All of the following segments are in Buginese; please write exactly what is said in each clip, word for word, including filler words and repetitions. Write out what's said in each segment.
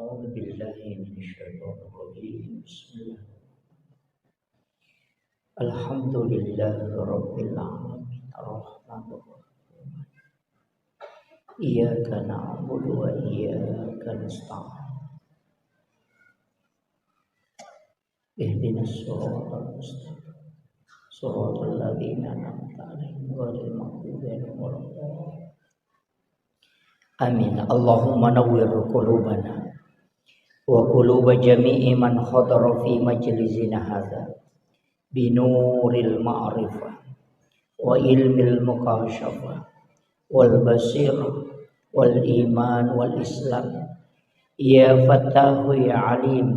أعوذ بالله من الشيطان الرجيم. بسم الله. الحمد لله رب العالمين. الرحمن الرحيم. إياك نعبد وإياك نستعين. اهدنا الصراط المستقيم. صراط الذين أنعمت عليهم غير المغضوب عليهم ولا الضالين. آمين. اللهم نور قلوبنا وقلوب جميع من حضر في مجلسنا هذا بنور المعرفة وعلم المكاشفة والبصيرة والإيمان والإسلام. يا فتاح يا عليم،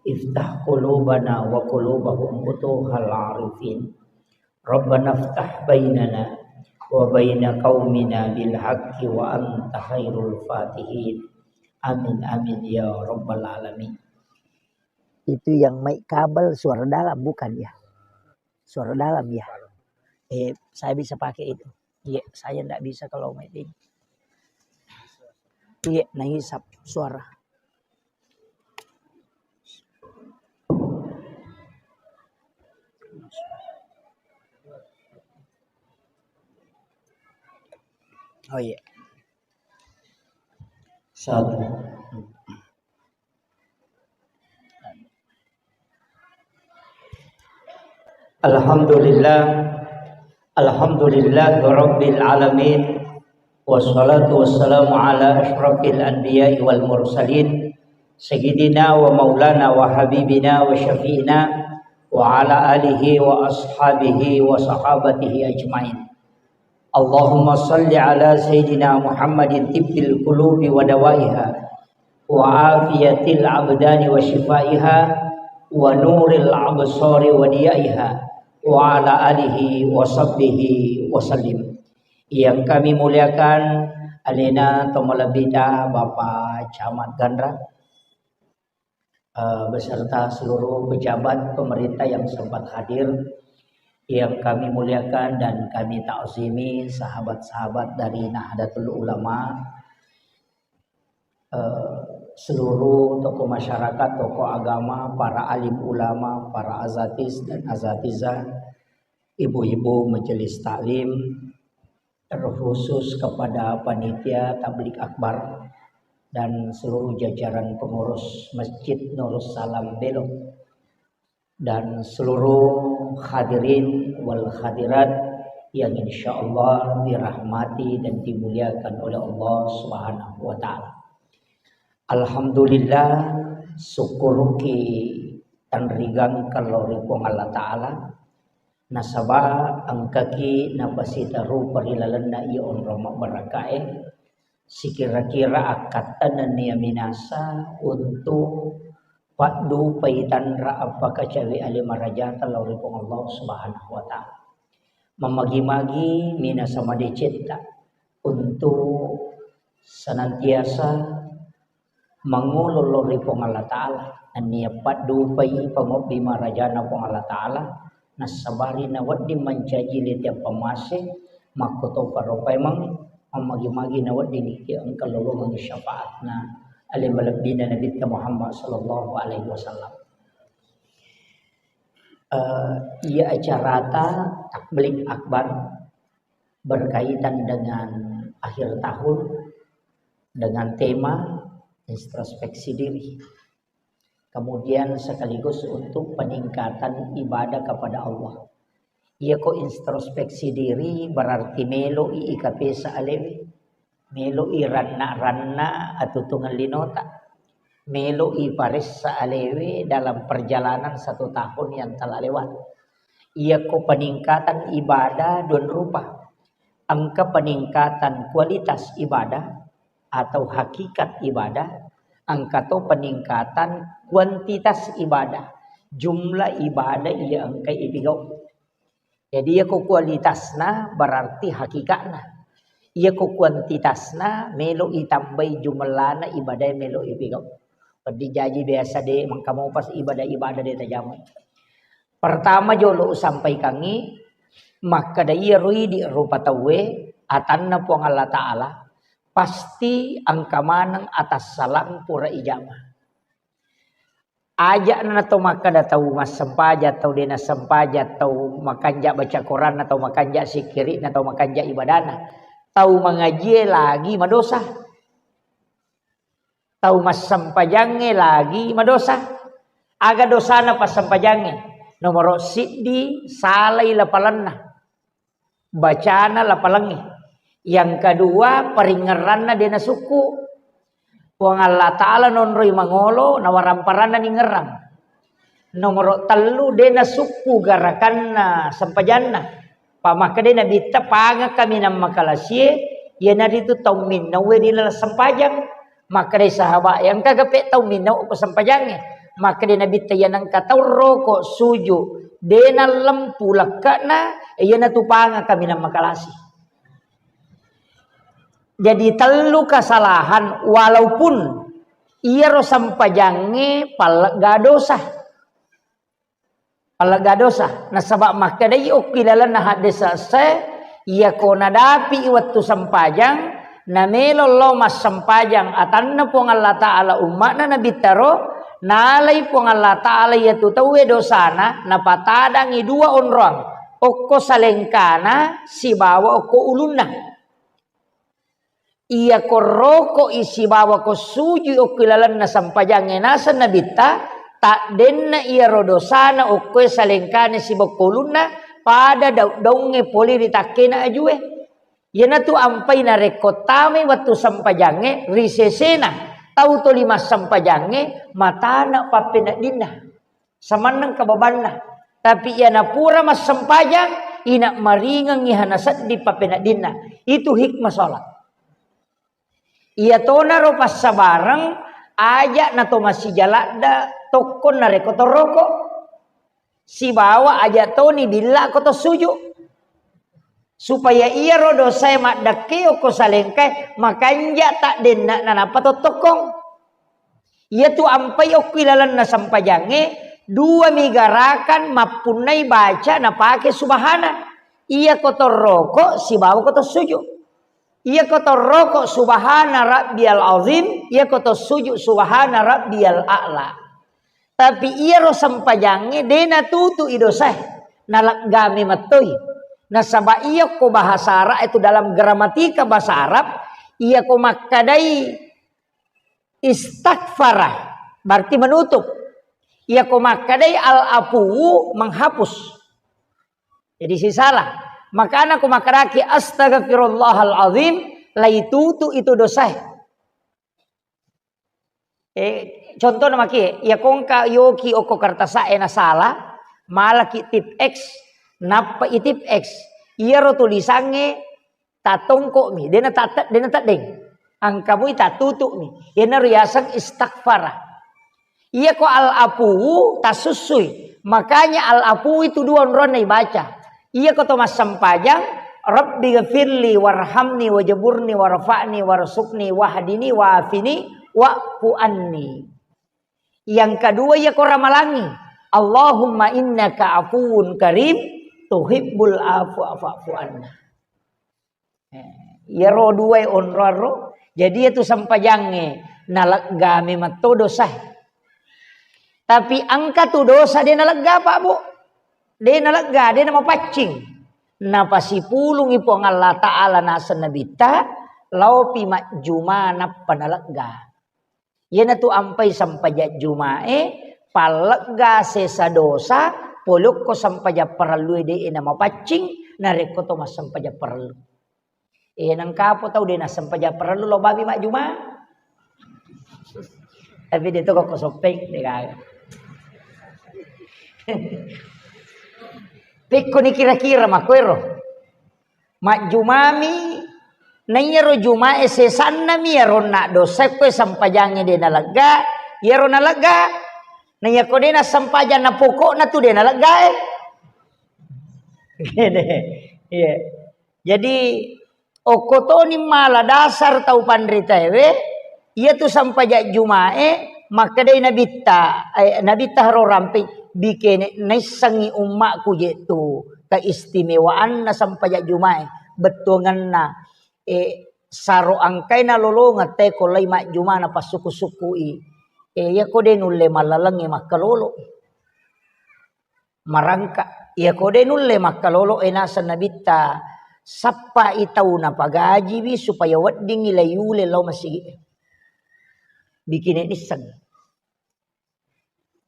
افتح قلوبنا وقلوبهم فتوح العارفين. ربنا افتح بيننا وبين قومنا بالحق وأنت خير الفاتحين. آمين، آمين يا رب العالمين. Itu yang mic kabel suara dalam bukan ya? Suara dalam ya? Eh, saya bisa pakai itu. Iya, saya ndak bisa kalau mic ini. Iya, naisap suara. Oh iya. Satu. Alhamdulillah. Alhamdulillah Rabbil Alamin. Wassalatu wassalamu ala asyrafil anbiya'i wal mursalin. Sayyidina wa maulana wa habibina wa syafi'ina wa ala alihi wa ashabihi wa sahabatihi ajmain. Allahumma salli ala Sayyidina Muhammadin tibbil qulubi wa dawaiha, wa afiyatil abdani wa shifaiha, wa nuril absari wa diyaiha, wa ala alihi wa sahbihi wa sallim. Yang kami muliakan, alena tomalebbita Bapak Camat Ganra, eh, beserta seluruh pejabat pemerintah yang sempat hadir, yang kami muliakan dan kami ta'zimi sahabat-sahabat dari Nahdlatul Ulama, eh, seluruh tokoh masyarakat, tokoh agama, para alim ulama, para azatis dan azatizah, ibu-ibu majelis taklim, terkhusus kepada panitia tablik akbar dan seluruh jajaran pengurus Masjid Nurus Salam Belok, dan seluruh hadirin wal hadirat yang insyaallah dirahmati dan dimuliakan oleh Allah Subhanahu wa Ta'ala. Alhamdulillah, sukkuruki tanrigangka lao ri Puang Allah Ta'ala, nasaba engkaki napasita rupa ri lalenna iya onrong mabbarakkae, sikira-kira akkatta nennia minasa untuk paddupai tanra appakacawe ale marajata lao ri Puang Allah Subhanahu wa Ta'ala. Mamagi-magi minasa madecetta untuk senantiasa mangolo lao ri Puang Allah Ta'ala, nennia paddupai pangobbi marajana Puang Allah Ta'ala, nassabari nawedding mancaji lete pammase, makkotopa ro paimeng, mammagi-magi nawedding iki engka lolongengngi syafaatna ale malebbina Nabitta Muhammad sallallahu alaihi wasallam. Eh, iya acarata tablik akbar berkaitan dengan akhir tahun dengan tema introspeksi diri. Kemudian sekaligus untuk peningkatan ibadah kepada Allah. Iya ko introspeksi diri berarti melo'i ikapesa alewe, melo'i ranna-ranna atutungeng linota, melo'i paressa alewe dalam perjalanan satu tahun yang telah lewat. Iya ko peningkatan ibadah dua rupa. Engka peningkatan kualitas ibadah atau hakikat ibadah, engka to peningkatan kuantitas ibadah, jumlah ibadah iya engka ipigau. Jadi iya ko kualitasna berarti hakikatna. Iya ko kuantitasna melo itambai jumlahna ibadah melo ipigau. Peddi jaji biasa de mengkamu pas ibadah-ibadah de tajamai. Pertama jolo usampaikangngi, makkeda iyaro idi rupa tauwe atanna Puang Allah Ta'ala, pasti engka maneng atassalang pura ijama. Aja'na nato makkeda tau massempajang, tau de' nassempajang, tau makanja baca Quranna, tau makanja sikkiri'na, tau makanja ibadana, tau mangajie lagi madosa. Tau massempajangnge lagi madosa. Aga dosana passempajangnge? Nomoro siddi, salai lapalanna. Bacana lapalangnge. Yang kedua, paringngeranna de' nasukku. Puang Allah Ta'ala nonroi mangolo, nawaramparanna ningngerang. Nomoro tellu, de' nasukku garakanna sempajanna. Pamakkedai Nabitta, pangakka minang makalasie, iyanaritu tau minnaue ri laleng sempajang. Makkedai sahabat, yang kagape tau minnau ko sempajangnge. Makkedai Nabitta, iyanengka tau roko suju, de' nallempu lekkana, iyanatu pangakka minang makalasi. Jadi tellu kesalahan, walaupun iyaro sempajangnge pallegga dosa. Pallegga dosa. Nasaba makkedai okki lalenna hadde sesse, iyako nadapi wettu sempajang, namelo lao massempajang atanna Puang Allah Ta'ala umma'na Nabittaro, nalai Puang Allah Ta'ala iyatu tauwe dosana, napatadangi dua onroang, okko salengkana sibawa okko ulunna. Iyako rokoi sibawa ko sujui okko ilalenna sempajangnge naseng Nabitta, taddenna iyaro dosana okkoe salengkana sibawa ko ulunna, pada daung-daungnge pole ri takkena ajue. Iyanatu ampai narekko tamai wettu sempajangnge, ri sesena tau toli massempajangnge, matana pappeneddinna. Samanneng kababanna. Tapi iyana pura massempajang, ina maringengngi hana sedding pappeneddinna. Itu hikmah sholat. Iyatonaro passabareng, aja nato massijaladda tokko narekko toroko. Sibawa aja toni billa ko to suju. Supaya iyaro dosae maddekke okko salengkae, makanja taddenna nanappa tottokkong. Iyatu ampai okko ilalenna sempajangnge, dua mi garakan mappunnai baca napake subhana. Iyako toroko sibawa ko to suju. Iyako toroko subhana rabbiyal azim, iyako to suju subhana rabbiyal a'la. Tapi iyaro sempajangnge de natutu'i dosae, naleggami mettoi. Nasaba iyako bahasa Arab itu dalam gramatika bahasa Arab, iyako makkadai istaghfara, berarti menutup. Iyako makkadai al-afuwu, menghapus. Jadi sisala. Makana ko makkadaki astaghfirullahal azim, laitutu itu dosae. Eh, contohna maki, iya kongka yoki okko kertasa'e nasala, malaki tip X, nappa i tip X. Iyaro tulisangnge tatongko'mi, dena tate-, dena teddeng. Angkamui tatutu'mi. Iyanaro yaseng istaghfara. Iyako al-afuwu tasussui. Makanya al-afuwu itu dua onronna ibaca. Iyako to massempajang, Rabbi ghafirli warhamni wajburni warfa'ni warzuqni wahdini wa'afini wa'fu anni. Yang kedua iyako ramalangi, Allahumma innaka afuwun karim tuhibbul afwa fa'fu anna. Eh, iyaro duae onroarro, jadi iyatu sempajangnge naleggami metto dosae. Tapi engka tu dosa de nalegga, Pak, Bu. De nalegga, de namapaccing. Napasipulungi Puang Allah Ta'ala naseng Nabitta, laopi majjuma nappa nalegga. Iyanatu ampai sempajang jumae, pallegga sesa dosa, polokko sempajang parellue de namapaccing, narekko to massempajang parellu. Eh, nengkapo tau de nassempajang parellu lo babi majjuma. Tapi de to ko soppeng, de gaga. Pekkoni kira-kira makkoero. Majjumami, naiyaro jumae sesannami, iyaro naddosa koe sempajangnge de nalegga, iyaro nalegga. Naiyako de nassempajang na pokokna tu de naleggae. Iya. Jadi, okko toni mala dasar tau panritaewe, iyatu sempajang jumae, makkedai Nabitta, eh, Nabitta haro rampei, bikene naissengngi ummaku je tu keistimewaanna sempajang jumae, bettuangenna, eh, saro engkae nalolongeng teko lai majjuma napassuku-sukui. Eh, iyako de nulle mallalengnge makkalolo. Marangka. Iyako de nulle makkalolo, eh, naseng Nabitta, sappai tau napagajiwi supaya weddingngi laiule lao masigi. Bikine nisseng.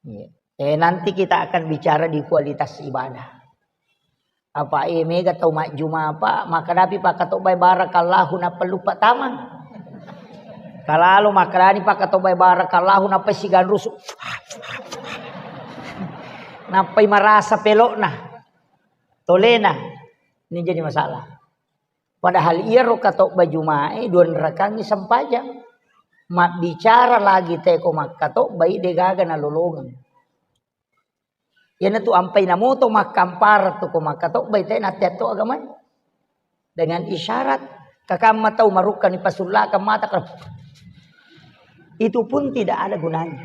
Iya. Eh, nanti kita akan bicara di kualitas ibadah. Apa, eh, mega tau majjuma apa, makkadapi pakkatobbai barakallahu nappa lupa tamang. Kalalo makkadani pakkatobbai barakallahu nappa siganrusu. Nappai marasa pelokna. Tolena. Ini jadi masalah. Padahal iyaro katobba Jumae dua rakangngi sempajang. Mabbicara lagi teko makkatobbai degaga nalolongeng. Iyanatu ampai namoto makkampara tu ko makkatobbai te natteatto agamae. Dengan isyarat, kakamma tau marukkani pasullakang mata, itu pun tidak ada gunanya.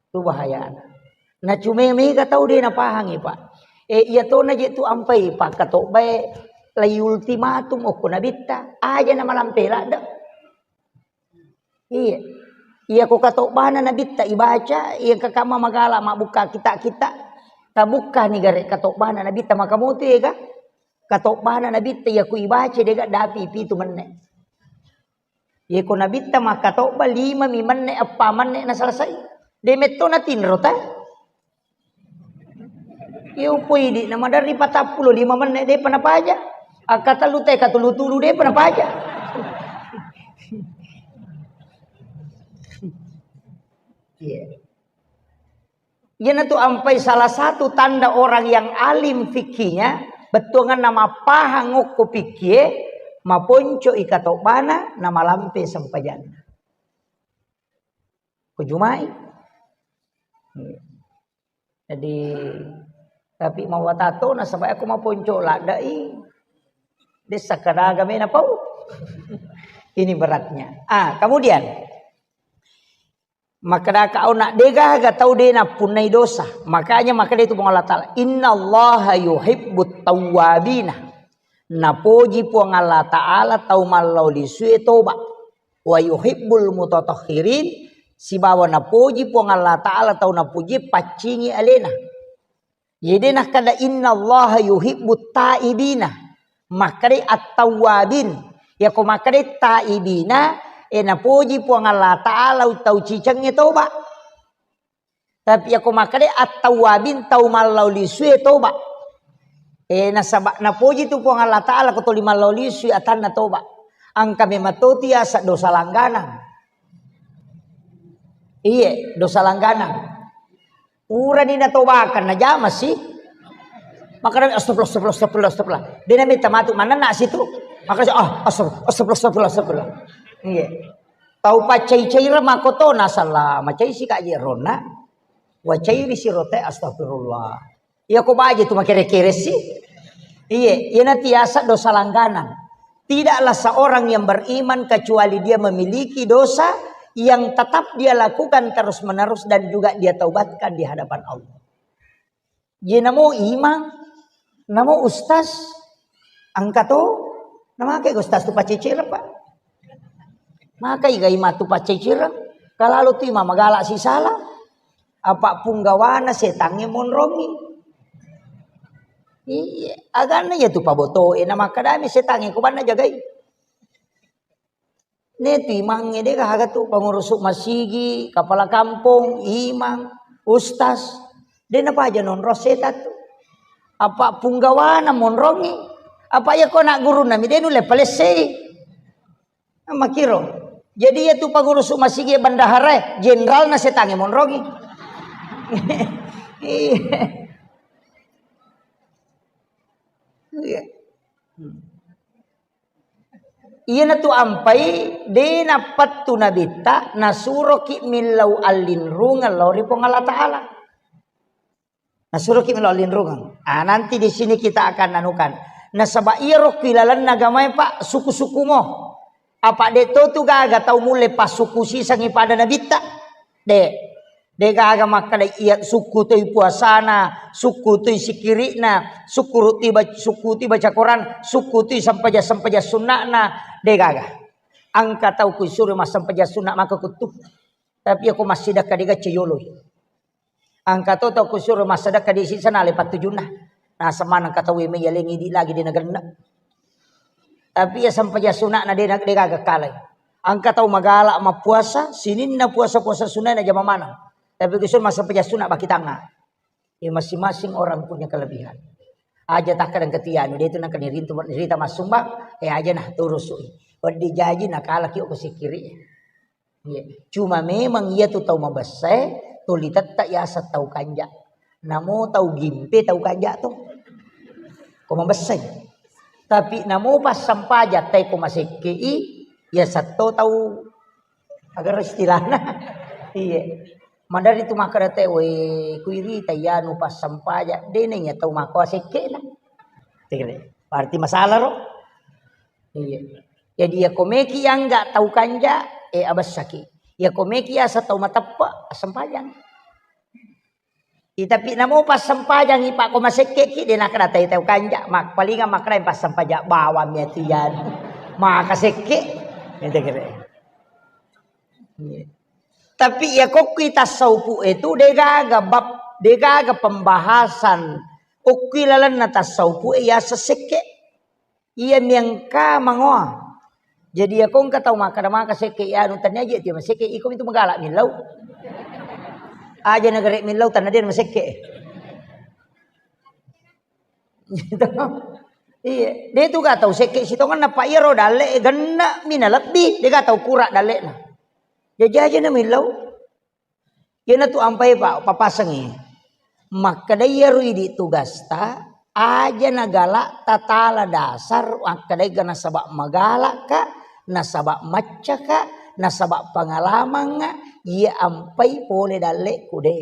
Itu bahayana. Nah, cuma mega tau de napahangi, Pak. Eh, iya tona je tu ampai pakkatobbae lai ultimatum okko Nabitta. Aja na malampe ladde. Iya. Iya ko katobbana Nabitta ibaca, iya kakamma magala mabbukka kita-kita. Tabukka ni gare katobbana Nabitta makamotu ega. Katobbana Nabitta iya ku ibaca dega dapi pitu menne. Yeko Nabitta makkatobba lima mi menne, eppa menne na selesai. De metto na tinro ta. Iyo poidi na maderri patappulo lima menne de pa napaja. Akkatellu te katulu-tulu de pa napaja. Iya. Iyanatu ampai salah satu tanda orang yang alim fikihnya, bettuanganna mappahang okko fikkie, maponco i katobbana, na malampe sempajanna. Ko Jumai. Jadi, tapi mawatato nasaba aku maponco ladai. Desa kadaga mena pau. Ini beratnya. Ah, kemudian Makkedaka ona, degaga tau de nappunnai dosa. Makanya makkeda itu Puang Allah Ta'ala, "Innallaha yuhibbut tawwabina." Napoji Puang Allah Ta'ala tau mallau lisue toba. "Wa yuhibbul mutatahhirin," sibawa napoji Puang Allah Ta'ala tau napoji paccingi alena. Jadi nakkeda, "Innallaha yuhibbut taibina." Makkedai at-tawwabin. Yako makkedai taibina, e, napoji Puang Allah Ta'ala tau cicengnge toba. Tapi yako makkedai at-tawwabin, tau mallau lisue toba. E, nasaba napoji tu Puang Allah Ta'ala ko toli mallau lisui atanna toba. Engka memang toti asa dosa langganang. Iye, dosa langganang. Purani natobakang, najama si. Makana, "Astagfirullah, astagfirullah, astagfirullah, astagfirullah." De nametta matu manenna situ. Makana, "Ah, astagfirullah, astagfirullah, astagfirullah, astagfirullah." Iya. Tau paccai-caireng makkoto nasalla, macai si kaji ronna. Wacairi si rote, "Astagfirullah." Iya ko baje tu makere-kere si. Iye, iyana tiasa dosa langganan. Tidaklah seorang yang beriman kecuali dia memiliki dosa yang tetap dia lakukan terus-menerus dan juga dia taubatkan di hadapan Allah. Jenamo imang, namo ustaz, angkato, namake ustaz tu paccicireng, Pak. Maka iga imang tu paccicireng, kalalu tu imang magala sisala, apa punggawana setangnge monrongi. Iya, aganna iya tu pabotoe, namakkadami setangnge ko banna jagai. Ne tu imangnge de gaga tu, pengurus masigi, kepala kampung, imang, ustaz. De napaja nonro setan tu. Apa punggawana monrongi. Apa iya ko anak gurunna mi de nulle palessei. Makiro. Jadi iya tu pengurus masigi bendahara, jenderalna setangnge monrongi. Iya. Iya. Hmm. Iyanatu ampai de nappettu nabitta, nasuroki millau allinrungeng lao ri Puang Allah Ta'ala. Nasuroki millau allinrungeng. Ah, nanti di sini kita akan anukan. Nasaba iyaro ku ilalenna agamae, Pak, suku-suku mo. Apa de to tu gaga tau mulle passuku sisengi pada nabitta? De. Degaga makkeda iya sukkutui puasana, sukkutui sikiri'na, sukkutui bac-, sukkutui baca Quran, sukkutui sempajang-sempajang sunna'na, degaga. Engka tau kusuro massempajang sunna maka kuttu. Tapi iya ko massidekka dega ceyoloi. Engka to tau kusuro massidekka di sisana ale pattujunna. Naseng maneng engka tau iya mei yalengi idi lagi de nagenna. Tapi iya sempajang suna'na de na, degaga kalai. Engka tau magala mappuasa, sininna puasa-puasa sunnae najama maneng. Tapi kusuro massempajang sunna baki tangnga. Ya, masing-masing orang punya kelebihan. Aja takkadang ketia anu, de tu nangka nirintu, nirita massumbang, eh, aja nah turusu. Weddi jaji nakalaki ko sikiri. Iya. Cuma memang iya tu tau mabessae, tuli tetta yaseng tau kanja. Namo tau gimpe tau kanja tu. Ko mabessai. Tapi namo passempajang tai ko masekkei, yaseng to tau, agar istilahna. Iya. Madari tu makkeda te, "We, kuirita iyanu passempajang, de na iya tau makko asekkena." Tegere. Berarti masalah ro? Iya. Jadi iya ko meki angga tau kanja, eh, abessaki. Iya ko meki asa tau mateppe, assempajang. I, tapi namo passempajangi, Pak, ko masekkeki, de nakkeda tai tau kanja, mak-, palingan makkeda passempajang bawang mi atu iyanu. Maka sekke. Ente kere. Iya. Tapi iya kokkui tasawufu itu degaga bab, degaga pembahasan. Kokkui lalenna tasawufu iya sesekke. Iya miangka mangoa. Jadi iya kongka tau makkeda maka sekke iya anu tania je tio masekke iko mitu magala millau. Aja nagare millau tanna de masekke. Gitu. Iya, de tu ga tau sekke sitongenna, Pak, iyaro dalle e genna mina lebbi, de ga tau kura dalle na. Jaji aja na millau. Iyanatu ampai pa-, papasengngi. Makkeda iyaro idi tugasta, aja nagala tatala dasar, makkedai ga nasaba magalaka, nasaba maccaka, nasaba pengalamanga, iya ampai pole dalleku de.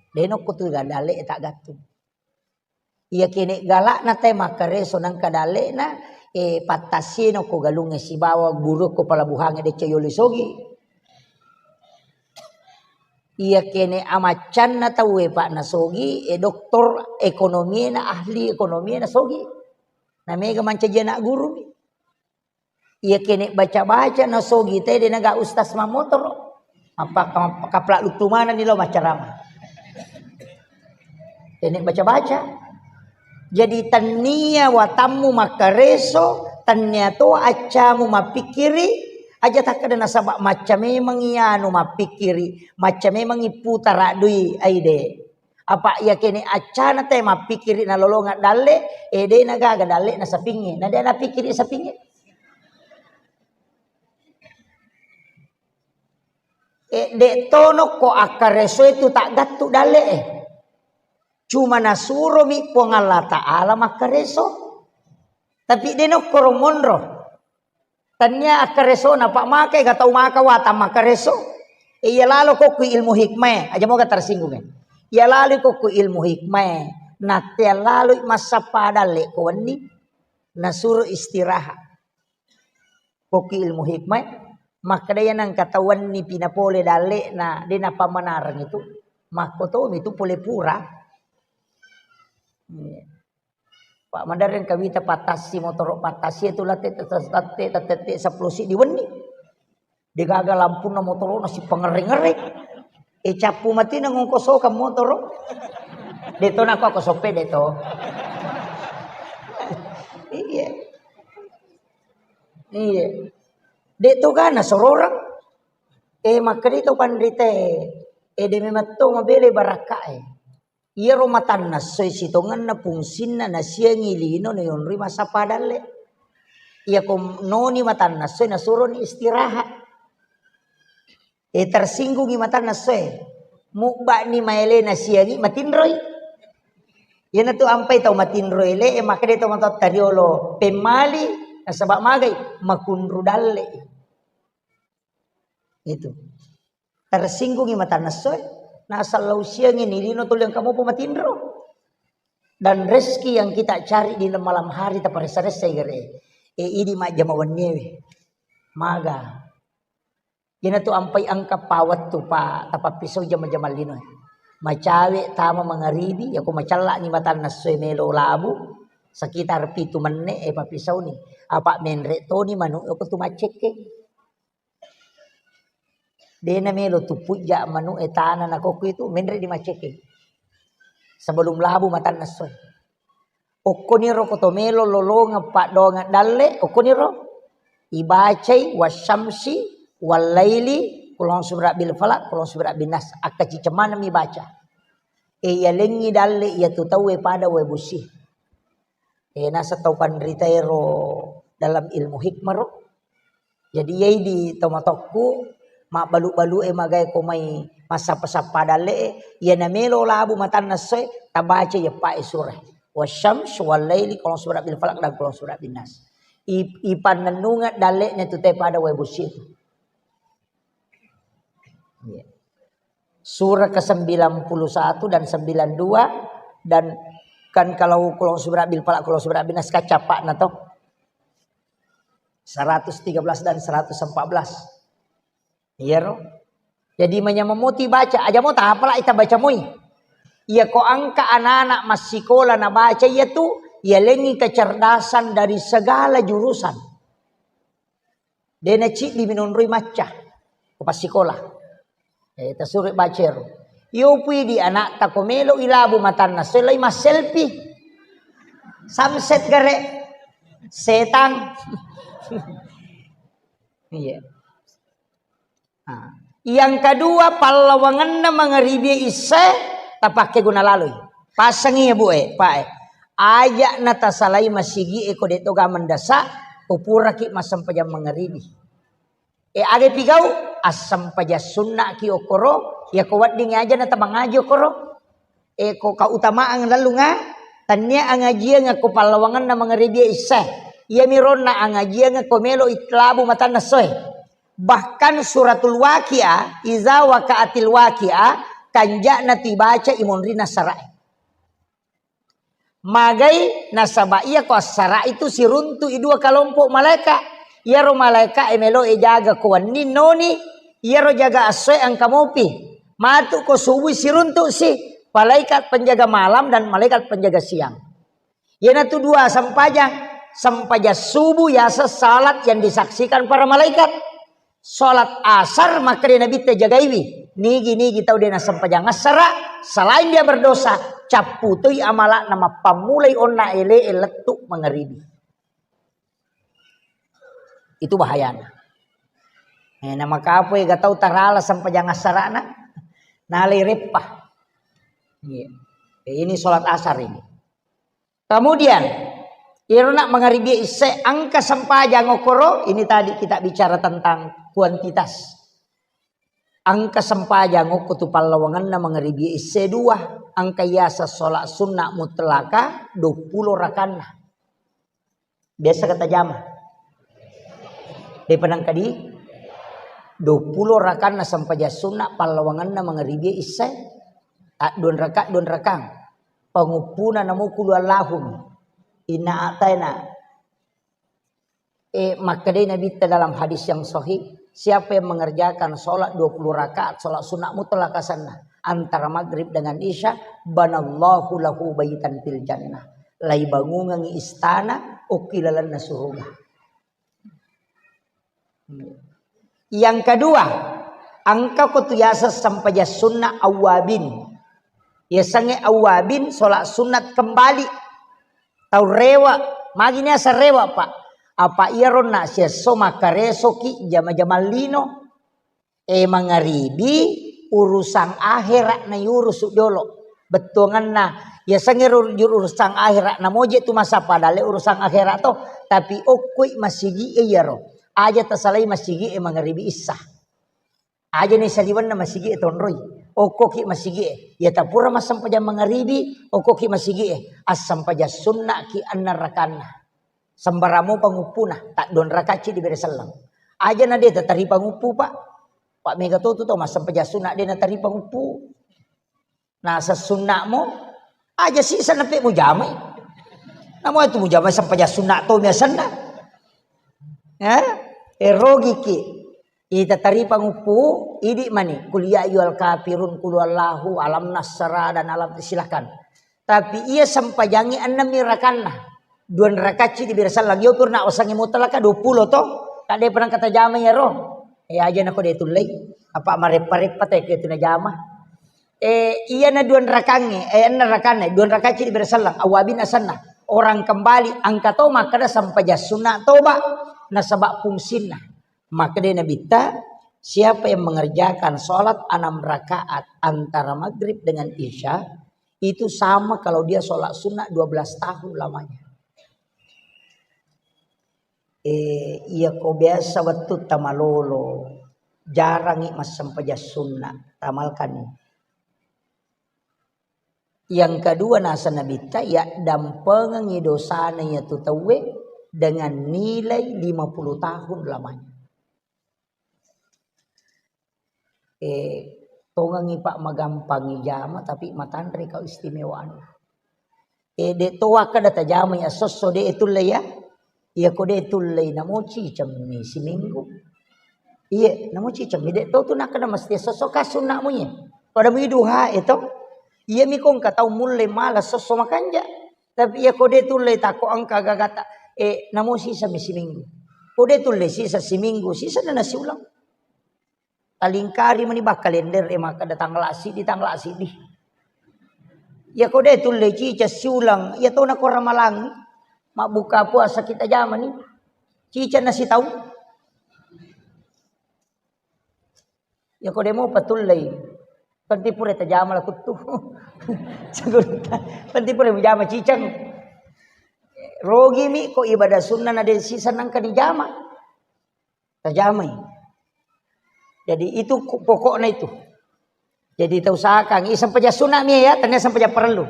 De nokko tu ga dalle e taggattung. Iya kene galakna tae makkareso nangka dalle'na, eh, pattassieno ko galungnge sibawa guru ko pelabuhangnge decce yolo sogi. Iya kene amaccanna tauwe, Pak, na sogi, eh, doktor ekonomiena, ahli ekonomiena sogi. Na mega mancaji anak guru mi. Iya kene baca-baca na sogi te de naga ustaz mammotoro. Apa ka-, kapla luttu manenni lao maccarama. Kene baca-baca. Jadi tannia watammu makkareso, tannia to accamu mappikkiri, aja takkeda nasaba macca memang iyanu mappikkiri, macca memang ipputara dui aide. Apa iya kene accana te mappikkiri nalolonga dalle, eh, de nagaga dalle na sapingnge, na de napikkiri sapingnge. Eh, de tono ko akkareso itu taggattu dalle e. Cuma nasuromi Puang Allah Ta'ala makkareso. Tapi de nokkoro monro. Tania akkaresona, Pak, makai ga tau maka watang makkareso. Iya lalo kokku ilmu hikmah, aja moga tersinggung e. Iya lalo kokku ilmu hikmah, natea lalo massappa dalle ko wenni, nasuro istirahat. Kokku ilmu hikmah, makkeda iya nangka tau wenni pinapole dalle na de napammanareng itu, makko tomi tu pole pura. Iya. Pak, madereng kawita pattassi motoro pattassi itu latte, latte, latte, latte sepuluh siddi wenni. Degaga lampunna motoro na sipangerre-ngerre. E cappu mati na ngongko sokang motoro. De to nako ako soppe de to. Iya. Iya. De to gana sororang. E makkeda to panrite. E de memang to mabele barakka e. Iyaro matanna essoe sitongenna fungsinna nasiangi lino nayonroi massappa dalle. Iyako noni matanna essoe nasuroni istirahat. E, tersinggungi matanna essoe. Mubba'ni maele nasiangi matinroi. Iyanatu ampai tau matinro ele e, makkeda tau matoatta riolo pemmali nasaba magai makunru dalle. Itu. Tersinggungi matanna essoe, nasallau siangi ni lino tuli engka mopo matinro. Dan rezeki yang kita cari di malam hari taparessa-ressai gare. E, idi majjama wenniewe. Maga. Iyana tu ampai engka pawettu pa tapappisau jama-jama lino. Macawe tama mangaribi, yako macalla ni matanna essoe melo labu, sekitar pitu menne e pappisau ni. Apa menre toni manu e ko tu maccekke. Dena melo tu pujja manu e tana na kokku itu menre di maccekke. Sebelum labu matanna essoe. Okkoniro ko to melo lolongeng paddoangeng dalle, okkoniro ibacai wasyamsi wallaili, qul a'udzu birabbil falaq, qul a'udzu birabbin nas. Akkacicceng maneng mi baca. E, iyalengngi dalle iya tu tauwe pada wae bosi. E, naseng tau panritaero dalam ilmu hikmah ro. Jadi, iyai di tomatokku, mabbalu-balu e magae ko mai massappa-sappa dalle e, iyana melo labu matanna essoe, tabaca iyeppa e sura. Wasyams, wallaili, qul a'udzu birabbil falaq, dan qul a'udzu birabbin nas. I-, ipannennungeng dalle'na tu te pada wae bosi tu. Iya. Surah kesembilan puluh satu dan sembilan dua, dan kan kalau qul a'udzu birabbil falaq, qul a'udzu birabbin nas kan cappa'na to. Seratus tiga belas dan seratus empat belas. Iya ro? Jadi manyameng moti baca, aja mo tapala ita baca moi. Iya ko engka anak-anak massikola na baca iya tu, iyalengngi kecerdasan dari segala jurusan. Dena ciddi minonroi macca ko passikola. Eh, tasuro baca ero. Iyo pui di anakta ko melo ilabu matanna, selai masselfie. Samset gare. Setang. Iya. Nah, yang kedua, pallawangenna mangaribi isya tapakke guna laloi. Pasengi ya, Bu, eh, Pak, eh. Aja na tasalai masigi e ko de toga mendasa, upuraki massempajang mangaribi. E, aga pigau, assempajang sunnaki okoro, ya ko wedding aja na tamangaji okoro. E, ko kautamaang lallunga, tania angajiang ko pallawangenna mangaribi isya. Iya mironna angajiang ko melo itlabu matanna soe. Bahkan suratul Waqiah, iza waqa'atil waqiah, kanja'na tibaca imonrina sara'i. Magai nasaba iya ko assara itu siruntu i dua kalompok malaika. Iyaro malaika e melo e jaga ko wenni noni, iyaro jaga assoe engka mopi. Matu ko subuh siruntu si, malaikat penjaga malam dan malaikat penjaga siang. Iyanatu dua sempajang. Sempajang subuh yaseng salat yang disaksikan para malaikat. Salat asar makkeda Nabitta jagaiwi. Nigi-nigi tau de nasempajang assara, selain dia berdosa, capputoi amalakna mappammulai onna ele e lettu mangaribi. Itu bahayana. Eh, namakapoi ga tau tarala sempajang assarana, nalai reppa. Iya. Eh, ini salat asar ini. Kemudian, irona mangaribi isse engka sempajang okoro, ini tadi kita bicara tentang kuantitas. Engka sempajang okko tu pallawangenna mangaribi isse dua, engka yaseng salat sunna mutlaka duappulo rakanna. Biasa kata jama. Depa nangka di duappulo rakanna sempajang sunna pallawangenna mangaribi isse. Adduan raka, duan rakang. Panguppuna namo kulu Allahum. Inna a'taina. Eh, makkedai Nabitta dalam hadis yang sahih, siapa yang mengerjakan sholat dua puluh rakaat, sholat sunat mutlak asanna, antara maghrib dengan isya, banallahu lahu baitan fil jannah. Laibangungengngi istana, okki lalenna suruga. Yang kedua, engka ko tu yaseng sempajang sunna awwabin. Yasengnge awwabin, sholat sunat kembali. Tau rewe, magi niaseng rewe, Pak? Apa iyaro na siesso makkaresoki jama-jama lino. Eh, mangaribi, urusan akhirat na iurusu jolo. Bettuanganna, yasengnge ru-, urusan akhirat na moje tu masa padale urusan akhirat to, tapi okkoi masigi e iyaro. Aja tasalai masigi e mangaribi issa. Aja ni saliwenna masigi e tonroi. Okkoki masigi e. Ya tapura massempajang mangaribi, okkoki masigi e. Assempajang sunnaki enneng rakanna. Sembarang mopa nguppuna, tadduan rakacci dibere selleng. Aja na de tataripa nguppu, Pak. Pak, mega to tu tau massempajang sunna de nataripa nguppu. Naseng sunnamo, aja sisa nape mujamai. Namo itu mujamai sempajang sunna to miasenna. Eh? Erogiki. Ita taripa nguppu, idi mani, kul ya ayyuhal kafirun, kul huwallahu, alam nasra, dan alam, silakan. Tapi iya sempajangi enam rakanna. Dua rakacci di bira sallang. Yo purna wasangi mutlaka dua puluh to. Kade pernah kata jama ya ro. Ya aja nako de tullei. Apa mareppa-reppa te ke tu na jama. Eh, iya na dua rakange, eh, enam rakanna, dua rakacci di bira sallang. Awabin asanna. Orang kembali, angka to makkada sempajang sunna toba. Nasaba fungsinna. Makkeda Nabitta, siapa yang mengerjakan sholat enam rakaat antara maghrib dengan isya, itu sama kalau dia sholat sunnah dua belas tahun lamanya. Eh, iya ko biasa wettu tamalolo, jarangi massempajang sunnah, tamalkani. Yang kedua, nasa Nabitta, ya dampengengi dosana ya tu tauwe dengan nilai lima puluh tahun lamanya. Eh, tongengi, Pak, magampangi jama, tapi matanre kau istimewaan. Eh, de to wakkada tajamai esso-esso de tulle ya. Iya ko de tulle namo cicemmi siminggu. Iya, namo cicemmi de to tu nakkada mesti esso-esso ka sunnamu ye. Pada mui duha eto. Iya mi ko engka tau mulle mala esso-esso makanja. Tapi iya ko de tulle tako engka gagata. Eh, namo sisa mi siminggu. Ko de tulle sisa siminggu, sisa na nasi ulang. Talingkari mani bakkalender e makkada tanggal siddi, tanggal siddi. Iya ko de tulle cica siulang, iya tona ko ramalang mabbuka puasa kita jamani. Cica na sitau. Iya ko de mo patullei. Penting pura tajama la kuttu. Penting pura mujama cicang. Rogi mi ko ibadah sunnah na de sisa nangka dijama. Tajamai. Jadi itu ku-, pokokna itu. Jadi tausahakan, i sempajang sunna mi ya, tania sempajang parellu.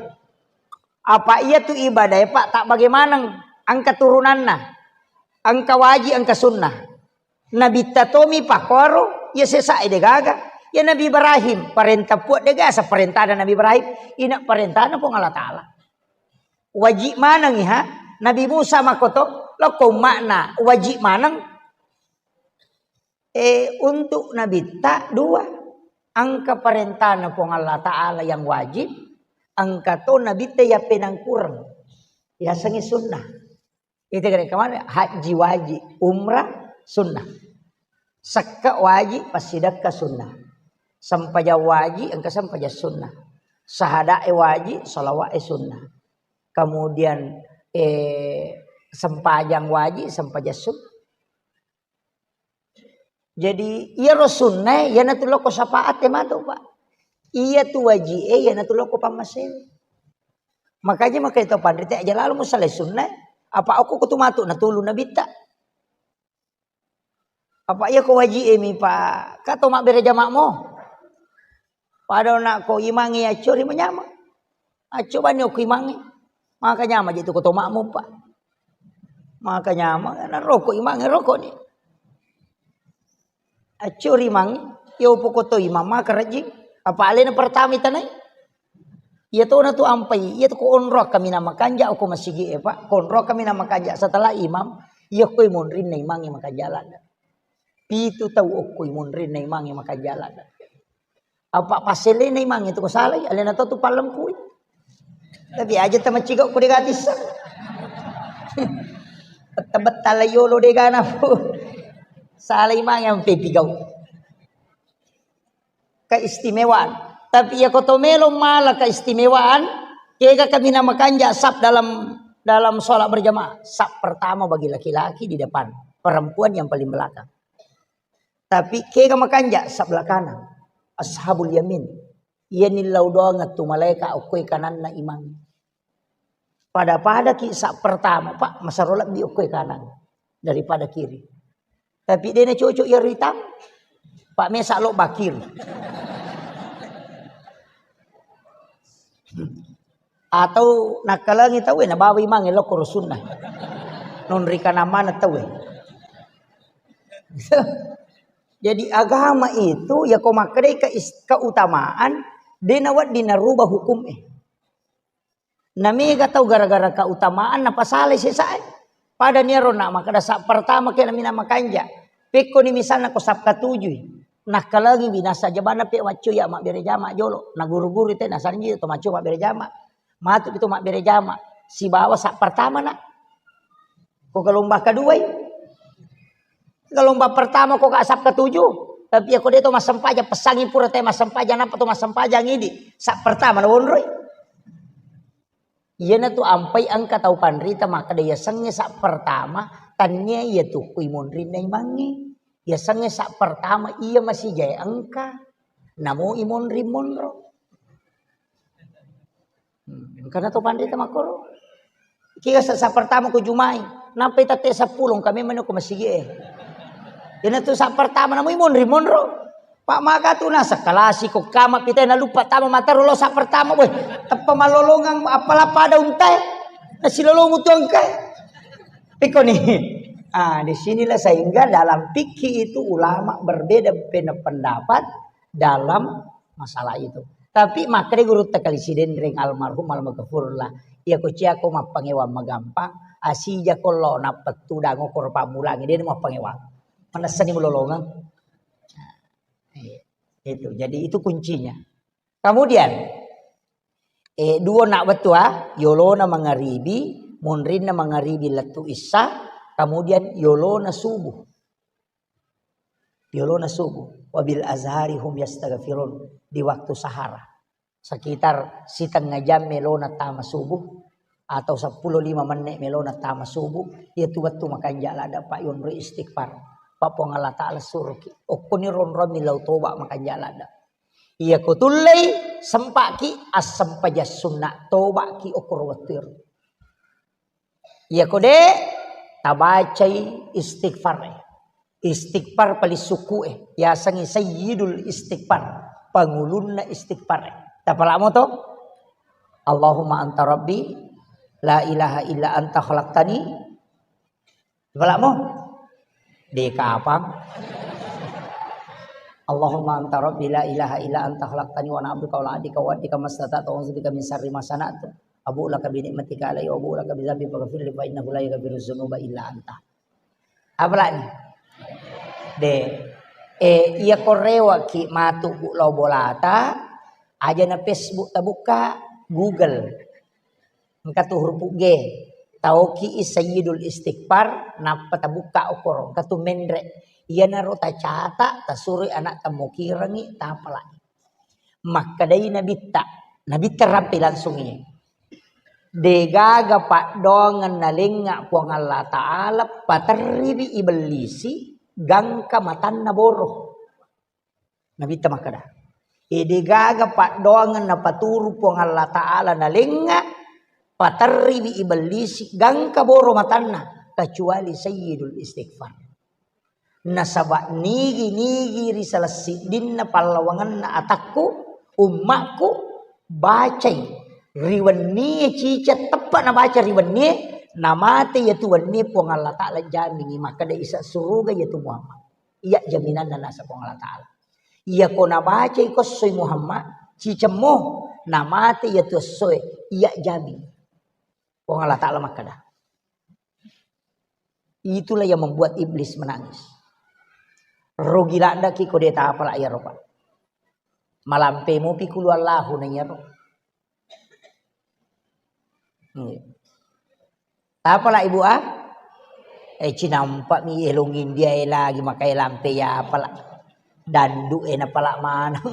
Apa iya tu ibadah ya, Pak, tak bagaimana engka turunanna, engka wajib, engka sunnah. Nabitta tomi pakkoro, ya sesa de gaga. Ya Nabi Ibrahim, parenta Puang de gasa parentana Nabi Ibrahim, ina parentana Puang Allah Ta'ala. Wajib maneng ha? Nabi Musa makoto, lokko umma'na, wajib maneng. Eh, untuk Nabitta dua. Engka parentana Puang Allah Ta'ala yang wajib, engka to Nabitta yang penangkureng. Yasengi sunnah. Itu kira kemana? Haji wajib, umrah sunnah. Sekka wajib, passidekka sunnah. Sempajang wajib, engka sempajang sunnah. Sahadae wajib, salawa'e sunnah. Kemudian, eh, sempajang wajib, sempajang sunnah. Jadi, iyaro sunnae, iyanatu lokko syafaat e matu, Pak. Iya tu wajib e, iyanatu lokko pammasei. Makanya makanya to panrita aja lalu musalai sunnae. Apa aku kutu matu na tulu Nabitta. Apa iya ko wajib e mi, Pak? Kato mabbere jama'mo. Pada na ko imangi accori manyama. Accobani okko imangi. Maka nyama je tu ko to makmum, Pak. Maka nyama, na rokok imangi rokok ni. Accori imangi, yo poko to imang maka rajing. Apa alena pertama itanai? Iya tona tu ampai, iya tu ko onro kami na makanja okko masigi e, Pak. Ko onro kami na makanja setelah imam, iya koi monrinna imangi makanja lada. Pitu tau okkoi monrinna imangi makanja lada. Apa passelena imangi tu ko salai, alena to tu pallempui. Tapi aja tamaciga ko dega tissa. Betta-betta la yolo dega nafu. Salai imangi ampe pigau. Keistimewaan. Tapi iya ko to melo mala keistimewaan, kega kami na makanja sap dalam, dalam sholat berjamaah. Sap pertama bagi laki-laki di depan, perempuan yang paling belakang. Tapi kega makanja sebelah kanan. Ashabul yamin. Iya nillau doang tu malaika okkoi kananna imang. Pada-pada ki sap pertama, Pak, masaro lebbi okkoi kanan daripada kiri. Tapi dena cocok iya ritam, Pak, mesa lo bakir. Atau nakkalangi tau e, nabawa imange lokko ro sunna. Nonri kanamana tau e. Jadi agama itu, ya ko makkedai ke is-, keutamaan, de nawaddi narubah hukum e. Namega tau gara-gara keutamaan napasalai sesae. Pada niaro na makkeda sa pertama ke namina makanja. Pekkoni misalna ko sap katujui, nakkalengi binasa jabana pe maccu ya mabbere jama jolo, naguru-guru te nasanji to maccu mabbere jama. Matu itu mabbere jama sibawa sap pertama na. Ko gelombang keduai. Gelombang pertama ko ka sap ketujuh. Tapi ya ko de to massempajang, pesangi pura te massempajang, napa to massempajang idi. Sap pertama na wonroi. Iyana tu ampai engka tau panrita makkeda yasengnge sap pertama, tannia iya tu kui monrinna imangnge. Yasengnge sap pertama iya masih jaya engka. Namo imonri monro. Hmm, engkana to panrita makkoro. Kira sa, sa pertama ko jumai, nampai tatte seppulo, engka memang ko masigi e. Ina tu sa pertama namu imonri monro. Pak maka tu nasa kalasi ko kama pita na lupa tama mata rolo sa pertama boy. Teppa malolongang apala pada untai. Nasi lolomu tu engka. Piko ni. Ah, di sinilah sehingga dalam fikih itu ulama berbeda pendapat dalam masalah itu. Tapi makkeda gurutta kali Sidenreng almarhum almaghfurlah. Iya ko cia ko mappangewang magampang, asija ko lo napettu dango ko pamulangi de mappangewang. Manessani mulolongeng. Nah, iya. Itu. Jadi itu kuncinya. Kemudian eh dua nak betua, yolona mangaribi, monrinna mangaribi lettu issa, kemudian yolona subuh. Yolona subuh. Wabil azhari hum yastaghfirun. Di waktu sahara. Sekitar setengah jam melona tama subuh atau sepuluh lima menit melona tama subuh, iya tu wettu makanja ladda, Pak, yonro istighfar. Pak, Puang Allah Ta'ala suruki. Okkoni ronro milau toba makanja ladda. Iya ko tullei sempaki assempajang sunna, tobaki okkoro wettu. Iya ko de tabacai istighfar. Istighfar paling suku e, yasengngi sayyidul istighfar, pangulunna istighfar. Tapalamo to? Allahumma anta rabbi la ilaha illa anta khalaqtani. Tapalamo? De kapang. Allahumma anta rabbi la ilaha illa anta khalaqtani wa ana abduka wa ana abdika wa abdika mastata'tu wa a'udzu bika min syarri ma sana'tu. Abu'u laka bi ni'matika alayya wa abu'u laka bi dzambi faghfirli fa innahu la yaghfiru dzunuba illa anta. Apalagi? De. Eh, iya ko rewaki matu bu lao bolata, aja na Facebook tabukka Google. Engka tu huruf G. Taoki sayyidul istighfar, nappa tabukka okoro. Engka tu menre. Iyanaro tacata, tasurui anak tamokirangi, tapalagi. Makkedai nabitta, nabitta rampe langsung ini. Degaga paddoangeng nalengnga Puang Allah Ta'ala, paterriwi ibellisi, gangka matanna boro. Nabitta makkeda, e degaga paddoangeng napaturu Puang Allah Ta'ala nalengnga, paterriwi ibellisi, gangka boro matanna, kecuali sayyidul istighfar. Nasaba nigi-nigi ri salessiddinna pallawangenna atakku, ummakku, bacai ri wennie ciceng teppa nabaca ri wennie, namate iyatu wennie Puang Allah Ta'ala jamingi makkeda isa suruga iyatu Muhammad. Iya jaminanna nasa Puang Allah Ta'ala. Iya ko nabacai ko essoi Muhammad, cicemmo, namate iyatu essoe, iya jamingi. Puang Allah Ta'ala makkeda. Itulah yang membuat iblis menangis. Rugi laddaki ko de tapala iyaro, Pak. Malampe mopi kulu Allahu na iyaro. Iya. Tapala Ibu ah? Eh, cinampa mi elong India e lagi makai lampe ya pala. Dandu e napala maneng.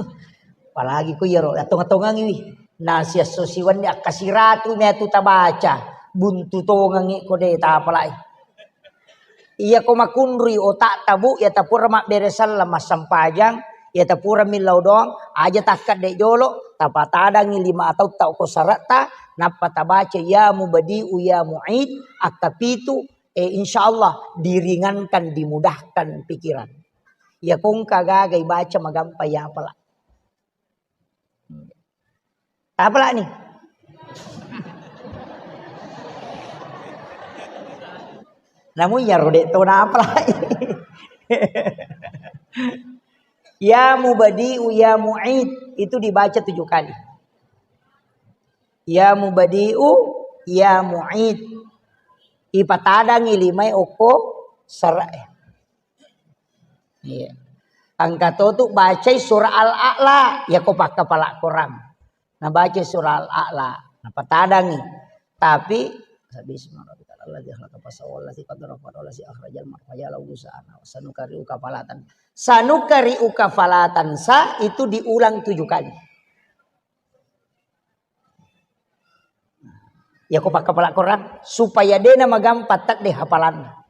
Apalagi ko iyaro, atong-atongangi wi. Nasiasso siwenni akkasiratu mi atu tabaca. Buntu tongangi ko de tapalai. Iya ko makunrui otak tabu, iya tapura mabbere selleng massempajang, iya tapura millau doang, aja takkedde jolo, tapatadangi lima atau tau ko saretta, nappa tabaca ya mubadi'u ya mu'id, akkapitu, eh, insya Allah diringankan, dimudahkan pikiran. Iya kongka gaga ibaca magampa iya pala. Tapalani. Namun ya rode to napalai. Ya mubadi'u ya mu'id itu dibaca tujuh kali. Ya mubadi'u ya mu'id. Ipatadangi limai okko sarae. Iya. Engka to tu bacai surah Al-A'la, ya ko pakkapala Quran. Nabaca surah Al-A'la, napatadangi. Tapi, sabbi isma rabbikal a'la alladzi khalaqa fasawwa, alladzi qaddara fahada, alladzi akhrajal mar'a fa ja'alahu ghusa'an ahwa, sanukari'uka falatan. Sanukari'uka falatan sa itu diulang tujuh kali. Ya ko pakkapala Quran, supaya dena magampang tadde hafalanna.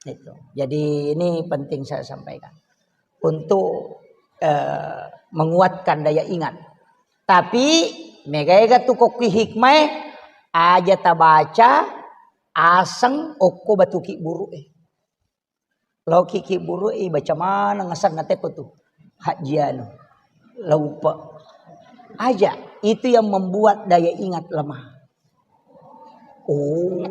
Itu. Jadi ini penting saya sampaikan. Untuk, eh, menguatkan daya ingat. Tapi mega-ega tu kokki hikmah e, aja tabaca aseng okko batu ki buru e. Lao ki ki buru e, baca maneng asenna teko tu. Hajji anu. Laupa. Aja. Itu yang membuat daya ingat lemah. Oh.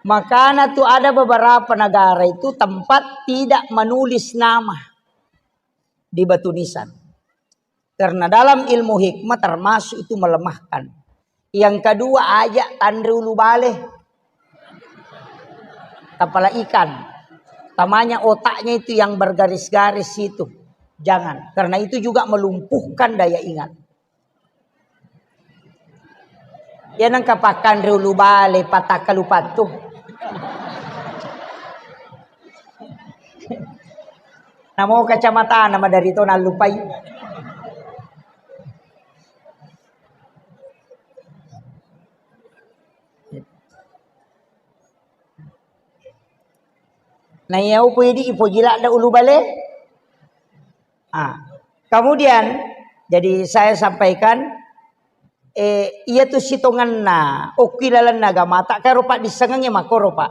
Makanya tuh ada beberapa negara itu tempat tidak menulis nama di batu nisan. Karena dalam ilmu hikmah termasuk itu melemahkan. Yang kedua, aja tanre ulu bale. Kepala ikan. Tamanya otaknya itu yang bergaris-garis itu. Jangan. Karena itu juga melumpuhkan daya ingat. Ya nengka pakkanre ulu bale, patakkalu pattu. Namo kacamata nama dari to nallupai. Na iya upoji di, ipoji ladde ulu bale. Ah, kemudian, jadi saya sampaikan, eh, iya tu sitonganna, okki lalenna agamata, kaero paddissengengnge makkoro, Pak.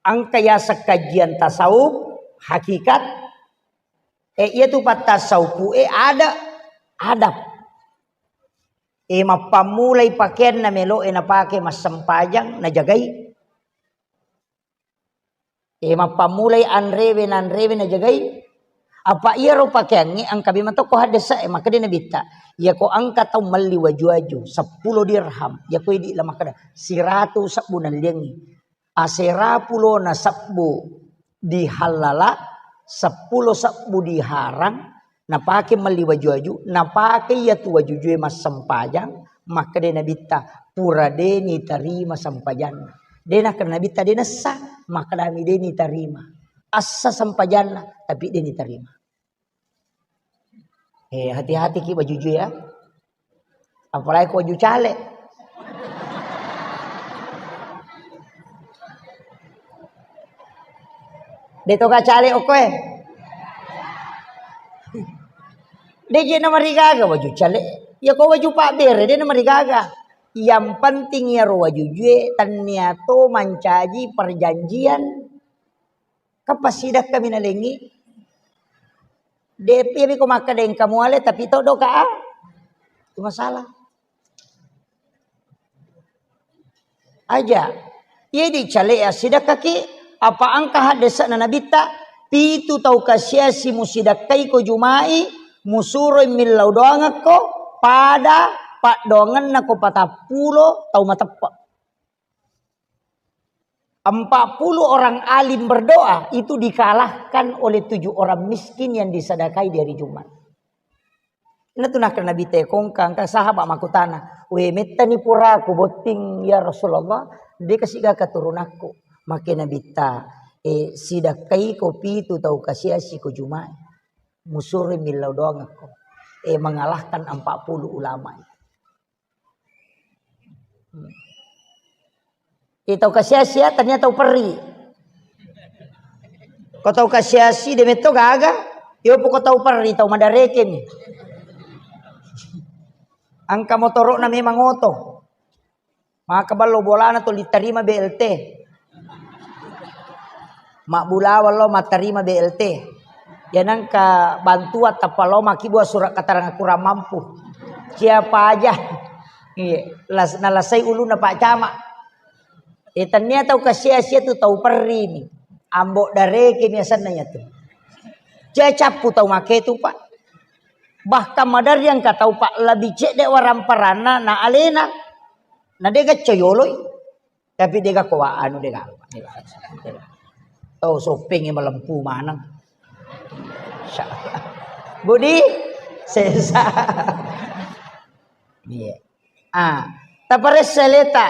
Engka yaseng kajian tasawuf, hakikat, eh, iya tu pattasawufu, eh, ada, adab. Eh, mappammulai pakeanna melo e napake massempajang, najagai. Eh, mappammulai anrewe, nanrewe najagai. Apa iyaro pakeangnge engka memang tokko haddesa e, makkeda Nabitta, iyako engka tau melli waju-waju seppulo dirham, iyako idi la makkeda siratu sebbu nalliangngi. Asera pulona sebbu dihallala, seppulo sebbu diharang, napake melli waju-waju, napake iyatu waju-wajue massempajang, makkeda Nabitta, pura de nitarima sempajanna. De nakkeda Nabitta de nessa, makkedami de nitarima. Assa sempajanna, tapi de nitarima. Eh, hati-hati ki waju-wajue ya. Apalagi ko waju cale. De to ka cale okko e. De je namarigaga waju cale. Ya ko waju pabbere de namarigaga. Yang penting iyaro waju-wajue tennia to mancaji perjanjian. Kapasidakkami nalengi. Depi ko makkeda engka muale tapi to doka a. Itu masalah. Aja. Iya di cale ya sidakkaki apa engka haddesana Nabitta pitu tau kasiasi musidakkai ko jumai musuroi millau doangekko pada paddoangenna ko patappulo tau mateppe. Empat puluh orang alim berdoa itu dikalahkan oleh tujuh orang miskin yang disadakai di hari Jumat. Natu nakkeda Nabitta kongka, engka sahabat makkutana, "We, mettani puraku botting ya Rasulullah, de kasiga keturunakku." Makke Nabitta, eh, sidakkai ko pitu tau kasiasi ko Jumat. Musuroi millau doangekko. Eh, mengalahkan empat puluh ulama itu. Itau kasiasi ya, tania tau perri. Ko tau kasiasi de metto gaga, yo poko tau perri, tau madarekemi. Engka motoro'na memang oto. Maka ballo bolana to litarima B L T. Mabbulawang lo mattarima B L T. Ya nengka bantuan tappa lo makkibua surat keterangan kurang mampu. Siapa aja. Iya, las-, nalasai ulunna Pak Camat. Eh, tennia tau kasiasi tu tau perri ni. Ambo dareke ni asenna ya tu. Cia cappu tau make tu, Pak. Bahkan maderri engka tau, Pak, lebih cedde waramparanna na alena. Na dega coyoloi. Tapi dega ko wa-, anu dega. Tau soppengnge malempu maneng. Budi sesa. Iya. Ah, taparessa leta.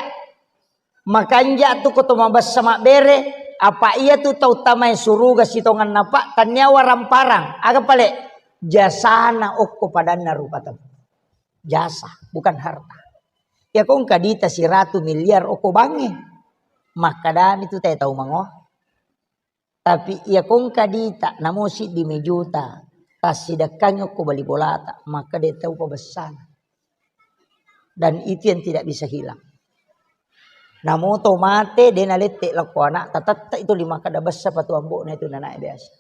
Makanja tu ko to mabessa mabbere, apa iya tu tau tamae suruga sitongenna, Pak, tania waramparang. Aga pale? Jasana okko padanna rupa tau. Jasa, bukan harta. Iya ko engka dita siratu miliar okko bangnge. Makkadami tu te tau mangoa. Tapi iya ko engka dita, namo siddi mi juta, tassidekkangi okko bali bolata, maka de tau pabessana. Dan itu yang tidak bisa hilang. Namo to mate, de nalette lakko anak, tatette itu lima kada bessa patu ambo na itu nanae biasa.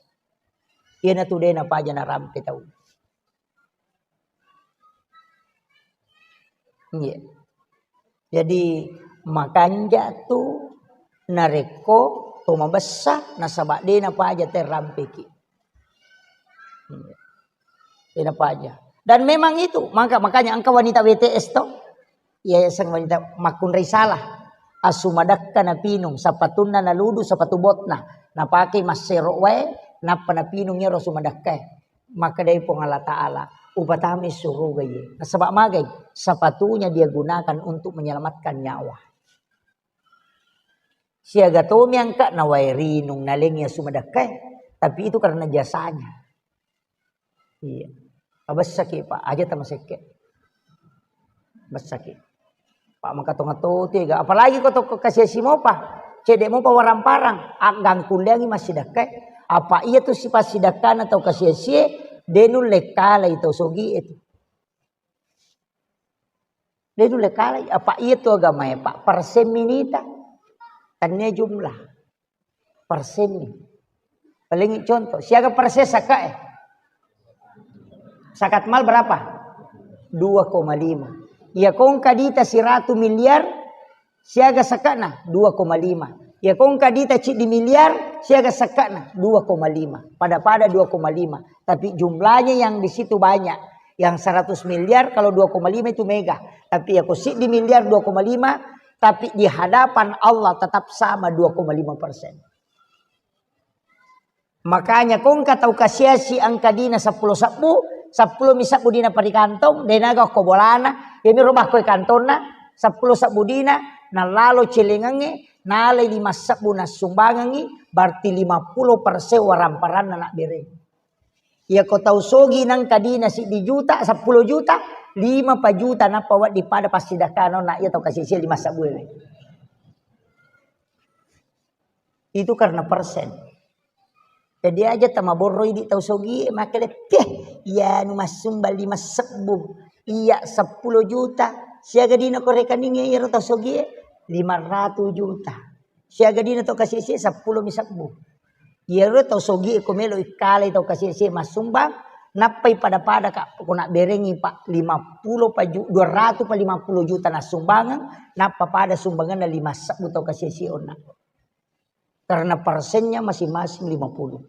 Iya na tu de napaja narampe tau. Iya. Jadi, makanja tu narekko to mabessa, nasaba de napaja te rampeki. Iya. De napaja. Dan memang itu, maka, makanya engka wanita W T S to, yayasan wanita makkunrai salah. Asu madakka napinung, sapatunna naludu, sapatu botna. Napake massero wae, nappa napinung iyaro asu madakkae. Makkedai Puang Allah Ta'ala, "Upatamai suruga iye." Nasaba magai? Sapatunya dia gunakan untuk menyelamatkan nyawa. Siaga tomi angka nawae rinung nalengi asu madakkae, tapi itu karena jasanya. Iya. Abessaki, Pak, aja tamasekke. Bessaki. Pak, maka tonga to tega. Apalagi ko to kasiasi mopa. Cedde mopa waramparang. Aggang kulleangi massidakkae. Apa iya tu sipasidakkana tau kasiasie, de nulle kalai tau sogie tu. De nulle kalai. Apa iya tu agamae, Pak, persen minita. Tania jumlah. Persenni. Paling contoh, siaga persen sakae? Sakat mal berapa? Dua koma lima. Iya ko engka dita siratu miliar, siaga sakana? Dua koma lima. Iya ko engka dita ciddi miliar, siaga sakana? Dua koma lima. Pada-pada dua koma lima. Tapi jumlahnya yang di situ banyak. Yang seratus miliar kalau dua koma lima itu mega. Tapi iya ko siddi miliar dua koma lima, tapi di hadapan Allah tetap sama dua koma lima persen. Makanya ko engka tau kasiasi angka dina seppulo sebbu, seppulo mi sebbu dina parikantong, de naga okko bolana, iyami ro bakko e kantonna, seppulo sebbu dina, nalalo celengangnge, nalai lima sebbu nassumbangengngi, berarti lima puluh persen waramparanna nabbereng. Iya ko tau sogi nangka dina siddi juta, seppulo juta, lima pa juta nappa wedding pada passidakkana onna iya tau kasiasi lima sebbu e. Itu karena persen. Jadi aja tamaborro idi tau sogie, makkeda, "Peh, iya nu massumbang lima sebbu, iya seppulo juta, siaga dina ko rekeningnge iyaro tau sogie?" "Lima ratus juta." Siaga dina tau kasiasi seppulo mi sebbu. Iyaro tau sogie ko melo ikkalai tau kasiasi massumbang, nappai pada-pada ka ko nabberengi, Pak, lima puluh pa ju-, dua ratus pa lima puluh juta nassumbangeng, nappa pada sumbangenna lima sebbu tau kasiasi onna. Karena persennya masing-masing lima puluh.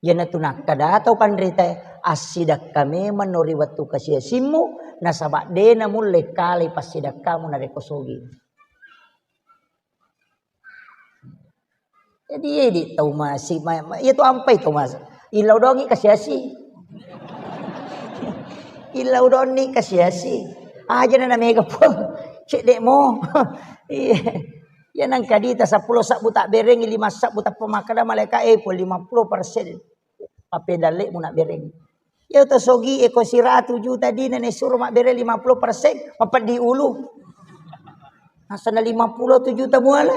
Iyanatu nakkeda tau panritae, assidakka memang no ri wettu kasiasimmu, nasaba de namulle kalai passidakkamu narekko sogi. Jadi, idi tau masi, ma-, ma-, iya tu ampai tau masi. Illau dongi kasiasi. Illau donni kasiasi. Aja na mega po. Cedde mo. Iya. Iya nangka dita seppulo sebbu tabberengi, lima sebbu tappa makkeda malaika, eh, po lima puluh persen. Pappedallemu nabbereng. Iya to sogi e ko siratu juta dina ne suro mabbere lima puluh persen, mapeddi ulu. Nasana lima puluh tu juta muala.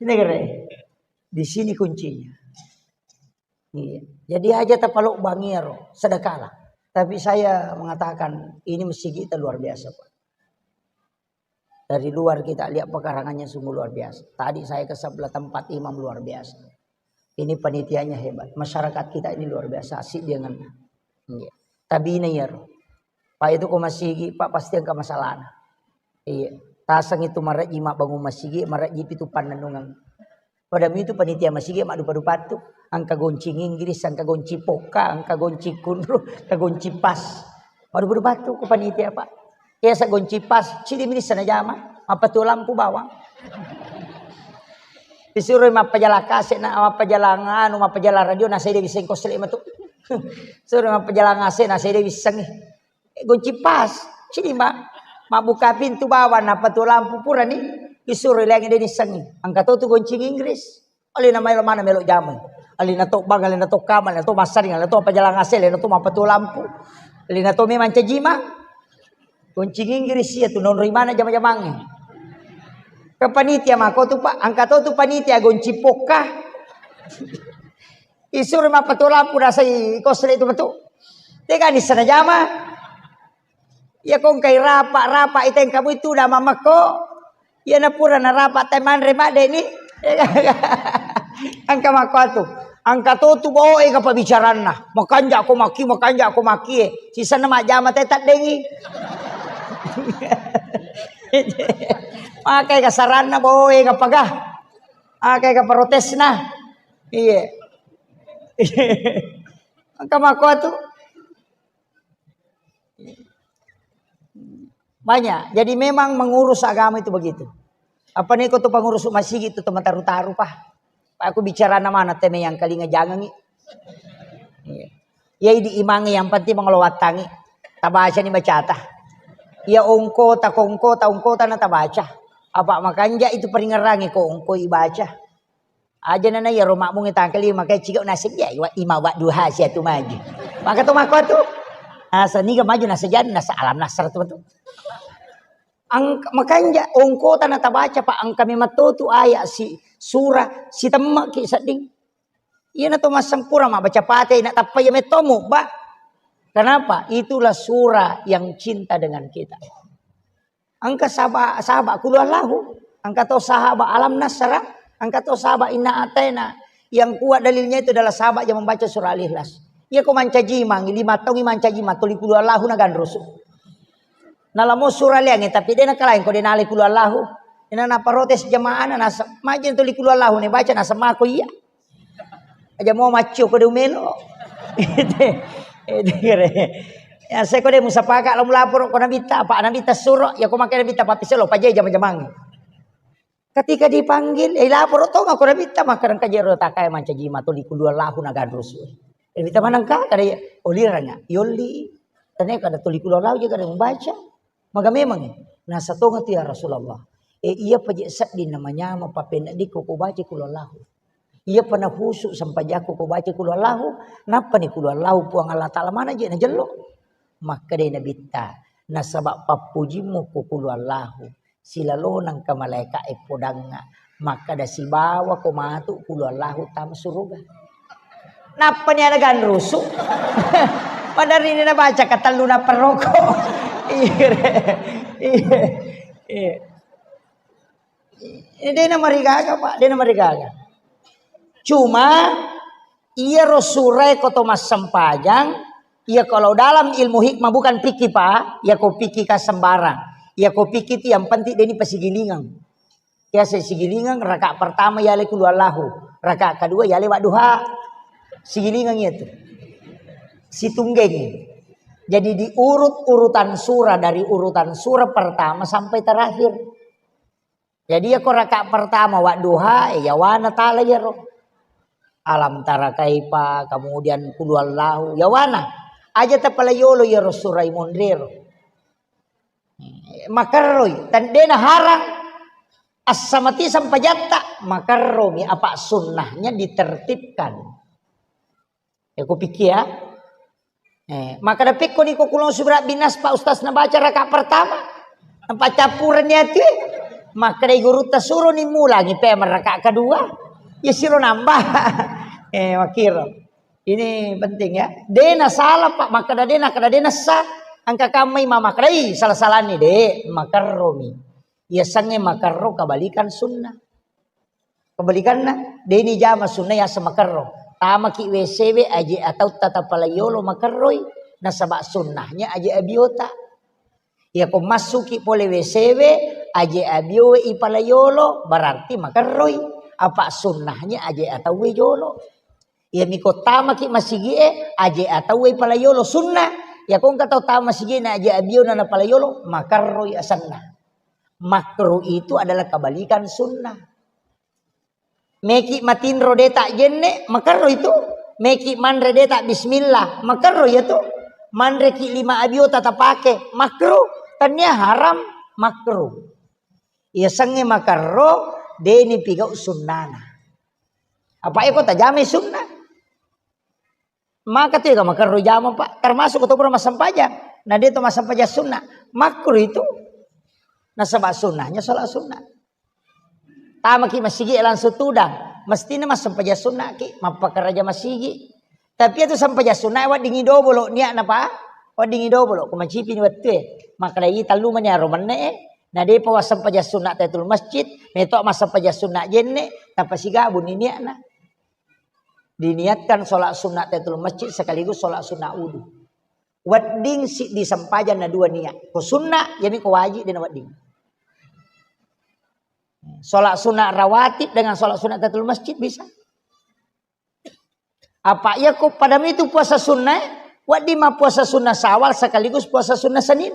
Ini kere. Di sini kuncinya. Iya. Jadi aja tapalobbangi ero, sedekahlah. Tapi saya mengatakan ini masjid kita luar biasa, Pak. Dari luar kita lihat pekarangannya sungguh luar biasa. Tadi saya ke sebelah tempat imam luar biasa. Ini panitianya hebat. Masyarakat kita ini luar biasa. Asik dia ngena. Iya. Tabina iyaro. Pak itu ko masigi, Pak pasti engka masalahna. Iya. Taseng itu marejji mabbangun masigi, marejji pitu pannennungeng. Pada mitu panitia masigi maddupa-dupattu. Engka goncing Inggris, engka goncing pokka, engka goncing kunru, engka goncing pas. Waduh, waduh, batu ku panitia, Pak. Iya, sa goncing pas, cidi minissa najama, mappatuo lampu bawang. Disuro mappajalang kaset, na mappajalang anu, mappajalang radio, na sedde wisseng kosle matu. Suro mappajalang A C, na sedde wissengi. Eh, goncing pas, cidi ma-, mabbuka pintu bawang, nappa tuo lampu purani, disuro ileangi de nissengi. Engka to tu goncing Inggris. Alena maelo mana melo jamai. Alena to bang, alena to kamar, alena to massaring, alena to pajalang A C, alena to mappatuo lampu. Alena to memang cajima. Goncing Inggris iya tu nonroi mana jama-jamangnge. Ke panitia mako tu, Pak, engka to tu panitia goncing pokka. Isuro mappatuo lampu nasai kosle tu matu. Tega nissana jama. Iya ko engkai rapa, rapa iteng kamu itu udah mamakko. Iya na pura na rapa tai manre madde ni. Engka makko atu. Engka to tu boe ka pabbicaranna. Makanja ko maki, makanja ko maki. Sisana majjama te taddengi. Makai ka saranna boe ka paga. Makai ka protesna. Iya. Engka makko atu. Banyak. Jadi memang mengurus agama itu begitu. Apa nih kau tuh pengurus masjid itu teman taru-taru, Pak? Pak, aku bicara nama anak teme yang kalinga jangan nih. Iya. Ya, idi imangi yang penting mengelowatangi. Tabaca nih bacata. Ya, ongko, ta kongko, ta ongko, ta na tabaca. Apa makanja itu peringerangi ko ongko ibaca. Aja nana ya roma mungi tangkali makai ciga nasib ya iwa ima wa duha sia tu maju. Maka tu mako tu. Asa niga maju nasa jadi nasa alam nasar tu tu. Ang-, makanja ongko tana tabaca, Pak, engka memang to tu ayat si surah si temma ki sedding. Iya na to massempura ma baca pate na tappa iya mettomu, Pak. Kenapa? Itulah surah yang cinta dengan kita. Engka saba-, sahabat kulhuwallahu, engka to sahabat alam nasara, engka to sahabat inna ataina. Yang kuat dalilnya itu adalah sahabat yang membaca surah Al-Ikhlas. Iya ko mancaji mangi, lima taungi mancaji ma, tuli kulhuwallahu na ganrusu. Nalamo surah liangi, tapi de nakalain ko de nalai kulhuwallahu. Ina naparotes jamaana, nasa-, majeng tuli kulhuwallahu ne baca, nasemako iya. Aja mau maccio ko de umelo. Ede, ede kere. Ya, saya ko de musapaka lo mulaporo ko nabitta, apa nabitta suro, ya ko makai nabitta papiselo, paje jama-jamang. Ketika dipanggil, eh, laporo to mako nabitta, maka rengka jero takai mancaji ma tuli kulhuwallahu na ganrusu. Nabitta manengka, kada ya, oliranga, yolli. Tane kada tuli kulhuwallahu je kada membaca. Maga memang, eh? Nasa tonga tu ya Rasulullah. Eh, iya paje sedding namanyama papenediko ko baca kulhuwallahu. Iya pa nahusu sampajakku ko baca kulhuwallahu, nappa ni kulhuwallahu Puang Allah Ta'ala mana je najello. Makkeda nabitta, nasaba pappujimmu ko kulhuwallahu, silalona engka malaika e podangnga, makkeda sibawa ko matu kulhuwallahu tama suruga. Nappa ni ada ganrusu. Padahal ini nabaca katellu nappa roko. Iya, iya, iya. Ini dena marigaga, Pak, dena marigaga. Cuma iyaro surae ko to massempajang, iya kalau dalam ilmu hikmah bukan fikih, Pak, iya ko fikih ka sembarang. Iya ko fikih itu yang penting deni pasigilingang. Biasa sigilingang rakaat pertama yale kulhuwallahu, rakaat kedua yale wadduha. Sigilingang itu. Situnggengi. Jadi diurut urutan surah dari urutan surah pertama sampai terakhir. Jadi ya ko rakaat pertama wadduha, eh, yawana tala yaro. Alam tara kaifa, kemudian kulhuwallahu, yawana. Aja tapala yolo yaro surai monrero. Makerroi, tandena harang. Assamati sampajatta, makerromi apa sunnahnya ditertibkan. Ya, kupikir ya. Eh, maka dapikko ni ko kulon subra binas Pak Ustaz nabaca rakaat pertama. Nampa campuran ni ati. Maka dai gurutta suro ni mulangi pe rakaat kedua. Ya siro nambah. Eh, makiro. Ini penting ya. Dena salah Pak, maka dena, kada dena sah. Angka kamai mama kadai salah-salah ni de, makerromi. Iya sange makerro kebalikan sunnah. Kebalikanna, deni jama sunnah yaseng makerro. Tamaki W C we aje atau tatapala yolo makerroi, nasaba sunnahnya aje abiota. Iya ko massuki pole W C we aje abio we ipala yolo, berarti makerroi. Apa sunnahnya aje atau we jolo. Iya miko tamaki masigi'e, aje atauwai pala yolo, sunnah. Iya ko engka tau tama masigi'e na aje abio na pala yolo, makarro i asenna. Makruh itu adalah kebalikan sunnah. Meki matinro de ta jenne, makarro itu. Meki manre de ta bismillah, makarro iya tu. Manreki lima abio ta tapake, makruh. Tania haram, makruh. Iya sengnge makarro, deni pigau sunnana. Apa eko tajame sunnah? Maka tu ega makarro jama, Pak. Termasuk ko to pura massempajang. Na de to massempajang sunnah. Makruh itu. Nasaba sunnahnya sholat sunnah. Tamaki masigi langsung tudang. Mestine massempajang sunnah ki, mappakaraja masigi. Tapi itu sempajang sunnah weddingi dobolo niatna, Pak. Weddingi dobolo. Ko macipi ni wettue. Makkedai tallu mani aro menne e. Na depa wassempajang sunnah tahiyatul masjid. Meto massempajang sunnah jenne. Tapasigabu ni niatna. Diniatkan sholat sunnah tahiyatul masjid sekaligus sholat sunnah wudu. Wedding siddi sempajang na dua niat. Ko sunnah, iyami ko wajib dena wedding. Sholat sunnah rawatib dengan sholat sunnah tahiyatul masjid bisa. Apa iya ko pada itu puasa sunnah, wedding ma puasa sunnah Syawal sekaligus puasa sunnah Senin.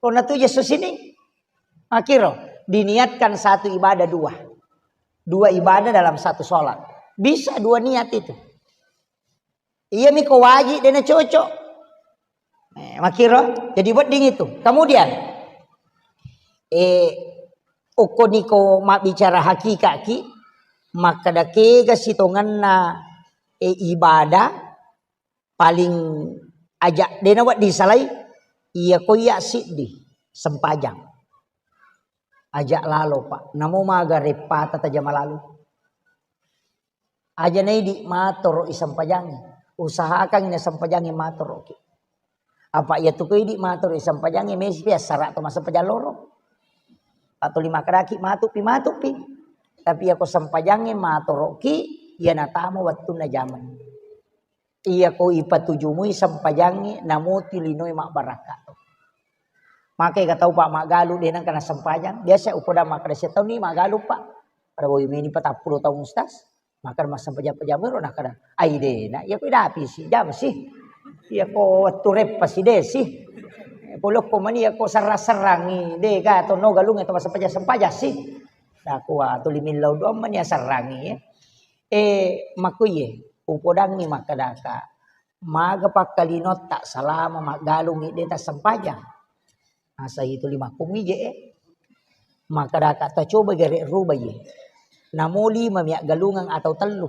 Ko na tu Yesus ini. Akhirnya diniatkan satu ibadah dua. Dua ibadah dalam satu sholat. Bisa dua niat itu. Iyami ko wajib dena cocok. Eh, makkiro, jadi wedding itu. Kemudian, eh, okko niko mabbicara hakikaki, makkeda kega sitongenna, eh, ibadah paling aja dena wedding salai, iya ko iya siddi sempajang. Aja lalo, Pak. Namo maga reppata tajama lalo. Aja naidi matoro i sempajangi. Usahakan na sempajangi matoro ki. Apa iya tu ko idi matoro i sempajangi mesi pi assara to massempajang loro. Atau lima kadaki matu pi, matu pi. Tapi iya ko sempajangi matoro ki, iya natama wettunna jamang. Iya ko ipatujumui sempajangnge, namuti linoe mabbarakka. Makai ga tau, Pak, maggalu de nengka nasempajang. Biasa upoda makkeda, "Setau ni maggalu, Pak." Pada boi meni patappulo taung, Ustaz. Makkeda massempajang-pajang ero nakkeda, "Ai de na, iya ko idapi si, jam si. Iya ko wettu reppa si de si. Polokko mani iya ko serrang-serrangi, de ga to no galungnge to massempajang-sempajang si." Nakua tuli millau doang mani asserrangi, ya. Eh, makkuye, upodangngi makkedaka, maga pakkalinotta salama maggalungngi de tassempajang. Asa itu lima kumije, eh. Makkedaka tacoba gere rubai. Namo lima mi aggalungeng atau tellu.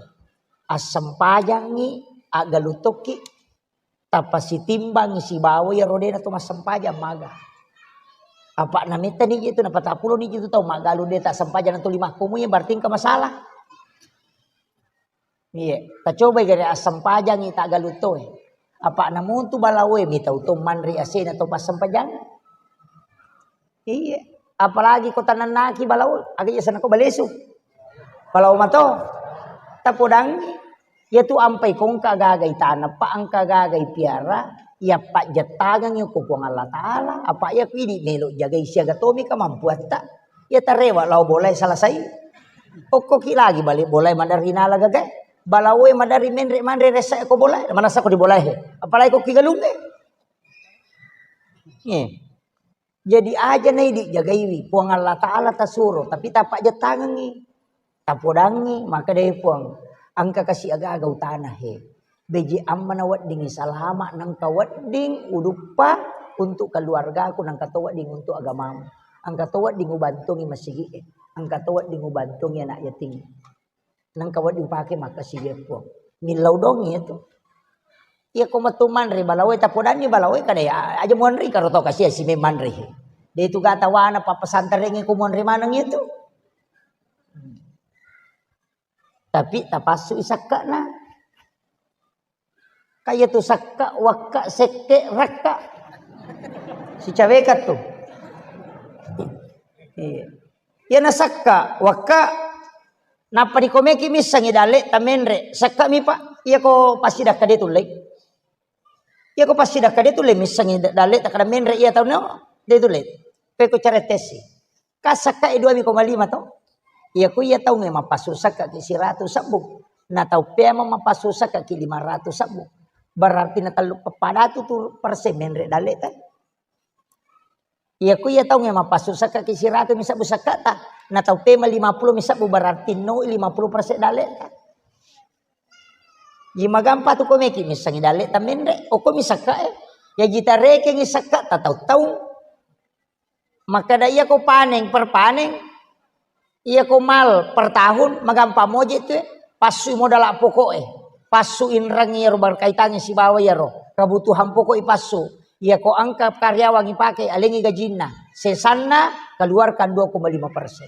Assempajangngi, aggalung tokki, tappa sitimbangngi sibawa iyaro de na to massempajang maga. Apa namettani je tu, napatappulo ni je tu tau maggalung de tassempajang na tuli makkumu, iya berarti engka masalah. Iya, tacobai gare assempajangngi taggalung toe. Apa namontu balaoe mitau to manre asena to passempajang. Iya, apalagi ko tanennaki balao, aga iya sana ko balesu. Balao mato. Tapodangngi. Iya tu ampai ko engka gagai taneng, pa engka gagai piara, iya pajjettangengngi ko Puang Allah Taala, apa iya ku idi melo jagai siaga tomi kamampuatta. Iya tarewa lao bolae salasai. Okkoki lagi bale bolae maderri nala gagae. Balaoe maderri menre manre ressa ko bolae, manassa ko di bolae. Apalagi ko ki galungnge. Iya. Jadi aja naidi jagaiwi, Puang Allah Taala tasuro, tapi tapajjettangengngi, tapodangngi, makkedai Puang, engka kasi aga-aga utana he. Beji amma na weddingngi salama, nengka wedding uduppa untuk keluargaku, nengka to wedding untuk agamamu, engka to wedding ubantungi masigi'e, engka to wedding ubantungi anak yatim. Nengka wedding upake makkasiwiang Puang. Millau dongi itu. Iya ko metu manre balaoe, tapodanni balaoe kada ya, aja muanre karo tau kasiwiang si me manre. De itu gata wana pa pesantren ko muanre maneng itu. Tapi tapassu isakkana. Kaya tu sakka, wakka, sekke, rakka. Sicaweka tu. Iya. Iya na sakka, wakka, nappa dikomeki missengi dalle tamenre. Sakka mi, Pak. Iya ko pasti dakka de tullei. Iya ko pasti dakka de tullei missengi da-, dalle takkada menre iya tau no. De tullei. Peko cara tesi. Ka sakka e dua koma lima to. Iya ku iya taungnge mappasu sakka ki siratu sebbu. Na tau pea mappasu sakkaki lima ratus sebbu. Berarti na tellu peppadatu tu persen menre' dalle'ta. Iya ku iya taungnge mappasu sakkaki siratu mi sebbu sakkata. Na tau pea lima puluh mi sebbu berarti no lima puluh persen dalle'ta. Ji magampa tu ko meki missengi dalle'ta menre'. Oko mi sakka'e. Ya ji tarekengi sakkata tau-tau. Makkeda iya ko paneng per paneng, iya ko mal per tahun, magampa moje tu, eh. Passu modala pokok, eh. Passu inreng iyaro berkaitangi sibawa iyaro kebutuhan pokok ipassu. Iya ko engka karyawan ipake, alengi gajinna. Sesanna keluarkan dua koma lima persen.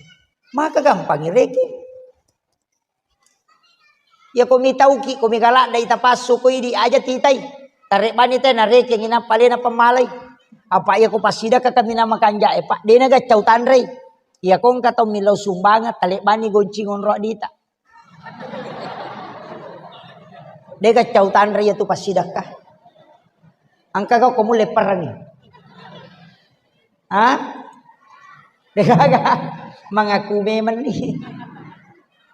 Maka gampang ireke. Iya ko mitauki, ko migaladda ita passu ko idi aja titai. Tarebbani te narekengi nappa alena pemmalai. Apa iya ko passidakka kaminang makanja e, Pak, dena gaccau tanrei. Iya ko engka tau millau sumbangan, talebbani goncing onro dita. De gaccau tanrei iya tu passidakka. Engka kau ko mulle perangi. Ha? Degaga. Mengaku memang ni.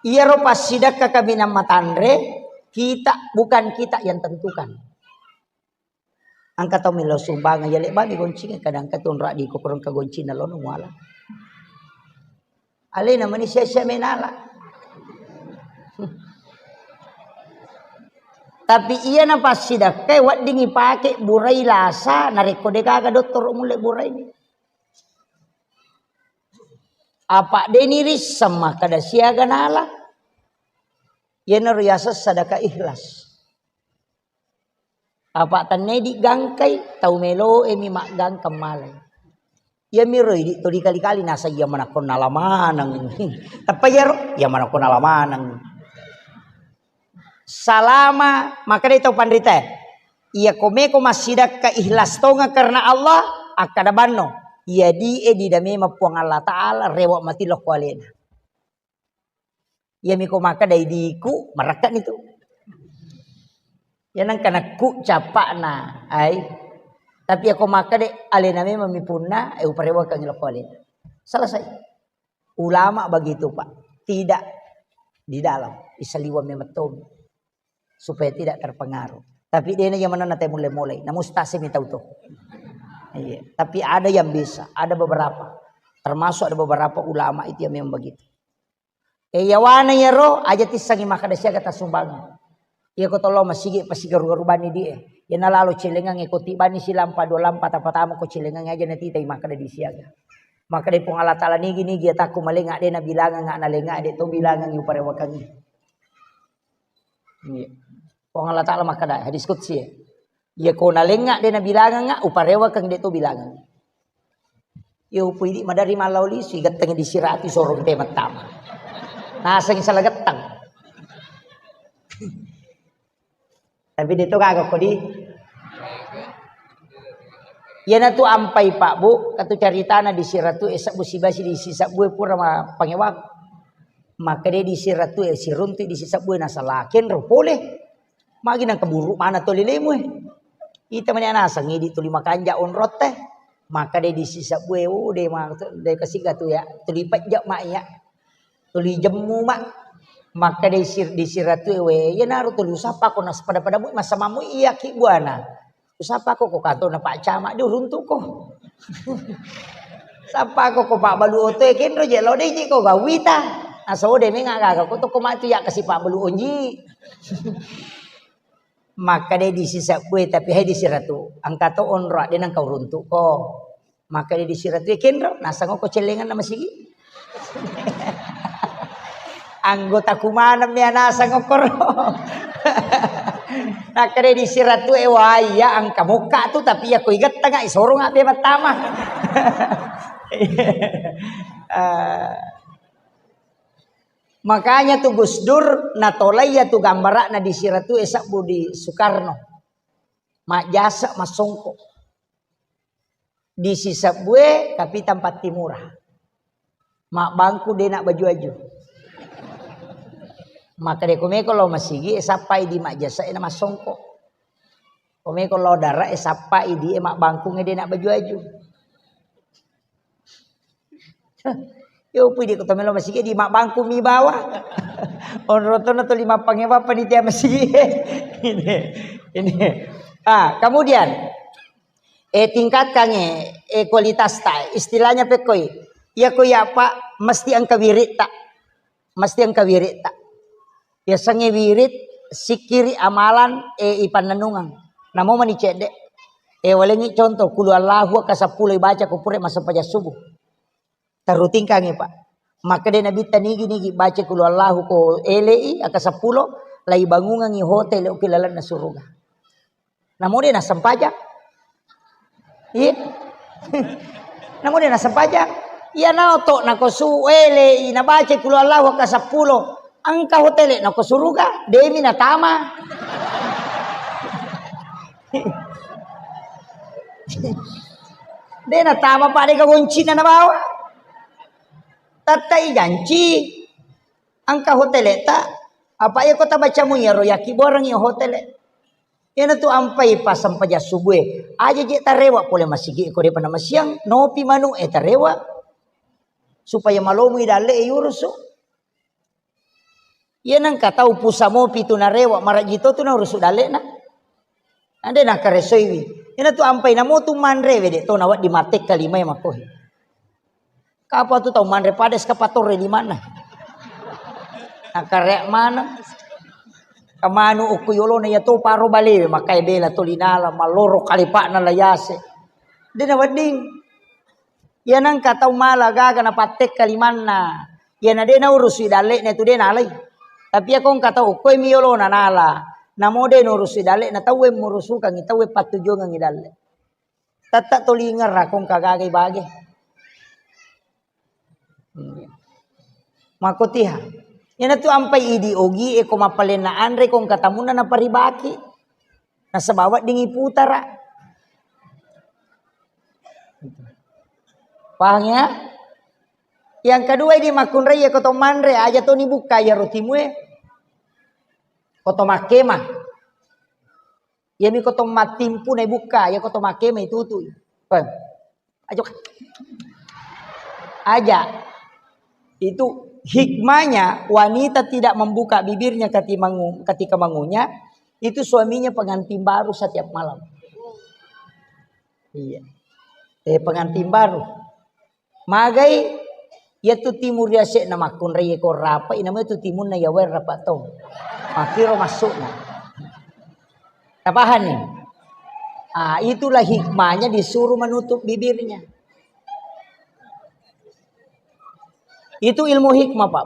Iyaro passidakka kaminang matanre, kita, bukan kita yang tentukan. Engka tau millau sumbangan, ya lebbani goncing, kadang engka tu onro diko korong ka goncing na lono muala. Alena mani sia-sia menala. Tapi iya na passidakkai wedding ipake burai lasa, narekko degaga dottoro mulle burai ni. Apa deni risseng makkeda siaga nala. Iyanaro yaseng sadaka ikhlas. Apa tennedi gangkai, tau meloe mi maggangkang malai. Iyamiro idi tuli kali-kali nasa iya manakko nala maneng. Teppa iyaro, iya manakko nala maneng. Salama, makkedai tau panrita, iya ko meko massidakka ikhlas tonga karena Allah, akkada banno, iya di e dida memang Puang Allah Ta'ala rewa mati lokko alena. Iyami ko makkeda idiku, marakka ni tu. Ya nengka nakku capakna, ai. Tapi ako makkeda alena memang mi punna, eh, uparewakangi lokko alena. Selesai. Ulama begitu, Pak. Tidak di dalam, isaliwang memang tomi. Supaya tidak terpengaruh. Tapi dena yang mana nanti mulai-mulai. Namun stasi mi tau tu. Iya. Tapi ada yang bisa, ada beberapa. Termasuk ada beberapa ulama itu yang memang begitu. E, yawana iyaro, aja tissengi makkeda siaga tassumbangeng. Iya ko tollo masigi pasigaru-garu banni di e. Iya nalalo celengang e ko tibani silampa dua lampa tapatama ko celengang aja natitai makkeda di siaga. Makkeda Puang Allah Ta'ala nigi-nigi atakku malenga de nabilangang nalenga de to bilangang uparewakangi. Iya. Puang Allah Ta'ala makkeda hadis qudsi e. Iya ko nalenga de nabilangang uparewakang de to bilangang. Iya, upu idi madari mallau lisu, igettengi di siratu sorong te mattama. Naseng salah getteng. Tapi de to gaga ko di. Iyana tu ampai Pak Bu, katu caritana di siratu e sebbu sibasi di sisebbu e pura ma pangewa. Maka de di siratu e siruntu di sisebbu e nasalaken ro pole. Magi nang keburu mana toli lemu e. Ita mani anaseng idi tuli makanja onrotte. Maka de di sisebbu e, oh, de ma, de kasiga tu ya, tuli pejja ma iya. Tuli jemmu ma. Maka de sir, di siratu e, we, iya naru tuli usappa ko nas pada-pada mu, masa mamu iya ki buana. Usappako ko kato na Pak Camat di uruntuko. Sappako ko Pak Balu oto e kenro je lo de je ko gawita. Aso de menga gaga ko to ko matu ya kasi Pak Balu onji. Maka de di sisebbu e tapi hai di siratu. Angka to onro de nang kau runtuko. Maka de di siratu e kenro nasang ko celengan nama sigi. Anggota kumaneng mi anaseng okkoro. Nakkeda di siratu e wai ya angka mokka tu tapi ya ko igettenga isoronga pe mattama. Eh, makanya tu Gus Dur natolai ya tu gambarana di siratu e sebbu di Soekarno. Majjasa massongko. Di sisebbue kapitang Pattimura. Mabbangku de na baju-aju. Maka de komeko lao masigi e sappai di majjasa e na massongko. Komeko lao dara e sappai di e mabbangkung e de na baju-aju. Yo pui di kota melo masigi di mabbangku mi bawa. Onrong tona tuli mappangewa panitia masigi. Ini. Ini. Ah, kemudian eh tingkatkan eh, eh kualitas ta. Istilahnya pekkoi. Iya ko iya Pak mesti engka wirid ta. Mesti engka wirid ta. Yasengnge wirid, sikkiri, amalan, eh, ipannennungeng. Namo mani cedde. Eh, walengngi contoh, kulu Allahu akka seppulo ibaca ko pura massempajang subuh. Tarutingkangngi, Pak. Makkeda Nabitta nigi-nigi baca kulu Allahu ko elei akka seppulo, lai bangungengngi hotel ki lalenna suruga. Namo de nassempajang. Iya. Namo de nassempajang. Iya nao to nako su elei nabaca kulu Allahu akka seppulo. Engka hotel nako suruga, demi natama. De natama Pak de goncina nabawa. Tattai janci. Engka hotel ta. Apa iya kota bacamu iyaro yaki boreng iya hotel. Iyanatu ampai passempajang subuh e. Aja je tarewa pole masigi ko depa namasiang, nopi manu e tarewa. Supaya malomo i dalle e yurusu. Iya nengka tau pusa mopi tu narewa, maraji to tu naurusu dalle na. Ande nakaresoiwi. Iyanatu ampai namo tu manre we de to nawedding mattekka lima e makkohi. Kapa tu tau manre pada eskavator e di mana? Nakare mana? Kamanu okko yolona iya to paro balewe makkai bela tolinala malloro kalipakna layase. De nawedding. Iya nengka tau mala gaga napattekka limanna. Iyana de naurusui dalle'na tu de nalai. Tapi iya ko engka tau okkoi mi yolona nala. Namo de naurusui dalle'na tauwe murusukangngi tauwe pattujuangengngi dalle. Tette tolingerra ko engka gaga ibage. Makkotiha. Iyanatu ampai idi ogi e ko mappalenna anre ko engka tamunna naparibaki. Nasaba wedding iputara. Paham ya? Yang kedua ini makkunrai ya ko to manre aja to ni bukka ya rotimue. Ko to makkema. Iyami ko to mattimpu na bukka, ya ko to makkema itutui. Paham? Aja. Aja. Itu hikmahnya wanita tidak membuka bibirnya ketika mengu-, ketika mengunyah, itu suaminya pengantin baru setiap malam. Iya. Eh, pengantin baru. Magai, iya tu timu riase'na makkunrai ko rapa, inama tu timunna yawa rapa to. Makkiro masukna. Tapahanni? Ah, itulah hikmahnya disuruh menutup bibirnya. Itu ilmu hikmah, Pak.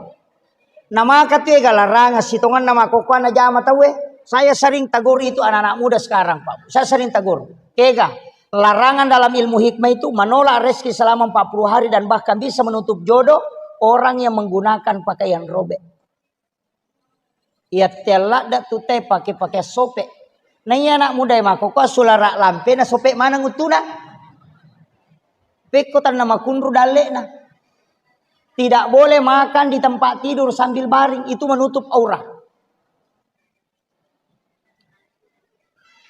Namaka tu ega larangan sitonganna makkokkoe najama tauwe. Saya sering tegur itu anak-anak muda sekarang, Pak. Saya sering tegur. Kega, larangan dalam ilmu hikmah itu menolak rezeki selama empat puluh hari dan bahkan bisa menutup jodoh orang yang menggunakan pakaian robek. Iya tella da tu te pake-pake sope. Na iya anak muda makkokkoe sulara lampe na sope maneng utuna. Pekko tanna makunru dalle'na. Tidak boleh makan di tempat tidur sambil baring, itu menutup aurat.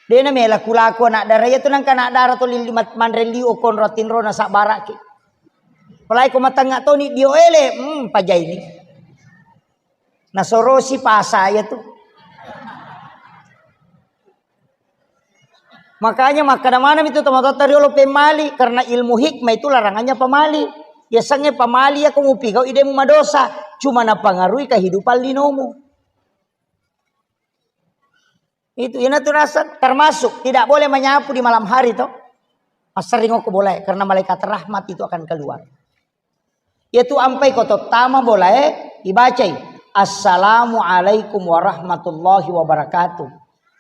Dena melaku-laku anak dara iya tu nangka anak dara to lili mat-, manre liu konro tinro na sabbaraki. Apalagi ko matengnga toni dio ele, hmm, pajaini. Nasorosi pasa iya tu. Makanya makkada maneng itu tomatoatta riolo pemali, karena ilmu hikmah itu larangannya pamali. Biasanya pamali ya ko mupigau ide mu madosa, cuma napangaruhi kehidupan linomu. Itu ina tu rasa termasuk tidak boleh menyapu di malam hari to. Masering ko boleh karena malaikat rahmat itu akan keluar. Iyatu ampai ko tottama bolae, ibacai, "Assalamualaikum warahmatullahi wabarakatuh."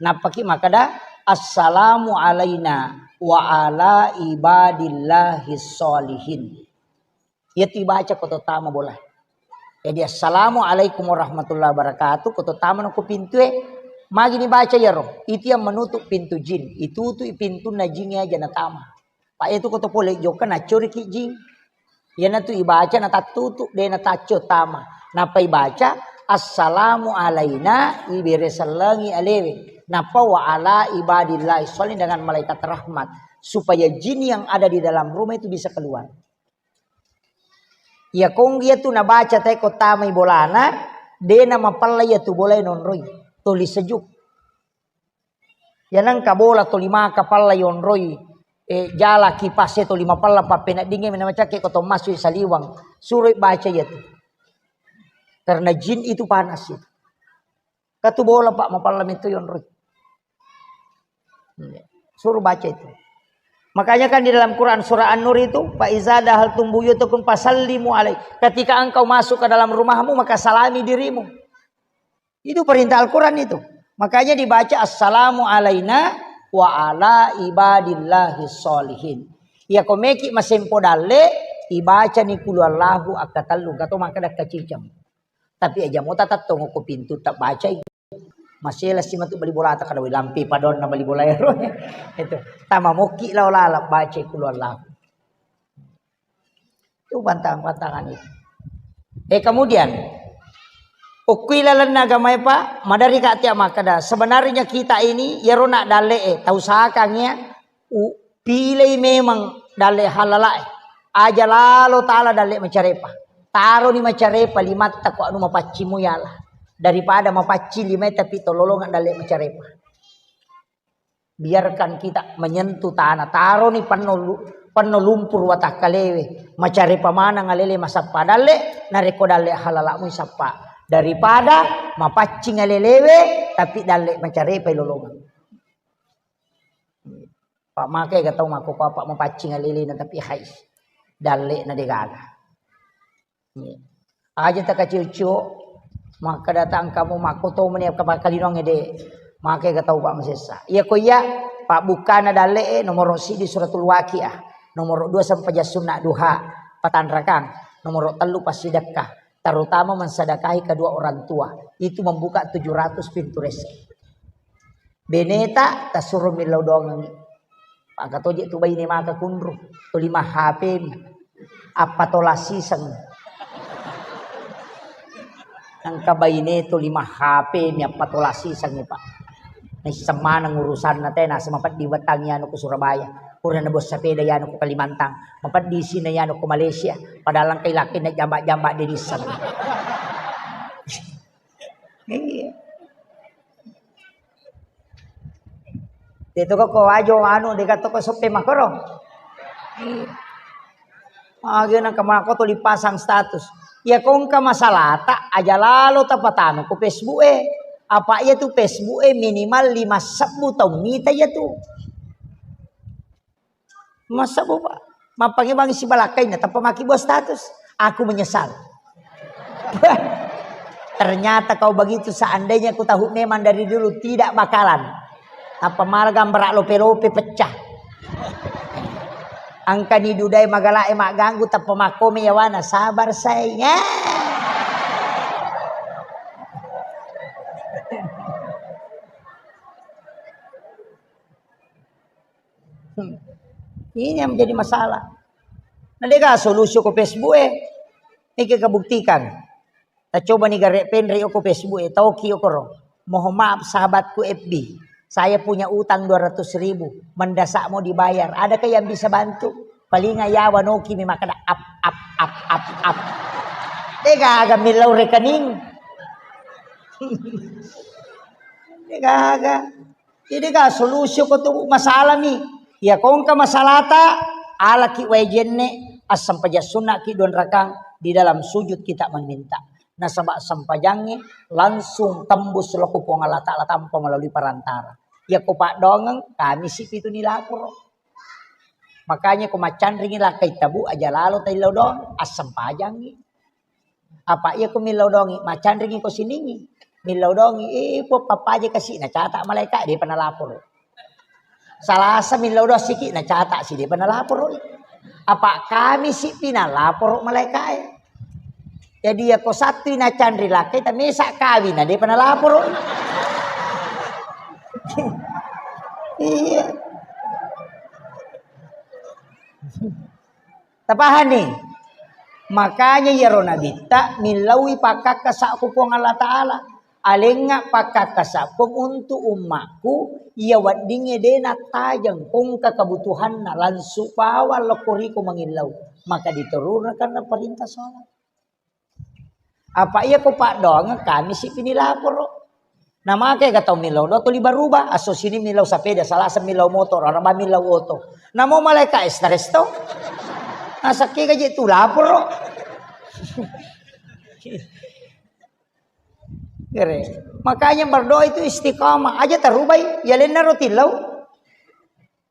Nappaki makkeda, "Assalamu alaina wa ala ibadillahis sholihin." Iyatu ibaca ko tottama bolae. Jadi, "Assalamualaikum warahmatullahi wabarakatuh," ko tottama no ko pintue, magi ni baca iyaro? Itu yang menutup pintu jin. Itu tu pintunna jin aja natama. Pak, itu ko to pole jokka nacoriki jing. Iyanatu ibaca natattutu, de nataccio tama. Nappa ibaca, "Assalamu alaina," ibere sellengi alewe. Nappa, "Wa ala ibadillahi sholihin," dengan malaikat rahmat. Supaya jin yang ada di dalam rumah itu bisa keluar. Iya kong iya tu nabaca tae ko tamai bolana, de na mapella iya tu bola nonroi. Toli sejuk. Iya nengka bola toli maka palla yonroi, eh, jala kipas e toli mapella pappeneddingnge mena macakke ko to massu saliwang. Suroi baca iya tu. Karena jin itu panas itu. Katu bola, Pak, mapalla metto yonroi. Suruh baca itu. Makanya kan di dalam Quran surah An-Nur itu, "Fa iza dahaltum buyutakum fasallimu alai." Ketika engkau masuk ke dalam rumahmu, maka salami dirimu. Itu perintah Al-Quran itu. Makanya dibaca, "Assalamu alaina wa ala ibadillahi sholihin." Iya ko meki masempo dalle, ibacani kulu Allahu akkatellu, gato maka dakka ciceng. Tapi aja mo tatattongo ko pintu tabbacai. Masela si matu bali bolata kada wai lampe padonna bali bola ero. Itu. Tama mokki lao lala bacai kulu Allahu. Itu pantang-pantangan itu. Eh, kemudian, ukkui lalenna agama e, Pak, madari ka tia makkeda, sebenarnya kita ini, yero nak dalle e, tau sakang ya, u-, pilei memang dalle halala e. Aja lalo tala dalle macarepa. Taroni macarepa limatta ko anu mapaccing mu yala. Daripada mapaccing limae tapi tololongan dalle macarepa. Biarkan kita menyentuh tanah. Taroni penno lu-, penno lumpur watakkalewe. Macarepa maneng alele masappa dalle, narekko dalle halalamu sappa. Daripada mapaccing alelewe, tapi dalle macarepa lolongan. Pak make ga tau makko apa mapaccing alelena tapi hai. Dalle na degaga. Aja takaciu-ciu, makkeda tangkamu makko to meni apa pakkalinongnge de. Make ga tau Pak masessa. Iya ko iya, Pak bukkana dalle e, nomor sidi suratul waqiah, nomor dua sempajang sunna duha, patanrakang, nomor tellu passidekka, terutama mensedekahi kedua orang tua, itu membuka tujuh ratus pintu rezeki. Beneta tasuro millau doangengngi. Paka toje tu baine maka kunru, tuli ma H P mi. Appa tola siseng. Engka baine tuli ma H P mi appa tola siseng, Pak. Naisseng maneng urusanna te, naseng mapeddi wettangngi anu ku Surabaya. Pura nabos sepeda yanu ku Kalimantan. Mapeddi sina yanu ku Malaysia. Padahal engka ilakke na jamba-jamba de nisseng. Iya. Itu kok ko wajo anu deka toko soppe makoro. Iya. Age nang kemako tuli pasang status. Ya kongka masalata aja lalo tapatanu ku Facebook e. Apa iya tu Facebook e minimal lima sebbu tau mita iya tu. Masa boba? Mappangi bangi sibalakkainna, tappa maki buat status. Aku menyesal. Ternyata kau begitu, seandainya ku tahu memang dari dulu tidak bakalan. Tappa mala gambara lope-lope pecah. Angkani dudai magalae magganggu tappa makkome yawana, sabar sayang. Hmm. Ini yang menjadi masalah. Na dega solusi ko Facebook e. Iki kabuktikan. Tacoba ni gare penre ko Facebook e, tauki okoro. Mohon maaf sahabatku F B. Saya punya utang dua ratus ribu. Mendesak mau dibayar. Adakah yang bisa bantu? Paling ayawa noki mi makada ap ap ap ap ap. Dega aga millau rekening. Dega aga. Jadi ga solusi ko tu masalah mi. Ya kongka masalata, alaki wae jenne, assempajang sunnaki dua rakang di dalam sujud kita meminta. Nasaba sempajangnge langsung tembus loko Puang Allah Ta'ala tanpa melalui perantara. Ya ko paddoangeng, kami si pitu ni laporo. Makanya ko maccanringi lakkai tabu aja lalo taillau doang, assempajangngi. Apa iya ko millau dongi, macanringi ko siningi. Millau dongi, eh, po pappaje kasi nacata malaika, depa nalaporo. Salasa millau doang siki nacata si depa nalaporo. Apa kami si pi nalaporo malaika e. Jadi ya ko sattui nacanri lakkai tamesa kawin na depa nalaporo. Iya. Tapahani? Makanya iyaro nabitta millaui pakkakka sakku Puang Allah Ta'ala. Alengnga pakkakkasappeng untuk ummakku, iya weddingnge de nattajeng, kongka kebutuhanna, langsung bawang lokko riko mangillau. Maka diterurkan perintah sholat. Apa iya ko paddoangeng kami si pini laporo. Namake ga tau millau do tuli baruba, asso sini millau sepeda, salasa millau motor, araba millau oto. Namo malaika stres to. Nasakke gaji tu laporo. Gere. Makanya berdoa itu istiqamah. Aja tarubai, ya lenna ro tillau.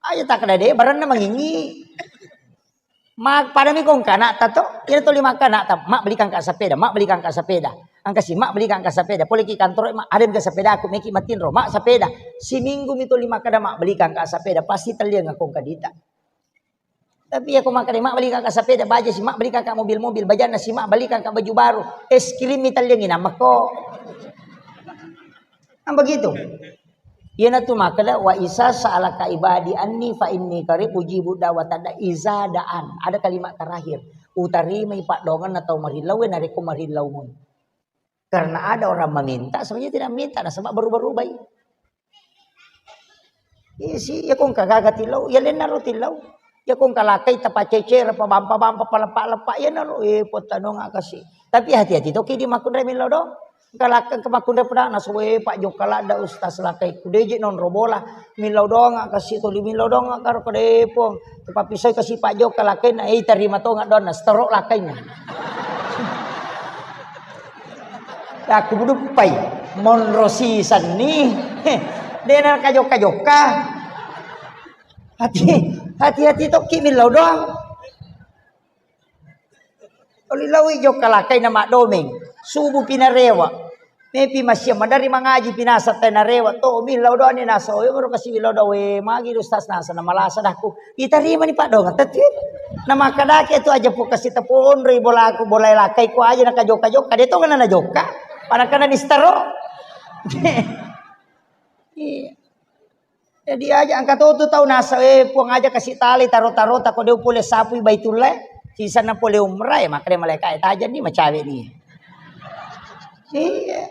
Aja takkeda de baranna mangingi. Ma pada mi kongka anakta to, ina tuli makkeda anakta, "Mak, belikan ka sepeda, Mak, belikan ka sepeda." Angka si, "Mak, belikan ka sepeda." Pole ki kantoro, "Mak, ada mi ka sepeda aku, meki matinro, Mak, sepeda." Siminggu mi tuli makkeda, "Mak, belikan ka sepeda." Pasti telliang kongka dita. Tapi iya ko makkeda, "Mak, belikan ka sepeda," baja si, "Mak, belikan ka mobil-mobil," bajanna si, "Mak, belikan ka baju baru." Es krim mi telliang inang mako. Kan begitu. Iyanatu makkeda, "Wa iza sa'alaka ibadi anni fa inni qarib ujibu da'watad da'i iza da'an." Ada kalimat terakhir. Utarimai paddoangenna tau marillau e narekko marillau mui. Karena ada orang meminta, sebenarnya tidak minta, nasaba berubah-ubah i. Iya si, iya kongka gaga tillau, iya lenna ro tillau. Iya kongka lakkai tapacecere, pabampa-bampa, paleppa-leppa, iya naro, eh, pottanonga kasi. Tapi hati-hati toki di makkunrai millau doang. Engka lakka, engka makkunrai peda, nasu, eh, Pak Jokka ladda, Ustaz, lakkai ku deje nonro bola. Millau doang kasi tuli, millau doang karo kedepong. Tapappisai kasi Pak Jokka lakkaina, eh, tarima tonga doang, stroke lakkaina. Aku buduppai, monro sisenni. Dena kajokka-jokka. Hati, hati-hati tokki millau doang. Oli laui jokka lakkaina maddomeng. Subuh pinarewa. Mepi masia madari mangaji pinasa tena rewa to millau doang ni nasa. Oyo mero kasi millau doang we magi ustaz nasa na malasa dahku. Itarimani paddoangeng tette. Na makkedaki tu aja pu kasi taponroi bolaku, bolae lakkai ku aja na kajokka-jokka, de tongeng na najokka. Pada kana nistaro. Iya. Jadi aja engka to tu tau nasa, eh, Puang aja kasi tali taro-taro tako de pole sapui Baitullah. Sisanna pole umrah, ya, makkeda malaika, eh, tajenni macawe ni. Iya.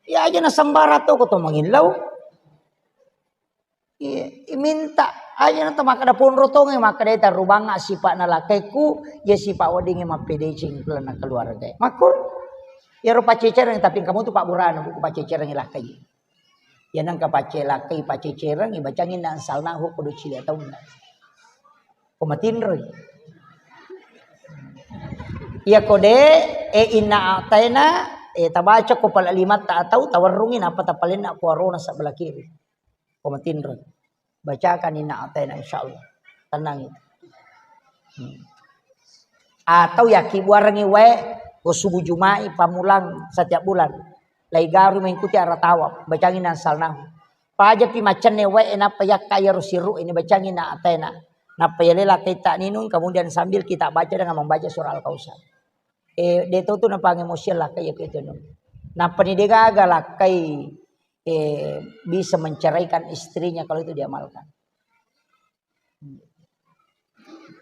Iya aja na sembara to ko to mangillau. Iya, minta aja na to makkeda ponro tonge, makkeda tarubanga sipa'na lakaiku, ya sipa weddingnge mappedeceng lalenna keluarga. Makkur, iyaro paccecereng, tapi engka mutu pabburana buku paccecereng lakkai. Ya nengka pacce lakkai, paccecereng, ibacangi na ansalnahu kudu cilia taunna. Ko matinroi. Iya ko de, e inna a'taina, e tabaca ko pala limatta atau tawarrungi napa tapalenna ko arona sebelah kiri. Ko matinro. Bacakan inna a'taina, insyaallah. Tenang itu. Hmm. Atau yakkibuarengngi wae ko subuh Juma'i pamulang setiap bulan. Lai garu mengikuti arah tawaf. Bacangi na ansalnahu. Pajapi maccenne wae, e, nappa yakka iyaro sirru ini bacangi inna a'taina. Nappa yale lakkai ta ninung, kemudian sambil kita baca dengan membaca surah Al-Kautsar. Eh, de to tu napangemosian lakkai iya ko itu. Nappa ni de gaga lakkai, eh, bisa menceraikan istrinya kalau itu diamalkan.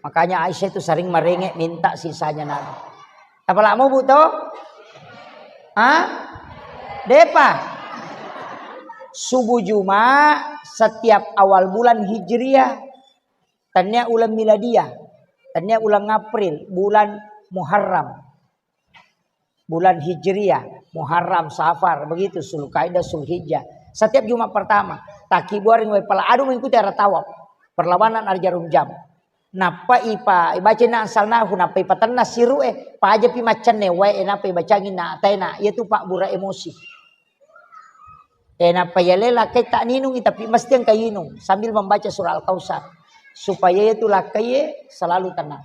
Makanya Aisyah itu sering merengek minta sisanya Nabi. Apalagi mau bu to? Hah? Depa. Subuh Jumat setiap awal bulan Hijriah. Tania ulang miladiah, tania ulang April, bulan Muharram. Bulan Hijriah, Muharram, Safar, begitu, Zulkaidah, Zulhijjah. Setiap Jumat pertama, takkibuaring wae pala adu mengikuti arah tawaf, perlawanan arah jarum jam. Nappa ipa, ibaca inna ansalnahu, nappa ipatenna siru e, pajapi maccenne wae, nappa ibacangi inna a'taina, iya tu pabbura emosi. Eh, nappa yale lakkai ta ninungi, tapi mesti engka inung sambil membaca surah Al-Kautsar. Supaya itu lakkai selalu tenang.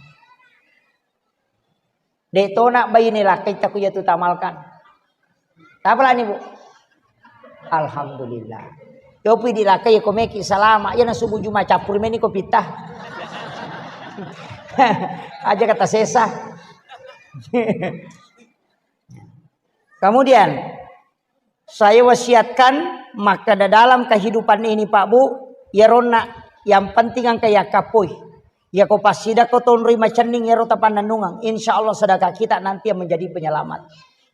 De tona baine lakkai ta ku iya tu tamalkan. Tapalani, Bu? Alhamdulillah. Yopi di lakkai ko meki salama, iya na subuh Jumat cappuri meni ko pita. Aja kata sesa. Kemudian, saya wasiatkan, makkeda dalam kehidupan ini, Pak Bu, iyaronna yang penting engka yakkappoi. Yako passidako tonroi macenning iyaro tapannennungeng, insya Allah sedekah kita nanti yang menjadi penyelamat.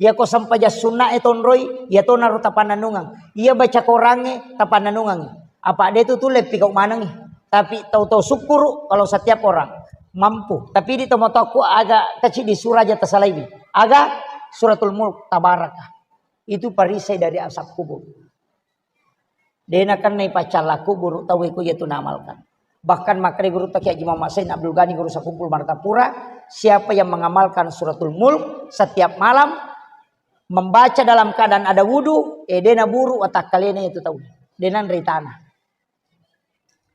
Iya ko sempajang sunna e tonroi, iya tonaro tapannanungeng. Iya baca Korangnge tapannanungeng. Apa de tu tulle pigau manengi. Tapi tau-tau syukuru kalau setiap orang mampu. Tapi di tomatoakku aga kecil di suraja tasalaiwi. Aga Suratul Mulk, Tabaraka. Itu perisai dari azab kubur. De nakennai paccalla kuburu tauwe ko iya tu naamalkan. Bahkan makkeda gurutta Kiai Haji Muhammad Said Abdul Ghani Guru Sakumpul Martapura, siapa yang mengamalkan Suratul Mulk setiap malam, membaca dalam keadaan ada wudu, eh, de naburu watakkalena itu tau. De nanrei tanah.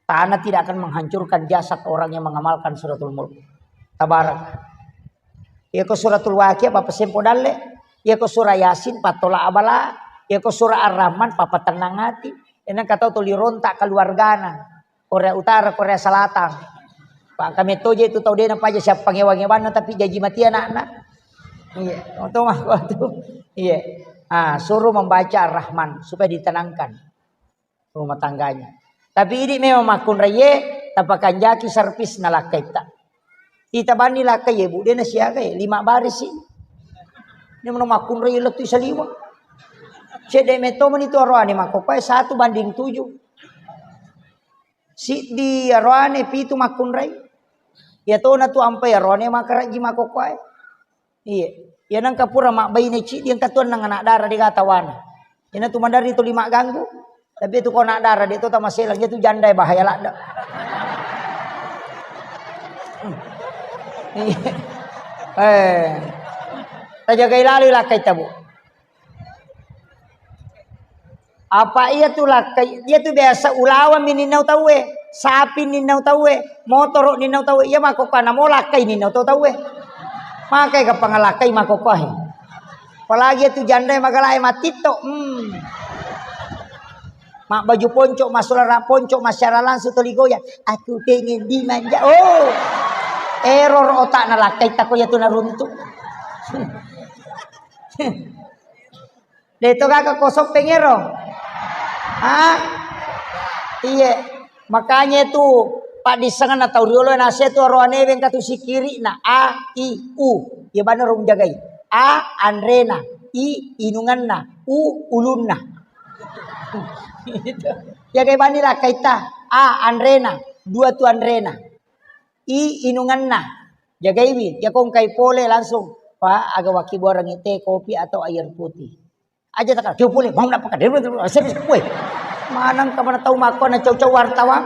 Tanah tidak akan menghancurkan jasad orang yang mengamalkan Suratul Mulk. Tabarak. Iya ko Suratul Waqiah, Bapak Sempo Dalle. Iya ko Surah Yasin, pattola abala. Iya ko Surah Ar-Rahman, papatennang ati. Enang katau tuli rontak keluargana. Korea Utara, Korea Selatan. Pak kami toje itu tau dena paja siapa ngewa-ngewanna tapi jaji mati anakna. Iya, oto mah waktu. Iya. Ah, suruh membaca Ar-Rahman supaya ditenangkan rumah tangganya. Tapi idi memang makkunraiye, tapakanjaki servisna lakkaitta. Ita bani lakkai ye, Bu, de nasiaga ye, lima baris sih. Ini mana makkunrai lettu saliwa. Cedde metto meni tu aroane makkokkoe satu banding tujuh. Siddi aroane pitu makkunrai. Ya tona tu ampai aroane makarajji makkokkoe. Iya. Ya nangka pura mabbaine ciddi engka tu enneng anak dara de gatawana. Ina tu maderri tuli magganggu. Tapi tu ko anak dara de to tamaselang, ya tu janda bahaya ladda. Iya. Eh. Tajagai lalu lakkai tabu. Apa iya tu lakkai, iya tu biasa ulawang mi ninnau tauwe, sapi ninnau tauwe, motoro ninnau tauwe, iya makkokkoe namo lakkai ninnau tau tauwe. Makai gappang lakkai makkokkoe. Apalagi iya tu janda magalae matitto. Hmm. Mak baju ponco, masulara ponco, masyara langsung toli goyang. Aku pengen dimanja. Oh. Error otakna lakkai tako iya tu naruntu. De to gaga ko soppeng ero? Hah? Iye. Makanya itu paddissengenna tau riolo nase tu aroane wengka tu sikiri'na. A, I, U. Iya bana rung jagai. A, anrena. I, inungenna. U, ulunna. Jagai bani lakkaita. A, anrena. Dua tu anrena. I, inungenna. Jagaiwi. Iya ko engkai pole langsung. Pak, aga wakki buarengngi teh, kopi atau air putih. Aja taka, kio pole, mau nak pakai, weh, maneng ka mana tau makko na cau-cau wartawan.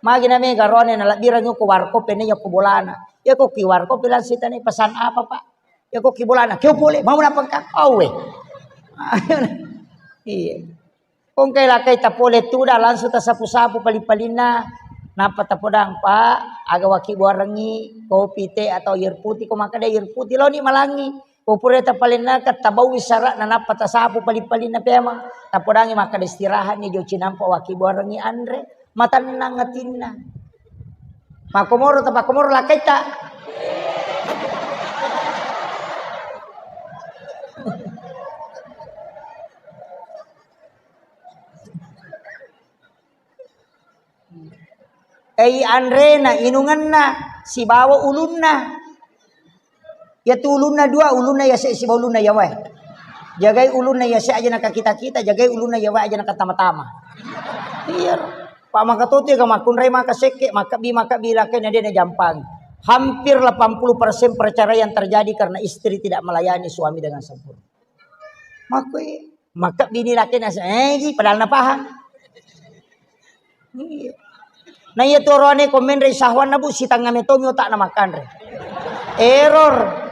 Magi na mega rone na labbirang ko warkop ne ko bolana. Iya ko ki warkop bilang sitane pesan apa, Pak? Iya ko ki bolana, kio pole, mau nak pakai, oh weh. Iya. Ko engkai lakkai tapole tuda langsung tasapu-sapu pali-palinna. Nappa tapodang, Pak, aga wakki buarengngi kopi, teh atau air putih, ko makkeda air putih loni malangi. Ko pura tapalennakeng, tabaui sara'na, nappa tasapu pali-palinna pemang. Tapodangi makkeda istirahatni jo cinampa wakki buarengngi anre. Matennang atinna. Makkomoro tapakkomoro lakkaitta. Ei anrena, inungenna, sibawa ulunna. Iyatu ulunna dua, ulunna yase sibawa ulunna yawae. Jagai ulunna yase aja nakakita-kita, jagai ulunna yawae aja nakatama-tama. Iya. Pak maka totu ya makkunrai maka sekke, makabbi, makabbi lakai na de na jampang. Hampir delapan puluh persen perceraian terjadi karena istri tidak melayani suami dengan sempurna. Makoi, makabbi ni lakai na, eh, ji, padahal na paham. Iya. Na iya tu oroane ko menre sahwanna, Bu, sitanga metomi otakna makkanre. Error.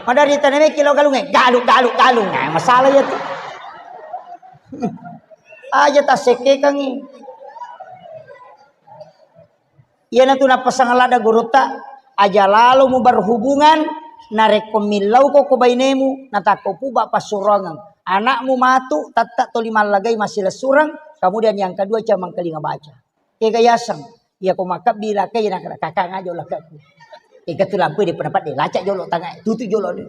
Madari tanameki lo galunge, galu, galu, galu. Nah, masalah iya tu. Aja tassekkekangi. Iyanatu nappasang ladda gurutta, aja lalo muberhubungan, narekko millauko ko bainemu, natakko puba passuroangeng. Anakmu matu, tette toli mallagai massilessureng, kemudian yang kedua cemangkelinga baca. Kega yaseng, iya ko makkebbi lakkai, nakana, "Kakak, ngajo lakkaku." Ega tu lampui di pendapat de, lacak jolo tangai, tutu jolo de.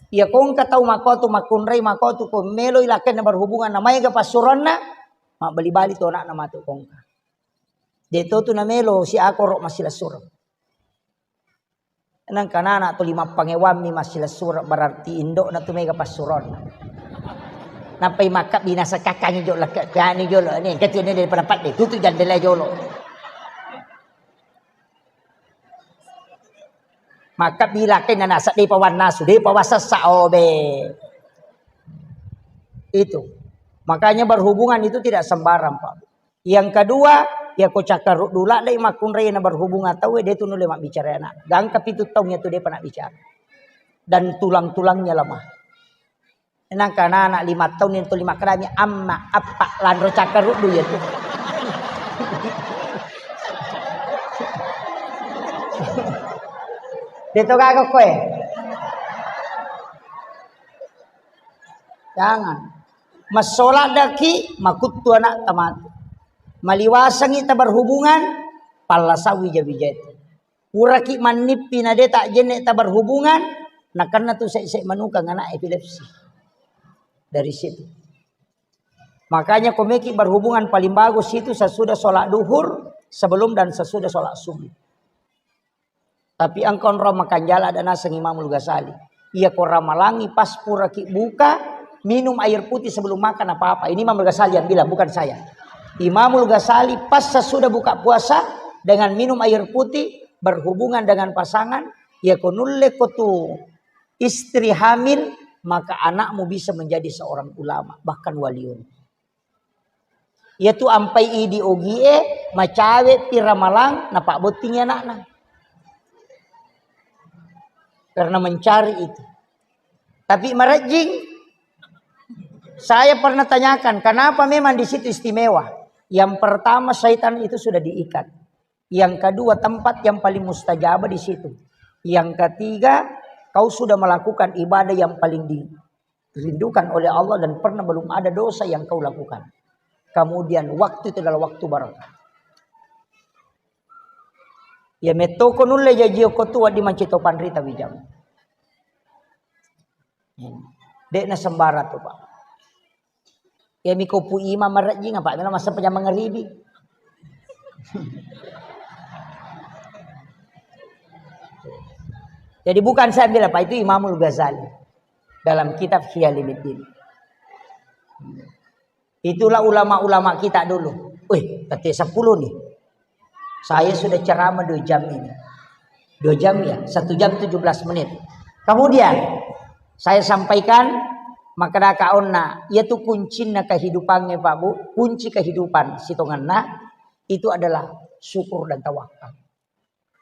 Iya ko engka tau makotu, makkunrai makotu, ko meloi lakkainna berhubungan, na maega passuroanna, mabbali-bali tu anakna matu ko engka. De to tu namelo si akoro massilessureng. Nengka nana tu lima pangewammi massilessureng, berarti indo'na tu mega passuronna. Nappai makkabbi nasakakkangi jolo, lekke piani jolo, ni kecil ni daripada padde, tutu jandela jolo. Makkabbi lakkainna nasa, depa wannasu, depa wasessa, obe. Itu. Makanya berhubungan itu tidak sembarang, Pak. Yang kedua, ya ko cakkaruddu ladde makkunrai na berhubungan tauwe, de tu nulle mabbicara anak. Gangka pitu taung ya tu depa nak bicara. Dan tulang-tulangnya lemah. Nangka anak lima taung itu lima kadami amma, appa, lanro cakkaruddu ya tu. De to gaga koe. Jangan. Massola daki makuttu anak tamatu. Maliwasangi taberhubungan, palla sawi jawi jai. Puraki mannippi na de tak jenne taberhubungan, nakenna tu sek-sek manukang anak epilepsi. Dari situ. Makanya komeki berhubungan paling bagus itu sesudah sholat duhur, sebelum dan sesudah sholat subuh. Tapi engka onrong makanjala ada naseng Imamul Ghazali. Iya ko ramalangi pas puraki buka, minum air putih sebelum makan apa-apa. Ini Imamul Ghazali yang bilang, bukan saya. Imamul Ghazali pas sesudah buka puasa dengan minum air putih, berhubungan dengan pasangan, iya ko nulle ko tu istri hamil, maka anakmu bisa menjadi seorang ulama, bahkan waliun. Iyatu ampai idi ogie, macawe pi ramalang, napabbottingi anakna. Karena mencari itu. Tapi marejjing, saya pernah tanyakan, kenapa memang di situ istimewa? Yang pertama, syaitan itu sudah diikat. Yang kedua, tempat yang paling mustajab di situ. Yang ketiga, kau sudah melakukan ibadah yang paling dirindukan oleh Allah dan pernah belum ada dosa yang kau lakukan. Kemudian waktu itu adalah waktu barokah. Ya metto ko nulle jaji ko tu wadi mancito panrita wijang. De'na sembarang tu, Pak. Ya miko pu imam marejjing apa melo masa pejam mangaribi. Jadi bukan saya bilang, Pak, itu Imamul Ghazali dalam kitab Ihya Ulumuddin. Itulah ulama-ulama kita dulu. Wih, tete sepuluh nih. Saya sudah ceramah dua jam ini. Dua jam ya, satu jam tujuh belas menit. Kemudian, saya sampaikan, maka kaonna, yaitu kuncinna kehidupannya, Pak Bu, kunci kehidupan sitonganna, itu adalah syukur dan tawakal.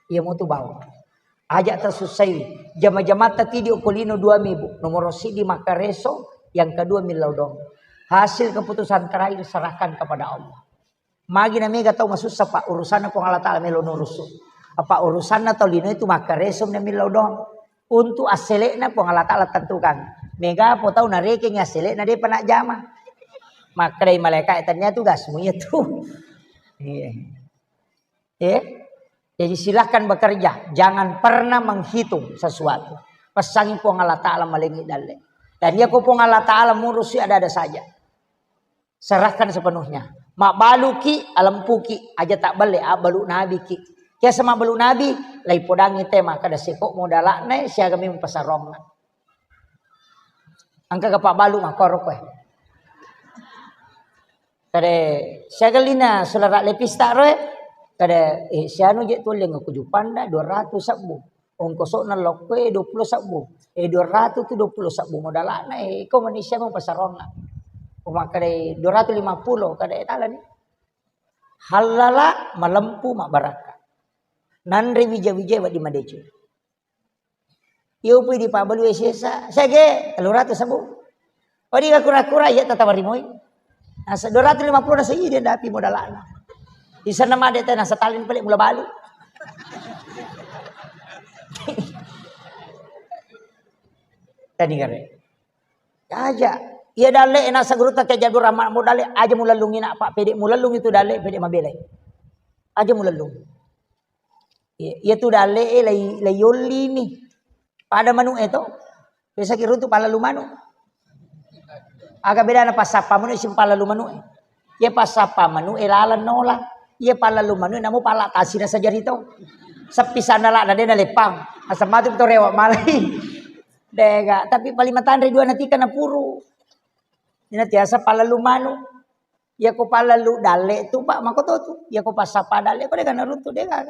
Iya mutu bawang. Aja tasussai. Jama-jamatta tidi okko lino dua mi, Bu. Nomor sidi makkareso, yang kedua millau doang. Hasil keputusan terakhir serahkan kepada Allah. Magi na mega tau masussa, Pak, urusanna Puang Allah Taala melo nurusu. Apa urusanna tau lino itu makkareso na millau doang. Untuk asselekna Puang Allah Taala tentukan. Mega po tau narekeng asselekna depa najama. Makkedai malaika, "Tania tugasmu iya tu." Iya. Eh, jadi silahkan bekerja, jangan pernah menghitung sesuatu. Pesangi Puang Allah Taala malengi dalle. Dan iya ko Puang Allah Taala murusi ada-ada saja. Serahkan sepenuhnya. Mabbaluki, alempuki, aja tak belle, abbalu nabiki. Kiasa mabbalu nabi, lai podangi tema kada seko modalakna siaga memang pasarongna. Engka ga pabbalu makkoro koe. Kada siaga lina sulara lepista roe. Kada, eh, sianu je tulleng aku jupanda dua ratus sebbu. Ongkosokna lokkoe dua puluh sebbu. Eh, dua ratus tu dua puluh sebbu modalakna, eh, iko manusia mau pasarongna. Umakkadai dua ratus lima puluh, kada, eh, talani. Hallala malempu mabbarakka. Nanre wija-wija wedding madeceng. Iyo pui dipabbalu sesa, sege, tellu ratus sebbu. Odi ga kura-kura, iya tatawa rimoi. Nasa dua ratus lima puluh nasa iya dia dapi modalana. Di sana made teh nasa talin pale mula balu. Tadi kare. Aja. Iya dalle nasa guru tak jadu rama modale aja mulallungi nak Pak, pede mulallung itu dalle, pede mabelai. Aja mulallung. Iya, iya tu dalle e lai, lai yollini. Pada manu e to. Biasa ki runtu pallalu manu. Aga bedana passappa manu e sibawa pallalu manu e. Iya passappa manu e laleng nola. Iya pallalu manu e namo palla tasina sajari to. Seppi sandala'na de' naleppang. Asemmatu to rewa' malai. Dega, tapi paling matanre dua natika napuru. Ina tiasa palallu manu. Iyako palallu dalle' tu, Pak, makoto tu. Iyako passapa dalle' ko dega naruntu, dega.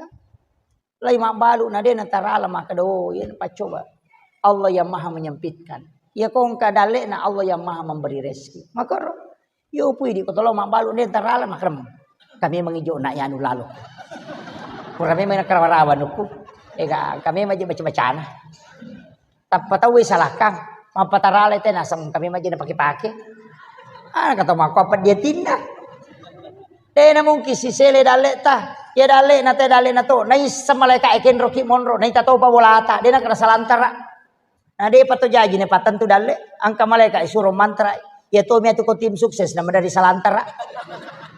Lai mabbalu na de' natarala, makkeda, "Oh, iya paccoba." Allah yang Maha menyempitkan. Iyako engka dalle'na, Allah yang Maha memberi rezeki. Makoro, yo pui di kotolo mabbalu de' natarala, makrem. Kami mengijo na yanu lalo. Pura memang nakarawa-rawa nuku. Ega, kami maji baca-bacana. Tappa tauwe salakang, mappatarala te naseng kami maji napake-pake. Ah, kata mako apa dia tinda. Tena mungkin sisele dalle' ta. Ya dalle' na te dalle' na to. Naisseng malaika e kenroki monro, naita topa bolata. Dena kena salantara. Na depa to jaji ne patentu dalle'. Angka malaika e suro mantra. Ya to mi atu ko tim sukses nama dari salantara.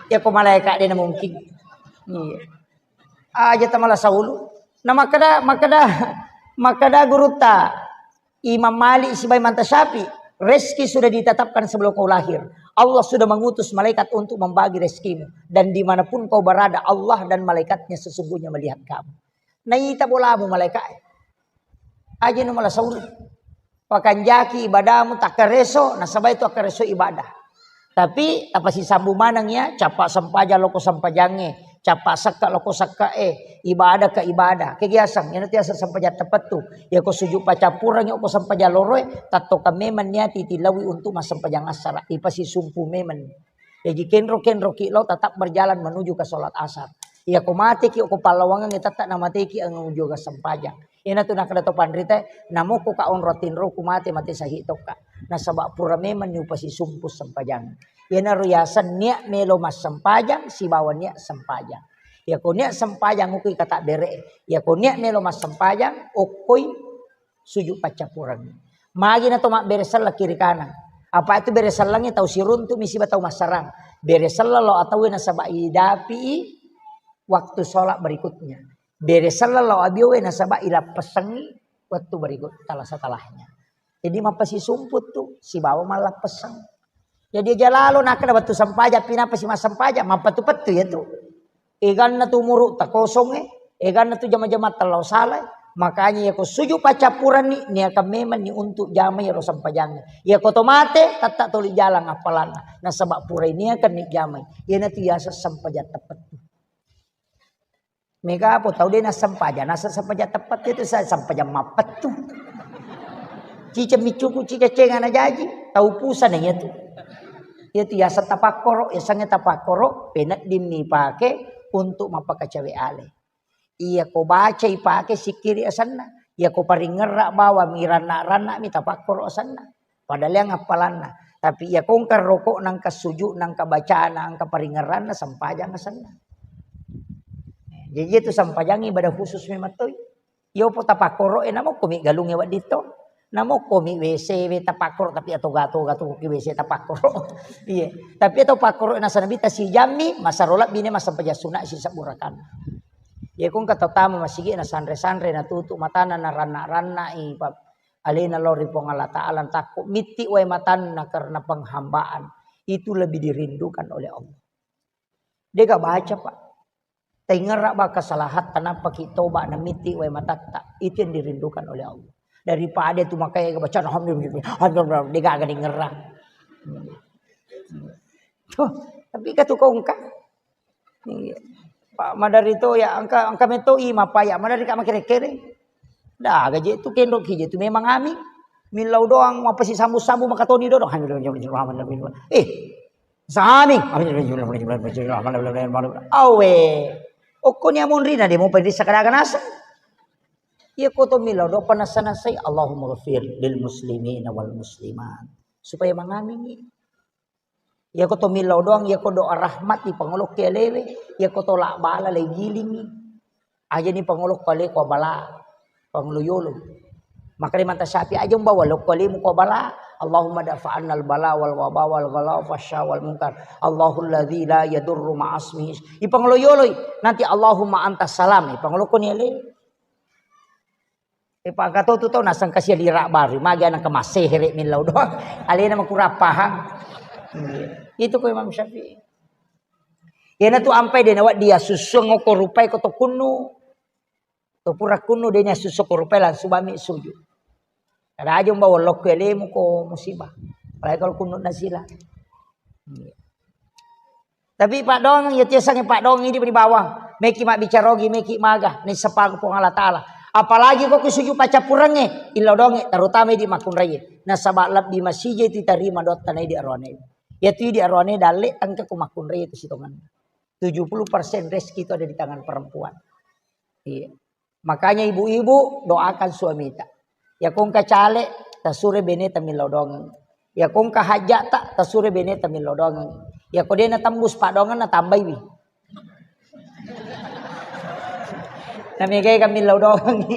Ya ko malaika dena mungkin. Iya. Aja tamala saulu. Na makkeda, makkeda, makkeda gurutta Imam Malik sibawa Imam Syafi'i, rezeki sudah ditetapkan sebelum kau lahir. Allah sudah mengutus malaikat untuk membagi rezekimu. Dan dimanapun kau berada, Allah dan malaikatnya sesungguhnya melihat kamu. Naita bolamu malaikat. Aja nu mala saulu. Pakanjaki ibadamu takkareso, nasaba itu akkareso ibadah. Tapi tapasisambung maneng ya, capa sempajang loko sempajangnge, capa sekka loko sekka e, ibadah ke ibadah. Kegiasang, ina tiasa sempajang tepettu. Ya ko sujud pacappureng, ya ko sempajang loroe, tattoka memang niati tilawi untuk massempajang assara. Ipasisumpu memang. Jaji kenro-kenroki lao tetap berjalan menuju ke sholat asar. Iya ko mateki ko pallawangengnge tetap namateki menuju ke sempajang. Ina tu nakkeda to panrita, namoko ka onro tinro ku mate, mate sahih tokka. Nasaba pura memang ni upasisumpu sempajang. Iyana ro yaseng niat melo massempajang sibawa niat sempajang. Iya ko niat sempajang uku kata bere. Iya ko niat melo massempajang, okkoi sujud paccappureng. Magi na to mabbere selleng kiri kanan. Apa itu bere sellengnge tau siruntu mi siba tau massarang. Bere selleng lo atau nasaba idapi waktu sholat berikutnya. Bere selleng lo abiowe nasaba ilappessengi waktu berikut, tala setelahnya. Jadi mappasisumput tu sibawa mallappesseng. Jadi aja lalo nakkeda wettu sempajang, pinapasi massempajang, mappettu-pettu ya tu. Eganna tu umuru takosongnge, eganna tu jama-jama tellau salai. Makanya ya ko suju paccappuranni, niakan memang ni untuk jamai ro sempajangnge. Ya ko to mate, tetap toli jalan appalanna. Nasaba purai niakan ni jamai. Iyana tu yaseng sempajang teppettu. Mega apa tau de' nassempajang, nasa sempajang teppettu itu sa-, sempajang mappettu. Ciceng miccuku, ciceng cengana jaji, tau pusana iya tu. Iya tu yaseng tapakkoro, yasengnge tapakkoro, penedding mi pake untuk mappakacawe ale. Iya ko baca ipake sikkiri asenna, iya ko paringerra bawang mi ranna-ranna mi tapakkoro asenna. Padahal yang appalanna. Tapi iya ko engka rokok, nangka sujud, nangka bacana, angka paringerranna, sempajang asenna. Jadi itu sempajang ibadah khusus memang toi. Iyo po tapakkoro e, namokko mi galungnge wedding to. Namokko mi W C we tapakkoro, tapi atoga-toga tu ki W C tapakkoro. Iya. Tapi atau pakkoro nasaba Nabitta sijammi, masaro lebbi ne massempajang sunna sisebbu rakaat. Iya ko engka tau tama masigi nasanre-sanre, natutu matana, naranna-ranna i pa-, alena lao ri Puang Allah Ta'ala, takko mitti wae matanna karena penghambaan, itu lebih dirindukan oleh Allah. Dega baca, Pak. Taingerra ba kesalahatta, nappaki toba, namitti wae matatta. Itu yang dirindukan oleh Allah. Daripada tu makanya baca, alhamdulillah, dega aga dingerra. Tuh, tapi katu kongka. Iya. Pak, madari to ya, engka, engka meto i mapaya, madari ka makere-kere. Dah, gaje tu kendok ki je tu memang ami. Millau doang, apa si sambu-sambu makatoni doang. Eh, sami. Awe. Okko ni amonrina de mo penrissa kadaga naseng. Iya ko to millau doang panassa-nassai, Allahumma ghafir lil muslimina wal muslimat. Supaya mangamingi. Iya ko to millau doang, iya ko doa rahmat di pangolokke alewe, iya ko to labbala le gilingi. Aja ni pangolokko ale ko bala, pangolo yolo. Maka di mata sapi aja umbawa lokko alemu ko bala. Allahumma dafa annal bala wal waba wal ghala wa fasya wal munkar. Allahul ladzi la yadurru ma'asmihi. I pangolo yolo, nanti Allahumma antas salam. I pangolokko ni ale. E, pangkatotu tau naseng kasia lira baru, magi anak kemasehre millau doang. Alena makurang paham. Itu ko Imam Syafi'i. Iyana tu ampai de nawa dia susuang oko rupai ko tokunnu. To pura kunnu de' ni assusso ko rupai langsung bami suju. Kada aja umba wallokku elemu ko musibah. Apalagi kalau kunnu nasila. Iya. Tapi paddoangeng, iya tiasangnge paddoangeng idi di bawang. Meki mabbicara ogi, meki maga, naissapang Puang Allah Ta'ala. Apalagi ko kusuju paccappurengnge, illodongnge, terutama di makkunraie. Nasaba lebbi masija itu tarima dotta na idi aroane. Iya tu idi aroane dalle tangke ko makkunraie itu sitongenna. Tujuh puluh persen rezeki itu ada di tangan perempuan. Iya. Makanya ibu-ibu doakan suamita. Iya ko engka caleg, tasuro beneta millau doangeng. Iya ko engka hajjata, tasuro beneta millau doangeng. Iya ko de' natembus paddoangenna, tambaiwi. Namegai kan millau doangeng.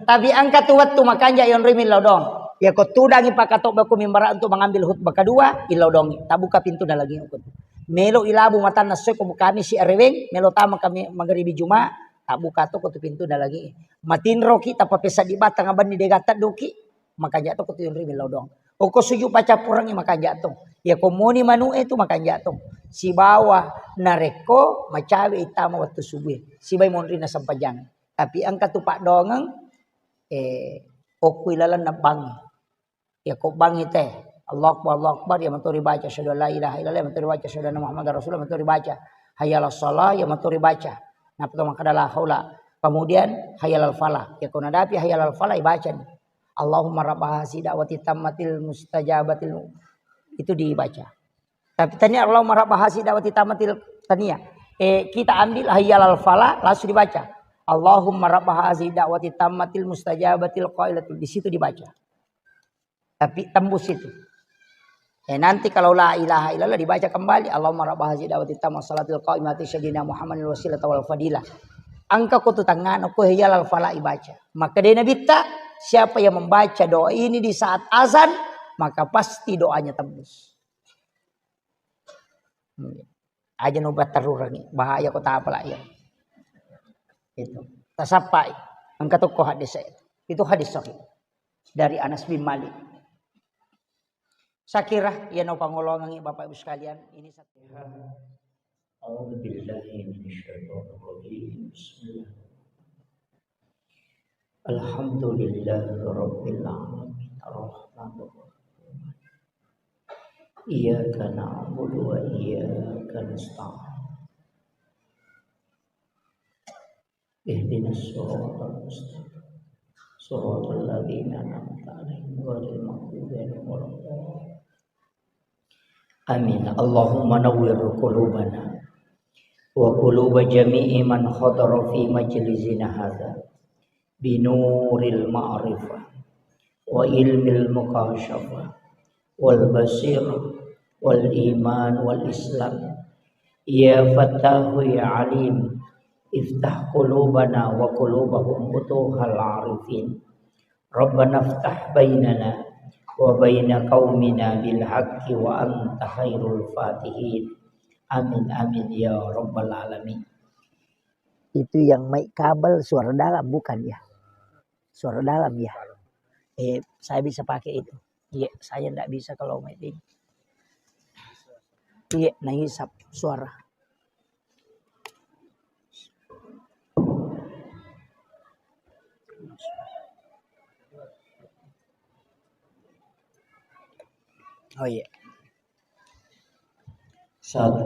Tapi engka tu wettu makanja yonroi millau doang. Iya ko tudangi pakatobba ko mimbara untuk mengambil khutbah kedua, illau doangi. Tabuka pintu dalangi ko tu. Melo ilabu matanna soi ko mukami si areweng, melo tama kami magaribi Juma, tabuka to ko tu pintu dalangi. Matinroki tappa pesaddi batang abanni de' gatta doki, makanja to ko tu yonroi millau doang. Oko suju paccappurengngi makanja to. Iya ko moni manu'e tu makanja to. Sibawa narekko macawe ittama wettu subue. Sibai monri na sempajang. Tapi engka tu paddoangeng, eh, okku ilalenna bangngi. Iya ko bangngi te, Allahu Akbar, Allahu Akbar, iya mato ribaca, asyhadu an la ilaha illallah, iya mato ribaca, asyhadu anna Muhammadar Rasulullah, iya mato ribaca, hayya 'alas shalah, iya mato ribaca. Nappa to makkeda la haula. Kemudian hayya 'alal falah. Iya ko nadapi hayya 'alal falah, ibaca ni. Allahumma rabba hazihi da'wati tammatil mustajabatil mu-, itu dibaca. Tapi tania Allahumma rabba hazihi da'wati tammatil, tania. Eh, kita ambil hayya 'alal falah, langsung dibaca. Allahumma rabba hazihi da'wati tammatil mustajabatil qailatil, di situ dibaca. Tapi tembus itu. Eh, nanti kalau la ilaha illallah dibaca kembali, Allahumma rabba hazihi da'wati tammah salatil qaimati syadina Muhammadin wasilata wal fadilah. Engka ko tu tangngana ko hayya 'alal falah ibaca. Maka de' nabitta, siapa yang membaca doa ini di saat azan, maka pasti doanya tembus. Aja no batterurangi, bahaya ko tapala iya. Itu. Tasappai. Engka tokko hadis saya. Itu hadis sahih dari Anas bin Malik. Saya kira iya no pangolongangi Bapak Ibu sekalian, ini satu. A'udzu billahi minasyaitonir rajim. Bismillah. Alhamdulillahirabbil alamin. Arrahmanirrahim. Iyyaka na'budu wa iyyaka nasta'in. Ihdinas siratal mustaqim. Siratal ladzina an'amta 'alaihim ghairil maghdubi 'alaihim waladdallin. Amin. Allahumma nawwir qulubana wa quluba jami'i man hadara fi majlisina hadza binuril ma'rifah wa ilmil mukasyafah wal basirah wal iman wal islam. Ya Fattahu ya Alim, iftah qulubana wa qulubahum futuhal arifin. Rabbana iftah bainana wa baina qaumina bil haqqi wa anta khairul fatihin. Amin, amin, ya rabbal alamin. Itu yang mic kabel suara dalam, bukan ya? Suara dalam ya? Eh, saya bisa pakai itu. Iya, saya ndak bisa kalau mic ini. Iya, naisap suara. Oh iya. Satu.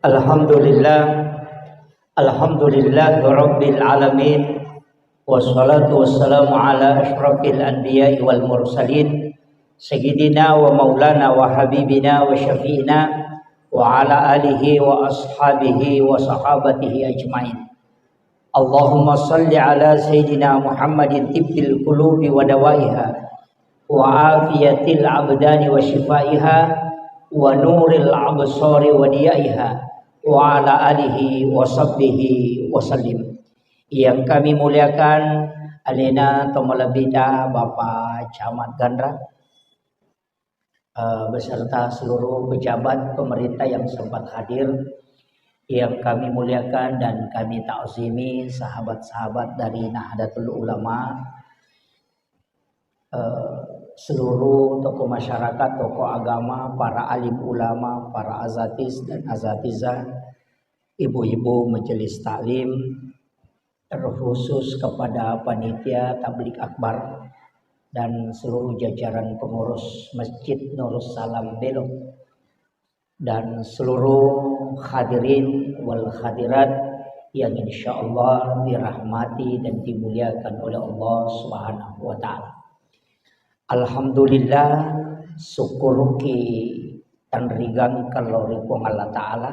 Alhamdulillah. Alhamdulillah Rabbil Alamin. Wassalatu wassalamu ala asyrafil anbiya'i wal mursalin, Sayyidina wa maulana wa habibina wa syafi'ina, wa ala alihi wa ashabihi wa sahabatihi ajmain. Allahumma salli ala Sayyidina Muhammadin tibbil qulubi wa dawaiha, wa afiyatil abdani wa shifaiha, wa nuril absari wa diyaiha, wa ala alihi wa sahbihi wa sallim. Yang kami muliakan, alena to malebbita Bapak Camat Ganra, eh, beserta seluruh pejabat pemerintah yang sempat hadir, yang kami muliakan dan kami takzimi, sahabat-sahabat dari Nahdlatul Ulama, eh, seluruh tokoh masyarakat, tokoh agama, para alim ulama, para azatis dan azatizah, ibu-ibu majelis taklim, terkhusus kepada panitia tablik akbar dan seluruh jajaran pengurus Masjid Nurus Salam Belok, dan seluruh hadirin wal hadirat yang insya Allah dirahmati dan dimuliakan oleh Allah Subhanahu wa Ta'ala. Alhamdulillah, syukuruki tanrigangka lao ri Puang Allah Ta'ala,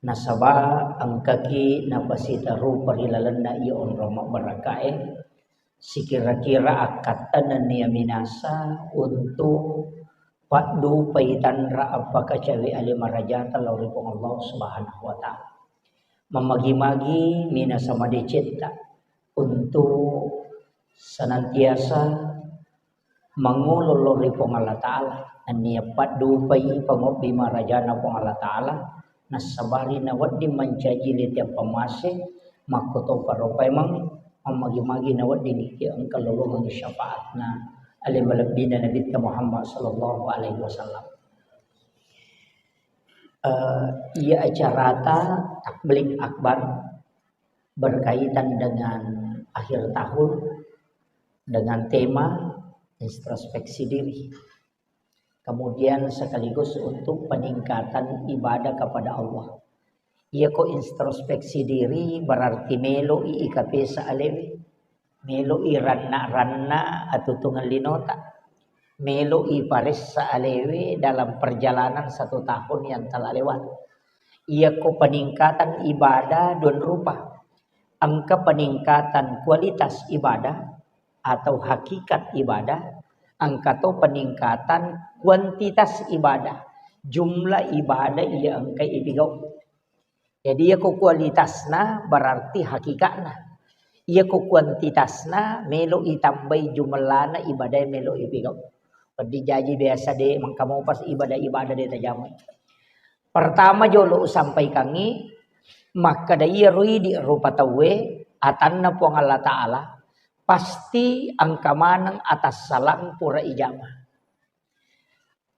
nasaba engkaki napasitaru ri lalenna iya onrong mabbarakkae, sikira-kira akkatta nennia minasa untuk paddupai tanra appakacawe ale marajata lao ri Puang Allah Subhanahu wa Ta'ala. Mamagi-magi minasa madecetta untuk senantiasa mangolo lao ri Puang Allah Ta'ala, nennia paddupai pangobbi marajana Puang Allah Ta'ala, nassabari nawedding mancaji lete appamase, makkotoparo paimeng, mammagi-magi nawedding engka lolongengngi syafaatna ale malebbina Nabitta Muhammad sallallahu alaihi wasallam. Eh, iya acarata tablik akbar berkaitan dengan akhir tahun dengan tema introspeksi diri. Kemudian sekaligus untuk peningkatan ibadah kepada Allah. Iya ko introspeksi diri berarti melo i ikapesa alewe, melo i ranna-ranna atutungeng linota, melo i paressa alewe dalam perjalanan satu tahun yang telah lewat. Iya ko peningkatan ibadah dua rupa. Engka peningkatan kualitas ibadah atau hakikat ibadah, engka to peningkatan kuantitas ibadah, jumlah ibadah iya engka ipigau. Jadi iya ko kualitasna berarti hakikatna. Iya ko kuantitasna melo itambai jumlahna ibadah melo ipigau. Peddi jaji biasa de mengkamu pas ibadah-ibadah de tajamai. Pertama jolo usampaikangngi, makkeda iyaro idi rupa tauwe atanna Puang Allah Ta'ala, pasti engka maneng atassalang pura ijama.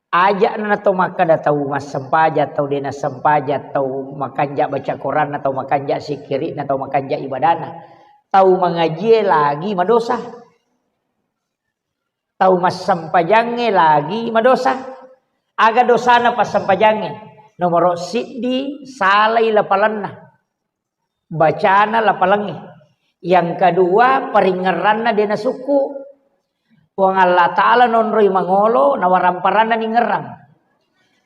Aja'na to makkeda tau massempajang, tau dena sempajang, tau makanja baca Quran, tau makanja sikiri, tau makanja ibadana. Tau mangajie lagi madosa. Tau massempajangnge lagi madosa. Aga dosana passempajangnge? Nomoro siddi, salai lapalanna. Bacana lapalangnge. Yang kedua, paringngeranna dena sukku. Puang Allah Ta'ala nonroi mangolo, nawaramparanna ningerang.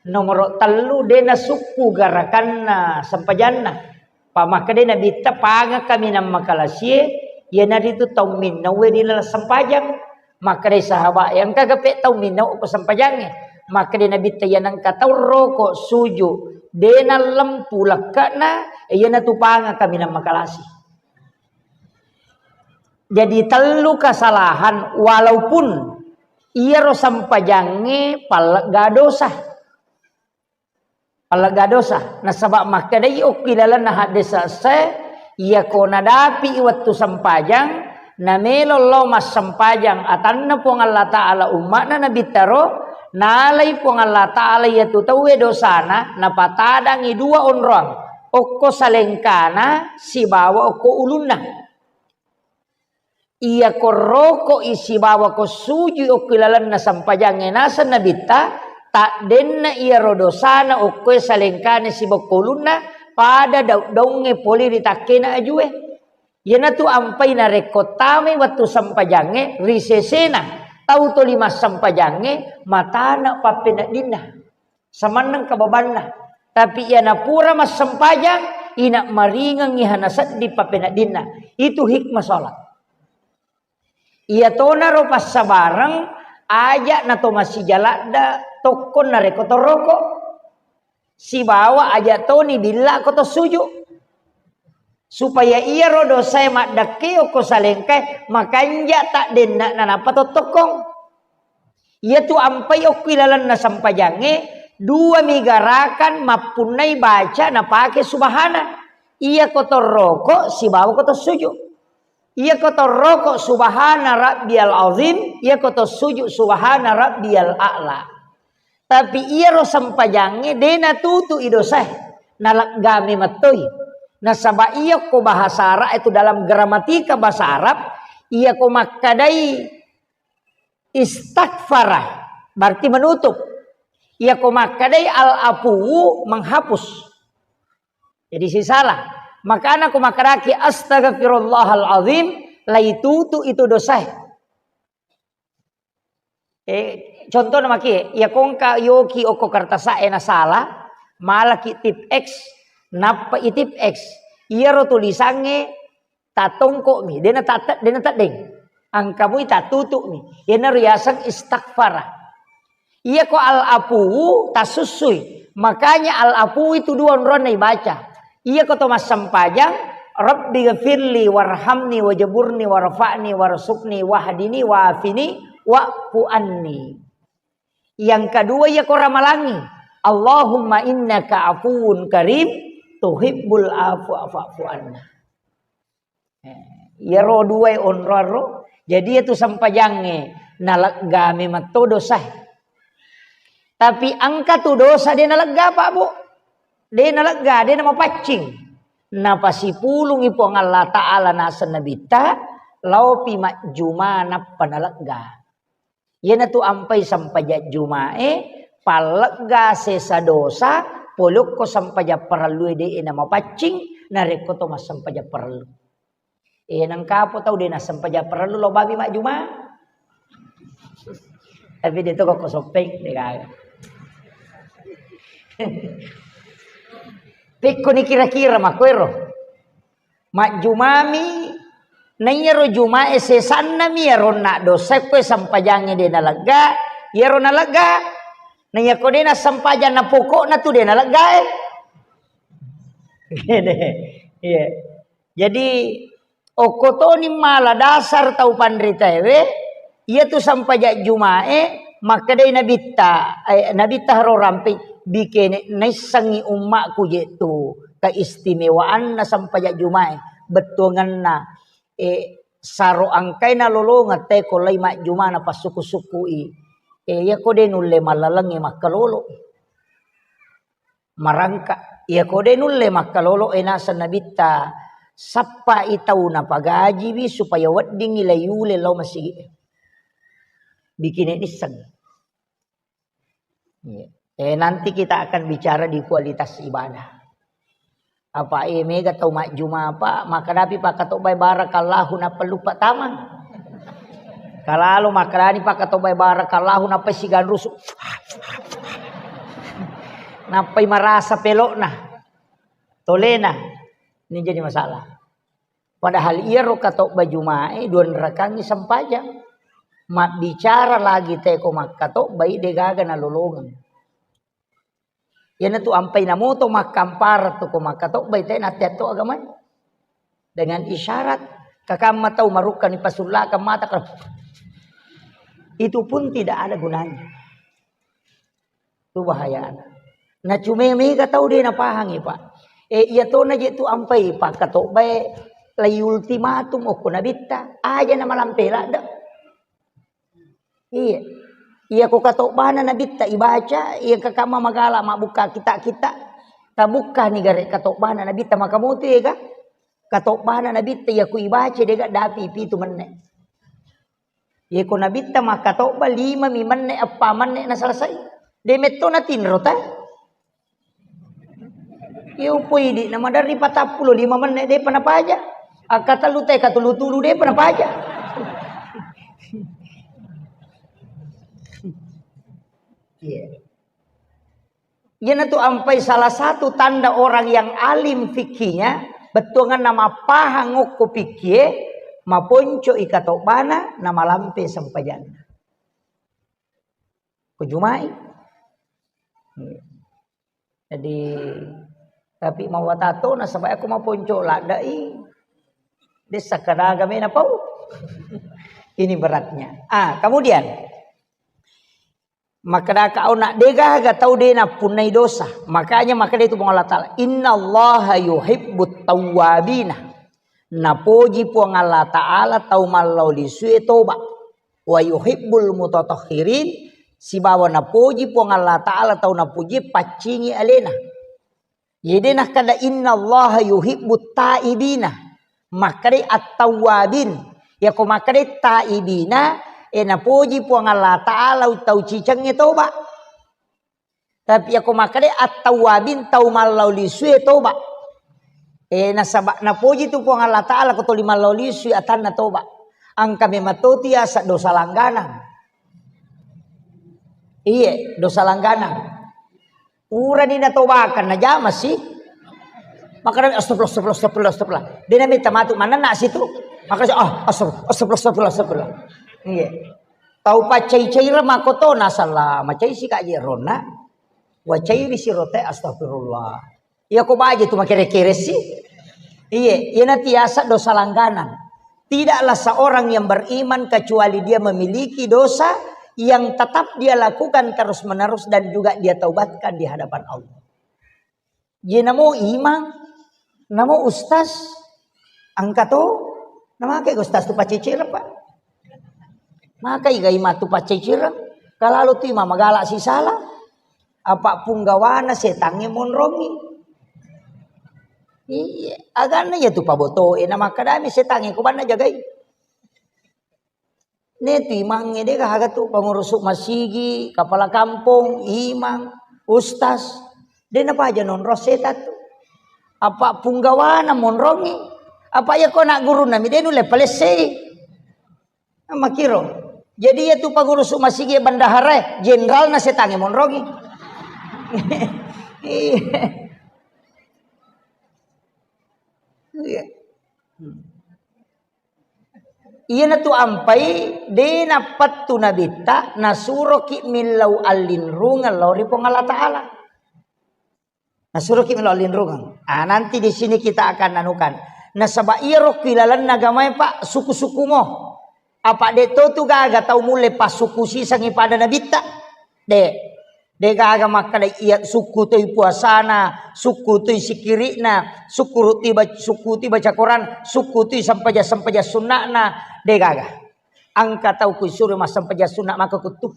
Nomoro tellu, dena sukku garakanna sempajanna. Pamakkedai Nabitta, pangakami nammakalasie, iyanaritu tau minnaue ri laleng sempajang. Makkedai sahabat, engka gape tau minnau ko sempajangnge? Makkedai Nabitta, iya nengka tau roko suju, dena lempu lekkana, iyanatu pangakami nammakalasi. Jadi tellu kesalahan, walaupun iyaro sempajangnge pallegga dosa. Pallegga dosa. Nasaba makkedai okki lalenna haddese esse, iyako nadapi wettu sempajang, namelo lao massempajang atanna Puang Allah Ta'ala umma'na Nabittaro, nalai Puang Allah Ta'ala iyatu tauwe dosana, napatadangi dua onroang, okko salengkana sibawa okko ulunna. Iya ko rokoi sibawa ko sujui okko lalenna sempajangnge naseng Nabitta, taddenna iyaro dosana okkoe salengkana sibawa ko ulunna pada daung-daungnge pole ri takkena ajue. Iyanatu ampai narekko tamai wettu sempajangnge ri sesena tau toli massempajangnge matana pappeneddinna. Samanneng kababanna. Tapi iyana pura massempajang, ina maringengngi hana seddi pappeneddinna. Itu hikmah salat. Iyatonaro passabareng, aja nato masijaladda tokko narekko toroko. Sibawa aja toni billa ko to suju. Supaya iyaro dosae maddekke okko salengkae makanja taddenna nanappa tottokkong. Iyatu ampai okki lalenna sempajangnge, dua mi garakan mappunnai baca napake subhana. Iya ko torroko sibawa ko to suju. Iya ko to roko subhana rabbiyal azim, iya ko to sujud subhana rabbiyal a'la. Tapi iyaro sempajangnge de natutu'i dosae, naleggami mettoi. Nasaba iya ko bahasa Arab itu, dalam gramatika bahasa Arab, iya ko makkadai istaghfara, berarti menutup. Iya ko makkadai al-afuwu, menghapus. Jadi sisala. Makana ko makkadaki astaghfirullahal azim, laitutu itu dosae. Eh, contohna maki, iya ko engka yoki okko kertasa'e nasala, malaki tip X, nappa i tip X. Iyaro tulisangnge tatongko'mi, dena tat-, dena teddeng. Engka mui tatutu'mi. Iyanaro yaseng istaghfara. Iya ko al-afuwu tasussui. Makanya al-afuwu itu dua onronna ibaca. Iya ko to massempajang, Rabbi ghafirli warhamni wajaburni warfa'ni warzuqni wahdini wa'afini wa'fu anni. Yang kedua, iya ko ramalangi, Allahumma innaka afuwun karim tuhibbul afwa fa'fu anna. Eh, iyaro duae onroarro. Jadi iyatu sempajangnge nalegga memetto dosae. Tapi engka tu dosa de nalegga, Pak, Bu. De nalegga, de namapaccing. Napasipulungi Puang Allah Ta'ala naseng Nabitta, laopi majjuma nappa nalegga. Iyanatu ampai sempajang Jumae, pallegga sesa dosa, pole okko sempajang parellue de'e namapaccing, narekko to massempajang parellu. Eh, nengkapo tau de nassempajang parellu lao babi majjuma. Tapi de to ko soppeng, de gaga. Pekkoni kira-kira makkuero. Majjumami, na iyaro Jumae sesannami iyaro naddosa, koe sempajangnge de nalegga, iyaro nalegga. Na iyako de nassempajang na pokokna tu de naleggae. Iya. Jadi, okko toni mala dasar tau panritaewe, iyatu sempajang Jumae, makkedai Nabitta, eh, Nabitta haro rampe, bikene naissengngi ummaku je tu keistimewaanna sempajang Jumae, bettuangenna, eh, saro engkae nalolongeng te ko lai majjuma napassuku-sukui. Eh, iyako de nulle mallalengnge makkalolo. Marangka. Iyako de nulle makkalolo, e, naseng Nabitta, sappai tau napagajiwi supaya weddingngi laiyule lao masigi. Bikine nisseng. Iya. Eh, nanti kita akan bicara di kualitas ibadah. Apa, eh, mega tau majjuma, Pak, makkadapi pakkatobbai barakallahu nappa luppa tamang. Kalalo makkadani pakkatobbai barakallahu nappa siganrusu. Nappai marasa pelokna. Tolena. Ini jadi masalah. Padahal iyaro katobba Jumae dua rakangngi sempajang. Mabbicara lagi teko makkatobbai degaga nalolongeng. Iyanatu ampai namoto makkampara tu ko makkatobbai te natteatto agamae. Dengan isyarat, kakamma tau marukkani pasullakang mata, itu pun tidak ada gunanya. Itu bahayana. Na cuma mega tau de napahangi, Pak. Eh, iya tona je tu ampai pakkatobbae lai ultimatum okko Nabitta, aja na malampe ladde. Iya. Iya ko katobbana Nabitta ibaca, iya kakamma magala mabbukka kita-kita. Tabukkani gare katobbana Nabitta makamotu ega. Katobbana Nabitta iya ku ibaca dega dapi pitu menne. Iya ko Nabitta makkatobba lima mi menne, eppa menne na selesai. De metto na tinro ta. Iya upoidi na maderri patappulo lima menne depa napaja. Akkatellu te katulu-tulu depa napaja. Iya. Iyanatu ampai salah satu tanda orang yang alim fikihnya, bettuanganna mappahang okko fikkie, maponco i katobbana, na malampe sempajanna. Ko Jumai. Jadi, tapi mawatato nasaba ko maponco laddai, dessa kadaga mena pau. Ini beratnya. Ah, kemudian, makkadaka au na degaga tau de nappunnai dosa. Makanya makkeda itu Puang Allah Ta'ala, "Innallaha yuhibbut tawwabina." Napoji Puang Allah Ta'ala tau mallao lisue toba. Wa yuhibbul mutatahhirin, sibawa napoji Puang Allah Ta'ala tau napoji paccingi alena. Jadi nakkeda innallaha yuhibbut taibina. Makkeda at-tawwabin. Yako makkeda taibina, e napoji Puang Allah Ta'ala tau cicengnge toba. Tapi yako makkeda at-tawwabin tau mallao lisue toba. E nasaba napoji tu Puang Allah Ta'ala ko toli mallao lisui atanna toba. Engka memang toti asa dosa langganang. Iye, dosa langganang. Purani natobakan, najama si. Maka astagfirullah, astagfirullah, astagfirullah, astagfirullah. Dia nami tamatu manenna situ. Maka ah, astagfirullah, astagfirullah, astagfirullah, astagfirullah. Iya. Tau paccai-caira makoto nasalla macai si kaji ronna. Wacairi si rote astagfirullah. Iya ko baje tu makere-kere si. Iye, iya natiasa dosa langganan. Tidaklah seorang yang beriman kecuali dia memiliki dosa yang tetap dia lakukan terus-menerus dan juga dia taubatkan di hadapan Allah. Ye namo imang, namo ustaz, engka to, namake ustaz tu pacecere, Pak. Maka iga imang tu pacecere, kalalu tu imang magala sisala, apa punggawana setangnge monrongi. Iya, aganna iya tu paboto, e, namakkadami setangnge ko banna jagai. Ne tu imangnge de gaga tu, pengurus masigi, kepala kampung, imang, ustaz. De napaja nonrong setan tu. Apa punggawana monrongi. Apa iya ko anak gurunna mi de nulle palessei. Makiro. Jadi iya tu pengurus masigi bendahara, jenderalna setangnge monrongi. Iya. Iya. Hmm. Iyanatu ampai de napettu nabitta, nasuroki millau allinrungeng lao ri Puang Allah Ta'ala. Nasuroki millau allinrungeng. Ah, nanti di sini kita akan anukan. Nasaba iyaro ki lalenna agamae, Pak, suku-suku mo. Apa de to tu gaga tau mulle passuku sisengi pada nabitta. De. Degaga makkeda iya sukku toi puasana, sukku toi sikiri'na, sukku rutti bac-, sukku toi baca Quran, sukku toi sempajang-sempajang sunna'na, degaga. Engka tau kusuro massempajang sunna maka kuttu.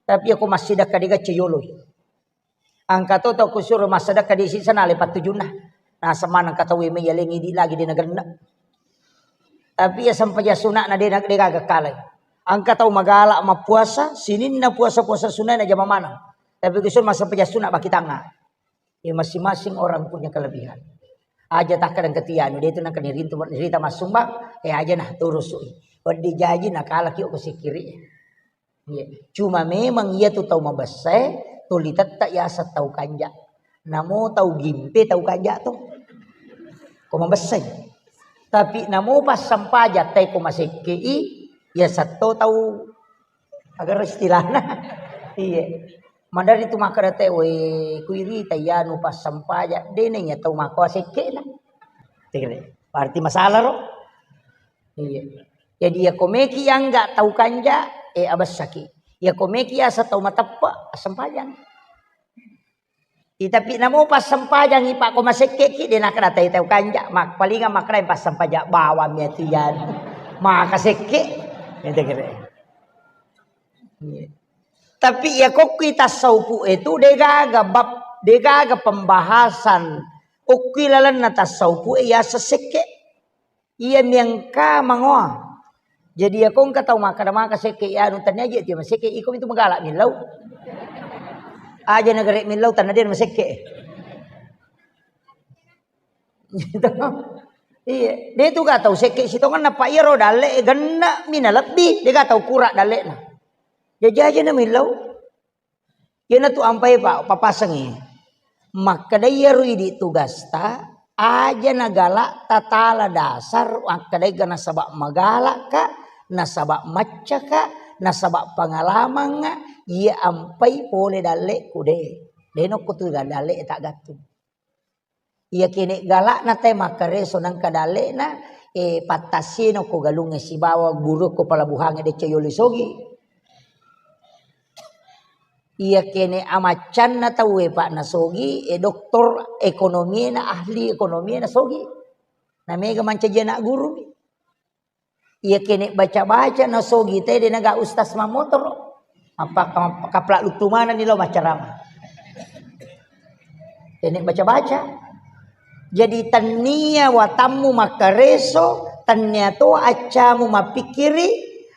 Tapi ako massidakka dega ceyoloi. Engka to tau kusuro massidakka di sisana le pattujunna. Naseng maneng ka tau e mai yaleng idi lagi de nagenna. Tapi iya sempajang suna'na de na, degaga kalai. Engka tau magala mappuasa, sininna puasa-puasa sunai najama maneng. Tapi kusur massempajang suna baki tangnga. Ya, masing-masing orang punya kelebihan. Aja takkadang ketianu, de tu nangka nirintu, nirita massumbang, eh, aja nah turusui. Weddi jaji nakalaki ko sikiri. Iya. Cuma memang iya tu tau mabessae, tuli tetta yaseng tau kanja. Namo tau gimpe tau kanja tu. Ko mabessai. Tapi namo passempajang tai ko masekkei, yaseng to tau agaro istilahna. Iya. Madari tu makkeda te, "We, kuirita yanu passempajang, de na iya tau makko sekkena." Berarti masalah ro? Iya. Jadi, iya ko meki angga tau kanja, eh, abessaki. Iya ko meki asa tau mateppe, assempajang. Ih, tapi namo passempajangi, Pak, ko masekkeki, de nakkeda tai tau kanja, mak-, palinga makkeda passempajang bawang mi atu yan. Maka sekke. Ente kere. Iya. Tapi iya kokkui tassaupu itu degaga bab, degaga pembahasan. Okkui lalenna tassaupu e yaseng sekke. Iya miangka mangoa. Jadi, iya ko engka tau makkeda maka sekke, iya anu, tania je tiang masekke, iko mitu magala millau. Aja nagare millau, tanna de masekke. Gitu. Iya, de tu ga tau sekke sitongenna, pa iyaro dalle e genne mi nalebbi, de ga tau kura dalle na. Jaji aja na millau. Iyanatu ampai pa-, papasengngi. Makkeda iyaro idi tugasta, aja nagala tatala dasar, makkedaga nasaba magalaka, nasaba maccaka, nasaba pengalamangnga, iya ampai pole dalleku de. De nokko tu dalle e taggattung. Iya kene galakna te makkareso nengka dalle'na, eh, pattassino ko galungnge sibawa guru ko pelabuhangnge decce yolo sogi. Iya kene amaccanna tauwe, Pak, nasogi, eh, doktor ekonomiena, ahli ekonomiena sogi. Na mega mancaji anak guru mi. Iya kene baca-baca na sogi te de naga ustaz mamotoro. Apa kapla lutu mana ni lo macarama. Kene baca-baca. Jadi tannia watammu makkareso, tannia to accamu mappikiri,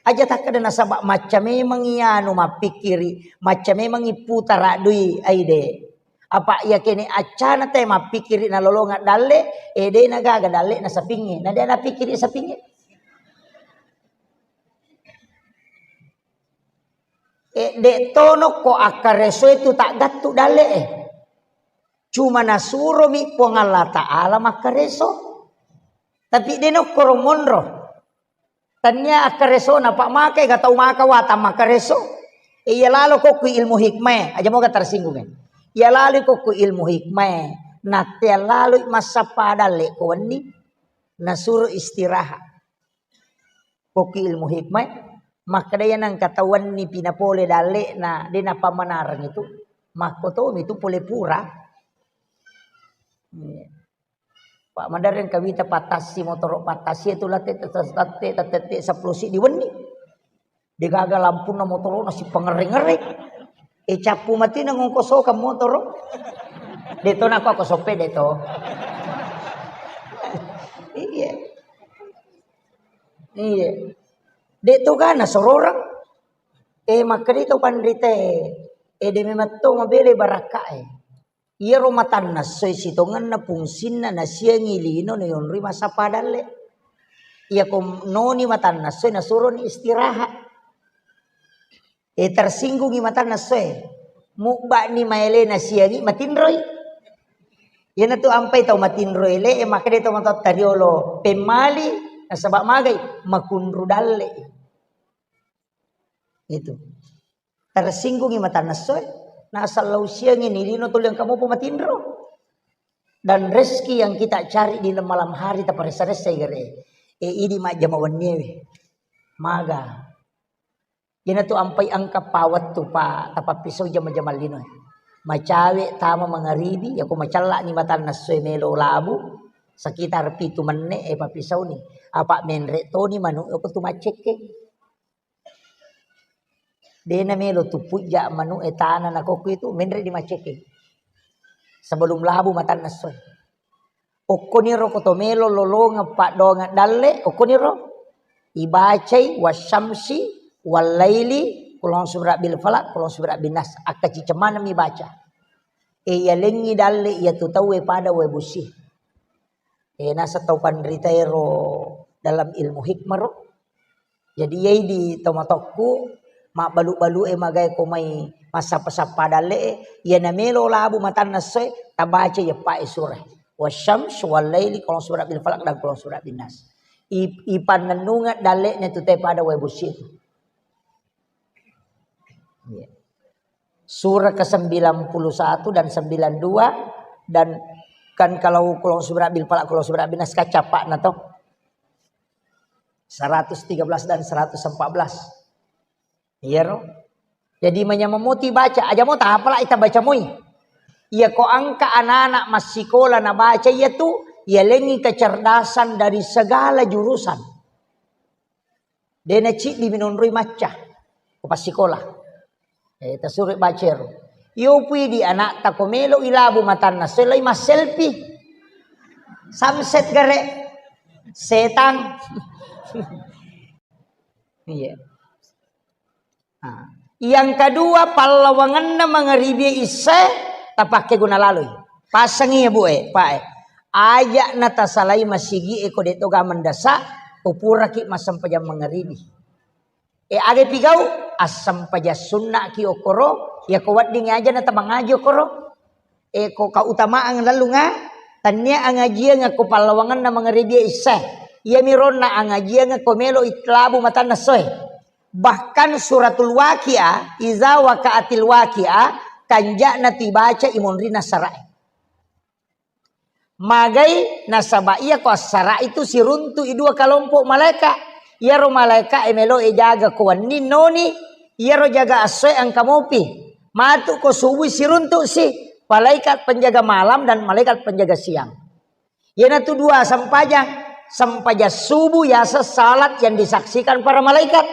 aja takkeda nasaba macca memang iyanu mappikiri, macca memang iputara dui aide. Apa iya kene accana te mappikiri nalolonga dalle, e de nagaga dalle na sapinge, na de napikiri sapinge. E de tono ko akkareso itu tak gattu dalle e. Cuma nasuromi Puang Allah Ta'ala makkareso. Tapi de nokkoro monro. Tannia akkaresona, Pak, make ga tau maka watang makkareso. Iya lalo kokku ilmu hikmah, aja moga tersinggung. Iya lalo kokku ilmu hikmah. Nattea lalo massappa dalle ko wenni nasuro istirahat. Kokku ilmu hikmah, makkeda iya nangka tau wenni pinapole dalle na de napammanareng itu. Makkotomi itu pole pura. Iya. Pak, madereng kawita pattassi motoro pattassi itu latte tette tette sepuluh si diwenni. Degaga lampunna motoro nasi pengereng-ngereng. E cappu mati na ngongko soka motoro. Deto nako aku sope deto. Iya. Iya. Deto gana sororang. E makkeda to panrite. E de memang to mabele barakka e. Iyaro matanna essoe sitongenna fungsinna nasiangi lino nayonroi massappa dalle. Iyako noni matanna essoe nasuroni istirahat. E tersinggungi matanna essoe. Mubba'ni maele nasiangi matinroi. Iyanatu ampai tau matinro ele e makkeda tau matotta riolo pemmali nasaba magai makunru dalle. Itu. Tersinggungi matanna essoe, naseng lao siangi ni lino tuli engka mopo matinro. Dan rezeki yang kita cari di malam hari taparessa-ressai gare. E idi majjama wenniewe. Maga. Iyanatu ampai engka pawettu pa tapappisau jama-jama lino. Macawe tama mangaribi, yako macellani matanna essoe melo labu, sekitar pitu menne e pappisauni. Apa menre toni manu e ko tu maccekkeng. Dena melo tu pujja manu e tana na kokku itu menre di maccekkeng. Sebelum labu matanna essoe. Okkoniro ko to melo lolongeng paddoangeng dalle, okkoniro ibacai wasyamsi wallaili, kulong surat bil falak, kulong surat bin nas. Akkacicemaneng mi baca. E yalengngi dalle iya tu tauwe pada wae busi. E naseng tau panritaero dalam ilmu hikmah ro. Jadi iyai di tomatokku mabbalu-balu e magae ko mai massappa-sappa dalle e, iya namelo labu matanna essoe tabaca iyeppa e surah. Wasyams wallaili, kolong surat bil falak dan kolong surat bin nas. I, ipannennungeng dalle ne tu te pada wae busi tu. Iya. Surah ke sembilan puluh satu dan sembilan dua dan kan kalau kolong surat bil falak, kolong surat bin nas kan cappa'na to. Seratus tiga belas dan seratus empat belas. Iya ro. Jadi manyameng moti baca, aja mo tapala ita baca moi. Iya ko engka anak-anak massikola na baca iya tu, iya lengi kecerdasan dari segala jurusan. Dena ciddi minonroi macca ko passikola. Eh, tasuro baca ro. Iyo pui di anak ta ko melo ilabu matanna selai masselfie. Samset gare. Setang. Iya. Nah, yang kedua, pallawangenna mangaribi issae tapakke guna laloi. Passangi ya bu e, pak e. Aja na tasalai masigi e ko de toga mendasa, upuraki massempajang mangaribi. E aga pigau, assempajang sunna ki okoro, ya ko wedding aja na tamangaji okoro. E ko kautamaang lallunga, tannia angajiang ko pallawangenna mangaribi issae. Iya mironna angajiang ko melo itlabu matanna soe. Bahkan suratul Waqiah, iza waqa'atil waqiah, kanja'na tu ibaca imonrina sarae. Magai nasaba iya ko assara itu siruntu i dua kalompok malaika. Iyaro malaika e melo e jaga ko wenni noni, iyaro jaga assoe engka mopi. Matu ko subui siruntu si, malaikat penjaga malam dan malaikat penjaga siang. Iyanatu dua sempajang, sempajang subuh yaseng salat yang disaksikan para malaikat.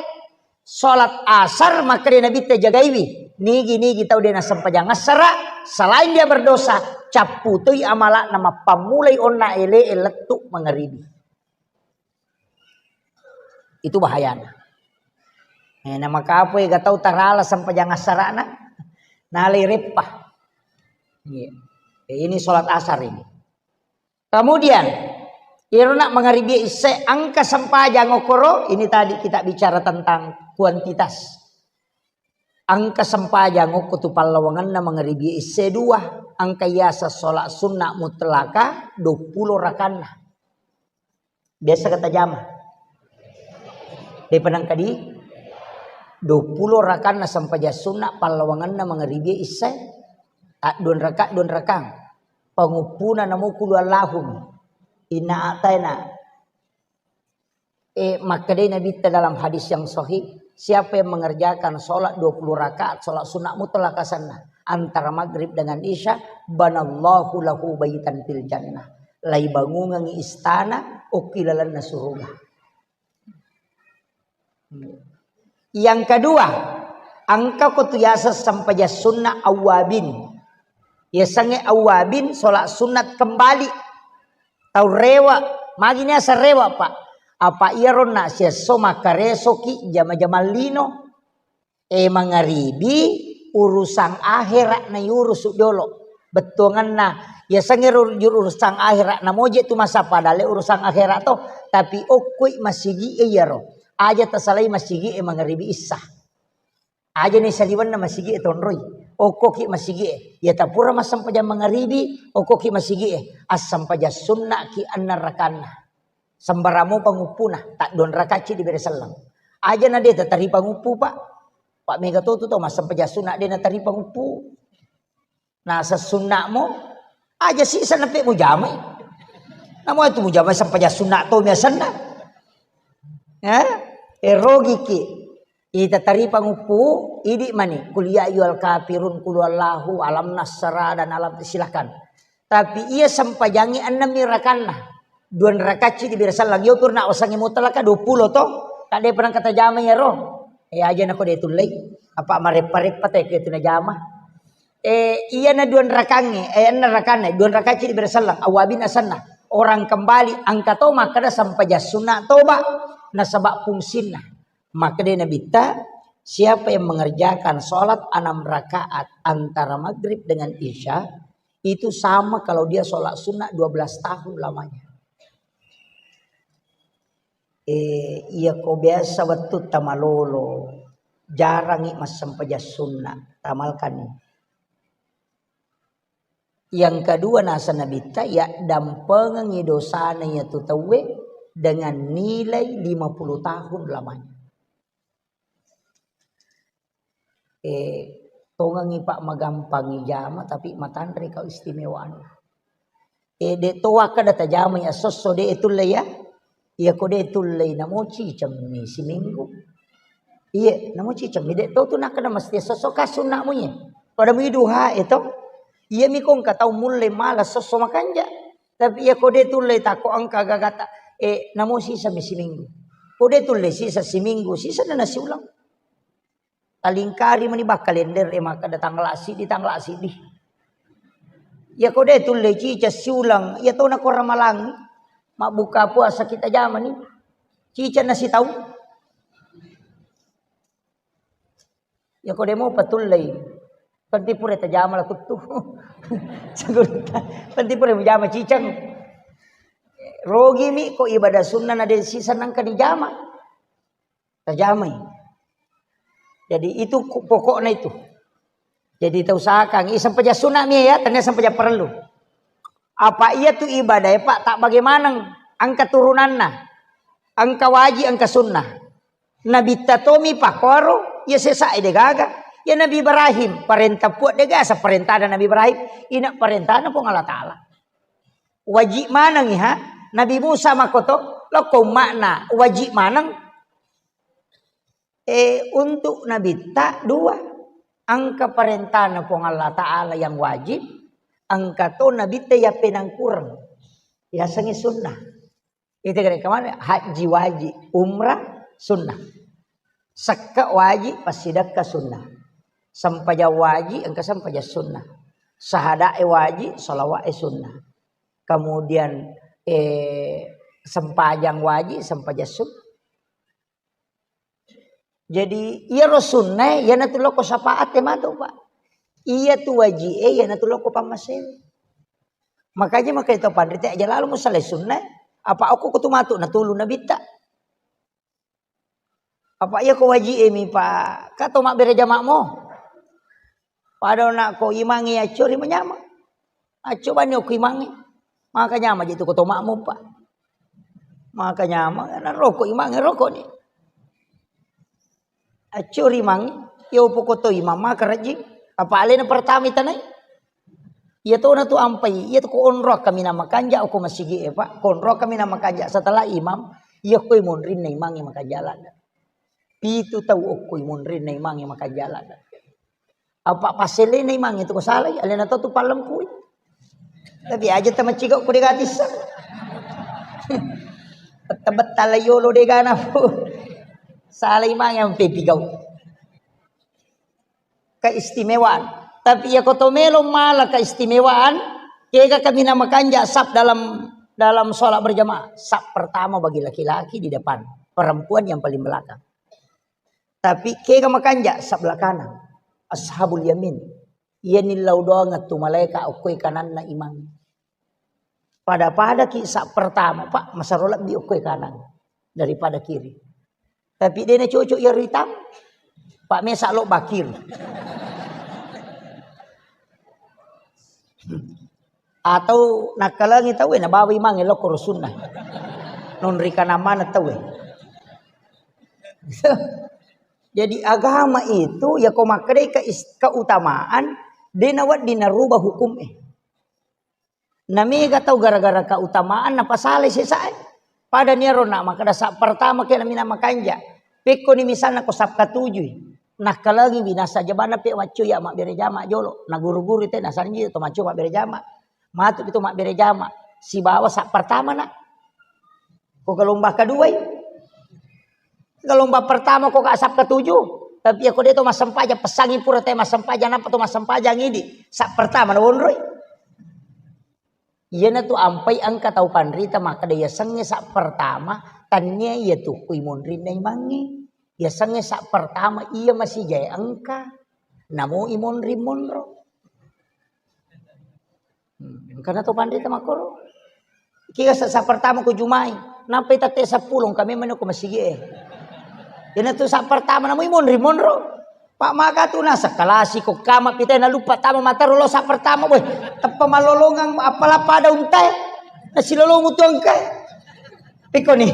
Salat asar makkeda Nabitta jagaiwi, nigi-nigi tau de' nassempajang assara, selain dia berdosa, capputoi amala'na mappammulai onna ele'e lettu mangaribi. Itu bahayana. Eh, na makapoi ga tau tarala sempajang assarana, nalai reppa. Iya. Eh, ini salat asar ini. Kemudian, irona mangaribi isse engka sempajang okkoro, ini tadi kita bicara tentang kuantitas. Engka sempajang okko tu pallawangenna mangaribi isse dua, engka yaseng salat sunna mutlaka duappulo rakanna. Biasa kata jama. Depa nangka di duappulo rakanna sempajang sunna pallawangenna mangaribi isse. Adduan raka, duan rakang. Panguppuna namo kulu Allahum. Inna ataina. Eh, makkedai Nabitta dalam hadis yang sahih, siapa yang mengerjakan sholat dua puluh rakaat, sholat sunnah mutlak asanna, antara maghrib dengan isya, banallahu lahu baitan fil jannah. Laibangungengi istana, okki lalenna suruga. Yang kedua, engka ko tu yaseng sempajang sunnah awwabin. Yasengnge awwabin, sholat sunat kembali. Tau rewa, magi niaseng rewa, Pak? Apa iyaronna siesso makkaresoki jama-jamang lino. Eh, mangaribi, urusan akhirat na iurusu jolo. Bettuanganna, yasengnge ru-, urusan akhirat na moje tu masa padale urusan akhirat to, tapi okkoi masigi e iyaro. Aja tasalai masigi e mangaribi issa. Aja ni saliwenna masigi e tonroi. Okkoki masigi e. Ya tapura massempajang mangaribi, okkoki masigi e. Assempajang sunnaki enneng rakanna. Sembarang mopa nguppuna, tadduan rakacci dibere selleng. Aja na de tataripa nguppu, Pak. Pak mega to tu to massempajang sunna de nataripa nguppu. Naseng sunna'mo, aja sisa neppe mujamai. Namo itu mujamai sempajang sunna to biasanna. Eh? Eh, rogiki. Ita taripa nguppu, idi mani. Kul ya ayyuhal kafirun, kul huwallahu, alam nasra, dan alam, silakan. Tapi iya sempajangi ennemmi rakanna. Duan rakacci dibere selleng. Yo purna osangi mutlaka dua puluh to. Tadde pernah kata jama ya ro. Eh, aja nako de tullei. Apa mareppa-reppa te ke tu najama. Eh, iyana duan rakangnge, eh, enneng rakanna, duan rakacci dibere selleng, awabin asenna. Orang kembali, engka to makkeda sempajang sunna toba, nasaba fungsinna. Makkeda Nabitta, siapa yang mengerjakan sholat enam rakaat antara maghrib dengan isya, itu sama kalau dia sholat sunnah dua belas tahun lamanya. Eh, iya ko biasa wettu tamalolo, jarangi massempajang sunna, tamalkani. Yang kedua, nasa Nabitta, yaddampengengi dosana iyatu tauwe dengan nilai lima puluh tahun lamanya. Eh, tongengi, Pak, magampangi jama, tapi matanre kau istimewa anu. Eh, de to wakkeda tajamai assosso de tulle ya. Iya ko de tulle namo cicemmi siminggu. Iya, namo cicemmi de to tu nakkeda mesti assosso ka sunna mu iya. Pada mu duha e to. Iya mi ko engka tau mulle mala sosso makanja. Tapi iya ko de tulle tako engka gagata. Eh, namo sisa mi siminggu. Ko de tulle sisa siminggu, sisa na nasi ulang. Talingkari meni bakkalender e makkeda tanggal siddi, tanggal siddi. Iya ko de tulle cica siulang, iya to nako ramalang mabbuka puasa kita jamani. Cica nasi taung. Iya ko de mopa tullei. Penting pura tajama la kuttu. Sagurutta. Penting pura mujama ciceng. Rogimi ko ibadah sunnah na de sisa nangka dijama. Tajamai. Jadi itu ku-, pokokna itu. Jadi tausahakan, i sempajang sunna mi ya, tania sempajang perlu. Apa iya tu ibadah ya, Pak, tak bagaimana engka turunanna. Engka wajib, engka sunnah. Nabitta tomi pakoro, ya sesa de gaga. Ya Nabi Ibrahim, parenta Puang de gasa parentana Nabi Ibrahim, ina parentana Puang Allah Ta'ala. Wajib maneng ha? Nabi Musa makoto, loko makna wajib maneng. Eh, untuk Nabitta dua. Engka parentana Puang Allah Ta'ala yang wajib, engka to Nabitta ya penangkureng. Yasengnge sunnah. Itu kira kemana? Haji wajib, umrah sunnah. Sekka wajib, passidekka sunnah. Sempajang wajib, engka sempajang sunnah. Sahadae wajib, salawa'e sunnah. Kemudian, eh, sempajang wajib, sempajang sunnah. Jadi, iyaro sunnae, iyanatu lokko syafaat e matu, Pak. Iyatu waji'e, iyanatu lokko pammasei. Makanya, makanya to panrita aja lalo musalai sunnae. Apa okko kutu matu natulu nabitta. Apa iya ko waji'e mi, Pak? Ka to mabbere jama'mo. Pada na ko imangnge accori manyama. Acco bani okko imangnge. Maka nyama je tu ko to makmum, Pak. Maka nyama, na roko imangnge roko ni. Accori imangnge, yo poko to imang maka rajing. Apa alena pertama itanai? Iya tona tu ampai, iya tu ko onro kaminang makanja okko masigi e, Pak. Ko onro kaminang makanja setelah imam, iya ko monrinna imangnge makanja ladde. Pitu tau okko monrinna imangnge makanja ladde. Apa passelena imangnge tu ko salai, alena to tu pallempui. Tapi aja tamaciga ko dega tissa. Betta-betta la yolo dega nafu. Salai imangnge ampe pigau. Keistimewaan. Tapi iya ko to melo mala keistimewaan, kega kaminang makanja sap dalam, dalam sholat berjamaah. Sap pertama bagi laki-laki di depan, perempuan yang paling belakang. Tapi kega makanja sebelah kanan. Ashabul yamin. Iya nillau doang tu malaika okkoi kananna imang. Pada-pada ki sap pertama, Pak, masaro lebbi okkoi kanan daripada kiri. Tapi dena cocok iya ritam, Pak, mesa lo bakir. Atau nakkalangi tau e, nabawa imangnge lokko rusunna. Non ri kanamana tau e. Jadi agama itu ya ko makkedai ke is-, keutamaan, dena wedding narubah hukum e. Namega tau gara-gara keutamaan napasalai sesae. Pada niaro na makkeda sap pertama ke namina makanja. Pekkoni misalna ko sap katujui. Nakkalangi binasa jabana pe maccu ya mabbere jama jolo. Na guru-guru te nasanji to maccu mabbere jama. Matu itu mabbere jama. Sibawa sap pertama na. Ko gelombang keduai. Gelombang pertama ko ka sap ketujuh. Tapi ya ko de to massempajang, pesangi pura te massempajang, napa to massempajang idi. Sap pertama na wonroi. Iyanatu ampai engka tau panrita makkeda yasengnge sap pertama, tannia iya tu kui monrinna imangnge. Yasengnge sap pertama iya masijae engka. Namo imonri monro. Hmm, engkana to panrita makkoro. Kira sa, sap pertama ko jumai, nampai tette seppulo engka memang ko masigi e. Iyanatu sap pertama namo imonri monro. Pak maka tu na sekalasi ko kama pita na lupa tama mataro lo sap pertama, boy. Teppa malolongang apala pada untai. Nasilolomu tu engka. Piko ni.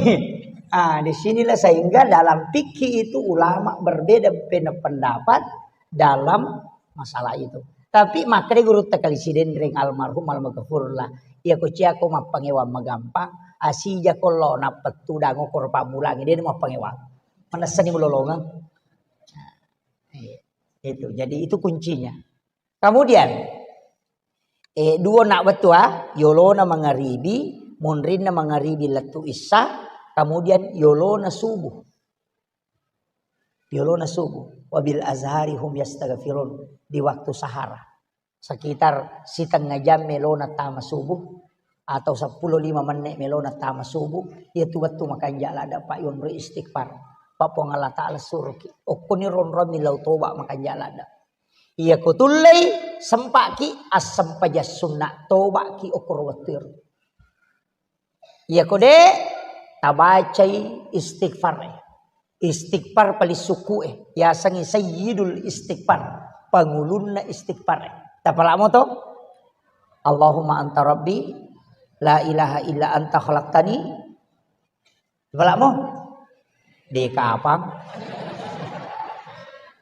Ah, di sinilah sehingga dalam fikih itu ulama berbeda pendapat dalam masalah itu. Tapi makkeda gurutta kali Sidenreng almarhum almaghfurlah. Iya ko cia ko mappangewang magampang, asija ko lo nappettu dango ko pamulangi de mappangewang. Manessani mulolongeng. Iya, itu. Jadi itu kuncinya. Kemudian, eh, dua nak betua, yolona mangaribi, monrinna mangaribi lettu issa, kemudian yolona subuh. Yolona subuh. Wabil azhari hum yastaghfirun. Di waktu sahara. Sekitar setengah jam melona tama subuh. Atau seppulo lima menit melona tama subuh, iya tu wettu makanja ladda, Pak, yonroi istighfar. Pak, Puang Allah Ta'ala suruki. Okkoni ronrong milau toba makanja ladda. Iya ko tullei, sempaki, assempajang sunna, tobaki okkoro wettu ero. Iya ko de, tabacai istighfar. Istighfar paling suku e, yasengngi sayyidul istighfar, pangulunna istighfar e. Tapalamo to? Allahumma anta rabbi, la ilaha illa anta khalaqtani. Tapalamo? De kapang.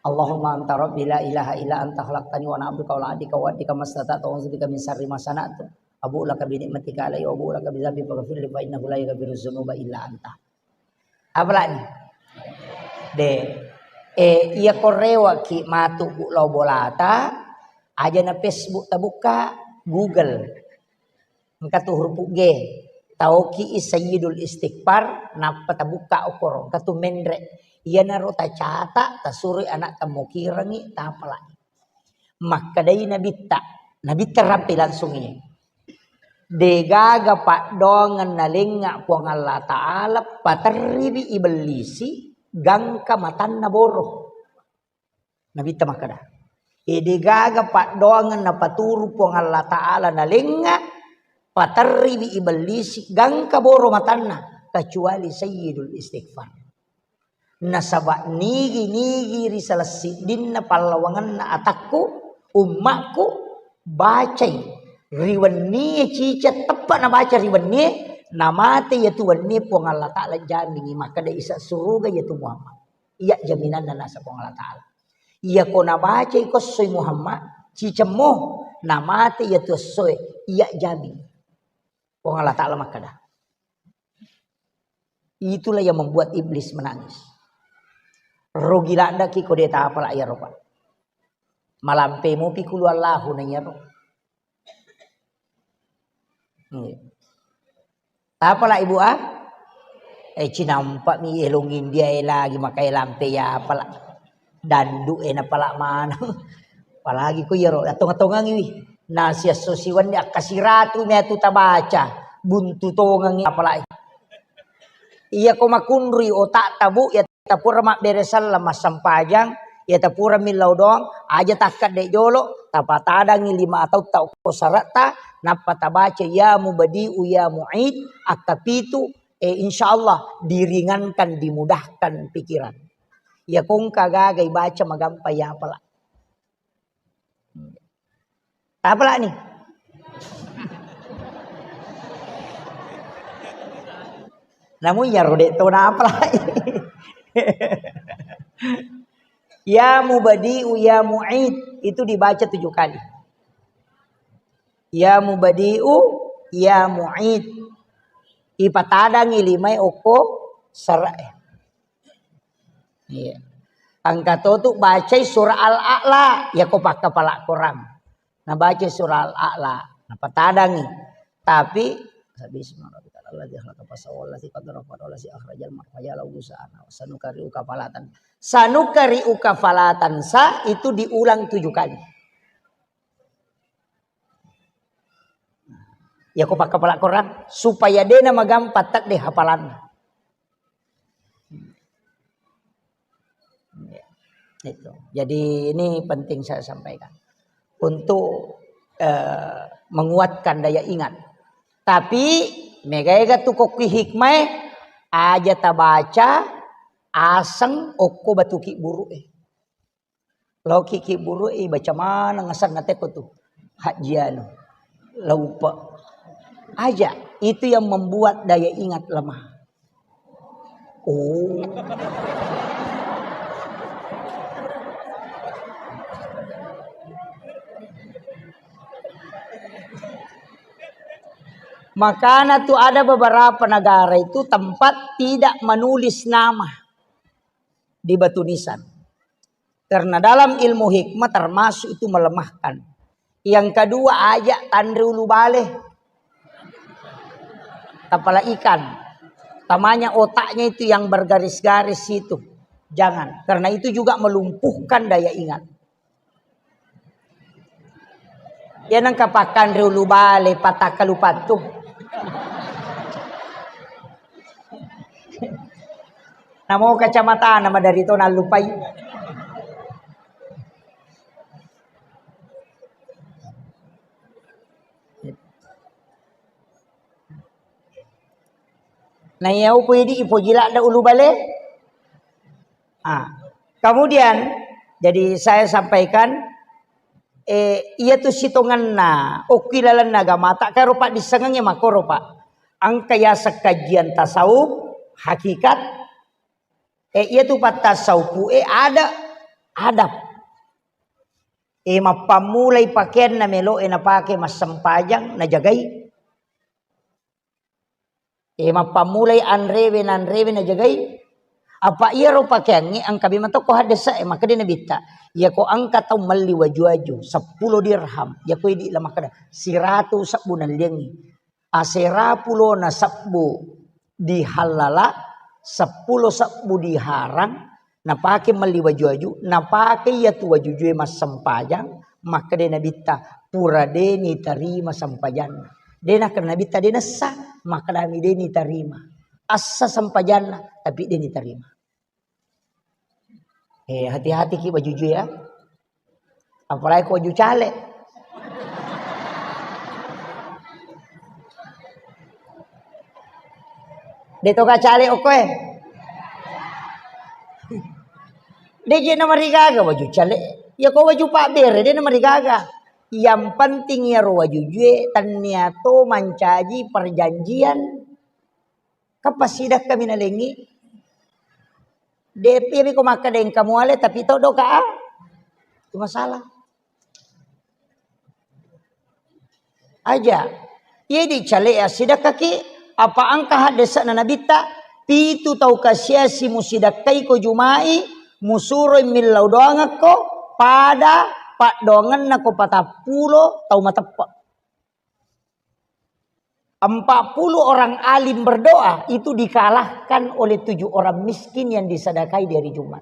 Allahumma anta rabbi, la ilaha illa anta khalaqtani wa ana abduka wa ana abdika wa abdika mastata'tu wa a'udzu bika min syarri ma sana'tu. Abu'u laka bi ni'matika alayya wa abu'u laka bi dzambi faghfirli fa innahu la yaghfiru dzunuba illa anta. Apalagi? De. Eh, iya ko rewaki matu bu lao bolata, aja na Facebook tabukka, Google. Engka tu huruf G. Taoki i Sayyidul Istighfar, nappa tabukka okkoro, engka tu menre. Iyanaro tacata, tasuroi anak tammokirengi, tapalai. Makkedai Nabitta, Nabitta rampe langsung iye. Degaga paddoangeng nalengnga Puang Allah Ta'ala, paterriwi ibellisi, gangka matanna boro. Nabitta makkeda, "E, degaga paddoangeng napaturu Puang Allah Ta'ala nalengnga, paterriwi ibellisi gangka boro matanna, kecuali Sayyidul Istighfar. Nasaba nigi-nigi ri salessiddinna pallawangenna atakku, ummakku, bacai ri wennie ciceng teppa nabaca ri wennie, namate iyatu wennie Puang Allah Ta'ala jamingi makkeda isa suruga iyatu Muhammad." Iya jaminanna naseng Puang Allah Ta'ala. Iyako nabacai ko essoi Muhammad, cicemmo, namate iyatu essoe, iya jamin. Puang Allah Ta'ala makkeda. Itulah yang membuat iblis menangis. Rogi laddaki ko de tapala iyaro, Pak. Malampe mupi kulu Allahu na iyaro. Iya. Tapala Ibu ah? Eh, cinampa mi elong India e lagi makai lampe ya pala. Dandu e na pala maneng. Apalagi ko iyaro, atong-atongangi wi. Nasi esso siwenni akkasiratu mi atu tabaca. Buntu tongengi apalai. Iya ko makunrui otak tabu ya tapura mabbere sallang massampajang, iya tapura millau doang, aja takkedde jolo, tapatadangi lima atautta okko saretta, nappa tabaca ya mubadi'u ya mu'id, akkapitu, eh, insyaallah diringankan, dimudahkan pikiran. Iya kongka gaga ibaca magampa ya pala. Tapalani. Namun ya rode to napalai. Ya mubadi'u ya mu'id itu dibaca tujuh kali. Ya mubadi'u ya mu'id. Ipatadangi limai okko sarae. Iya. Engka to tu bacai surah Al-A'la, ya ko pakkapala Quran. Nah, baca surah Al-A'la, nah, patadangi. Tapi, bismillahirrahmanirrahim. Alladzi khalaqa fasawwa, alladzi qaddara fahada, alladzi akhrajal mar'a fa ja'alahu ghusaan. Sanukari'uka falatan. Sanukari'uka falatan sa itu diulang tujuh kali. Ya ko pakkapala Quran supaya dena magampa tedde hafalanna. Itu. Jadi ini penting saya sampaikan untuk eh, menguatkan daya ingat. Tapi mega-ega tu kokki hikmah aja tabaca aseng okko batu ki buru eh. Laoki ki buru i baca maneng asenna teko tu. Hajji anu. Laupa. Aja. Itu yang membuat daya ingat lemah. Oh. Makanya tuh ada beberapa negara itu tempat tidak menulis nama di batu nisan. Karena dalam ilmu hikmah termasuk itu melemahkan. Yang kedua, aja tanre ulu bale. Kepala ikan. Tamanya otaknya itu yang bergaris-garis itu. Jangan. Karena itu juga melumpuhkan daya ingat. Ya nengka pakkanre ulu bale patakkalu pattu. Namo kacamatana madari to nallupai. Na iya upoji di ipoji ladda ulu bale. Ah, kemudian jadi saya sampaikan eh, iya tu sitonganna okki lalenna agamata karo paddissengengnge makkoro, Pak. Engka yaseng kajian tasawuf, hakikat, eh, iya tu pattasawufu, eh, ada, adab. Eh, mappammulai pakeanna melo e napake massempajang najagai. Eh, mappammulai anrewe nanrewe najagai. Apa iyaro pakeangnge engka memang tokko haddesa e, makkeda Nabitta, iyako engka tau melli waju-waju seppulo dirham, iyako idi la makkeda siratu sebbu nalliangngi. Asera pulona sebbu dihallala, seppulo sebbu diharang, napake melli waju-waju, napake iyatu wajujue massempajang, makkeda Nabitta, pura de nitarima sempajanna. De nakkeda Nabitta de nessa, makkedami de nitarima. Essa sempajanna, tapi de nitarima. Eh, hati-hati ki wajujue ya. Apalagi ko waju caleg. De toga caleg okko e. De je namarigaga waju caleg. Ya ko waju pabbere de namarigaga. Yang penting iyaro wajujue tennia to mancaji perjanjian. Kapasidakkami nalengi. De, iyami ko makkeda engka muale, tapi to doka a. Itu masalah. Aja. Iya di cale assidakkaki, apa engka haddese'na Nabitta, pitu tau kasiasi musidakkai ko Juma'i, musuroi millau doangekko, pada paddoangenna ko patappulo tau mateppe. Empat puluh orang alim berdoa itu dikalahkan oleh tujuh orang miskin yang disadakai di hari Jumat.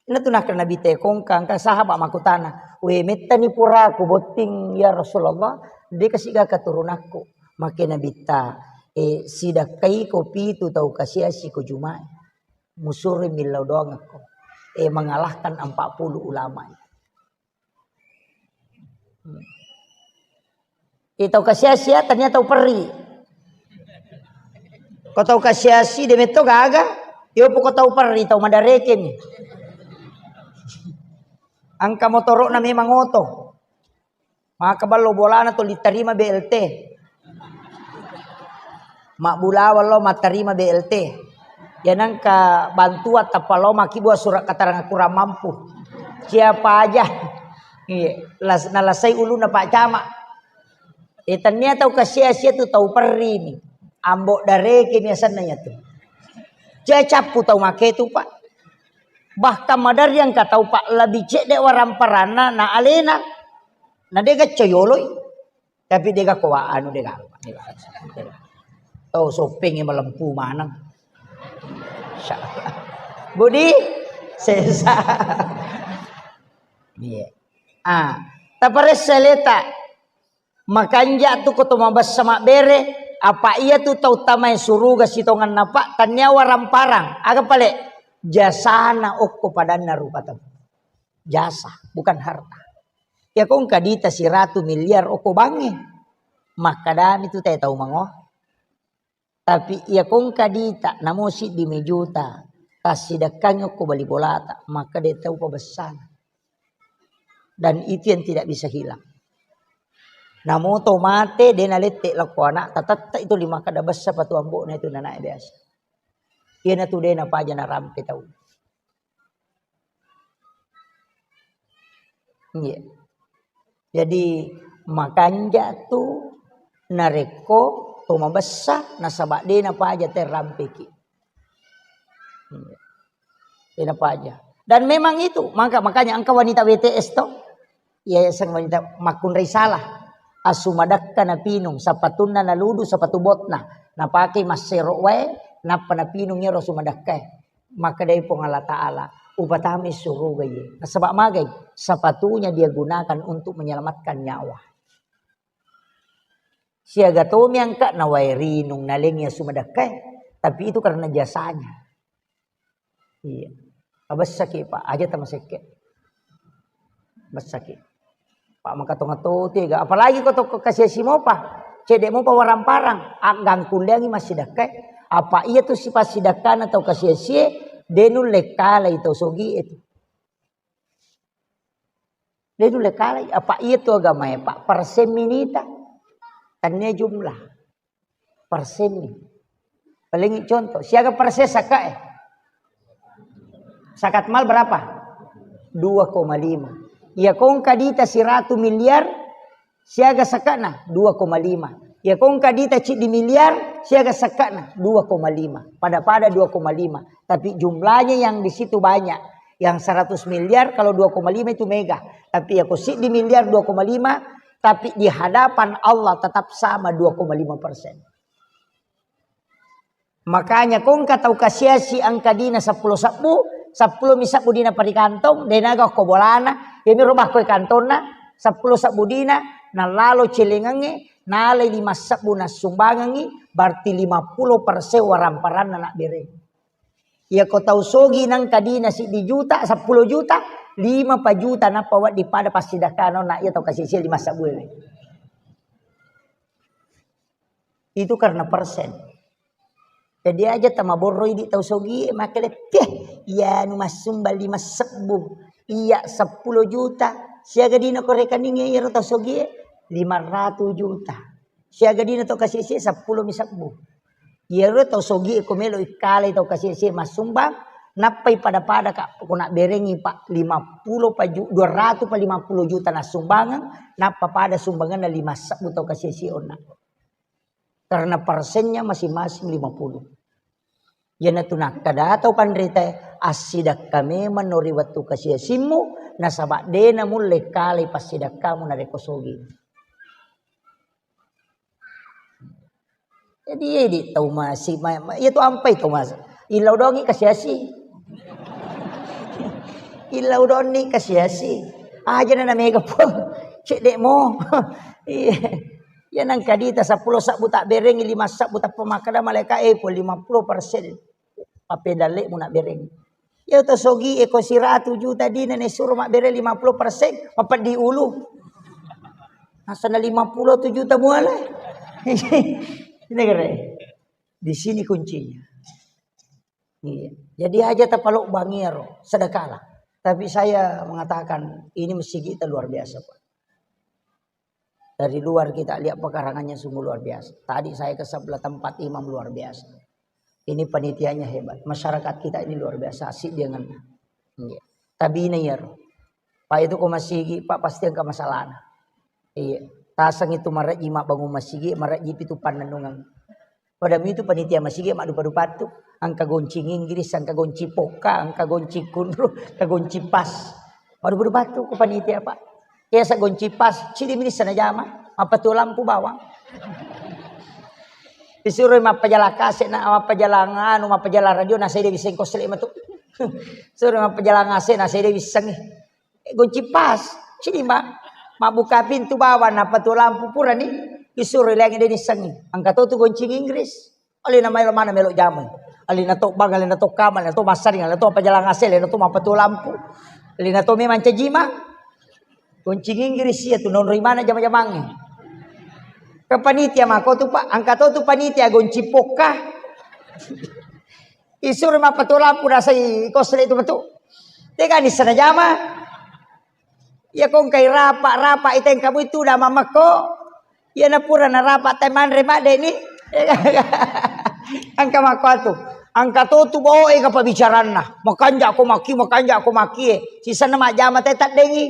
Natu nakkeda Nabitta kongka, engka sahabat makkutana, "We, mettani puraku botting ya Rasulullah, de kasiga keturunakku." Makke Nabitta, "Eh, sidakkai ko pitu tau kasiasi ko Juma'i. Musuroi millau doangekko. Eh, mengalahkan empat puluh ulama." Iya tau kasiasi ya, tania tau perri. Ko tau kasiasi de metto gaga, yo poko tau perri, tau madarekeng. Angka motoro'na memang oto. Maka ballo bolana to litarima B L T. Mabbulawang lo mattarima B L T. Ya nangka bantuan tappa lo makkibua surat keterangan kurang mampu. Siapa aja? Iya, las-, nalasai ulunna Pak Camat. Eh, tania tau kasiasi tu tau perri ni. Ambo dareke biasanna ya tu. Cia cappu tau make tu, Pak. Bahkan maderri engka tau, Pak, lebih cedde waramparanna na alena. Na dega coyoloi. Tapi dega ko wa-, anu dega. Tau sopeng yang melempu maneng. Budi sesa. Iya. Ah, taparessa leta. Makanja tu ko to mabessa mabbere, apa iya tu tau tamae suruga sitongenna, Pak, tania waramparang. Aga pale? Jasana okko padanna rupa tau. Jasa, bukan harta. Iya ko engka dita siratu miliar okko bangnge. Makkadami tu te tau mangoa. Tapi iya ko engka dita namo siddi mi juta, tassidekkangi okko bali bolata, makkeda tau pabessana. Dan itu yang tidak bisa hilang. Namo to mate, de nalette lakko anak, tatette itu lima kada bessa patu ambokna itu nanae biasa. Iya natu de napaja narampe tau. Iya. Jadi, makanja tu narekko to mabessa nasaba de napaja terampeki. Iya. De napaja. Dan memang itu, maka, makanya engka wanita W T S to, yayasan wanita makkunrai salah. Asu madakka napinung, sapatunna naludu, sapatu botna. Napake massero wae, nappa napinung iyaro asu madakkae. Makkedai Puang Allah Ta'ala, "Upatamai suruga iye." Nasaba magai? Sepatunya dia gunakan untuk menyelamatkan nyawa. Siaga tomi angka nawae rinung nalengi asu madakkae, tapi itu karena jasanya. Iya. Abessaki, Pak, aja tamasekke. Bessaki. Pak, maka tonga to tega. Apalagi ko to kasiasi mopa. Cedde mopa waramparang. Aggang kulleangi massidakkae. Apa iya tu sipasidakkana tau kasiasie, de nulle kalai tau sogie tu. De nulle kalai. Apa iya tu agamae, Pak? Persen minita. Tania jumlah. Persenni. Paling contoh, siaga persen sakae? Sakat mal berapa? Dua koma lima. Iya kongka dita siratu miliar, siaga sakana? Dua koma lima. Iya kongka dita ciddi miliar, siaga sakana? Dua koma lima. Pada-pada dua koma lima. Tapi jumlahnya yang di situ banyak. Yang seratus miliar kalau dua koma lima itu mega. Tapi ya ko siddi miliar dua koma lima, Tapi di hadapan Allah tetap sama dua koma lima persen. Makanya ko engka tau kasiasi angka dina seppulo sebbu, seppulo mi sebbu dina pa ri kantong, de naga ko bolana, iyami ro bakko e kantonna, seppulo sebbu dina, nalalo celengangnge, nalai lima sebbu nassumbangengngi, berarti lima puluh persen waramparanna nabbereng. Iya ko tau sogi nangka dina siddi juta, seppulo juta, lima pa juta nappa wedding pada passidakkana onna iya tau kasiasi lima sebbu e. Itu karena persen. Jadi aja tamaborro idi tau sogi e, makele, "Peh, iya nu massumbang lima sebbu, iya seppulo juta, siaga dina ko rekening e iyaro tau sogi e? Lima ratus juta. Siaga dina tau kasiasi e? Seppulo mi sebbu." Iyaro tau sogi e ko melo ikkalai tau kasiasi e massumbang, nappai pada-pada ka ko nabberengi pa lima puluh pa ju-, dua ratus pa lima puluh juta nassumbangeng, nappa pada sumbangenna lima sebbu tau kasiasi e onna. Karena persennya masing-masing lima puluh. Iyanatu nakkeda tau panritae, assidakka memenno ri wettu kasiasimmu, nasaba de namulle kalai passidakkamu narekko sogi. Jadi, idi tau masi-, ma-, ma-, iya tu ampai tau mas-, illau dongi kasiasi. Illau donni kasiasi. Aja na mega po. Cedde mo. Iya. Ya nangka dita seppulo sebbu tak berengi, lima sebbu tappa makkeda malaika, eh, po lima puluh persen. Pappedallemu nabbereng. Iya to sogi e ko siratu juta dina ne suro mabbere lima puluh persen, mapeddi ulu. Nasana lima puluh tu juta muala. Ini kere. Di sini kuncinya. Iya. Jadi aja tapalobbangi ero, sedekahlah. Tapi saya mengatakan ini masjid kita luar biasa, Pak. Dari luar kita lihat pekarangannya sungguh luar biasa. Tadi saya ke sebelah tempat imam luar biasa. Ini panitianya hebat. Masyarakat kita ini luar biasa. Asik dia ngena. Iya. Tabina iya ro. Pak itu ko masigi, Pak pasti engka masalahna. Iya. Taseng itu mareji mak bangun masigi, mareji pitu pannenungan. Pada mitu panitia masigi maddupa-dupattu, engka gonci Inggris, engka gonci pokka, engka gonci kunru, engka gonci pas. Maddupa-dupattu ku panitia, Pak. Iya sa gonci pas, cidi minissa najama, mappatuo lampu bawang. Disuro mappajalang kase na, mappajalang anu, mappajalang radio, na saya bisa engkos lek matu. Suro mappajalang ase, na saya bisa ngi. Eh, gonci pas, cidi ma-, mabbuka pintu bawang, nappa tuo lampu purani, disuro leangi de nissengi. Engka to tu gonci Inggris. Alena maelo mana melo jamai. Alena to bang, alena to kamar, alena to massaring, alena to pajalang ase, alena to mappatuo lampu. Alena to memang cajima. Gonci Inggris iya tu nonroi mana jama-jamangnge. Ke panitia mako tu, Pak, engka to tu panitia gonci pokka. Isuro mappatuo lampu nasai kosle tu matu. Tega nissana jama. Iya ko engkai rapa, rapa itengka mu itu da mamakko. Iya na pura na rapa tai manre madde ni. Engka makko atu. Engka to tu boe ka pabicaranna. Makanja ko maki, makanja ko maki e. Sisanna majjama te taddengi.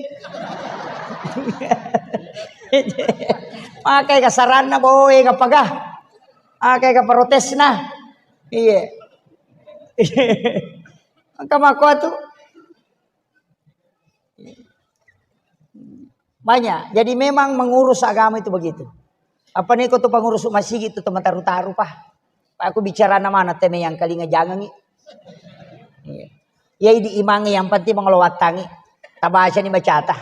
Makai kasaranna boe ka paga. Akai ka protesna. Iya. Engka makko atu. Banyak. Jadi memang mengurus agama itu begitu. Apa nih kau tuh pengurus masjid itu teman taru-taru, Pak? Pak, aku bicara nama anak teme yang kalinga jangan nih. Iya. Ya, idi imangi yang penting mengelowatangi. Tabaca ni bacata.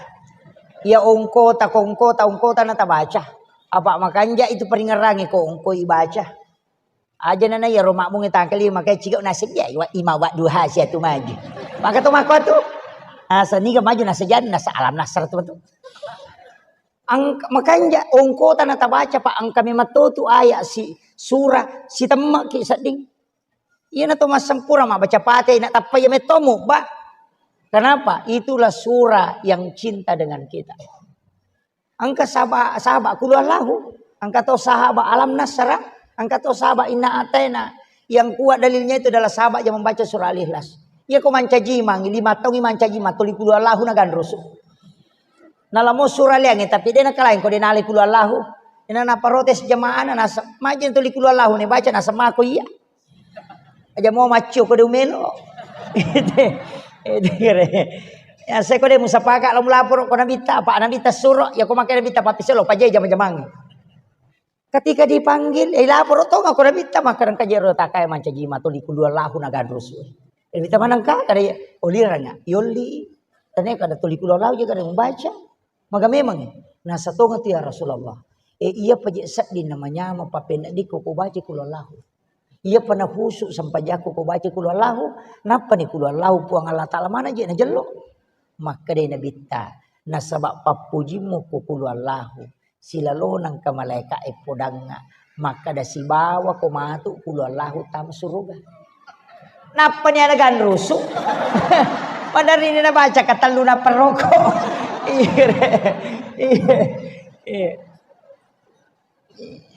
Ya, ongko ta kongko ta ongko ta na tabaca. Apa makanja itu peringerangi ko ongko ibaca. Aja nana ya roma mungi tangkali makai ciga nasib ya iwa ima wa duha sia tu maju. Maka tu mako tu. Asa niga maju nasa jadi nasa alam nasar tu tu. Ang-, makanja ongko ta na tabaca, Pak, engka memang to tu ayat si surah si temma ki sedding. Iya na to massempura mabbaca Fatihah, na tappa iya metto mubba. Kenapa? Itulah surah yang cinta dengan kita. Engka sahaba-, sahabat Qul Huwallahu, engka to sahabat Alam Nasra, engka to sahabat Inna Ataina. Yang kuat dalilnya itu adalah sahabat yang membaca surah Al-Ikhlas. Iya ko mancaji mangi, lima taungi mancaji ma, tuli Qul Huwallahu na ganrusu. Nalamo surah liangi, tapi de nakalaing ko de nalai Qul Huwallahu. Ina naprotes jamaana, nasa-, majeng tuli Qul Huwallahu ne baca, nasemako iya. Aja mau maccio ko de umelo. Ede, ede kere. Ya, saya kode musapaka lo melapor ko nabitta, apa nabitta suro, ya ko makai nabitta papise lo pajai jama-jamangi. Ketika dipanggil, eh, lapor tong ko nabitta, maka engka jero takai mancaji ma tuli kulu Allahu naganrusu. Eh, nabitta manengka, kada ya, oliranga, yolli. Tane kada tuli kulu Allahu juga kada membaca. Maga memang, eh. Nah, satonga tu ya Rasulullah. Eh, iya paje sedding namanya ma papena diko ko baca kulu Allahu. Iyapa nahusu sempajakku ko baca kulu Allahu, nappani kulu Allahu Puang Allah Ta'ala mana je najello. Makkeda nabitta, nasaba pappujimmu ko kulu Allahu, silalona engka malaeka e podangnga, makkeda sibawa ko matu kulu Allahu tama suruga. Nappani ada ganrusu. Padahal ini nabaca katellu naperroko. Iya, iya, iya.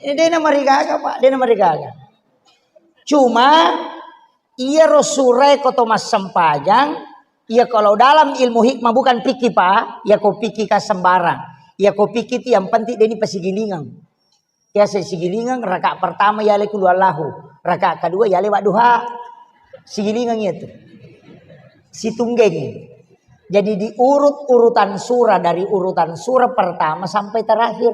Ini dena marigaga, Pak, dena marigaga. Cuma, iyaro surae ko to massempajang, iya kalau dalam ilmu hikmah bukan fikih, Pak, iya ko fikih ka sembarang. Iya ko fikih itu yang penting deni pasigilingeng. Iya se sigilingeng, rakaat pertama yale kulu Allahu, rakaat kedua yale wadduha. Sigilingeng itu. Situnggeng. Jadi diurut urutan surah dari urutan surah pertama sampai terakhir.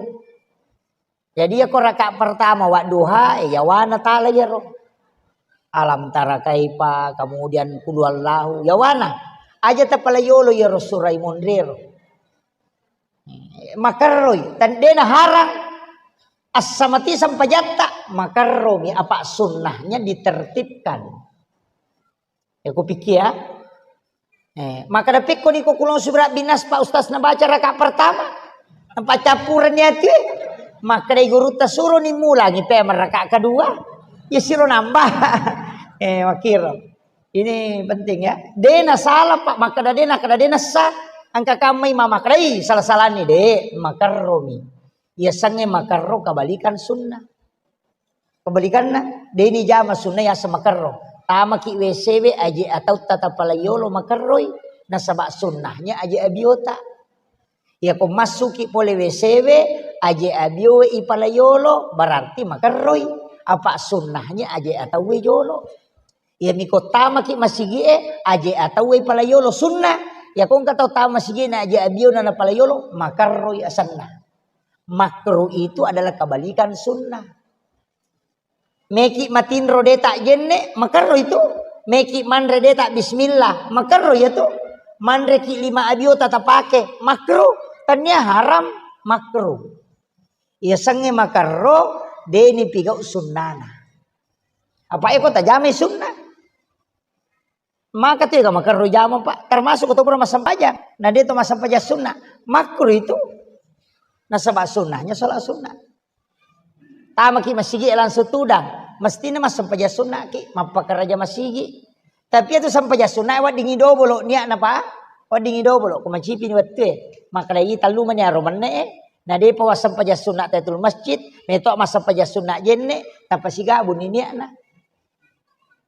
Jadi, iya ko rakaat pertama wadduha, eh, yawana tala iyaro. Alam tara kaifa, kemudian kulu Allahu, yawana. Aja tapala yolo iyaro surai monrero. Eh, makerroi, tandena harang. Assamati sempajatta, makerromi apa sunnahnya ditertibkan. Ya, ku pikir ya. Eh, maka dapikko ni ko kulo subra binas Pak Ustaz nabaca rakaat pertama. Nampa campuran ni ati. Maka dai guru tasuro ni mulangi pe rakaat kedua. Ya siro nambah. Eh, makiro. Ini penting ya. Dena salah Pak, maka dena, kada dena sa. Angka kamai mama kadai salah-salah ni de, makerromi. Yasengnge makerro kebalikan sunnah. Kebalikanna, deni jama sunnah yaseng makerro. Tamaki W C we aje atau tatapala yolo makerroi, nasaba sunnahnya aje abiota. Iya ko massuki pole W C we, aje abio we ipala yolo, berarti makerroi. Apa sunnahnya aje atau we jolo. Iya miko tamaki masigi e, aje atau we ipala yolo sunnah. Iya ko engka tau tama masigi na aje abio na napala yolo, makerroi asenna. Makruh itu adalah kebalikan sunnah. Meki matinro deta jenne, makerro itu. Meki manre deta bismillah, makerro ya tu. Manre ki lima abio tata pake, makruh. Tania haram, makruh. Iya sengnge makerro, deni pigau sunnana. Apa eko tajame sunnah? Maka tu ega makerro jama, Pak. Termasuk ko to pura massempajang. Nah, dia to massempajang sunnah. Makruh itu. Nasaba sunnahnya sholat sunnah. Tamaki masigi langsung tudang. Mestinya massempajang sunnah ki, mappakaraja masigi. Tapi itu sempajang sunnah weddingi dobolo niatna, Pak. Weddingi dobolo, ko macipi ni wettu e. Maka dai tallu mani aro menne e. Nah, dia pa wassempajang sunnah tahiyatul masjid, meto massempajang sunnah jenne, tapasigabu ni niatna.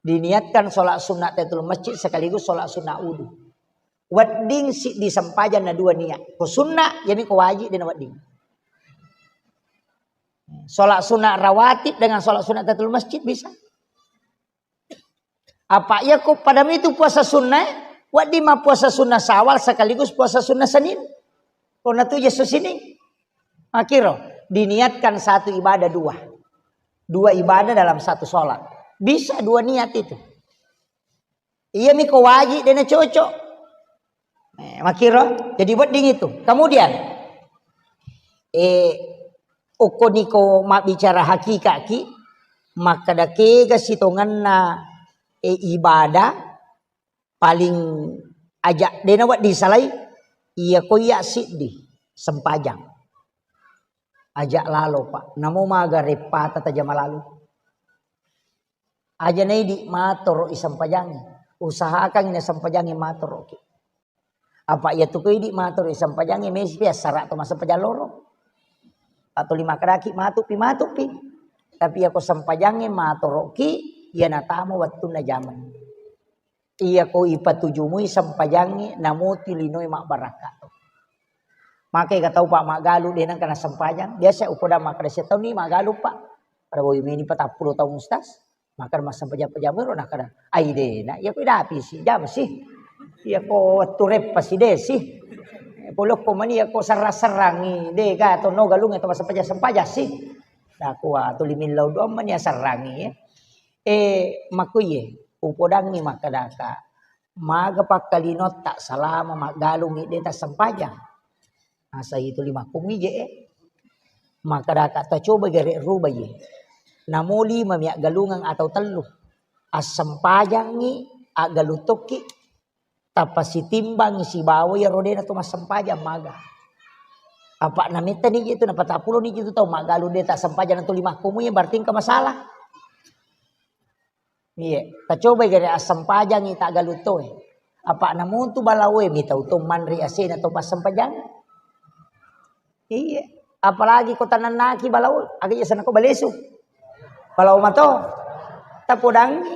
Diniatkan sholat sunnah tahiyatul masjid sekaligus sholat sunnah wudu. Wedding siddi sempajang na dua niat. Ko sunnah, iyami ko wajib dena wedding. Sholat sunnah rawatib dengan sholat sunnah tahiyatul masjid bisa. Apa iya ko pada itu puasa sunnah, wedding ma puasa sunnah Syawal sekaligus puasa sunnah Senin. Ko natu Yesus ini. Akhiro, diniatkan satu ibadah dua. Dua ibadah dalam satu sholat. Bisa dua niat itu. Iya miko wajib dena cocok. Eh, makiro, jadi wedding itu. Kemudian, eh, okko niko mabbicara hakikaki, makkeda kega sitongenna, eh, ibadah, paling aja dena wedding salai, iya ko iya siddi sempajang. Aja lalo, Pak. Namo maga reppata tajama lalo. Aja naidi matoro isempajangi. Usahakan ina sempajangi matoro ki. Apa iya tu ko idi matoro isempajangi mesi pi assara to masempajang loro. Atau lima kadaki matu pi, matu pi. Tapi iya ko sempajangi matoro ki, iya natama wettunna jamang. Iya ko ipatujumui sempajangnge, namoti linoe mabbarakka. Maka ega tau, Pak, maggalu de nengka nasempajang. Biasa upoda makkeda, "Setau ni maggalu, Pak." Pada boyu meni patappulo taung, Ustaz. Maka massempajang-pajang ero nakkeda, "Ai de na, iya ko idapi si, jama si." Iya ko wettu reppa si desi. Polokko mani iya ko serrang-serrangi, de ga to no galung to massempajang-sempajang si. Dakua tuli millau doang mani asserrangi ya. Eh, makkuye, upodangi makkadaka, maga pakkalinotta salama maggalungi de tassempajang. Asa itu lima kumi je, eh. Makkadaka tacoba gere ruba ye. Namo lima mi aggalungeng atau tellu. Assempajangi, aggalung tokki, tappa sitimbangi sibawa iyaro de na to massempajang maga. Apa na metta ni je tu, na patappulo ni je tu tau maggalung de tassempajang na to lima kumi ye, berarti engka masalah. Iya, tacobai gare assempajangi taggalung toe. Apa namuntu balaoe mitau to manre asena to passempajang. Iya, apalagi ko tanennaki balao, aga iya sana ko balesu. Balao mato. Tapodangi,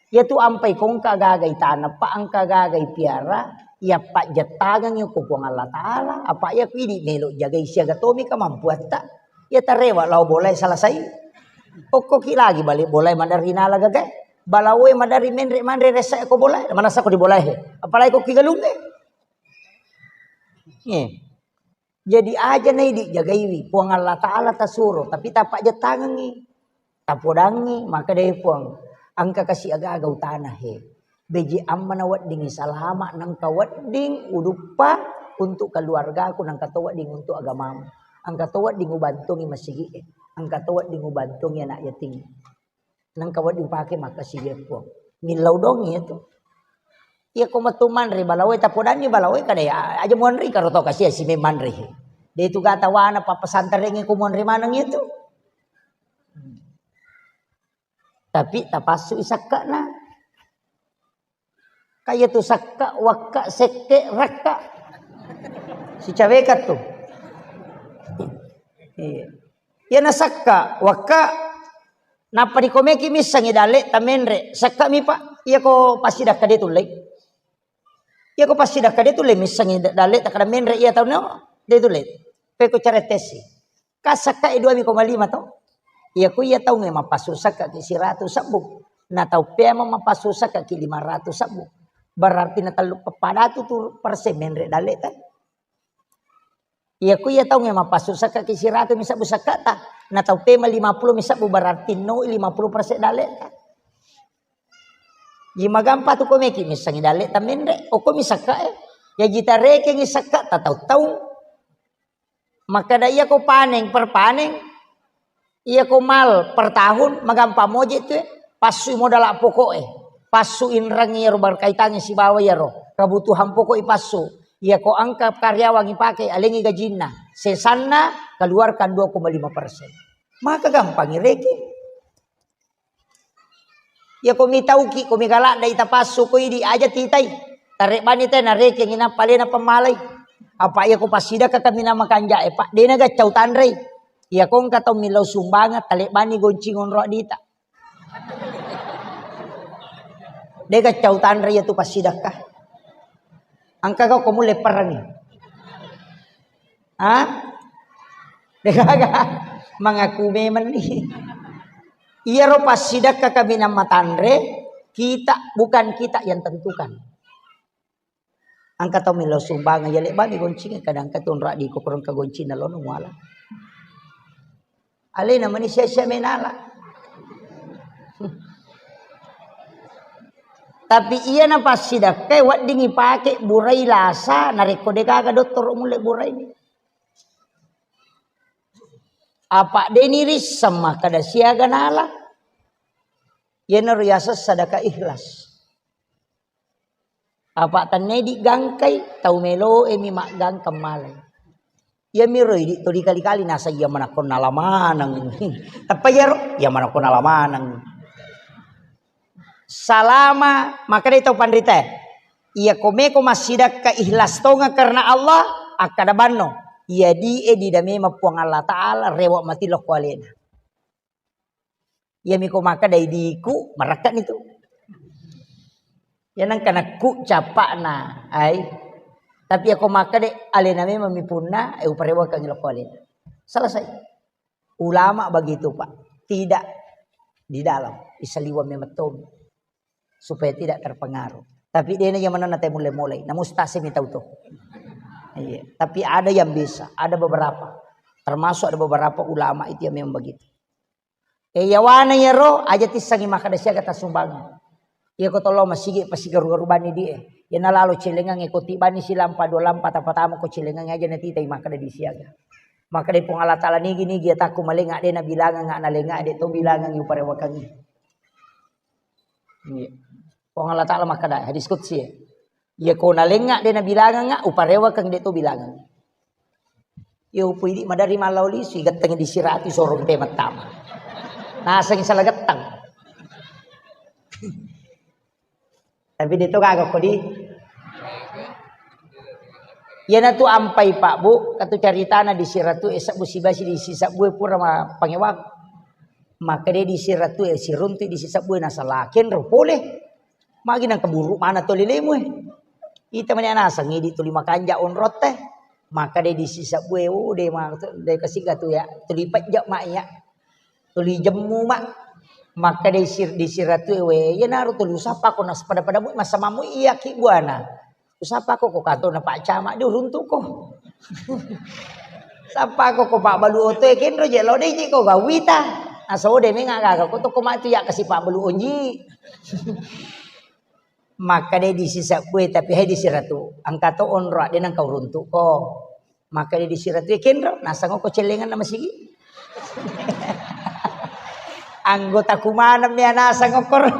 iya tu ampai kongka gagai tanah, pa engka gagai piara, iya pajjettangengi ko Puang Allah Taala, apa iya ku idi melo jagai siaga tomi kemampuatta. Iya tarewa lao bolai selesai. Okkoki lagi balik bolai madari nala gagai. Balaoe madari menre manre resa ko bolai. Manasa ko di bolai he. Apalagi ko ki galunge. Iya. Jadi aja na idi jagaiwi, Puang Allah Taala tasuro, tapi tapajjettangengi, tapodangi, maka dai Puang, engka kasi aga-aga utana he. Beji amma na weddingi salama, nengka wedding uduppa untuk keluargaku, nengka to wedding untuk agamamu. Engka to wedding ubantungi masigi e, engka to wedding ubantungi anak yatim. Nengka wedding upake makkasiwiang Puang. Millau dong iya tu. Iya ko metu manre balaoe, tapodanni balaoe kada ya, aja muanre karo tau kasi asi me manre. De tu gata wana pa pesantren ko muanre maneng iya tu. Tapi tapassu isakkana. Kaya tu sakka, wakka, sekke, rakka. Sicaweka tu. Iya. Iya na sakka, wakka, nappa dikomeki missengi dalle tamenre, sakka mi pa, iya ko passidakka de tullei. Iya ko passidakka de tullei missengi da-, dalle takada menre iya tau no, de tullei. Peko cara tesi. Ka sakka e dua koma lima to. Iya ku iya taunge mapassu sakka ki siratu sebbu. Na tau pea mapassu sakka ki lima ratu sebbu. Berarti na tellu padatu tu persen menre dalle ta. Iya ku iya taunge mapassu sakka ki siratu mi sebbu sakka ta. Na tau pea lima puluh mi sebbu berarti no lima puluh persen dalle ta. Ji magampa tu komeki missengi dalle ta menre. Oko mi sakka e. Ya ji tarekengi sakka ta tau-tau. Makkeda iya ko paneng per paneng, iya ko mal per tahun, magampa moje tu e, passui modala pokok e, passu inrang iyaro berkaitangi sibawa iyaro kebutuhan pokok i passu. Iya ko engka karyawan ipake, alengi gajinna, sesanna keluarkan dua koma lima persen. Maka gampangi reke. Iya ko mitauki, ko migaladda ita passu ko idi aja titai. Tarebbani te narekengi nappa alena pemmalai. Apa iya ko passidakka kaminang makanja e, Pak, de na gaccau tanrei. Iya ko engka tau millau sumbangan, talebbani goncing onro dita. De gaccau tanrei iya tu passidakka. Engka kau ko mulle perangi. Ha? Degaga. Mengaku memang ni. Iyaro passidakka kaminang matanre, kita, bukan kita yang tentukan. Engka tau melo sumbangan, ya lebbani goncing, kadang engka tu onro diko korong ka goncing na lono muala. Alena mani sia-sia menala. Tapi iya na passidakka e wedding ipake burai lasa, narekko degaga dottoro mulle burai ni. Apa de nirisseng makkeda siaga nala. Iyanaro yaseng sadaka ikhlas. Apa tennedi gangkai, tau meloe mi maggangkang malai. Iyamiro idi to dikali-kali nasa iya manakko nala maneng. Tappa iyaro, iya manakko nala maneng. Salama, makkedai tau panrita, iya ko meko massidakka ikhlas tonga karena Allah, akkada banno, iya di e dida memang Puang Allah Ta'ala rewa mati lokko alena. Iyami ko makkeda idiku, marakka ni tu. Ya nengka nakku cappa'na, ai. Tapi iya ko makkeda alena memang mi punna, e uparewakangi lokko alena. Selesai. Ulama begitu, Pak. Tidak di dalam, isaliwang memang tomi. Supaya tidak terpengaruh. Tapi dena yang mana natai mulai-mulai. Namun stasi mi tau to. Iya. Tapi ada yang bisa, ada beberapa. Termasuk ada beberapa ulama itu yang memang begitu. E, yawana yero aja tissangi makkeda siaga tassumbang. Iya ko tollo masigi pasi garu-garu bani di e. Yana lalo celengang e ko tibani silampa dua lampa tapatama ko celengang aja natitai makkeda di siaga. Makkeda Puang Allah Taala nigi-nigi ya takku malenga de nabilangang na lenga de to bilangang uparewakangi. Iya. Puang Allah Taala makkeda hadis qudsi ya. Iya ko nalenga de nabilanganga uparewakang de to bilangang. Iya upui di madari mallau lisu igattengi di siratu sorong de mattama. Naseng salah gettang. Tapi de to gaga ko di. Iyanatu ampai Pak Bu, katu caritana di siratu e sebbu sibasi di sisebbu e pura ma pangewa. Maka de di siratu e siruntu di sisebbu e nasala kenro pole. Magi nang keburu mana toli lemu e. Ita mani anaseng idi tuli makanja onrotte. Maka de di sisebbu e, oh, de ma de kasiga tu ya. Tuli pejja ma ya. Tuli jemmu ma. Maka de sir di siratu e we. Iya naro tuli usapa ko nas pada-pada mu masa mamu iya ki buana. Usapa ko ko kato na Pak Camat di uruntu ko. Sapa ko ko Pak Balu oto e kenro je lo de ji ko gawita. Aso de menga gaga ko to ko matu ya kasi Pak Balu onji. Maka de di sisebbu e tapi hai di siratu. Angka to onro de nang kau runtu ko. Maka de di siratu e kenro nasang ko celengan nama sigi. Anggota kumaneng mi anasang okkoro.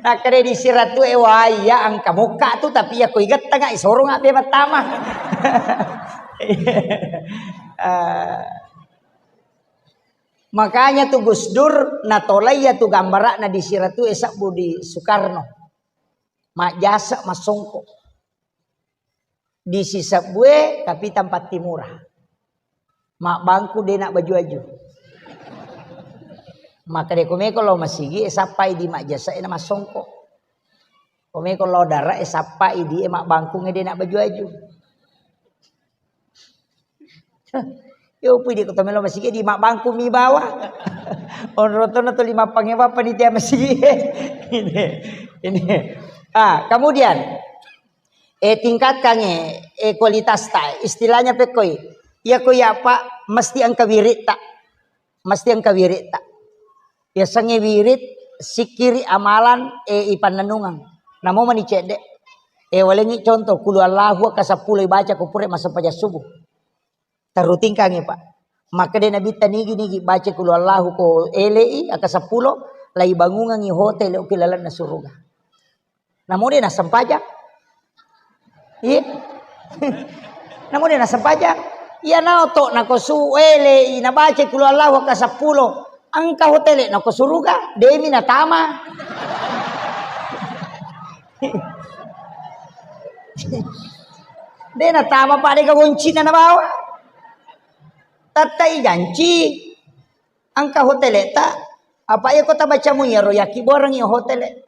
Nakkeda di siratu e wai ya angka mokka tu tapi ya ko igettanga isorong abbe mattama. Eh, makanya tu Gus Dur natolai ya tu gambarana di siratu e sabbu di Soekarno. Majjasa massongko. Di sisebbue, tapi tampa timura. Mabbangku de na baju-aju. Maka de komeko lao masigi e sappai di majjasa e na massongko. Komeko lao dara e sappai di e mabbangkung e de na baju-aju. Yo pui di kota melo masigi di mabbangkung mi bawa. Onrotona tuli mappangewa panitia masigi. Ini, ini. Ah, kemudian Eh, tingkatkan e, eh, kualitas ta. Istilahnya pekkoi. Iya ko iya, Pak, mesti engka wirid ta. Mesti engka wirid ta. Yasengnge wirid, sikkiri, amalan, eh, ipannennungeng. Namo mani cedde. Eh, walengngi contoh, kulu Allahu ka seppulo ibaca ko pura massempajang subuh. Terrutingkangi, Pak. Makkeda Nabitta nigi-nigi baca kulu Allahu ko elei, aka seppulo, lai bangungangi hotel ki lalenna suruga. Namo de nassempajang. Iya. Namo de nassempajang. Iya na oto nako su elei nabaca kulu Allahu aka seppulo. Engka hotel nako suruga, demi natama. De natama pada ga goncina nabawa. Tatta ijanci. Engka hotel ta. Apa iya ko tabaca mu iyaro yaki borang iya hotel.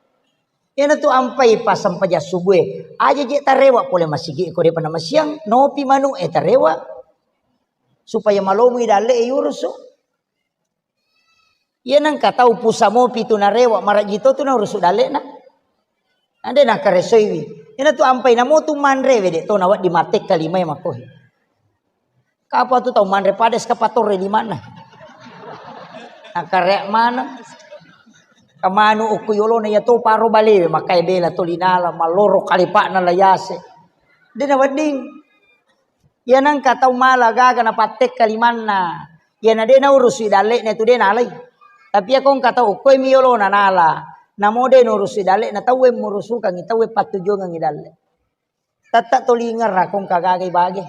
Iyanatu ampai pasempajang subuh e. Aja je tarewa pole masigi ko depa namasiang, nopi manu e tarewa. Supaya malomu i dalle e yurusu. Iya nengka tau pusa mopi tu narewa, marajji to tu naurusu dallena. Ande nakaresoiwi. Iyanatu ampai namotu manre wede to nawaddi matekka limae makohe. Kapa tu tau manre pada eskavator e limanna. Nakare maneng. Kamanu ukku yolona iya to paro balewe, makkai bela to linala, malloro kalipa'na layase. De nawedding. Iya nengka tau mala gaga napattekka limanna. Iyana de naurusui dalle'na tu de nalai. Tapi iya ko engka tau okkoe mi yolona nala. Namo de naurusui dalle'na tauwe murusukangi tauwe pattujuangengi dalle. Tette tolingerra ko engka gaga ibage.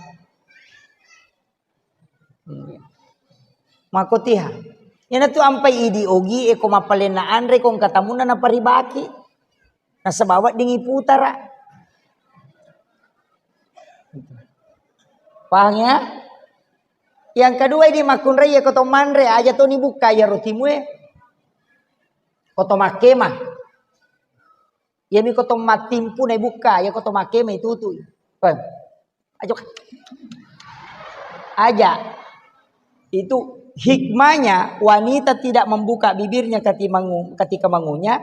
Makkotiha. Iyanatu ampai idi ogi e ko mappalenna anre ko engka tamunna naparibaki. Nasaba weddingi putara. Pahang ya? Yang kedua ini makkunrai ya koto manre aja to ni bukka ya rotimue. Koto makkema. Iyami koto mattimpu na bukka ya koto makkema itutui. Pahang? Aja. Aja. Itu hikmahnya wanita tidak membuka bibirnya ketika mengu-, ketika mengunyah,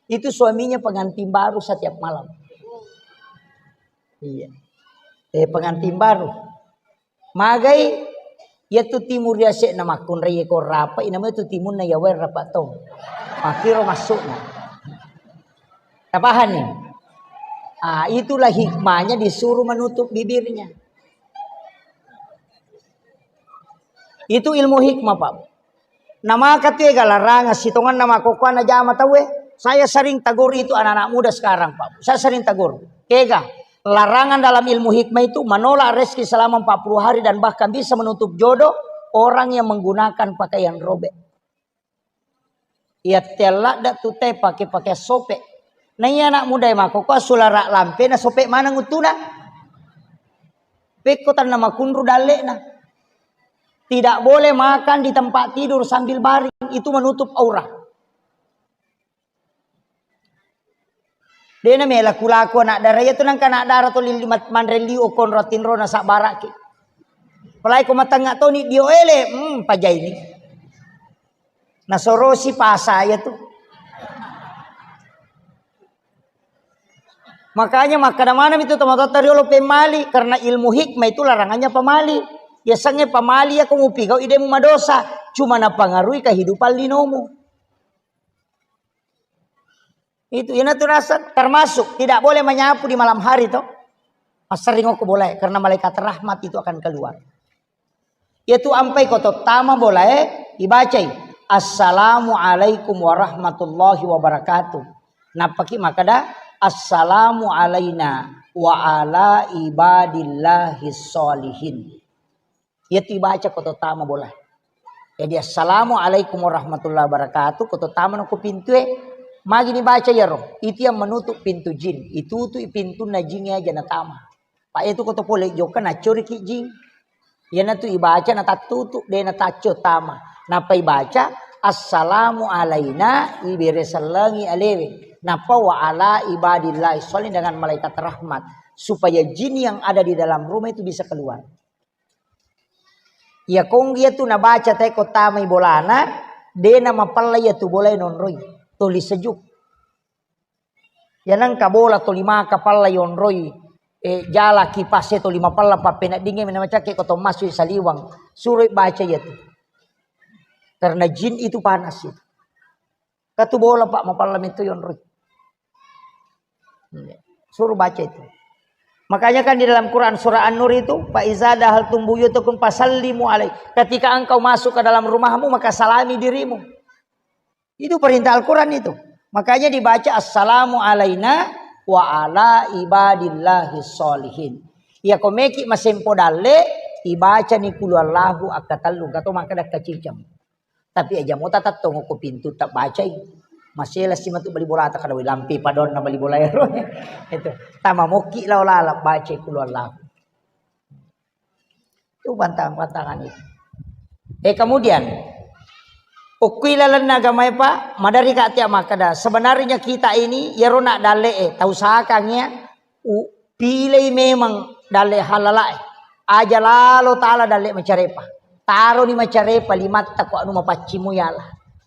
Itu suaminya pengantin baru setiap malam. Iya. Eh, pengantin baru. Magai, iya tu timu riasek na makkunrai ko rapa, inama tu timunna yawa rapa tong. Makiro masukna. Tapahanni? Ah, itulah hikmahnya disuruh menutup bibirnya. Itu ilmu hikmah, Pak. Namaka tu ega larangan sitonganna makkokkoe najama tauwe. Saya sering tegur itu anak-anak muda sekarang, Pak. Saya sering tegur. Kega, larangan dalam ilmu hikmah itu menolak rezeki selama empat puluh hari dan bahkan bisa menutup jodoh orang yang menggunakan pakaian robek. Iya telladda tu te pake-pake sope. Na iya anak muda makkokkoe sulara lampe na sope maneng utuna. Pekko tanna makunru dallekna. Tidak boleh makan di tempat tidur sambil baring, itu menutup aurat. Dena mela kulaku anak dara iya tu nangka anak dara to lili mat-, manre liu okon ro tinro na sabbaraki. Apalagi ko matengnga toni dio ele, hmm, pajaini. Nasorosi pasa iya tu. Makanya makkada maneng itu tomatoatta riolo pemali, karena ilmu hikmah itu larangannya pamali. Yasengnge pamali ya ko mupigau ide mu madosa, cuma napangaruhi kehidupan linomu. Itu, ina tu rasa termasuk tidak boleh menyapu di malam hari toh. Masering ko boleh karena malaikat rahmat itu akan keluar. Iya tu ampai ko tottama bolae, ibacai, "Assalamualaikum warahmatullahi wabarakatuh." Nappaki makkada, "Assalamu alaina wa ala ibadillahi sholihin." Iya tu ibaca ko tottama bola. Jadi, "Assalamualaikum warahmatullahi wabarakatuh." Ko tottama ko pintue, magi ni baca iyaro? Itu yang menutup pintu jin. Itu tu pintunna jin aja natama. Pak, itu ko to pole jokka nacoriki jing. Iyanatu ibaca natattutu, de natacco tama. Nappa ibaca, "Assalamu alaina," ibere sellengi alewe. Nappa, "Wa ala ibadillahi sholih," dengan malaikat rahmat. Supaya jin yang ada di dalam rumah itu bisa keluar. Iya kong iya tu nabaca teko tamai bolana, de namapella iya tu bolae nonroi. Toli sejuk. Iya nengka bola toli maka palla yonroi, eh, jala kipase toli mapella pappeneddingnge mena macakke ko to masui saliwang. Suroi baca iya tu. Karena jin itu panas itu. Katu bola, Pak, mapalla metto yonroi. Suruh baca itu. Makanya kan di dalam Quran surah An-Nur itu, "Fa iza dahaltum buyutakum fasallimu alai." Ketika engkau masuk ke dalam rumahmu, maka salami dirimu. Itu perintah Al-Quran itu. Makanya dibaca, "Assalamu alaina wa ala ibadillahi sholihin." Iya ko meki masempo dalle, ibacani kulu Allahu akkatellu, gato makkeda kaciceng. Tapi aja mo tatattongo ko pintu tabbacai. Masela si matu bali bola ta kada lampi padonna bali bola ero. Itu. Tama mokki lao lala bacai kulu Allahu. Itu pantang-pantangan itu. Eh, kemudian, ukui lalenna agama, Pak, madari ka tia makkeda, sebenarnya kita ini, yero nak dalle, eh, tau sakang ya, u-, pilih memang dalle halalae. Aja lalo tala dalle macarepa. Taroni macarepa limatta ko anu mapaccimu yala.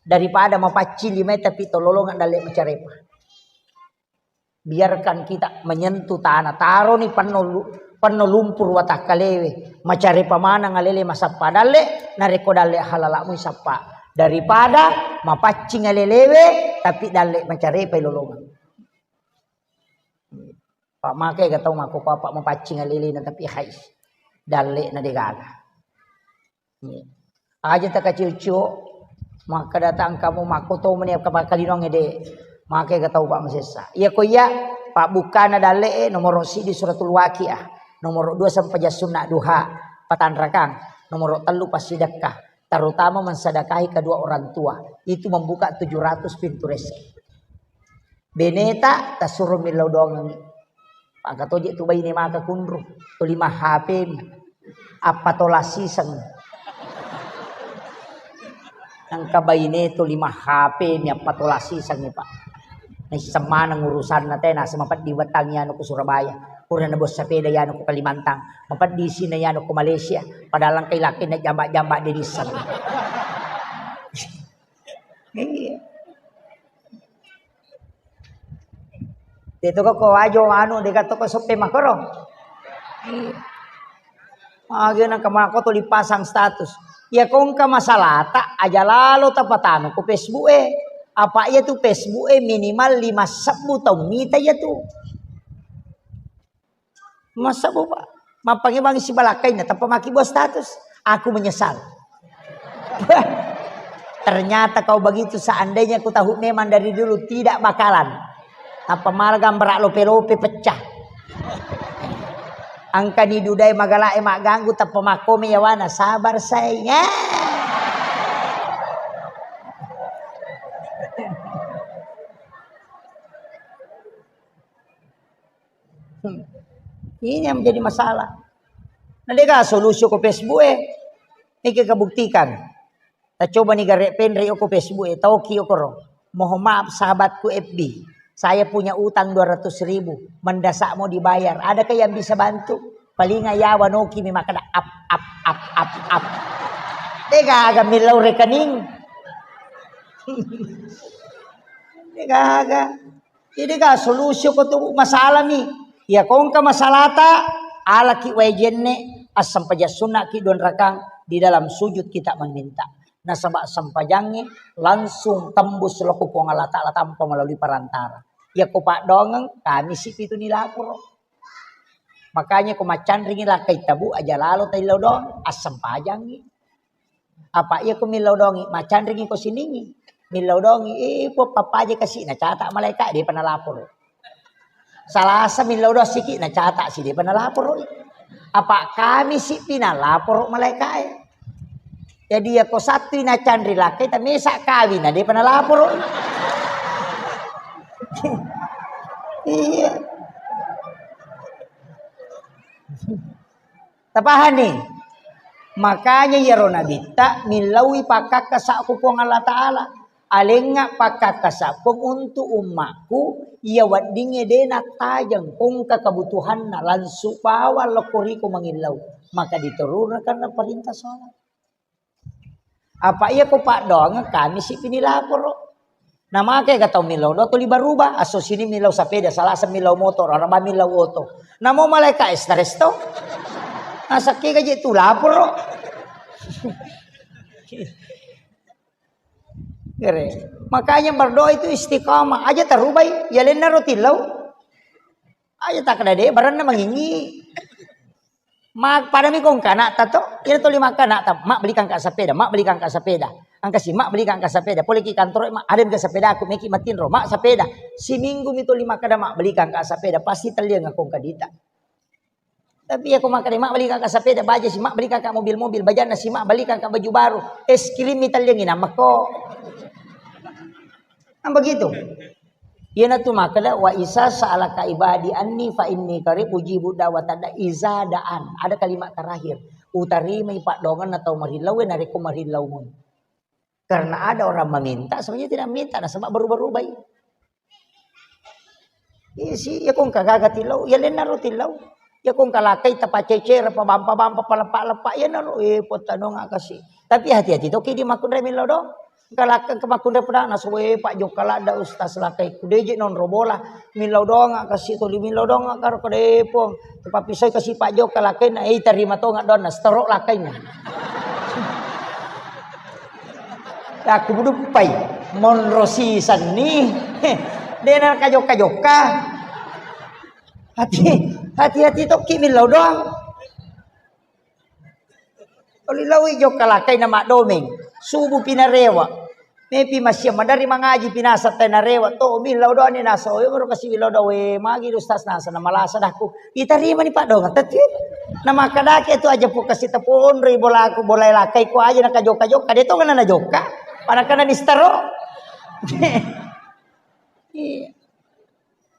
Daripada mapaccing limae tapi tololongan dalle macarepa. Biarkan kita menyentuh tanah. Taroni penno lu-, penno lumpur watakkalewe. Macarepa maneng alele masappa dalle, narekko dalle halalamu isappa. Daripada mapaccing alelewe, tapi dalle macarepa ilolongeng. Pak, makai ga tau makkokkoe, Pak, mapaccing alelena tapi hai. Dalle na degaga. Aja takacil-cil, makkeda tangkamu makko to meni kapakkalinong ede. Makai ga tau, Pak, masessa. Iya ko iya, pabbukkana dalle e, nomoro sidi Suratul Waqiah, nomoro dua sempajang sunna duha, patanrakang, nomoro tellu passidekka, terutama mensedekahi kedua orang tua, itu membuka tujuh ratus pintu rezeki. Beneta tasuro millau doangengngi. Pangka toje tu baine maka kunru, tuli ma H P mi. Appatola siseng. Engka baine tuli ma H P mi appatola siseng, Pak. Naisseng maneng urusanna te, naseng mapeddi wettangngi anu ku Surabaya. Pura nabawa sepeda yanu ku Kalimantan. Mapeddi sina yanu ku Malaysia. Padahal engka ilakkenna jamba-jamba de nisseng. Iya. Itu kok ko wajo anu dega toko soppe makoro. Iya. Mage nang kemako tuli pasang status. Ya kongka masalata aja lalo tapatanu ko Facebook e. Apa iya tu Facebook e minimal lima sebbu tau mita iya tu. Masa bu, Pak? Mappangi bangi sibalakkainna, tappa maki buat status. Aku menyesal. Ternyata kau begitu, seandainya ku tahu memang dari dulu tidak bakalan. Tappa mala gambara lope-lope pecah. Angkani dudai magalae magganggu tappa makkome yawana, sabar sayang. Hmm. Ini yang menjadi masalah. Nah, dega solusi ko Facebook e. Ini kita buktikan. Kita coba nih gare penre ko Facebook e, tauki okoro. Mohon maaf sahabatku F B. Saya punya utang dua ratus ribu, mendesak mau dibayar. Adakah yang bisa bantu? Paling ya wanoki mi makada ap ap ap ap ap. Dega aga millau rekening. Dega aga. Jadi ga solusi ko tu masalah mi. Ya kongka masalata, alaki wae jenne, assempajang sunnaki dua rakang di dalam sujud kita meminta. Nasaba sempajangnge langsung tembus loko Puang Allah Ta'ala tanpa melalui perantara. Ya ko paddoangeng, kami si pitu ni laporo. Makanya ko maccanringi lakkai tabu aja lalo taillau doang, assempajangngi. Apa iya ko millau dongi, maccanringi ko siningi. Millau dongi, eh, po pappaje kasi nacata malaika, depa nalaporo. Salasa millau doang siki nacata si depa nalaporo. Apa kami si pinalaporo malaika e. Jadi ya ko sattui nacanri lakkai tamesa kawin na depa nalaporo. Iya. Tapahani? Makanya iyaro nabitta millaui pakkakkasa ko Puang Allah Ta'ala. Alengnga pakkakkasa Puang untuk ummakku, iya weddingnge de nattajeng kongka kebutuhanna langsung bawang lokko riko mangillau. Maka diturunakanna perintah sholat. Apa iya ko paddoangeng kami si pinilaporo. Namake ga tau millau do tuli baruba, asso sini millau sapeda, salasa millau motor, araba millau oto. Namo malaika stres to. Nasakke gaji tu laporo. Gere. Makanya berdoa itu istiqamah. Aja tarubai, ya lenna ro tillau. Aja takkeda de baranna mangingi. Ma padami kongka anakta to, iyana tuli makkeda anakta, "Mak, belikan ka sepeda, Mak, belikan ka sepeda." Engka si, "Mak, belikan ka sepeda." Poleki kantoro, "Mak, ada mega sepeda aku, meki matinro, Mak, sepeda." Siminggu mi tuli makkeda, "Mak, belikan ka sepeda," pasti telliang kongka dita. Tapi iya ko makkeda, "Mak, belikan ka sepeda," baja si, "Mak, belikan ka mobil-mobil," bajanna si, "Mak, belikan ka baju baru," es krim mi telliangi namako. Kan begitu. Iyanatu makkeda, "Wa iza sa'alaka ibadi anni fa inni qarib ujibu da'watad da'i iza da'an." Ada kalimat terakhir, "Utarimai paddoangenna tau marillau e narekko marillau mui." Karena ada orang meminta, sebenarnya tidak minta, nasaba berubah-ubah i. Iya si, iya kongka gaga tillau, iya lennaro tillau. Iya kongka lakkai tapacecere, pabampa-bampa, paleppa-leppa, iyanaro, eh, pottanonga kasi. Tapi hati-hati toki di makkunrai millau doang. Engka lakka engka makkunrai pedang, nasu, eh, Pak Jokka ladda Ustaz lakkai. Kudeje nonro bola, millau doang kasi tuli millau doang karo kedepong. Tapappisoi kasi Pak Jokka lakkai na, eh, tarima tonga doang na, setorok lakkaina. Aku buduppai, monro sisenni. Dena kajokka-jokka. Hati, hati-hati tokki millau doang. Tuli laui jokka lakkaina maddomeng. Subuh pi narewa. Mepi massiang maderri mangaji pi naseng tai narewa. To millau doang ni naseng. Oe, baru kasi millau doang. We, magi ustaz naseng na malasa dakku. Itarimani paddoangeng tette. Na makkedaki tu aja pu kasi taponroi bolaku, bolae lakkai ku aja na kajokka-jokka. De tongeng na najokka. Pada kana nistaro. Iya.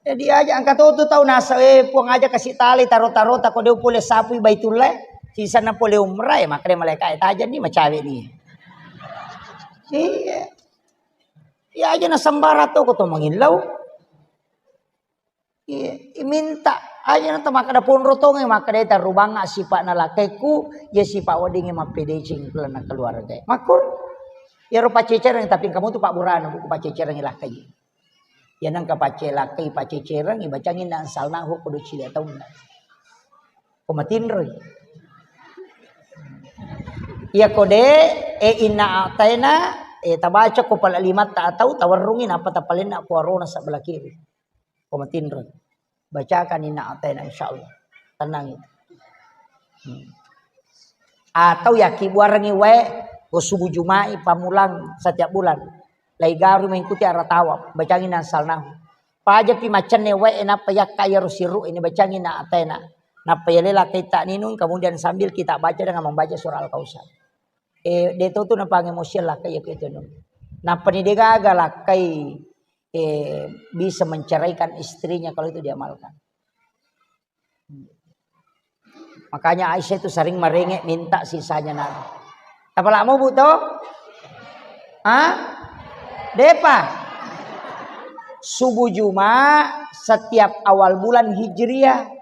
Jadi aja engka to tu tau naseng, eh, Puang aja kasi talai taro-tarota ko de pole sapui Baitullah. Sisenna pole umrah, eh, makkeda malaika, eh, tajenni macawe ni. Iya. Iya aja na sembara to ko to mangillau. Iya, minta aja na to makkeda ponro tonge, makkeda tarubangnga sipa'na lakkaiku, ya sipa weddingnge mappedeceng lalenna keluarga. Makkur, iyaro paccecereng, tapi engka mutu pabburana buku paccecereng lakkai. Iya nengka pacce lakkai, paccecereng, ibacangi inna anzalnahu ko dua cili taunna. Ko matinroi. Iya ko de, e inna a'taina, e tabaca ko pala limatta atau tawarrungi napa tapalenna ko arona sebelah kiri. Ko matinroi. Bacakan inna a'taina insyaallah. Tenang itu. Hmm. Atau yakkibuarengngi wae ko subuh Juma'i pamulang setiap bulan. Laigaru mengikuti arah tawaf, bacangi inna anzalnahu. Pajapi maccenne wae, nappa yakka iyaro sirru ini bacangi inna a'taina. Nappa yale lakkai ta'ninung, kemudian sambil kita baca dengan membaca surah Al-Kautsar. Eh, de to tu napangemosian lakkai iya ko itu. Nappa ni de gaga lakkai, eh, bisa menceraikan istrinya kalau itu diamalkan. Makanya Aisyah itu sering merengek minta sisanya Nabi. Apalagi mau bu to? Hah? Depa. Subuh Jumat setiap awal bulan Hijriah.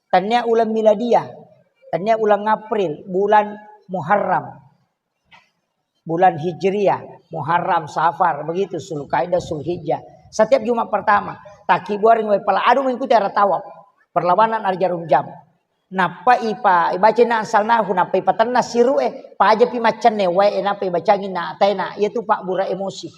Tania ulang Miladiah. Tania ulang April, bulan Muharram. Bulan Hijriah, Muharram, Safar, begitu, Zulkaidah, Zulhijjah. Setiap Jumat pertama, takkibuaring wae pala adu mengikuti arah tawaf, perlawanan arah jarum jam. Nappa ipa, ibaca inna anzalnahu, nappa ipatenna siru e, pajapi maccenne wae, nappa ibacangi inna a'taina, iya tu pabbura emosi.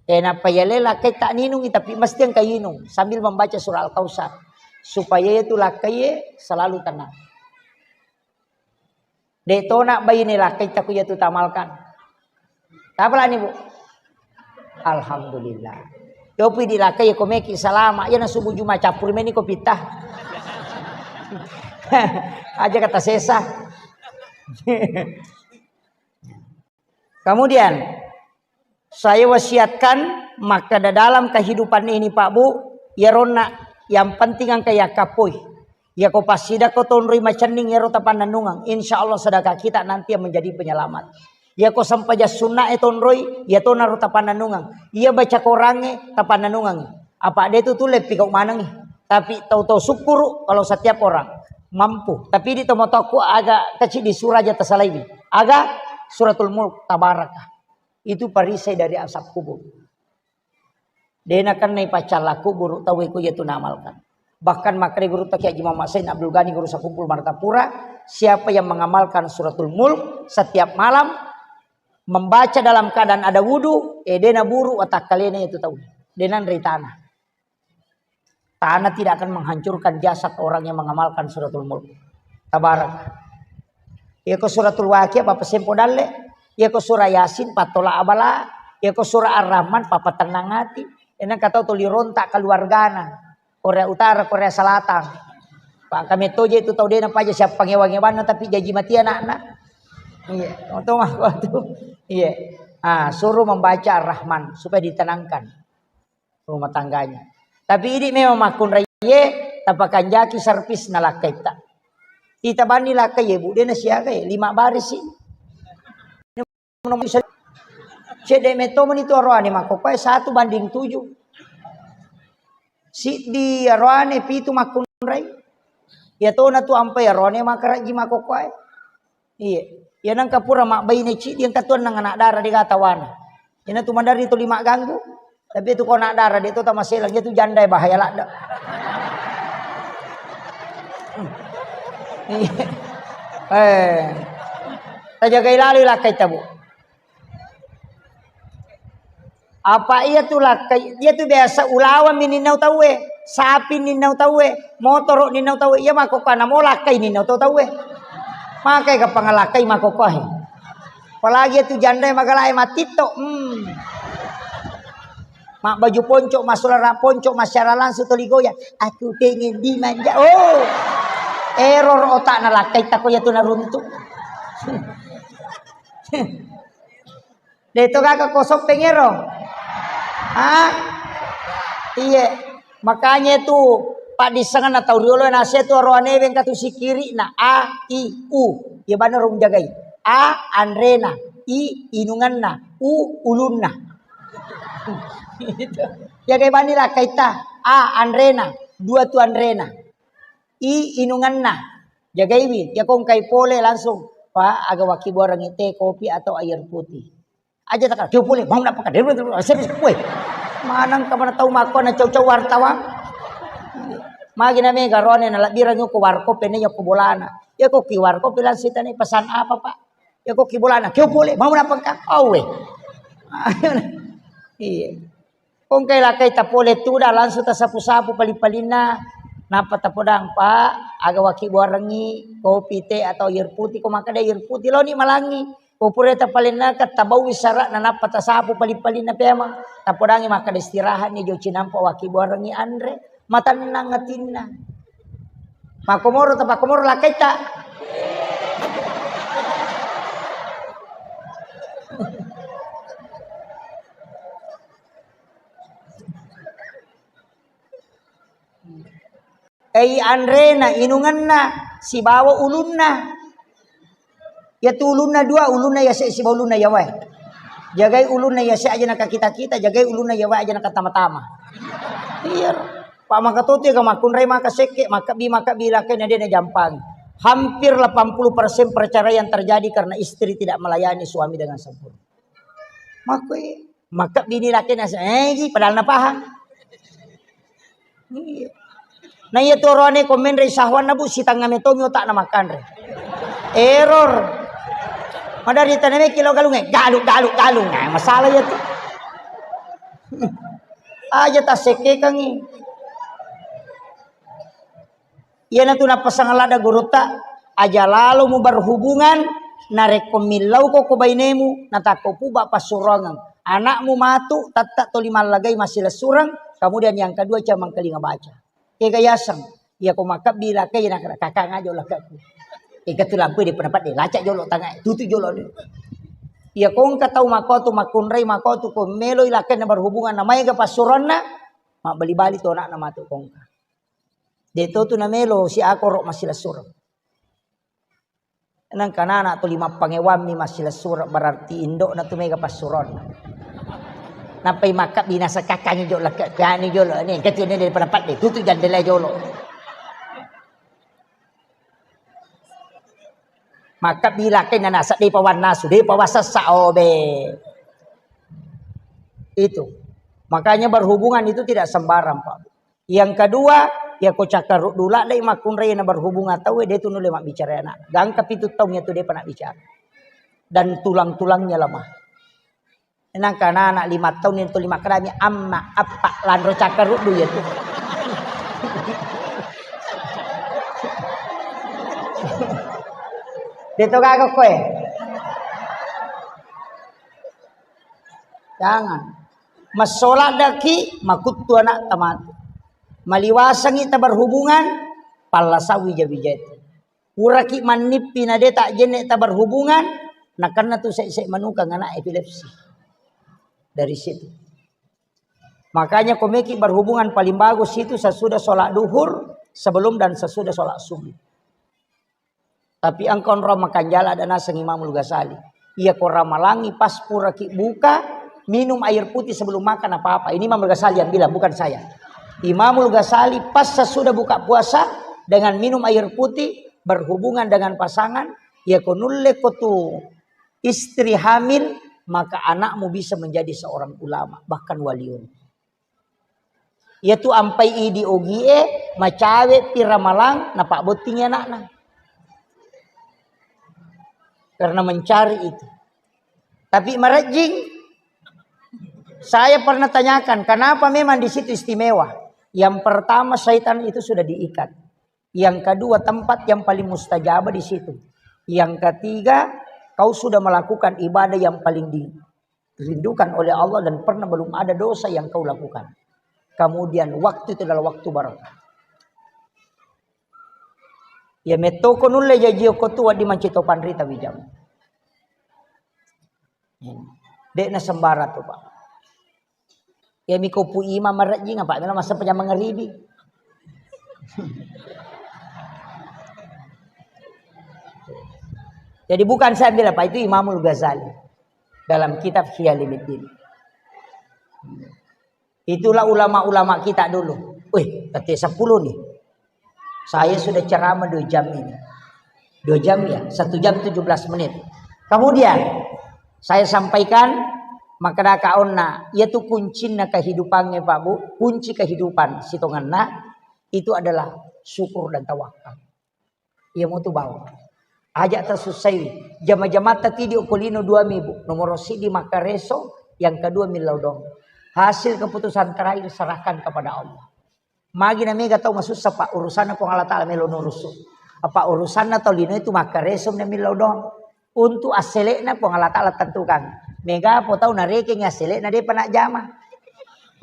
E, nappa yale lakkai ta'ninungi, tapi mesti engka inung sambil membaca surah Al-Kautsar. Supaya itu lakkai selalu tenang. De to na baine lakkai taku iya tu tamalkan. Apa lani, Bu? Alhamdulillah. Yopi di lakkai ko meki salama. Iya na subuh Jumat cappuri meni ko pita. Aja kata sesa. Kemudian, saya wasiatkan, maka da-, dalam kehidupan ini, Pak Bu, iyaronna yang penting engka yakkappoi. Yako passidako tonroi macenning iyaro tapannennungeng, insya Allah sedekah kita nanti yang menjadi penyelamat. Yako sempajang sunna e tonroi, iya tonaro tapannennungeng. Iya baca korangnge tapannennungeng. Apa de tu tulle pigau manengi. Tapi tau-tau syukuru kalau setiap orang mampu. Tapi di tomatoakku agak kecil di surah aja tasalaiwi. Aga suratul Mulk, Tabarakah. Itu perisai dari azab kubur. De nakennai paccalla kubur tauwe ko iya tu naamalkan. Bahkan makkeda gurutta Kiai Haji Muhammad Said Abdul Ghani Guru Sakumpul Martapura, siapa yang mengamalkan suratul Mulk setiap malam, membaca dalam keadaan ada wudu, eh, de naburu watakkalena itu tau. De nanrei tanah. Tanah tidak akan menghancurkan jasad orang yang mengamalkan suratul Mulk. Tabarak. Iyako suratul Waqiah, Bapak Sempo Dalle. Iyako surah Yasin, pattola abala. Iyako surah Ar-Rahman, papatenang ati. Enang katau tuli rontak keluargana. Korea Utara, Korea Selatan. Pak, kami toje itu tau dena paja siapa ngewa-ngewanna, tapi jaji mati anakna. Iya, oto mah waktu. Iya. Ah, suruh membaca Ar-Rahman supaya ditenangkan rumah tangganya. Tapi idi memang makkunraiye, tapakanjaki servis na lakkaitta. Ita bani lakkai ye, Bu, de nasiaga ye, lima baris sih. Cedde metto meni tu aroane makkokkoe satu banding tujuh. Siddi aroane pitu makkunrai. Iya tona tu ampai aroane makarajji makkokkoe. Iya. Iya nangka pura mabbaine ciddi engka tu enneng anak dara de gatawana. Ina tu mandari tu lima ganggu. Tapi tu ko anak dara de tu tamaselang, iya tu janda bahaya ladde. Iya. Eh. Tajagai lalu lakkai tabu. Apa iya tu lakkai, iya tu biasa ulawang mi ninnau tauwe, sapi ninnau tauwe, motoro ninnau tauwe, iya makkokkoe namo lakkai ninnau tau tauwe. Makai kapang lakkai makkokkoe. Apalagi iya tu janda magalae matitto. Hmm. Mak baju ponco, masolara ponco, masyara langsung toli goyang. Aku pengen dimanja. Oh. Error otakna lakkai tako iya tu naruntu. De to gaga ko soppeng ero? Ha? Iye. Makanya itu paddissengenna tau riolo nase tu aroane wengka tu sikiri'na. A, I, U. Iya bana rung jagai. A, anrena. I, inungenna. U, ulunna. Jagai bani lakkaitta. A, anrena. Dua tu anrena. I, inungenna. Jagaiwi. Iya ko engkai pole langsung. Pak, aga wakkibuarengngi teh, kopi atau air putih. Aja taka, kio pole, mau nak pakai, weh. Maneng ka mana tau makko na cau-cau wartawan. Magi na mega rone na labbirangi ko warkop pene ko bolana. Ya ko ki warkop bilang sitane pesan apa, Pak? Ya ko ki bolana, keo pole, mau napa engka? Awe. Iya. Kongkai lakai tapole tuda langsung tasapu-sapu pali-palinna. Napa tapodang, Pak, aga waki buarengi kopi, teh atau air putih, ko makkeda air putih loni malangi. Ko pura tapalennaka tabaui sara'na nappa tasapu pali-palinna pemang. Tapodangi makkeda istirahat ni jo cinampa waki buarengi anre. Matennang atinna. Makkomoro tapakkomoro lakkaita. Ei anrena, inungenna, sibawa ulunna. Iyatu ulunna dua, ulunna yase sibawa ulunna yawae. Jagai ulunna yase aja nakakita-kita, jagai ulunna yawae aja nakatama-tama. Iya. Pak maka totu ga makkunrai maka sekke, makabbi, makabbi lakai na de na jampang. Hampir delapan puluh persen perceraian terjadi karena istri tidak melayani suami dengan sempurna. Makoi, makabbi ni lakai na, eh, ji, padahal na paham. Iya. Na iya tu oroane ko menre sahwanna, Bu, sitengnga metomi otakna makkanre. Error. Madari taname kilo galungnge, galung, galung, galung. Nah, masalah iya tu. Aja tasekkekangi. Iyanatu nappasang ladda gurutta, aja lalo muberhubungan, narekko millauko ko bainemu, natakko puba passuroangeng. Anakmu matu, tatta toli mallagai massilessureng, kemudian yang kedua cemangkelinga baca. Kega yaseng, iya ko makkabbi lakai na kakang aja lakkaku. Ega tu lampu di pendapat de, lacak jolo tangai, tutu jolo de. Iya ko engka tau makotu, makkunrai makotu, ko meloi lakai na berhubungan, na maega passuroanna, mabbali-bali tu anakna matu ko engka. De to tu namelo si akoro massilessureng. Nangka nana tuli mappangewammi massilessureng, berarti indokna tu mega passuronna. Nappai makkabbi nasakakkangi jolo, lakkani jolo, ni kecil ni daripada padde, tutu jandela jolo. Makkabbi lakai nanasa, depa wannasu, depa wasessa, obe. Itu. Makanya berhubungan itu tidak sembarang, Pak. Yang kedua, ya ko cakkaruddu ladde makkunrai na berhubungan tauwe, de tu nulle mabbicara anak. Gangka pitu taung ya tu depa na bicara. Dan tulang-tulangnya lemah. Nangka anak lima taung itu lima kerami, amma, appa, lanro cakkaruddu ya tu. De to gaga koe. Jangan. Massola daki, makuttu anak tamatu. Maliwasangi taberhubungan, palla sawi jawi jati. Puraki mannippi na de tajjenne taberhubungan, nakenna tu se-, se manukang anak epilepsi. Dari situ. Makanya komeki berhubungan paling bagus itu sesudah sholat duhur, sebelum dan sesudah sholat subuh. Tapi engka onrong makanjala ada naseng Imamul Ghazali. Iya ko ramalangi pas puraki buka, minum air putih sebelum makan apa-apa. Ini Imamul Ghazali yang bilang, bukan saya. Imamul Ghazali pas sesudah buka puasa dengan minum air putih, berhubungan dengan pasangan, iya ko nulle ko tu istri hamil, maka anakmu bisa menjadi seorang ulama, bahkan waliun. Iyatu ampai idi ogie, macawe pi ramalang, napabbottingi anakna. Karena mencari itu. Tapi marejjing, saya pernah tanyakan, kenapa memang di situ istimewa? Yang pertama, syaitan itu sudah diikat. Yang kedua, tempat yang paling mustajab di situ. Yang ketiga, kau sudah melakukan ibadah yang paling dirindukan oleh Allah dan pernah belum ada dosa yang kau lakukan. Kemudian waktu itu adalah waktu barokah. Ya metto ko nulle jaji ko tu wadi manci to panrita wijang. De'na sembara tu, Pak. Ya miko pu imam marejjing apa melo masa pejam mangaribi. Jadi bukan saya bilang, Pak, itu Imamul Ghazali dalam kitab Ihya Ulumuddin. Itulah ulama-ulama kita dulu. Wih, kata sepuluh nih. Saya sudah ceramah dua jam ini. Dua jam ya, satu jam tujuh belas menit. Kemudian, saya sampaikan Makkeda ka onna, iyatu kuncinna kehidupangnge, Pak Bu, kunci kehidupan sitongenna itu adalah syukur dan tawakal. Iya mutu bawang. Aja tasussaiwi. Jama-jamatta tidi okko lino dua mi, Bu. Nomor siddi makkareso, yang kedua millau doang. Hasil keputusan terakhir serahkan kepada Allah. Magi na mega tau masussa, Pak, urusanna Puang Allah Taala melo nurusu. Apa urusanna tau lino itu makkareso na millau doang. Untuk asselekna Puang Allah Taala tentukan. Mega po tau narekeng asselekna depa najama.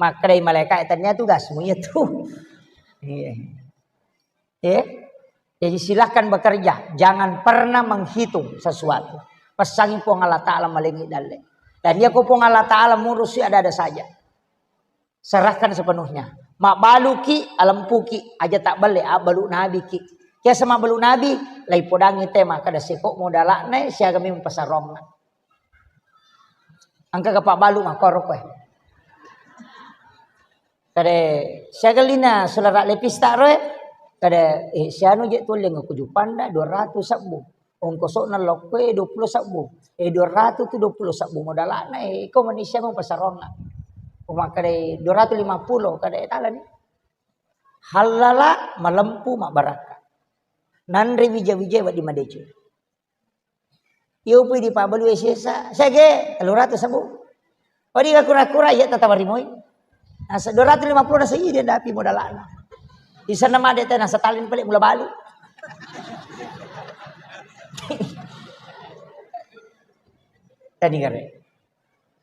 Makkedai malaikat, "Tania tugasmu iya tu." Iya. Eh? Jadi silahkan bekerja, jangan pernah menghitung sesuatu. Pesangi Puang Allah Taala malengi dalle. Dan iya ko Puang Allah Taala murusi ada-ada saja. Serahkan sepenuhnya. Mabbaluki, alempuki, aja tak belle, abbalu nabi ki. Kiasa mabbalu nabi, lai podangi te makkeda seko modalakna siaga memang pasaronna. Engka ke pabbalu makkoro koe. Kade siaga lina sulara lepista roe. Kade, eh, sianu je tulleng aku jupanda dua ratus sebbu. Ongkosokna lokkoe dua puluh sebbu. Eh, dua ratus tu dua puluh sebbu modalakna, eh, iko manusia mau pasaronna. Umakkade dua ratus lima puluh, kade talani. Hallala malempu mabbarakka. Nanre wija-wija wedding madeceng. Iyo pui di pabbalu sesa, sege, tellu ratus sebbu. Wedding kura-kura iya tatawarimoi. Nasa dua ratus lima puluh nasa iya dia dapi modalakna. Isanna made te nasa talin pale mula balu. Tadi kare.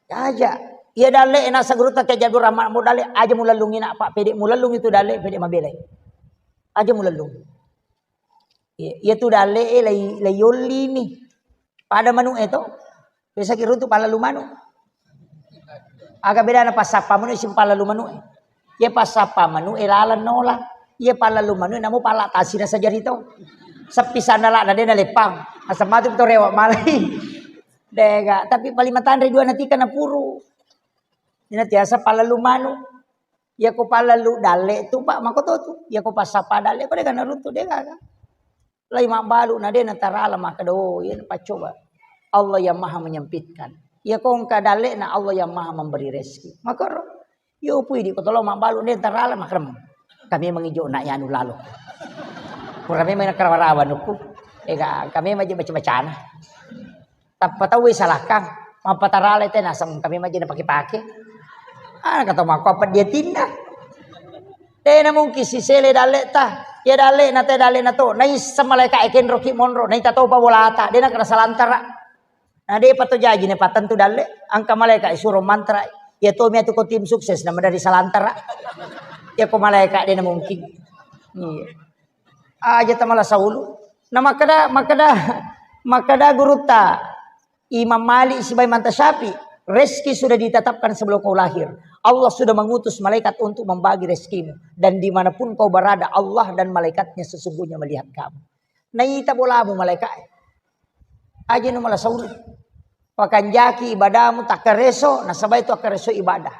Aja. Iya dalle nasa guru tak jadu rama mo dalle aja mulallungi nak Pak, pede mulallungi tu dalle, pede mabelai. Aja mulallungi. Iya, iya tu dalle e lai, lai yolli ni. Pada manu e to. Biasa ki runtu pallalu manu. Aga bedana passappa manu e sing pallalu manu e. Iya passappa manu e laleng nola. Iya pallalu manu e namo pala tasi na sajari to. Seppi sandala na dena lepang. Asam matu to rewa malai. Dega, tapi paling matanre dua natika na puru. Ina tiasa pallalu manu. Iya ko pallalu dalle tu, Pak, makoto tu. Iya ko passappa dalle ko dega naruntu dega. Lai mabbalu na de natarala makkeda, oh, iya paccoba. Allah yang Maha menyempitkan. Iya ko engka dalle na Allah yang Maha memberi rezeki. Makoro. Yo pui di ko tolo mabbalu de natarala makrem. Kami mengijo nak yanu lalo. Pura memang nakarawa-rawa nukku. Ega kami maje baca-bacana. Tappa tauwe salakang, mappatarale te naseng kami majjena pake-pake. Ah, kata mako apa dia tinda. Dena mungkin sisele dalle ta. Ya dalle na te dalle na to. Naisseng malaika e kenro ki monro, naita topa bolata. Dena kena salantara. Na de pato jaji ne patentu dalle. Angka malaika e suro mantra. Ya to mi atu ko tim sukses nama dari salantara. Ya ko malaika dena mungkin. Iya. Aja tamala saulu. Na makkeda, makkeda, makkeda gurutta Imam Malik sibawa Imam Syafi'i, rezeki sudah ditetapkan sebelum kau lahir. Allah sudah mengutus malaikat untuk membagi rezekimu. Dan dimanapun kau berada, Allah dan malaikatnya sesungguhnya melihat kamu. Naita bolamu malaikat. Aja nu mala saulu. Pakanjaki ibadahmu takkareso, nasaba itu akkareso ibadah.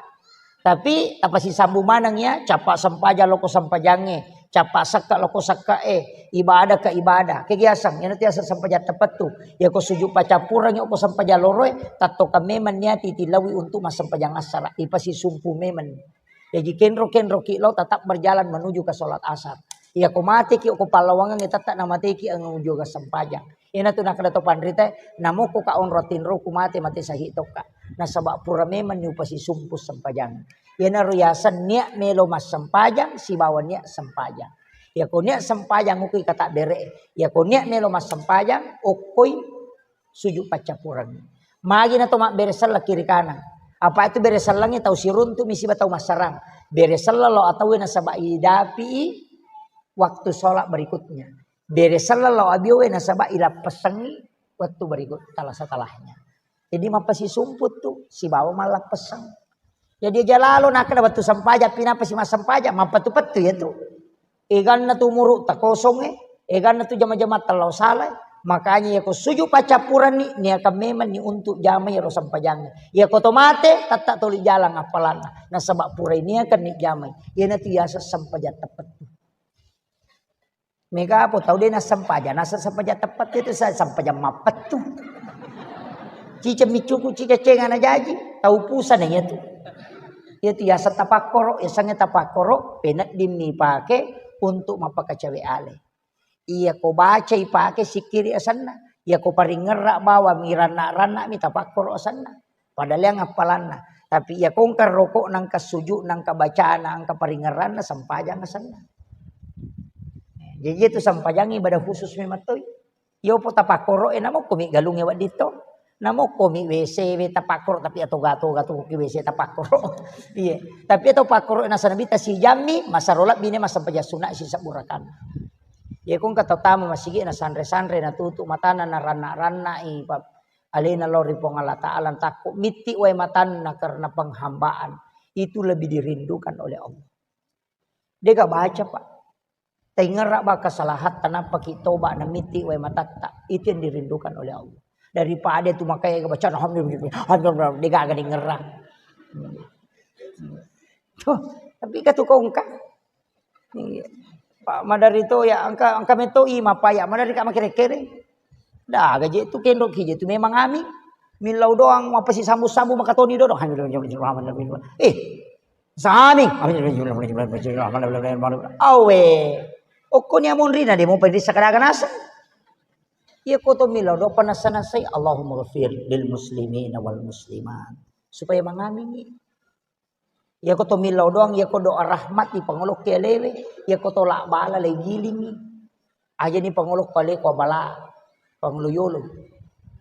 Tapi tapasisambu maneng ya, capa sempajang loko sempajangnge, capa sekka loko sekka e, ibadah ke ibadah. Kegiasang, yang tiasa sempajang tepettu. Ya ko sujud pacappureng, ya ko sempajang loroe, tatto memang niati tilawi untuk massempajang assara. Ipasisumpu memang. Jaji kenro-kenro ki lo tetap berjalan menuju ke sholat asar. Iya ko mate ki ko pallawangan tetap na mate ki menuju ke sempajang. Ina tu nakkeda to panrita, namoko ka onro tinro ku mate, mate sahih tokka. Nasaba pura memang ni upasisumpu sempajang. Ina ro yaseng niat melo massempajang sibawa niat sempajang. Iya ko niat sempajang uku kata bere. Iya ko niat melo massempajang okkoi sujud paccappureng. Magi na to mabbere selleng kiri kanan. Apa itu bere sellengnge tau siruntu mi siba tau massarang. Bere selleng lo atau nasaba idapi waktu sholat berikutnya. Bere selleng lo abiowe nasaba ilappesengi waktu berikut, tala setelahnya. Jadi mappasisumput tu sibawa mallappeseng. Jadi aja lalo nakkeda wettu sempajang, pinapa si massempajang, mappettu-pettu ya tu. Eganna tu umuru takosongnge, eganna tu jama-jama tellau salai, makanya ya ko suju paccappuranni, niakan memang ni untuk jamai ro sempajangnge. Ya ko to mate, tatta toli jalang appalanna. Nasaba purai niakan ni jamai. Iyana tu yaseng sempajang teppettu. Mega apa tau de nassempajang, nasa sempajang teppettu itu sa-, sempajang mappettu. Ciceng miccuku, ciceng cengana jaji, tau pusana iyatu. Iyatu yaseng tapakkoro, yasengnge tapakkoro, peneddimmi ipake untuk mappakacawe ale. Iyako baca ipake sikkiri asenna, iyako paringerra bawang iranna-ranna mi tapakkoro asenna. Padaleang appalanna. Tapi iyako engka rokok nangka sujud nangka bacana angka paringerranna sempajang asenna. Jadi itu sempajang ibadah khusus memang toi. Yopo tapakkoro e namokko mi galunge wedding to. Namokko mi W C we tapakkoro tapi atoga-toga tu ki W C tapakkoro. Iya. Tapi atau pakkoro e nasaba Nabitta sijammi masaro lebbi ne massempajang sunna sisebbu rakaat. Iya ko engka tau tama masigi na sanre-sanre na tutu matana na ranna-ranna i pa alena lao ri Puang Allah Taala takko mitti wae matanna karena penghambaan itu lebih dirindukan oleh Allah. Dega baca, Pak. Taingerra ba kesalahatta nappa ki toba na mitti wae matatta. Itu yang dirindukan oleh Allah. Daripada tu makanya baca alhamdulillah, alhamdulillah, dega aga dingerra. Tuh, tapi katu kongka. Iya. Pak madari to ya angka angka meto i mapaya madari ka makere-kere. Dah gaje tu kendok ki je tu memang ami. Millau doang mapasi sambu-sambu makatoni dodo. Eh, sami. Awe. Okkoni amonrina de mo penrissa kadaga naseng. Iya ko to millau do panassa-nassai Allahumma ghafir lil muslimina wal muslimat. Supaya mangamingi. Iya ko to millau doang, iya ko doa rahmat di pangolokke alewe, iya ko to la bala le gilingi. Aja ni pangolokko ale ko bala, pangolo yolo.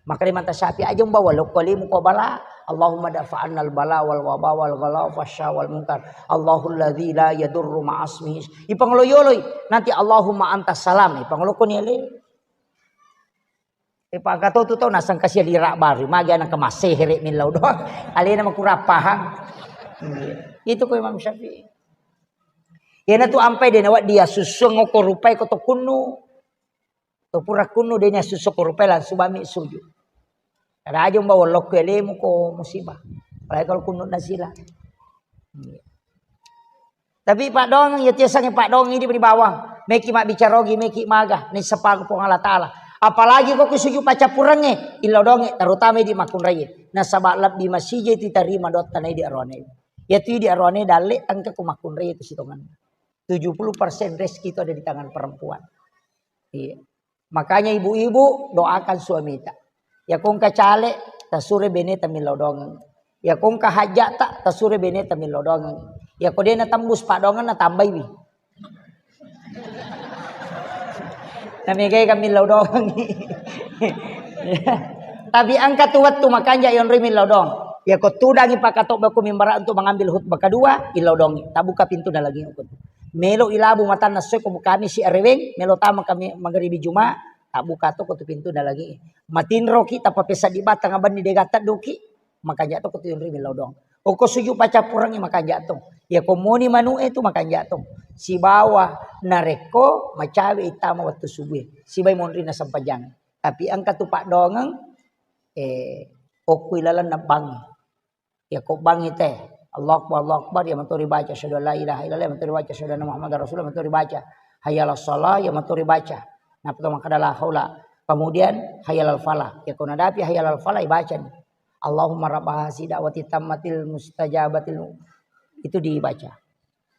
Maka di manta syafi aja mbawa lokko alemu ko bala. Allahumma dafa'annal bala wal waba wal ghala fasya wal munkar. Allahul ladzi la yadurru ma'asmihi. I pangolo yolo nanti Allahumma antas salam. I pangolokko ni ale. E, pangkatotu tau naseng kasi lira baru, magi anak kemassehere millau doang. Alena makurang paham. Itu ko Imam Syafi'i. Iyana tu ampai de nawa dia susuang ko rupai ko to kunnu. To pura kunnu de nia susu ko rupai langsung bami suju. Kada aja mbawa lokko alemu ko musibah. Apalagi kalau kunnu nasila. Tapi paddoangeng, iya tiasangnge paddoangeng idi ri bawang. Meki mabbicara ogi, meki maga, naissappang Puang Allah Taala. Apalagi ko kusuju paccappurengnge, illau doangnge, terutama idi makkunraie. Nasaba lebbi masija itu tarima doatta na idi aroane. Iya tu idi aroane dalle engka ko makkunraie tu sitongenna. Tujuh puluh persen rezeki itu ada di tangan perempuan. Iya. Makanya ibu-ibu doakan suamita. Iya ko engka cale, tasure beneta millau doangeng. Iya ko engka hajjata, tasure beneta millau doangeng. Iya ko de natembus paddoangeng na tambaiwi. Namegai kami millau doangeng. Tapi engka tu wettu makanja yonroi millau doang. Iya ko tudangi pakatobba ko mimbara untuk mengambil khutbah kedua, illau doangi. Tabuka pintu na lagi ko. Melo ilabu matanna soi ko bukami si areweng, melo tama kami magaribi Juma, tabbuka to ko tu pintu na lagi. Matinroki tappa pesaddi batang abanni dega tedduki, makanja to ko tu yonri millau doang. Oko suju paccappurengngi makanja to. Iya ko moni manu'e tu makanja to. Sibawa narekko macawe ittama wettu subue. Sibai monri na sempajang. Tapi engka tu paddoangeng, eh, okku ilalenna bangngi. Iya ko bangngi te, Allahu Akbar, Allahu Akbar, iya mato ribaca, asyhadu an la ilaha illallah, iya mato ribaca, asyhadu anna Muhammadar Rasulullah, iya mato ribaca. Hayya 'alas shalah, iya mato ribaca. Nappa to makkeda la haula. Kemudian hayya 'alal falah. Iya ko nadapi hayya 'alal falah, ibacani. Allahumma rabba hazi da'wati tammatil mustajabatil. Itu dibaca.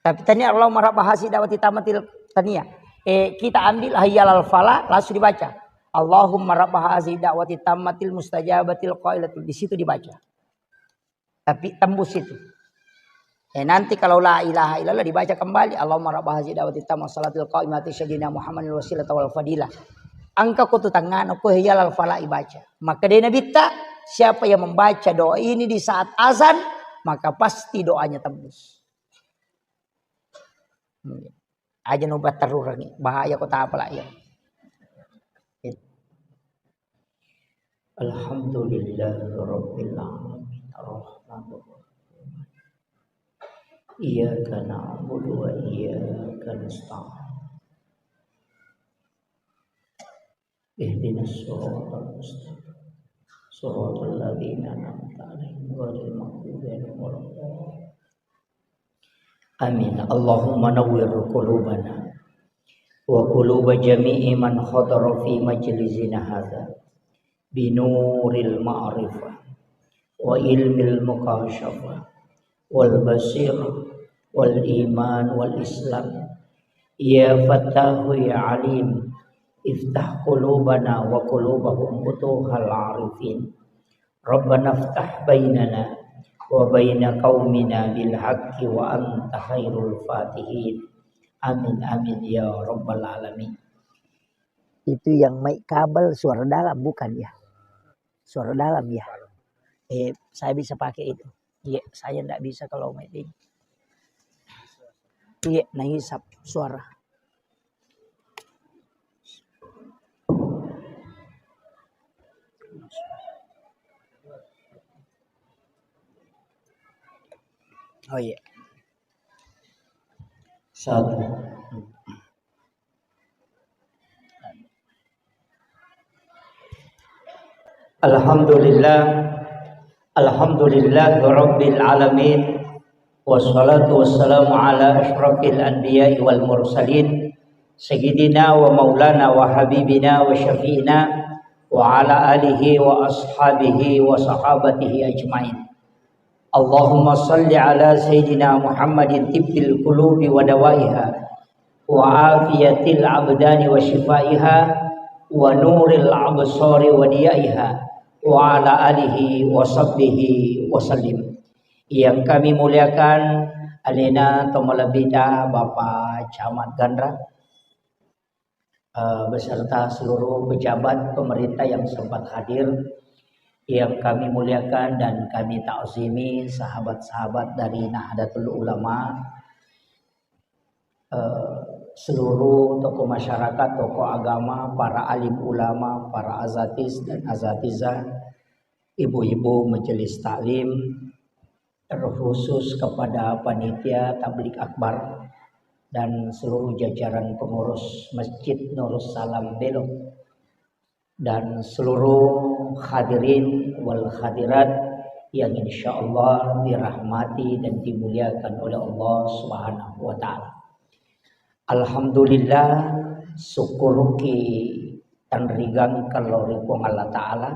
Tapi tania Allahumma rabba hazi da'wati tammatil tania. Eh, kita ambil hayya 'alal falah, langsung dibaca. Allahumma rabba hazi da'wati tammatil mustajabatil qailatil. Di situ dibaca. Tapi tembus itu. Eh, nanti kalau la ilaha illallah dibaca kembali, Allahumma rabba hazi da'wati tamma salatil qaimati syajina Muhammadin wasilata wal fadilah. Engka ko tu tangngana ko hayya 'alal falah ibaca. Maka dari Nabitta, siapa yang membaca doa ini di saat azan, maka pasti doanya tembus. Aja no batterurangi, bahaya ko tapala iya. Alhamdulillahirabbil alamin, arrahmanirrahim. Iyyaka na'budu wa iyyaka nasta'in. Ihdinas siratal mustaqim. Siratal ladzina an'amta 'alaihim ghairil maghdubi 'alaihim waladdallin. Amin. Allahumma nawwir qulubana wa quluba jami'i man hadara fi majlisina hadza بنور المعرفة وعلم المكاشفة والبصيرة والإيمان والإسلام. يا فتاح يا عليم، افتح قلوبنا وقلوبهم فتوح العارفين. ربنا افتح بيننا وبين قومنا بالحق وأنت خير الفاتحين. آمين، آمين يا رب العالمين. Itu yang mic kabel suara dalam, bukan ya? Suara dalam ya? Eh, saya bisa pakai itu. Iya, saya ndak bisa kalau mic ini. Iya, naisap suara. Oh iya. Satu. Alhamdulillah. Alhamdulillah Rabbil Alamin. Wassalatu wassalamu ala asyrafil anbiya'i wal mursalin, sayyidina wa maulana wa habibina wa syafi'ina wa ala alihi wa ashabihi wa sahabatihi ajmain. Allahumma salli ala sayyidina Muhammadin tibbil qulubi wa dawaiha, wa afiyatil abdani wa shifaiha, wa nuril absari wa diyaiha, wa ala alihi wa sahbihi wa sallim. Yang kami muliakan, alena tomalebbita Bapak Camat Ganra, eh, beserta seluruh pejabat pemerintah yang sempat hadir, yang kami muliakan dan kami ta'zimi, sahabat-sahabat dari Nahdlatul Ulama, eh, seluruh tokoh masyarakat, tokoh agama, para alim ulama, para asatiz dan asatizah, ibu-ibu majelis taklim, terkhusus kepada panitia tablik akbar dan seluruh jajaran pengurus Masjid Nurus Salam Belok dan seluruh hadirin wal hadirat yang insyaallah dirahmati dan dimuliakan oleh Allah Subhanahu wa taala. Alhamdulillah, sukkuruki tanrigangka lao ri Puang Allah Taala,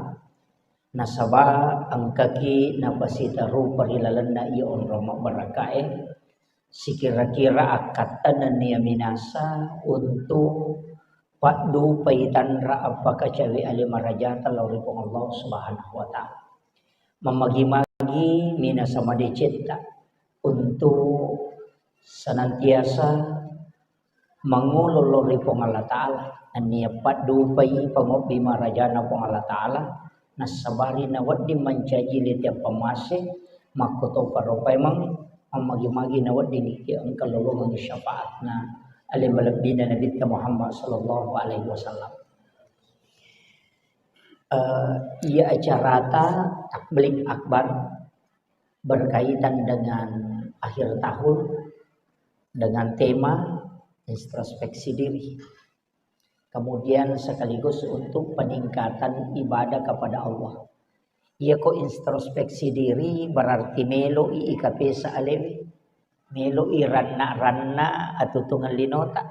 nasaba engkaki napasitarupa ri lalenna iya onrong mabbarakkae, sikira-kira akkatta nennia minasa untuk paddupai tanra appakacawe ale marajata lao ri Puang Allah Subhanahu wa Ta'ala. Mammagi-magi minasa madecetta untuk senantiasa mangolo lao ri Puang Allah Ta'ala, nennia paddupai pangobbi marajana Puang Allah Ta'ala, nassabari nawedding mancaji lete pammase, makkotopa ro paimeng, mammagi-magi nawedding engka lolongengngi syafaatna ale malebbina Nabitta Muhammad sallallahu alaihi wasallam. Eh, iya acarata tablik akbar berkaitan dengan akhir tahun dengan tema introspeksi diri. Kemudian sekaligus untuk peningkatan ibadah kepada Allah. Iyako introspeksi diri berarti melo'i ikapesa alewe, melo'i ranna-ranna atutungeng linota,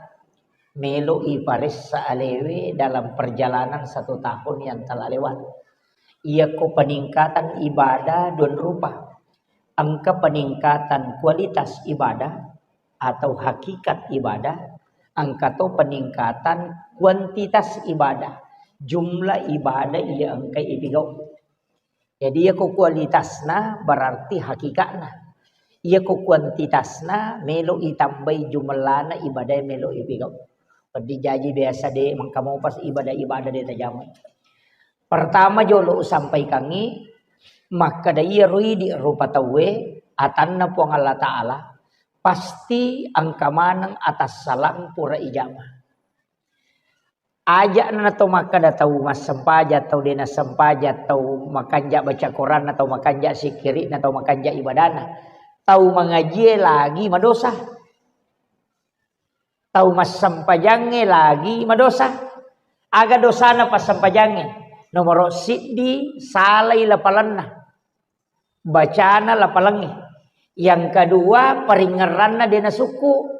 melo'i paressa alewe dalam perjalanan satu tahun yang telah lewat. Iyako peningkatan ibadah dua rupa. Engka peningkatan kualitas ibadah atau hakikat ibadah, engka to peningkatan kuantitas ibadah, jumlah ibadah iya engka ipigau. Jadi, iyako kualitasna berarti hakikatna. Iyako kuantitasna melo itambai jumlahna ibadah melo ipigau. Peddi jaji biasa de, mengka mopas ibadah-ibadah de tajamai. Pertama jolo usampaikangngi, makkeda iyaro idi rupa tauwe atanna Puang Allah Ta'ala, pasti engka maneng atassalang pura ijama. Aja'na to makkeda tau massempajang, tau de nassempajang, tau makanja baca Quranna, tau makanja sikkiri'na, tau makanja ibadana. Tau mangajie lagi madosa. Tau massempajangnge lagi madosa. Aga dosana passempajangnge? Nomoro siddi, salai lapalanna. Bacana lapalangnge. Yang kedua, paringngeranna de nasukku.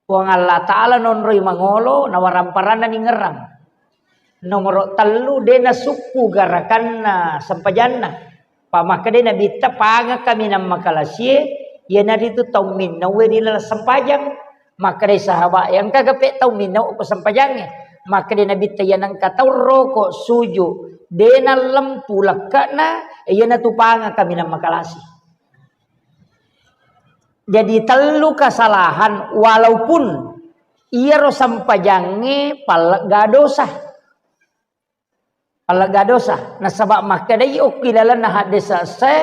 Puang Allah Ta'ala nonroi mangolo, nawaramparanna ningngerang. Nomoro tellu, de nasukku garakanna sempajanna. Pa makkeda Nabitta, pangeng kaminang makalasie, iyanaritu tau minnaue ri laleng sempajang. Makkedai sahabat, engka gape tau minnau ko sempajangnge. Makkedai Nabitta, iya nengka tau roko suju, de nallempu lekke'na, iyanatu pangeng kaminang makalasi. Jadi tellu kesalahan, walaupun iyaro sempajangnge pallegga dosa. Pallegga dosa. Nasaba makkedai okki lalenna hadis esse,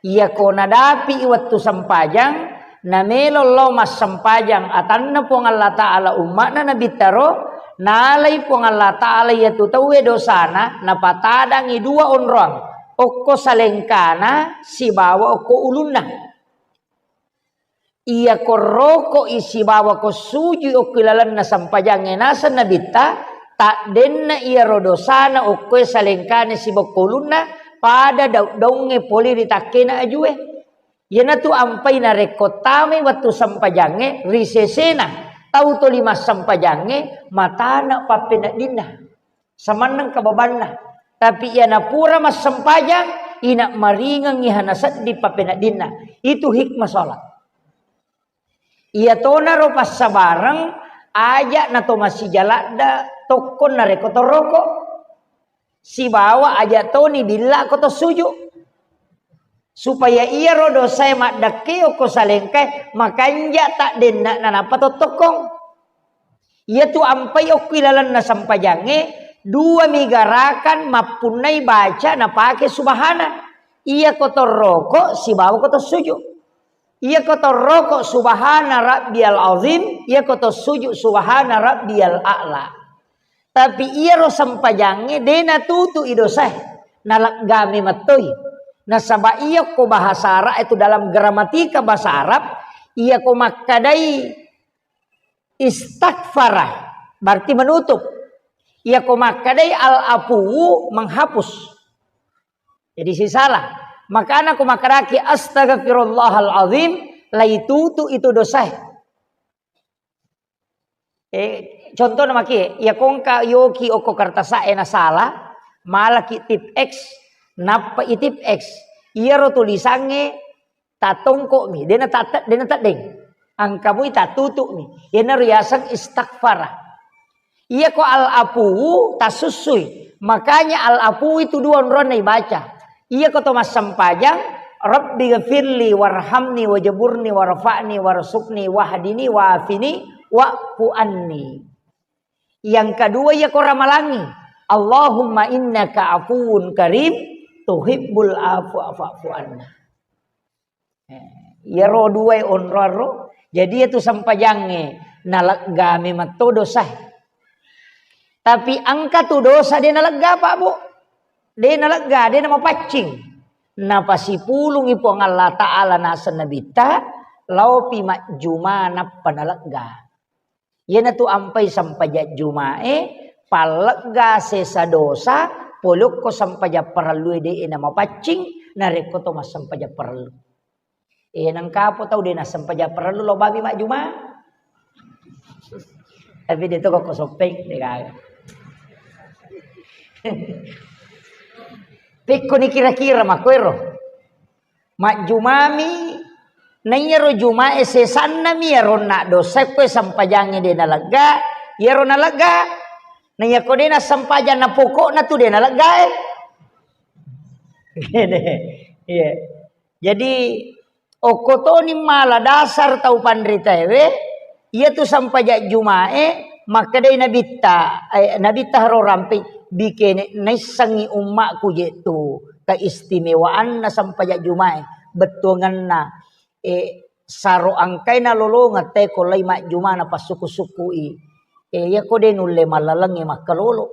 iyako nadapi wettu sempajang, namelo lao massempajang atanna Puang Allah Ta'ala umma'na Nabittaro, nalai Puang Allah Ta'ala iyatu tauwe dosana, napatadangi dua onroang, okko salengkana sibawa okko ulunna. Iyako rokoi sibawa ko sujui okki lalenna sempajangnge naseng Nabitta, taddenna iyaro dosana okkoe salengkana sibawa ko ulunna, pada daung-daungnge pole ri takkena ajue. Iyanatu ampai narekko tamai wettu sempajangnge, ri sesena tau toli massempajangnge, matana pappeneddinna. Samanneng kababanna. Tapi iyana pura massempajang, ina maringengngi hana sedding pappeneddinna. Itu hikmah sholat. Iyatonaro passabareng, aja nato massijaladda tokkong narekko toroko. Sibawa aja toni billa ko to suju. Supaya iyaro dosae maddekke okko salengkae makanja taddenna nanappa tottokong. Iyatu ampai okki lalenna sempajangnge, dua mi garakan mappunnai baca napake subhana. Iyako toroko sibawa ko to suju. Iyako toroko subhana rabbiyal azim, iyako to suju subhana rabbiyal a'la. Tapi iyaro sempajangnge de natutu'i dosae, naleggami mettoi. Nasaba iyako bahasa Arab itu dalam gramatika bahasa Arab, iyako makkadai istaghfara, berarti menutup. Iyako makkadai al-afuwu, menghapus. Jadi sisala. Makana ko makkadaki astaghfirullahal azim, laitutu itu dosae. Eh, contohna maki, iya kongka yoki okko kertasa'e nasala, malaki tip X, nappa i tip X. Iyaro tulisangnge tatongko'mi, dena tatte-, dena teddeng. Engkamui tatutu'mi. Iyanaro yaseng istaghfara. Iyako al-afuwu tasussui. Makanya al-afuwu itu dua onronna ibaca. Iyako to massempajang, Rabbi ghafirli warhamni wajburni warfa'ni warzuqni wahdini wa'afini wa'fu anni. Yang kedua iyako ramalangi, Allahumma innaka afuwun karim tuhibbul afwa fa'fu anna. Eh, iyaro duae onroang ro. Jadi iyatu sempajangnge nalegga memang to dosae. Tapi engka tu dosa de nalegga, Pak, Bu. De nalegga, de namapaccing. Napasipulungi Puang Allah Ta'ala naseng Nabitta, laopi majjuma nappa nalegga. Iyanatu ampai sempajang Jumae, pallegga sesa dosa, pole okko sempajang parellue de'e namapaccing, narekko to massempajang parellu. Eh, nengkapo tau de nassempajang parellu lo babi majjuma. Tapi de to kokko soppeng, de gaga. Pekkoni kira-kira makkoero. Majjumami, na iyaro Jumae sesannami iyaro na dosa koe sempajangnge de nalegga, iyaro nalegga, na iyako de nassempajang na pokokna tu de naleggae. Iya. Jadi, okko toni mala dasar tau panritaewe, iyatu sempajang Jumae, makkedai Nabitta, eh, Nabitta haro rampei, bikene naissengngi ummaku je tu keistimewaanna sempajang Jumae, bettuangenna, eh, saro angkaina lolongeng teko lai majjuma napassuku-sukui. Eh, iyako de nulle mallalengnge makkalolo.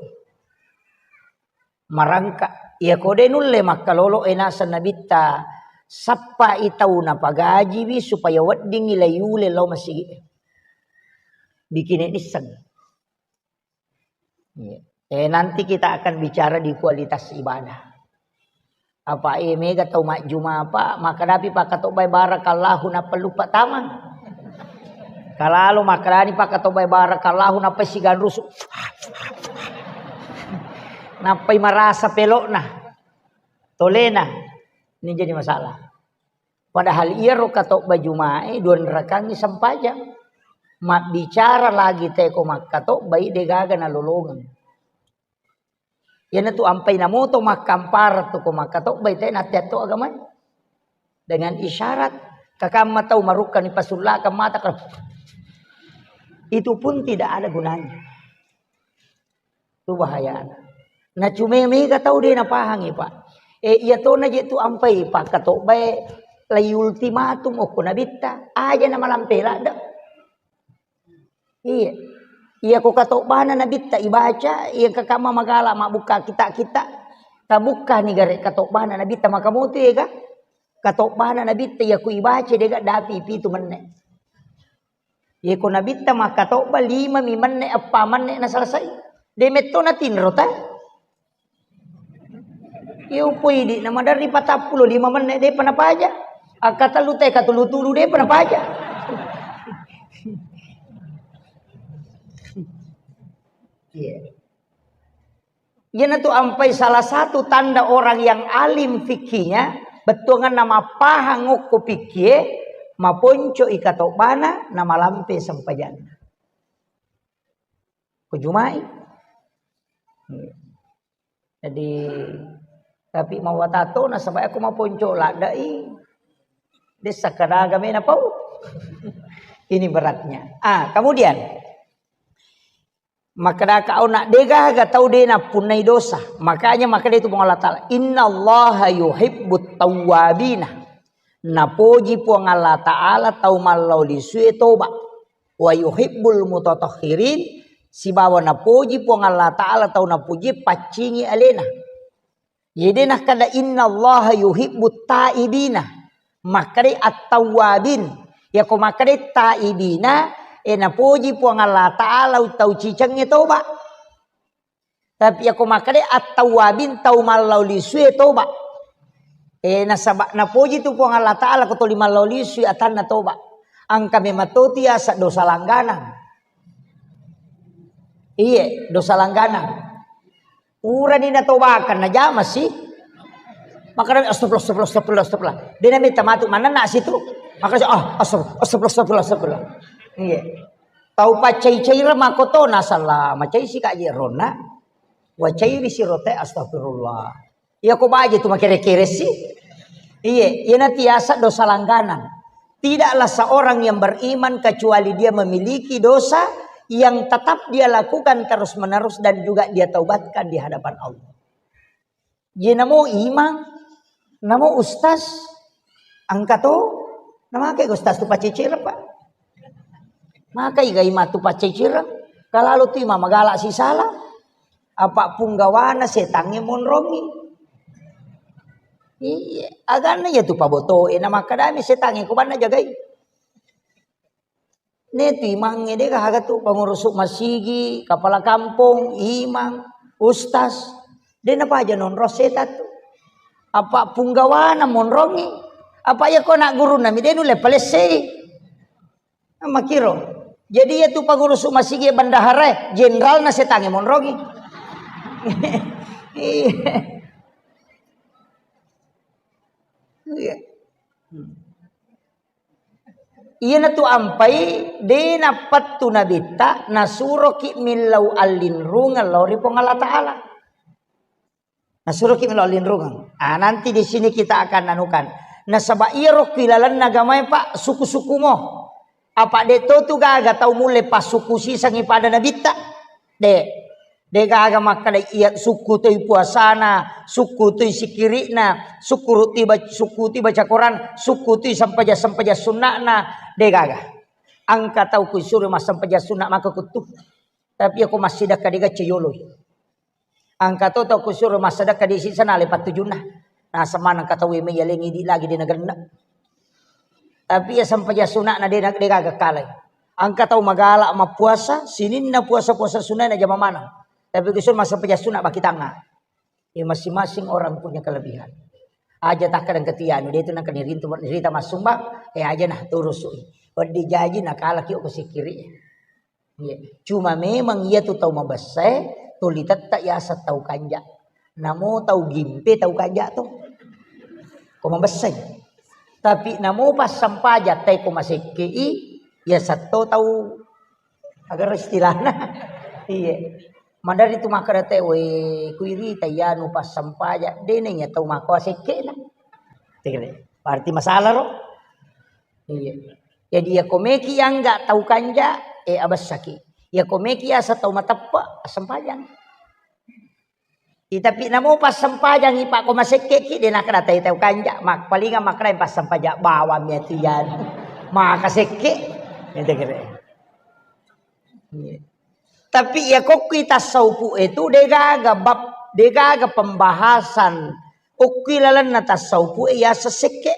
Marangka. Iyako de nulle makkalolo e naseng Nabitta, sappai tau napagajiwi supaya weddingngi laiule lao masigi. Bikine nisseng. Iya. Eh, nanti kita akan bicara di kualitas ibadah. Apa e mega tau majjuma apa, makkadapi pakkatobbai barakallahu nappa luppa tamang. Kalalo makkedani pakkatobbai barakallahu nappa siganrusu. Nappai marasa pelokna, tolena, ini jadi masalah. Padahal iyaro katobba Jumae dua rakangngi sempajang. Mabbicara lagi teko makkatobbai, degaga nalolongeng. Iyanatu ampai namoto makkampara tu ko makkatobbai, te natteatto agamae. Dengan isyarat, kakamma tau marukkani pasullakang mata, kalau itu pun tidak ada gunanya. Itu bahayana. Na cuma mega tau de napahangi, Pak. Eh, iya tona je tu ampai pakkatobbae lai ultimatum okko nabitta. Aja na malampe ladde. Iya. Iya ko katobbana nabitta ibaca, iya kakamma magala mabukka kita-kita. Tabukkani gare katobbana nabitta maka motu ega. Katobbana nabitta iya ku ibaca dega dapi pitu menne. Yeko nabitta makkatobba lima mi menne, eppa menne na selesai. De metto na tinro ta. Iyo poidi na maderri patappulo lima menne de pa napaja. Akkatellu te katulu-tulu de pa napaja. Iya. Iyanatu ampai salah satu tanda orang yang alim fikihnya, bettuanganna mappahang okko fikkie, maponco i katobbana, na malampe sempajanna. Ko Jumai. Jadi, tapi mawatato nasaba aku maponco ladai. Desa kadaga mena pau. Ini beratnya. Ah, kemudian Makkedaka auna, degaga tau de nappunnai dosa. Makanya makkeda itu Puang Allah Ta'ala, "Innallaha yuhibbut tawwabina." Napoji Puang Allah Ta'ala tau mallau lisue toba. "Wa yuhibbul mutatahhirin," sibawa napoji Puang Allah Ta'ala tau napoji paccingi alena. Jadi nakkeda, "Innallaha yuhibbut taibina." Makkeda at-tawwabin. Yako makkeda taibina, eh, napoji Puang Allah Ta'ala tau cicengnge toba. Tapi yako makkeda at-tawwabin, tau mallau lisue toba. Eh, nasaba napoji tu Puang Allah Ta'ala ko toli mallau lisui atanna toba. Engka memang toti asa dosa langganang. Iye, dosa langganang. Purani natobakang, najama si. Makkeda, "Astagfirullah, astagfirullah, astagfirullah, astagfirullah." De namitta matu manenna situ. Makkeda, "Ah, astagfirullah, astagfirullah, astagfirullah, astagfirullah." Iya. Tau paccai-caireng makkotona sala, macai si kaji ronna. Wacairi si rote, "Astagfirullah." Iya ko baje tu makere-kere si. Iye, iyana tiasa dosa langganan. Tidaklah seorang yang beriman kecuali dia memiliki dosa yang tetap dia lakukan terus-menerus dan juga dia taubatkan di hadapan Allah. Ye namo imang, namo ustaz, engka to, namake ustaz tu paccicireng, Pak. Maka iga imang tu paccicireng, kalalo tu imang magala sisala, apa punggawana setangnge monrongi. Iya, aganna iya tu pabotoe, na makkadami setangnge ko banna jagai. Ne tu imangnge de gaga tu, pengurus masigi, kepala kampung, imang, ustaz. De napaja nonrong setan tu. Apa punggawana monrongi. Apa iya ko anak gurunna mi de nulle palessei. Makiro. Jadi iya tu pengurus masigi bendahara, jenderalna setangnge monrongi. Iya. Iya. Hmm. Iyanatu ampai de nappettu nabitta, nasuroki millau allinrungeng lao ri Puang Allah Ta'ala. Nasuroki millau allinrungeng. Ah, nanti di sini kita akan anukan. Nasaba iyaro ki lalenna agamae, Pak, suku-suku mo. Apa de to tu gaga tau mulle passuku sisengi pada nabitta? De. De gaga makkeda iya sukku toi puasana, sukku toi sikiri'na, sukku toi bac-, sukku toi baca Quran, sukku toi sempajang-sempajang sunna'na, de gaga. Engka tau kusuro massempajang sunna maka kuttu. Tapi ako massidekka de gaga ceyoloi. Engka to tau kusuro massidekka de sisana le pattujunna. Naseng maneng ka tau e mai yaleng idi lagi de nagenne. Tapi iya sempajang suna'na de na, de gaga kalai. Engka tau magala mappuasa, sininna puasa-puasa sunna najama maneng. Tapi kusuro massempajang sunna baki tangnga. Ya, masing-masing orang punya kelebihan. Aja takkadang ketia anu, de tu nangka nirintu, nirita massumbang, eh, aja nah turusui. Wedding jaji nakalaki ko sikiri. Iya. Cuma memang iya tu tau mabessae, Tuli tette' yaseng tau kanja. Namo tau gimpe tau kanja to. Ko mabessai. Tapi namo passempajang tai ko masekke i, yaseng to tau, aga istilahna. Iya. Madari tu makkeda te, "We, kuirita iyanu passempajang, de' na iya tau makko asekkena." Tegere. Berarti masalah ro? Iya. Jadi ya komeki yang enggak tau kanja, eh, abessaki. Ya komeki asa tau mateppe', assempajang. I, tapi namo passempajang i, Pak, ko masekkeki, de' nakkeda tai tau kanja, mak-, palingan makkeda passempajang bawang mi ati iyanu. Maka sekke. Ente kere. Iya. Tapi ya kokkui tasawufu itu degaga bab, degaga pembahasan. Okkui lalenna tasawufu e ya sekke.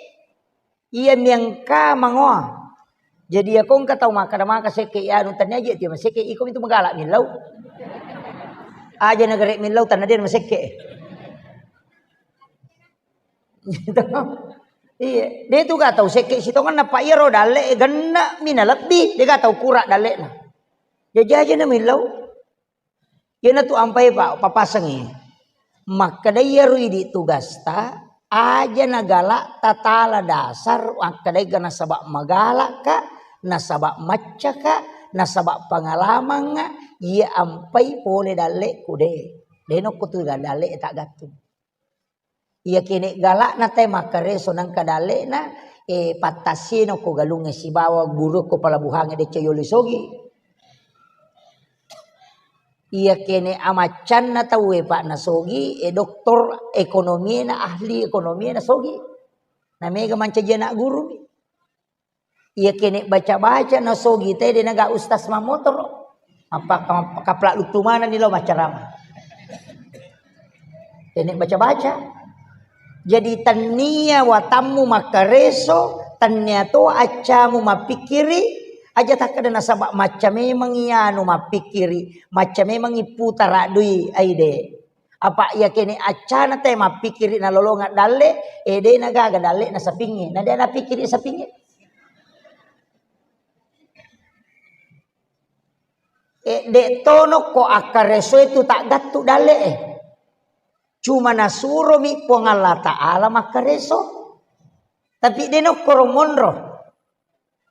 Iya miangka mangoa. Jadi ya kongka tau makkeda maka sekke ya anu tania je dia masekke iko itu magala millau. Aja negara millau tanah dia masekke. Gitu. Iya, de' tu ga tau sekke sitongenna, Pak, iyaro dalle' e genna' mi nalebbi, de' ga tau kura' dalle'na. Jaji aja na millau. Iyana tu ampai, Pak, papasengngi. Makkeda iyaro idi' tugasta, aja nagala' tatala dasar, makkedai ga nasaba' magala'ka, nasaba' maccaka, nasaba' pengalamangnga, iya ampai pole dalle'ku de'. De' nokko tu ga dalle' e ta' gattung. Iya kene' gala'na tae makkareso nangka dalle'na, eh, pattassino ko galungnge sibawa guru ko pelabuhangnge decca yolo sogi. Iya kene' amaccanna tauwe, Pak, nasogi, eh, doktor ekonomiena, ahli ekonomiena sogi. Na mega mancaji anak guru mi. Iya kene' baca-baca nasogi te de' naga ustaz mammotoro. Apa ka-, kaplak luttu manenni lao maccarama. Kene' baca-baca. Jadi tannia watammu makkareso, tannia to accamu mappikkiri, aja takkeda nasaba' macca memang iyanu mappikkiri, macca memang ipputara dui aide. Apa iya kene' accana te mappikkiri nalolonga dalle', eh, de' nagaga dalle'na sapingnge, na de' napikkiri sapingnge. Eh, de' tono ko akkareso itu ta' gattu dalle'e. Cuma nasuromi Puang Allah Ta'ala makkareso. Tapi de' nokkoro monro.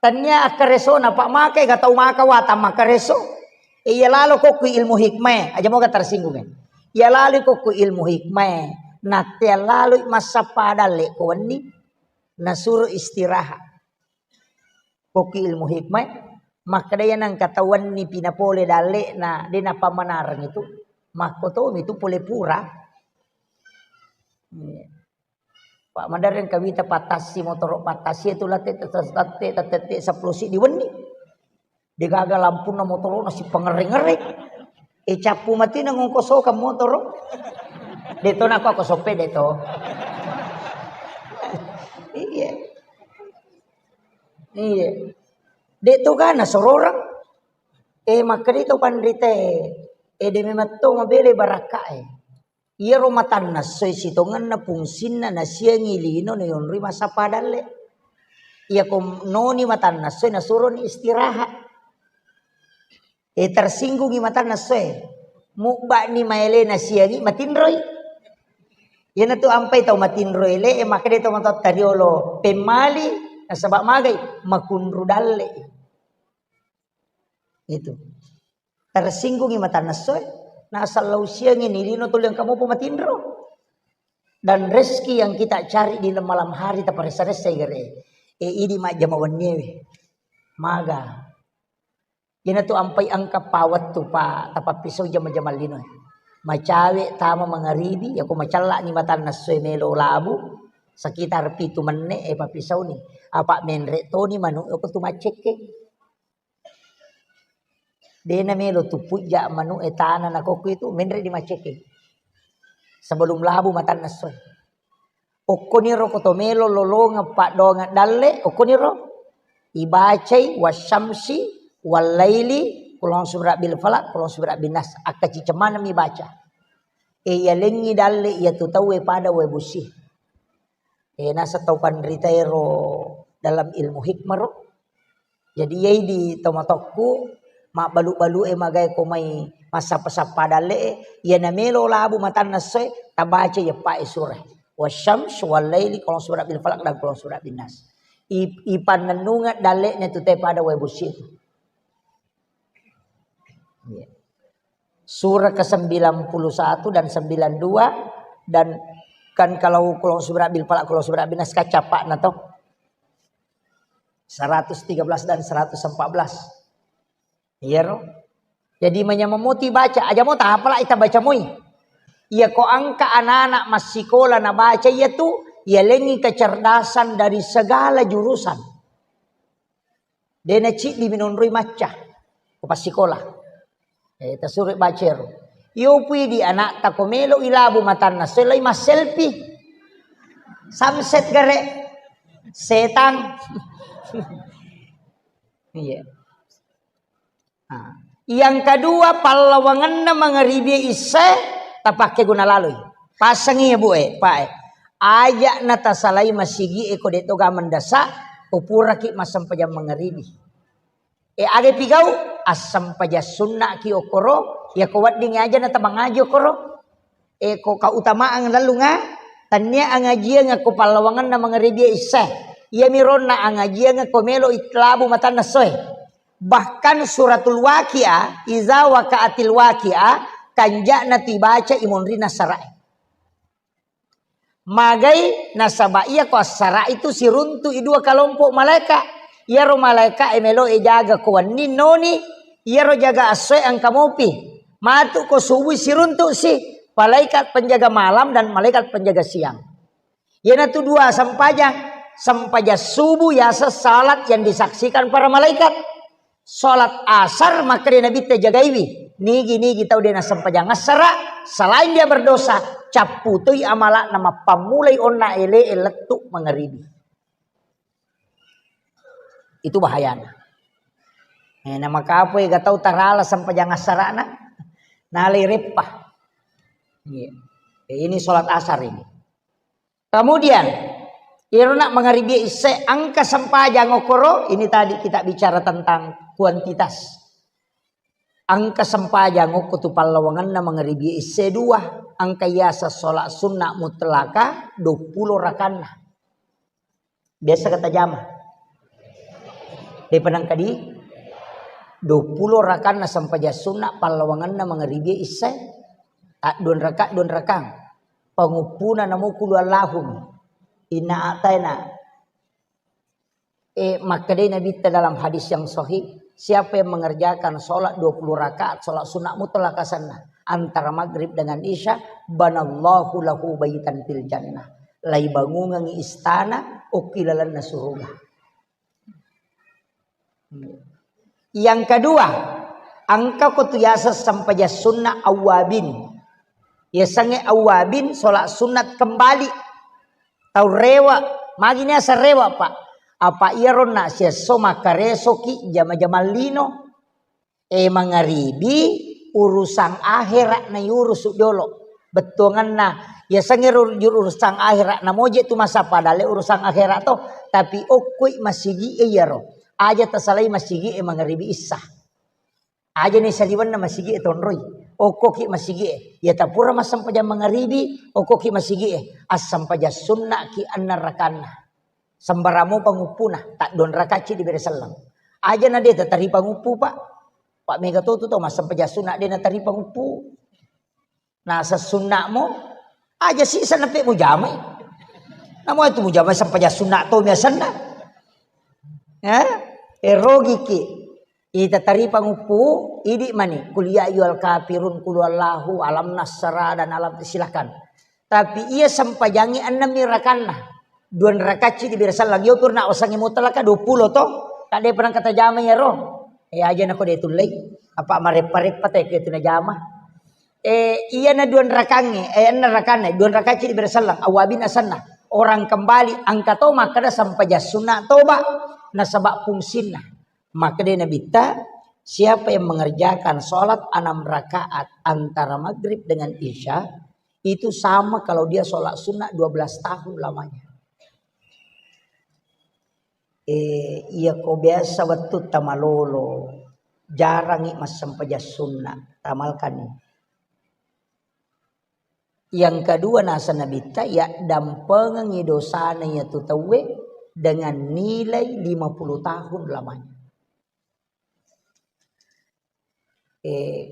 Tannia akkaresona, Pak, makai ga tau maka watang makkareso. Eh, iya lalo kokku ilmu hikmah, aja moga tersinggung, eh. Iya lalo kokku ilmu hikmah, nattea lalo massappa dalle' ko wenni, nasuro istirahat. Kokku ilmu hikmah, makkeda iya nangka tau wenni pinapole dalle'na, de' napammanareng itu, makko tomi tu pole pura. Iya. Pak, madereng kawita pattassi motoro pattassi itu latte, tatte, tatte, tatte seppulo siddi wenni. De' gaga lampunna motoro na sipangerre-ngerre. E, cappu mati na ngongkosokang motoro. De' to nako ko soppe de' to. Iya. Iya. De' to ga nasororang. E, makkeda to panrita e. E, de' memang to mabele barakka e. Iyaro matanna essoe sitongenna fungsinna nasiangi lino naionroi massappa dalle'. Iyako noni matanna essoe nasuroni istirahat. E, tersinggungi matanna essoe. Mubba'ni maele nasiangi matinroi. Iyanatu ampai tau matinro ele, e, makkeda tau matoatta riolo, pemmali, nasaba magai, makunru dalle'. Itu. Tersinggungi matanna essoe, nasallau siangi ni lino tuli engka mopo matinro. Dan rezeki yang kita cari di malam hari taparessa-ressai gare. E, idi majjama wenniewe. Maga. Iyanatu ampai engka pawettu pa tapappisau jama-jama linoe. Macawe tama mangaribi, yako macellani matanna essoe melo labu, sekitar pitu menne e pappisauni. Apa menre toni manu e ko tu maccekke. Dena melo tu pujja manu e tana nakokku itu menre di maccekke. Sebelum labu matanna essoe. Okkoniro ko to melo lolongeng paddoangeng dalle, okkoniro ibacai wasyamsi wallaili, kulong surat bil falak, kulong surat bin nas, akkacicemanami baca. E, yalengngi dalle iya tu tauwe pada wae busi. E, nasa tau panritaero dalam ilmu hikmah ro. Jadi iyai di tomatokku mabbalu-balu e magai ko mai Massappa-sappa dalle'e, iya namelo labu matanna essoe, tabaca iya eppa'e sura. Wasyams, wallaili, qul a'udzu birabbil falaq, dan qul a'udzu birabbin nas. I-, ipannennungeng dalle'na tu te pada wae bosi tu. Iya. Surah kesembilan puluh satu dan sembilan dua, dan kan kalau qul a'udzu birabbil falaq, qul a'udzu birabbin nas kan cappa'na to. Seratus tiga belas dan seratus empat belas. Iyaro. Jadi manyameng moti baca, aja mo tapala ita baca moi. Iya ko engka anak-anak massikola nabaca iya tu, iya lengi kecerdasan dari segala jurusan. De' naciddi minonroi macca ko passikola. Eh, tasuro baca ero. Iyo pui di anak ta ko melo ilabu matanna, selai masselfie. Samset gare. Setan. Iya. Nah, yang kedua, pallawangenna mangaribi isya tapakke guna laloi. Pasengi ya, Bu, eh, Pak, eh. Aja natasalai masigi e ko de' toga mendasa, upuraki massempajang mangaribi. E, aga pigau? Assempajang sunna ki okoro, ya ko wedding aja natamangaji okoro. E, ko kautamaang lallunga, tannia angajiang ko pallawangenna mangaribi isya. Iya mironna angajiang ko melo itlabu matanna soe. Bahkan suratul Waqiah, iza waqa'atil waqiah, kanja'na tibaca imonrina sara'i. Magai nasaba iya ko assara itu siruntu i dua kalompok malaika. Iyaro malaika e melo e jaga ko wenni noni, iyaro jaga assoe engka mopi. Matu ko subui siruntu si, malaikat penjaga malam dan malaikat penjaga siang. Iyanatu dua sempajang, sempajang subuh yaseng salat yang disaksikan para malaikat. Salat asar makkeda Nabitta jagaiwi, nigi-nigi tau de' nasempajang assara, selain dia berdosa, capputoi amala'na mappammulai onna ele e lettu mangaribi. Itu bahayana. Eh, na makapoi ga tau tarala sempajang assarana, nalai reppa. Iya. Eh, ini salat asar ini. Kemudian, irona mangaribi isya engka sempajang okoro, ini tadi kita bicara tentang kuantitas. Engka sempajang okko tu pallawangenna mangaribi isya dua, engka yaseng salat sunna mutlaka dua puluh rakanna. Biasa kata jama. Depa nangka di dua puluh rakanna sempajang sunna pallawangenna mangaribi isya. Adduan raka, duan rakang. Panguppuna namo qul huwallahu. Inna a'taina. Eh, makkedai Nabitta dalam hadis yang sahih, siapa yang mengerjakan sholat dua puluh rakaat, sholat sunat mutlak asanna, antara maghrib dengan isya, banallahu lahu baitan fil jannah. Laibangungengi istana, okki lalenna suruga. Yang kedua, engka ko tu yaseng sempajang sunna awwabin. Yasengnge awwabin, sholat sunat kembali. Tau rewe, magi niaseng rewe, Pak? Apa iyaro na siesso makkaresoki jama-jamang lino. Eh, mangaribi urusan akhirat na iurusu jolo. Bettuanganna, yasengnge ru-, urusan akhirat na moje tu masa padale urusan akhirat to, tapi okkoi masigi e iyaro. Aja tasalai masigi e mangaribi issa. Aja ni saliwenna masigi e tonroi. Okkoki masigi e. Ya tapura massempajang mangaribi, okkoki masigi e. Assempajang sunna ki enneng rakanna. Sembarang mo panguppuna, tadduan rakaat ci dibere selleng. Aja na de tatari panguppu, Pak. Pak mega to tu tau massempajang sunna de natari panguppu. Naseng sunna'mo, aja sisa neppe mujamai. Namo itu mujamai sempajang sunna to biasanna. Eh? Erogiki. Ita tari panguppu, idi mani. Qul ya ayyuhal kafirun, qul huwallahu, alam nasra, dan alam, silakan. Tapi iya sempajangi ennemmi rakanna. Duan rakacci dibere sallang. Iyo purna wasangi mutlaka dua puluh to. Kadde pernah kata jama iyaro. Eh, aja nako de tullei. Apa mareppa-reppa te ke tu najama. Eh, iyana duan rakangnge, eh, enna rakanna, duan rakacci dibere sallang, awabin asanna. Orang kembali, engka to makkeda sempajang sunna toba, nasaba fungsinna. Makkeda Nabitta, siapa yang mengerjakan sholat enam rakaat antara maghrib dengan isya, itu sama kalau dia sholat sunnah dua belas tahun lamanya. Eh, iya ko biasa wettu tamalolo, jarangi massempajang sunna. Tamalkanni. Yang kedua, nasa Nabitta, yaddampengengngi dosana iyatu tauwe dengan nilai lima puluh tahun lamanya. Eh,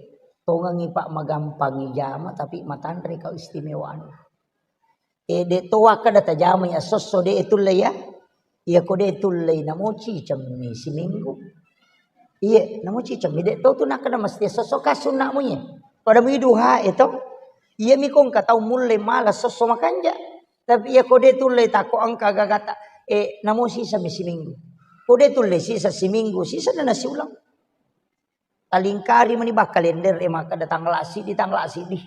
tongengngi, Pak, magampangngi jama, tapi matanre kau istimewaan. Eh, de' to wakkeda tajamai esso-esso, de' tulle ya. Iya ko de' tulle, namo cicemmi siminggu. Iya, namo cicemmi, de' to tu nakkeda mesti esso-esso ka sunna'mu iya. Pada mui duha e to. Iya mi ko engka tau mulle mala esso-esso makanja. Tapi iya ko de' tulle, takko engka gagata, eh, namo sisami siminggu. Ko de' tulle sisa siminggu, sisa na nasi ulang. Talingkari mani bakkalender e makkeda tanggal siddi, tanggal siddi.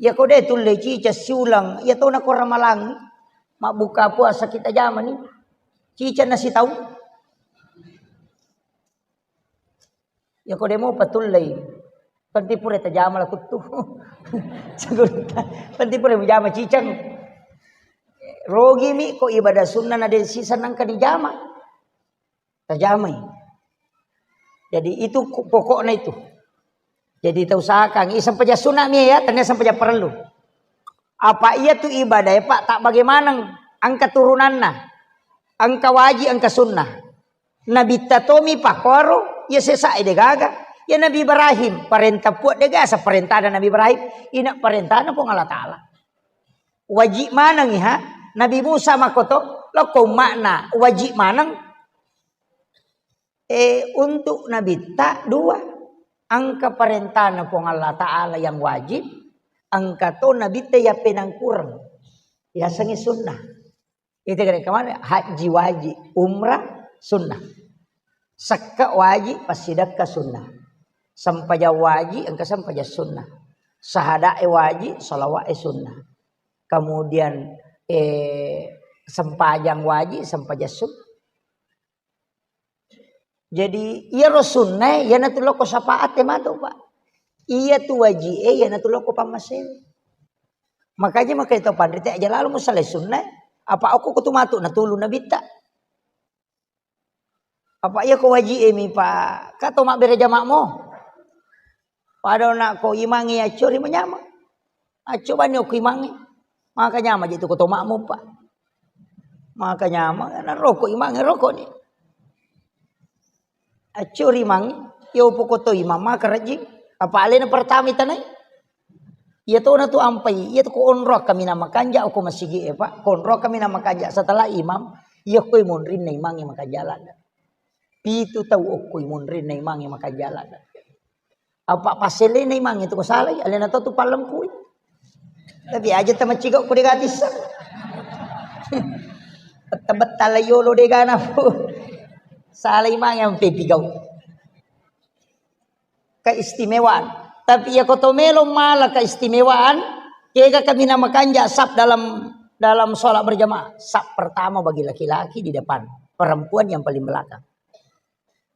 Iya ko de' tulle cica siulang, iya tona ko ramalang mabbuka puasa kita jamani. Cica na sitaung. Iya ko de' mopa tullei. Penting pura tajama la kuttu. Penting pura mujama ciceng. Rogi mi ko ibadah sunnah na de' sisa nangka dijama. Tajamai. Jadi itu ku-, pokokna itu. Jadi tausahakan, i sempajang sunna mi ya, tania sempajang parellu. Apa iya tu ibadah e, Pak, tak bagaimana engka turunanna. Engka wajib, engka sunnah. Nabitta tomi pakkoro, iya sesa e de' gaga. Iya Nabi Ibrahim, parenta Puang de' gaga, sa parentana Nabi Ibrahim, ina parentana Puang Allah Ta'ala. Wajib maneng ha? Nabi Musa makkoto, lokko umma'na, wajib maneng. Eh, untuk Nabitta dua. Engka parentana Puang Allah Ta'ala yang wajib, engka to Nabitta yang penangkureng. Yasengnge sunnah. Itu kira kemana? Haji wajib, umrah sunnah. Sekka wajib, passidekka sunnah. Sempajang wajib, engka sempajang sunnah. Sahada e wajib, salawat e sunnah. Kemudian, eh, sempajang wajib, sempajang sunnah. Jadi, iyaro sunnae, iyanatu lokko syafaat e matu, Pak. Iyatu wajib e, iyanatu lokko pammasé. Makanya makanya to panrita aja lalu musalai sunnae, apa okko kutu matu natulu nabitta. Apa iya ko wajib e mi, Pak? Ka to mabbere jama'mo. Pada nakko imangnge accori manyameng. Accobani okko imangnge. Maka nyameng je tu ko to makmum, Pak. Maka nyameng, na roko imangnge roko ni. Accori imangnge, yo poko to imang maka rajing. Apa alena pertama itanai? Iya tona tu ampai, iya tu ko onro kami na makanja okko masigi e, Pak. Ko onro kami na makanja setelah imam, iya ko monrinna imangnge makanja ladde. Pitu tau okko monrinna imangnge makanja ladde. Apa passelena imangnge tu ko salai, alena to tu pallempui. Tapi aja tamaciga ko dega tisseng. Betta-betta la yolo dega nafu. Salai imangnge ampe pigau. Keistimewaan. Tapi iya ko to melo mala keistimewaan, kega kami na makanja saf dalam, dalam sholat berjamaah. Saf pertama bagi laki-laki di depan, perempuan yang paling belakang.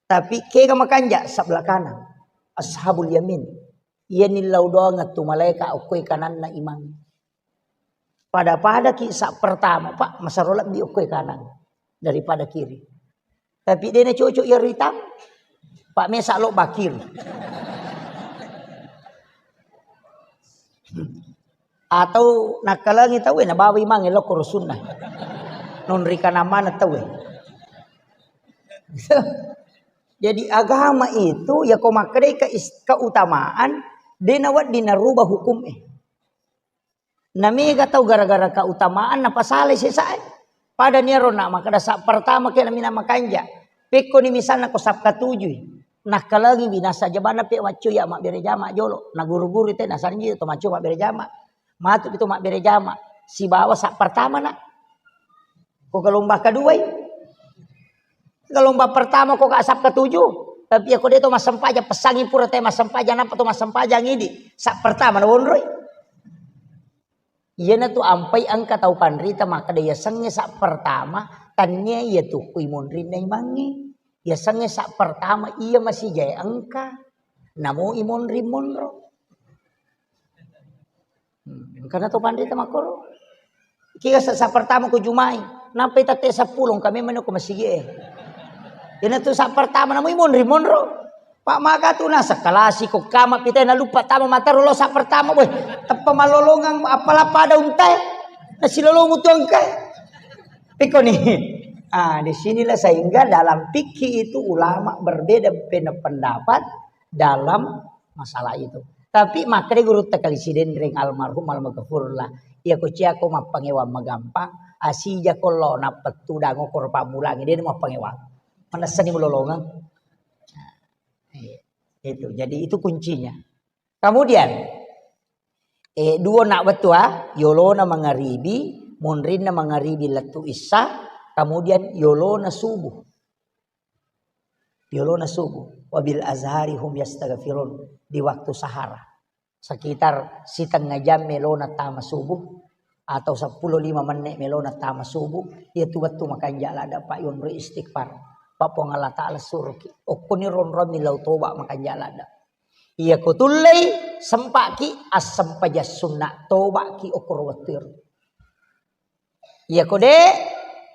Tapi kega makanja saf belakanang. Ashabul yamin. Iyani lao doang tu malaika okko kananna imang. Pada-pada ki saf pertama, Pak, masero lebbi okko kanan daripada kiri. Tapi dena cocok ya ritam, Pak, mesa lo bakir. Atau nakkalangi tau e, nabawa imangnge lokko rusunna. Nonri kanamana tau e. Jadi agama itu ya ko makkedai ke is-, keutamaan, dena wedding narubah hukum e. Namega tau gara-gara keutamaan napasalai sesae. Pada niaro na makkeda saf pertama ke namina makanja. Pekkoni misalna ko saf katujui. Nakkalangi binasa jabana pe maccu ya mabbere jama jolo. Naguru-guru te nasanji to maccu mabbere jama. Matu itu mabbere jama. Sibawa saf pertama na. Ko gelombang keduai. Gelombang pertama ko ka saf ketujuh. Tapi ya ko de to massempajang, pesangi pura te massempajang, napa to massempajang idi. Saf pertama na wonroi. Iyanatu ampai engka tau panrita makkeda yasengnge saf pertama, tannia iya tu kui monrinna imangnge. Yasengnge saf pertama iya masijae engka. Namo i monri monro. Hmm, engkana to panrita makkoro. Kira sa-, saf pertama ko jumai, nampai tatte seppulo engka memang ko masigi e. Iyanatu saf pertama namo i monri monro. Pak maka tu nasa kalasi ko kama pitai na lupa tama mata rolo sa pertama boy. Teppa malolongang apala pada untai. Nasi lolo mutuang kai. Piko ni. Ah, di sinilah sehingga dalam fikih itu ulama berbeda pena-, pendapat dalam masalah itu. Tapi makkeda guru tekali sidenreng almarhum almaghfurlah. Iya ko cia ko mappangewang magampang, asija ko lo napettu dango ko pamulangi dia mappangewang. Manessani mulolongang. Iya. Itu. Jadi itu kuncinya. Kemudian, eh, dua nak betua, yolona mangaribi, monrinna mangaribi lettu issa, kemudian yolona subuh. Yolona subuh. Wabil azhari hum yastaghfirun. Di waktu sahara. Sekitar setengah jam melona tama subuh atau sepuluh lima menit melona tama subuh, iya tu wettu makanja ladda, Pak, yonroi istighfar. Pak, Puang Allah Ta'ala suruki. Okkoni ronrong millau toba makanja ladda. Iya ko tullei sempaki assempajang sunna tobaki okkoro wettu ero. Iya ko de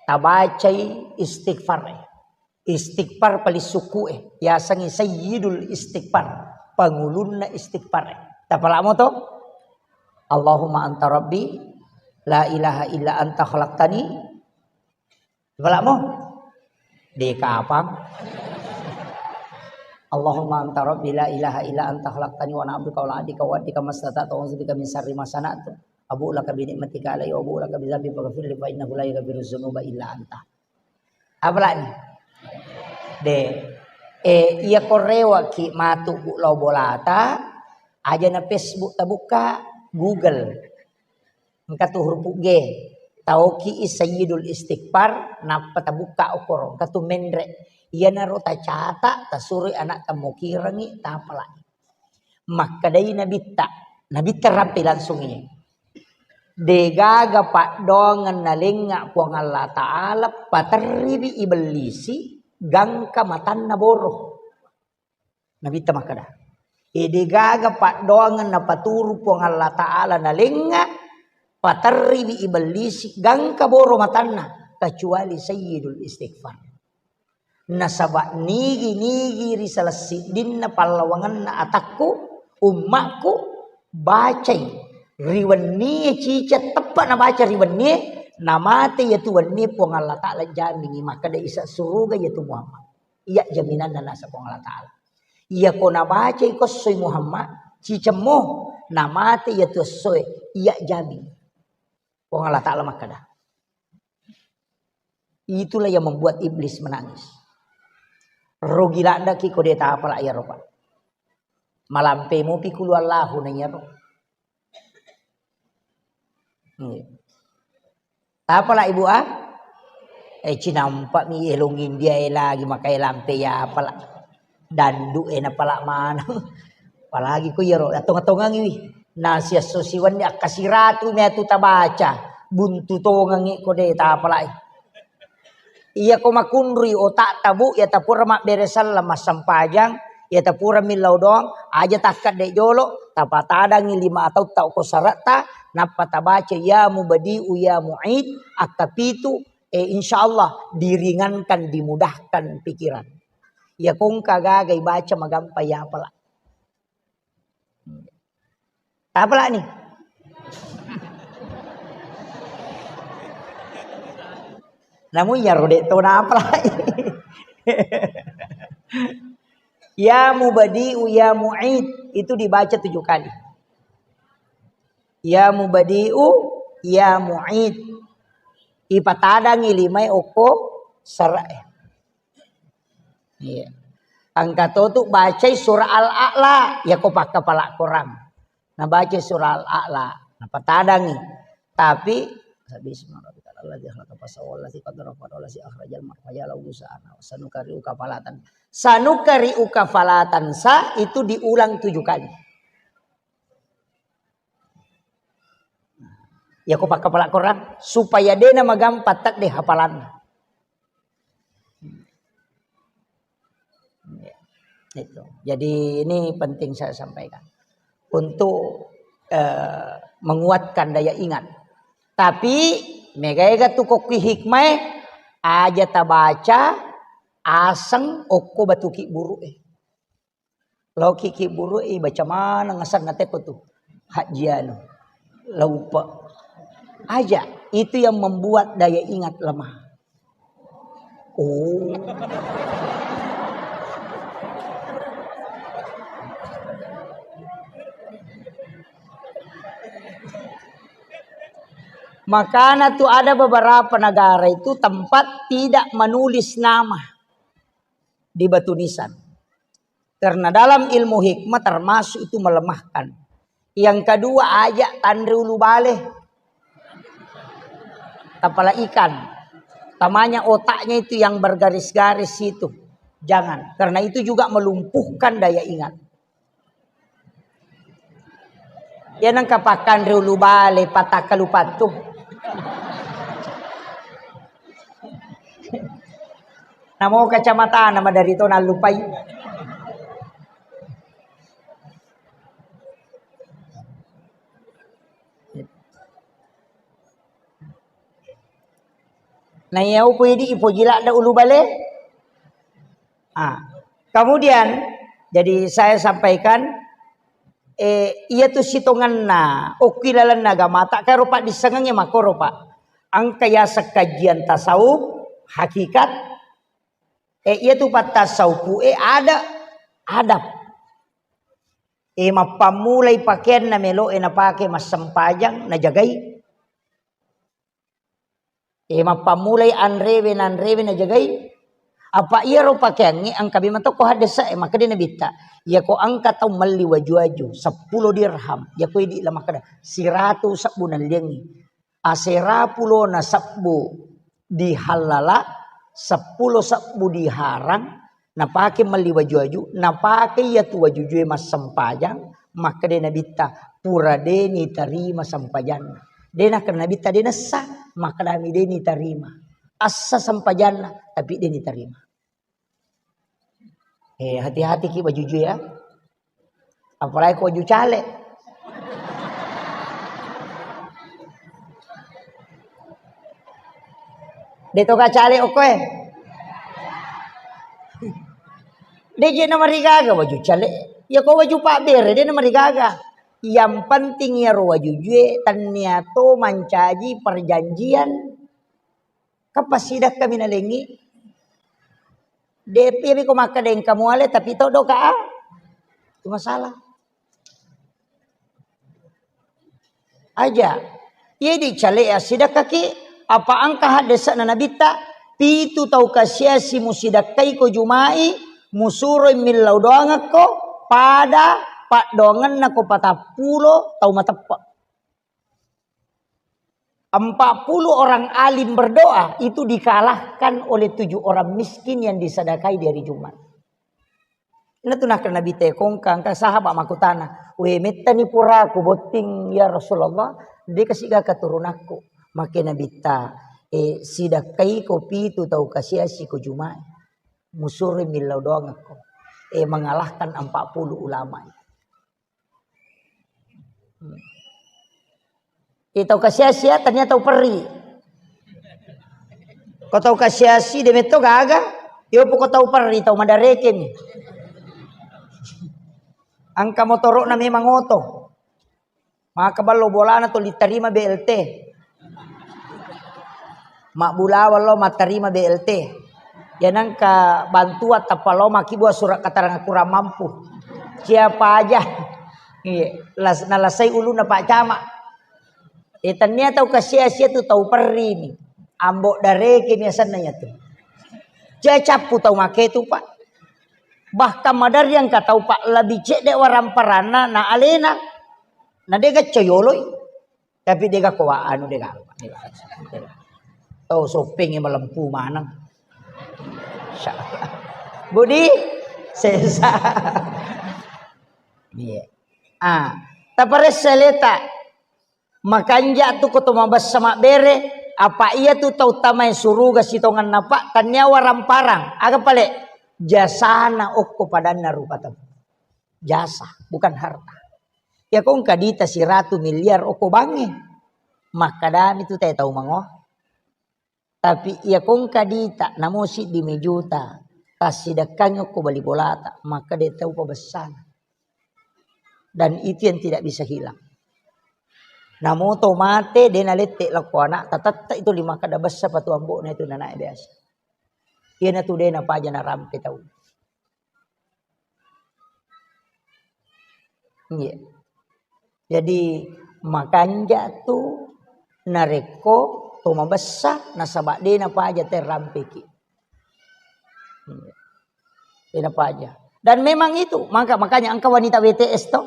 tabacai istighfar e. Istighfar paling suku e. Yasengi sayyidul istighfar. Pangulunna istighfar e. Tapalamo to? Allahumma anta rabbi la ilaha illa anta khalaqtani. Tapalamo? De kapang. Allahumma anta rabbi la ilaha illa anta khalaqtani wa ana abduka wa ana abduka wa abdika mastata'tu a'udzu bika min syarri ma sana'tu. Abu'u laka bi ni'matika alayya wa abu'u laka bi dzambi faghfirli fa innahu la yaghfiru dzunuba illa anta. Apalagi? De. Eh, iya ko rewaki matu bu lao bolata, aja na Facebook tabukka, Google. Engka tu huruf G. Taoki i sayyidul istighfar, nappa tabukka okoro. Engka tu menre. Iyanaro tacata, tasuroi anak temmokirangi, tapalai. Makkedai Nabitta, Nabitta rampe langsung iye. Degaga paddoangeng nalengnga Puang Allah Ta'ala, paterriwi ibellisi gangka matanna boro. Nabitta makkeda, e degaga paddoangeng napaturu Puang Allah Ta'ala nalengnga, paterriwi ibellisi gangka boro matanna, kecuali sayyidul istighfar. Nasaba nigi-nigi ri salessiddinna pallawangenna atakku, ummakku, bacai ri wennie ciceng teppa nabaca ri wennie, namate iyatu wennie Puang Allah Ta'ala jamingi makkeda isa suruga iyatu Muhammad. Iya jaminanna nasa Puang Allah Ta'ala. Iya ko nabacai ko essoi Muhammad, cicemmo, namate iyatu essoe, iya jamingi. Puang Allah Ta'ala makkeda. Itulah yang membuat iblis menangis. Rogi laddaki ko de tapala iyaro, Pak. Malampe mopi kulu Allahu na iyaro. Iya. Tapala Ibu ah? Eh, cinampa mi elong India e lagi maka lampe ya pala. Dandu e na pala maneng. Apalagi ko iyaro, tonga-tongangi wi. Na siasso siwenni akkasiratu mi atu tabaca. Buntu tongangi ko de tapalai. Iya ko makunrui otak tabu, iya tapura mabbere sallang massempajang, iya tapura millau doang, aja takka de jolo, tapatadangi lima atau tau ko saretta, nappa tabaca ya mubadi'u ya mu'id, akkapitu, eh, insya Allah diringankan, dimudahkan pikiran. Iya kongka gaga ibaca magampa ya pala. Tapalani. Namun ya rode to napalai. Ya mubadi'u ya mu'id itu dibaca tujuh kali. Ya mubadi'u ya mu'id. Ipatadangi limai okko sere. Iya. Engka to tu bacai surah Al-A'la, ya ko pakkapala Quran. Nah baca surah Al-A'la, nah patadangi. Tapi bismillahirrahmanirrahim. Alladzi khalaqa fasawwa, alladzi qaddara fahada, alladzi akhrajal mar'a faja'alahu ghusa'an. Sanukari'uka falatan. Sanukari'uka falatan sa itu diulang tujuh kali. Ya ko pakkapala Quran supaya dena magampa tedde hafalanna. Itu. Jadi ini penting saya sampaikan untuk eh, menguatkan daya ingat. Tapi mega-ega tu kokki hikmah aja tabaca aseng okko batuki buru eh. Laoki ki buru, eh, baca maneng asanna teko tu. Haji anu. Laupa. Aja, itu yang membuat daya ingat lemah. Oh. Makanya tuh ada beberapa negara itu tempat tidak menulis nama di batu nisan. Karena dalam ilmu hikmah termasuk itu melemahkan. Yang kedua, aja tanre ulu bale. Kepala ikan. Tamanya otaknya itu yang bergaris-garis itu. Jangan. Karena itu juga melumpuhkan daya ingat. Ya nengka pakkanre ulu bale, patakkalu pattu. Namo kacamata nama dari to nallupai. Na iya upo idi ipoji ladde ulu bale. Ah, kemudian, jadi saya sampaikan, eh, iya tu sitonganna, okki lalenna agamata, kairo paddissengengnge makkoro, Pak. Engka yaseng kajian tasawuf, hakikat, eh, iya tu pattasawufu, eh, ada, adab. Eh, mappammulai pakeanna melo e napake massempajang, najagai. Eh, mappammulai anrewe, nanrewe najagai. Apa iyaro pakeangnge engka memang tokko haddese e, makkeda Nabitta, iyako engka tau melli waju-waju seppulo dirham, iyako idi la makkeda siratu sebbu nalliangngi. Asera pulona sebbu dihallala, seppulo sebbu diharang, napake melli waju-waju, napake iyatu waju-wajue massempajang, makkeda Nabitta, pura de nitarima sempajanna. De nakkeda Nabitta de nessa, makkedami de nitarima. Assa sempajanna, tapi de nitarima. Eh, hati-hati ki waju-waju ya. Apalagi ko waju caleg. De to ka caleg okko e. De je namarigaga waju caleg. Ya ko waju pabbere de namarigaga. Yang penting iyaro waju-wajue tennia to mancaji perjanjian. Kapasidakkami nalengngi. Depi ko makkeda engka muale tapi to doka a. Itu masalah. Aja. Iya di cale ya sidakkaki apa engka haddesana Nabitta pitu tau kasiasi musidakkai ko jumai musuroi millau doangekko pada paddoangenna ko patappulo tau mateppe. Empat puluh orang alim berdoa itu dikalahkan oleh tujuh orang miskin yang disadakai di hari Jumat. Natu nakkeda Nabitta kongka engka sahabat makkutana, "We, mettani puraku botting ya Rasulullah, de kasi ga keturunakku." Makke Nabitta, "Eh, sidakkai ko pitu tau kasiasi ko jumai. Musuroi millau doangekko. Eh, mengalahkan empat puluh ulama itu." Iya tau kasiasi ya, tania tau perri. Ko tau kasiasi de metto gaga, yo poko tau perri tau madarekeng. Angka motorokna memang oto. Maka ballo bolana to litarima B L T. Mabbulawang lo mattarima B L T. Ya nengka bantuan tappa lo makkibua surat keterangan kurang mampu. Siapa aja. Iya, las-, nalasai ulunna Pak Camat. Eh, tania tau kasiasi tu tau perri ni. Ambo dareke ni asanna yatu. Cia cappu tau make tu, Pak. Bahkan maderri engka tau, Pak, lebih cedde waramparanna na alena. Na de gacco yoloi. Tapi de gakko wa-, anu de gakko. Tau soppeng malempu maneng. Insyaallah. Budi sesa. Iya. Ah, taparessa leta. Makanja tu ko to mabessa mabbere, apa iya tu tau tamai suruga sitongenna, Pak, tania waramparang. Aga pale? Jasana okko padanna rupa tau. Jasa, bukan harta. Iya ko engka dita siratu miliar okko bangnge. Makkadami tu te tau mangoa. Tapi iya ko engka dita namo siddi mi juta. Tassidekkangngi okko bali bolata, maka de' tau pabessana. Dan itu yang tidak bisa hilang. Namo to mate, de' nalette lako ana'ta, tette' itu lima kada bessa patu ambo'na itu nanae biasa. Iyanatu de' napaja narampe tau. Iya. Jadi makanja tu narekko to mabessa nasaba de' napaja te rampeki. Iya. De' napaja. Dan memang itu, maka, makanya engka wanita W T S to,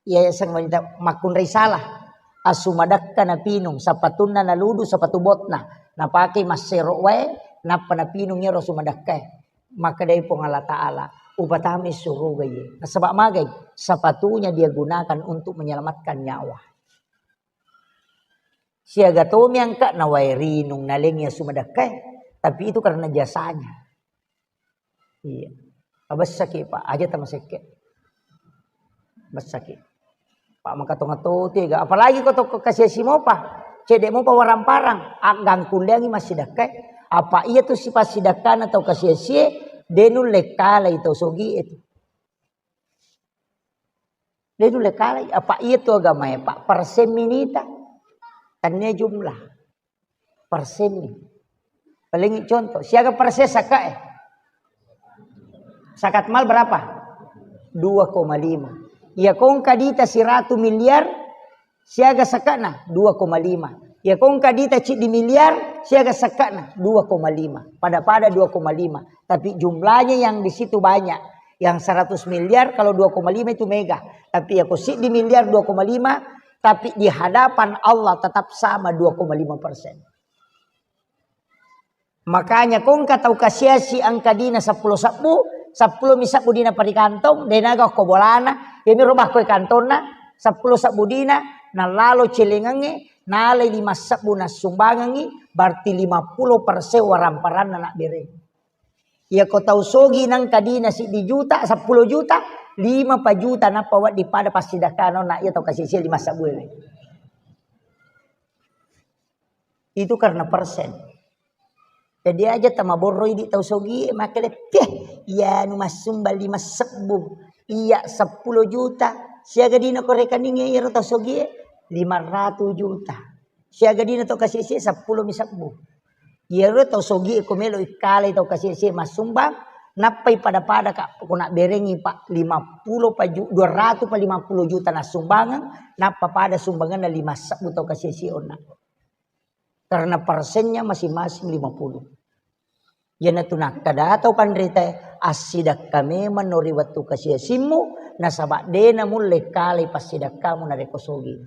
yayasan wanita makkunrai salah. Asu madakka napinung, sapatunna naludu, sapatu botna. Napake massero wae, nappa napinung iyaro asu madakkae. Makkedai Puang Allah Ta'ala, "Upatamai suruga iye." Nasaba magai? Sepatunya dia gunakan untuk menyelamatkan nyawa. Siaga tomi angka nawae rinung nalengi asu madakkae, tapi itu karena jasanya. Iya. Abessaki, Pak, aja tamasekke. Bessaki. Pak, maka tonga toti ga. Apalagi ko tokko kasiasi mopa. Cedde mopa warang parang. Aggang kulleangi massidakkae. Apa iya tu sipasidakkana tau kasiasie, de' nulle kalai tau sogie tu. De' nulle kalai. Apa iya tu agamae, Pak, persen minita. Tannia jumlah. Persenni. Paling contoh, siaga persen sakae? Sakat mal berapa? Dua koma lima. Iya kongka dita siratu miliar, siaga sakana? Dua koma lima. Iya kongka dita ciddi miliar, siaga sakana? Dua koma lima. Pada-pada dua koma lima. Tapi jumlahnya yang di situ banyak. Yang seratus miliar kalau dua koma lima itu mega. Tapi ya ko siddi miliar dua koma lima, tapi di hadapan Allah tetap sama dua koma lima persen. Makanya kongka tau kasiasi angka dina seppulo sebbu, seppulo mi sebbu dina parikantong, denaga ko bolana, yami robah ko kantonna, seppulo sebbu dina, nalalo celengangnge, nalai lima sebbu nassumbangangngi, berarti lima puluh persen waramparanna nak bere. Iya ko tau sogi nangka dina siddi juta, seppulo juta, lima pa juta nappa wedding pada passidakkana onna iya tau kasiasi lima sebbu. Itu karena persen. Jadi aja tamaborroi di tau sogi, makele, "Pieh, iya nu massumbang lima sebbu, iya seppulo juta, siaga dina ko rekening iyaro tau sogi, lima ratus juta." Siaga dina tau kasiasi seppulo mi sebbu. Iyaro tau sogi ko melo ikkalai tau kasiasi massumbang, nappai pada-pada ka ko nak berengi, Pak, lima puluh pa ju-, dua ratus pa lima puluh juta nassumbangeng, nappa pada sumbanganna lima sebbu tau kasiasi onna. Karena persennya masing-masing lima puluh. Iyanatu nakkeda tau panritae, assidakka memang no ri wettu kasiasimmu, nasaba de namulle kalai passidakkamu narekko sogi.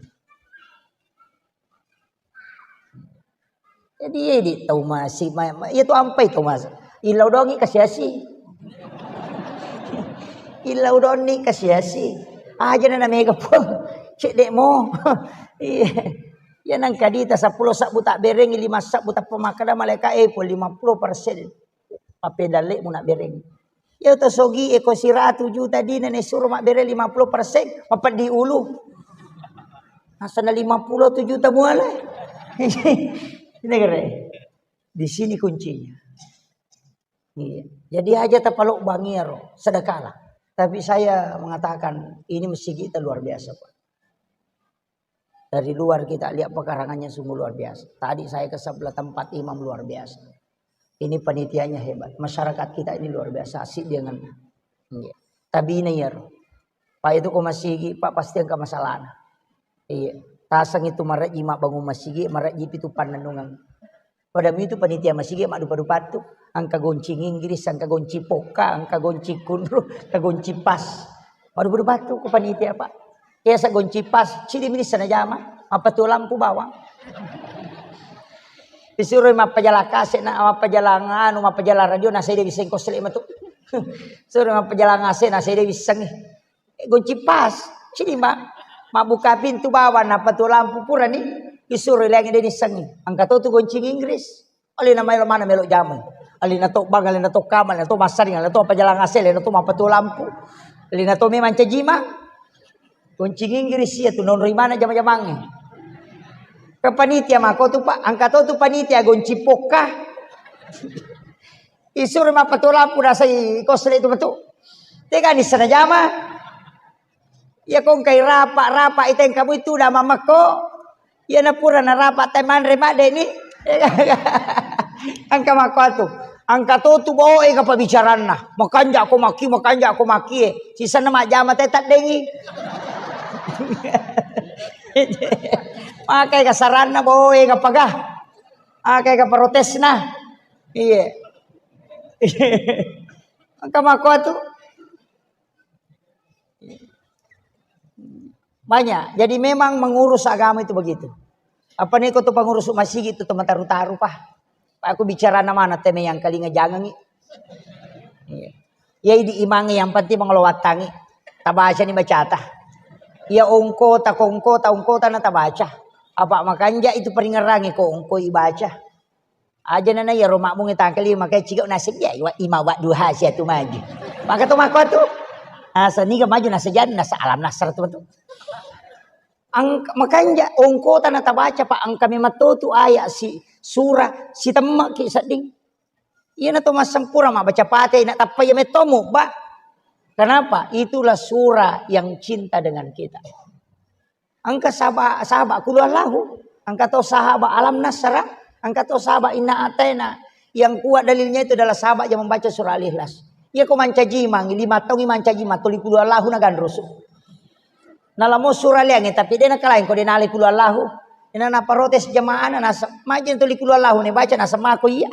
Jadi, edi tau masi, ma-, ma-, iya tu ampai tau masi. Illau dongi kasiasi. Illau donni kasiasi. Aja na mega pun. Cedde mo. Iya. Ya nangka dita seppulo sebbu tak berengi, lima sebbu tappa makkeda malaika, eh, pun lima puluh persen. Pappedalle'mu nabbereng. Iya to sogi e ko siratu juta dina ne suro mabbere lima puluh persen, mapeddi ulu. Nasana lima puluh tu juta muala. Ini kere. Di sini kuncinya. Iya. Jadi aja tapalobbangi ero, sedekahlah. Tapi saya mengatakan ini masjid kita luar biasa, Pak. Dari luar kita lihat pekarangannya sungguh luar biasa. Tadi saya ke sebelah tempat imam luar biasa. Ini panitianya hebat. Masyarakat kita ini luar biasa. Asik dia ngena. Iya. Tabina iya ro. Pak itu ko masigi, Pak pasti engka masalahna. Iya. Taseng itu mareji mabbangun masigi, mareji pitu pannennungan. Pada mitu panitia masigi maddupa-dupattu, engka goncing Inggris, engka goncing pokka, engka goncing kunru, engka goncing pas. Maddupa-dupattu ku panitia, Pak. Biasa goncing pas, cidi minissa najama, mappatu lampu bawang. Disuro mappajalang kase na, mappajalang anu, mappajalang radio, na sede wisseng kosle matu. Suro mappajalang ase, na sede wissengi. Eh, goncing pas, cidi ma-, mabbuka pintu bawang, nappatu lampu purani, disuro ilangi de nissengi. Engka to tu goncing Inggris. Alena maelo mana melo jamai. Alena to bang, alena to kamar, alena to massaring, alena to pajalang ase, alena to mappatu lampu. Alena to memang cajima. Goncing Inggris iya tu nonroi mana jama-jamangnge. Ke panitia mako tu, Pak, engka to tu panitia goncing pokka. Isuro mappatuo lampu nasai kosle itu metu. Tega ni sana jama. Iya ko engkai rapa, rapa iteng kamu itu udah mamekko. Iya na pura na rapa te manre madde ni. Engka makko atu. Engka to tu boe ka pabicaranna. Makanja ko maki, makanja ko maki e. Sisana majjama te taddengi. Makai ka saranna boe ka paga. Makai ka protesna. Iya. Engka makko atu. Banyak. Jadi memang mengurus agama itu begitu. Apa nih kau tuh pengurus masjid itu teman taru-taru, Pak? Pak, aku bicara nama anak teme yang kalinga jangangi. Iya. Ya, idi imang yang penting mengelowatangi. Tabaca ni bacata. Ya ongko ta kongko ta ongko ta na tabaca. Apa makanja itu peringerangi ko ongko ibaca. Aja nana iya ro makmungi tangkali makai ciga naseng ya iwa ima wa duha sia tu maju. Maka tu mako tu. Asa niga maju nasa jan nasa alam nasar tu tu. Ang makanja ongko tana tabaca pa angka memang to tu ayat si surah si temma ki sedding. Iya na to massempura ma baca pate na tappa iya metto mubba. Kenapa? Itulah surah yang cinta dengan kita. Engka sahaba, sahaba kulu Allahu, engka to sahaba alam nasara, engka to sahaba inna ataina. Yang kuat dalilnya itu adalah sahaba yang membaca surah Al-Ikhlas. Iya ko mancaji mangi lima taungi mancaji ma toli kulu Allahu na ganrusu. Nalamo surah liangi tapi de nakalain ko de nale kulu Allahu. Ina na protes jamaah na nasa majin toli kulu Allahu ne baca nasa mako iya.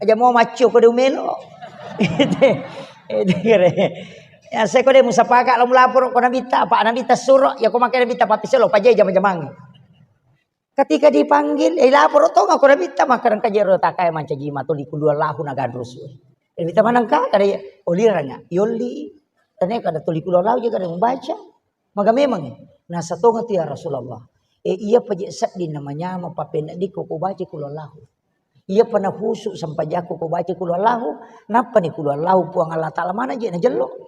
Aja mau maccio ko de umelo. Ede, ede kere. Ya, saya ko de musapaka lo melapor ko nabitta, apa nabitta suro, ya ko makai nabitta papiselo, paje jama-jamang. Ketika dipanggil, eh lapor to ko nabitta, maka rengka jero takai mancaji ma toli kulu Allahu na ganrusu. Nabitta manangka, kada ya, oliranga, yolli, tane kada toli kulu Allahu je kada membaca. Maga memang, eh, nasa tonga tu ya Rasulullah. Eh, iya paje sedding namanyama, papenna dikko ko baca kulu Allahu. Iyapa nahusu sempajakku ko baca kulu Allahu, nappani kulu Allahu Puang Allah Ta'ala mana je najello.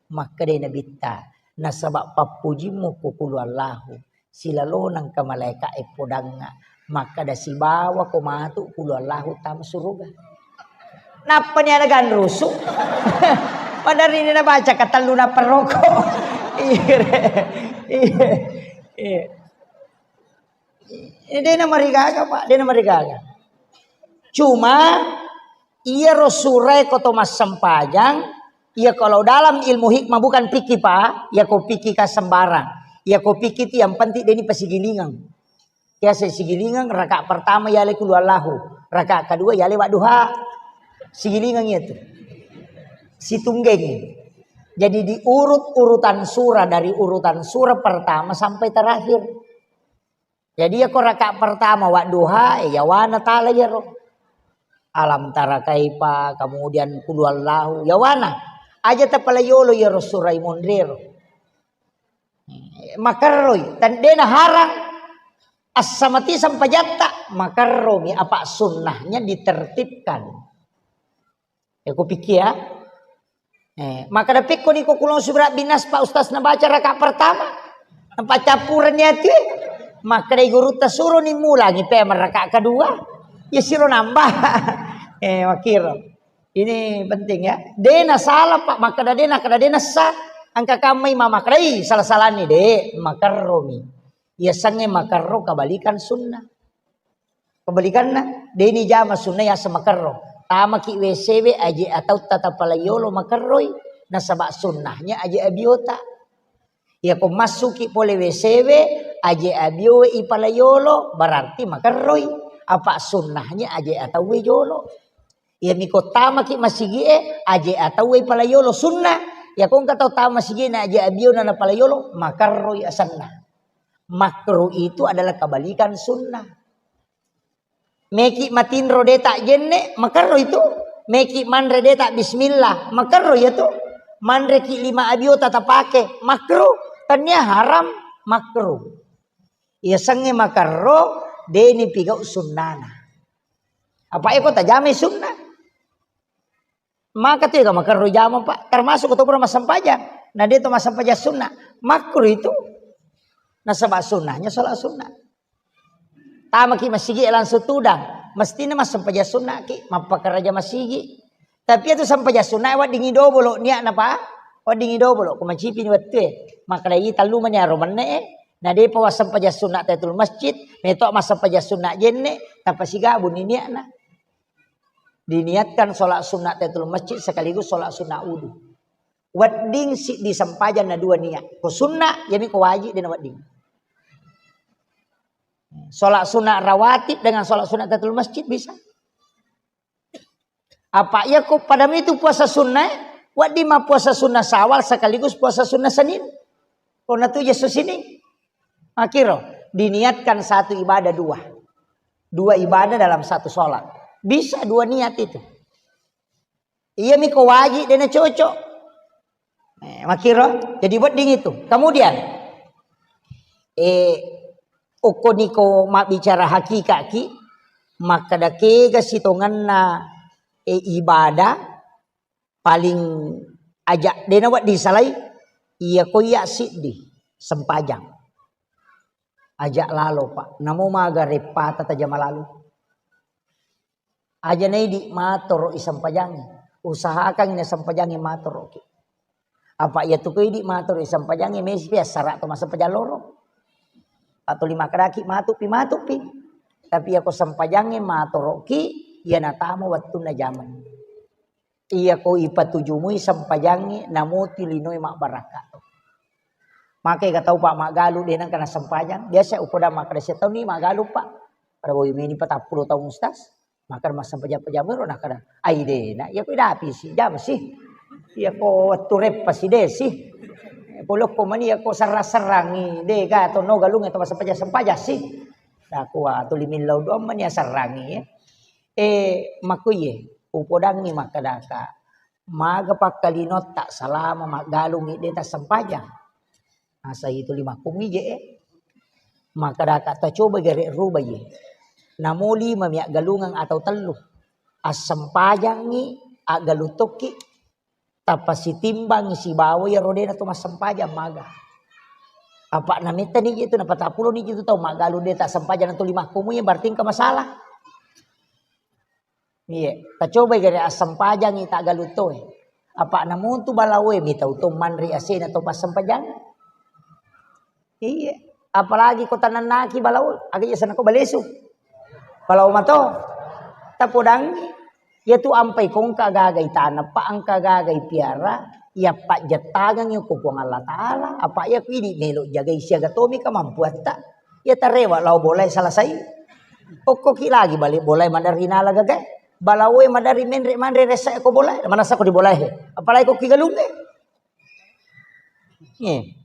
Makkeda nabitta, nasaba pappujimmu ko kulu Allahu, silalona engka malaika e podangnga, makkeda sibawa ko matu kulu Allahu tama suruga. Nappani ada ganrusu. Padahal ini nabaca katellu naperroko. Iya, iya, iya. Eh, de namarigaga, Pak, de namarigaga. Cuma iyaro surae ko to massempajang, iya kalau dalam ilmu hikmah bukan fikih, Pak, iya ko fikih ka sembarang. Iya ko fikih itu yang penting deni pasigilingeng. Biasa sigilingeng rakaat pertama yale kulu Allahu, rakaat kedua yale wadduha. Sigilingeng itu. Situnggeng. Jadi diurut urutan surah dari urutan surah pertama sampai terakhir. Jadi iya ko rakaat pertama wadduha, eh, yawana tala iyaro. Alam tara kaifa, kemudian kulu Allahu, yawana. Aja tapala yolo iyaro surai monrero. Eh, makerroi, tandena harang. Assamati sampajatta, makerromi apa sunnahnya ditertibkan. Ya, kupikir ya. Eh, maka dapikko ni ko kulong surat binas Pak Ustaz nabaca rakaat pertama. Nampa campuran ni ati. Maka dai gurutta suro ni mulangi pe rakaat kedua. Ya siro nambah. Eh, makiro. Ini penting ya. Dena salah Pak, maka dena kada dena sah. Angka kamai mama kadai salah-salah ni de, makerromi. Yasengnge makerro kebalikan sunnah. Kebalikanna, deni jama sunnah yaseng makerro. Tamaki W C we aje atautta tapala yolo makerroi, nasaba sunnahnya aje abiota. Yako massuki pole W C we, aje abiowe ipala yolo, berarti makerroi. Apa sunnahnya aje atauwe jolo. Iyami ko tamaki masigi e, aje atauwe pala yolo sunnah. Yako engka tau tama masigi na aje abiona na pala yolo, makerroi asenna. Makruh itu adalah kebalikan sunnah. Meki matinro de tak jenne, makerro itu. Meki manre de tak bismillah, makerro ya tu. Manre ki lima abio tata pake, makruh. Tania haram, makruh. Iya sengnge makerro, deni pigau sunnana. Apa eko tajame sunnah? Maka tu ega makerro jama, Pak. Termasuk ko to pura massempajang. Na de to massempajang sunnah. Makruh itu. Nasaba sunnahnya salat sunnah. Tamaki masigi langsung tudang. Mestina massempajang sunnaki, mappakaraja masigi. Tapi iyatu sempajang sunna weddingngi dobolo niatna, Pak. Weddingngi dobolo, ko macipi ni wettue. Makkeda i tellu mani aro menne e. Na depa wassempajang sunna tahiyatul masjid, meto massempajang sunna jenne, tappa sigabung ni niatna. Diniatkan sholat sunna tahiyatul masjid sekaligus sholat sunna wudu. Wedding siddi sempajang na dua niat. Ko sunna, iyami ko wajib dena wedding. Sholat sunat rawatib dengan sholat sunat tahiyatul masjid bisa. Apa iya ko pada mitu puasa sunnah, wedding ma puasa sunnah Syawal sekaligus puasa sunnah Senin. Ko natuju esso Senin. Makiro, diniatkan satu ibadah dua. Dua ibadah dalam satu sholat. Bisa dua niat itu. Iyami ko wajib dena cocok. Eh, makiro, jadi wedding itu. Kemudian, eh, okko niko mabbicara hakikaki, makkeda kega sitongenna, eh, ibadah paling aja dena wedding salai, iya ko iya siddi sempajang. Aja lalo, Pak. Namo maga reppata tajama lalo. Aja naidi matoro i sempajangi. Usahakan ina sempajangi matoroki. Apa iya tu ko idi matoro i sempajangi mesi pi assara to massempajang loro. Atau lima kadaki matupi, matupi. Tapi iya ko sempajangi matoroki, iya natamo wettunna jamani. Iya ko ipatujumui sempajangi namoti linoe mabbarakka to. Makai ga tau, Pak, maggalu de nengka nasempajang. Biasa upoda makkeda setauni maggalu, Pak. Pada boyu meni patappulo taung, Ustaz. Makkeda massempajang-pajang ero nakkeda, "Ai dena, iya ko idapi si, jam si." Iya ko wettu reppa si de si. Polokko mani iya ko serrang-serrangi, de ga to no galungnge to massempajang-sempajang si. Dakua tuli millau doang mani asserrangi, ya. Eh, makkuye, upodangngi makkedaka, maga pakkalinotta salama maggalungngi de tassempajang. Nasai tuli makkummi je, eh. Makkedaka tacoba gare rubai. Namo lima mi aggalungeng atau tellu. Assempajangngi, aggalung tokki, tappa sitimbangngi sibawa iyaro de na to massempajang maga. Apa namettani je tu, napatappulo ni je tu tau maggalung de tassempajang na tuli makkummi, berarti engka masalah. Iya, tacobai gare assempajangngi taggalung toe. Apa namontu balaoe mitau to manre asena to passempajang. Iya, apalagi ko tanennaki balao, aga iya sana ko balesu. Balao mato. Tapodangngi, iya tu ampai ko engka gaga itaneng, pa engka gaga ipiara, iya pajjettangengngi ko Puang Allah Taala, apa iya ku idi melo jagai siaga tomi kamampuatta. Iya tarewa lao bolae salasai. Okkoki lagi bale bolae maderri nala gagae. Balaoe maderri menre manre ressa ko bolae, manassa ko di bolae. Apalagi ko ki galungnge. Iya.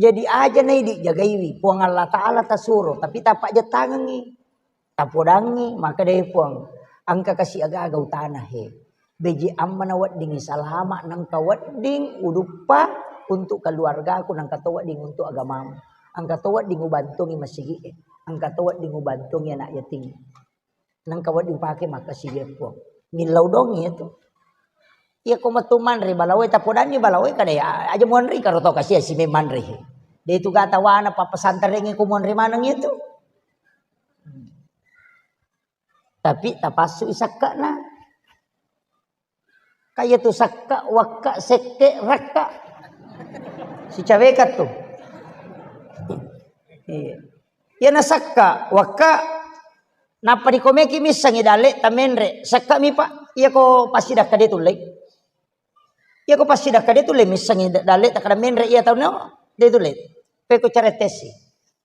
Jadi aja naidi jagaiwi, Puang Allah Taala tasuro, tapi tapajjettangengngi. Tapodangngi, makkedai Puang, engka kasi aga-aga utana he. Beji amma na weddingngi salama, nengka wedding uduppa untuk keluargaku, nengka to wedding untuk agamamu. Engka to wedding ubantungi masigi'e, engka to wedding ubantungi anak yatim. Nengka wedding upake makkasiwiang Puang. Millau dongi iya tu. Iya ko metu manre balaoe, tapodanni balaoe kada ya, aja muanre karo tau kasi sime manre. De tu gata wana pappesantarengnge ko muanre maneng iya tu. Tapi tapassui sakka'na. Kaya tu sakka, wakka, sekke, rakka. Sicaweka tu. Iya. Iya na sakka, wakka, nappa dikomeki missengi dalle ta menre. Sakka mi, Pak, iya ko passidakka de tullei. Iya ko passidakka de tullei missengi da-, dalle ta kada menre iya tau no, de tullei. Peko carettesi.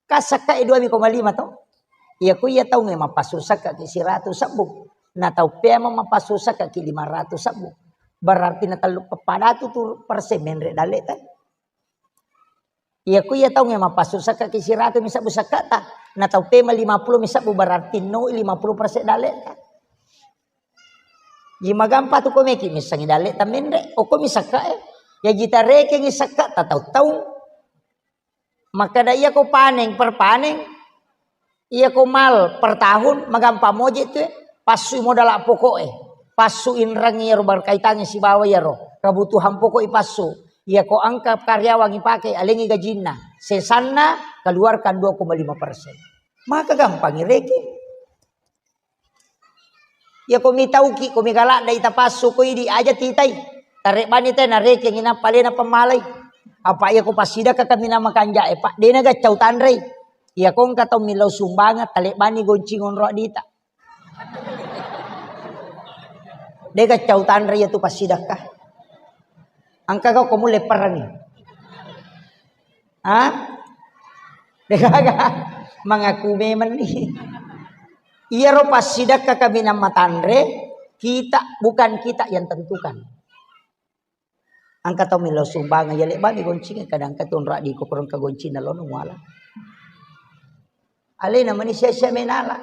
Ka sakka e dua koma lima to. Iya ku iya taungnge mappasu sakka ki siratu sebbu. Na tau pea mappasu sakka ki lima ratu sebbu. Berarti na tellu padatu tu persen menre dalle ta. Iya ku iya taungnge mappasu sakka ki siratu mi sebbu sakka ta. Na tau pea lima puluh mi sebbu berarti no lima puluh persen dalle ta. Ji magampa tu komeki missengi dalle ta menre. Oko mi sakka e. Ya ji tarekengi sakka ta tau-tau. Makkeda iya ko paneng per paneng, iya ko mal per tahun, magampa moje tu, eh. Passui modala pokok e, passu inrang iyaro berkaitangi sibawa iyaro kebutuhan pokok i passu. Iya ko engka karyawan ipake, alengi gajinna, sesanna keluarkan dua koma lima persen. Maka gampang ireke. Iya ko mitauki, ko migaladda ita passu ko idi aja titai. Tarebbani te narekengi nappa alena pemmalai. Apa iya ko passidekka kaminang makanja'e, Pak, dena gaccau tanrei. Iya ko engka tau millau sumbangeng, talebbani goncing onro dita. De gaccau tanre iya tu passidekka. Engka kau ko mulle perangi. Ha? De gaga. Mengaku memang ni. Iyaro passidekka kaminang matanre, kita, bukan kita yang tentukan. Engka tau millau sumbangeng, iya lebbani goncingeng, kadang engka tu onro diko korong ka goncinna lono muala. Alena mani sia-sia menala.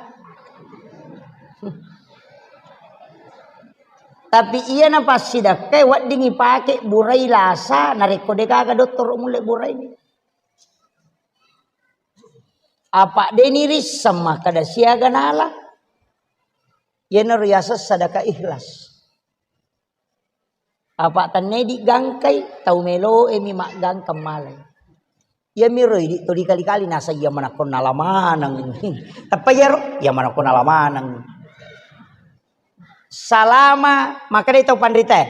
Tapi iyana passidekkae wedding ipake burai lasa, narekko de gaga dottoro mulle burai. Apa de nirisseng makkeda siaga nala. Iyanaro yaseng sadaka ikhlas. Apa tennedi gangkai, tau meloe mi maggangkang malai. Iya miro idi tuli kali-kali nasa iya manakko nala maneng. Teppa iyaro, iya manakko nala maneng. Salama, makkedai tau panrita,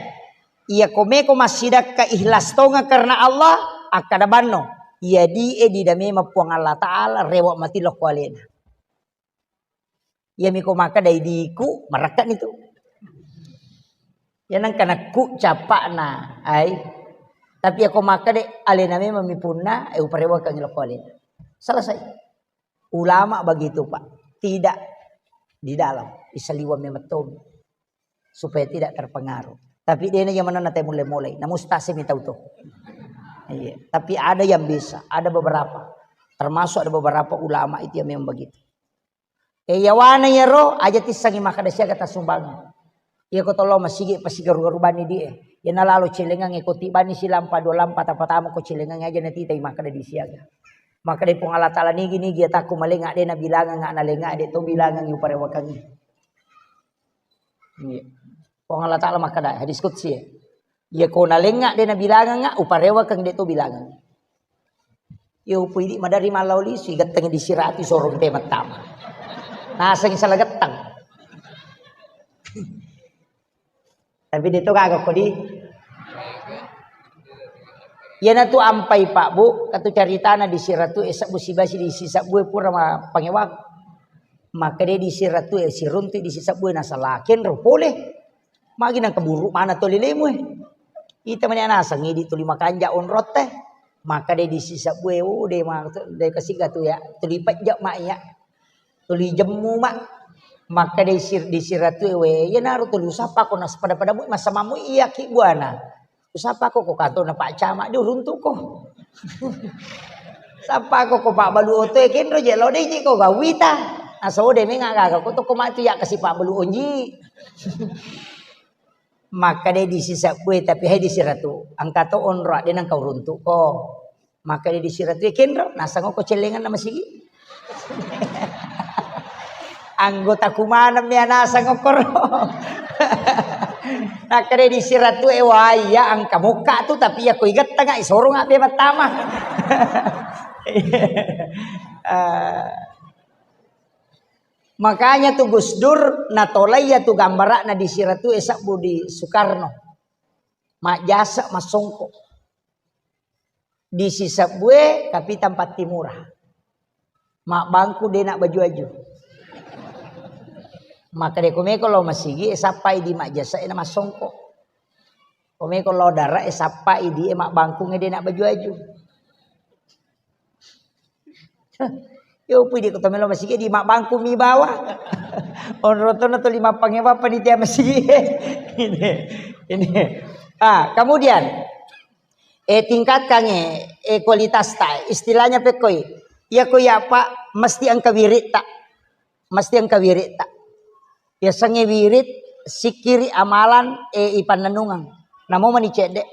iya komeko massidakka ikhlas tonga karena Allah, akkada banno, iya die didamema Puang Allah Ta'ala, rewa mati lokko alena. Iyami ko makkeda idiku, marekkani tu. Iya nengka nakku cappa'na, ai. Tapi iya ko makkeda alena memang mi punna, eh, uparewakangi lokko alena. Selesai. Ulama begitu, Pak. Tidak di dalam, isaliwang memang tomi. Supaya tidak terpengaruh. Tapi dena iya manenna te mulle mulai. Namun stasi mi tau to. Iya. Tapi ada yang bisa, ada beberapa. Termasuk ada beberapa ulama itu yang memang begitu. Eh, yawana iyaro, aja tissengi makkeda siaga tassumbangeng. Iya ko tollo masigi pasigaru-garu banni die. Iya nalalo celengangnge ko tibani silampa dua lampa tapatama ko celengangnge aja natitai makkeda di siaga. Makkeda Puang Allah Ta'ala nigi-nigi atakku malenga de nabilangang, nalenga de to bilangang uparewakangi. Iya. Puang Allah Ta'ala makkeda hadis qudsi ya. Iya ko nalenga de nabilangang, uparewakang de to bilangang. Yo, upu idi madari mallau lisu, igettengi di siratu sorong te mattama. Naseng salah getteng. Tapi de to gaga ko di. Iyanatu ampai Pak Bu, katu caritana di siratu e sebbu sibasi di sisebbu e pura ma pangewa. Maka de di siratu e siruntu di sisebbu e nasalaken ro pole. Magi nang keburu mana to lelemu e. Ita mani anaseng idi tuli makanja onrotte. Maka de di sisebbu e, oh, de ma, de kasiga tu ya. Tuli pejja ma ya. Tuli jemmu ma. Maka de sir, di siratu e we. Iya naro tuli usapa ko nas pada-pada mu masa mamu iya ki buana. Usapa ko ko kato na Pak Camat di uruntu ko. Sapa ko ko Pak Balu oto e kenro je lo de ji ko gawita. Aso de menga gaga ko to ko matu ya kasi Pak Balu onji. Maka de di sisebbu e, tapi hai di siratu. Angka to onro de nang kau runtu ko. Maka de di siratu e kenro, nasang ko celengan nama sigi. Anggota kumaneng mi nasang okoro. Maka de di siratu e waya angka mokka tu, tapi ya ko igettanga isorong abe mattama. Eh, Makanya tu Gus Dur natolai ya tu gambara'na di siratu e sebbu di Soekarno. Majjasa massongko. Di sisebbu e Kapitang Pattimura. Mabbangku de na baju-aju. Maka de komeko lo masigi e sappai di majjasa e na massongko. Komeko lo dara e sappai di e mabbangkung e de na baju-aju. Yo, pui di kota melo masigi di mabbangku mi bawa. Onrotona tuli mappangewa panitia masigi. Ini, ini. Ah, kemudian, eh, tingkatkan eh, eh, kualitas ta. Istilahnya pekoi. Iya ko ya Pak, mesti engka wirid ta. Mesti engka wirid ta. Yasengnge wirid, sikkiri, amalan, eh, ipannennungeng. Namo mani cedde.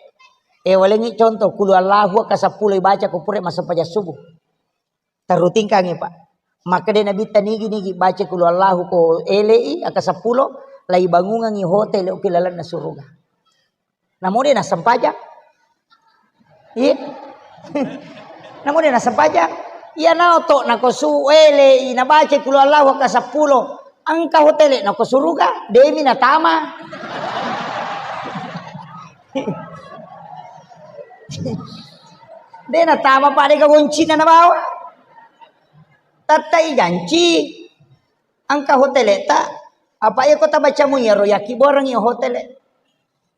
Eh, walengngi contoh, kulu Allahu ka seppulo ibaca ko pura massempajang subuh. Terrutingkangngi, Pak. Makkeda Nabitta nigi-nigi baca kulu Allahu ko elei, aka seppulo, lai bangungengngi hotel ki lalenna suruga. Namo de nassempajang. Iya. Namo de nassempajang. Iya nao to nako su elei nabaca kulu Allahu ka seppulo. Engka hotele na ko suruga, demi natama. De natama, Pak, de gagoncina nabawa. Tattai janci. Engka hotele ta, apa iya ko tabaca mu iyaro yaki borang iya hotele.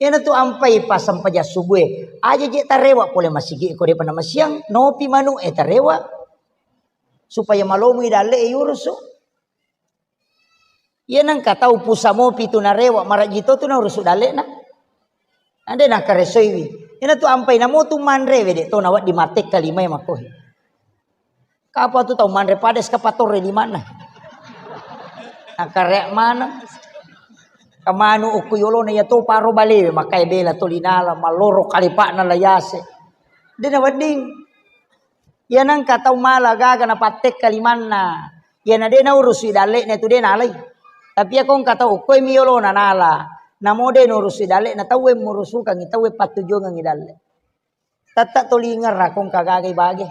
Iyana tu ampai pasempajang subuh e. Aja je tarewa pole masigi ko depa namasiang, nopi manu e tarewa. Supaya malomu i dalle e yurusu. Iya nengka tau pusa mopi tu narewa, maraji to tu naurusu dallena. Ande nakaresoiwi. Ina tu ampai namo tu manre wede to nawaddi matekka lima e makohi. Kapa tu tau manre pada eskavator e limanna. Nakare mana? Kamanu uku yolona ya to paro balewe makai bela tolinala maloro kalipakna layase. De nawedding. Iya nengka tau mala gaga napattekka limanna. Iyana de naurusui dalle'na tu de nalai. Tapi iya ko engka tau okkoe mi yolona nala. Namo de naurusui dalle'na tauwe murusukangngi tauwe pattujuangengngi dalle. Tette tolingerra ko engka gaga ibage.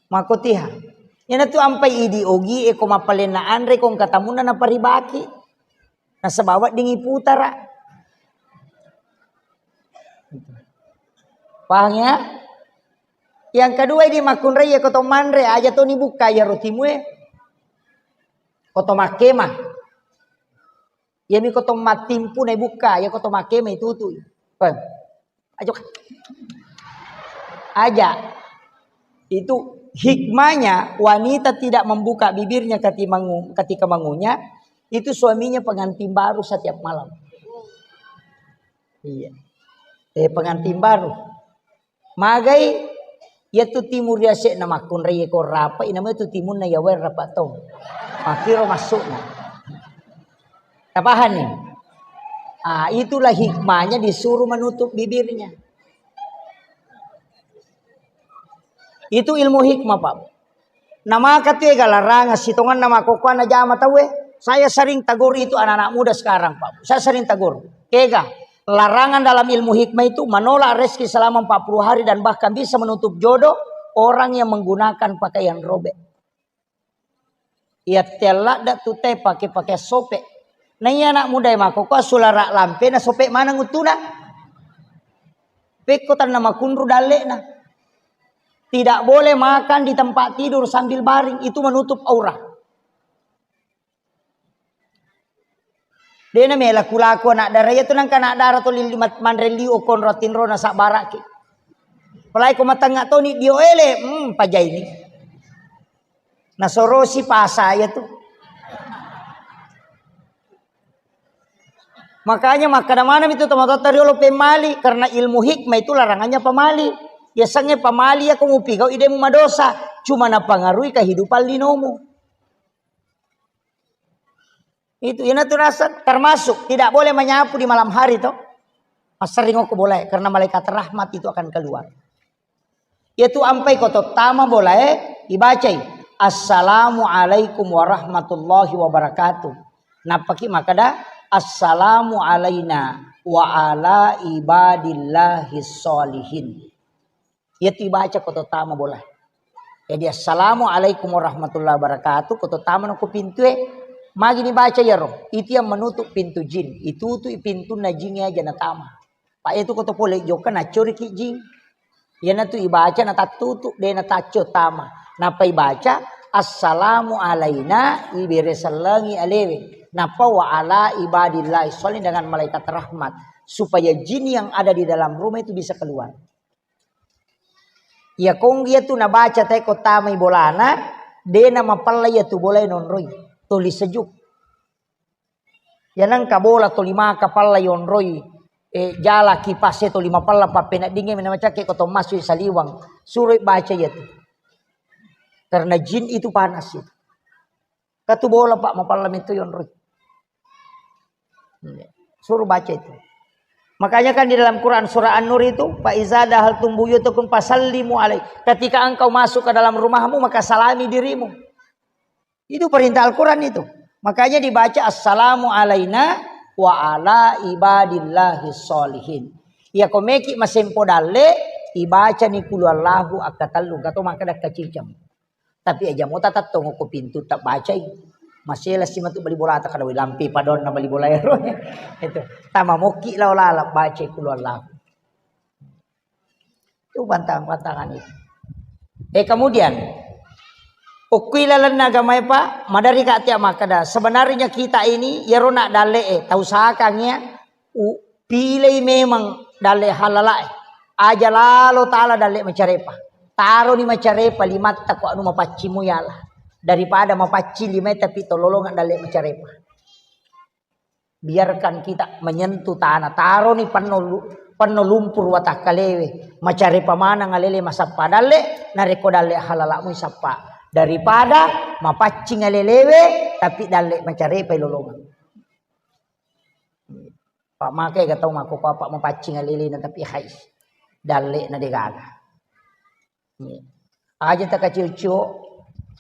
Makkotiha. Iyana tu ampai idi ogi e ko mappalenna anre ko engka tamunna naparibaki. Nasaba weddingngi putara. Paham ya? Yang kedua ini makkunrai ya koto manre aja to ni bukka ya rotimue. Koto makkema. Ya mi koto matimpu na bukka ya koto makkema itu tu. Paham? Aja. Aja. Itu hikmahnya wanita tidak membuka bibirnya ketika mengu-, ketika mengunyah, itu suaminya pengantin baru setiap malam. Iya. Eh, pengantin baru. Magai, iya tu timu riase'na makkunrai ko rapa, inama tu timunna ya wae rapa tong. Makiro masukna. Tapahanni? Ah, itulah hikmahnya disuruh menutup bibirnya. Itu ilmu hikmah, Pak. Namaka tu ega larangan sitonganna makokkoanna jama tauwe. Saya sering tegur itu anak-anak muda sekarang, Pak. Saya sering tegur. Kega, larangan dalam ilmu hikmah itu menolak rezeki selama empat puluh hari dan bahkan bisa menutup jodoh orang yang menggunakan pakaian robek. Iya telladda tu te pake-pake sope. Na iya anak muda e makokkoa sulara lampe na sope maneng uttuna. Pekko tanna makunru dalle'na. Tidak boleh makan di tempat tidur sambil baring, itu menutup aurat. Dena mela kulaku anak dara iya tu nangka anak dara to lili mat-, manre liu konro tinro na sabbaraki. Apalagi ko matengnga toni dio ele, hmm, pajaini. Nasorosi pasa iya tu. Makanya makkada maneng itu tomatoatta riolo pemmali, karena ilmu hikmah itu larangannya pamali. Yasengnge pamali ya ko mupigau ide mu madosa, cuma napangarui kehidupan linomu. Itu ina tu rasa termasuk tidak boleh menyapu di malam hari toh. Masering ko bolae karena malaikat rahmat itu akan keluar. Yaitu ampai ko tottama bolae ibacai, "Assalamualaikum warahmatullahi wabarakatuh." Nappaki makkada, "Assalamu alaina wa ala ibadillahi sholihin." Yaitu ibaca ko tottama bolae. Jadi, "Assalamualaikum warahmatullahi wabarakatuh," ko tottama no ko pintue, magi ni baca iyaro? Itu yang menutup pintu jin. Itu tu pintunna jin aja natama. Pak, itu ko to pole jokka nacoriki jing. Iyanatu ibaca natattutu, de nataccio tama. Nappa ibaca, "Assalamu alaina," ibere sellengi alewe. Nappa, "Wa ala ibadillahi sholihin," dengan malaikat rahmat. Supaya jin yang ada di dalam rumah itu bisa keluar. Iya kong iya tu nabaca tae ko tamai bolana, de namapella iya tu bolae nonroi. Toli sejuk. Ya nengka bola toli maka palla yonroi, eh, jala kipase toli mapalla pappeneddingnge mena macakke ko to masui saliwang. Suroi baca iya tu. Karena jin itu panas itu. Katu bola, Pak, mapalla metto yonroi. Suruh baca itu. Makanya kan di dalam Quran surah An-Nur itu, "Fa iza dahaltum buyutakum fasallimu alai." Ketika engkau masuk ke dalam rumahmu, maka salami dirimu. Itu perintah Al-Quran itu. Makanya dibaca, "Assalamu alaina wa ala ibadillahi sholihin." Iya ko meki masempo dalle, ibacani kulu Allahu akkatellu, gato makkeda kaciceng. Tapi aja mo tatattongo ko pintu tabbacai. Masela si matu bali bola ta kada lampi padonna bali bola ero. Itu. Tama mokki lao lalap bacai kulo Allah. Itu pantang-pantangan itu. Eh, kemudian, ukui lalenna agamae, Pak, madari ka tia makkeda, sebenarnya kita ini, yero na dalle e, tau sakang ya, u-, pilei memang dalle halala e. Aja lalo tala dalle macarepa. Taroni macarepa limatta ko anu mapaccimu yala. Daripada mapacci limae tapi tololongan dalle macarepa. Biarkan kita menyentuh tanah, taroni penno lu-, penno lumpur watakkalewe, macarepa maneng alele masappa dalle, narekko dalle halalamu sappa. Daripada mapaccing alelewe, tapi dalle macarepa lolongang. Pak, makai ga tau makkoko apa mapaccing alelena tapi hais. Dalle na degaga. Aja takacio-cio,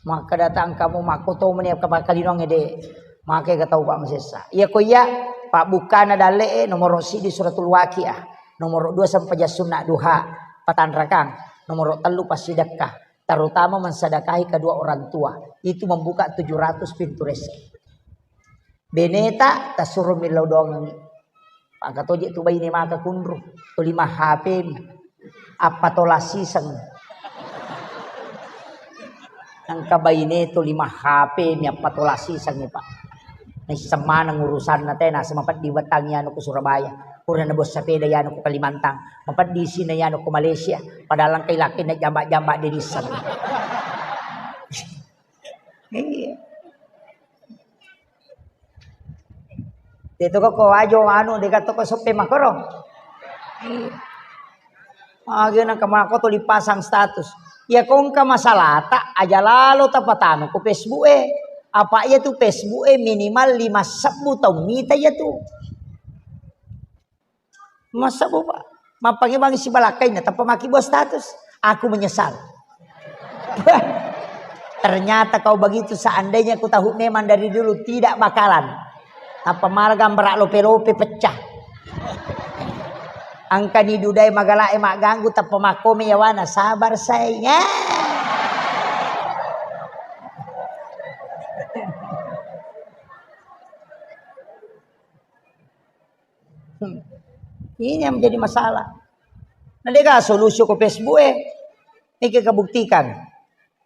makkeda tangkamu makko to meni kapakkalinong ede, makai ga tau, Pak, masessa. Iya ko iya, pabbukkana dalle e, nomoro sidi Suratul Waqiah, nomoro dua sempajang sunna duha, patanrakang, nomoro tellu passidekka, terutama mensedekahi kedua orang tua, itu membuka tujuh ratus pintu rezeki. Beneta tasuro millau doangengngi. Pangka toje tu baine maka kunru, tuli ma H P mi. Appa tola siseng. Engka baine tuli ma H P mi appa tola siseng, Pak. Naisseng maneng urusanna tena, semapeddi wettangi anu ku Surabaya. Pura nabos sepeda yanu ku Kalimantan. Mapeddi sina yanu ku Malaysia. Padahal engka ilakin na jamba-jamba de nisseng. Iya. Itu kok ko wajo anu dekat toko soppe makoro. Iya. Magi nang kemako tuli pasang status. Ya kongka masalata aja lalo tapatanu ku Facebook e. Apa iya tu Facebook e minimal lima sebbu tau mita iya tu. Masa, Bu, Pak? Mappangi bangi sibalakkainna, tappa maki buat status. Aku menyesal. Ternyata kau begitu, seandainya ku tahu memang dari dulu tidak bakalan. Tappa mala gambar lope-lope pecah. Angkani dudai magalae magganggu, tappa makkome yawana, sabar sayang. Hmm. Ini yang menjadi masalah. Nah, dega solusi ko Facebook e. Niki kebuktikan.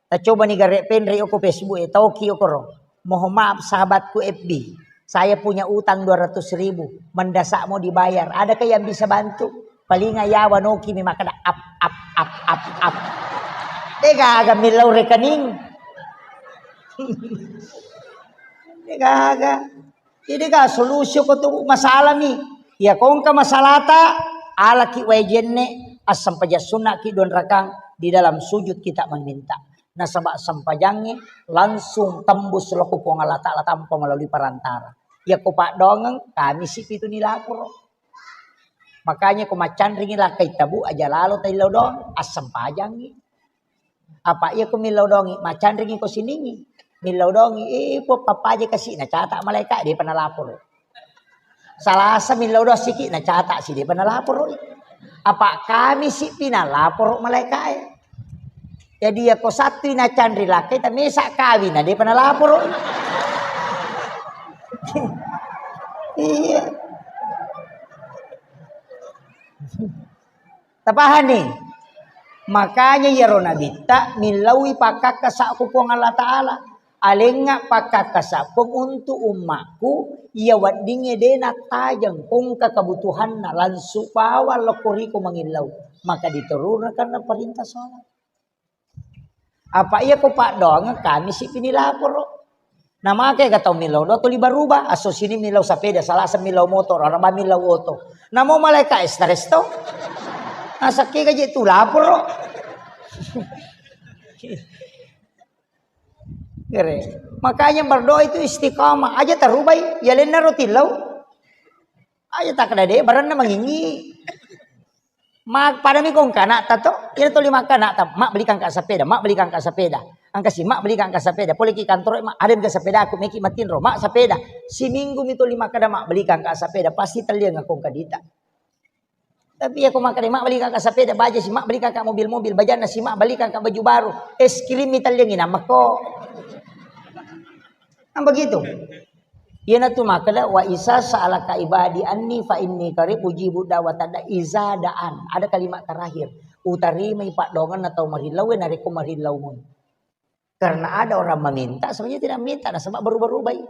Tacoba ni gare penre ko Facebook e, tauki okoro. Mohon maaf sahabatku F B. Saya punya utang dua ratus ribu. Mendesak mau dibayar. Adakah yang bisa bantu? Paling ayawa noki mi makada ap ap ap ap ap. Dega aga millau rekening. Dega aga. Jadi ga solusi ko tu masalah mi. Ya kongka masalata, alaki wae jenne, assempajang sunnaki dua rakang di dalam sujud kita meminta. Nasaba sempajangnge langsung tembus loko Puang Allah Ta'ala tanpa melalui perantara. Ya ko paddoangeng, kami si pitu ni laporo. Makanya ko maccanringi lakkai tabu aja lalo taillau doang, assempajangngi. Apa iya ko millau dongi, maccanringi ko siningi. Millau dongi, eh, po pappaje kasi, nacata malaika, depa nalaporo. Salasa millau doang siki, nacata si, depa nalaporo. Apa kami si pi nalaporo malaika e. Jadi iya ko sattui nacanri lakkai, tamesa kawin, na depa nalaporo. Iya. Tapahani? Makanya iyaro nabitta millaui pakkakkasa ko Puang Allah Ta'ala. Alengnga pakkakkasa Puang untuk ummakku, iya weddingnge de nattajeng kongka kebutuhanna, langsung bawang lokko riko mangillau. Maka diturunkan perintah sholat. Apa iya ko paddoangeng kami si pini laporo. Namake ga tau millau doang tuli baruba, asso sini millau sapeda, salasa millau motor, araba millau oto. Namo malaika stres to. Nasakke gaji tu laporo. Gere. Makanya berdoa itu istiqamah. Aja tarubai, ya lenna ro tillau. Aja tak ada deh, baranna mangingi. Ma-, padami kong kanakta to, iyana tuli makkanakta, "Mak, belikan ka sepeda, Mak, belikan ka sepeda." Angkasi, "Mak, belikan ka sepeda." Poleki kantoro, "Mak, ada ka sepeda aku, meki matinro, Mak, sepeda." Siminggu mi tuli makkada, "Mak, belikan ka sepeda." Pasti telliang kong kadita. Tapi ya ko makkeda, "Mak, beli kakak sepeda baja si, Mak, beli kakak mobil-mobil, bajanna si, Mak, beli kakak baju baru." Es krim mi talliangi namako. Kan begitu. Iyanatu makkeda, "Wa iza sa'alaka ibadi anni fa inni qarib ujibu da'watad da'i iza da'an." Ada kalimat terakhir. Utarimai paddoangenna tau marillau e narekko marillau moi. Karena ada orang meminta, sebenarnya tidak minta, nasaba berubah-ubah i.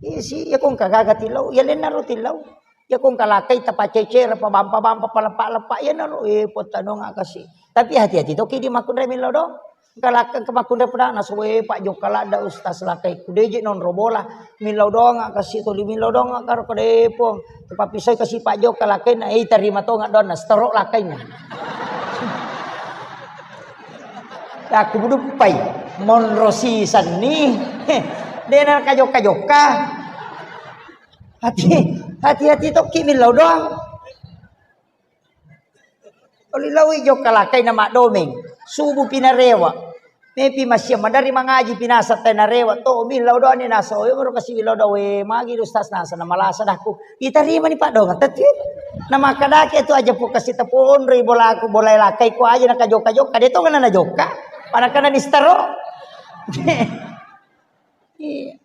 Iya si, iya ko engka gaga tillau, iya lennaro tillau. Iya ko engka lakkai tapacecere, pabampa-bampa, paleppa-leppa, iyanaro, eh, pottanonga kasi. Tapi hati-hati toki di makkunrai millau doang. Engka lakkai engka makkunrai pedang, nasu, eh, Pak Jokka ladda Ustaz lakkai. Kudeje nonro bola, millau doang kasi tuli, millau doang karo kedepong. Tapappisai kasi Pak Jokka lakkaina, eh, tarima tonga doang, na setorok lakkaina. Aku buduppai, monro sisenni. Dena kajokka-jokka. Hati, hati-hati tokki millau doang. Oli lawi jokka lakkai na maddomeng. Subuh pinarewa. Mepi masia madari mangaji pinasa tai narewa. To millau doang ni nasa. Oyo moro kasi millau doang. We magi ustaz nasa na malasa dahku. Itarimani paddoangeng tette. Na makkadaki tu aja pu kasi taponroi bolaku, bolae lakkai ku aja na kajokka-jokka, de tongana na jokka. Panakana nistaro. Iya.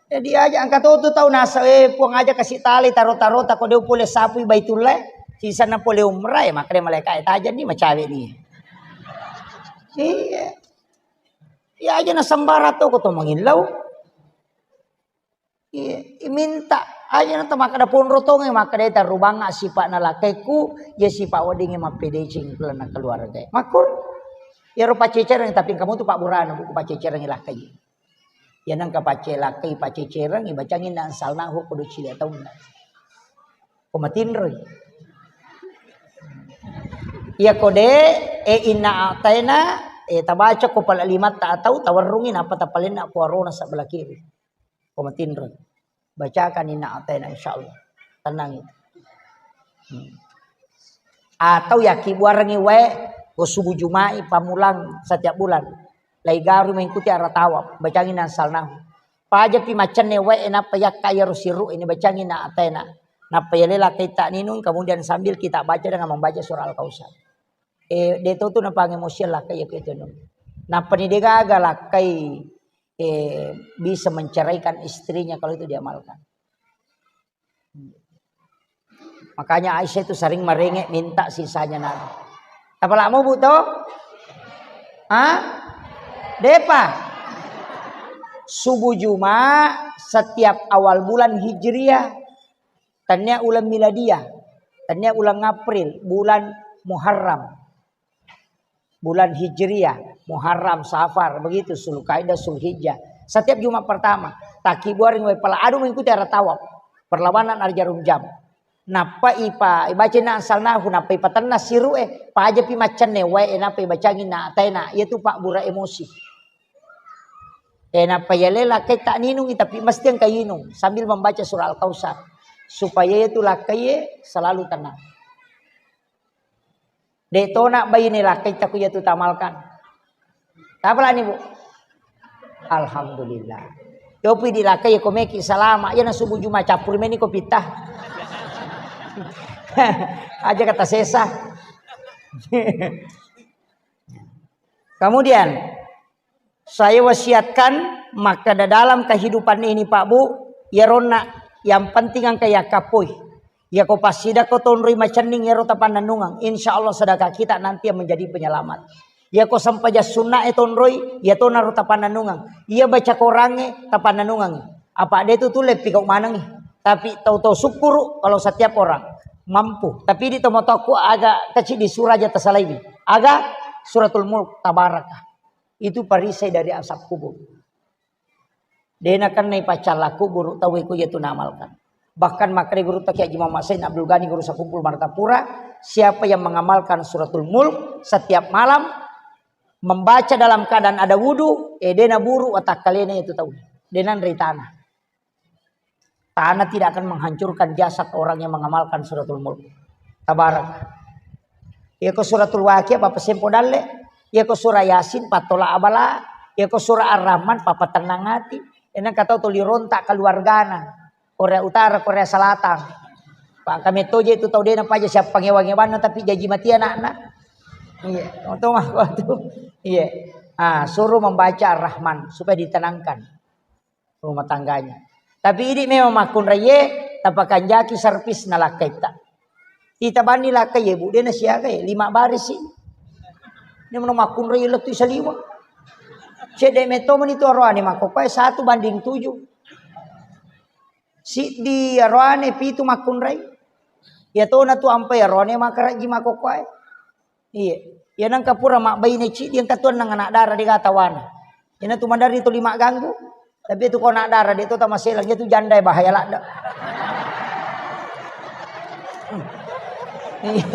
Jadi aja engka to tu tau nasa, eh, Puang aja kasi talai taro-taro tako de pole sapui Baitullah, sisanna pole umrah, ya makkeda malaika e, taja ni macawe ni. Iya. Ya aja na sembara to ko to mangillau. Iya, minta aja na to makkeda ponro tonge, makkeda tarubanga sipa'na lakkaiku, ya sipa weddingnge mappedeceng lalenna keluarga. Makkur, iyaro paccecereng, tapi engka mutu pabburana buku paccecereng lakkai. Ya nengka pacce lakkai, paccecereng, ibacangi na ansalnahu kudu cilia taunna. Ko matinroi. Iya ko de, e inna ataina, e tabaca ko pala limatta atau tawarrungi napa tapalenna ko arona sebelah kiri. Ko matinro. Bacakan inna ataina insyaallah. Tenang itu. Hmm. Atau yaki buarangi wae ko subuh Juma'i pamulang setiap bulan. Lai garu mengikuti arah tawaf. Bacangi na ansalnahu. Pajapi macenne wae nappa yakka yaro siru ini bacangi na ataina. Nappa yale lakkai ta ninung, kemudian sambil kita baca dengan membaca surah Al-Kausar. Eh, de to tu napangemosian lakkai ya itu. Nappa ni de gaga lakkai eh, bisa menceraikan istrinya kalau itu diamalkan. Makanya Aisyah itu sering merengek minta sisanya Nabi. Tapalak mau bu to? Hah? Depa. Subuh Juma setiap awal bulan Hijriah. Tania ulang miladiah. Tania ulang April, bulan Muharram. Bulan Hijriah, Muharram, Safar, begitu, Zulkaidah, Zulhijjah. Setiap Jumat pertama, takibuaring wae pala adu mengikuti arah tawaf. Perlawanan arah jarum jam. Nappa ipa, ibaca na ansalnahu, nappa ipatenna siru e, pajapi maccenne wae, nappa ibacangi na ataina, yaitu pabbura emosi. E, nappa yale lakkai tak ninungi, tapi mesti engka inung sambil membaca surah Al-Kausar. Supaya itu lakkai selalu tenang. De tona baine lakkai taku yatu tamalkan. Tapalani, Bu? Alhamdulillah. Yopi di lakkai ko meki salama. Iya na subuh Juma cappuri meni ko pitta. Aja kata sesa. Kemudian, saya wasiatkan, maka da-, dalam kehidupan ini, Pak Bu, ya ronna, yang penting engka yakkappoi. Yako passidako tonroi macenning yaro tapannennungeng, insya Allah sedekah kita nanti yang menjadi penyelamat. Yako sempajang sunna e tonroi, ya tonaro tapannennungeng. Iya baca korangnge tapannennungeng. Apa de tu tulle pigau manengi. Tapi tau-tau syukuru kalau setiap orang mampu. Tapi di tomatoku agak kecil di suraja tasalaiwi. Aga Suratul Mulk, Tabarakah. Itu perisai dari azab kubur. De nakennai paccalla kuburu tauwe ko iya tu naamalkan. Bahkan makkeda gurutta Kiai Haji Muhammad Said Abdul Ghani Guru Sakumpul Martapura, siapa yang mengamalkan Suratul Mulk setiap malam, membaca dalam keadaan ada wudu, eh, de naburu watakkalena itu tau. De nanrei tanah. Tanah tidak akan menghancurkan jasad orang yang mengamalkan Suratul Mulk. Tabarak. Iya ko Suratul Waqiah, Bapak Sempo Dalle. Iya ko surah Yasin, pattola abala. Iya ko surah Ar-Rahman, papatennang ati. Enang katau tuli rontak keluargana. Korea Utara, Korea Selatan. Pak, kami toje itu tau dena paja siapa ngewa-ngewanna, tapi jaji mati anakna. Iya, oto mah tu. Iya. Ah, suruh membaca Ar-Rahman supaya ditenangkan rumah tangganya. Tapi idi memang makkunraie, tapakanjaki servis na lakkaitta. Ita bani lakkai, Bu, dena siaga, lima baris sih. Ini mana makkunrai lettu saliwa. Cedde metto meni tu aroane makkokoe satu banding tujuh. Siddi aroane pitu makkunrai. Iya tona tu ampai aroane makarajji makkokoe. Iya. Iya nangka pura mabbaine ciddi engka tu nang anak dara de gatawana. Ina tu mandari tu lima ganggu. Tapi tu ko anak dara de tu tamaselang, iya tu janda bahaya ladda. Iya.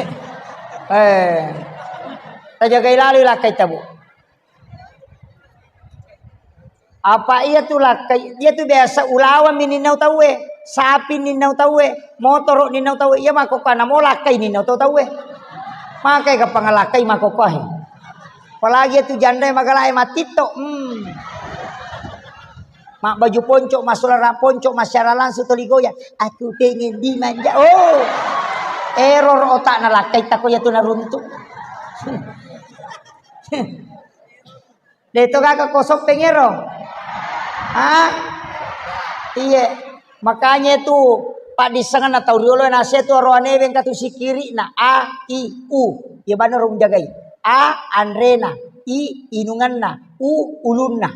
Eh. Tajagai lali lakkai tabu. Apa iya tu lakkai, iya tu biasa ulawang mi ninnau tauwe, sapi ninnau tauwe, motoro ninnau tauwe, iya makkokkoe namo lakkai ninnau tau tauwe. Makai kapang lakkai makkokkoe. Apalagi iya tu janda magalae matitto. Hmm. Mak baju ponco, masalah ponco, masyara langsung toligoya. Aku pengen dimanja. Oh. Error otakna lakkai tako iya tu naruntu. De to gaga kosong pengero. Ah? Iye. Makanya itu paddissengenna tau riolo nase tu aroane wengka tu sikiri'na. A, I, U. Iya bana rong jagai. A, anrena. I, inunganna. U, ulunna.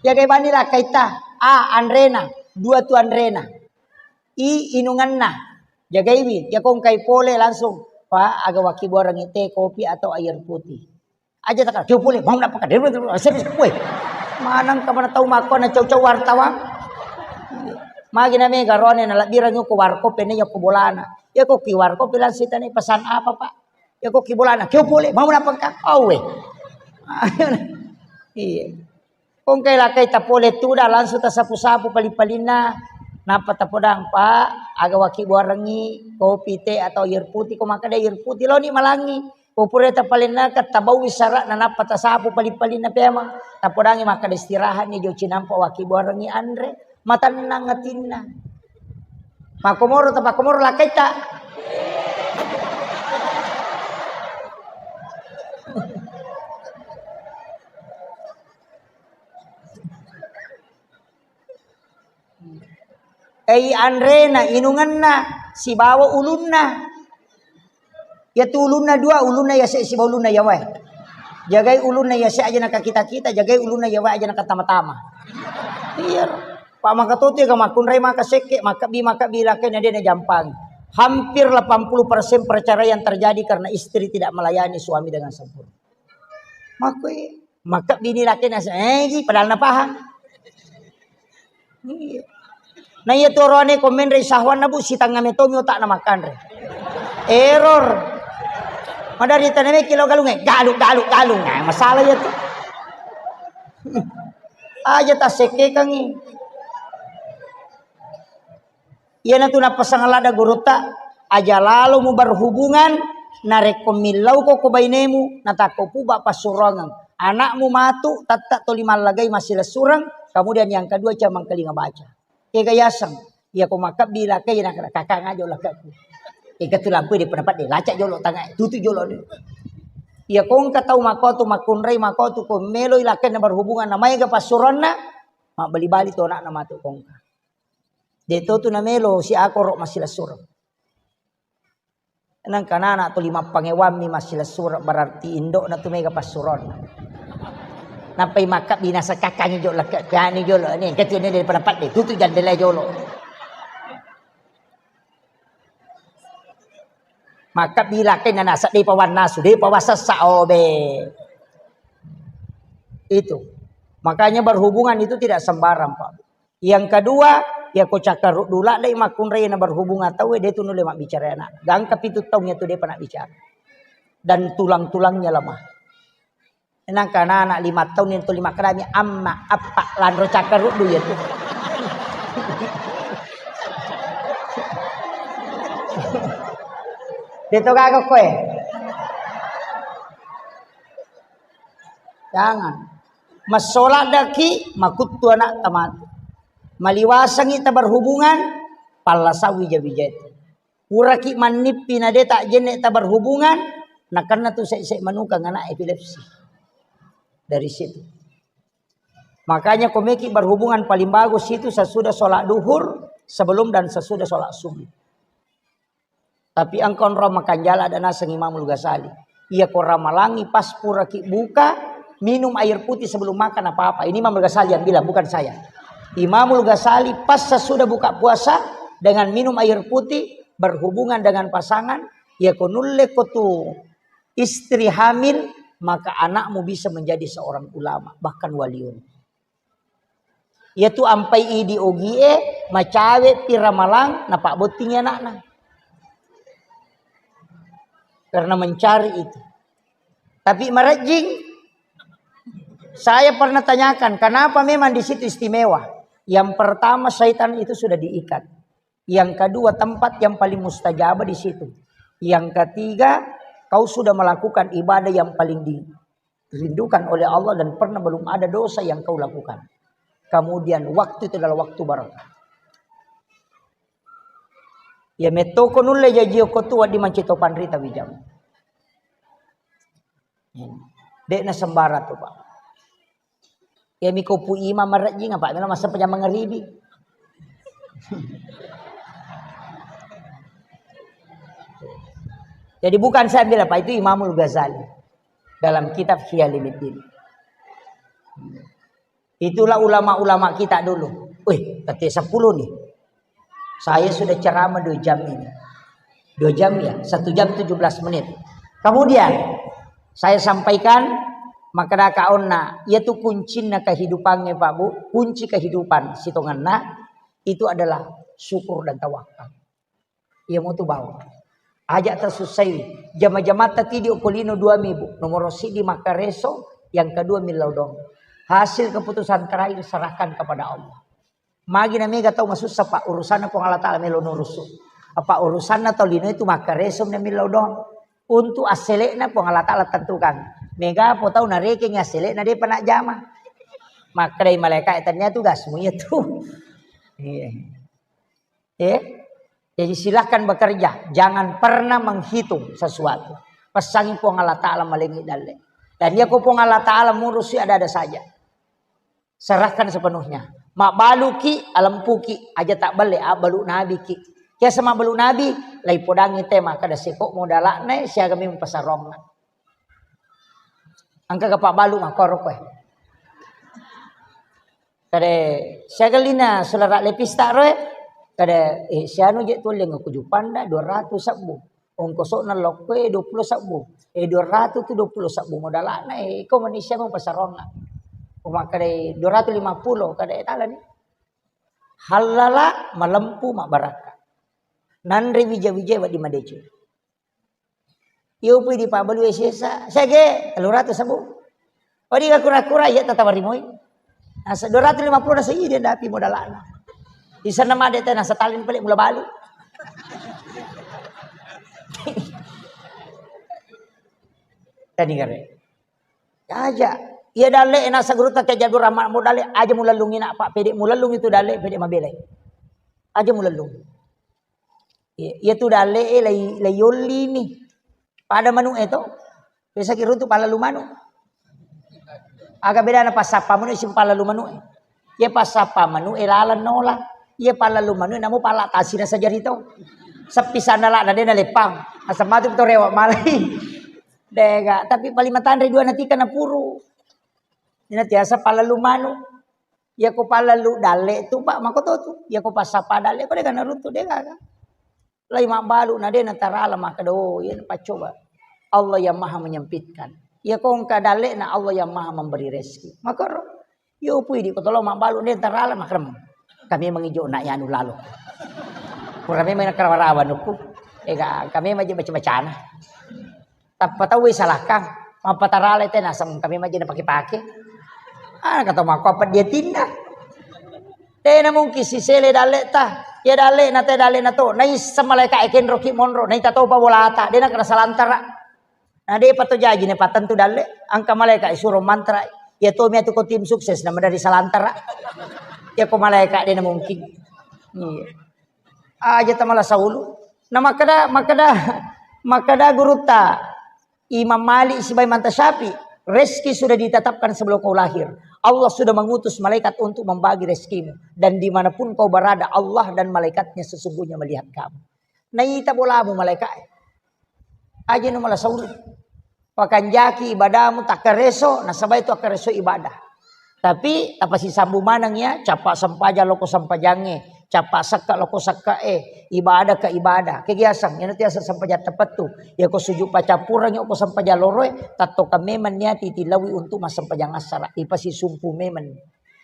Jagai bani lakkaita. A, anrena. Dua tu anrena. I, inunganna. Jagaiwi. Iya ko engkai pole langsung. Pak, aga wakibuarengngi teh, kopi atau air putih. Aja takka, "Kio pole, mau nappaka." Weh, maneng ka mana tau makko na cau-cau wartawan. Magi na mega rone na labbirang ko warkop ne ko bolana. Iya ko ki warkop bilang sitane pesan apa, Pak? Iya ko ki bolana, "Kio pole, mau nappaka." Awe. Iya. Kongkai lakkai tapole tuda langsung tasapu-sapu pali-palinna. Nappa tapodang, "Pak, aga wakibuarengngi kopi, teh atau air putih?" Ko makkeda air putih, loni malangi. Ko pura tapalennaka, tabaui sara'na, nappa tasapu pali-palinna pemang. Tapodangi makkeda, "Istirahatni jo cinampa wakibuarengngi anre." Matennang atinna. Makkomoro tapakkomoro lakkaitta. Ei anrena, inungenna, sibawa ulunna. Iyatu ulunna dua, ulunna yase sibawa ulunna yawae. Jagai ulunna yase aja nakakita-kita, jagai ulunna yawae aja nakatama-tama. Iya. Pak maka totu ga makkunrai maka sekke, makabbi, makabbi lakkainna de najampang. Hampir delapan puluh persen perceraian terjadi karena istri tidak melayani suami dengan sempurna. Makkoi, makkabbi ni lakkainna, eh, gi, padahal napahang. Iya. Na iya tu oroane ko menre sahwanna, Bu, sitengnga metomi otakna makkanre. Error. Madari tanameki lo galungnge, galu, galu, galung. Nah, masalah iya tu. Aja tassekkekangi. Iyanatu nappasang ladda gurutta, aja lalomu berhubungan, narekko millauko ko bainemu, natakko puba passuroangeng. Anakmu matu, tette toli mallagai massilessureng, kemudian yang kedua cuma mengkalinga baca. Kega yaseng, iya ko makkabbi lakkai, iya nakkeda, "Kakang aja lakkakku." Ega tu lampu de pendapat de, lacak jolo tangai, tutu jolo de. Iya ko engka tau makotu, makkunrai makotu, ko meloi lakkainna berhubungan, na maega passuroanna, mabbali-bali tu anakna matu ko engka. De to tu namelo si akoro massilessureng. Nangka nana tuli mappangewammi massilessureng, berarti indokna tu mega passuronna. Nappai makkabbi nasakakkangi jolo, kani jolo, ni, engka tu ni daripada padde, tutu jandela jolo. Makkabbi lakkainna nasedding pawannasu, de pawasessa, obe. Itu. Makanya berhubungan itu tidak sembarang, Pak. Yang kedua, iya ko cakkaruddu laddai makkunrai na berhubungan tauwe, de tu nulle mabbicara anak. Gangka pitu taung iya tu depa nabbicara. Dan tulang-tulangnya lemah. Nangka anak-anak lima taung itu lima kerami, amma, appa, lanro cakkaruddu iya tu. De to gaga koe. Jangan. Massola daki makuttu anak tamatu. Maliwasangi taberhubungan, Alla sawi wija-wija itu. Puraki mannippi na de tak jenne tak berhubungan, nakenna tu sek-sek manukang anak epilepsi. Dari situ. Makanya komeki berhubungan paling bagus itu sesudah sholat duhur, sebelum dan sesudah sholat subuh. Tapi engka onrong makanjala ada naseng Imamul Ghazali. Iya ko ramalangi pas puraki buka, minum air putih sebelum makan apa-apa. Ini Imamul Ghazali yang bilang, bukan saya. Imamul Ghazali pas sesudah buka puasa dengan minum air putih, berhubungan dengan pasangan, iya ko nulle ko tu istri hamil, maka anakmu bisa menjadi seorang ulama, bahkan waliun. Iyatu ampai idi ogie, macawe pi ramalang, napabbottingi anakna. Karena mencari itu. Tapi marejjing, saya pernah tanyakan, kenapa memang di situ istimewa? Yang pertama, syaitan itu sudah diikat. Yang kedua, tempat yang paling mustajabah di situ. Yang ketiga, kau sudah melakukan ibadah yang paling dirindukan oleh Allah dan pernah belum ada dosa yang kau lakukan. Kemudian waktu itu adalah waktu barakah. Ya metto ko nulle jajio ko tu wedding mancaji to panrita wijang. De'na sembarang tu, Pak. Ya miko pu imam marejjing apa melo masa pejam mangaribi. Jadi bukan saya bilang, Pak, itu Imamul Ghazali dalam kitab Ihya Ulumuddin. Itulah ulama-ulama kita dulu. Wih, tette sepuluh nih. Saya sudah ceramah dua jam ini. Dua jam ya, satu jam tujuh belas menit. Kemudian, saya sampaikan, makkeda kaonna, iyatu kuncinna kehidupannya, Pak Bu, kunci kehidupan sitongenna itu adalah syukur dan tawakal. Iya mutu bawang. Aja tasussai. Jama-jamatta tidi okko lino dua mibu. Nomor sidi makkareso, yang kedua millau dong. Hasil keputusan terakhir serahkan kepada Allah. Magi na mega tau masussa, Pak, urusanna Puang Allah Taala melo nurusu. Apa urusanna tau lino itu makkareso na millau dong. Untuk asselekna Puang Allah Taala tentukan. Mega po tau narekeng asselekna depa najama. Makkedai malaikat, tania tugasmu iya tu. Iya. Eh? Jadi silahkan bekerja, jangan pernah menghitung sesuatu. Pesangi Puang Allah Taala malengi dalle. Dan iya ko Puang Allah Taala murusi ada-ada saja. Serahkan sepenuhnya. Mabbaluki, alempuki, aja tak belle, abbalu nabi ki. Kiasa mabbalu nabi, lai podangi te makkeda seko modalakna siaga memang pasarongna. Engka ga pabbalu makkoro koe. Kade siaga lina sulara lepista roe. Kade eh, sianu je tulleng aku jupanda dua ratus sebbu. Ongkosokna lokkoe dua puluh sebbu. Eh dua ratus tu dua puluh sebbu modalakna eh ko manusia mau pasarongna. Umakkade dua ratus lima puluh kade tala ni. Hallala malempu mabbarakka. Nanre wija-wija wedding madeceng. Iyo pui di pabbalu sesa, sege tellu ratus sebbu. Oh di kura-kura iya tatawa rimoi. Nasa dua ratus lima puluh nasa iya dia dapi modalana. Di sana made teh nasa talin pelik mula balu. Tadi kare. Aja. Iya dalle nasa guru tak kayak jago ramah modal aja mulallungi nak Pak pede mulallung itu dalle pede mabelai. Aja mulallung. Iya, iya tu dalle e lai lai yollini. Pada manu e to. Biasa ki runtu pallalu manu. Aga bedana passappa manu e sing pallalu manu e. Iya passappa manu e laleng nola. Iya pallalu manu e namo palla tasina sajari to. Seppi sandala na dena leppang. Asam matu to rewa malai. Dega, tapi paling matanre dua natika na puru. Ina tiasa pallalu manu. Iya ko pallalu dalle tu Pak mako to tu. Iya ko passappa dalle ko dega na runtu dega. Lai mabbalu na de natarala makkeda, oh, iya paccoba. Allah yang Maha menyempitkan. Iya ko engka dalle'na Allah yang Maha memberi rezeki. Makaro, yo pui di kotolo mabbalu de tarala makrem. Kami mengijo nak yanu lalo. Kurang memang karawa-rawa nuku. Ega kami maji baca-bacana. Tappa tau salakang, mappatarala te naseng kami majjena pake-pake. Ah, kata mako apa dia tinda. Tena mungkin sisele dalle ta. Ya dalle na te dalle na to. Naissa malaika e kenro ki monro. Naita topa bolata. Dena kena salantara. Na depa to jaji ne patentu dalle. Angka malaika e suro mantra. Ya to miatu ko tim sukses nama dari salantara. Ya ko malaika dena mungkin. Iya. Aja tamala saulu. Nah, makkeda, makkeda, makkeda gurutta Imam Malik sibawa Imam Syafi'i, rezeki sudah ditetapkan sebelum kau lahir. Allah sudah mengutus malaikat untuk membagi rezekimu. Dan dimanapun kau berada, Allah dan malaikatnya sesungguhnya melihat kamu. Naita bolamu malaikat. Aja nu mala saulu. Pakanjaki ibadamu takkareso, nasaba itu akkareso ibadah. Tapi tapasisambu maneng ya, capa sempajang loko sempajangnge, capa sekka loko sekka e, ibadah ke ibadah. Kegiasang, ina tiasa sempajang tepettu. Ya ko sujud paccappurengngi ko sempajang loroe, tattoka memang niati tilawi untuk massempajang assara. Ipasisumpu memang.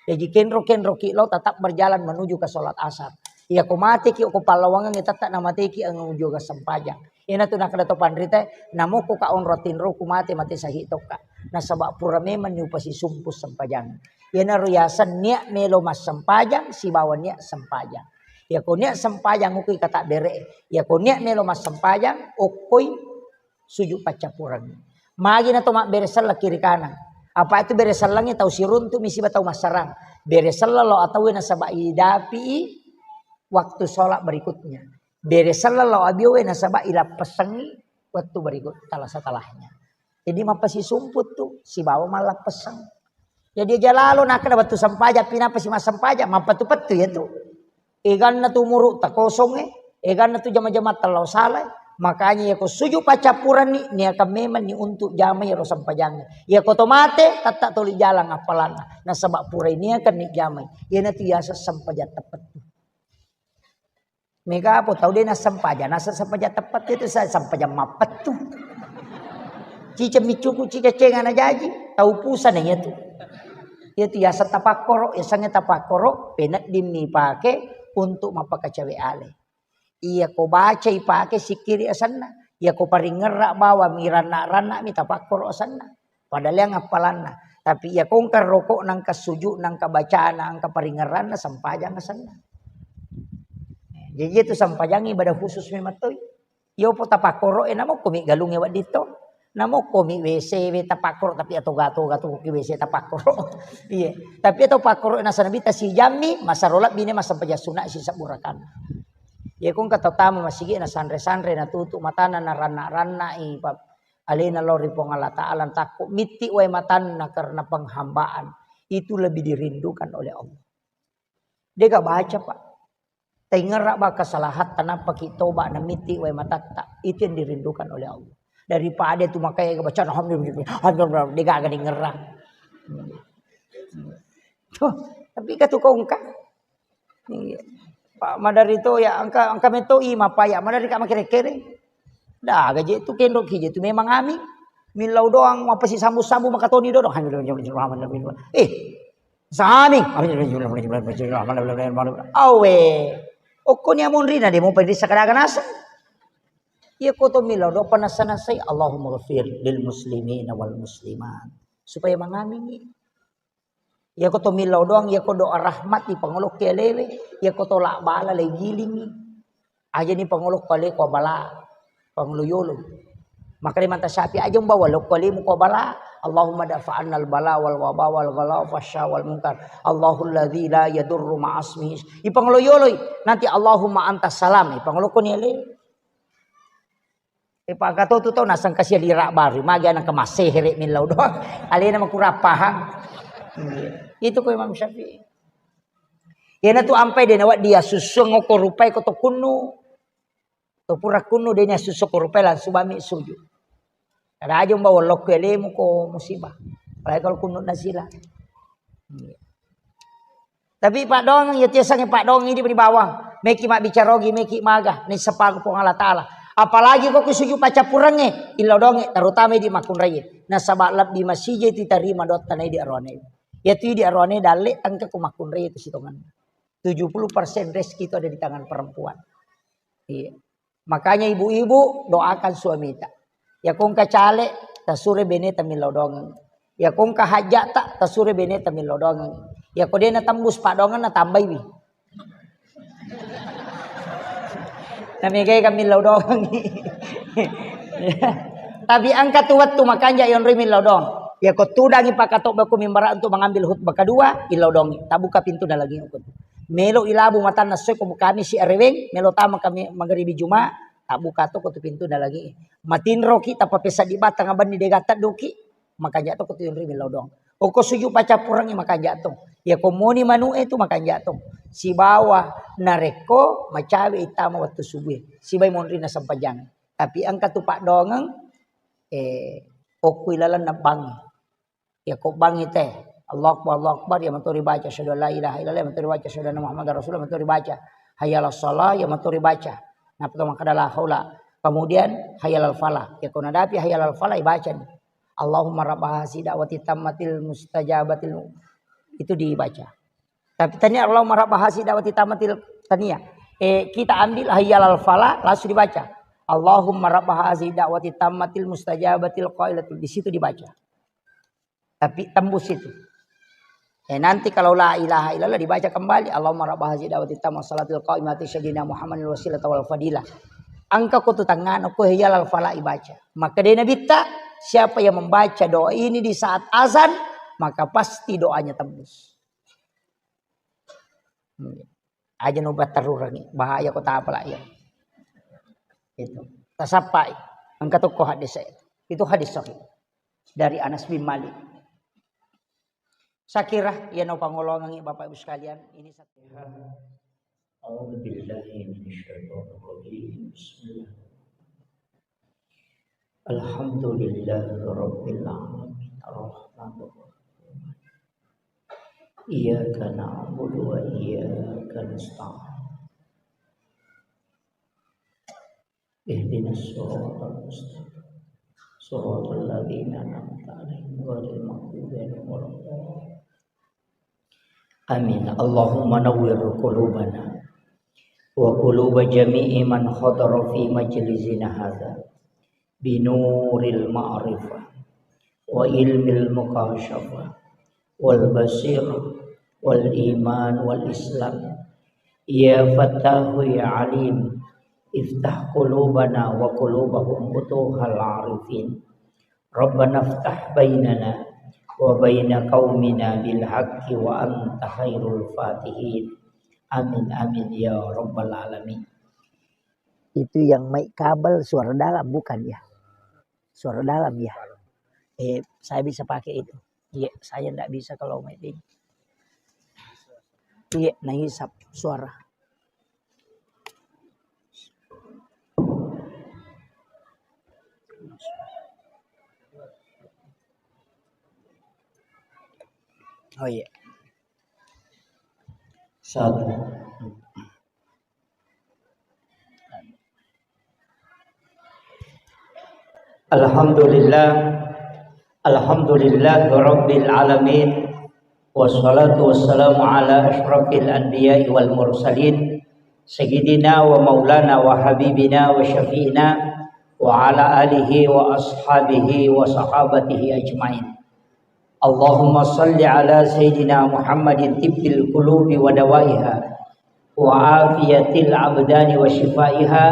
Jaji kenro-kenroki lao tetap berjalan menuju ke sholat asar. Iya ko mateki ko pallawangengnge tetap namateki menuju ke sempajang. Ina tu nakkeda to panrita, namokko ka onro tinroku mate, mate sahih tokka. Nasaba pura memang ni upasisumpu sempajang. Iyanaro yaseng niat melo massempajang sibawa niat sempajang. Iya ko niat sempajang okoi kata bere. Iya ko niat melo massempajang okkoi sujud paccappureng. Magi na to mabbere selleng kiri kanan. Apa itu bere sellengnge tau siruntu mi siba tau massarang. Bere selleng lo atau nasaba idapi waktu sholat berikutnya. Bere selleng lo abiowe nasaba ilappessengngi wettu berikut tala setelahnya. Jadi mappasisumput tu sibawa mallappesseng. Jadi aja lalo nakkeda wettu sempajang, pinapa si massempajang, mappettu-pettu ya tu. Eganna tu umuru takosongnge, eganna tu jama-jama tellau salai. Makanya ya ko suju paccappuranni, niakan memang ni untuk jamai ro sempajangnge. Ya ko to mate, tatta toli jalang appalanna. Nasaba purai niakan ni jamai. Iyanatu yaseng sempajang teppettu. Mega apa tau de' nassempajang, nasa sempajang teppettu itu sa-, sempajang mappettu. Ciceng miccuku, ciceng cengana jaji, tau pusana iyatu. Iyatu yaseng tapakkoro, yasengnge tapakkoro, penedding mi pake untuk mappakacawe ale. Iya ko baca ipake sikkiri asenna, iya ko paringerra bawang mi ranna-ranna mi tapakkoro asenna. Padahal yang appalanna. Tapi iya ko engka rokok nangka sujud, nangka bacana, nangka paringerranna sempajang asenna. Jadi itu sempajang ibadah khusus memang toi. Iyo po tapakkoro e namokko mi galungnge wedding to. Namokko mi W C we tapakkoro tapi atoga-toga tu ki W C tapakkoro. Iya. Tapi atau pakkoro nasaba nabi tasijammi masaro lebbi ne massempajang sunna sisebbu rakang. Iya ko engka tau tama masigi na sanre-sanre natutu matana naranna-ranna i pa alena lao ri Puang Allah Taala takko mitti wae matanna karena penghambaan itu lebih dirindukan oleh Allah. Dega baca, Pak. Taingerra ba kesalahatta, nappaki toba, namitti wae matatta. Itu yang dirindukan oleh Allah. Daripada itu makanya baca alhamdulillah, alhamdulillah, degaga dingerra. Tuh, tapi katu kongka. Iya. Pak madari to ya angka, angka meto i mapaya madari ka makere-kere. Dah gaje tu kendok kije tu memang ami. Millau doang mapasi sambu-sambu makatoni dodo. Eh, Sami. Awe. Okkoni amonrina de mopa risa kadaga naseng. Iya ko to millau do panassa-nassai. Allahumma ghafir lil muslimina wal muslimat. Supaya mangamingi. Iya ko to millau doang, iya ko doa rahmat di pangolokke lewe. Iya ko to la bala le gilingi. Aja ni pangolo kale ko bala, pangolo yolo. Makanya manta Syafi'i aja umbawa lo kale mu ko bala. Allahumma dafa'annal bala wal waba wal ghala fasya wal munkar. Allahul ladzi la yadurru ma'asmihi. I pangolo yolo i. Nanti Allahumma antas salam. I pangolo ko ni ale. E pakato tu tau nasang kasia lira baru. Magi anak kemas sehere millau doang. Alena makurapahang. Itu ko Imam Syafi'i. Iyana tu ampai de nawa dia susuang ko rupai ko to kunnu. To pura kunnu de nia susu ko rupai langsung bami sujud. Kada aja umbawa lokko elemu ko musibah. Apalagi kalau kunnu nasila. Iya. Tapi paddoangeng, iya tiasangnge paddoangeng idi di bawang. Meki mabbicara ogi, meki maga, ni sepang Puang Allah Taala. Apalagi ko ku sujud paccappurengnge, illau doangnge, terutama idi makkunraie. Nasaba lebbi masija itu tarima doatta na idi aroane. Iya tu idi aroane dalle tengka ku makkunraie tu sitongenna. Tujuh puluh persen rezeki itu ada di tangan perempuan. Iya. Makanya ibu-ibu doakan suamita. Ya ko engka caleg, tasure beneta millau doangeng. Ya ko engka hajjata, tasure beneta millau doangeng. Ya ko de natembus paddoangenna tambaiwi. Namegai ka millau doangeng. Tapi engka tu wettu makanja yonroi millau doang. Ya ko tudangi pakatobba ko mimbara untuk mengambil khutbah kedua, illau doangi. Tabuka pintu dalangi ko tu. Melo ilabu matanna soi ko bukanni si areweng, melo tama kami magaribi Juma, tabbuka to ko tu pintu na lagi. Matinroki tappa pesaddi batang abanni dega tedduki, makanja to ko tu yonri melo doang. Oko suju pacappurengngi makanja to. Ya ko moni manu e tu makanja to. Sibawa narekko macawe itama wettu subuh e. Sibai monri na sempajang. Tapi engka tu paddoangeng, eh, okku ilalenna bangngi. Ya ko bangngi te, Allahu Akbar, Allahu Akbar, ya matori baca, asyhadu an la ilaha illallah, ya matori baca, asyhadu anna Muhammadar Rasulullah, matori baca. Hayya 'alas shalah, ya matori baca. Nappa to makkeda la haula. Kemudian hayya 'alal falah. Ya ko nadapi hayya 'alal falah, ya baca ni. Allahumma rabba hazi da'wati tammatil mustajabatil, itu dibaca. Tapi tania Allahumma rabba hazi da'wati tammatil, tania. Eh, kita ambil hayya 'alal falah, langsung dibaca. Allahumma rabba hazi da'wati tammatil mustajabatil qailatul, di situ dibaca. Tapi tembus itu. Eh, nanti kalau la ilaha illallah dibaca kembali, Allahumma rabba hazi da'wati tammatil salatil qaimati sayyidina Muhammadin wasilata wal fadilah. Engka ko tu tangngana ko hayya 'alal falah ibaca. Maka dena bitta, siapa yang membaca doa ini di saat azan, maka pasti doanya tembus. Aja no batterurangi, bahaya ko tapala iya. Itu. Tasappai. Engka tokko hadis itu. Itu hadis sahih. Dari Anas bin Malik. Sakira, ya no pangolongangi Bapak Ibu sekalian, ini satu. أعوذ بالله من الشيطان الرجيم. بسم الله. الحمد لله رب العالمين. الرحمن الرحيم. إياك نعبد وإياك نستعين. اهدنا الصراط المستقيم. صراط الذين أنعمت عليهم غير المغضوب عليهم ولا الضالين. آمين. اللهم نور قلوبنا وقلوب جميع من حضر في مجلسنا هذا بنور المعرفة وعلم المكاشفة والبصيرة والإيمان والإسلام. يا فتاح يا عليم، افتح قلوبنا وقلوبهم فتوح العارفين. ربنا افتح بيننا وبين قومنا بالحق وأنت خير الفاتحين. آمين، آمين يا رب العالمين. Itu yang mic kabel suara dalam bukan ya? Suara dalam ya? Eh, saya bisa pakai itu. Iya, saya ndak bisa kalau mic ini. Iya, nahisap suara. Oh iya. Satu. Alhamdulillah. Alhamdulillah Rabbil Alamin. Wassalatu wassalamu ala asyrafil anbiya'i wal mursalin. Sayyidina wa maulana wa habibina wa syafi'ina wa ala alihi wa ashabihi wa sahabatihi ajmain. Allahumma salli ala Sayyidina Muhammadin tibbil qulubi wa dawaiha, wa afiyatil abdani wa shifaiha,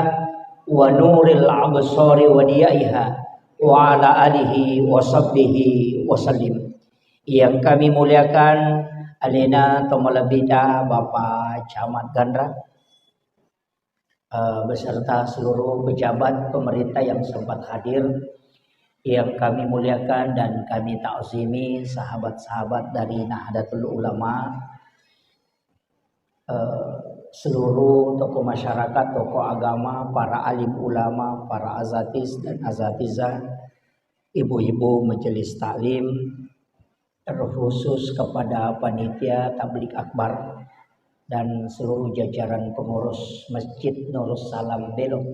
wa nuril absari wa diyaiha, wa ala alihi wa sahbihi wa sallim. Yang kami muliakan, alena tomalebbita Bapak Camat Ganra, eh, beserta seluruh pejabat pemerintah yang sempat hadir, yang kami muliakan dan kami ta'zimi, sahabat-sahabat dari Nahdlatul Ulama, eh, seluruh tokoh masyarakat, tokoh agama, para alim ulama, para azatis dan azatizah, ibu-ibu majelis taklim, terkhusus kepada panitia tablik akbar dan seluruh jajaran pengurus Masjid Nurus Salam Belok,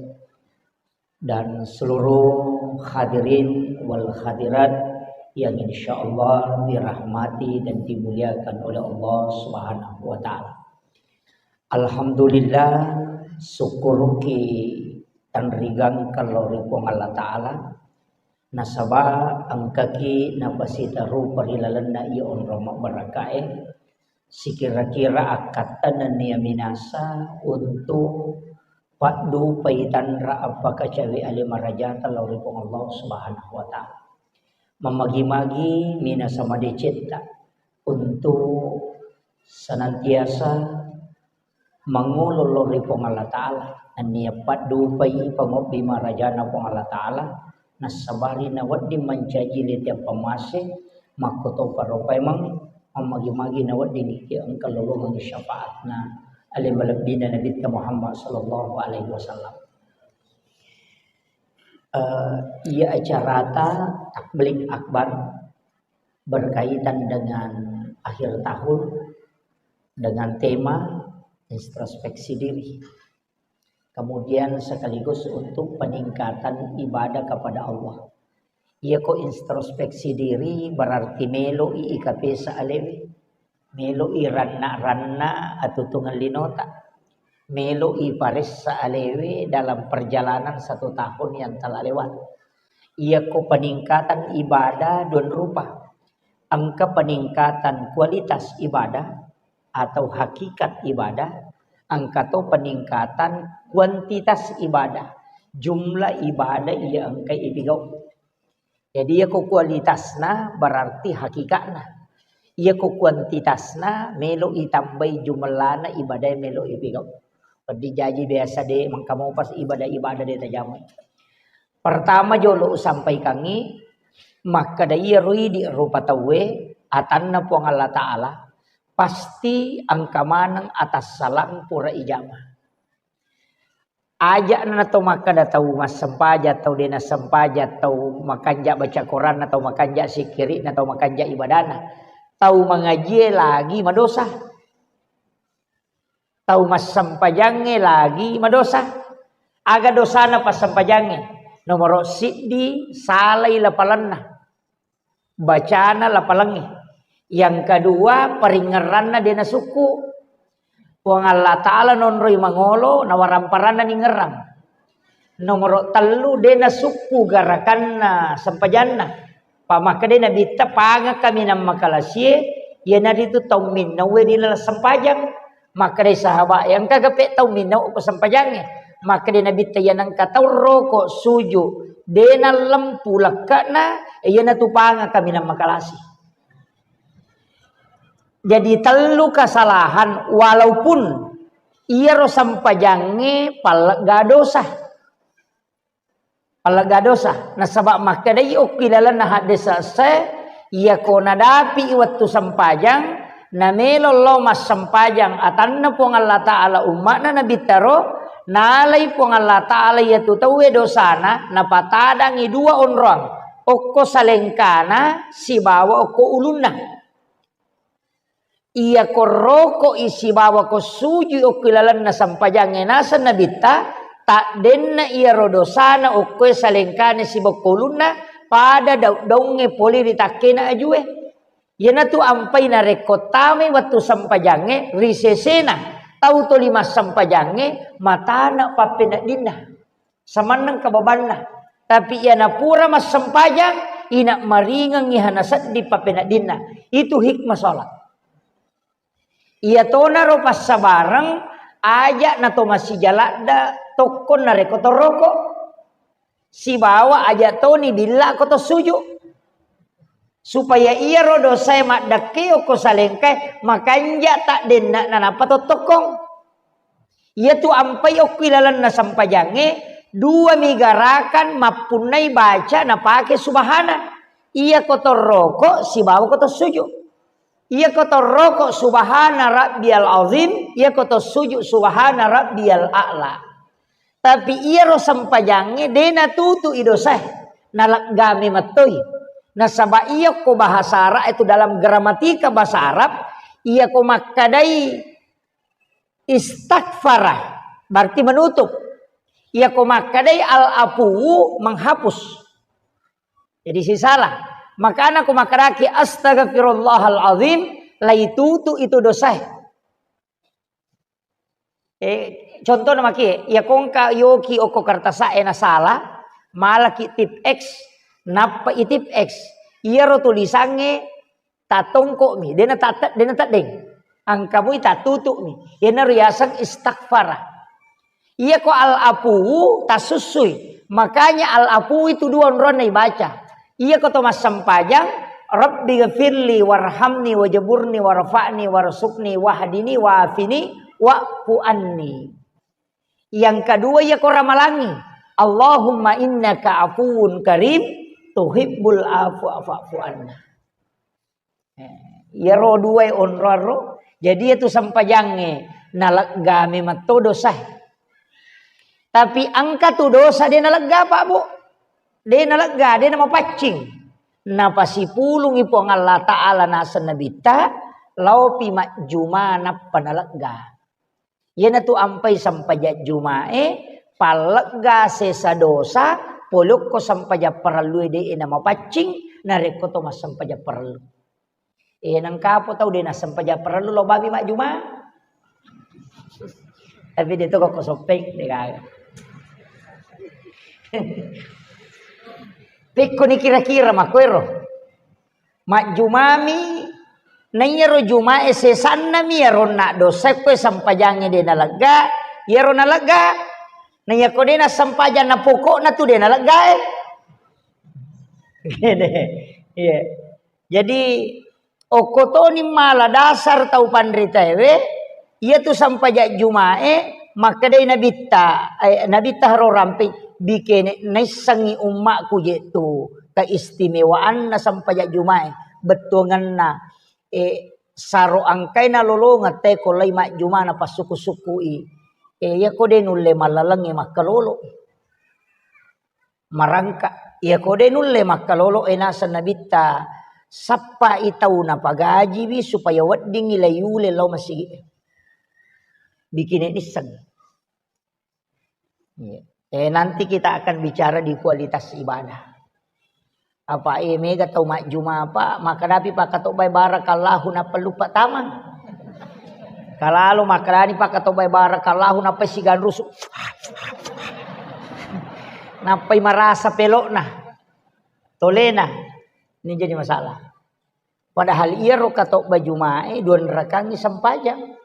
dan seluruh hadirin wal hadirat yang insya Allah dirahmati dan dimuliakan oleh Allah Subhanahu wa Ta'ala. Alhamdulillah, sukkuruki tanrigangkang lao ri Puang Allah Ta'ala, nasaba engkaki napasitarupa ri lalenna iya onrong mabbaraka'e, sikira-kira akkattanenni iya minasa untuk paddupai tanra appakacawe ale marajata lao ri Puang Allah Subhanahu wa Ta'ala. Mamagi-magi minasa madecetta untuk senantiasa mangolo lao ri Puang Allah Ta'ala, nennia paddupai pangobbi marajana Puang Allah Ta'ala, nassabari nawedding mancaji lete pammase, makkotoparo paimeng, mammagi-magi nawedding engka lolongengngi syafaatna ale malebbina Nabitta Muhammad sallallahu alaihi wasallam. Eh, iya acarata Tabligh Akbar berkaitan dengan akhir tahun dengan tema introspeksi diri. Kemudian sekaligus untuk peningkatan ibadah kepada Allah. Iyako introspeksi diri berarti melo'i ikapesa alewe, melo'i ranna-ranna atutungeng linota, melo'i paressa alewe dalam perjalanan satu tahun yang telah lewat. Iyako peningkatan ibadah dua rupa. Engka peningkatan kualitas ibadah atau hakikat ibadah, engka to peningkatan kuantitas ibadah, jumlah ibadah iya engka ipigau. Jadi, iyako kualitasna berarti hakikatna. Iyako kuantitasna melo itambai jumellana ibadah melo ipigau. Peddi jaji biasa de mengka mopas ibadah-ibadah de tajamai. Pertama jolo usampaikangngi, makkeda iyaro idi rupa tauwe atanna Puang Allah Ta'ala, pasti engka maneng atassalang pura ijama. Aja'na to makkeda tau massempajang, tau de nassempajang, tau makanja baca Quranna, tau makanja sikkiri'na, tau makanja ibadana. Tau mangajie lagi madosa. Tau massempajangnge lagi madosa. Aga dosana passempajangnge? Nomoro siddi, salai lapalanna. Bacana lapalangnge. Yang kedua, paringngeranna de nasukku. Puang Allah Ta'ala nonroi mangolo, nawaramparanna ningerang. Nomoro tellu, de nasukku garakanna sempajanna. Pamakkedai Nabitta, pangeng kaminang makalasie, iyanaritu tau minnaue ri laleng sempajang. Makkedai sahabat, engka gape tau minnaue ko sempajangnge? Makkedai Nabitta, iya nengka tau roko suju, de nallempu lekke'na, iyanatu pangeng kaminang makalasi. Jadi tellu kesalahan, walaupun iyaro sempajangnge pallegga dosa. Pallegga dosa. Nasaba makkedai okki lalenna haddese esse, iyako nadapi wettu sempajang, namelo lao massempajang atanna Puang Allah Ta'ala umma'na Nabittaro, nalai Puang Allah Ta'ala iyatu tauwe dosana, napatadangi dua onroang, okko salengkana sibawa okko ulunna. Iyako roko'i sibawa ko sujui okko lalenna sempajangnge naseng Nabitta, taddenna iyaro dosana okkoe salengkana sibawa ko ulunna, pada dau-, daungnge pole ri takkena ajue. Iyanatu ampai narekko tamai wettu sempajangnge ri sesena tau toli massempajangnge matana pappeneddinna. Samanneng kababanna. Tapi iyana pura massempajang, ina maringengngi hana sedding pappeneddinna. Itu hikmah sholat. Iyatonaro passabareng, aja nato masija ladda tokko narekko toroko. Sibawa aja toni billa ko to suju. Supaya iyaro dosae maddekke okko salengkae makanja taddenna nanappa to tokkong. Iyatu ampai okki lalenna sempajangnge, dua mi garakan mappunnai baca napake subhana. Iyako toroko sibawa ko to suju. Iyako toroko subhana rabbiyal azim, iyako to suju subhana rabbiyal a'la. Tapi iyaro sempajangnge de natutu'i dosae, naleggame mettoi. Nasaba iyako bahasa Arab itu dalam gramatika bahasa Arab, iyako makkadai istaghfara, berarti menutup. Iyako makkadai al-afuwu menghapus. Jadi sisala. Makana ko makkadaki astaghfirullahal azim, laitutu itu dosae. Eh, contohna maki, iya kongka yoki okko kertasa'e nasala, malaki tip X, nappa i tip X. Iyaro tulisangnge tatongko'mi, dena tate-, dena teddeng. Angkamui tatutu'mi. Iyanaro yaseng istaghfara. Iyako al-afuwu tasussui. Makanya al-afuwu itu dua onronna ibaca. Iyako to massempajang, Rabbi ghafirli warhamni wajaburni warfa'ni warzuqni wahdini wa'afini wa'fu anni. Yang kedua, iya ko ramalangi, Allahumma innaka afuwun karim, tuhibbul afwa fa'fu anna. Eh, iyaro duae onroarro. Jadi, iyatu sempajangnge nalegga memang to dosae. Tapi engka tu dosa de nalegga, Pak, Bu. De nalegga, de namapaccing. Napasipulungi Puang Allah Ta'ala naseng Nabitta, laopi majjuma nappa nalegga. Iyanatu ampai sempajang Jumae, pallegga sesa dosa, pole okko sempajang parellue de'e namapaccing, narekko to massempajang parellu. Eh, nengkapo tau de nassempajang parellu lo babi majjuma. Tapi de to kokko soppeng, de gaga. Pekkoni kira-kira makkoero. Majjumami, naiyaro Jumae sesannami iyaro onna dosa ko sempajangnge de nalegga, iyaro nalegga. Naiyako de nassempajang na pokokna tu de naleggae. Iya. Jadi, okko toni mala dasar tau panritaewe, iyatu sempajang Jumae, makkedai Nabitta, eh, Nabitta haro rampei, bikene naissengngi ummaku je tu keistimewaanna sempajang Jumae, bettuangenna, eh, saro angkai nalolongeng teko lai majjuma napassuku-sukui. Eh, iyako de nulle mallalengnge makkalolo. Marangka. Iyako de nulle makkalolo e naseng Nabitta, sappai tau napagajiwi supaya weddingngi laiule lao masigi. Bikine nisseng. Iya. Eh, nanti kita akan bicara di kualitas ibadah. Apa e mega tau majjuma apa, makkadapi pakkatobbai barakallahu nappa luppa tamang. Kalalo makkedani pakkatobbai barakallahu nappai siganrusu. Nappai marasa pelokna. Tolena. Ini jadi masalah. Padahal iyaro katobba Jumae dua rakangi sempajang.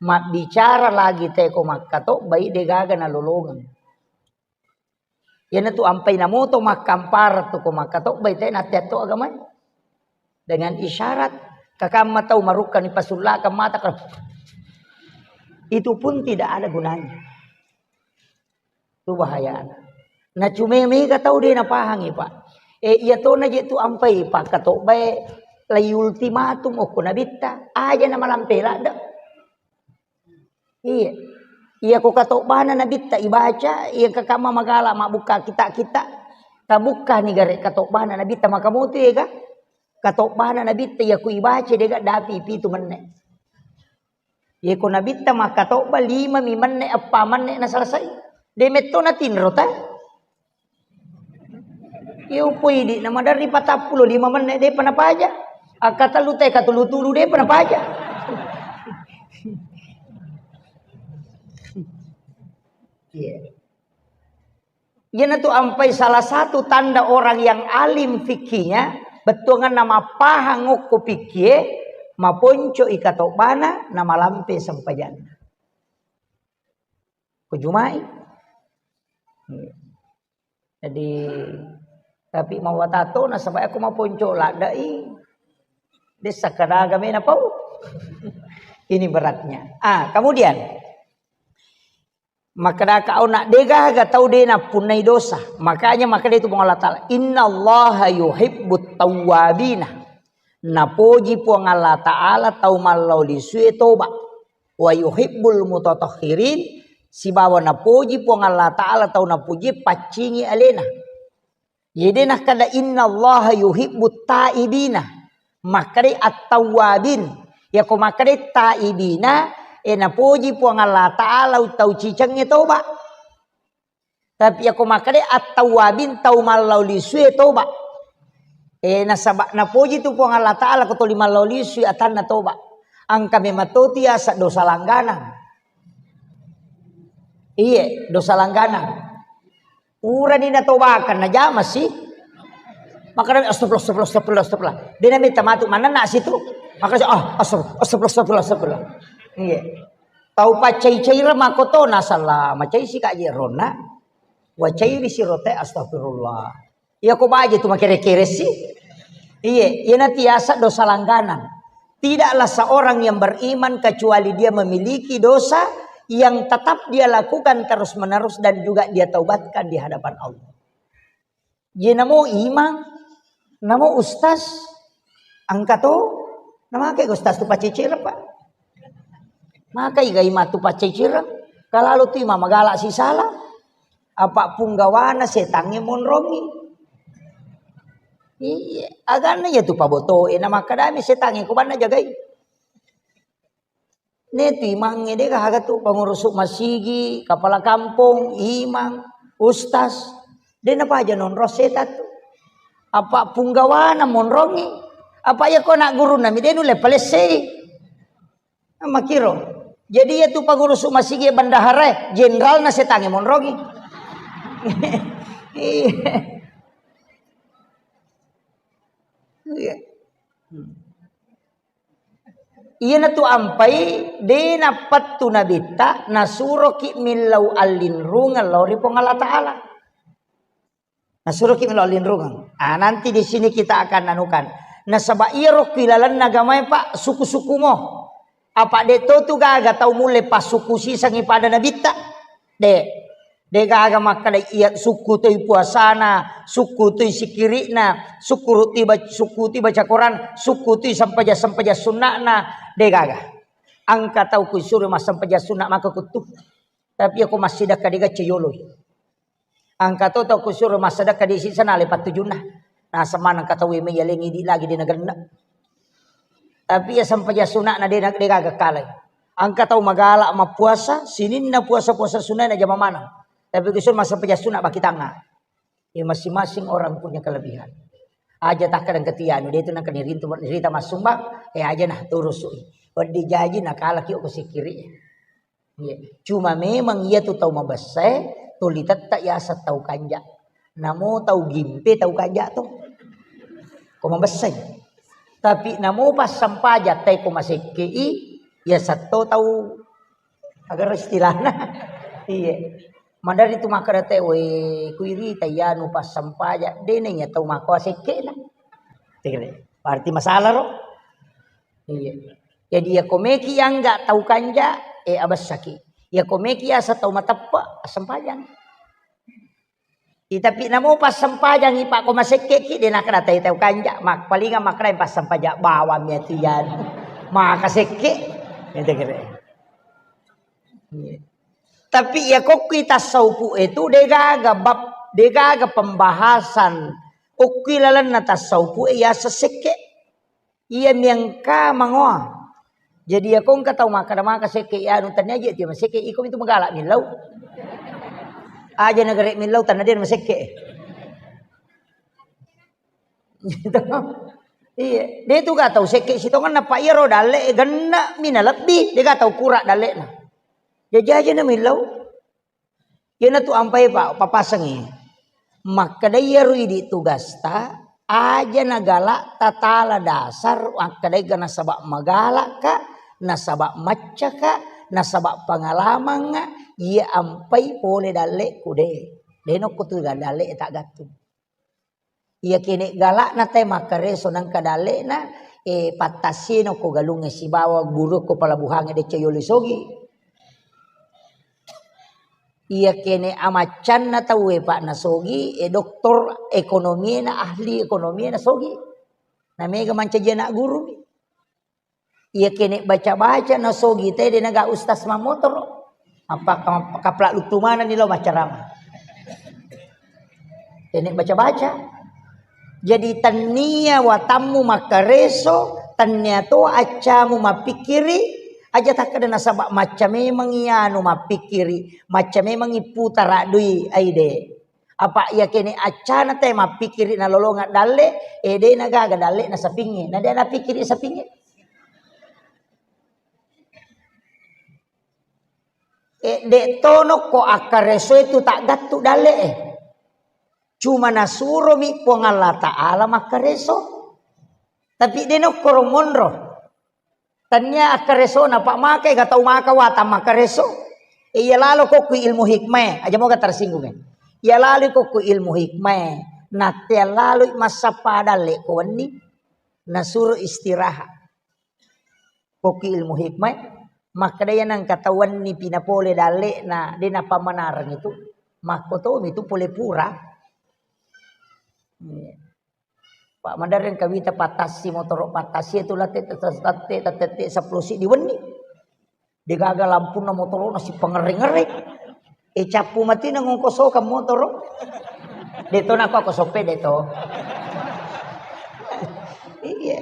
Mabbicara lagi teko makkatobbai degaga nalolongeng. Iyanatu ampai namoto makkampara tu ko makkatobbai te natteatto agamai. Dengan isyarat, kakamma tau marukkani pasullakang mata kalau itu pun tidak ada gunanya. Itu bahayana. Nacume mega tau de napahangi, Pak. Eh, iya tona je tu ampai pakkatobbae lai ultimatum okko Nabitta, aja na malampe ladde. Iya. Iya ko katobbana Nabitta ibaca, iya kakamma magala mabbukka kita-kita. Tabukkani gare katobbana Nabitta makamotu ega. Katobbana Nabitta iya ku ibaca dega dapi pitu menne. Iya ko Nabitta makkatobba lima mi menne, eppa menne na selesai. De metto na tinro ta. Iya upoidi na maderri patappulo lima menne depa napaja. Akkatellu te katulu-tulu depa napaja. Iya. Iyanatu ampai salah satu tanda orang yang alim fikihnya, bettuanganna mappahang okko fikkie, maponco'i katobbana, na malampe sempajanna. Ko Juma'i. Jadi, tapi mawatato nasaba aku maponco ladde'i, dessa kadaga mena pau. Ini beratnya. Ah, kemudian, Makkedaka auna, degaga tau de nappunnai dosa. Makanya makkeda itu Puang Allah Ta'ala, "Innallaha yuhibbut tawwabina." Napoji Puang Allah Ta'ala tau mallau lisue toba. "Wa yuhibbul mutatahhirin," sibawa napoji Puang Allah Ta'ala tau napoji paccingi alena. Jadi nakkeda, "Innallaha yuhibbut ta'ibina." Makkedai at-tawwabin. Yako makkedai ta'ibina, e, napoji Puang Allah Ta'ala tau cicengnge toba. Tapi yako makkedai at-tawwabin, tau mallau lisue toba. E, nasaba napoji tu Puang Allah Ta'ala ko toli mallau lisui atanna toba. Engka memang toti asa dosa langganang. Iye, dosa langganang. Purani natobakang, najama si. Makkedami, "Astagfirullah, astagfirullah, astagfirullah, astagfirullah." De namitta matu manenna situ. Makkedami, "Ah, astagfirullah, astagfirullah, astagfirullah, astagfirullah." Iya. Tau paccai-caireng makkoto nasalla, macai si kaji ronna. Wacairi si rote, "Astagfirullah." Iya ko baje tu makere-kere si. Iye, iya natiasa dosa langganang. Tidaklah seorang yang beriman kecuali dia memiliki dosa yang tetap dia lakukan terus-menerus dan juga dia taubatkan di hadapan Allah. Jadi namo imang, namo ustaz, angka to, namake ustaz tu paccicireng, Pak. Maka iga imang tu paccicireng, kalau tu imang magala sisala, apa punggawana setangnge monrongi. Iya, aganna iya tu pabotoe, na makkadami setangnge ko banna jagai. Ne tu imangnge de gaga tu, pengurus masigi, kepala kampung, imang, ustaz. De napaja nonro setan tu. Apa punggawana monrongi. Apa iya ko nak guru nami de nulle palessei. Makiro. Jadi iya tu pengurus masigi bendahara, jenderal na setangnge monrongi. Iya. Iya. Hmm. Iyanatu ampai de napettu nabitta, nasuroki millau allinrungeng lao ri Puang Allah Ta'ala. Nasuroki millau allinrungeng. Ah, nanti di sini kita akan anukan. Nasaba iyaro ku ilalenna agamae, Pak, suku-suku mo. Apa de to tu gaga tau mulle passuku sisengi pada nabitta? De. Degaga makkeda iya sukku toi puasana, sukku toi sikiri'na, sukku toi bac-, sukku toi baca Quran, sukku toi sempajang-sempajang sunna'na, degaga. Engka tau kusuro massempajang sunna maka kuttu. Tapi iya ko massidekka dega ceyoloi. Engka to tau kusuro massidekka di sisana le pattujunna. Naseng maneng engka tau iya mai yalengi di lagi de nagenna. Tapi iya sempajang suna'na de na-, degaga kalai. Engka tau magala mappuasa, sininna puasa-puasa sunna najama maneng. Tapi kusuro massempajang sunna baki tangnga. Ya, masing-masing orang punya kelebihan. Aja takkadang ketianu, de tu nangka nirintu, nirita massumbang, eh, aja nah turusu. Wedding jaji nakalaki ko sikiri. Iya. Cuma memang iya tu tau mabessae, tuli tetta yaseng tau kanja. Namo tau gimpe tau kanja tu. Ko mabessai. Tapi namo passempajang tai ko masekkei, yaseng to tau, agaro istilahna. Iya. Madari tu makkeda te, "We, kuirita iyanu passempajang, de na iya tau makko asekkena." Tegere. Berarti masalah ro. Iya. Jadi iya ko meki angga tau kanja, eh, abessaki. Iya ko meki asa tau mateppe, assempajang. I, tapi namo passempajangi, Pak, ko masekkeki, de nakkeda tai tau kanja, mak-, palinga makkeda passempajang bawang mi ati iyanu. Maka sekke. Ente kere. Iya. Tapi iya kokkui tassaupu e tu degaga bab, degaga pembahasan. Okkui lalenna tassaupu e yaseng sekke. Iya miangka mangoa. Jadi iya ko engka tau makkeda maka sekke iyanu, tania je tia masekke, iko mitu magala millau. Aja nagare millau tanna de masekke. Gitu. Iya, de tu ga tau sekke sitongenna, pa iyaro dalle e genna mi na lebbi, de ga tau kura dalle na. Jaji aja na millau. Iyanatu ampai pa-, papasengngi. Makkeda iyaro idi tugasta, aja nagala tatala dasar, makkedaega nasaba magalaka, nasaba maccaka, nasaba pengalamangnga, iya ampai pole dalleku de. De nokko tu ga-, dalle e taggattung. Iya kene galakna tae makkareso nangka dalle'na, eh, pattassino ko galungnge sibawa guru ko pelabuhangnge decca yolo sogi. Iya kene amaccanna tauwe, Pak, na sogi, eh, doktor ekonomiena, ahli ekonomiena sogi. Na mega mancaji anak guru. Iya kene baca-baca na sogi te de naga ustaz mamotoro. Apa ka-, kapla luttu manenni lo maccarama. Kene baca-baca. Jadi tannia watammu makkareso, tannia to accamu mappikkiri, aja takkeda nasaba macca memang iyanu mappikkiri, macca memang ipputara dui aide. Apa iya kene accana te mappikkiri nalolonga dalle, eh, de nagaga dalle na sapingnge, na de napikkiri sapingnge. Eh, de tono ko akkareso itu taggattu dalle e. Cuma nasuromi Puang Allah Ta'ala makkareso. Tapi de nokkoro monro. Tania akkaresona, Pak, maka ega tau maka watang makkareso. Iya lalo kokku ilmu hikmah, aja moga tersinggung, eh. Iya lalo kokku ilmu hikmah, natea lalo massappa dalle ko wenni, nasuro istirahat. Kokki ilmu hikmah, makkeda iya nengka tau wenni pinapole dalle'na, de' napammanareng itu, makkotomi tu pole pura. Iya. Pak, madereng kawita pattassi motoro' pattassi itu latte, tette, tette, tette seppulo siddi wenni. De' gaga lampunna motoro'na sipangerre-ngerre. E, cappu mati na ngongkosokang motoro'. De' to nako aku soppe de' to. Iya.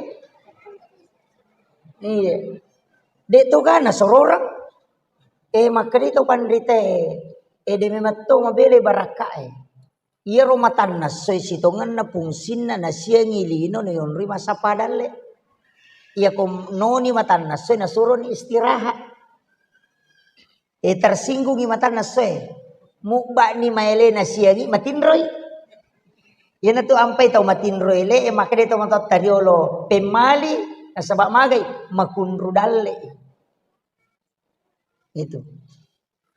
Iya. De' to gana sororang. E, makkeda to panrita e. E, de' memang to mabele barakka e. Iyaro matanna essoe sitongenna fungsinna nasiangi lino nayonroi massappa dalle. Iyako noni matanna essoe nasuroni istirahat. E, tersinggungi matanna essoe. Mubba'ni maele nasiangi matinroi. Iyanatu ampai tau matinro ele e, makkeda tau matoatta riolo pemmali, nasaba magai makunru dalle. Itu.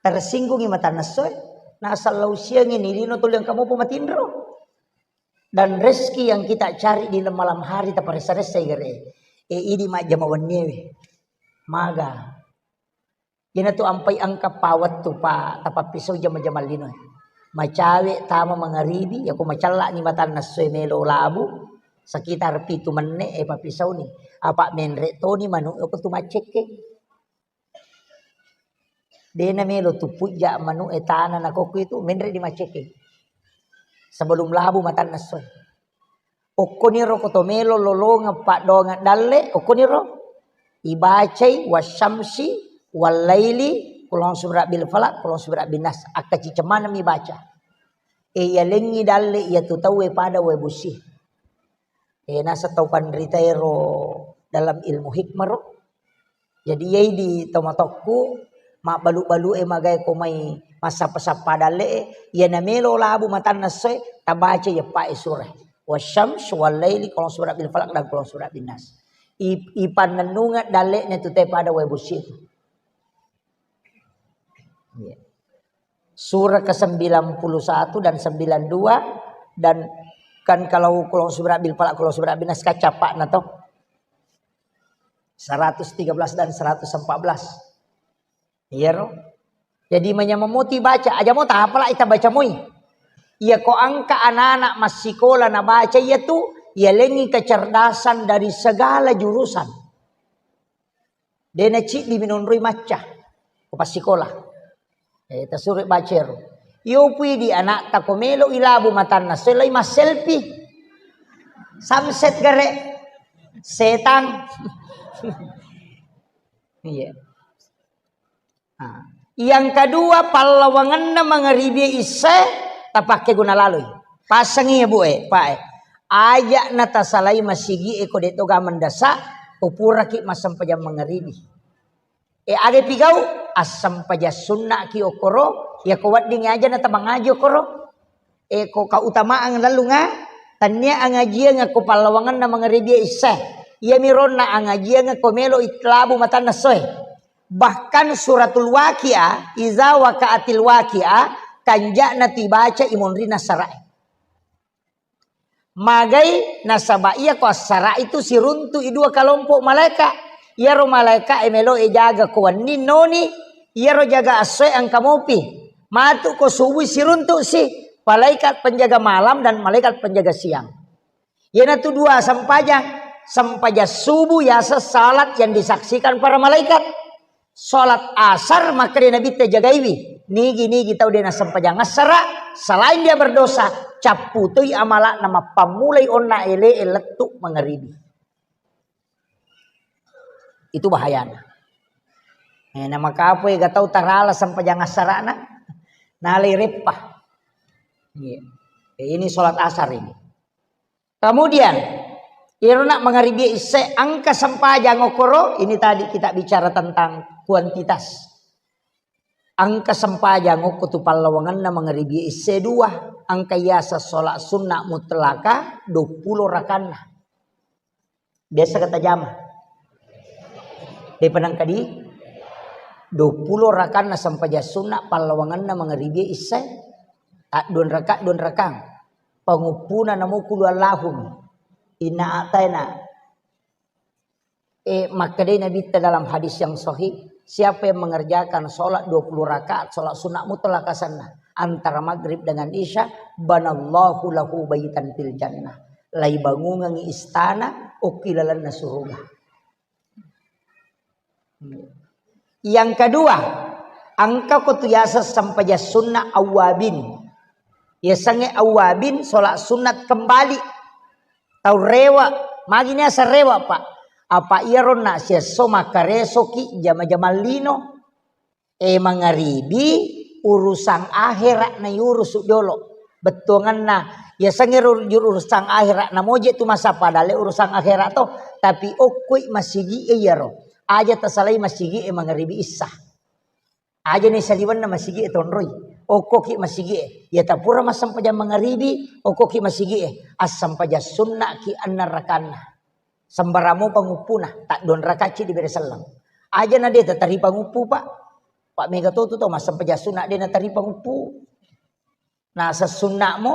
Tersinggungi matanna essoe, nasallau siangi ni lino tuli engka mopo matinro. Dan rezeki yang kita cari di malam hari taparessa-ressai gare. E, idi majjama wenniewe. Maga. Iyanatu ampai engka pawettu pa tapappisau jama-jama lino. Macawe tama mangaribi, yako macellani matanna essoe melo labu, sekitar pitu menne e pappisauni. Apa menre toni manu e ko tu maccekke. Dena melo tu pujja manu e tana na kokku itu menre di maccekke. Sebelum labu matanna essoe. Okkoniro ko to melo lolongeng paddoangeng dalle, okkoniro ibacai wasyamsi wallaili, kulong subra bil falak, kulong subra bin nas, akkacicemanami baca. E, yalengngi dalle iyatu tauwe pada wae busi. E, nasa tau panritaero dalam ilmu hikmah ro. Jadi, iyai di tomatokku, mabbalu-balu e magae ko mai massappa-sappa dalle e, iyana melo labu matanna essoe, tabaca iyeppa e sura. Wasyams, wallaili, kulong subra bil falak, dan kulong subra bin nas. I, ipannennungeng dalle'na tu te pada wae busi itu. Iya. Surah ke sembilan puluh satu dan sembilan dua, dan kan kalau kulong subra bil falak, kulong subra bin nas kan cappa'na to. Seratus tiga belas dan seratus empat belas. Iya ro. Jadi manyameng moti baca, aja mo tapala ita baca moi. Iya ko engka anak-anak massikola na baca iya tu, iya lengi kecerdasan dari segala jurusan. Dena ciddi minonroi macca ko passikola. Eh, tasuro baca ero. Iyo pui di anakta ko melo ilabu matanna selai masselfie. Samset gare. Setang. Iya. Nah, yang kedua, pallawangenna mangaribi isya tapakke guna laloi. Pasengi ya, Bu, eh, Pak, eh. Aja na tasalai masigi e ko de toga mendasa, upuraki massempajang mangaribi. E, aga pigau? Assempajang sunna ki okoro, ya ko wedding aja na tamangaji okoro. E, ko kautamaan lallunga, tania angajiang ko pallawangenna mangaribi isya. Iya mironna angajiang ko melo itlabu matanna soe. Bahkan suratul Waqiah, iza waqa'atil waqiah, kanja'na tibaca imonrina sara'i. Magai nasaba iya ko assara itu siruntu i dua kalompok malaika. Iyaro malaika e melo e jaga ko wenni noni, iyaro jaga assoe engka mopi. Matu ko subuh siruntu si malaikat penjaga malam dan malaikat penjaga siang. Iyanatu dua sempajang. Sempajang subuh yaseng salat yang disaksikan para malaikat. Salat asar makkeda Nabitta jagaiwi. Nigi-nigi tau de nasempajang assara, selain dia berdosa, capputoi amala'na mappammulai onna ele e lettu mangaribi. Itu bahayana. Eh, namakapoi ga tau tarala sempajang assarana, nalai reppa. Iya. Eh, ini salat asar ini. Kemudian, irona mangaribi isya engka sempajang okoro, ini tadi kita bicara tentang kuantitas. Engka sempajang okko tu pallawangenna mangaribi isya dua, engka yaseng salat sunna mutlaka duappulo rakanna. Biasa kata jama. Depa nangka di duappulo rakanna sempajang sunna pallawangenna mangaribi isya. Adduan raka, duan rakang. Panguppuna namo kulu Allahum. Inna a'taina. Eh, makkedai Nabitta dalam hadis yang sahih, siapa yang mengerjakan sholat dua puluh rakaat, sholat sunnah mutlak asanna, antara maghrib dengan isya, banallahu lahu baitan fil jannah. Laibangungengngi istana okki lalenna suruga. Yang kedua, engka ko tu yaseng sempajang sunnah awwabin. Yasengnge awwabin, sholat sunat kembali. Tau rewe, magi niaseng rewe, Pak? Apa iyaro na siesso makkaresoki jama-jamang lino. Eh, mangaribi, urusan akhirat na iurusu jolo. Bettuanganna, yasengnge ru-, urusan akhirat na moje tu masa padale urusan akhirat to, tapi okkoi masigi e iyaro. Aja tasalai masigi e mangaribi issa. Aja ni saliwenna masigi e tonroi. Okkoki masigi e. Ya tapura massempajang mangaribi, okkoki masigi e. Assempajang sunnaki enneng rakanna. Sembarang mopa nguppuna, tadduang rakacci dibere selleng. Aja na de tataripa nguppu, Pak. Pak mega to tu tau massempajang sunna de nataripa nguppu. Naseng sunna'mo,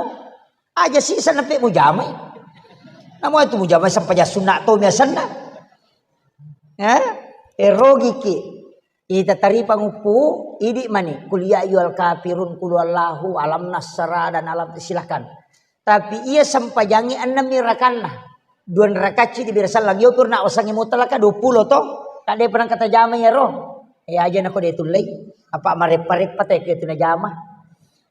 aja sisa nape mujamai. Namo itu mujamai sempajang sunna to biasanna. Eh, erogiki. Ita taripa nguppu, idi mani, kul ya ayyuhal kafirun, kul huwallahu, alam nasra, dan alam, silakan. Tapi iya sempajangi ennemmi rakanna. Dua rakacci dibere selleng. Yo purna wasangi mutlaka dua puluh to. Tak de pernah kata jama ya ro. Eh, aja nako de tullei. Apa mareppa-reppa te ke tu najama.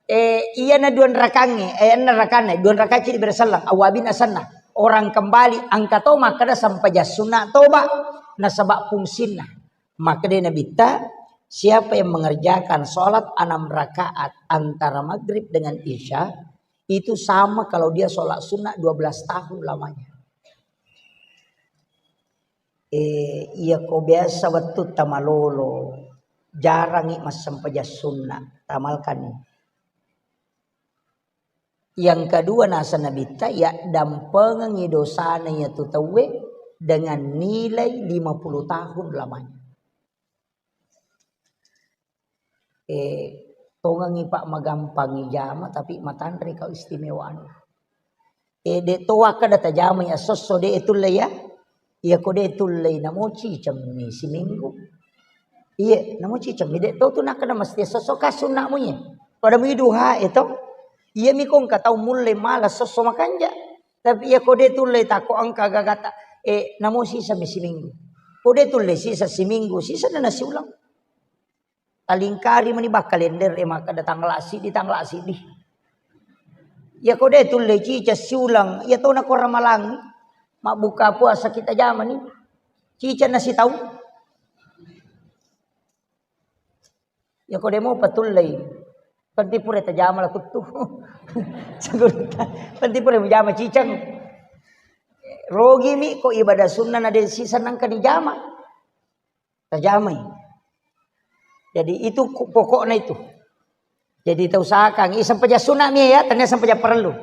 Eh, iya na dua rakangi, eh, enna rakanna, dua rakacci dibere selleng. Awabin asanna. Orang kembali, engka to makkeda sempajang sunna toba. Nasaba fungsinna. Makkeda Nabitta, siapa yang mengerjakan sholat enam rakaat antara maghrib dengan isya, itu sama kalau dia sholat sunnah dua belas tahun lamanya. Eh, iya ko biasa wettu tamalolo, jarangi massempajang sunnah, tamalkani. Yang kedua, nasa Nabitta, yaddampengengi dosana iyatu tauwe dengan nilai lima puluh tahun lamanya. Eh, tongengi, Pak, magampangi jama, tapi matanre kau istimewaanna. Eh, de to wakkeda tajamai esso-esso de tulle ya. Iya ko de tulle namo cicemmi siminggu. Iya, namo cicemmi de to tu nakkeda mesti esso-esso ka sunna mu ye. Pada mu duha e to. Iya mi ko engka tau mulle mala esso-esso makanja. Tapi iya ko de tulle tako engka gagata, eh, namo sisa mi siminggu. Ko de tulle sisa siminggu, sisa na nasi ulang. Talingkari mani bakkalender e makkeda tanggal siddi, tanggal siddi. Iya ko de tulle cica siulang, iya tona ko ramalang mabbuka puasa kita jamani. Cica na sitaung. Iya ko de mo patullei. Penting pura tajama la kuttu. Segurita. Penting pura mujama ciceng. Rogi mi ko ibadah sunnah na de sisa nangka ni jama. Tajamai. Jadi itu ku-, pokokna itu. Jadi tausahakan, i sempajang sunna mi ya, tania sempajang parellu.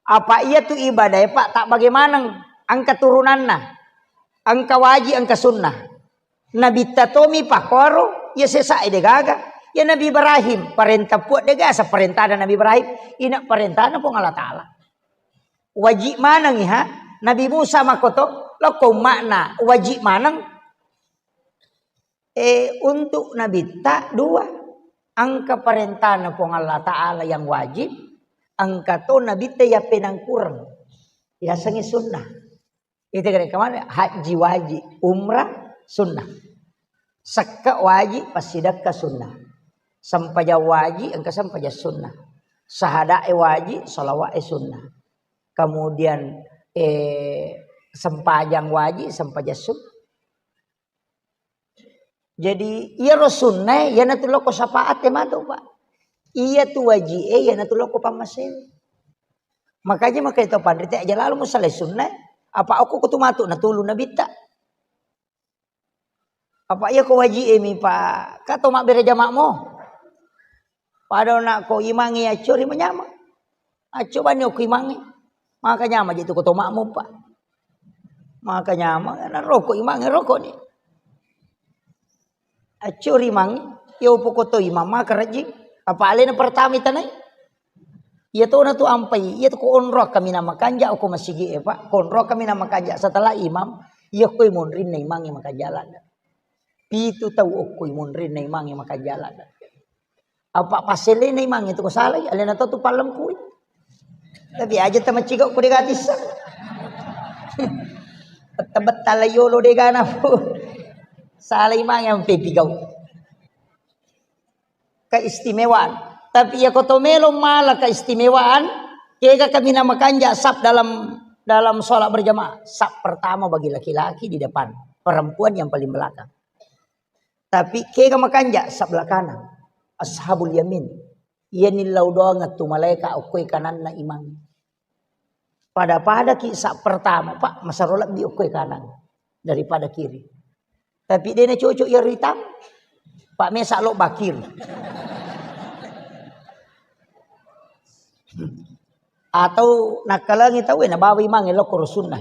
Apa iya tu ibadah ya, Pak, tak bagaimana engka turunanna, engka wajib, engka sunnah. Nabitta tomi pakkoro, ya sesa de gaga. Ya Nabi Ibrahim, parenta Puang de gaga, parentana Nabi Ibrahim, ina parentana Puang Allah Ta'ala. Wajib maneng ha? Nabi Musa makoto, lokko umma'na, wajib maneng. Eh, untuk Nabitta dua. Engka parentana Puang Allah Ta'ala yang wajib, engka to Nabitta yang penangkureng. Yasengnge sunnah. Itu kira kemana? Haji wajib, umrah sunnah. Sekka wajib, passidekka sunnah. Sempajang wajib, engka sempajang sunnah. Sahada e wajib, salawat e sunnah. Kemudian, eh, sempajang wajib, sempajang sunnah. Jadi, iyaro sunnae, iyanatu lokko syafaat e matu, Pak. Iyatu waji e, iyanatu lokko pammasé. Makanya makkeda to panrita, aja lalo musalai sunnae. Apa okko kutu matu natulu Nabitta. Apa iya ko waji e mi, Pak? Kato mabbere jama'mo. Pada na ko imangnge accori manyameng. Accobani okko imangnge. Maka nyameng je tu ko to makmum, Pak. Maka nyameng, na roko imangnge, roko ni. Accori imangnge, yo poko to imang maka rajing. Apa alena pertama itanai? Iya tona tu ampai, iya tu ko onro kaminang makanja okko masigi e, Pak. Ko onro kaminang makanja setelah imam, Iya koi monrinna imangnge makanja' ladde'. Pitu tau okkoi monrinna imangnge makanja' ladde'. Apa' passelena imangnge tu ko salai, alena to tu pallempui. Tapi aja tamaciga ko de' gatissa. Betta-betta la yolo de' gana pu. Salai imangnge ampe pigau. Keistimewaan. Tapi iya ko to melo mala keistimewaan, kega kaminang makanja' saf dalam, dalam sholat berjamaah. Saf pertama bagi laki-laki di depan, perempuan yang paling belakang. Tapi kega makanja' saf belakang, ashabul yamin. Iyani lao doang tu malaika okkoi kananna imang. Pada-pada ki saf pertama, Pak, masero lebbi okkoi kanan daripada kiri. Tapi de' na cocok iya ritam, Pak, mesa lo bakir. Atau nakkalangi tau, eh, nabawa imangnge lo ko rusunna.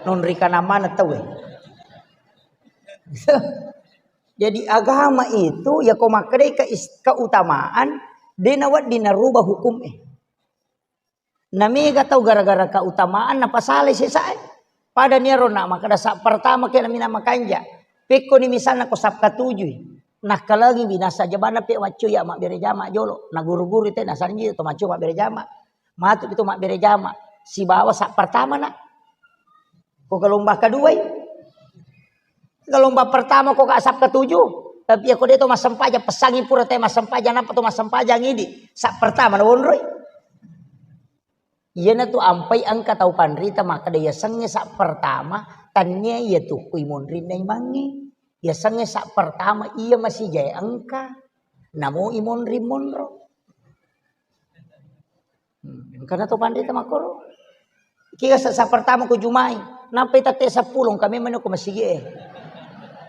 Non ri kanan mana tau, eh. Jadi agama itu, ya ko makkedai ke is-, keutamaan, de' na wedding narubah hukum, eh. Na mega tau gara-gara keutamaan napasalai sesae. Pada niaro na makkeda saf pertama ke namina makanja'. Pekkoni misalna ko saf katujui. Nakkalangi binasa jabanna pe maccu ya mabbere jama' jolo. Na guru-guru te nasanji to maccu mabbere jama'. Matu itu mabbere jama'. Sibawa saf pertama na. Ko gelombang keduai. Gelombang pertama ko ka saf ketujuh. Tapi ya ko de' to massempajang, pesangi pura te massempajang, napa to massempajang idi. Saf pertama na wonroi. Iyana tu ampai engka tau panrita makkeda yasengnge saf pertama, tania iya tu kui monrinna imangnge. Yasengnge saf pertama iya masijae engka. Namo imonri monro. Hmm, engkana to panrita makkoro. Kira sa-, saf pertama ko jumai, nampai tette seppulo, engka memang ko masigi e.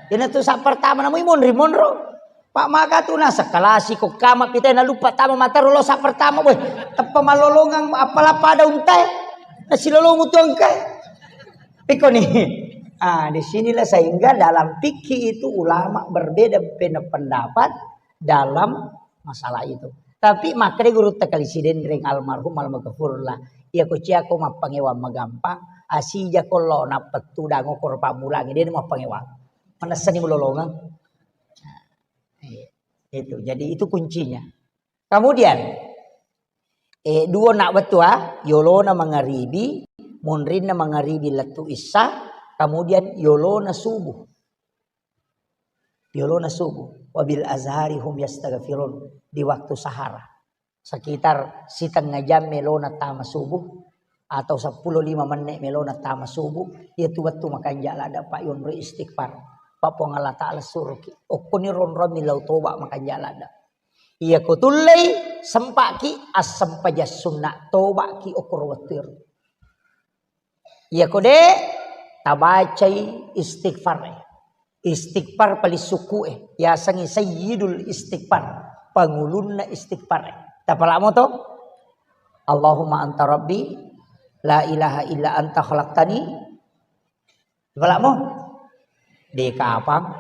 Iyana tu saf pertama, namu imonri monro. Pak maka tu na sekalasi ko kama pita na lupa tama mataro lo saf pertama, weh, teppa malolongang, apala pada untai, na silolomu tu engka. Piko ni. Ah, di sinilah sehingga dalam fikih itu ulama berbeda pendapat dalam masalah itu. Tapi makkeda gurutta kali Sidenreng almarhum almaghfurlah, iya ko cia ko mappangewang magampang, asija ko lo nappettu dango ko pamulangi, de' mappangewang. Manessani mulolongeng. Nah, iya. Itu. Jadi itu kuncinya. Kemudian, eh, dua nak betua, yolona mangaribi, monrinna mangaribi lettu issa, kemudian yolona subuh. Yolona subuh. Wabil azhari hum yastaghfirun. Di waktu sahara. Sekitar setengah jam melona tama subuh atau seppulo lima menit melona tama subuh, iya tu wettu makanja' ladda' pa yonroi istighfar. Pa Puang Allah Ta'ala suruki. Okkoni ronrommi lao toba makanja' ladda'. Iya ko tullei sempa'ki assempajang sunna' toba'ki okkoro wettu ero. Iya ko de' tabacai istighfar e. Istighfar paling sukku e. Yasengngi sayyidul istighfar. Pangulunna istighfar e. Tapalamo to? Allahumma anta rabbi la ilaha illa anta khalaqtani. Tapalamo? De' kapang.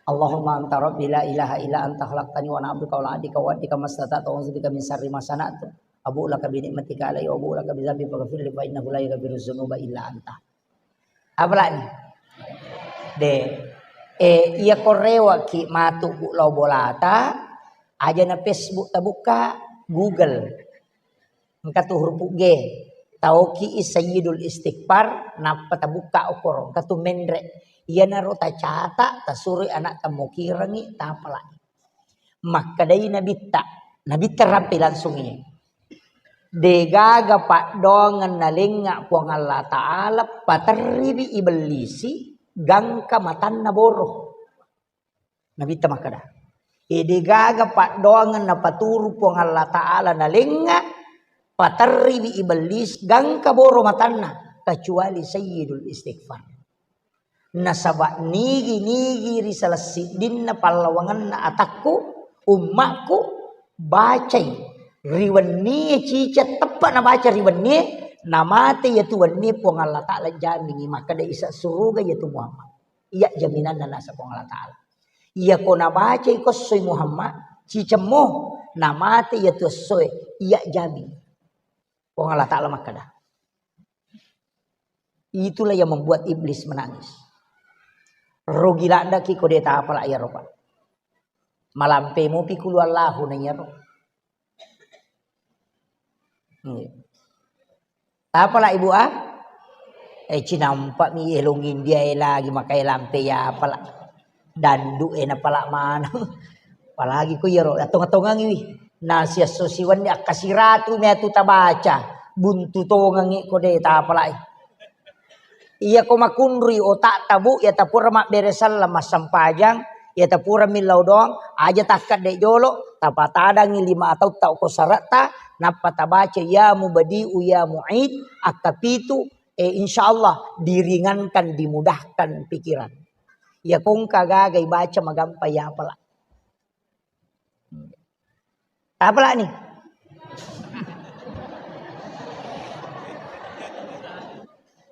Allahumma anta rabbi la ilaha illa anta khalaqtani wa ana abduka wa ana ala ahdika wa wa'dika mastata'tu a'udzu bika min syarri ma sana'tu. Abu'u laka bi ni'matika alayya wa abu'u laka bi dzambi faghfirli fa innahu la yaghfiru dzunuba illa anta. Apalagi? De'. Eh, iya ko rewaki matu bu lao bolata, aja na Facebook tabukka, Google. Engka tu huruf G. Taoki sayyidul istighfar, nappa tabukka okkoro. Engka tu menre. Iyanaro tacata, tasuroi anak temmokirengi, tapalagi. Makkedai Nabitta, Nabitta rampe langsung iye. Degaga paddoangeng nalengnga Puang Allah Ta'ala, paterriwi ibellisi gangka matanna boro. Nabitta makkeda, e, degaga paddoangeng napaturu Puang Allah Ta'ala nalengnga, paterriwi ibellisi gangka boro matanna, kecuali sayyidul istighfar. Nasaba nigi-nigi ri salessiddinna pallawangenna atakku, ummakku, bacai ri wennie ciceng teppa nabaca ri wennie, namate iyatu wennie Puang Allah Ta'ala jamingi makkeda isa suruga iyatu Muhammad. Iya jaminanna nasa Puang Allah Ta'ala. Iyako nabacai ko essoi Muhammad, cicemmo, namate iyatu essoe, iya jamingi. Puang Allah Ta'ala makkeda. Itulah yang membuat iblis menangis. Rugi laddaki ko de tapala iyaro, Pak. Malampe mopi kulu Allahu na iyaro. Iya. Tapala Ibu ah? Eh, cinampa mi elong India e lagi makai lampe ya apala. Dandu e napala maneng. Apalagi ko iyaro, tonga-tongangi wi. Nasiasso siwenni akkasiratu mi atu tabaca. Buntu tongangi ko de tapalai. Iya ko makunrui otakta, Bu, iya tapura mabbere selleng massempajang, iya tapura millau doang, aja takkedde jolo, tapatadangi lima atautta okko saretta, nappa tabaca ya mubadi'u ya mu'id, akkapitu, eh, insya Allah diringankan, dimudahkan pikiran. Iya kongka gaga ibaca magampa yapala. Tapalani.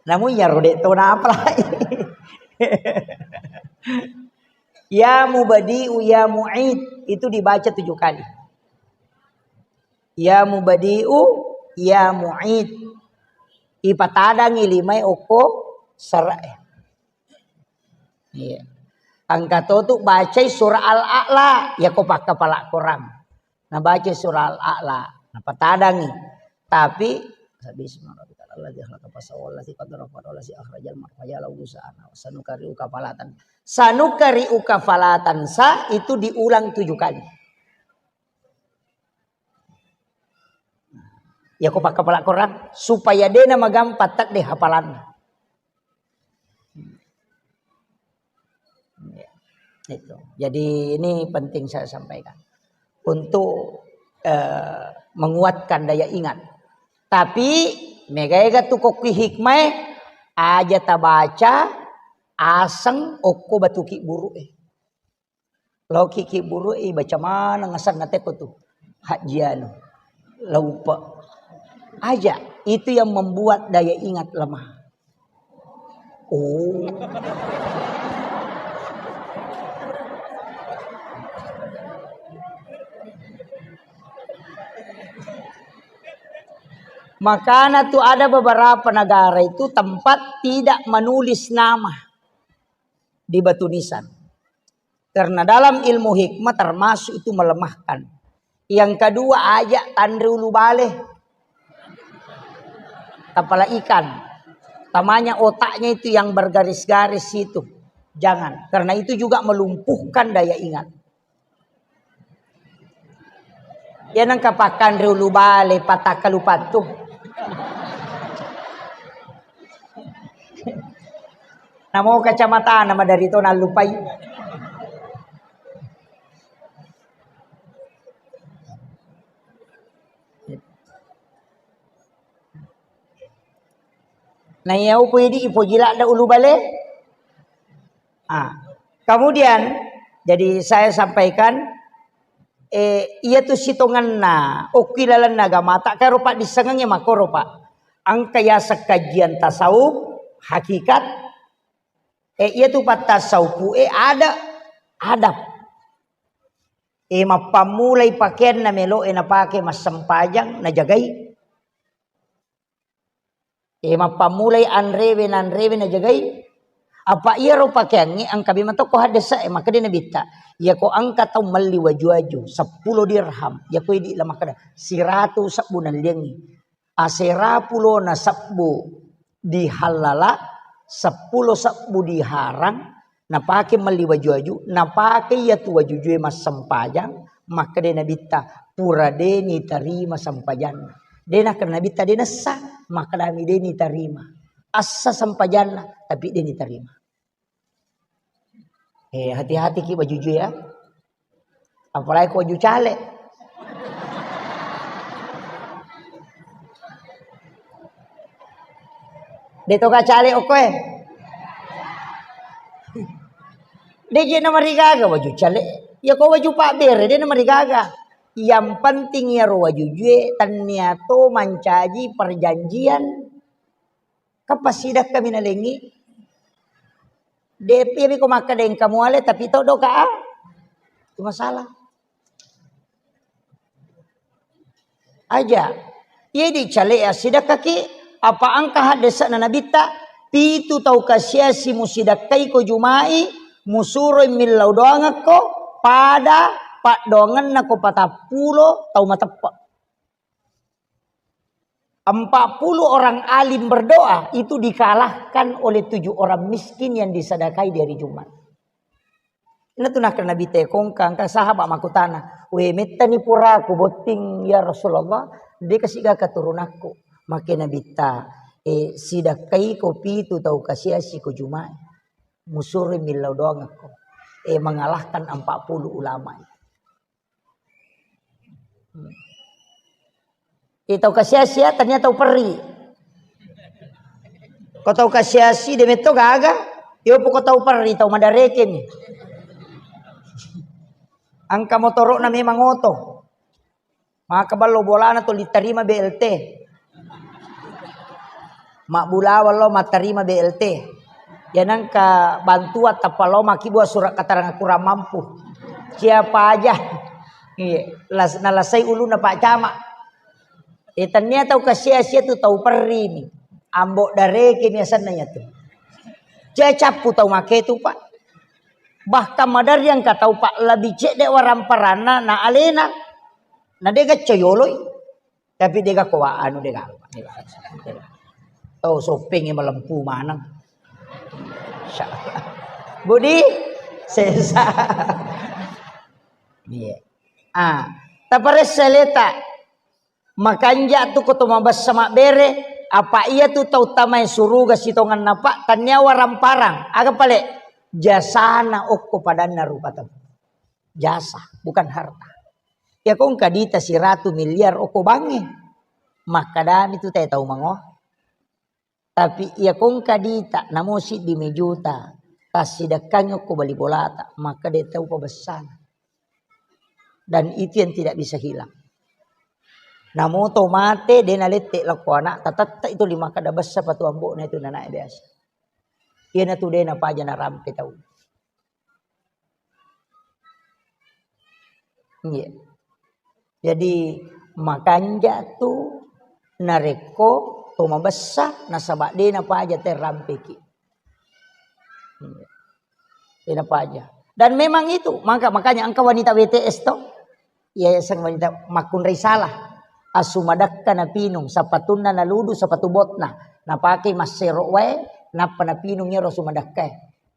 Namun ya rode to napalai. Ya mubadi'u ya mu'id itu dibaca tujuh kali. Ya mubadi'u ya mu'id. Ipatadangi limai okko sarae. Iya. Engka to tu bacai surah Al-A'la, ya ko pakkapala Quran. Nah, baca surah Al-A'la, nah, patadangi. Tapi, sabbi isma rabbikal a'la alladzi khalaqa fasawwa, alladzi qaddara fahada, alladzi akhrajal mar'a faja'alahu ghusaan, sanuqri'uka fala tan-, sanuqri'uka fala tansa itu diulang tujuh kali. Ya ko pakkapala Quran supaya dena magampa tedde hafalanna. Itu. Jadi ini penting saya sampaikan untuk eh, menguatkan daya ingat. Tapi mega-ega tu kokki hikmah aja tabaca aseng okko batuki buru eh. Loki ki buru, eh, baca maneng asenna teko tu. Hajji anu. Laupa. Aja. Itu yang membuat daya ingat lemah. Oh. Makanya tuh ada beberapa negara itu tempat tidak menulis nama di batu nisan. Karena dalam ilmu hikmah termasuk itu melemahkan. Yang kedua, aja tanre ulu bale. Kepala ikan. Tamanya otaknya itu yang bergaris-garis itu. Jangan. Karena itu juga melumpuhkan daya ingat. Iya nengka pakkanre ulu bale, patakkalu pattu. Namo kacamatana madari to nallupai. Na iya upoji, ipoji ladde ulu bale. Ah, kemudian, jadi saya sampaikan, eh, iya tu sitongenna, okki lalenna agamata, kaero paddissengengnge makkoro, Pak. Engka yaseng kajian tasawuf, hakikat, eh, iya tu pattasawufu, eh, ada, adab. Eh, mappammulai pakeanna melo e napake massempajang, najagai. Eh, mappammulai anrewe, nanrewe najagai. Apa iyaro pakeangnge engka bima tokko haddesa e, makkeda Nabitta, iyako engka tau melli waju-waju seppulo dirham, iyako idi la makkeda siratu sebbu nalliangngi. Asera pulona sebbu dihallala, seppulo sebbu diharang, napake melli waju-waju, napake iyatu waju-wajue massempajang, makkeda Nabitta, pura de nitarima sempajanna. De nakkeda Nabitta, de nessa, makkedami de nitarima. Essa sempajanna, tapi de nitarima. Eh, hati-hati ki waju-waju ya. Apalagi ko waju cale. De toga cale okko e. De je namarigaga waju cale. Ya ko waju pabbere de namarigaga. Yang penting iyaro waju-wajue tennia to mancaji perjanjian. Kan passidakkami nalengngi. Depi ko makkeda engka muale tapi to doka a. Itu masalah. Aja. Iya di cale assidakkaki apa engka haddesana Nabitta, Pitu tau kasiasi musidakkaiko Juma'i, musuroi millau doangekko, pada paddoangenna ko patappulo tau mateppe. Empat puluh orang alim berdoa itu dikalahkan oleh tujuh orang miskin yang disadakai di hari Jumat. Natu nakkeda Nabitta, kongka engka sahabat makkutana, "We, mettani puraku botting ya Rasulullah, de kasi gaga turunakku." Make Nabitta, "E, sidakkaiko pitu tau kasiasi ko Juma'i. Musuroi millau doangekko." E, mengalahkan empat puluh ulama itu. Iya tau kasiasi ya, tania tau perri. Ko tau kasiasi de metto gaga, yo poko tau perri, tau madarekeni. Angka motorokna memang oto. Maka ballo bolana to litarima B L T. Mabbulawang lo mattarima B L T. Ya nangka bantuan tappa lo makkibua surat keterangan kurang mampu. Siapa aja. Iya, las-, nalasai ulunna Pak Camat. E, tania tau kasiasi tu tau perri ni. Ambo dareke ni asenna ya tu. Cia cappu tau make tu, Pak. Bahkan maderri engka tau, Pak, lebih cedde waramparanna na alena. Na dega coyoloi. Tapi dega ko wa-, anu dega. Oh, sopeng malempu maneng. Insyaallah. Budi sesa. Iya. Ah, taparessa leta. Makanja tu ko to mabessa mabbere, apa iya tu tau tamae suruga sitongenna, Pak, tania waramparang. Aga pale? Jasana okko padanna rupa tau. Jasa, bukan harta. Iya ko engka dita siratu miliar okko bangnge. Makkadami tu tae tau mangoa. Tapi iya ko engka dita, namo siddi mi juta, tassidekkangi okko bali bolata, maka de tau pabessana. Dan itu yang tidak bisa hilang. Namo to mate, de nalette lakko anak, tatette itu lima kada bessa patu ambokna itu nanae biasa. Iya natu de napaja narampe tau. Iya. Jadi, makanja tu narekko to mabessa nasaba de napaja terampeki. Iya. De napaja. Dan memang itu, maka, makanya engka wanita W T S to, yayasan wanita makkunrai salah. Asu madakka napinung, sapatunna naludu, sapatu botna. Napake massero wae, nappa napinung iyaro asu madakkae.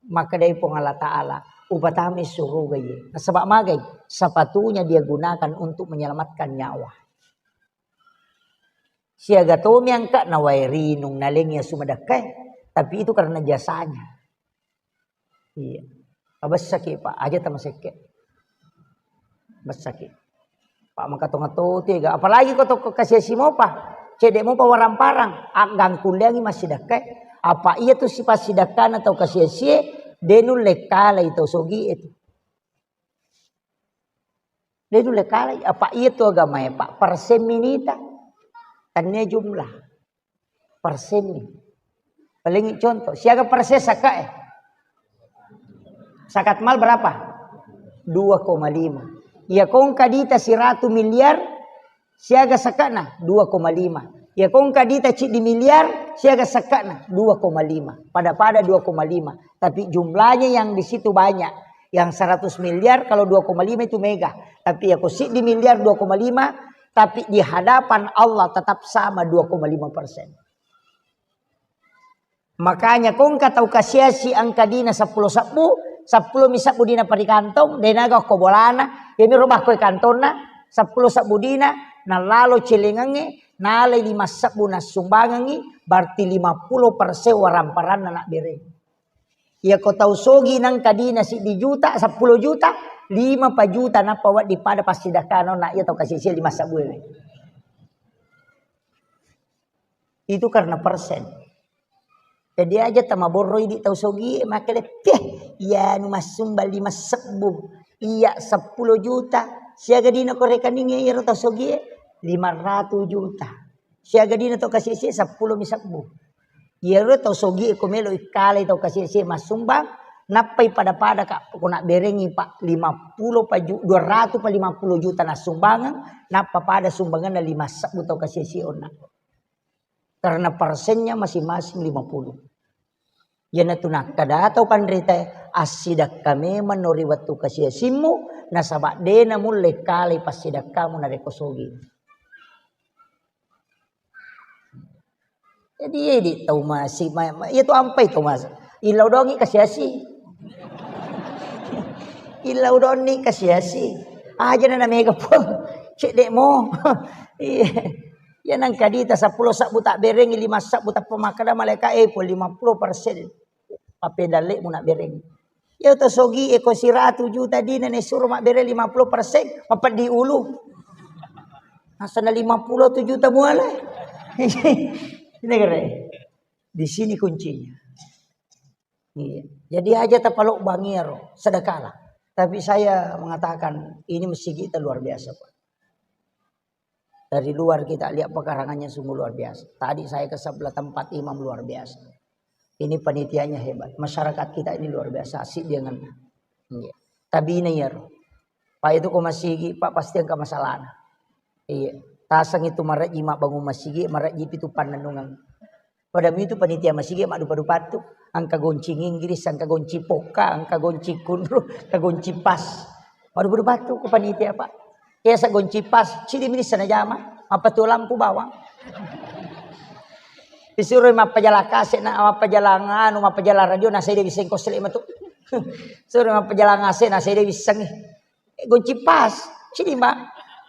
Makkedai Puang Allah Ta'ala, "Upatamai suruga iye." Nasaba magai? Sapatunya dia gunakan untuk menyelamatkan nyawa. Siaga tomi angka nawae rinung nalengi asu madakkae, tapi itu karena jasanya. Iya. Abessaki, Pak, aja tamasekke. Bessaki. Pak, maka tonga to tega. Apalagi ko tokko kasiasi mopa. Cedde mopa waramparang. Aggangkulleangi massidakkae. Apa iya tu sipasidakkana tau kasiasie, de nulle kalai tau sogie tu. De nulle kalai. Apa iya tu agamae, Pak, persen minita. Tania jumlah. Persenni. Paling contoh, siaga persen sakae? Sakat mal berapa? Dua koma lima. Iya ko engka dita siratu miliar, siaga sakana? Dua koma lima. Iya ko engka dita ciddi miliar, siaga sakana? Dua koma lima. Pada-pada dua koma lima. Tapi jumlahnya yang di situ banyak. Yang seratus miliar kalau dua koma lima itu mega. Tapi ya ko siddi miliar dua koma lima, tapi di hadapan Allah tetap sama dua koma lima persen. Makanya ko engka tau kasiasi angka dina seppulo sebbu, seppulo mi sebbu dina parikantong, denaga ko bolana, yami robah ko kantonna, seppulo sebbu dina, nalalo celengangnge, nalai lima sebbu nassumbangangngi, berarti lima puluh persen waramparanna nak bereng. Iya ko tau sogi nangka dina siddi juta, seppulo juta, lima pa juta nappa wedding pada passidakkana nak iya tau kasiasi lima sebbu. Itu karena persen. Jadi aja tamaborroi di tau sogie, makkeda, "Peh, iya nu massumbang lima sebbu, iya seppulo juta, siaga dina ko rekening iyaro tau sogie, lima ratus juta. Siaga dina tau kasisie seppulo mi sebbu." Iyaro tau sogie ko melo ikkalai tau kasisie massumbang, nappai pada-pada ka ko nak berengi Pak lima puluh pa ju-, dua ratus pa lima puluh juta nassumbangeng, nappa pada sumbanganna lima sebbu tau kasisie onna. Karena persennya masing-masing lima puluh. Iyanatu nakkeda tau panritae, assidakka memenno ri wettu kasiasimmu, nasaba de namulle kalai passidakkamu narekko sogi. Jadi, edi tau masi, ma-, ma-, iya tu ampai tau masi. Illau dongi kasiasi. Illau donni kasiasi. Aja na mega pun. Cedde mo. Iya. Ya nang kadita seppulo sabbu tak bereng, lima sabbu tak pemakkada malaika, eh, pun lima puluh persen. Pappedalle mu nak bereng. Iya to sogi e ko siratu juta dina ne suro mabbere lima puluh persen, mapeddi ulu. Nasana lima puluh tu juta muala. Ini kere. Di sini kuncinya. Iya. Jadi aja tapalobbangi ero, sedekahlah. Tapi saya mengatakan ini masjid kita luar biasa, Pak. Dari luar kita lihat pekarangannya sungguh luar biasa. Tadi saya ke sebelah tempat imam luar biasa. Ini panitianya hebat. Masyarakat kita ini luar biasa. Asik dia ngena. Iya. Tabina iya ro. Pak itu ko masigi, Pak pasti engka masalahna. Iya. Taseng itu maraji mak bangun masigi, maraji pitu pannenungan. Pada mitu panitia masigi maddupa-dupattu, engka goncing Inggris, engka goncing pokka, engka goncing kunru, engka goncing pas. Maddupa-dupattu ku panitia, Pak. Biasa goncing pas, cidi minissa najama, mappatuo lampu bawang. Disuro mappajalang kase na, mappajalang anu, mappajalang radio, na saya dia bisa kosle matu. Suro mappajalang ase, na saya dia bisa. Eh, goncing pas, cidi, Mbak.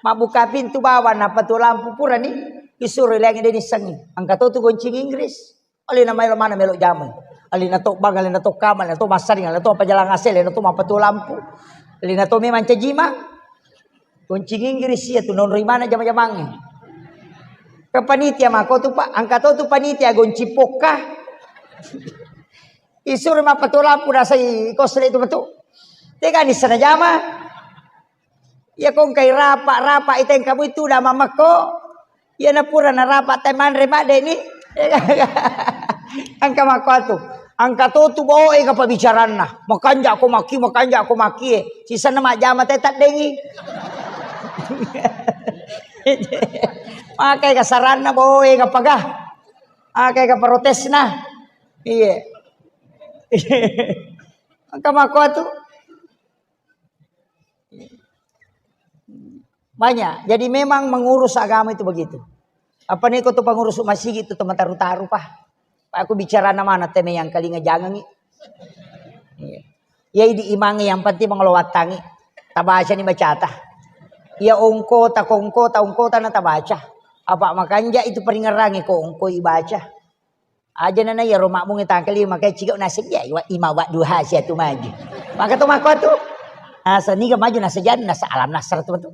Mabbuka pintu bawang, nappa tuo lampu purani, disuro liangi de nissengi. Engka to tu goncing Inggris. Alena maelo mana melo jamai. Alena to bang, alena to kamar, alena to massaring, alena to pajalang ase, alena to mappa tuo lampu. Alena to memang cajima. Goncing Inggris iya tu nonroi mana jama-jamangnge. Ke panitia mako tu, Pak, engka to tu panitia goncing pokka. Isuro mappa tuo lampu nasai kosle tu matu. Tega nissana jama. Iya ko engkai rapa, rapa itengkamu itu udah mamakko. Iya na pura na rapa te manre madde ni. Engka makko atu. Engka to tu bawa ega pabbicaranna. Makanja ko maki, makanja ko maki e. Sisanna majjama te taddengi. Makai kasaranna bawa ega paga. Makai ka protesna. Iya. Engka makko atu. Banyak. Jadi memang mengurus agama itu begitu. Apa nih kau tuh pengurus masjid itu teman taru-taru, Pak? Pak, aku bicara nama anak teme yang kalinga jangangi. Iya. Ya, idi imangi yang penting mengelowatangi. Tabaca nih bacata. Ya ongko ta kongko ta ongko ta na tabaca. Apa makanja itu peringerangi ko ongko ibaca. Aja nana iyaro makmungnge tangkali makai cigau naseng iya iwa ima wadduha sia tu maju. Maka tu mako tu. Asa niga maju nasa jadi nasa alam nasr tu tu.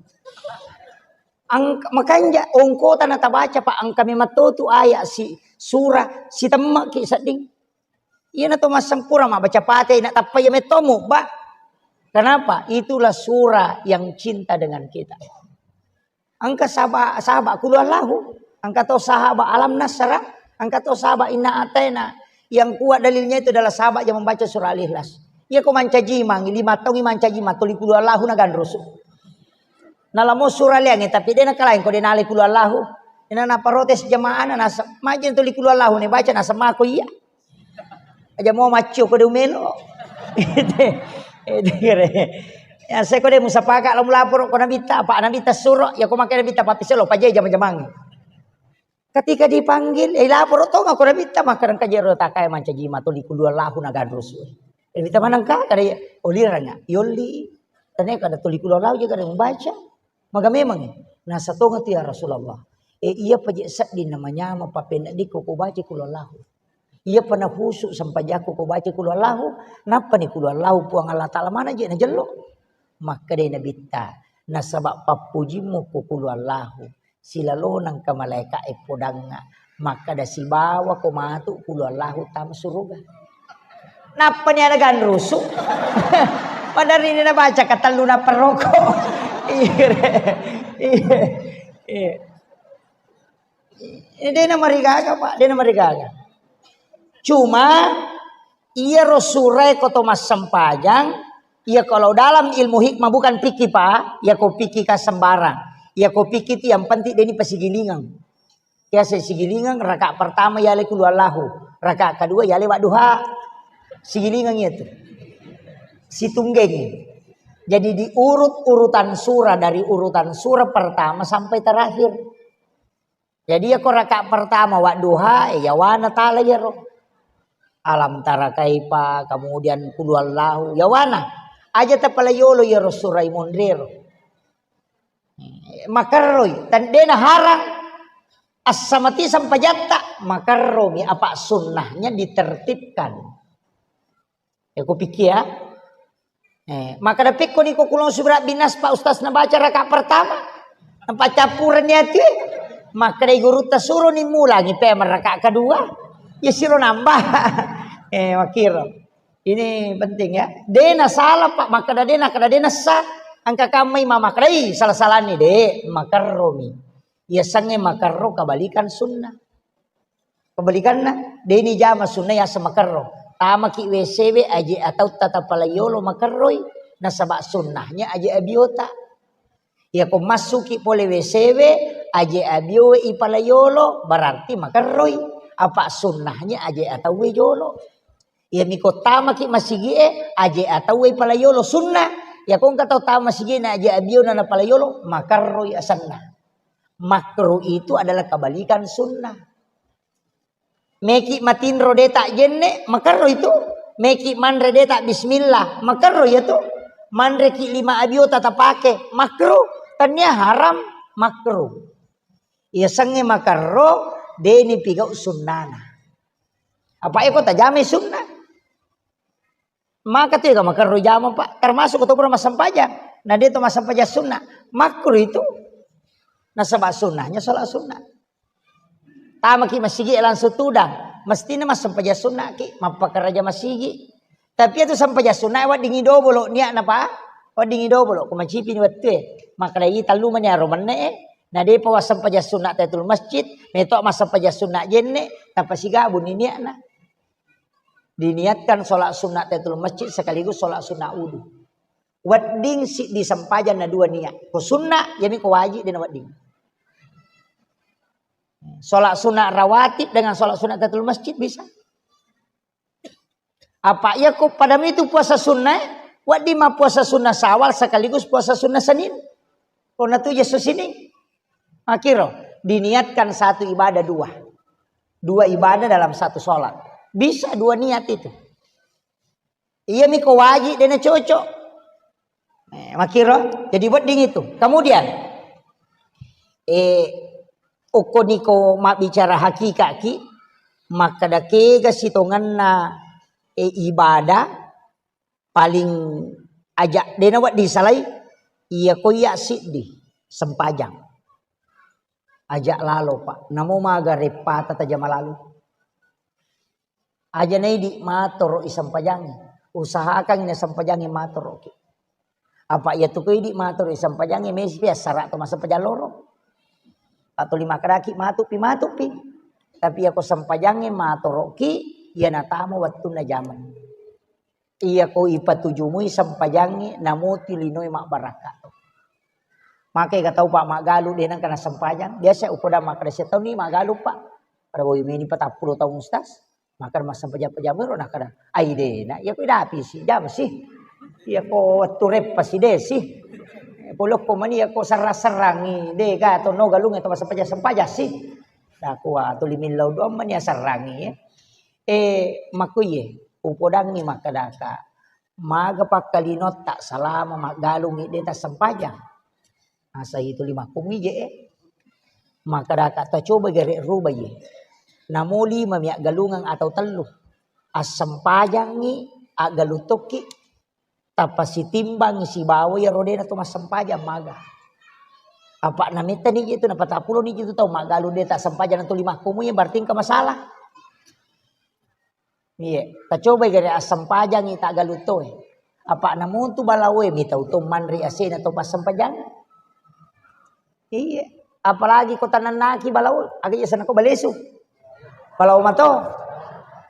Angka makanja ongkota na tabaca, Pak, angka memang to tu ayat si surah si temmaki sedding. Iya na to massempura mabbaca Fatihah na tappa iya metto mubba. Kenapa? Itulah surah yang cinta dengan kita. Engka sahaba-, sahabat Qul Huwallahu, engka to sahabat Alam Nasra, engka to sahabat Inna A'taina. Yang kuat dalilnya itu adalah sahabat yang membaca surah Al-Ikhlas. Iya ko mancaji mangi, lima taungi mancaji mang, tuli Qul Huwallahu na ganrusu. Nalamo surah liangi, tapi de nakalaing ko de nale Qul Huwallahu. Ina naparotes jamaah na nasa, majeng tuli Qul Huwallahu ne baca nasa mako iya. Aja mau maccio ko de umelo. Itu, itu kere. Ya, saya ko de musapaka lo mulaporo ko Nabitta, apa Nabitta suro, ya ko makai Nabitta papiselo, paje jama-jamang. Ketika dipanggil, eh, laporo to ko Nabitta, maka engka jero takai mancaji matuli Qul Huwallahu na ganrusu. Eh, Nabitta manengka, kada ya, oliranga, yolli. Tane kada tuli Qul Huwallahu je kada membaca. Maga memang, eh? Nasa tonga tu ya Rasulullah. Eh, iya paje sedding namanyama papenda dikko ko baca Qul Huwallahu. Iya pa nahusu sampajakku ko baca Qul Huwallahu, nappa ni Qul Huwallahu Puang Allah Ta'ala mana je najello. Makkeda Nabitta, nasaba pappujimmu ko Qul Huwallahu, silalona engka malaika e podangnga, makkeda sibawa ko matu Qul Huwallahu tama suruga. Nappa ni ada ganrusu. Padahal ini nabaca katellu na perroko. Iya, iya, iya. Ini dena marigaga, Pak, dena marigaga. Cuma iyaro surae ko to massempajang, iya kalau dalam ilmu hikmah bukan fikih, Pak, iya ko fikih ka sembarang. Iya ko fikih itu yang penting deni pasigilingang. Biasa sigilingang, rakaat pertama yale Qul Huwallahu, rakaat kedua yale Wadduha. Sigilingang iya tu. Situnggengi. Jadi diurut urutan surah dari urutan surah pertama sampai terakhir. Jadi iya ko rakaat pertama wadduha, eh, yawana tala iyaro. Alam tara kaifa, kemudian qul huwallahu, yawana. Aja tapala yolo iyaro surah imonrero. Makerroi, tandena harang. Assamati sampajatta, makerromi apa sunnahnya ditertibkan. Ya, kupikir ya. Eh, makkeda pekko niko kulong subra binas Pak Ustaz nabaca rakaat pertama. Nampa campuren ni ati. Makkeda gurutta suro ni mulangi pe rakaat kedua. Ya siro nambah. Eh, makiro. Ini penting ya. Dena salah Pak, makkeda dena, kada dena sa. Angka kamai mama kedai salah-salah ni de, makerromi. Iya sange makerro kebalikan sunnah. Kebalikanna, deni jama sunnah ya semakerro. Tamaki W C we aje atau tata palayolo makerroi, nasaba sunnahnya aje abiota. Iya ko massuki pole W C we aje abiowe ipalayolo, berarti makerroi. Apa sunnahnya aje atau we jolo. Iya miko tamaki masigi e aje atau we palayolo sunnah. Iya ko engka tau tama masigi na aje abiona na palayolo, makerroi asanna. Makruh itu adalah kebalikan sunnah. Meki matinro deta jenne, makerro itu. Meki manre deta bismillah, makerro iya tu. Manreki lima abiota tapake, makruh. Tania haram, makruh. Iya sange makerro, deni pigau sunnana. Apa eko tajame sunnah? Maka tu ega makerro jama, Pak. Termasuk ko to pura massempajang. Na de to massempajang sunnah. Makruh itu. Nasaba sunnahnya sholat sunnah. Tamaki masigi langsung tudang. Mestinya massempajang sunnah ki, mappakaraja masigi. Tapi itu sempajang sunnah weddingi dobolo niatna, Pak. Weddingi dobolo. Ko macipi ni wettue. Maka lagi tallu mani aro menne e. Na depa wassempajang sunnah tahiyatul masjid. Meto massempajang sunnah jenne. Tapasigabu ni niatna. Diniatkan sholat sunat tahiyatul masjid sekaligus sholat sunat wudu. Wedding siddi sempajang na dua niat. Ko sunat, jadi ko wajib dena wedding. Sholat sunat rawatib dengan sholat sunat tahiyatul masjid bisa. Apa iya ko pada itu puasa sunnah, wedding ma puasa sunnah Syawal sekaligus puasa sunnah Senin. Ko na tu Yesus ini. Makiro, diniatkan satu ibadah dua. Dua ibadah dalam satu sholat. Bisa dua niat itu. Iya miko wajib dena cocok. Eh, makiro, jadi wedding itu. Kemudian, eh, okko niko mabbicara hakikat ki, makkeda kega sitongenna, eh, ibadah, paling aja dena wedding salai, iya ko iya siddi sempajang. Aja lalo, Pak. Namo maga reppata tajama lalu. Aja na idi matoro i sempajangi. Usahakan na sempajangi matoro ki. Apa iya tu ko idi matoro i sempajangi, mesi pi assara to massempajang loro. Atau lima kadaki matu pi, matu pi. Tapi iya ko sempajangi matoro ki, iya natama wettunna jamang. Iya ko ipatujumui sempajangngi, namuti linoe mabbarakka to. Maka ega tau, Pak, maggalu de nengka nasempajang. Biasa upoda makkeda, "Sitaunni maggalu, Pak." Pada boyu meni patappulo taung, Ustaz. Maka massempajang-pajang ro nakkeda, "Ai de na, iya ko idapi si, jama si. Iya ko wettu reppa si de si. Polokko mani iya ko serrang-serrangi, de ga to no galung to massempajang-sempajang si." Nakua tuli millau doang mani asserrangi, ya. Eh, makkuye, upodangngi makkedaka, maga pakkalinotta salama maggalungngi de tassempajang? Asa itu lima kumi je, eh. Makkedaka, tacoba gare ruba ye. Namo lima mi aggalungeng atau tellu. Assempajangngi, aggalung tokki. Tappa sitimbangngi sibawa iyaro de na to massempajang maga. Apa na metta ni je tu, na patappulo ni je tu tau maggalung de tassempajang na tuli makkumu, iya berarti engka masalah. Iya, tacobai gare assempajangngi taggalung to e. Apa na mutu balawo e, mitau to manre asena to passempajang. Iya, apalagi ko tanennaki balawo, aga iya sana ko balesu. Balawo mato.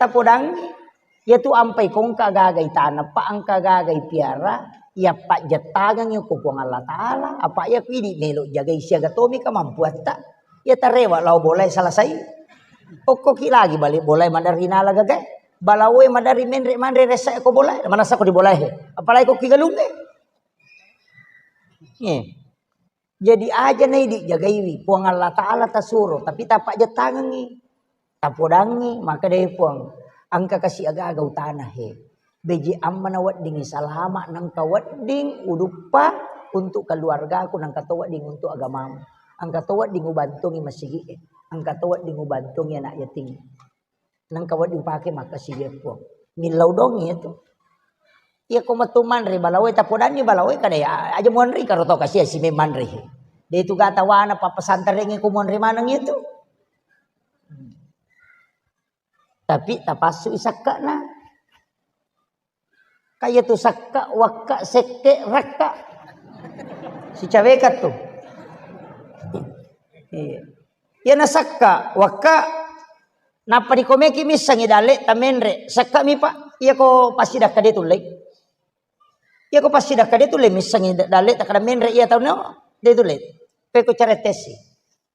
Tapodangngi. Iya tu ampai ko engka gagai taneng, pa engka gagai piara, iya pajjettangengngi ko Puang Allah Taala. Apa iya ku idi melo jagai siaga tomi kemampuatta. Iya tarewa lao bolae selesai. Okkoki lagi balik bolae maderri nala gagae. Balawoe madari menre manre ressa ko bola, manasa ko di bola he. Apalagi ko ki galungnge. Eh. Jadi aja na idi jagaiwi, Puang Allah Ta'ala tasuro, tapi tapajjatangengngi, tapodangngi, maka dé Puang, engka kasi aga-aga utana he. Beji amma na weddingngi salama, nengka wedding uduppa untuk keluargaku, nengka to wedding untuk agamamu, engka to wedding ubantungi masigi'e, engka to wedding ubantungi anak yatim. Nengka wedding upake makkasiwiang Puang. Millau dongi itu. Iya ko metu manre balawoe, tapodanni balawoe kada ya, aja monri karo to kasihan si manre. De itu gata wana pappesantreng ko monri maneng itu. Tapi tapassu isakkana. Kaya tu sakka, wakka, sekke, rakka. Sicaweka tu. Iya. Iya na sakka, wakka, nappa dikomeki missengi dalle tamenre. Sakka mi, Pak. Iya ko passidakka de tullei. Iya ko passidakka de tullei missengi da-, dalle takkada menre iya tau no. De tullei. Peko caretesi.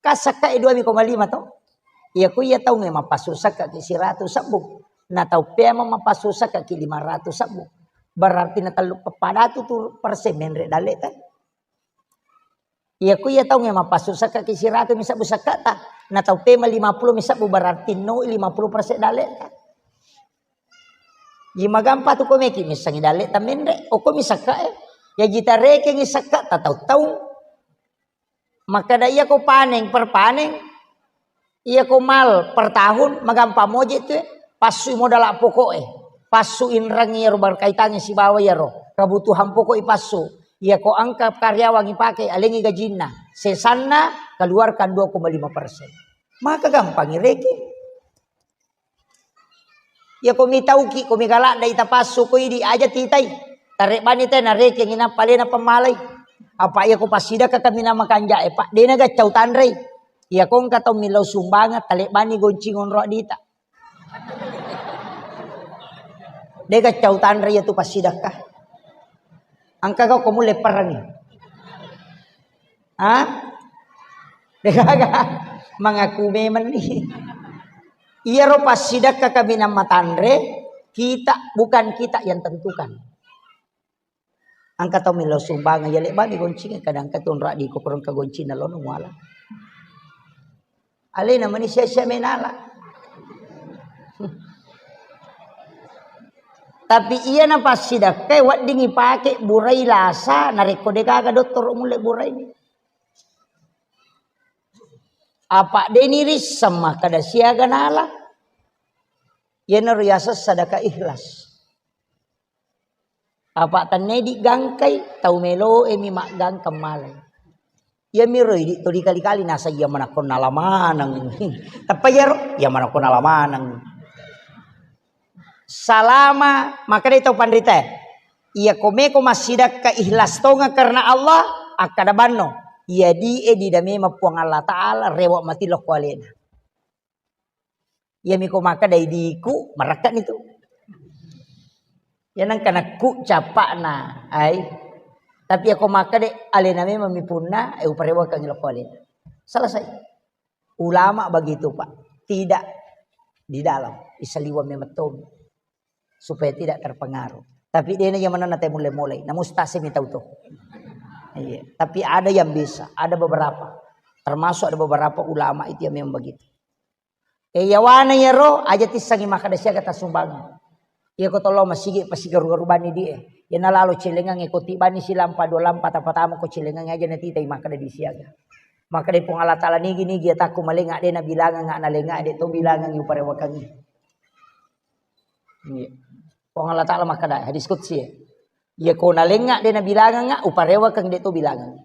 Ka sakka e dua koma lima to. Iya ku iya taungnge mappasu sakka ki siratu sebbu. Na tau pea mappasu sakka ki lima ratu sebbu. Berarti na tellu padatu tu persen menre dalle ta. Iya ku iya taungnge mappasu sakka ki siratu mi sebbu sakka ta. Na tau pea lima puluh mi sebbu berarti no lima puluh persen dalle ta. Ji magampa tu ko meki missengi dalle ta menre. Oko mi sakka e. Ya jita rekengi sakka ta tau taung. Makkeda iya ko paneng per paneng, iya ko mal per tahun, magampa moje tu, eh, passu modala pokok e, passu inrang iyaro berkaitangi sibawa iyaro kebutuhan pokok i passu. Iya ko engka karyawan ipake, alengi gajinna, sesanna keluarkan dua koma lima persen. Maka gampang ireki. Iya ko mitauki, ko migaladda ita passu ko idi aja titai. Tarebbani te narekeng inappa alena pemmalai. Apa iya ko passidakka kami nama kanja e, Pak, dena gaccau tanrei. Iya ko engka tau millau sumbangan, talebbani goncing onro dita. De gaccau tanrei iya tu passidakka. Engka kau ko mulle perangi. Hah? Degaga. Mengaku memang nih. Iyaro passidakka kaminang matanre, kita, bukan kita yang tentukan. Engka tau millau sumbangan, ya lebbani goncingnya, kadang engka tu onro di kokorong ka goncingna lono muala. Alena mani sia-sia menala. Tapi iya na passidakkai wedding ipake burai lasa narekko degaga dottoro mulle burai. Apa deni risseng makkeda siaga nala. Iyanaro yaseng sadaka ikhlas. Apa tennedi gangkai, tau meloe mi maggangkang malai. Iyamiro idi tuli kali-kali nasa iya manakko nala maneng. Teppa iyaro, iya manakko nala maneng. Salama, makkedai tau panrita, iya komeko massidakka ikhlas tonga karena Allah, akkada banno, iya di e dida memang Puang Allah Ta'ala rewa mati lokko alena. Iyami ko makkeda idiku, marekkani tu. Iya nengka nakku cappa'na, ai. Tapi iya ko makkeda alena memang mi punna, eh, uparewakangi lokko alena. Selesai. Ulama begitu, Pak. Tidak di dalam, isaliwang memang tomi. Supaya tidak terpengaruh. Tapi dena iya manenna te mulle mulai, na mustasi mi tau to. Iya, tapi ada yang bisa, ada beberapa. Termasuk ada beberapa ulama itu yang memang begitu. Eh, yawana iyaro aja tissengi makkeda siaga tassumbangeng. Iya ko tollo masigi pasti garu-garu bani di e. Iya nalalo celengang e ko tibani silampa dua lampa tapatama ko celengang aja natitai makkeda di siaga. Makkeda Puang Allah Ta'ala nigi-nigi atakku malenga de nabilangang, nalenga de to bilangang uparewakangi. Iya. Puang Allah Ta'ala makkeda hadis qudsi, ya. Iya ko nalenga de nabilangang, uparewakeng de to bilangang.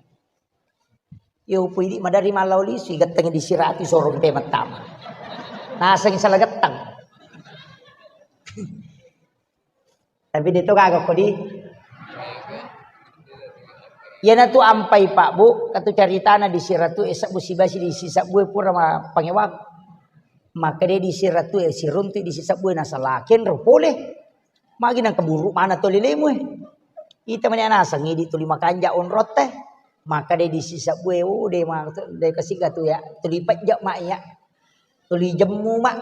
Iya upu idi madari mallau lisu, igettengi di siratu sorong te mattama. Naseng salah getteng. Tapi de to gaga ko di. Iyanatu ampai Pak Bu, katu caritana di siratu e sebbu sibasi di sisebbu e pura ma pangewa. Makkeda di siratu e siruntu di sisebbu e nasala kenro pole. Magi nang keburu mana to lelemu e. Ita mani naseng idi tuli makanja onrotte. Makkeda di sisebbu e, oh, de ma, de kasiga tu ya. Tuli pejja ma ya. Tuli jemmu ma.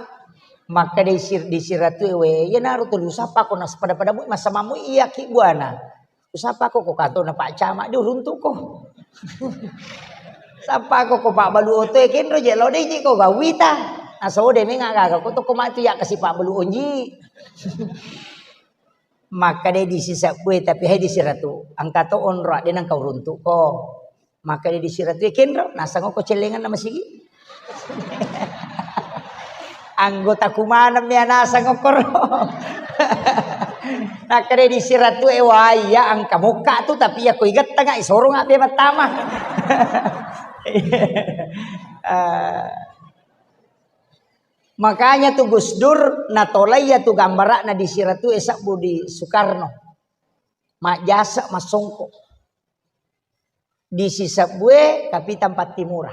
Maka dei sir-, dei siratue, "We, iyanaro tuli usappako nas-, pada-pada mui, massama mui iyaki buana. Usappako ko kantona Pak Camat, diuruntuko." Sappako ko pabbalu otoe, kenro je lo dei ji ko gauita. Nasode menga gaga ko toko matu ya kasi pabbalu onji. Maka dei disisabbue, tapi hai disiratu. Engka to onro, de nengka uruntuko. Maka dei disiratue, "Kenro, nasangoko cellenganna masigi." Anggota kumaneng mea nasang okkoro. Nakkeda disiratue, "Wah, iya engka mokka tu, tapi iya ko igettenga, isoronga pe mattama." Eh, makanya tu Gus Dur natolai iya tu gambara'na disiratue sebbu di Soekarno. Majjasa massongko. Disisebbue Kapitang Pattimura.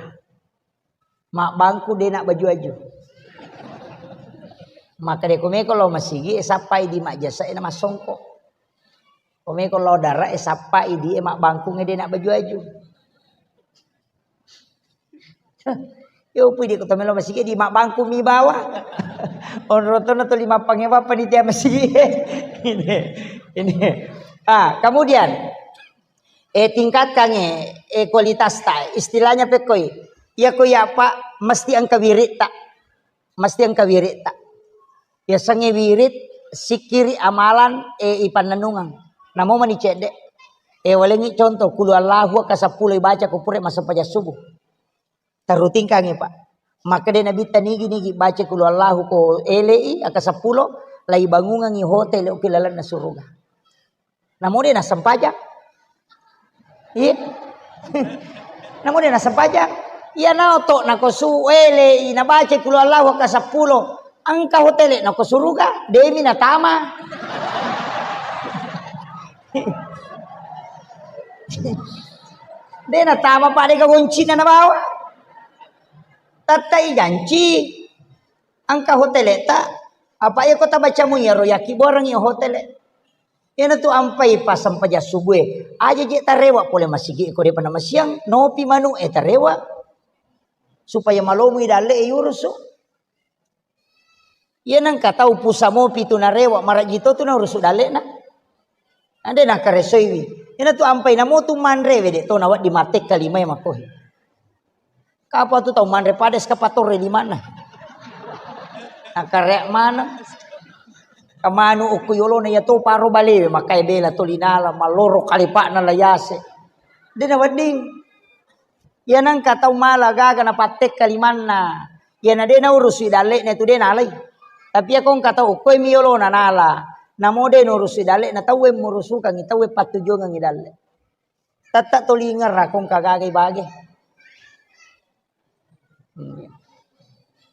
Mabbangku de na baju-aju. Maka de komeko lao masigi e sappai di majjasa e na massongko. Komeko lao dara e sappai di e mabbangkung e de na baju-aju. Yo pui di ko to melo masigi di mabbangkung mi bawa. Onro to na to lima pangewa panitia masigi. Ini, ini. Ah, kemudian Eh, tingkatkan, eh, eh, kualitasta. Istilahnya pekkoi. Iya ko iya, Pak, mesti engka wiritta. Mesti engka wiritta. Yasengnge wirit, sikkiri, amalan, eh, ipannennungeng. Namo mani cedde. Eh, walengngi contoh, kulu Allahu ka seppulo ibaca ko pura massempajang subuh. Tarutingkangngi, Pak. Makkeda Nabitta, "Nigi-nigi baca kulu Allahu ko elei, aka seppulo, laibangungengngi hotel ki lalenna suruga." Namo de nassempajang. Iya. Namo de nassempajang. Iya nao to nako su elei nabaca kulu Allahu aka seppulo. Engka hotel nako suruga, demi natama. De natama, Pak, de gagoncina nabawa. Tattai janci. Engka hotel ta. Apa iya ko tabaca mu iyaro yaki boreng iya hotel. Iyanatu ampai pasempajang subuh e. Aja je tarewa pole masigi ko depa namasiang, nopi manu e tarewa. Supaya malomo i dalle e yurusu. Iya nengka tau pusa mopi tu narewa, marajji to tu naurusu dalle'na. Ande nakaresoiwi. Iyanatu ampai namo tu manre we de to nawedding mattekka lima e makkohi. Kapa tu tau manre pada sekapatorre limanna. Nakare maneng. Kamanu okko yolona iya to paro balewe, makkai bela to linala, malloro kalipa'na layase. De nawedding. Iya nengka tau mala gaga napattekka limanna. Iyana de naurusui dalle'na tu de nalai. Tapi iya ko engka tau okkoi mi yolona nala. Namo de naurusui dalle'na, tauwe murusukangngi, tauwe pattujuangengngi dalle. Tette tolingerra ko engka gaga ibage.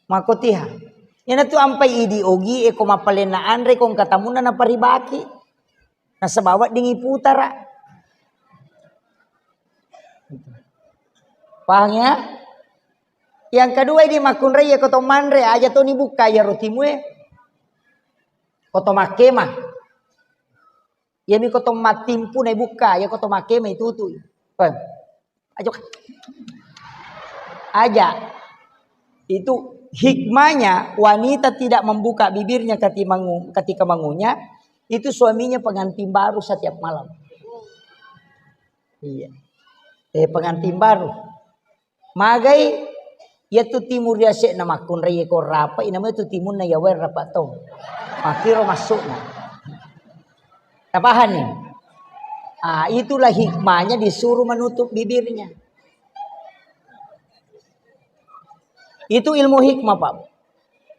Makkotiha. Iyanatu ampai idi ogi e ko mappalenna anre ko engka tamunna naparibaki. Nasaba wedding iputara. Pahang ya? Yang kedua, idi makkunrai ko to manre, aja to ni bukka iya rotimu e. Ko to makkema. Iyami ko to mattimpu na ibukka, iya ko to makkema itutui. Eh. Aja. Aja. Itu hikmahnya wanita tidak membuka bibirnya ketika mangu-, ketika mangunyah, itu suaminya pengantin baru setiap malam. Iya. Eh, pengantin baru. Magai, iya tu timu riase'na makkunrai ko rapa, inama itu timunna yawa rapa tong. Makkiro masukna. Tapahanni? Ah, itulah hikmahnya disuruh menutup bibirnya. Itu ilmu hikmah, Pak.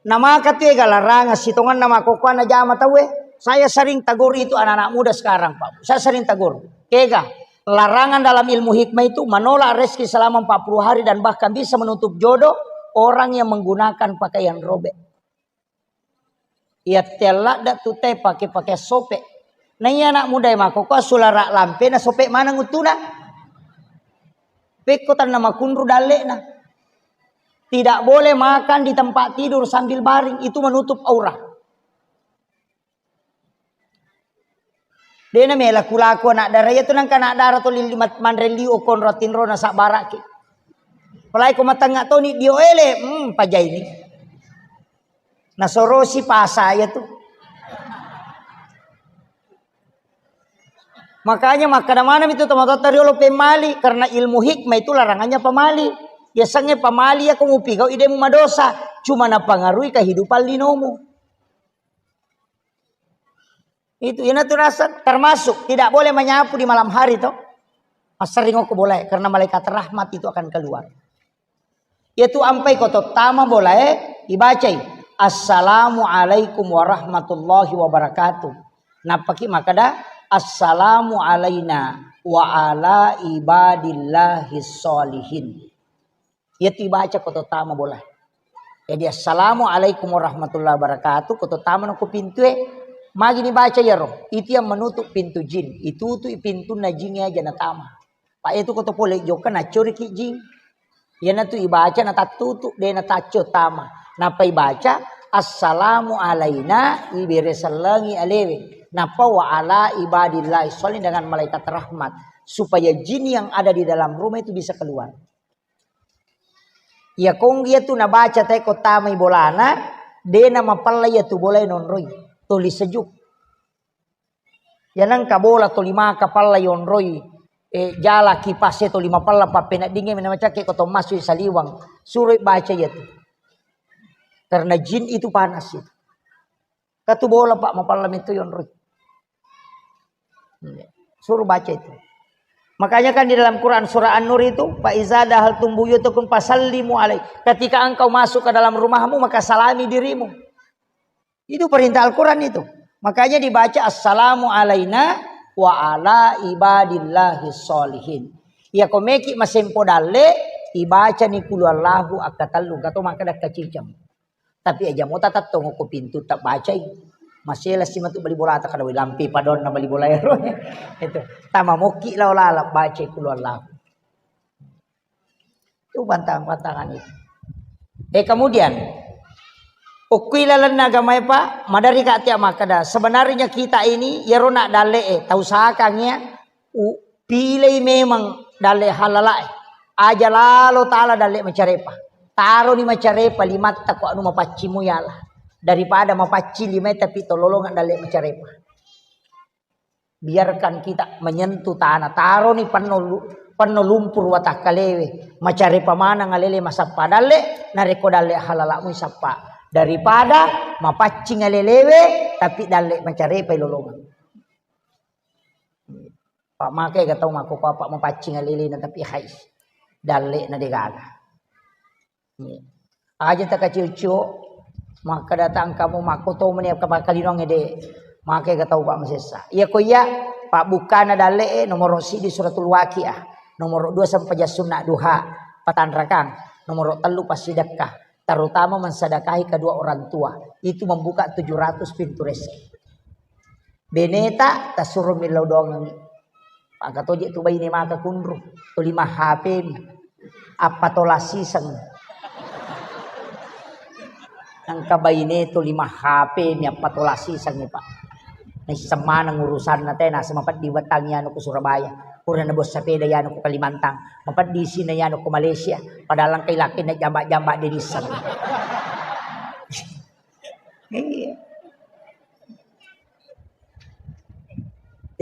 Namaka tu ega larangan sitonganna makkokkoe najama tauwe. Saya sering tegur itu anak-anak muda sekarang, Pak. Saya sering tegur. Kega, larangan dalam ilmu hikmah itu menolak rezeki selama empat puluh hari dan bahkan bisa menutup jodoh orang yang menggunakan pakaian robek. Iya telladda tu te pake-pake sope. Na iya anak muda e makkokkoe sulara lampe na sope maneng uttuna. Pekko tanna makunru dalle'na. Tidak boleh makan di tempat tidur sambil baring, itu menutup aurat. Dena mela kulaku anak dara, iya tu nengka anak dara to lili mat-, manre liu okko onro tinro na sabbaraki. Apalagi ko matengnga toni dio ele, hmm, pajaini. Nasorosi pasa iya tu. Makanya makkada maneng itu tomatoatta riolo pemmali, karena ilmu hikmah itu larangannya pamali. Biasanya pamali ya ko mupigau ide mu madosa, cuma napangaruhi kehidupan linomu. Itu, ina tu rasa termasuk tidak boleh menyapu di malam hari toh. Masering ko bolae karena malaikat rahmat itu akan keluar. Yaitu ampai ko tottama bolae ibacai, "Assalamualaikum warahmatullahi wabarakatuh." Nappaki makada, "Assalamu alaina wa ala ibadillahi sholihin." Yaitu ibaca ko tottama bola. Jadi, "Assalamualaikum warahmatullahi wabarakatuh," ko tottama no ko pintue. Magi ni baca yaro? Itu yang menutup pintu jin. Itu tu pintunna jin ya jana tama. Pak itu ko to pole jokka nacoriki jin. Yana tu ibaca na tattutu de na taccio tama. Napa ibaca, "Assalamu alaina," ibere sellengi alewe. Napa, "Wa ala ibadillahi sholihin," dengan malaikat rahmat. Supaya jin yang ada di dalam rumah itu bisa keluar. Iya kong iya tu nabaca tae ko tamai bolana, de na mapella iya tu bola nonroi. Toli sejuk. Ya nengka bola toli maka palla yonroi, eh, jala kipase toli mapella pappeneddingnge mena macakke ko to massu saliwang. Suroi baca iya tu. Karena jin itu panas itu. Katu bola, Pak, mapalla metto yonroi. Suruh baca itu. Makanya kan di dalam Quran surah An-Nur itu, "Fa iza dahaltum buyutakum fasallimu alai." Ketika engkau masuk ke dalam rumahmu, maka salami dirimu. Itu perintah Al-Quran itu. Makanya dibaca, "Assalamu alaina wa ala ibadillahi sholihin." Iya ko meki masempo dalle, ibaca ni kulu Allahu akka tellu, gato maka dakka ciceng. Tapi aja mo tatattongo ko pintu tabbacai. Masela si matu bali bolata kada wai lampe padonna bali bola ero. Itu. Tama mokki lao laleng bacai kulu Allahu. Itu pantang-pantangan itu. Eh, kemudian, okui lalenna agamae, Pak, madari ka tia makkeda, sebenarnya kita ini, yero nak dalle e, tau sakang ya, u-, pilih memang dalle halalae. Aja lalo tala dalle macarepa. Taroni macarepa limatta ko anu mapaccimu yala. Daripada mapacci limae tapi tololongan dalle macarepa. Biarkan kita menyentuh tanah. Taroni penno lu-, penno lumpur watakkalewe. Macarepa maneng alele masappa dalle, narekko dalle halalamu isappa. Daripada mapaccing alelewe, tapi dalle macarepa ilolongeng. Pak make ga tau makkoko apa mapaccing alelena, tapi hai. Dalle na degaga. Aja takacio-cio, maka datang kamu makko to meni apa kalinong ede, maka ga tau Pak masessa. Iya ko iya, Pak bukkana dalle e, nomor sidi suratul waqiah, nomor dua sempajang sunna duha, patanrakang, nomor tellu passidekka, terutama mensedekahi kedua orang tua, itu membuka tujuh ratus pintu rezeki. Beneta tasuro millau doangengngi. Pagatoje tu baine maka kunru, tuli ma H P mi. Appatola siseng. Engka baine tuli ma H P mi appatola siseng, Pak. Naisseng maneng urusanna te, naseng mapeddi wettangngi anu ku Surabaya. Pura nabos sepeda yanu ku Kalimantan. Mapeddi sina yanu ku Malaysia. Padahal engka ilakki na jamba-jamba de nisseng. Iya.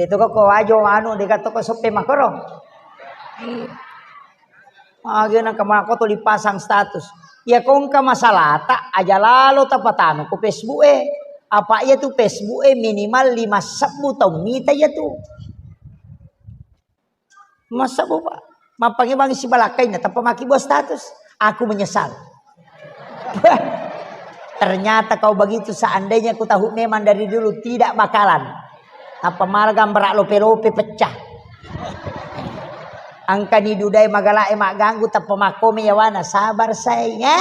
Itu kok ko wajo anu, deka to ko soppe makoro. Iya. Age nang kemako to dipasang status. Ya kongka masalata aja lalo tapatama ku Facebook e. Apa iya tu Facebook e minimal lima sebbu tau mita iya tu. Masa boba? Mappangi bangi sibalakkainna, tappa maki buat status. Aku menyesal. Ternyata kau begitu, seandainya ku tahu memang dari dulu tidak bakalan. Apa malah gambar lope-lope pecah. Angkani dudai magalae magganggu tappa makkome yawana, sabar sayang.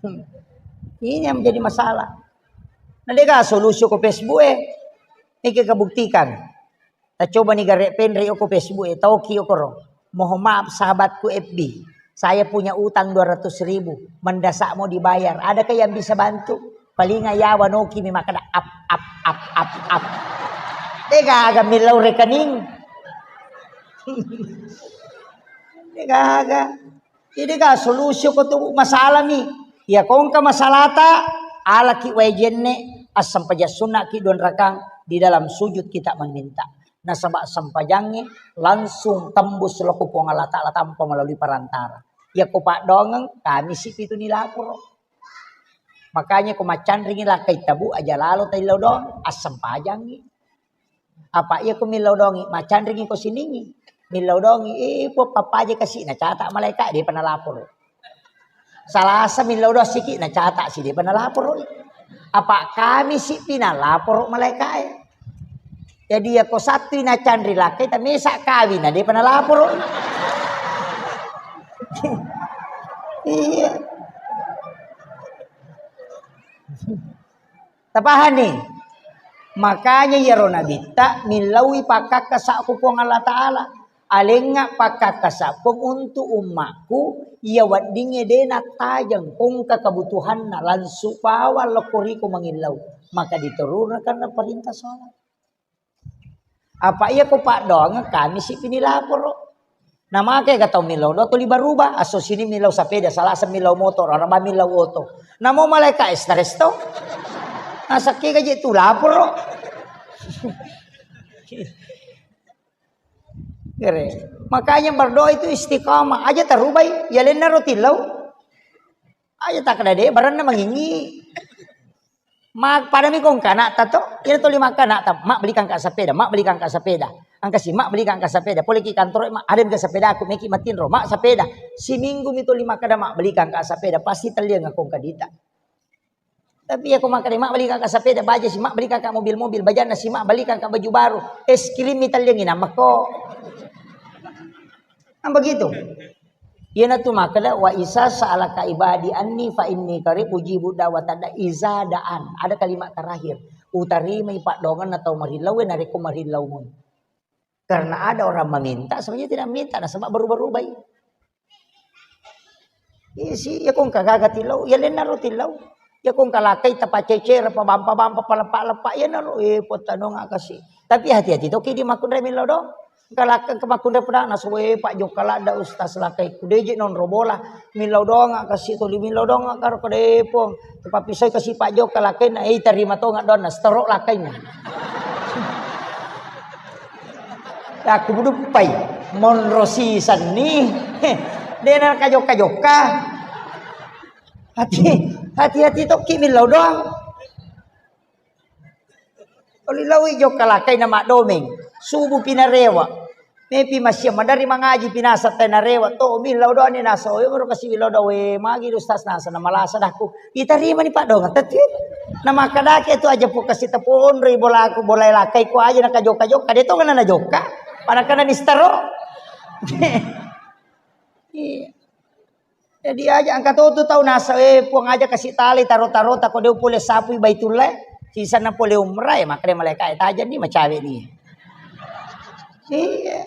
Hmm. Ini yang menjadi masalah. Nah, dega solusi ko Facebook e. Ini kita buktikan. Kita coba nih garek penre ko Facebook e. Tauki okoro. Mohon maaf sahabatku F B. Saya punya utang dua ratus ribu. Mendesak mau dibayar. Adakah yang bisa bantu? Paling ayawa noki mi makada ap, ap, ap, ap, ap. Dega aga millau rekening. Degaga. Jadi ga solusi ko tu masalah mi. Ya kongka masalata, alaki wae jenne, assempajang sunnaki dua rakang di dalam sujud kita meminta. Nasaba sempajangnge langsung tembus loko Puang Allah Ta'ala tanpa melalui perantara. Ya ko paddoangeng, kami si pitu ni laporo. Makanya ko maccanringi lakkai tabu aja lalo taillau doang, assempajangngi. Apa iya ko millau doangi, maccanringi ko siningi. Millau doangi, eh, po pappaje kasi nacata malaika, depa nalaporo. Salasa millau doang siki nacata si, depa nalaporo. Apa kami si pi nalaporo malaika e. Jadi ya ko Sabtu na canri lakkai, tamesa kawin na depa nalaporo. Iya. Tapahani? Makanya iyaro nabitta millaui pakkakkasa ku Puang Allah Ta'ala. Alengnga pakkakkasa Puang untuk ummakku, iya weddingnge de nattajeng kongka kebutuhanna, langsung bawang lokko riko mangillau. Maka diturunkan perintah sholat. Apa iya ko paddoangeng kami si pini laporo. Namake ga tau millau doang tuli baruba, asso sini millau sapeda, salasa millau motor, araba millau oto. Namo malaika stres to. Nasakke gaji tu laporo. Kere. Makanya berdoa itu istiqamah. Aja tarubai, ya lenna ro tillau. Aja takkeda de baranna mangingi. Ma-, padami ko engka anakta to, iyana tuli makkeda anakta, "Mak, belikan ka sepeda, Mak, belikan ka sepeda." Engka si, "Mak, belikan ka sepeda." Pole ki kantoro, "Mak, ada mika sepeda aku, meki matinro, Mak, sepeda." Siminggu mi tuli makkeda, "Mak, belikan ka sepeda." Pasti telliang ko engka dita. Tapi iya ko makkeda, "Mak, belikan ka sepeda," baja si, "Mak, belikan ka mobil-mobil," bajanna si, "Mak, belikan ka baju baru." Es krim mi telliangi namako. Kan begitu. Iyanatu makkeda, "Wa iza sa'alaka ibadi anni fa inni qarib ujibu da'watad da'i iza da'an." Ada kalimat terakhir. Utarimai paddoangenna tau marillau e narekko marillau mui. Karena ada orang meminta, sebenarnya tidak meminta, nasaba berubah-ubah i. Iya si, iya ko engka gaga tillau, iya lenna ro tillau. Iya ko engka lakkai tapacecere, pabampa-bampa, paleppa-leppa, iya naro, eh, pottanonga kasi. Tapi hati-hati toki di makkunrai millau doang. Engka lakkai engka makkunrai pedang, nasu, eh, Pak Jokka ladda Ustaz lakkai. Kudeje nonro bola, millau doang kasi tuli millau doang karo kedepong. Tapappisoi kasi Pak Jokka lakkainna, eh, tarima tonga doang, nastorok lakkainna. Aku buduppai, monro sisenni, dena kajokka-jokka. Hati, hati-hati tokki millau doang. Oli laui jokka lakkai na maddomeng, subu pinarewa. Mepi masia madari mangaji pinasa tai narewa to millau doang ni nasa, oe moro kasi millau doang, we magi ustaz nasa na malasa dakku. Itarimani paddoangeng tetti. Na makkadake tu aja pu kasi taponroi bolaku, bolae lakkai ku aja na kajokka-jokka, de to kana na jokka. Pada kana nistaro. Iya. Jadi aja engka to tu tau nasa, eh, Puang aja kasi talai taro-taro tako de pole sapui Baitullah. Sisanna pole umrah, ya makkeda malaika, eh, tajeng ni macawe ni. Iya.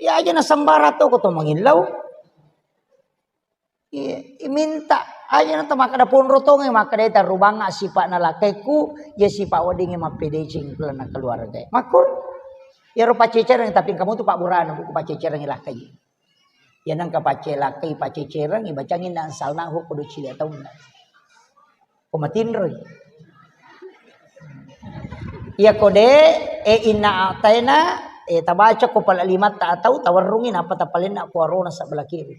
Iya aja na sembara to ko to mangillau. Iya, iminta aja na to makkeda ponro tonge, makkeda tarubanga sipa'na lakaiku, ya sipa weddingnge mappedeceng lalenna keluarga. Makkur, iyaro paccecereng, tapi engka mutu pabburana buku paccecereng lakkai. Ya nengka pacce lakkai, paccecereng, ibacangi na ansalnahu kudu cilia taunna. Ko matinroi. Iya ko de, e inna a'taina, e tabaca ko pala limatta atau tawarrungi napa tapalenna ko arona sebelah kiri.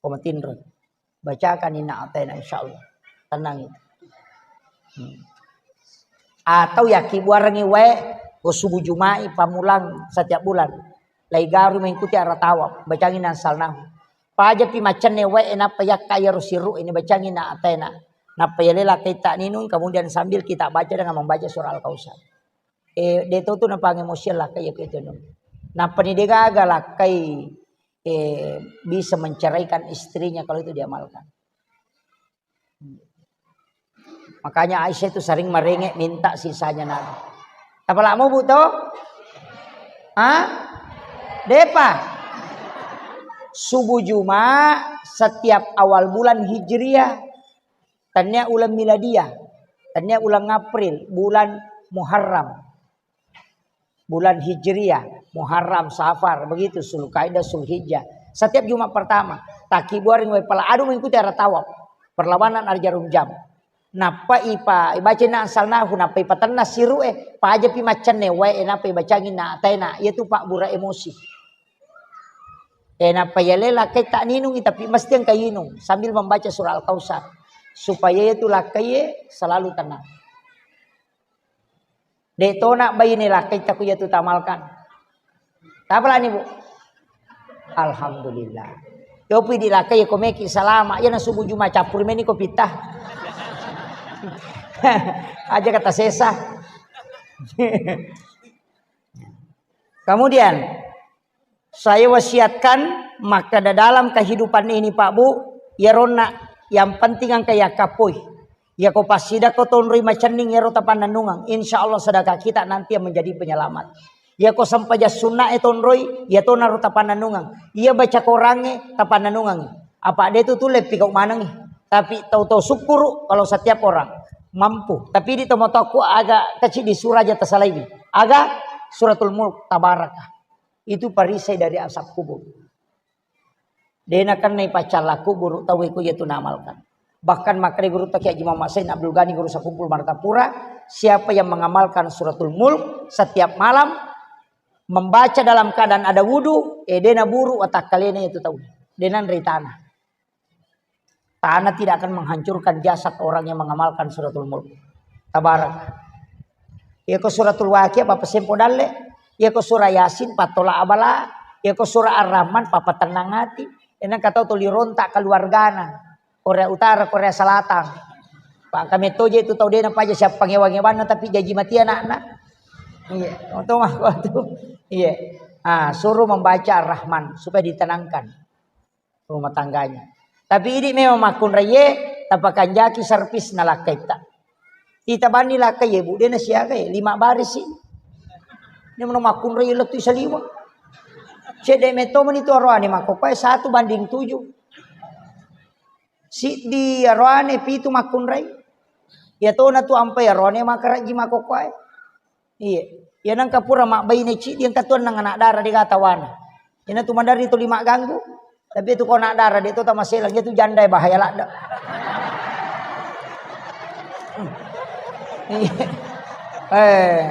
Ko matinro. Bacakan inna a'taina, insyaallah. Tenang itu. Hmm. Atau yakkibuarengngi wae ko subuh Juma'i pamulang setiap bulan. Lai garu mengikuti arah tawaf. Bacangi na ansalnahu. Pajapi macenne wae nappa yakka iyaro sirru ini bacangi inna a'taina. Nappa yale lakkai ta ninung, kemudian sambil kita baca dengan membaca surah Al-Kautsar. Eh, de to tu napangemosian lakkai iya ko itu. Nappani de gaga lakkai, eh, bisa menceraikan istrinya kalau itu diamalkan. Makanya Aisyah itu sering merengek minta sisanya Nabi. Tapalak mobu to? Hah? Depa. Subuh Jumat setiap awal bulan Hijriah. Tania ulang miladiah. Tania ulang April, bulan Muharram. Bulan Hijriah, Muharram, Safar, begitu, Zulkaidah, Zulhijjah. Setiap Jumat pertama, takkibbuarengngi wae pala, adu mengikuti arah tawaf, perlawanan arah jarum jam. Nappa ipa-, ibaca inna anzalnahu, nappa ipatenna siru'e, pajapi maccenne wae, nappa ibacangi na ataena, iyatu pabbura emosi. E, nappa yale lakkai tak ninungi, tapi mesti engka inung sambil membaca surah Al-Kautsar, supaya iyatu lakkaiye selalu tenang. De' tona baine lakkai taku iyatu tamalkan. Tapalani, Bu? Alhamdulillah. Yopi di lakkai ko meki salama. Iya na subuh Juma cappuri meni ko pita. Aja kata sesa. Kemudian, saya wasiatkan, maka dalam kehidupan ini, Pak Bu, iyaronna yang penting engka yakkappoi. Yako passidakko tonroi macenning iyaro tapannennungeng, insya Allah sedekah kita nanti yang menjadi penyelamat. Yako sempajang sunna'e tonroi, iyatonaro tapannennungeng. Iya baca korangnge tapannennungeng. Apa de' tu tulle pikau manengi. Tapi tau-tau syukuru kalau setiap orang mampu. Tapi di tomatoakku aga kecil di suraja tasalaiwi. Aga Suratul Mulk, Tabarakah. Itu perisai dari azab kubur. De' nakenna ipaccalla kuburu tauwe ko iyatu naamalkan. Bahkan makkeda gurutta Kiai Haji Muhammad Said Abdul Ghani Guru Sakumpul Martapura, siapa yang mengamalkan Suratul Mulk setiap malam, membaca dalam keadaan ada wudu, eh, de' naburu watakkalena iyatu tau. De' nanrei tanah. Tanah tidak akan menghancurkan jasad orang yang mengamalkan Suratul Mulk. Tabarak. Iyako Suratul Waqiah, Bapak Sempo Dalle. Iyako Surah Yasin, pattola abala. Iyako Surah Ar-Rahman, papatennang ati. Enang katau tuli rontak keluargana. Korea Utara, Korea Selatan. Pak, kami toje itu tau dena paja siapa ngewa-ngewanna, tapi jaji mati anakna. Iya, oto mah waktu. Iya. Ah, suruh membaca Ar-Rahman supaya ditenangkan rumah tangganya. Tapi idi memang makkunraiye, tapakanjaki servis na lakkaitta. Ita bani lakkai ye, Bu, dena siaga ye, lima baris sih. Ini mana makkunraiye lettu saliwa. Cedde meto meni tu aroane makkokkoe satu banding tujuh. Siddi aroane pitu makkunrai. Ya tona tu ampai aroane makarajji makkokkoe. Iya. Ya nangka pura mabbaine ciddi engka tu enneng anak dara de' gata wana. Ina tu maderri tu lima ganggu. Tapi tu ko anak dara de' tu tamaselang, ya tu janda bahaya ladda. Iya. Eh.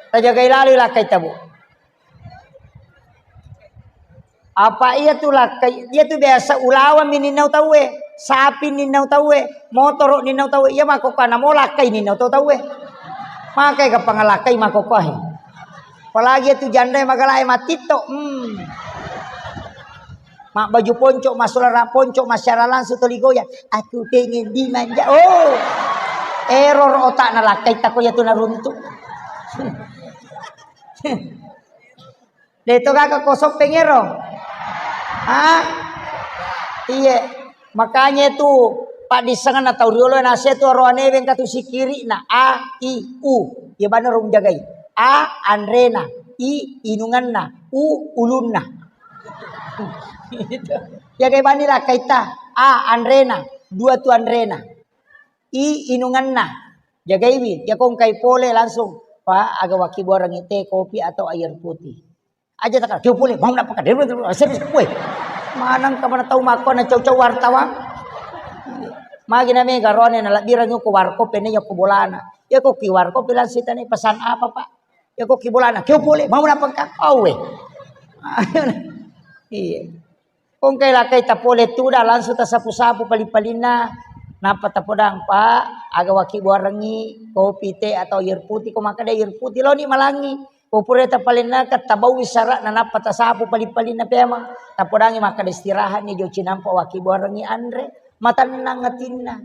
Tajagai lalu lakkai tabu. Apa iya tu lakkai, iya tu biasa ulawang mi ninnau tauwe, sapi ninnau tauwe, motoro ninnau tauwe, iya makkokkoe namo lakkai ninnau tau tauwe. Makai kapang lakkai makkokkoe. Apalagi iya tu janda magalae matitto. Hmm. Mak baju ponco, masolara ponco, masyara langsung toli goyang. Aku pengen dimanja. Oh. Error otakna lakkai tako iya tu naruntu. De' to gaga ko soppeng ero? Ha? Iye. Makanya itu paddissengenna tau riolo nase tu aroane wengka tu sikiri'na. A, I, U. Iya bana rung jagai. A, anrena. I, inungenna. U, ulunna. Jagai bani lakkaitta. A, anrena. Dua tu anrena. I, inungenna. Jagaiwi, ya ko engkai pole langsung, "Pak, aga wakkibuarengngi teh, kopi atau air putih?" Aja takal, "Kio pole, mau napaka." Serius, weh. Maneng ka mana tau makko na cau-cau wartawan. Magi na mega rone na labbirangi ko warkop ne ya ko bolana. Ya ko ki warkop bilang sitane pesan apa, Pak? Ya ko ki bolana, "Kio pole, mau napaka." Oh, weh. Iya. Ko engkai lakkai tapole tuda langsung tasapu-sapu paling-palinna. Nappa tapodang, "Pak, aga wakkibuarengngi kopi, teh atau air putih?" Ko makkeda air putih, laoni malangi. Ko pura tapalennakeng, tabaui sara'na, nappa tasapu paling-palinna pemeng. Tapodangi makkeda, "Istirahatni jo cinampa wakkibuarengngi anre." Matennang atinna.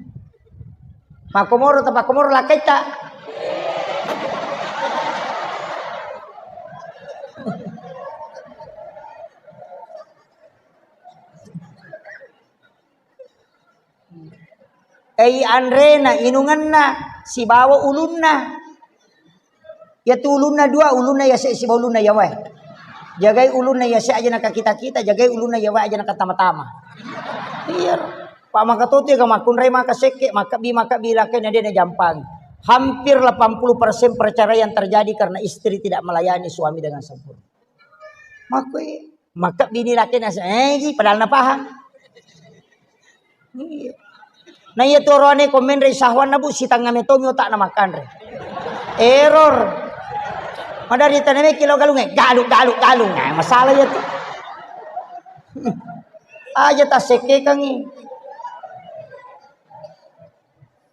Makkomoro tapakkomoro lakkaitta. Ei anrena, inungenna, sibawa ulunna. Iyatu ulunna dua, ulunna yase sibawa ulunna yawae. Jagai ulunna yase aja nakakita-kita, jagai ulunna yawae aja nakatama-tama. Iya. Pak maka totu ya makkunrai maka sekke, maka bi, maka bi lakkai na de na jampang. Hampir delapan puluh persen perceraian terjadi karena istri tidak melayani suami dengan sempurna. Makkoi, maka bini laki nasa, eh, ji, padahal napahang. Iya. Nah, iya tu orane ko menre syahwanna, Bu, sitengnga metomi otakna makkanre. Error. Madari taname kilo galunge, galu, galu, galu. Nah, masalah iya tu. Aja tasekkekangi.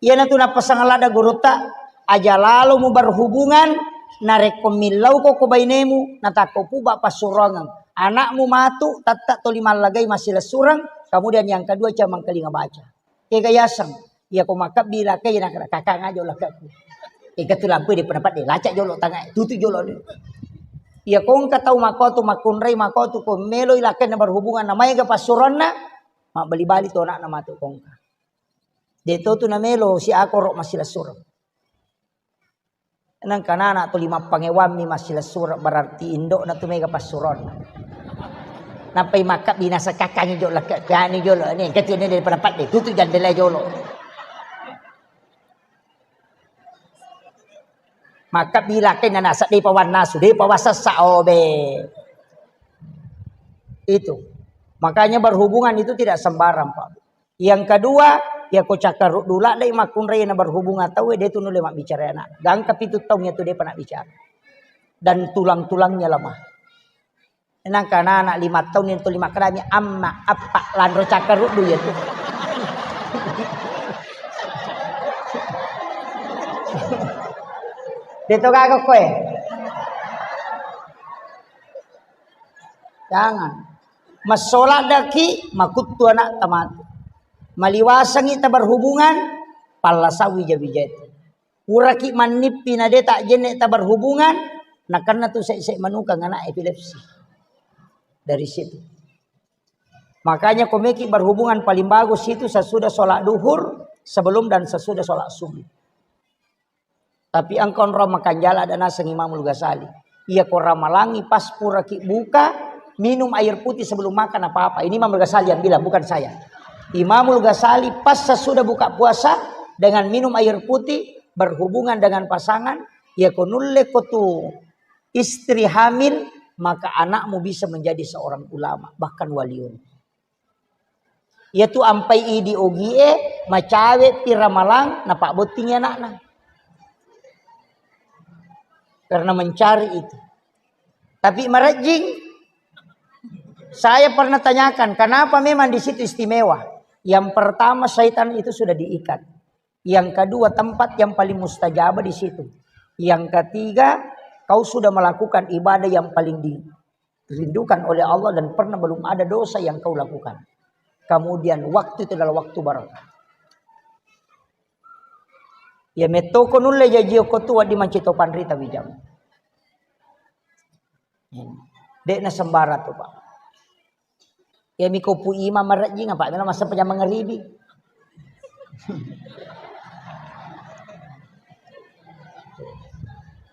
Iyanatu nappasang ladda gurutta, aja lalo mu berhubungan, narekko millauko ko bainemu, natakko puba passuroangeng. Anakmu matu, tatta toli mallagai massilessureng, kemudian yang kedua cuma mangkalinga baca. Kega yaseng, iya ko makkebbi lakkai, na kakang aja lakkaku. Ega tu lampu di pendapat de, lacak jolo tangai, tutu jolo de. Iya ko engka tau makotu, makkunrai makotu, ko meloi lakkai na berhubungan, na maega passuroanna, mabbali-bali tu anakna matu ko engka. De to tu namelo si akoro massilessureng. Nangka nana tuli mappangewammi massilessureng, berarti indokna tu mega passuronna. Nappai makka binasa kakkangi jolo, kani jolo, ni kecil ni daripada padde, tutu jandela jolo. Makka bilakkai nanasa depa wannasu, depa wasessa obe. Itu. Makanya berhubungan itu tidak sembarang, Pak. Yang kedua, ya ko cakkaruddu laddai makkunrai na berhubungan tauwe, de tu nulle mabbicara anak. Gangka pitu taung ya tu depa nak bicara. Dan tulang-tulangnya lemah. Nangka anak lima taung itu lima kerami, amma, appa, lanro cakkaruddu ya tu. De to gaga koe. Jangan. Massola daki, makuttu anak tamatu. Maliwasangi taberhubungan, palla sawi jawi jati. Puraki mannippi na de tak jenne taberhubungan, nakenna tu sek-sek manukang anak epilepsi. Dari situ. Makanya komeki berhubungan paling bagus itu sesudah sholat duhur, sebelum dan sesudah sholat subuh. Tapi engka onrong makanjala ada naseng Imamul Ghazali. Iya ko ramalangi pas puraki buka, minum air putih sebelum makan apa-apa. Ini Imamul Ghazali yang bilang, bukan saya. Imamul Ghazali pas sesudah buka puasa dengan minum air putih, berhubungan dengan pasangan, iya ko nulle ko tu istri hamil, maka anakmu bisa menjadi seorang ulama, bahkan waliun. Iya tu ampai idi ogie, macawe pi ramalang, napabbottingi anakna. Karena mencari itu. Tapi marejjing, saya pernah tanyakan, kenapa memang di situ istimewa? Yang pertama, syaitan itu sudah diikat. Yang kedua, tempat yang paling mustajab di situ. Yang ketiga, kau sudah melakukan ibadah yang paling di-, dirindukan oleh Allah dan pernah belum ada dosa yang kau lakukan. Kemudian waktu itu adalah waktu barakah. Ya metto ko nulle jaji ko tu wadi manci to panrita wijang. Dek na sembara tu, Pak. Ya miko pu imam marejjing apa melo masa pejam mangeribi.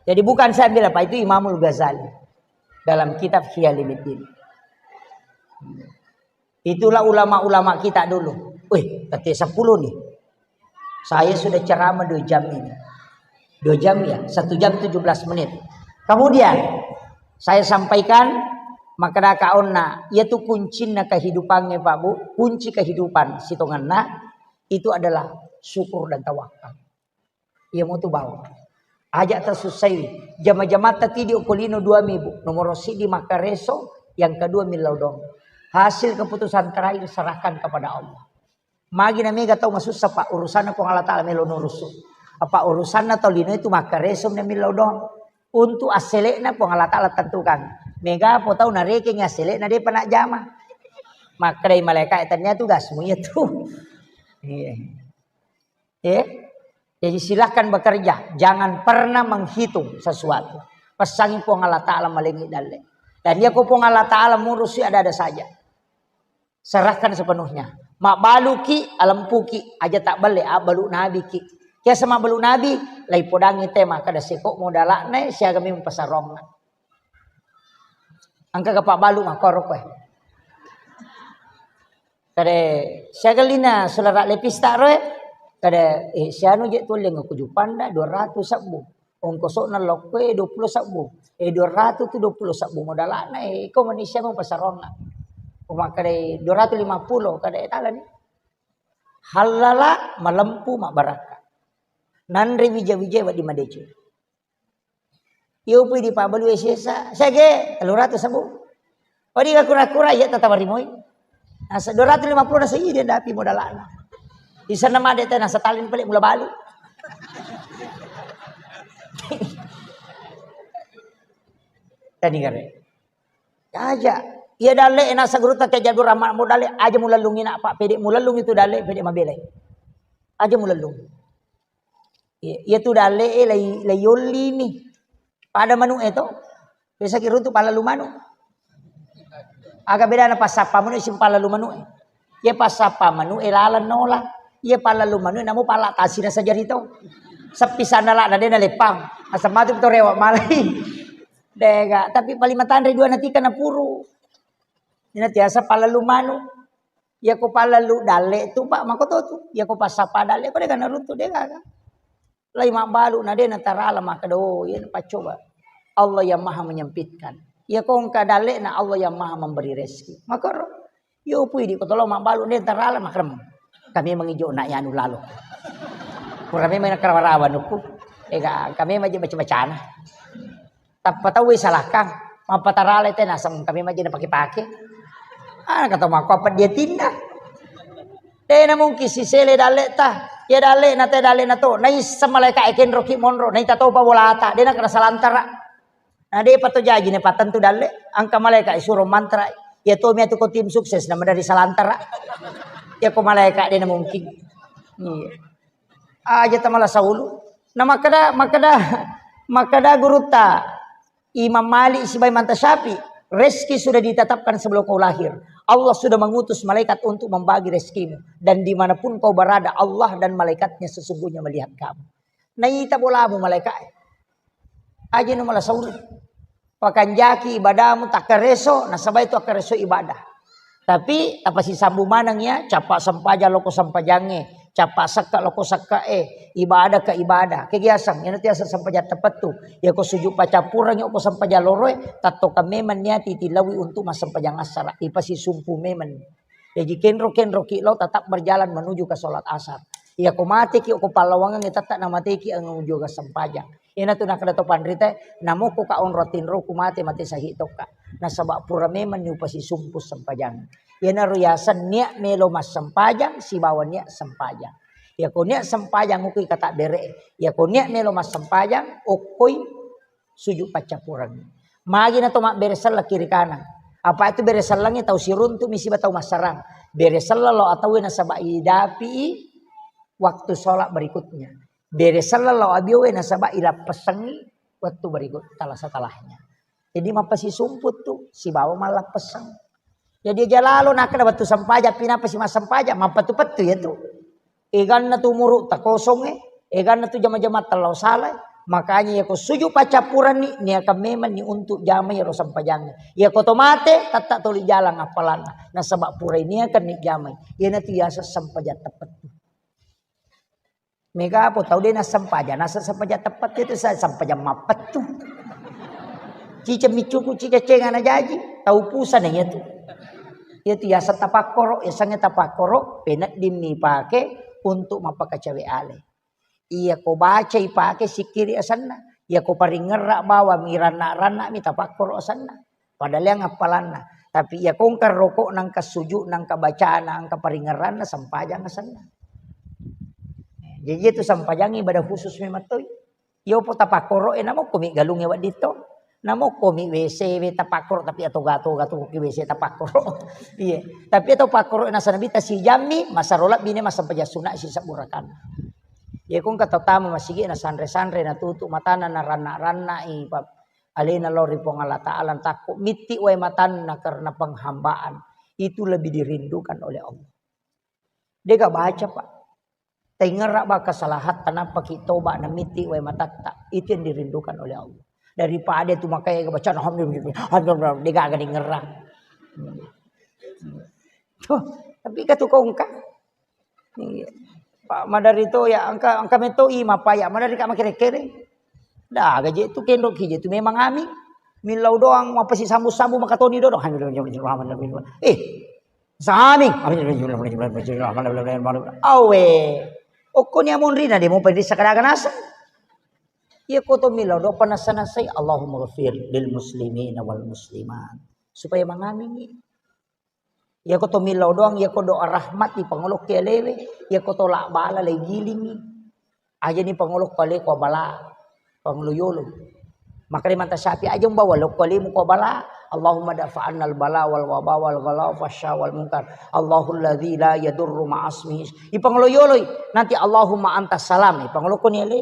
Jadi bukan saya bilang, Pak, itu Imamul Ghazali dalam kitab Ihya Ulumuddin. Itulah ulama-ulama kita dulu. Wih, kata sepuluh nih. Saya sudah ceramah dua jam ini. Dua jam ya, satu jam tujuh belas menit. Kemudian, saya sampaikan, maka daka onna, iya tu kuncinna kehidupannya, Pak Bu, kunci kehidupan sitonganna itu adalah syukur dan tawakal. Iya mo tu bawang. Aja tasussaiwi. Jama-jamatta tidi okko lino dua mi, Bu. Nomor sidi makkareso, yang kedua millau dong. Hasil keputusan terakhir serahkan kepada Allah. Magi na mega tau masussa, Pak, urusanna Puang Allah Taala melo nurusu. Apa urusanna tau lino itu makkareso na millau dong. Untuk asselekna Puang Allah Taala tentukan. Mega po tau narekeng asselekna depa najama. Makkedai malaikat, tania tugasmu iya tu. Iya. Eh? Jadi silahkan bekerja, jangan pernah menghitung sesuatu. Pesangi Puang Allah Taala malengi dalle. Dan iya ko Puang Allah Taala murusi ada-ada saja. Serahkan sepenuhnya. Mabbaluki, alempuki, aja tak belle, abbalu nabi ki. Kiasa mabbalu nabi, lai podangi tema kada seko modalakna siaga memang pasarongna. Engka ga pabbalu makkoro koe. Kade siaga lina sulara lepista roe. Kada, eh, sianu je tulleng ko Jupanda dua ratus sebbu. Ongkosokna lokkoe dua puluh sebbu. Eh, dua ratus tu dua puluh sebbu modalana, eh, ko Malaysia mau pasaronna. Ko makkada dua ratus lima puluh, kada, eh, talani. Hallala, malempu, mabbarakka. Nanre wija-wija wedding madeceng. Iyo pui di pabbalu sesa, sege, tellu ratus sebbu. Odi ga kura-kura, iya tatawa rimoi. Nasa dua ratus lima puluh nasa iya dia dapi modalana. Isenna made teh nasa talin pale mula balu. Tani kare. Aja. Iya dalle nasa guru tak jago rama modale aja mulallungi nak pak pede mulallungi tu dalle pede mabelai. Aja mulallungi. Iya, iya tu dalle e lai, lai yolli ni. Pada manu e to. Biasa ki runtu pallalu manu. Aga bedana passappa manu e sing pallalu manu e. Iya passappa manu e laleng nola. Iya pallalu manu e namo pala tasi na sajari to. Seppi sandala na dena lepang. Asam matu to rewa malai. Dega, tapi paling matanre dua natika na puru. Ina tiasa pallalu manu. Iya ko pallalu dalle tu pak mako to tu. Iya ko passappa dalle ko dega na runtu dega. Lai mabbalu na de natarala makkeda, oh, iya paccoba. Allah yang maha menyempitkan. Iya ko engka dalle'na Allah yang maha memberi rezeki. Makoro, yo pui di ko tolo mabbalu de natarala makrem. Kami mengijo nak yanu lalo. Pura memang nakarawa-rawa nukku. Ega kami maje baca-bacana. Tappa tauwe salakang, mappatarale te naseng kami majjena pake-pake. Ah, kata mako apa dia tinda. Dena mungkin sisele dalle ta. Ya dalle na te dalle na to. Naisseng malaika e kenro ki monro. Naita topa bolata. Dena kena salantara. Nah, de pato jaji ne patentu dalle. Angka malaika e suro mantra. Ya to mi atu ko tim sukses nama dari salantara. Ya ko malaika dena mungkin. Iya. Aja tamala saulu. Nah, makkeda, makkeda, makkeda gurutta Imam Malik sibawa Imam Syafi'i, rezeki sudah ditetapkan sebelum kau lahir. Allah sudah mengutus malaikat untuk membagi rezekimu. Dan dimanapun kau berada, Allah dan malaikatnya sesungguhnya melihat kamu. Naita bolamu malaikat. Aja no mala sauri. Pakanjaki ibadamu takkareso, nasaba itu akkareso ibadah. Tapi tapasisambu maneng ya, capa sempajang loko sempajangnge, capa sekka loko sekka e, ibadah ke ibadah. Kegiasang, ina tiasa sempajang tepettu. Ya ko sujud pacappureng, ya ko sempajang loroe, tattoka memang niati tilawi untuk massempajang assara. Ipasisumpu memang. Jaji kenro-kenro ki lo tetap berjalan menuju ke sholat asar. Iya ko mate ki ko pallawangan tetap na mate ki menuju ke sempajang. Ina tu nakkeda to panrita, namokko ka onro tinro ku mate mate sahih tokka. Nasaba pura memang ni upasisumpu sempajang. Ina ro yaseng niat melo massempajang sibawa niat sempajang. Iya ko niat sempajang okoi kata bere. Iya ko niat melo massempajang okoi sujud paccappureng. Magi na to mabbere selleng kiri kanan. Apa itu bere sellengnge tau siruntu mi siba tau massarang. Bere selleng lo atau nasaba idapi waktu sholat berikutnya. Bere selleng lo abiowe nasaba ilappessengngi waktu berikut tala setelahnya. Jadi mappasisumpu tu sibawa mallappesseng. Jadi aja lalo nakkeda wettu sempajang, pinapasi massempajang, mappettu-pettu ya tu. Eganna tu umuru takosongnge, eganna tu jama-jama tellau salai. Makanya yako suju paccappuranni, niakan memang ni untuk jamai ro sempajangnge. Yako to mate, tatta toli jalang appalanna. Nasaba purai niakan ni jamai. Iyanatu yaseng sempajang teppettu. Mega apa tau de nassempajang, nasa sempajang teppettu itu sa-, sempajang mappettu. Ciceng miccuku, ciceng cengana jaji, tau pusana iyatu. Iyatu yaseng tapakkoro, yasengnge tapakkoro, penedding nipake untuk mappakacawe ale. Iya ko baca ipake sikkiri asenna, iya ko paringerra bawang iranna-ranna mi tapakkoro asenna. Padaleang appalanna. Tapi iya ko engka roko, nangka suju, nangka bacana, engka paringerranna, sempajang asenna. Jadi itu sempajang ibadah khusus memang toi. Iyo po tapakkoro e namokko mi galungnge wedding to. Namokko mi W C we tapakkoro tapi atoga-toga tu ki W C tapakkoro. Iya. Tapi atau pakkoro e nasaba nabi tasijammi masaro labbine massempajang sunna sisebbu rakanna. Iya ko engka tau tama masigi nasanre-sanre natutu matana naranna-ranna i pa-, alena lao ri Puang Allah Taala takko mitti wae matanna karena penghambaan. Itu lebih dirindukan oleh Allah. Dega baca, Pak. Taingerra ba kesalahatta, nappaki toba, namitti wae matatta. Itu yang dirindukan oleh Allah. Daripada tu makanya baca alhamdulillah, alhamdulillah, degaga dingerra. Tuh, tapi katu kongka. Iya. Pak, maderri to ya, engka, engka metto i mapaya, maderri ka makere-kere. Da gaje tu kenro ki je tu memang ami. Millau doang, mapasi sambu-sambu makatoni dodo. Eh, sami. Awe. Okko ni amonrina de mo penrisa kadaga naseng. Iya ko to millau doang panassa-nassai, Allahumma ghafir lil muslimina wal muslimat. Supaya mangamingi. Iyako to millau doang, iyako doa rahmat ipangolokki alewe, iyako to labbala laigilingi. Aja ni pangolokko ale ko bala, pangolo yolo. Makanya manta Syafi'i aja umbawa lokko alemu ko bala, Allahumma dafa'annal bala wal waba wal ghala fasya wal munkar. Allahul ladzi la yadurru ma'asmihi. Ipangolo yoloi, nanti Allahumma antas salam, ipangolokko ni ale.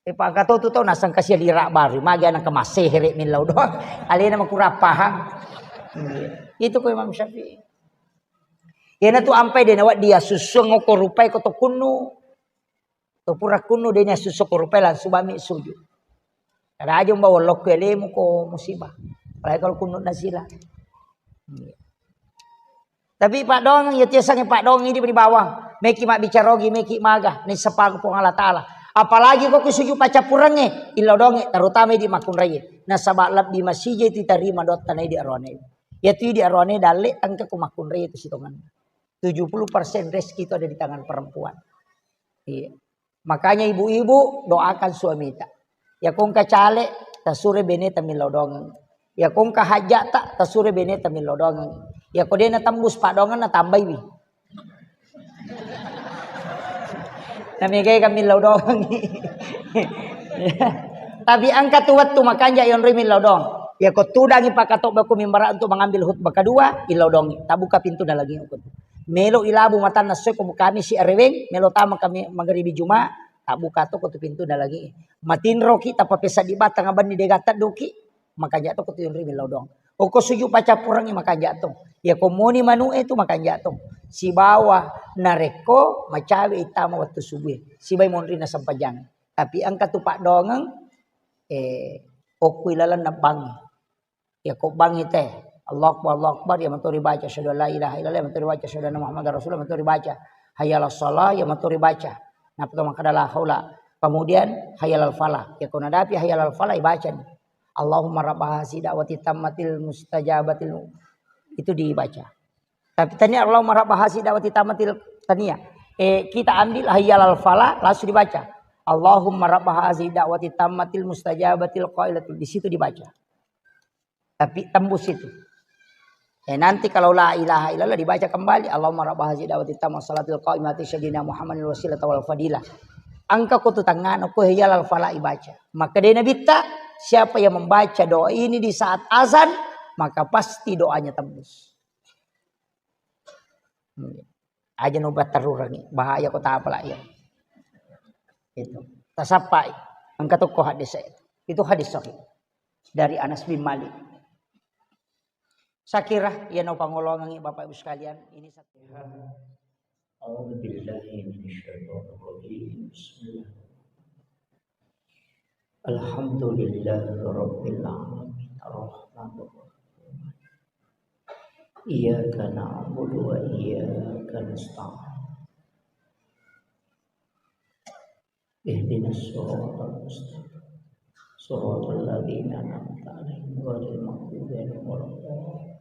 Eh, pakatotu tau naseng kasia lira baru, magi anak kemassehere millau doang. Alena makurang paham. Itu ko Imam Syafi'i. Iyana tu ampai de nawedding iyasussung ko rupai ko to kunnu. To pura kunnu de iyasussung ko rupai langsung bami sujud. Kada aja umbawa lokko alemu ko musibah. Apalagi kalau kunnu nazila. Tapi paddoangeng, iya tiasangnge paddoangeng idi ri bawang. Meki mabbicara ogi, meki maga, naissappang Puang Allah Ta'ala. Apalagi ko ku sujud paccappurengnge, illau doangnge, terutama idi makkunraie. Nasaba lebbi masija itu tarima doatta na idi aroane. Iyatu idi aroane dalle tangke ku makkunraie itu sitongenna. Tujuh puluh persen rezeki itu ada di tangan perempuan. Iya. Makanya ibu-ibu doakan suamita. Iyako engka cale, tasure beneta millau doangeng. Iyako engka hajja'ta, tasure beneta millau doangeng. Iyako de natembus paddoangenna, tambaiwi. Namegai ka millau doangeng. Tapi engka tu wettu makanja yonroi millau doang. Iyako tudangi pakatobba ku mimbara untuk mengambil khutbah kedua, illau doangi. Tabuka pintu dalangi uko tu. Melo ilabu matanna soi ko mukami si areweng, melo tama kami magaribi Juma, tabbuka to ko tu pintu dalangi. Matinroki tappa pesaddi batang abanni dega tedduki, makanja to ko tu yonri millau doang. Oko sujud paccappurengngi makanja to. Iyako moni manu'e tu makanja to. Sibawa narekko macawe ittama wettu subue. Sibai monri na sempajang. Tapi engka tu paddoangeng, eh, okku ilalenna bangngi. Iyako bangngi te, Allahu Akbar, Allahu Akbar, iya mato ribaca, asyhadu an la ilaha illallah, iya mato ribaca, asyhadu anna Muhammadar Rasulullah, iya mato ribaca, hayya 'alas shalah, iya mato ribaca. Nappa to makkeda la haula. Kemudian hayya 'alal falah. Iyako nadapi hayya 'alal falah, ibacani. Allahumma rabba hazihi da'wati tammatil mustajabatil. Itu dibaca. Tapi tania Allahumma rabba hazihi da'wati tammatil, tania. Eh, kita ambil hayya 'alal falah, langsung dibaca. Allahumma rabba hazihi da'wati tammatil mustajabatil qailatil. Di situ dibaca. Tapi tembus itu. Eh, nanti kalau la ilaha illallah dibaca kembali, Allahumma rabba hazihi da'wati tammah salatil qa'imati syadina Muhammadin wasilata wal fadilah. Engka ko tu tangngana ko hayya 'alal falah ibaca. Maka dari Nabitta, siapa yang membaca doa ini di saat azan, maka pasti doanya tembus. Hmm. Aja no batterurangi, bahaya ko tapala iya. Itu. Tasappai. Engka tokko hadis itu. Itu hadis sahih. Dari Anas bin Malik. Sakira iya no pangolongangi Bapak Ibu sekalian, ini satu. A'udzu billahi minasyaitonir rajim. Bismillah. Alhamdulillahirabbil alamin. Arrahmanirrahim. Iyyaka na'budu wa iyyaka nasta'in. Ihdinas siratal mustaqim. Siratal ladzina an'amta 'alaihim ghairil maghdubi 'alaihim waladdallin.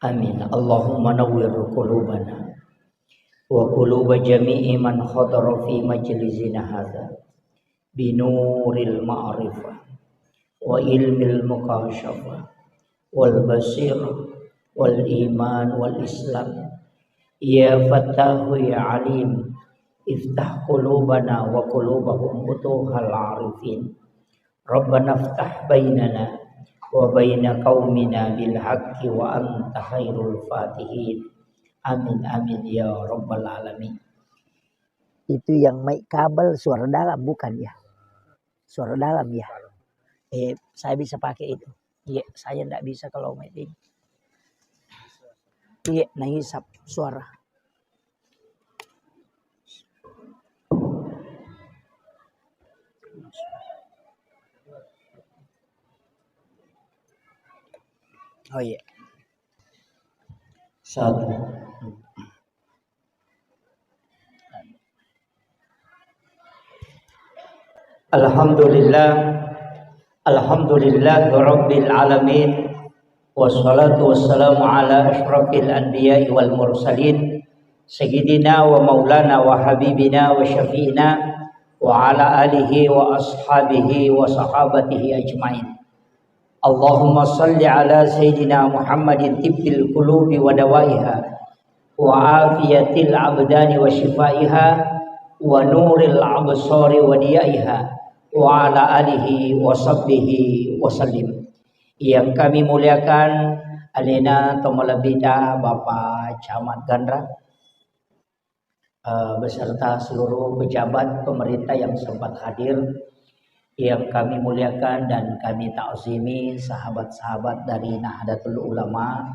Amin. Allahumma nawwir qulubana wa quluba jami'i man hadara fi majlisina hadza binuril ma'rifah wa ilmil mukasyafah wal basirah wal iman wal islam. Ya Fattahu ya Alim, iftah qulubana wa qulubahum futuhal arifin. Rabbana iftah bainana wa baina qaumina bil haqqi wa anta khairul fatihin. Amin, amin, ya rabbal alamin. Itu yang mic kabel suara dalam, bukan ya? Suara dalam ya? Eh, saya bisa pakai itu. Iya, saya ndak bisa kalau mic ini. Iya, nahisap suara. Oh iya. Satu. Alhamdulillah. Alhamdulillahirabbil alamin. Wassalatu wassalamu ala asyrafil anbiya'i wal mursalin, sayyidina wa maulana wa habibina wa syafi'ina wa ala alihi wa ashabihi wa sahabatihi ajmain. Allahumma salli ala sayyidina Muhammadin tibbil qulubi wa dawaiha, wa afiyatil abdani wa syifaiha, wa nuril absari wa diyaiha, wa ala alihi wa sahbihi wa sallim. Yang kami muliakan, alena tomalebbita Bapak Camat Ganra, eh, beserta seluruh pejabat pemerintah yang sempat hadir, yang kami muliakan dan kami ta'zimi, sahabat-sahabat dari Nahdlatul Ulama,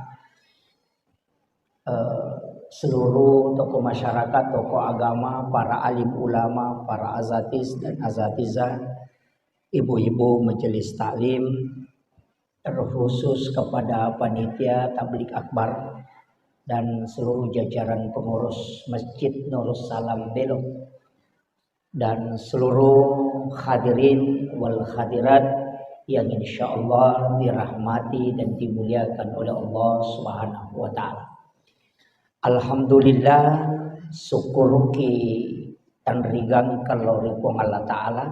eh, seluruh tokoh masyarakat, tokoh agama, para alim ulama, para azatis dan azatizah, ibu-ibu majelis taklim, terkhusus kepada panitia tablik akbar dan seluruh jajaran pengurus Masjid Nurus Salam Belok, dan seluruh hadirin wal hadirat yang insya Allah dirahmati dan dimuliakan oleh Allah Subhanahu wa Ta'ala. Alhamdulillah, sukkuruki tanrigangkeng lao ri Puang Allah Ta'ala,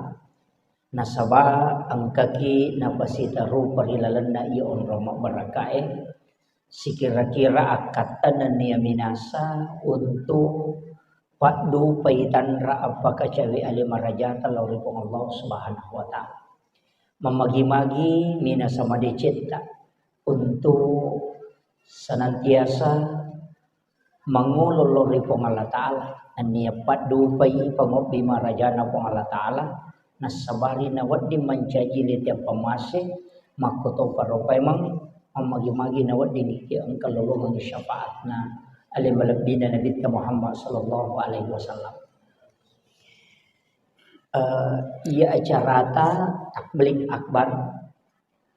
nasaba engkaki napasitarupa ri lalenna iya onrong mabbarakkae, sikira-kira akkatta nennia minasa untuk paddupai tanra appakacawe ale marajata lao ri Puang Allah Subhanahu wa Ta'ala. Mamagi-magi minasa madecetta untuk senantiasa mangolo lao ri Puang Allah Ta'ala, nennia paddupai pangobbi marajana Puang Allah Ta'ala, nassabari nawedding mancaji lete pammase, makkotoparo paimeng, mammagi-magi nawedding engka lolongengngi syafaatna ale malebbina Nabitta Muhammad sallallahu alaihi wasallam. Eh, iya acarata tablik akbar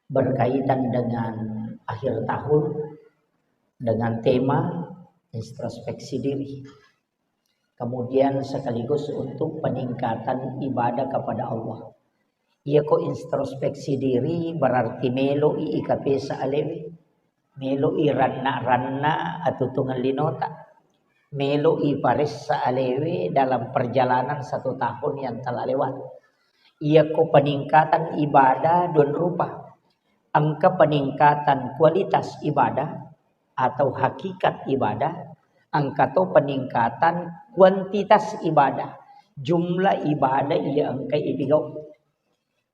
berkaitan dengan akhir tahun dengan tema introspeksi diri. Kemudian sekaligus untuk peningkatan ibadah kepada Allah. Iya ko introspeksi diri berarti melo'i ikapesa alewe, melo'i ranna-ranna atutungeng linota, melo'i paressa alewe dalam perjalanan satu tahun yang telah lewat. Iya ko peningkatan ibadah dua rupa. Engka peningkatan kualitas ibadah atau hakikat ibadah, engka to peningkatan kuantitas ibadah, jumlah ibadah iya engka ipigau.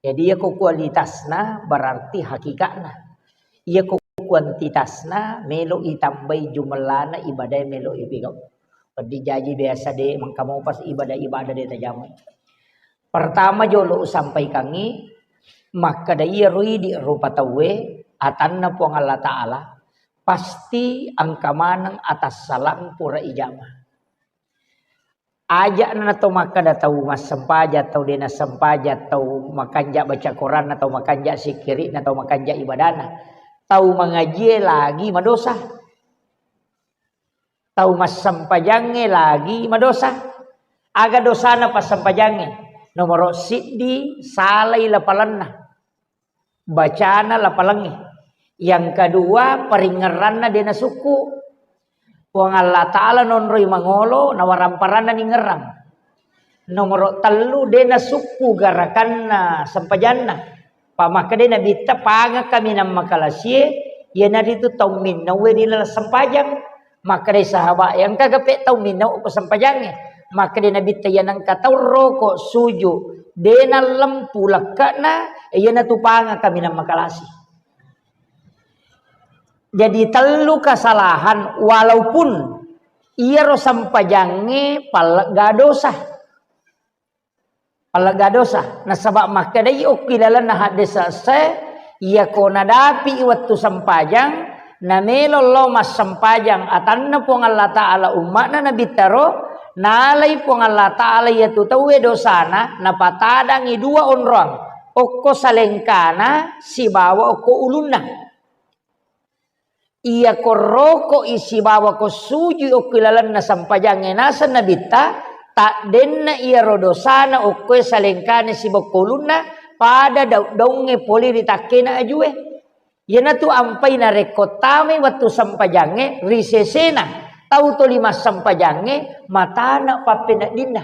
Jadi iya ko kualitasna berarti hakikatna. Iya ko kuantitasna melo itambai jumlahna ibadah melo ipigau. Peddi jaji biasa de mengkamu pas ibadah-ibadah de tajamai. Pertama jolo usampaikangngi, makkeda iyaro idi rupa tauwe atanna Puang Allah Ta'ala, pasti engka maneng atassalang pura ijama. Aja'na to makkeda tau massempajang, tau de nassempajang, tau makanja baca Quranna, tau makanja sikkiri'na, tau makanja ibadana, tau mangajie lagi madosa. Tau massempajangnge lagi madosa. Aga dosana passempajangnge? Nomoro siddi, salai lapalanna. Bacana lapalangnge. Yang kedua, paringngeranna de nasukku. Puang Allah Ta'ala nonroi mangolo, nawaramparanna ningerang. Nomoro tellu, de nasukku garakanna sempajanna. Pamakkedai Nabitta, pangakami nammakalasie, iyanaritu tau minnaue ri laleng sempajang. Makkedai sahabat, engka gape tau minnau ko sempajangnge? Makkedai Nabitta, iya nengka tau roko suju, de nallempu lekke'na, iyanatu pangakami nammakalasi. Jadi tellu kesalahan, walaupun iyaro sempajangnge pallegga dosa. Pallegga dosa. Nasaba makkedai okki lalenna haddese esse, iyako nadapi wettu sempajang, namelo lao massempajang atanna Puang Allah Ta'ala umma'na Nabittaro, nalai Puang Allah Ta'ala iyatu tauwe dosana, napatadangi dua onroang, okko salengkana sibawa okko ulunna. Iyako roko'i sibawa ko sujui okki lalenna sempajangnge naseng Nabitta, Taddenna iyaro dosana okkoe salengkane sibokko ulunna, pada daud-daungnge pole ri takkena ajue. Iyanatu ampai narekko tamai wettu sempajangnge, ri sesena tau toli massempajangnge, matana pappeneddinna.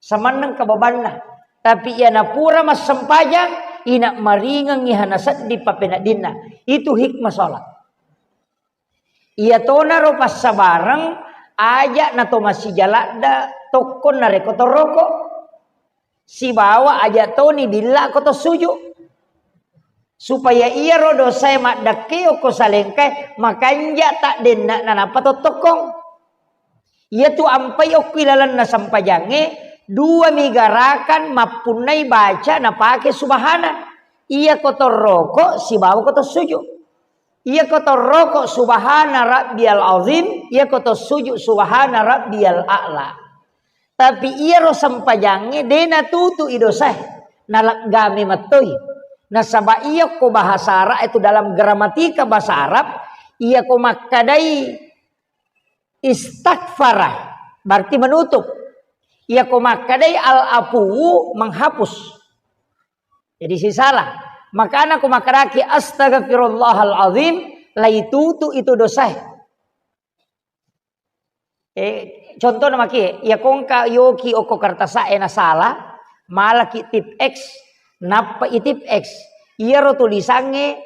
Samanneng kababanna. Tapi iyana pura massempajang, ina maringengngi hana seddi pappeneddinna. Itu hikmah sholat. Iyatonaro passabareng, aja nato masija ladda tokko narekko toroko. Sibawa aja toni billa ko to suju. Supaya iyaro dosae maddekke okko salengkae makanja taddenna nanappa to tokkong. Iyatu ampai okko ilalenna sempajangnge, dua mi garakan mappunnai baca napake subhana. Iya ko toroko sibawa ko to suju. Iya ko toroko subhana rabbiyal azim, iya ko to suju subhana rabbiyal a'la. Tapi iyaro sempajangnge de natutu i dosae, nalegga memettoi. Nasaba iya ko bahasa Arab itu dalam gramatika bahasa Arab, iya ko makkadai istaghfara, berarti menutup. Iya ko makkadai al-afuwu, menghapus. Jadi sisala. Makana ko makkadaki astaghfirullahal azim, laitutu itu dosae. Eh, contohna maki, iya kongka yoki okko kertasa'e nasala, malaki tip X, nappa i tip X. Iyaro tulisangnge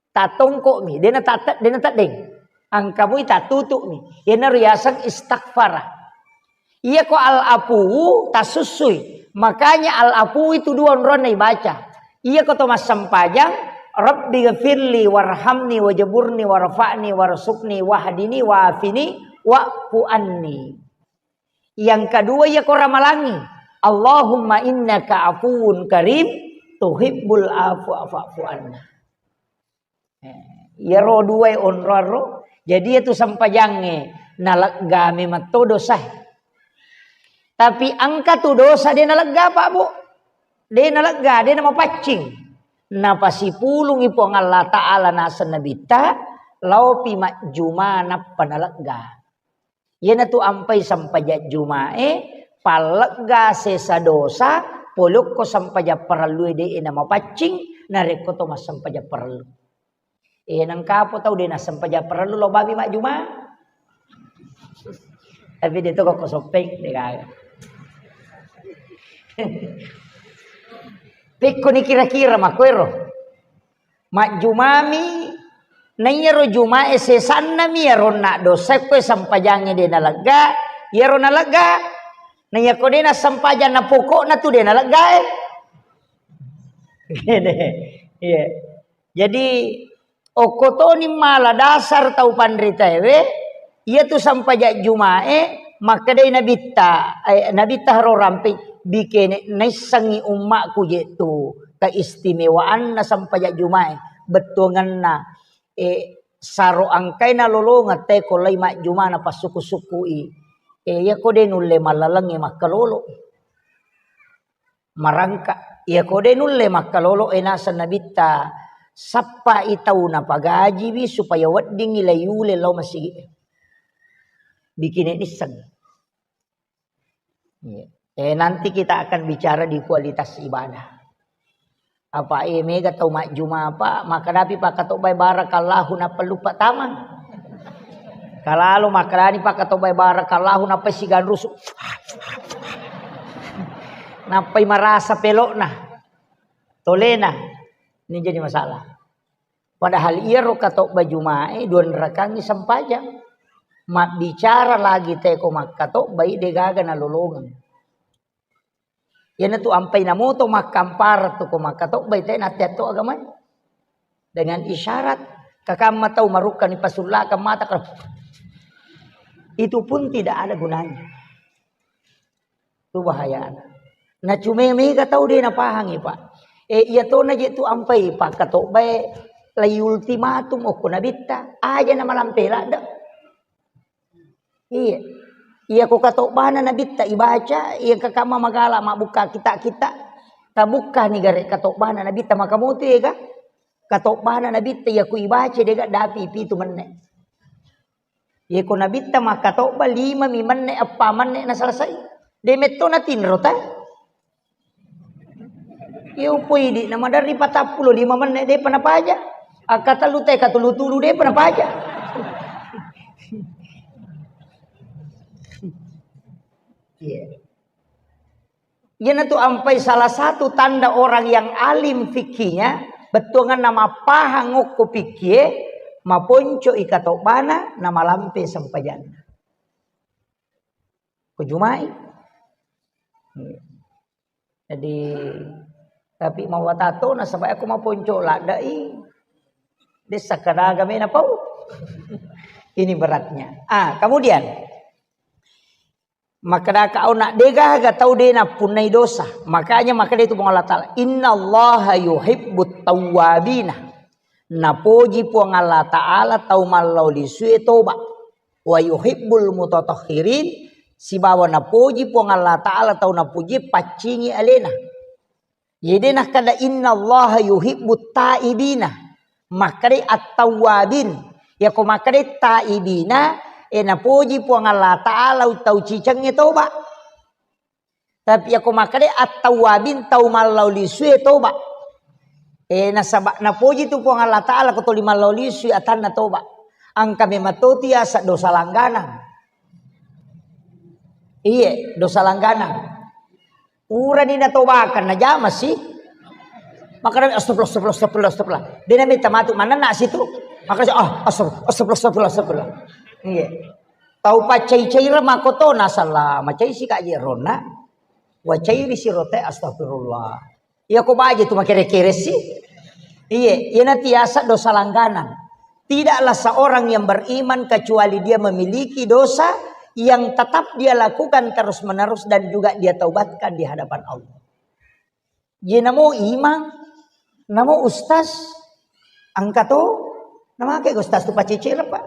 tatongko'mi, dena tat-, dena teddeng. Angkamui tatutu'mi. Iyanaro yaseng istaghfara. Iya ko al-afuwu tasussui. Makanya al-afuwu itu dua onronna ibaca. Iya ko to massempajang, Rabbi ghafirli warhamni wajburni warfa'ni warzuqni wahdini wa'afini wa'fu anni. Yang kedua iya ko ramalangi, Allahumma innaka afuwun karim tuhibbul afwa fa'fu anna. Eh, iyaro duae onraro. Jadi iyatu sempajangnge nalegga memetto dosae. Tapi engka tu dosa de nalegga, Pak, Bu. De nalegga, de namapaccing. Napasipulungi Puang Allah Ta'ala naseng Nabitta, laopi majjuma nappa nalegga. Iyanatu ampai sempajang Jumae, pallegga sesa dosa, polokko sempajang parellue de namapaccing, narekko to massempajang parellu. Eh, nengkapo tau de nassempajang parellu, lo babi majjuma. Tapi de to ko soppeng, de gaga. Pekkoni kira-kira makkuero. Majjumami, naiyaro Jumae sesannami, iyaro naddosa koe sempajangnge de nalegga, iyaro nalegga. Naiyako de nassempajang na pokokna tu de naleggae. Iya. Jadi, okko toni mala dasar tau panritaewe, iyatu sempajang Jumae, makkedai Nabitta, eh, Nabitta haro rampe, bikene naissengngi ummaku je tu keistimewaanna sempajang Jumae, bettuangenna, eh, saro angkaina lolongeng te ko lai majjuma napassuku-sukui. Eh, iyako de nulle mallalengnge makkalolo. Marangka. Iyako de nulle makkalolo e naseng Nabitta, sappai tau napagajiwi supaya weddingngi laiule lao masigi. Bikine nisseng. Iya. Eh, nanti kita akan bicara di kualitas ibadah. Apa, eh, mega tau majjuma apa, makkadapi pakkatobbai barakallahu nappa luppa tamang. Kalalo makkedani pakkatobbai barakallahu nappa siganrusu. Nappai marasa pelokna. Tolena. Ini jadi masalah. Padahal iyaro katobba Jumae dua rakangngi sempajang. Mabbicara lagi teko makkatobbai de gaga nalolongeng. Iyanatu ampai namoto makkampara tu ko makkatobbai te natteatto agamae. Dengan isyarat, kakamma tau marukkani pasullakang mata, itu pun tidak ada gunanya. Tu bahayana. Na cume mega tau de napahangi, Pak. Eh, iya tona je tu ampai pakkatobbae lai ultimatum okko Nabitta, aja na malampe ladde. Iya. Iya ko katobbana Nabitta ibaca, iya kakamma magala mabbukka kita-kita. Tabukkani gare katobbana Nabitta makamotu ega. Katobbana Nabitta iya ku ibaca dega dapi pitu menne. Iya ko Nabitta makkatobba lima mi menne, eppa menne na selesai. De metto na tinro ta. Iyo poi di na maderri patappulo lima menne de pa napaja. Akka tellu te katulu-tulu de pa napaja. Iya. Iyanatu ampai salah satu tanda orang yang alim fikihnya, bettuanganna mappahang okko fikih, maponco i katobbana, na malampe sempajanna. Ko jumai. Jadi, tapi mawatato nasaba aku maponco ladai. Desa kadaga mena pau. Ini beratnya. Ah, kemudian Makkadaka au na degaga tau de nappunnai dosa. Makanya makkeda itu Puang Allah Ta'ala, "Innallaha yuhibbut tawwabina." Napoji Puang Allah Ta'ala tau mallao lisue toba. "Wa yuhibbul mutatahhirin," sibawa napoji Puang Allah Ta'ala tau napuji paccingi alena. Jadi nakkeda, "Innallaha yuhibbut taibina." Makkeda at-tawwabin. Yako makkeda taibina, e napoji Puang Allah Ta'ala tau cicengnge toba. Tapi yako makkeda at-tawwabin, tau mallao lisue toba. E nasaba napoji tu Puang Allah Ta'ala ko toli mallao lisui atanna toba. Engka memang toti asa dosa langganan. Iye, dosa langganan. Purani natobakang, najama si. Makkeda, "Astagfirullah, astagfirullah, astagfirullah, astagfirullah." De nametta matu manenna situ. Makkeda, "Ah, astagfirullah, astagfirullah, astagfirullah, astagfirullah." Iya. Tau paccai-caireng makkoto nasalla macai si kaji ronna. Wacairi si rote, astagfirullah. Iya ko baje tu makere-kere si. Iye, iyana tiasa dosa langganan. Tidaklah seorang yang beriman kecuali dia memiliki dosa yang tetap dia lakukan terus-menerus dan juga dia taubatkan di hadapan Allah. Ye namo imang, namo ustaz, engka to, namake ustaz tu paccicireng, Pak.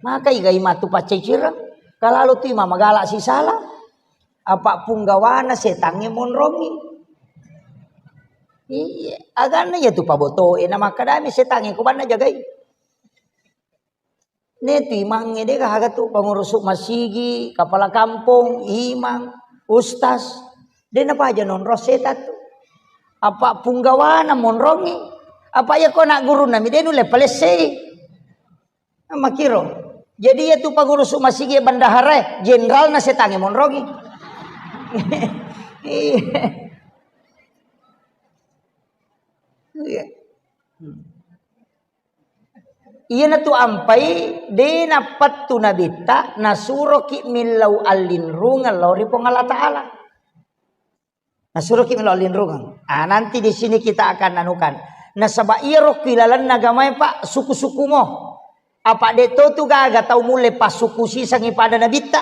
Maka iga imang tu paccicireng, kalalo tu imang magala sisala, apa punggawana setangnge monrongi. Iya, aganna iya tu pabotoe, na makkadami setangnge ko banna jagai. Ne tu imangnge de gaga tu, pengurus masigi, kepala kampung, imang, ustaz. De napaja nonrong setan tu. Apa punggawana monrongi. Apa iya ko anak gurunna mi de nulle palessei. Makiro. Jadi iya tu pengurus masigi bendahara, jenderalna setangnge monrongi. Iya. Iya. Iyanatu ampai de nappettu nabitta, nasuroki millau allinrungeng lao ri Puang Allah Ta'ala. Nasuroki millau allinrungeng. Ah, nanti di sini kita akan anukan. Nasaba iyaro ku ilalenna agamae, Pak, suku-suku mo. Apa de to tu gaga tau mulle passuku sisengi pada nabitta?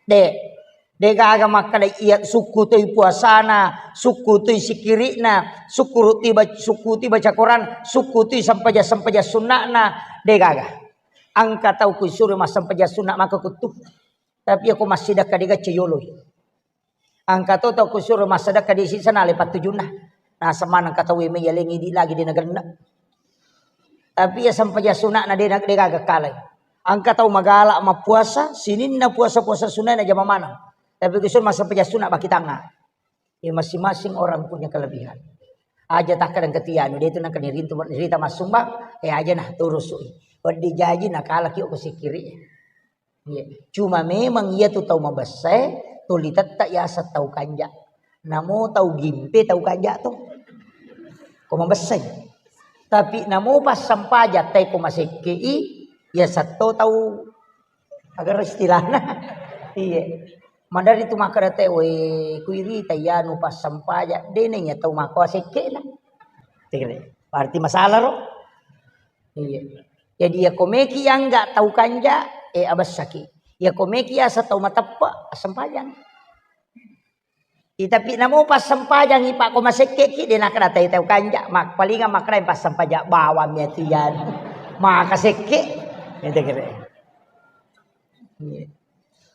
De. Degaga makkeda iya sukku toi puasana, sukku toi sikiri'na, sukku toi ba-, sukku toi baca Quran, sukku toi sempajang-sempajang sunna'na, degaga. Engka tau kusuro massempajang sunna maka kuttu. Tapi ako massidakka dega ceyoloi. Engka to tau kusuro massidakka di sisana le pattujunna. Naseng maneng engka tau mei yaleng idi lagi de nagenna. Tapi iya sempajang suna'na de, degaga kalai. Engka tau magala mappuasa, sininna puasa-puasa sunai najama maneng. Tapi kusur massempajang suna baki tangnga. Ya, masing-masing orang punya kelebihan. Aja takkadang ketianu, de tu nangka nirintu, nirita massumbang, eh, aja nah turusui. Weddi jaji nakalaki ko sikiri. Iya. Cuma memang iya tu tau mabessae, tuli tetta yaseng tau kanja. Namo tau gimpe tau kanja tu. Ko mabessai. Tapi namo passempajang tai ko masekkei, yaseng to tau agara istilahna. Iya. Madari tu makkeda te, "Woi, kuirita yanu passempajang, de naiya tau makko sekkena." Berarti masalah ro. Iya. Jadi, iya ko meki angga tau kanja, eh, abessaki. Iya ko meki asa tau mateppe, assempajang. I, tapi namo passempajangi, Pak, ko masekkeki, de nakkeda tai tau kanja, mak-, palinga makkeda passempajang bawang mi atu yan. Maka sekke. Itu kira. Iya.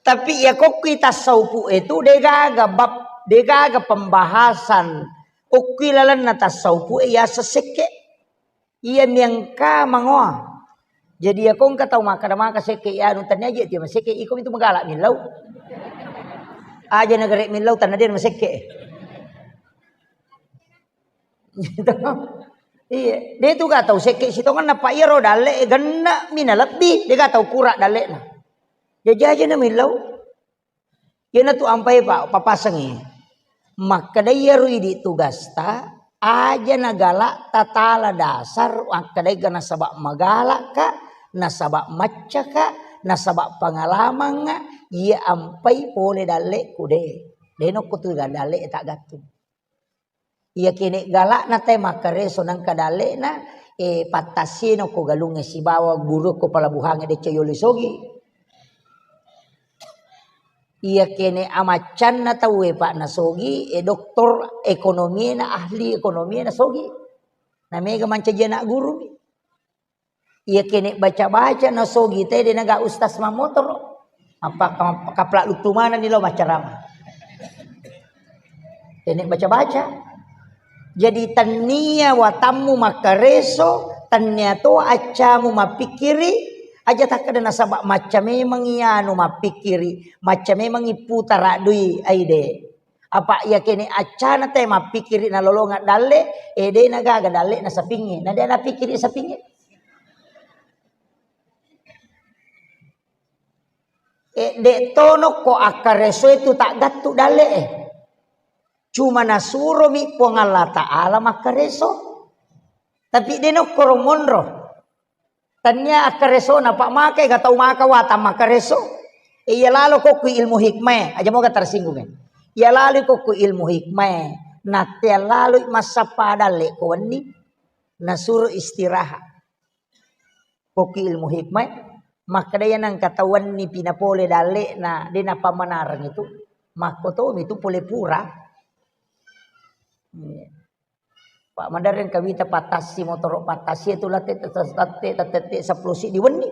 Tapi iya kokkui tassaupu itu degaga bab, degaga pembahasan. Kokkui lalenna tassaupu e yaseng sekke. Iya miangka mangoa. Jadi iya ko engka tau makkeda maka sekke anu tania je tiang sekke iko itu magala millau. Aja na gare millau tanna dia masekke. Gitu. Iya, de tu ga tau sekke sitongenna, pa iyaro dalle e genne mi na lebbi, de ga tau kura dalle na. Jaji aja na millau. Iyana tu ampai pa papasengi. Makkeda iyaro idi tugasta, aja na gala tatala dasar, makkedai ga nasaba magalaka, nasaba maccaka, nasaba pengalamangnga, iya ampai pole dalle ku de. De nokko tu dalle e taggattu. Iya kene galakna tae makkareso nangka dalle'na, eh, pattassieno ko galungnge sibawa guru ko pelabuhangnge decce yolo sogi. Iya kene amaccanna tauwe, Pak, nasogi, eh, doktor ekonomiena, ahli ekonomiena sogi. Na mega mancaji anak guru. Iya kene baca-baca nasogi te de naga ustaz mammotoro. Apa ka-, kapla luttu manenni lo maccarama. Kene baca-baca. Jadi tannia watammu makkareso, tannia to accamu mappikkiri, aja takkeda nasaba macca memang iyanu mappikkiri, macca memang ipputara dui aide. Apa iya kene accana te mappikkiri nalolonga dalle, eh, de nagaga dalle na sapingnge, na de napikkiri sapingnge. Eh, de tono ko akkaresoe tu taggattu dalle e. Cuma nasuromi Puang Allah Ta'ala makkareso. Tapi de nokkoro monro. Tannia akkaresona, Pak, maka ega tau maka watang makkareso. Iya lalo kokku ilmu hikmah, aja moga tersinggung, eh. Iya lalo kokku ilmu hikmah, nattea lalo massappa dalle ko wenni, nasuro istirahat. Kokku ilmu hikmah, makkeda iya nangka tau wenni pi napole dalle na, de napammanareng itu, makko tomi tu pole pura. Iya. Pak, madereng kawita pattassi, motoro pattassi itu latte, tette, tette, tette sepuluh siddi wenni.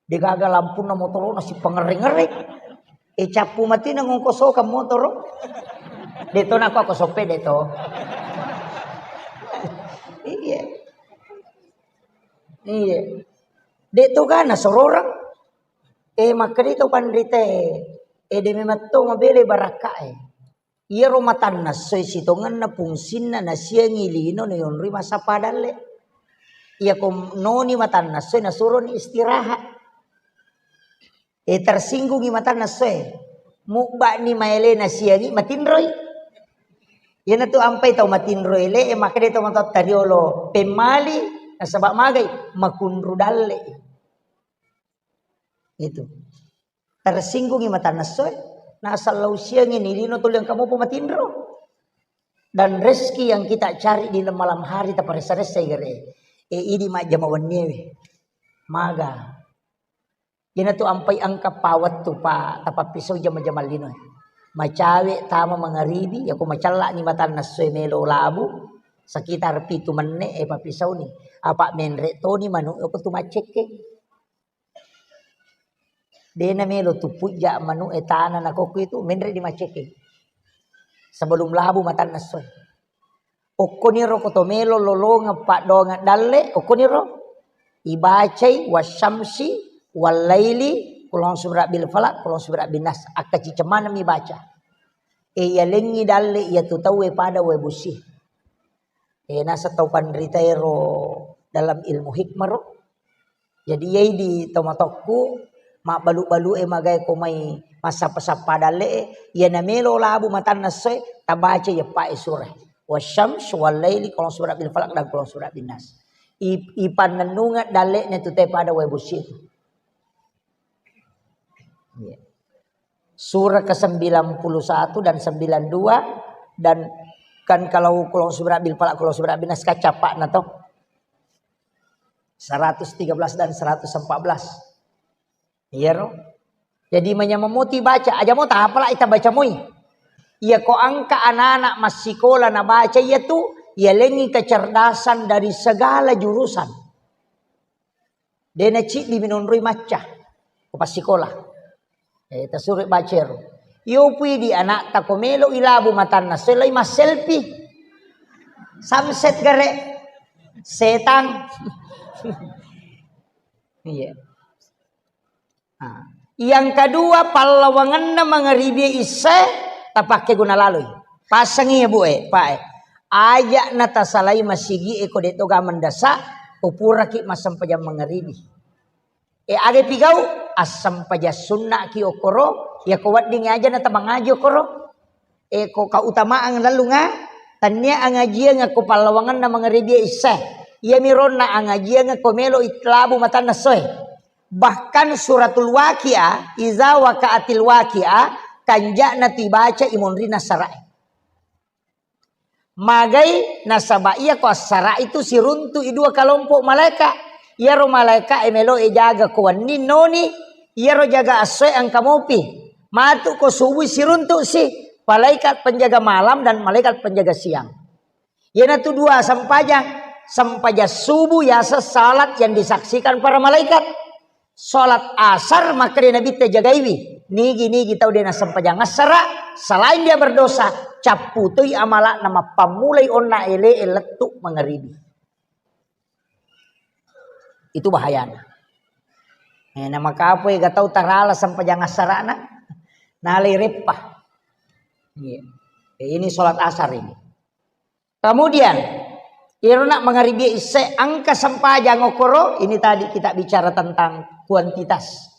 Degaga lampunna motoro na sipangerre-ngerre. E cappu mati na ngongkosokang motoro. De to nako aku soppe de to. Iya. Iya. De to gana sororang. E makkeda to panrita e. E de memang to mabele barakka e. Iyaro matanna essoe sitongenna fungsinna nasiangi lino nayonroi massappa dalle. Iyako noni matanna essoe nasuroni istirahat. E, tersinggungi matanna essoe. Mubba'ni maele nasiangi matinroi. Iyanatu ampai tau matinro ele, e, makkeda tau matoatta riolo, pemmali, nasaba magai, makunru dalle. Itu. Tersinggungi matanna essoe, nasallau siangi ni lino tuli engka mopo matinro. Dan rezeki yang kita cari di malam hari taparessa-ressai gare. E, idi majjama wenniewe. Maga. Iyanatu ampai engka pawettu pa tapappisau jama-jama linoe. Macawe tama mangaribi, yako macellani matanna essoe melo labu, sekitar pitu menne, e, pappisauni. Apa menre toni manu, yako tu maccekkeng. Dena melo tu pujja manu e tana na kokku itu, menre di maccekkeng. Sebelum labu matanna essoe. Okkoniro ko to melo lolongeng paddoangeng dalle, okkoniro ibacai wasyamsi wallaili, qul a'udzu birabbil falaq, qul a'udzu birabbin nas. Akkaciceng maneng mi baca. E, yalengngi dalle iyatu tauwe pada wae bosi. E, naseng tau panritaero dalam ilmu hikmah ro. Jadi, iyai di tomatokku, mabbalu-balu e magai ko mai massappa-sappa dalle e, iyana melo labu matanna essoe, tabaca iyeppa e sura. Wasyams, wallaili, qul a'udzu birabbil falaq, dan qul a'udzu birabbin nas. I, ipannennungeng dalle ne tu te pada wae bosi tu. Iya. Surah kesembilan puluh satu dan sembilan dua, dan kan kalau qul a'udzu birabbil falaq, qul a'udzu birabbin nas kacappa'na to. Seratus tiga belas dan seratus empat belas. Iya ro? Jadi manyameng moti baca, aja mo tapala ita baca moi. Iya ko engka anak-anak massikola na baca iya tu, iya lengi kecerdasan dari segala jurusan. Dena ciddi minonroi macca ko passikola. Eh, tasuro bacero. Iyo pui di anakta ko melo ilabu matanna selai masselfie. Samset gare. Setang. Iya. Ah. Yang kedua, pallawangenna mangaribi isya tapakke guna laloi. Pasangi ya, Bu e, Pak e. Aja na tasalai masigi e ko de toga mendasa, ko puraki massempajang mangaribi. E, aga pigau? Assempajang sunna ki okoro, ya ko wedding aja na tamangaji okoro. E, ko kautamaang lallunga, tannia angajiang ko pallawangenna mangaribi isya. Iya mironna angajiang ko melo itlabu matanna soe. Bahkan suratul Waqiah, iza waqa'atil waqiah, kanja'na tu ibaca imonrina sara'i. Magai nasaba iya ko assara itu siruntu i dua kelompok malaika. Iyaro malaika e melo e jaga ko wenni noni, iyaro jaga assoe engka mopi. Matu ko subuh siruntu si malaikat penjaga malam dan malaikat penjaga siang. Iyanatu dua sempajang. Sempajang subuh yaseng salat yang disaksikan para malaikat. Salat asar makkeda Nabitta jagaiwi. Nigi-nigi tau de nasempajang assara, selain dia berdosa, capputoi amala'na mappammulai onna ele e lettu mangaribi. Itu bahayana. Eh, na makapoi ga tau tarala sempajang assarana, nalai reppa. Iya. Eh, ini salat asar ini. Kemudian, irona mangaribi isya engka sempajang okoro, ini tadi kita bicara tentang kuantitas.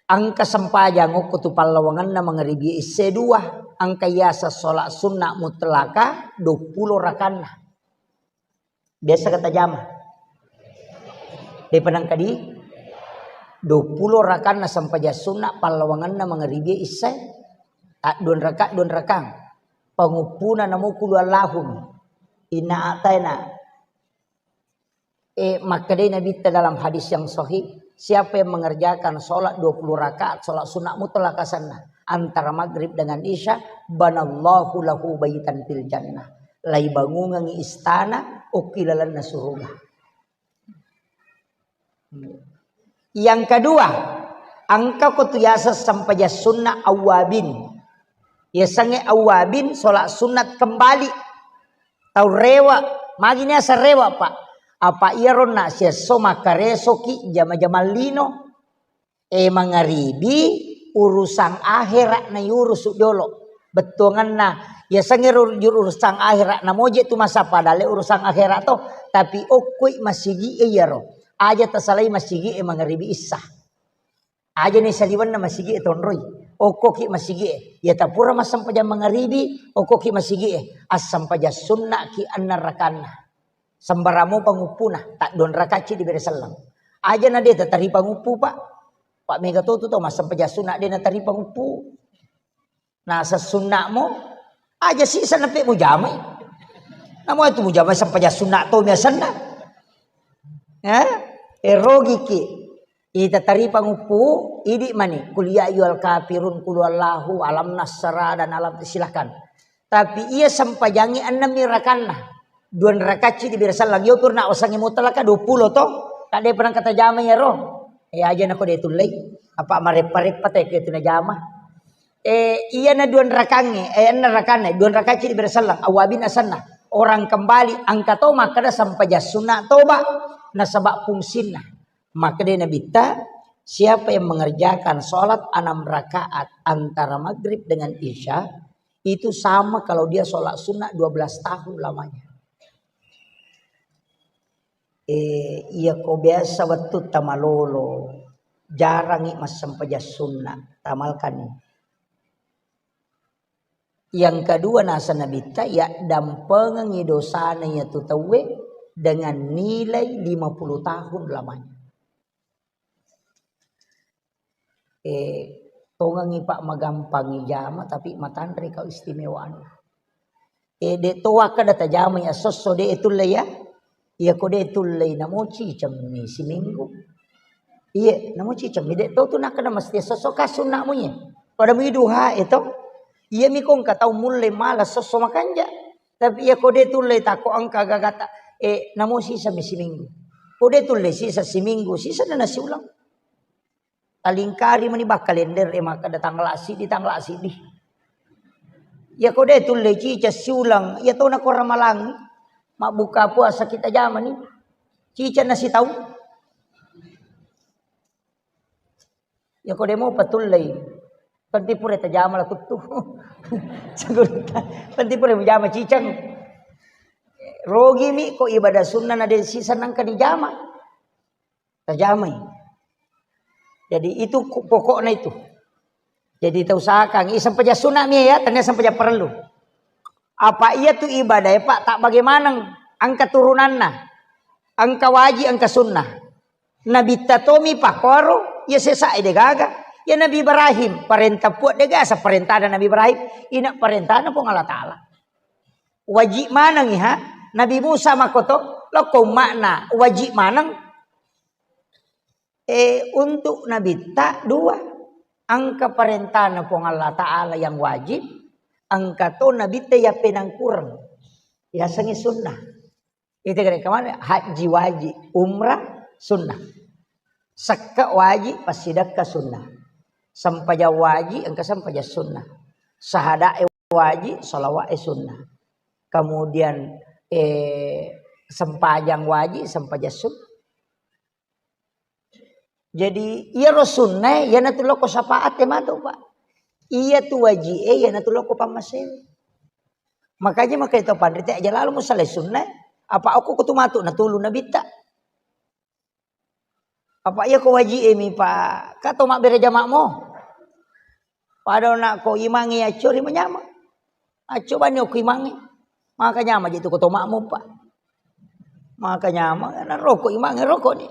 Engka sempajang okko tu pallawangenna mangaribi isya dua, engka yaseng salat sunna mutlaka dua puluh rakanna. Biasa kata jama. Depa nangka di dua puluh rakanna sempajang sunna pallawangenna mangaribi isya. Addua raka, dua rakang. Panguppuna namo kulu Allahum. Inna a'taina. Eh, makkedai Nabitta dalam hadis yang sahih, siapa yang mengerjakan sholat dua puluh rakaat, sholat sunat mutlak asanna, antara maghrib dengan isya, banallahu lahu baitan fil jannah. Laibangungengi istana, okki lalenna suruga. Yang kedua, engka ko tu yaseng sempajang sunna awwabin. Yasengnge awwabin, sholat sunat kembali. Tau rewe, magi niaseng rewe, Pak? Apa iyaro na siesso makkaresoki jama-jamang lino. Eh, mangaribi, urusan akhirat na iurusu jolo. Bettuanganna, yasengnge ru-, urusan akhirat na moje tu masa padale urusan akhirat to. Tapi okkoi masigi e iyaro. Aja tasalai masigi e mangaribi issa. Aja ni saliwenna masigi e tonroi. Okkoki masigi e. Ya tapura massempajang mangaribi, okkoki masigi e. Assempajang sunna ki enneng rakanna. Sembarang mopa nguppuna, taddua raka ci dibere selleng. Aja na de tataripa nguppu, Pak. Pak mega to tu to massempajang sunna de nataripa nguppu. Naseng sunna'mo, aja sisa nape mujamai. Namo itu mujamai sempajang sunna to miasanna. Ya, erogiki. Ita taripa nguppu, idi mani. Kul ya ayyuhal kafirun, kul huwallahu, alam nasra, dan alam, silakan. Tapi iya sempajangi ennemmi rakanna. Dua rakacci di bira sallang. Yo purna wasangi mutlaka dua puluh to. Kade pernah kata jama ya ro. Ya aja nako de tullei. Apa mareppa-reppa te ke tuna jama. Eh, iya na dua rakange, eh, enna rakanna, dua rakacci di bira sallang. Awabin asanna. Orang kembali angka to makkada sempajang sunna toba. Nasaba fungsinna. Makkeda Nabitta, siapa yang mengerjakan sholat enam rakaat antara maghrib dengan isya, itu sama kalau dia sholat sunnah dua belas tahun lamanya. Eh, iya ko biasa wettu tamalolo, jarangi massempajang sunnah, tamalkani. Yang kedua, nasa Nabitta, yaddampengengi dosana iyatu tauwe dengan nilai lima puluh tahun lamanya. Eh, tongengi, Pak, magampangi jama, tapi matanre kau istimewaanna. Eh, de to wakkada tajamai assosso de tulle ya. Iya ko de tulle namo cicemmi siminggu. Iya, namo cicemmi de to tu nakkada mesti assosso ka sunnamu iya. Pada mui duha e to. Iya mi ko engka tau mulle mala sosso makanja. Tapi iya ko de tulle tako engka gagata. Eh, namo sisa mi siminggu. Ko de tulle sisa siminggu, sisa na nasi ulang. Talingkari mani bakkalender e makkada tanggal siddi, tanggal siddi. Iya ko de tulle cica siulang, iya to nako ramalang mabbuka puasa kita jamani. Cica na sitaung. Ya ko demo patullei. Penting pura tajama la kuttu. Segurita. Penting pura mujama ciceng. Rogimi ko ibadah sunnah na de' sisa nangka dijama. Tajamai. Jadi itu ku-, pokokna itu. Jadi tausahakan. I sempajang sunnah mi ya, tania sempajang perlu. Apa iya tu ibadah ya, Pak, tak bagaimana engka turunanna. Engka wajib, engka sunnah. Nabitta tomi pakkoro, iya sesa e degaga. Ya Nabi Ibrahim, parenta Puang degaga, sa parentana Nabi Ibrahim, ina parentana Puang Allah Ta'ala. Wajib maneng iha, Nabi Musa makoto, lokko umma'na, wajib maneng. Eh, untuk Nabitta dua, engka parentana Puang Allah Ta'ala yang wajib, engka to Nabitta yang penangkureng, yasengnge sunnah. Itu kira kemana? Haji wajib, umrah sunnah. Sekka wajib, passidekka sunnah. Sempajang wajib, engka sempajang sunnah. Sahadae wajib, salawa'e sunnah. Kemudian, eh, sempajang wajib, sempajang sunnah. Jadi, iyaro sunnae, iyanatu lokko syafaat e matu, Pak. Iyatu wajib e, iyanatu lokko pammasei. Makanya, makanya to panrita aja lalu musalai sunnae. Apa okko kutu matu natulu Nabitta. Apa iya ko wajib e mi, Pak? Ka to mabbere jama'mo. Pada na ko imangnge accori manyama. Acco bani okko imangnge. Maka nyama je tu ko to makmum, Pak. Maka nyama, na roko imangnge, roko ni.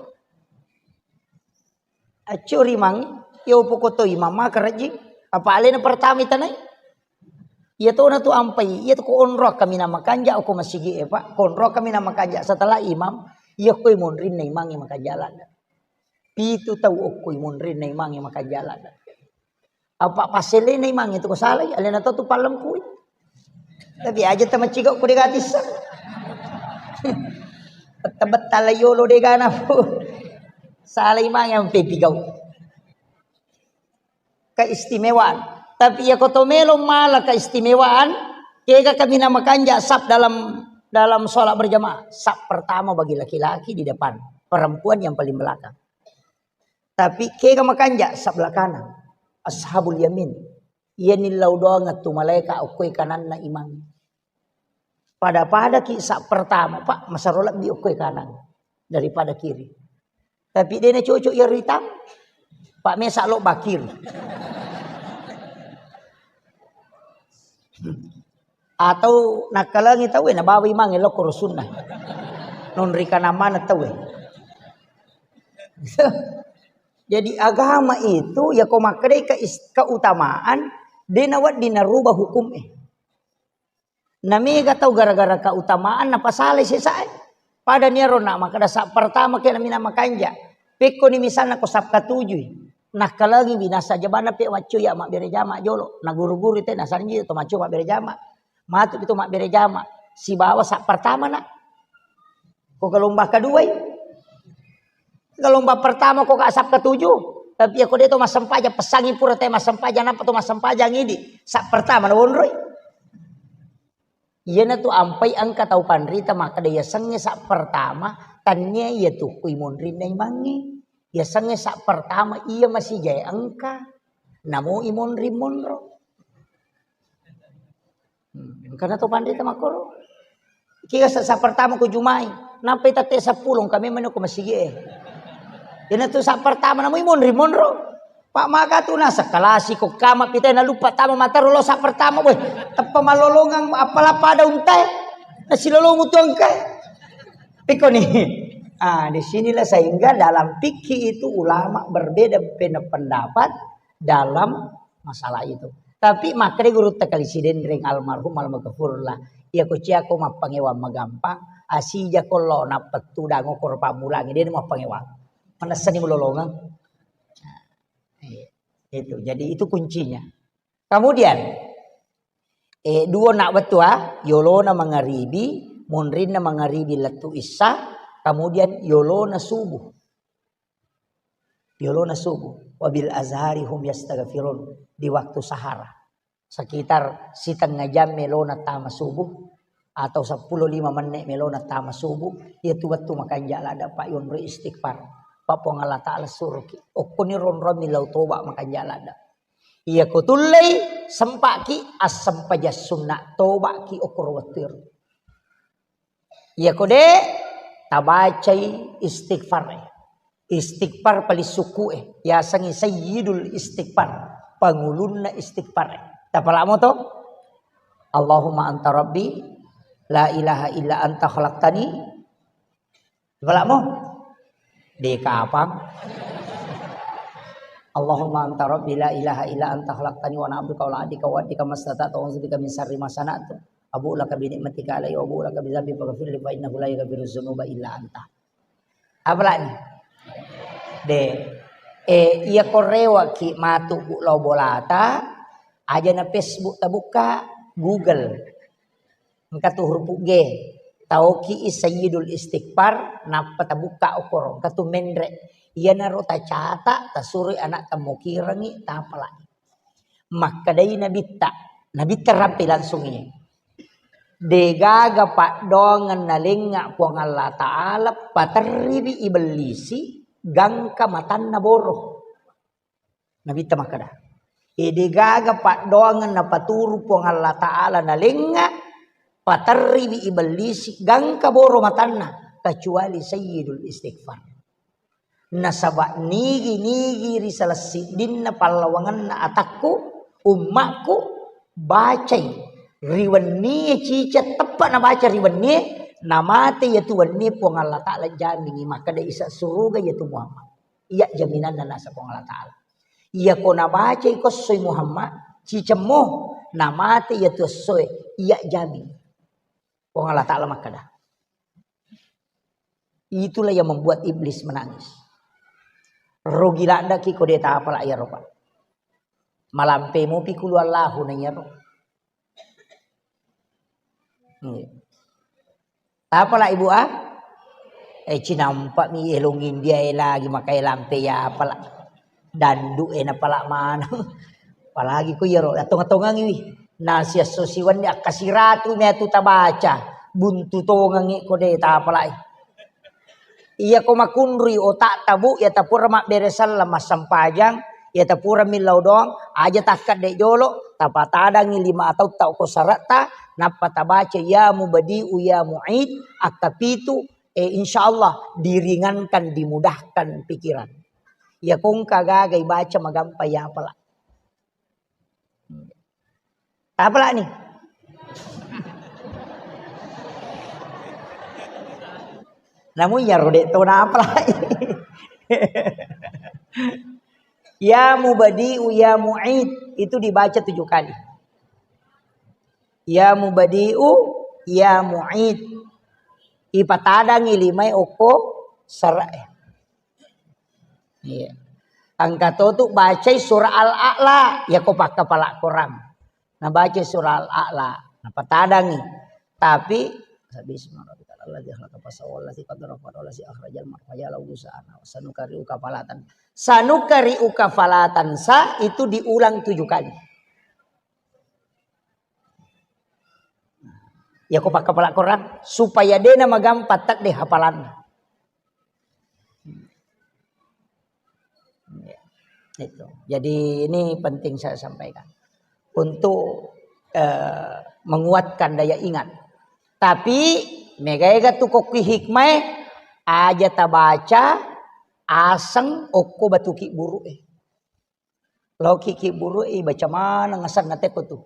Accori imangnge, yo poko to imang maka rajing. Apa alena pertama itanai? Iya tona tu ampai, iya tu ko onro kami na makanja okko masigi e, Pak. Ko onro kami na makanja setelah imam, iya ko monrinna imangnge makanja ladde. Pitu tau okko monrinna imangnge makanja ladde. Apa passelena imangnge tu ko salai, alena to tu pallempui. Tapi aja tamaciga ko dega tisseng. Betta-betta la yolo dega napu. Salai imangnge ampe pigau. Keistimewaan. Tapi iya ko to melo mala keistimewaan, kega kami na makanja saf dalam, dalam sholat berjamaah. Saf pertama bagi laki-laki di depan, perempuan yang paling belakang. Tapi kega makanja saf belakang. Ashabul yamin. Iya nillau doang tu malaika okkoi kananna imang. Pada-pada ki saf pertama, Pak, masero lebbi okkoi kanan daripada kiri. Tapi dena cocok iya ritang, Pak, mesa lo bakir. Atau nakkalangi tau e, nabawa imangnge lokko rusunna. Non ri kanang maneng tau e. Jadi agama itu, ya ko makkedai ke is-, keutamaan, dena wedding narubah hukum e. Namega tau gara-gara keutamaan napasalai sesae. Pada niaro na makkeda saf pertama ke namina makanja. Pekkoni misalna ko saf katujui. Nakkalangi binasa jabana pe maccu ya mabbere jama jolo. Na guru-guru te nasanji to maccu mabbere jama. Matu itu mabbere jama. Sibawa saf pertama na. Ko gelombang keduai. Gelombang pertama ko ka saf ketujuh. Tapi ya ko de to massempajang, pesangi pura te massempajang, napa to massempajang idi. Saf pertama na wonroi. Iyanatu ampai engka tau panrita makkeda yasengnge saf pertama, tania iya tukku imonrinna imangnge. Yasengnge saf pertama iya masijae engka, namo imonring monro. Hmm, engkana to panrita makkoro. Kira saf, saf pertama ko jumai, nampai tette seppulo, engka memang ko masigi e. Iyanatu saf pertama, namo imonring monro. Pak, maka tu na sekalasi ko kama pitai na lupa tama mata rolo saf pertama, weh, teppa malolongang apala pada untai. Nasilolomu tu engka. Piko ni. Ah, di sinilah sehingga dalam fikih itu ulama berbeda pena-, pendapat dalam masalah itu. Tapi makkeda gurutta kali Sidenreng almarhum almaghfurlah. Iya ko cia ko mappangewang magampang, asija ko lo napettu dango ko pamulangi, de mappangewang. Manessani mulolongeng. Eh, itu. Jadi itu kuncinya. Kemudian, eh, dua nak wettu, ah, yolona mangaribi, monrinna mangaribi lettu issa, kemudian yolona subuh. Yolona subuh. Wabil azhari hum yastaghfirun, di waktu sahara. Sekitar setengah jam melona tama subuh, atau seppulo lima menit melona tama subuh, iya tu wettu makanja ladde, Pak, yonro istighfar. Pa Puang Allah Ta'ala suruki. Okkoni ronrong millau toba makanja ladda. Iya ko tullei, sempaki assempajang sunna, tobaki okkoro wettuero. Iya ko de, tabacai istighfar. Istighfar paling suku e, yasengi sayyidul istighfar, pangulunna istighfar. Tapalamo to? Allahumma anta rabbi, la ilaha illa anta khalaqtani. Tapalamo? De kapang. Allahumma anta rabbi, la ilaha illa anta khalaqtani wa ana abduka wa ana abduka wa abdika mastata'tu, a'udzubika min syarri ma sana'tu. Abu laka bi ni'matika alayya wa abu laka bi dzambi faghfirli fa innahu la yaghfiru dzunuba illa anta. Apalagi? De. Eh, iya ko rewaki matu bu lao bolata, aja na Facebook tabukka, Google. Engka tu huruf G. Taoki i sayyidul istighfar, nappa tabukka okoro. Engka tu menre. Iyanaro tacata, tasuroi anak tamokirangi, tapalai. Makkedai Nabitta, Nabitta rampe langsung iye. Degaga paddoangeng nalengnga Puang Allah Ta'ala, paterriwi ibellisi gangka matanna boro. Nabitta makkeda, e, degaga paddoangeng napaturu Puang Allah Ta'ala nalengnga, paterriwi ibellisi gangka boro matanna, kecuali sayyidul istighfar. Nasaba nigi-nigi ri salessiddinna pallawangenna atakku, ummakku, bacai ri wennie ciceng teppa nabaca ri wennie, namate iyatu wennie Puang Allah Ta'ala jamingi makkeda isa suruga iyatu Muhammad. Iya jaminanna nasa Puang Allah Ta'ala. Iya ko nabacai ko essoi Muhammad, cicemmo, namate iyatu essoe, iya jamin. Puang Allah Ta'ala makkeda. Itulah yang membuat iblis menangis. Rugi laddaki ko de tapala iyaro, Pak. Malampe mupi kulu Allahu na iyaro. Iya. Tapala Ibu ah? Eh, cinampa mi elong India e lagi makai lampe ya pala. Dandu e napala maneng. Apalagi ko iyaro, tonga-tongangi wi. Nasi esso siwenni akkasiratu mi atu tabaca. Buntu tongangi ko de tapalai. Iya ko makunrui otakta, Bu, iya tapura mabbere selleng massempajang, iya tapura millau doang, aja takkedde jolo, tapatadangi lima atautta okko saretta, nappa tabaca ya mubadi'u ya mu'id, akkapitu, eh, insyaallah diringankan, dimudahkan pikiran. Iya ko engka gaga ibaca magampa yapala. Tapalani. Namu iyaro de to napalai. Ya mubadi'u ya mu'id itu dibaca tujuh kali. Ya mubadi'u ya mu'id. Ipatadangi limae okko sarae. Iya. Engka to tu bacai surah Al-A'la, ya ko pakkapala Quran. Nah, baca surah Al-A'la, nah, patadangi. Tapi, sabbi isma rabbikal a'la alladzi khalaqa fasawwa wallazi qaddara fahada wallazi akhrajal mar'a fa ja'alahu ghusaan. Sanuqri'uka fala tan-, sanuqri'uka fala tansa itu diulang tujuh kali. Ya ko pakkapala Quran supaya dena magampa tedde hafalanna. Itu. Jadi ini penting saya sampaikan untuk, eh, menguatkan daya ingat. Tapi mega-ega tu kokki hikmah aja tabaca aseng okko batuki buru e. Laoki ki buru e baca maneng asenna teppo tu.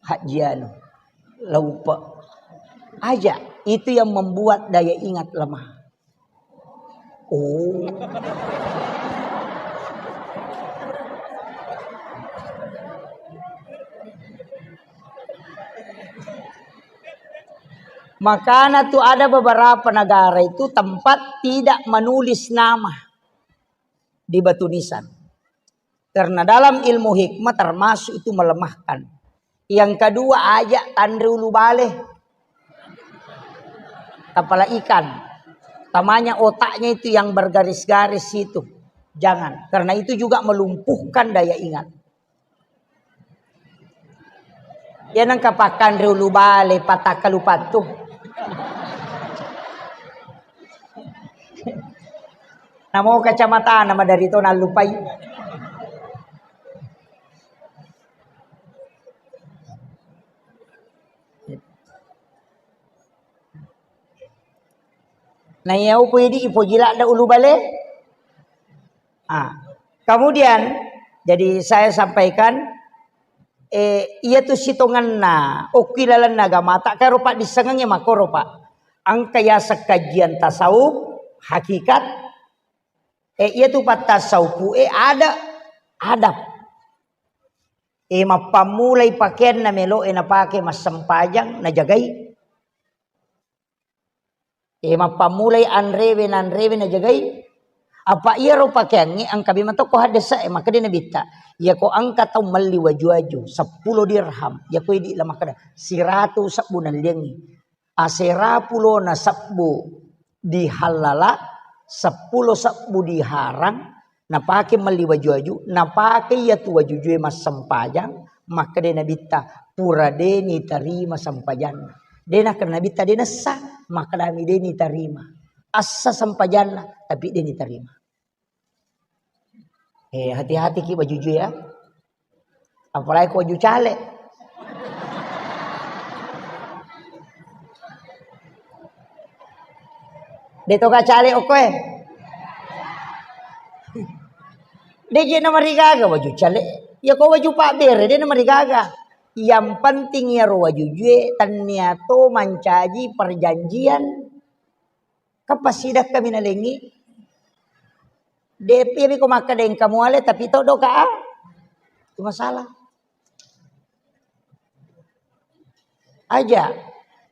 Hajji anu. Laupa. Aja, itu yang membuat daya ingat lemah. Oh. Makanya tuh ada beberapa negara itu tempat tidak menulis nama di batu nisan. Karena dalam ilmu hikmah termasuk itu melemahkan. Yang kedua, aja tanre ulu bale. Kepala ikan. Tamanya otaknya itu yang bergaris-garis itu. Jangan. Karena itu juga melumpuhkan daya ingat. Ya nang kapakkanre ulu bale, patakka lupattu. Namo kacamata nama dari to nallupai. Nah, iya upu idi ipoji ladde ulu bale. Ah, kemudian jadi saya sampaikan, eh, iya tu sitonganna okki lalenna agama tak karo pak disengengi makoro pak. Angka yaseng kajian tasawuf, hakikat, eh, iya tu pak tasawuf, eh, ada adab. Eh, mappammulai pakeanna melo e napake massempajang najagai. E, mappammulai anrewe nanrewe najagai. Apa iyaro pakeangnge engka memang tokko haddese e, makkeda Nabitta, iyako engka tau melli waju-waju seppulo dirham, iyako idi la makkeda siratu sebbu nalliangngi. Asera pulona sebbu dihallala, seppulo sebbu diharang, napake melli waju-waju, napake iyatu wajujue massempajang, makkeda Nabitta, pura de nitarima sempajanna. De nakkeda Nabitta de nessa, makkedami de nitarima. Assa sempajanna, tapi de nitarima. Eh, hati-hati ki wajujue ya. Apalagi ko waju cale. De toga cale okko e. De je namarigaga waju cale. Ya ko waju pabbere de namarigaga. Yang penting iyaro wajujue tennia to mancaji perjanjian. Kapasidakkami nalengi. Depi ko makkeda engka muale tapi to doka a. Itu masalah. Aja.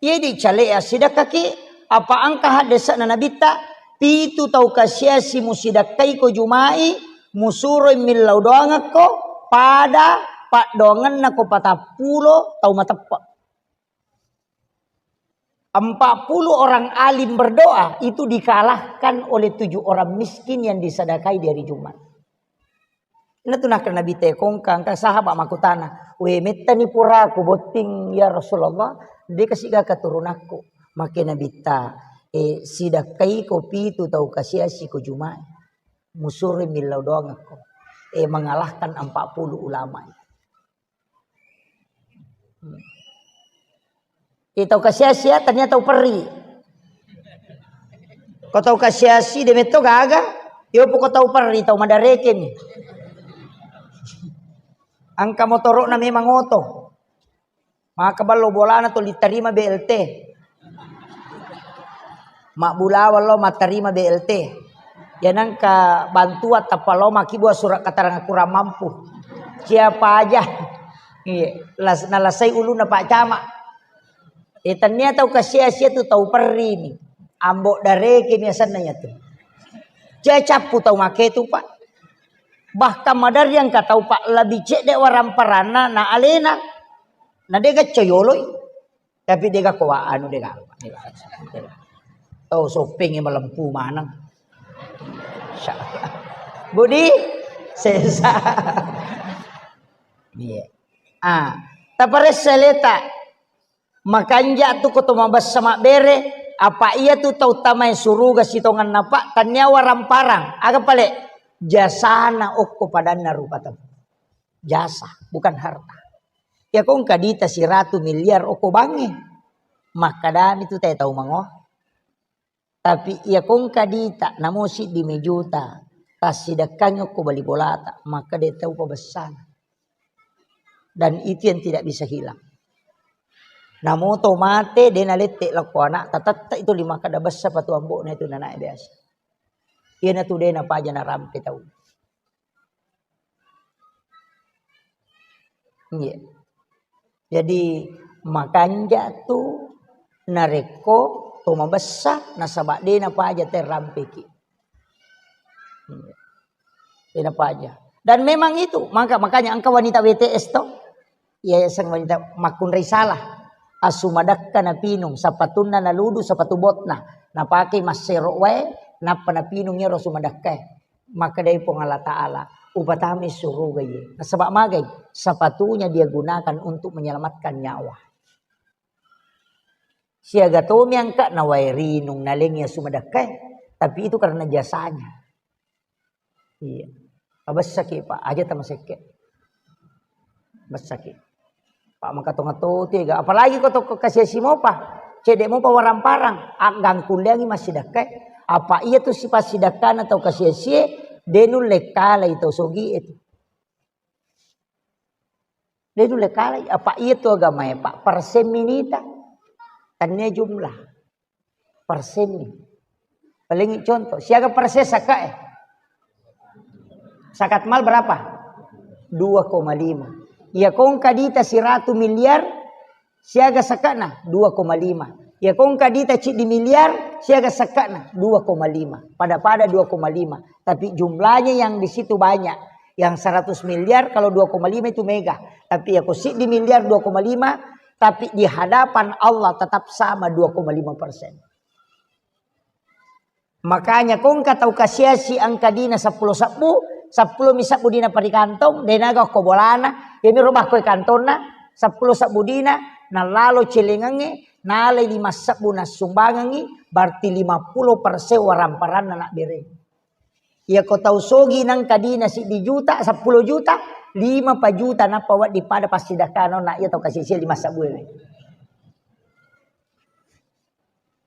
Iya di cale assidakkaki apa engka haddesana Nabitta, pitu tau kasiasi musidakkai ko jumai, musuroi millau doangekko pada paddoangenna ko patappulo tau mateppe. Empat puluh orang alim berdoa itu dikalahkan oleh tujuh orang miskin yang disadakai di hari Jumat. Natu nakkeda Nabitta kongka engka sahabat makkutana, "We, mettani puraku botting ya Rasulullah, de kasiga keturunakku." Makke Nabitta, "Eh, sidakkai ko pitu tau kasiasi ko jumai. Musuroi millau doangekko." Eh, mengalahkan empat puluh ulama itu. Iya tau kasiasi ya, tania tau perri. Ko tau kasiasi de metto gaga, yo poko tau perri, tau madarekeng. Angka motorokna memang oto. Maka ballo bolana to litarima B L T. Mabbulawang lo mattarima B L T. Ya nangka bantuan tappa lo makkibua surat keterangan kurang mampu. Siapa aja. Iya, las-, nalasai ulunna Pak Camat. Eh, tania tau kasiasi tu tau perri ni. Ambo dareke ni asenna ya tu. Cia cappu tau make tu, Pak. Bahkan maderri engka tau, Pak, lebih cedde waramparanna na alena. Na dega coyoloi. Tapi dega ko wa-, anu dega. Tau soppeng malempu maneng. Insyaallah. Budi sesa. Iya. Ah, taparessa leta. Makanja tu ko to mabessa mabbere, apa iya tu tau tamae suruga sitongenna, Pak, tania waramparang. Aga pale? Jasana okko padanna rupa tau. Jasa, bukan harta. Ya ko engka dita siratu miliar okko bangnge. Makkadami tu tae tau mangoa. Tapi iya ko engka dita, namo siddi mejuta, tassidekkangi okko bali bolata, makkeda tau pabessana. Dan itu yang tidak bisa hilang. Namo to mate, de nalette lakko anak, tatette itu lima kada bessa patu ambokna itu nanae biasa. Iya natu de napaja narampe tau. Iya. Jadi, makanja tu narekko to mabessa nasaba de napaja te rampeki. Iya. De napaja. Dan memang itu, maka, makanya engka wanita W T S to, Yayasan Wanita makkunrai salah. Asu madakka napinung, sapatunna naludu, sapatu botna. Napake massero wae, nappa napinung iyaro asu madakkae. Makkedai Puang Allah Ta'ala, "Upatamai suruga iye." Nasaba magai? Sapatunya dia gunakan untuk menyelamatkan nyawa. Siaga tomi angka nawae rinung nalengi asu madakkae, tapi itu karena jasanya. Iya. Abessaki, Pak, aja tamasekke. Bessaki. Pak, maka tonga toti ga. Apalagi ko tokko kasiasi mopa. Cedde mopa warang-parang. Aggang kulliangi massidakkae. Apa iya tu sipassidakkana tau kasiasie, de nulle kalai tau sogie tu. De nulle kalai. Apa iya tu agamae, Pak, persen minita. Tannia jumlah. Persenni. Paling contoh, siaga persen sakae? Sakat mal berapa? Dua koma lima. Iya kongka dita siratu miliar, siaga sakana? Dua koma lima. Iya kongka dita ciddi miliar, siaga sakana? Dua koma lima. Pada-pada dua koma lima. Tapi jumlahnya yang di situ banyak. Yang seratus miliar kalau dua koma lima itu mega. Tapi ya ko siddi miliar dua koma lima, tapi di hadapan Allah tetap sama dua koma lima persen. Makanya kongka tau kasiasi angka dina seppulo sebbu, seppulo mi sebbu dina parikantong, denaga ko bolana, yami robah ko kantonna, seppulo sebbu dina, nalalo celengangnge, nalai lima sebbu nassumbangangngi, berarti lima puluh persen waramparanna nak bereng. Iya ko tau sogi nangka dina siddi juta, seppulo juta, lima pa juta nappa wedding pada passidakkana nak iya tau kasiasi lima sebbu.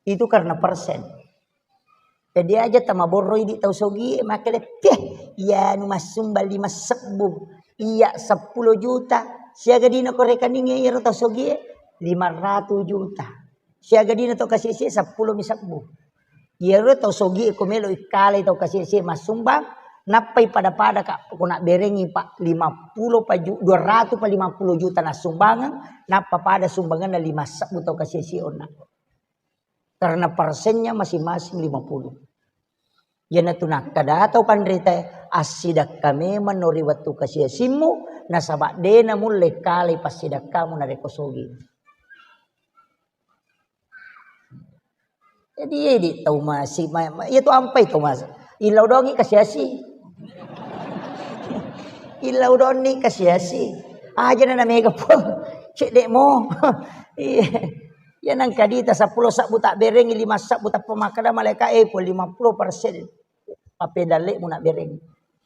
Itu karena persen. Jadi aja tamaborroi di tau sogi, makele, "Peh, iya nu massumbang lima sebbu, iya seppulo juta, siaga dina ko rekening iyaro tau sogi, lima ratus juta. Siaga dina tau kasiasi seppulo mi sebbu." Iyaro tau sogi ko melo ikkalai tau kasiasi massumbang, nappai pada-pada, Kak, ko nak berengi, Pak, lima puluh pa ju-, dua ratus pa lima puluh juta nassumbangeng, nappa pada sumbanganna lima sebbu tau kasiasi onna. Karena persennya masing-masing lima puluh. Iyanatu nakkeda tau panritae, assidakka memang no ri wettu kasiasimmu, nasaba dena mulle kalai passidakkamu narekko sogi. Jadi, edi tau masi, ma-, ma-, iya tu ampai tau masi. Illau dongi kasiasi. Illau donni kasiasi. Aja na mega pun. Cedde mo. Iya. Ya nangka dita seppulo sebbu tak berengi, lima sebbu tappa makkeda malaika, eh, pun lima puluh persen. Papedallemu nak bereng.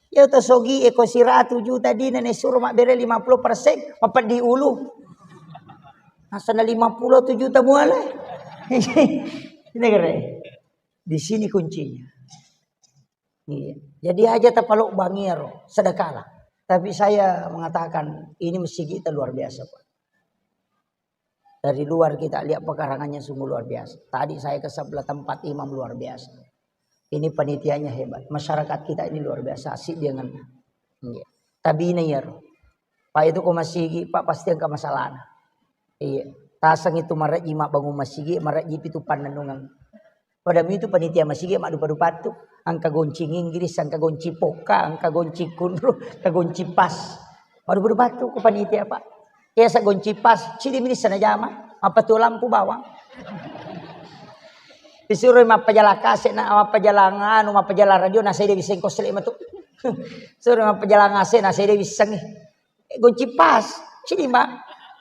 Ya to sogi e ko siratu juta dina ne suro mabbere lima puluh persen, mapeddi ulu. Nasana lima puluh tu juta muale. Ini kere. Di sini kuncinya. Iya. Jadi aja tapalobbangi ero, sedekahlah. Tapi saya mengatakan ini masjid kita luar biasa, Pak. Dari luar kita lihat pekarangannya sungguh luar biasa. Tadi saya ke sebelah tempat imam luar biasa. Ini panitianya hebat. Masyarakat kita ini luar biasa. Asik dia ngena. Iya. Tabina iya ro. Pak itu ko masigi, Pak pasti engka masalahna. Iya. Taseng itu maraji mak bangun masigi, maraji pitu pannennungeng. Pada mitu panitia masigi maddupa-dupattu, engka gonci Inggris, engka gonci pokka, engka gonci kunru, engka gonci pas. Maddupa-dupattu ku panitia, Pak. Biasa gonci pas, cidi minissa najama, mappatuo lampu bawang. Disuroi mappajalang kaset, na mappajalang anu, mappajalang radio, na saida wisseng kosle matu. Suroi mappajalang kaset, na saida wissengi. Eh, gonci pas, cidi, Mbak.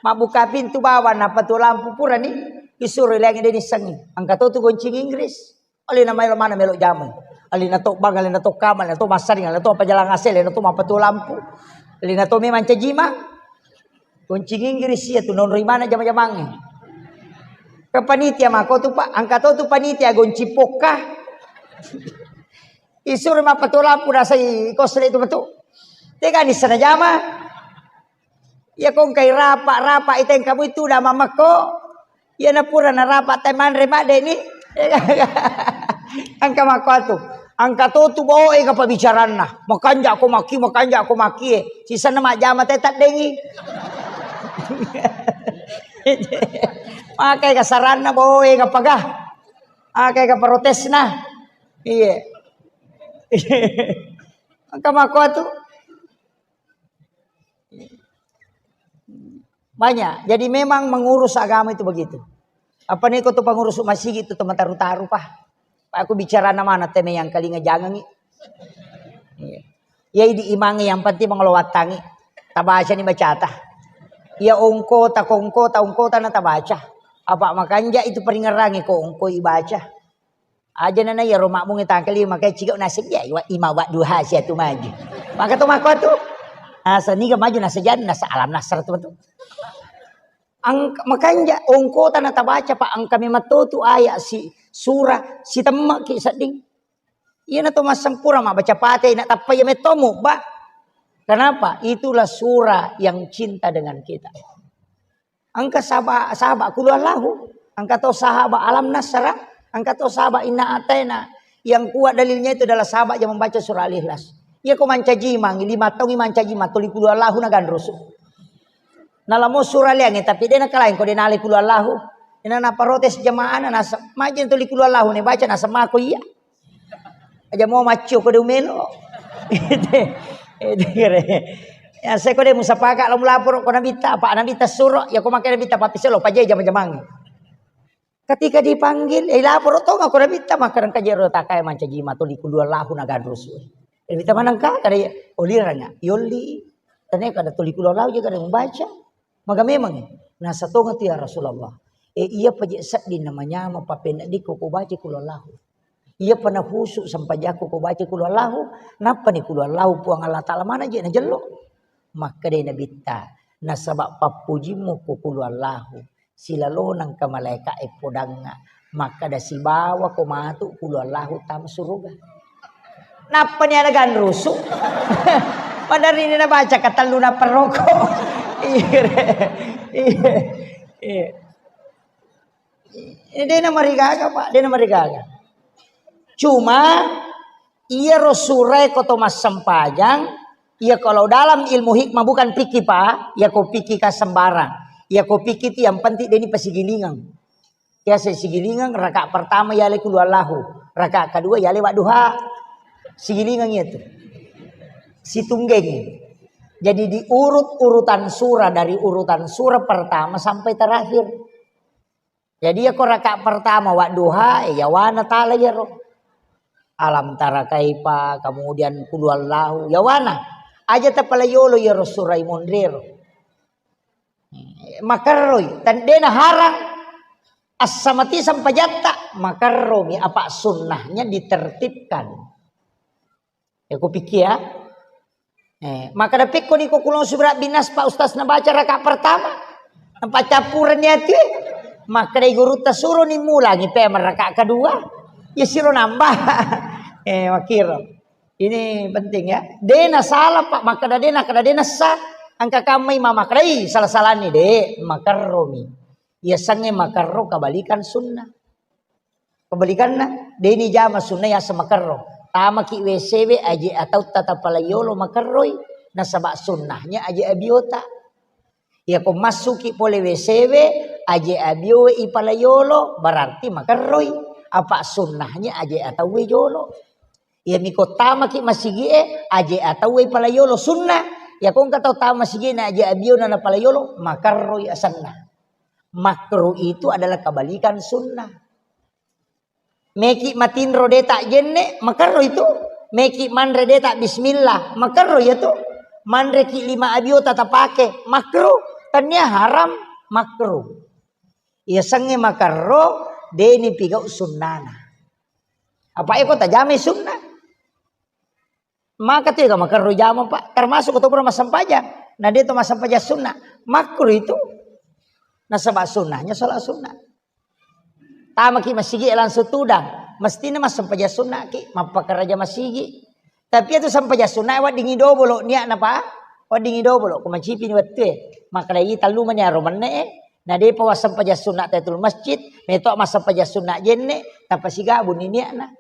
Mabbuka pintu bawang, nappa tuo lampu purani, isuro ilangi de nissengi. Engka to tu gonci Inggris. Alena maelo mana melo jamai. Alena to bang, alena to kamar, alena to massaring, alena to pajalang ase, alena to mappatuo lampu. Alena to memang cajima. Gonci Inggris iya tu nonroi mana jama-jamangnge. Ke panitia mako tu, Pak, engka to tu panitia gonci pokka. Isuro mappatuo lampu nasai kosle tu matu. Tega nissana jama. Iya kongkai rapa, rapa iteng kamu itu udah mamakko. Iya napura narapa tai manre madde ni. Engka makko atu. Engka to tu boe ka pabicaranna. Makanja ko maki, makanja ko maki e. Sisanna majjama te taddengi. Makai ka saranna boe ka paga. Makai ka protesna. Iya. Engka makko atu. Banyak. Jadi memang mengurus agama itu begitu. Apa nih kau tuh pengurus masjid itu teman taru-taru, Pak. Pak, aku bicara nama anak teme yang kalinga jangan nih. Iya. Ya, idi imang yang penting mengelowatangi. Tabaca nih bacata. Ya ongko ta kongko ta ongko ta na tabaca. Apa makanja itu peringerangi ko ongko ibaca. Aja nana iyaro makmungnge tangkali makai cigau naseng iya, iwa-, ima wadduha sia tu maju. Maka to mako tu. Asa niga maju nasa jan, nasa alam nasr tu tu. Angka, makanja ongkota na tabaca, Pak, angka memang to tu ayat si surah, sitemmaki sedding. Iyana to massempurang mabbaca Fatihah, na tappa iya metto mubba. Kenapa? Itulah surah yang cinta dengan kita. Engka saba-, saba Qul Huwallahu, engka to saba Alam Nasrah, engka to saba Inna A'taina. Yang kuat dalilnya itu adalah saba yang membaca surah Al-Ikhlas. Iya ko mancaji mang, lima taungi mancaji mang, tuli Qul Huwallahu na ganrusu. Nalamo surah liange, tapi de nakalain ko de nalai Qul Huwallahu. Ina naprotes jamaahna, nasa-, majeng tuli Qul Huwallahu ne baca, nasa mako iya. Aja mau maccio ko de umelo. Ede, ede kere. Ya, saya ko de musapaka lo mulapor ko Nabitta, apa Nabitta suro, ya ko makai Nabitta papiselo, pajai jama-jamang. Ketika dipanggil, eh, lapor to ko Nabitta, makarang kajero takai mancaji matuli Qul Huwallahu na ganrusu. Eh, Nabitta manangka, kada ya, oliranya, yolli, tane kada tuli Qul Huwallahu juga ada membaca. Maka memang, nasa tonga tu ya Rasulullah. Eh, iya paje sedding namanyama papena diko ko baca Qul Huwallahu. Iyapa nahusu sempajakku ko baca Qul Huwallahu, nappani Qul Huwallahu Puang Allah Ta'ala mana je najello. Makkeda Nabitta, nasaba pappujimmu ko Qul Huwallahu, silalona engka malaeka e podangnga, makkeda sibawa ko matu Qul Huwallahu tama suruga. Nappani ada ganrusu. Padahal ini nabaca katellu naperroko. Iya, iya, iya. Eh, de namarigaga, Pak, de namarigaga. Cuma, iyaro surae ko to massempajang, iya kalau dalam ilmu hikmah bukan fikih, Pak, iya ko fikih ka sembarang. Iya ko fikih itu yang penting de ni pasigilingeng. Biasa sigilingeng, rakaat pertama yale Qul Huwallahu, rakaat kedua yale Wadduha. Sigilingeng itu. Situnggeng. Jadi diurut urutan surah dari urutan surah pertama sampai terakhir. Jadi, iya ko rakaat pertama Wadduha, eh, yawana tala iyaro. Alam tara kaifa, kemudian Qul Huwallahu, yawana. Aja tapala yolo iyaro surai monrero. Eh, makerroi, tandena harang. Assamati sempajatta, makerromi apa sunnahnya ditertibkan. Ya, kupikir ya. Eh, maka dapikko ni ko kulong subra binas Pak Ustaz nabaca rakaat pertama. Nampa campuran ni ati. Maka dai gurutta suro ni mulangi pe rakaat kedua. Ya siro nambah. Eh, makiro. Ini penting ya. Dena salah Pak, maka dena, kada dena sah. Angka kamai mama kedai salah-salah ni de, makerromi. Yasengnge makerro kebalikan sunnah. Kebalikanna, deni jama sunnah yaseng makerro. Tamaki W C we aje atautta tapala yolo makerroi, nasaba sunnahnya aje abiota. Iya ko massuki pole W C we aje abio we ipala yolo, berarti makerroi. Apa sunnahnya aje atauwe jolo. Iya miko tamaki masigi e, aje atauwe pala yolo sunnah. Iya ko engka tau tama masigi na aje abio na napala yolo, makerroi asenna. Makruh itu adalah kebalikan sunnah. Meki matinro de tak jenne, makerro itu. Meki manre de tak bismillah, makerro ya tu. Manre ki lima abio tata pake, makruh. Tania haram, makruh. Iya sengnge makerro, deni pigau sunnana. Apa eko tajame sunnah? Maka tu ega makerro jama, Pak. Termasuk ko to pura massempajang. Nah, dia tu massempajang sunnah. Makruh itu. Nasaba sunnahnya sholat sunnah. Tamaki masigi langsung tudang. Mestine massempajang sunnah ki, mappakaraja masigi. Tapi itu sempajang sunnah weddingi dobolo niatna, Pak. Weddingi dobolo, ko macipi ni wettue. Maka dai tellu mani aro menne e. Nah, depa wassempajang sunnah tahiyatul masjid, meto massempajang sunnah jenne, tappa sigabung ni niatna.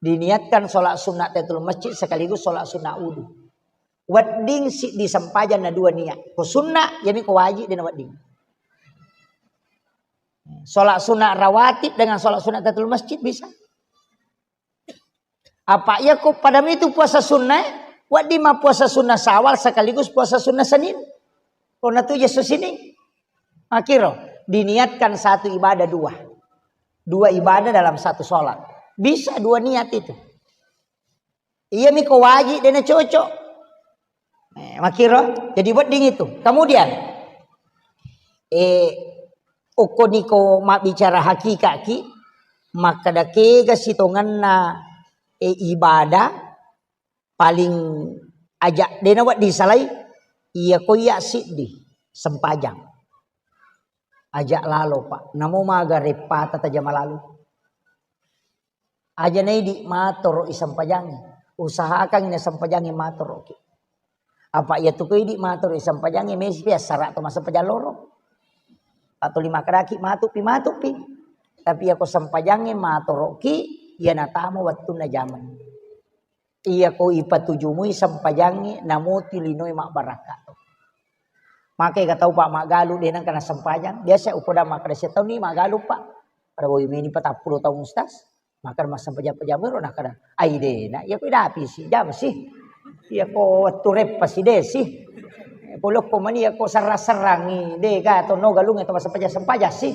Diniatkan sholat sunnah tahiyatul masjid sekaligus sholat sunnah wudu. Wedding siddi sempajang na dua niat. Ko sunnah, yami ko wajib dena wedding. Sholat sunnah rawatib dengan sholat sunnah tahiyatul masjid bisa. Apa iya ko pada itu puasa sunnah, wedding ma puasa sunnah Syawal sekaligus puasa sunnah Senin. Ko natu Yesus ini. Akhiro, diniatkan satu ibadah dua. Dua ibadah dalam satu sholat. Bisa dua niat itu. Iya miko wajib dena cocok. Eh, makiro, jadi wedding itu. Kemudian, eh, okko niko mabbicara hakikaki, Makkeda kega sitongenna, e, ibadah paling aja' de' nawedding salai, iya ko iya siddi sempajang. Aja' lalo, Pak. Namo maga reppata tajama lalo. Aja' naidi' matoro' i sempajangnge. Usahakan i na sempajangnge matoro'ki. Apa iya tu ko idi' matoro' i sempajangnge, mesti pi assara' to massempajang loro. Atau lima kadaki matupi, matupi. Tapi iya ko sempajangnge matoro'ki, iya natama wettunna jamang. Iya ko ipatujumui sempajangnge, namuti linoe mabbarakka to. Maka ega tau, Pak, maggalu de' nengka nasempajang. Biasa upodang makkeda, "Setaunni maggalu, Pak." Pada boyu meni patappulo taung, Ustaz. Maka massempajang-pajang ero, nakkeda, "Ai de' na, iya ko idapi si, jam si. Iya ko wettu reppa si de' si. Polokko mani iya ko serrang-serrangi, de' ga to no galungnge to massempajang-sempajang si."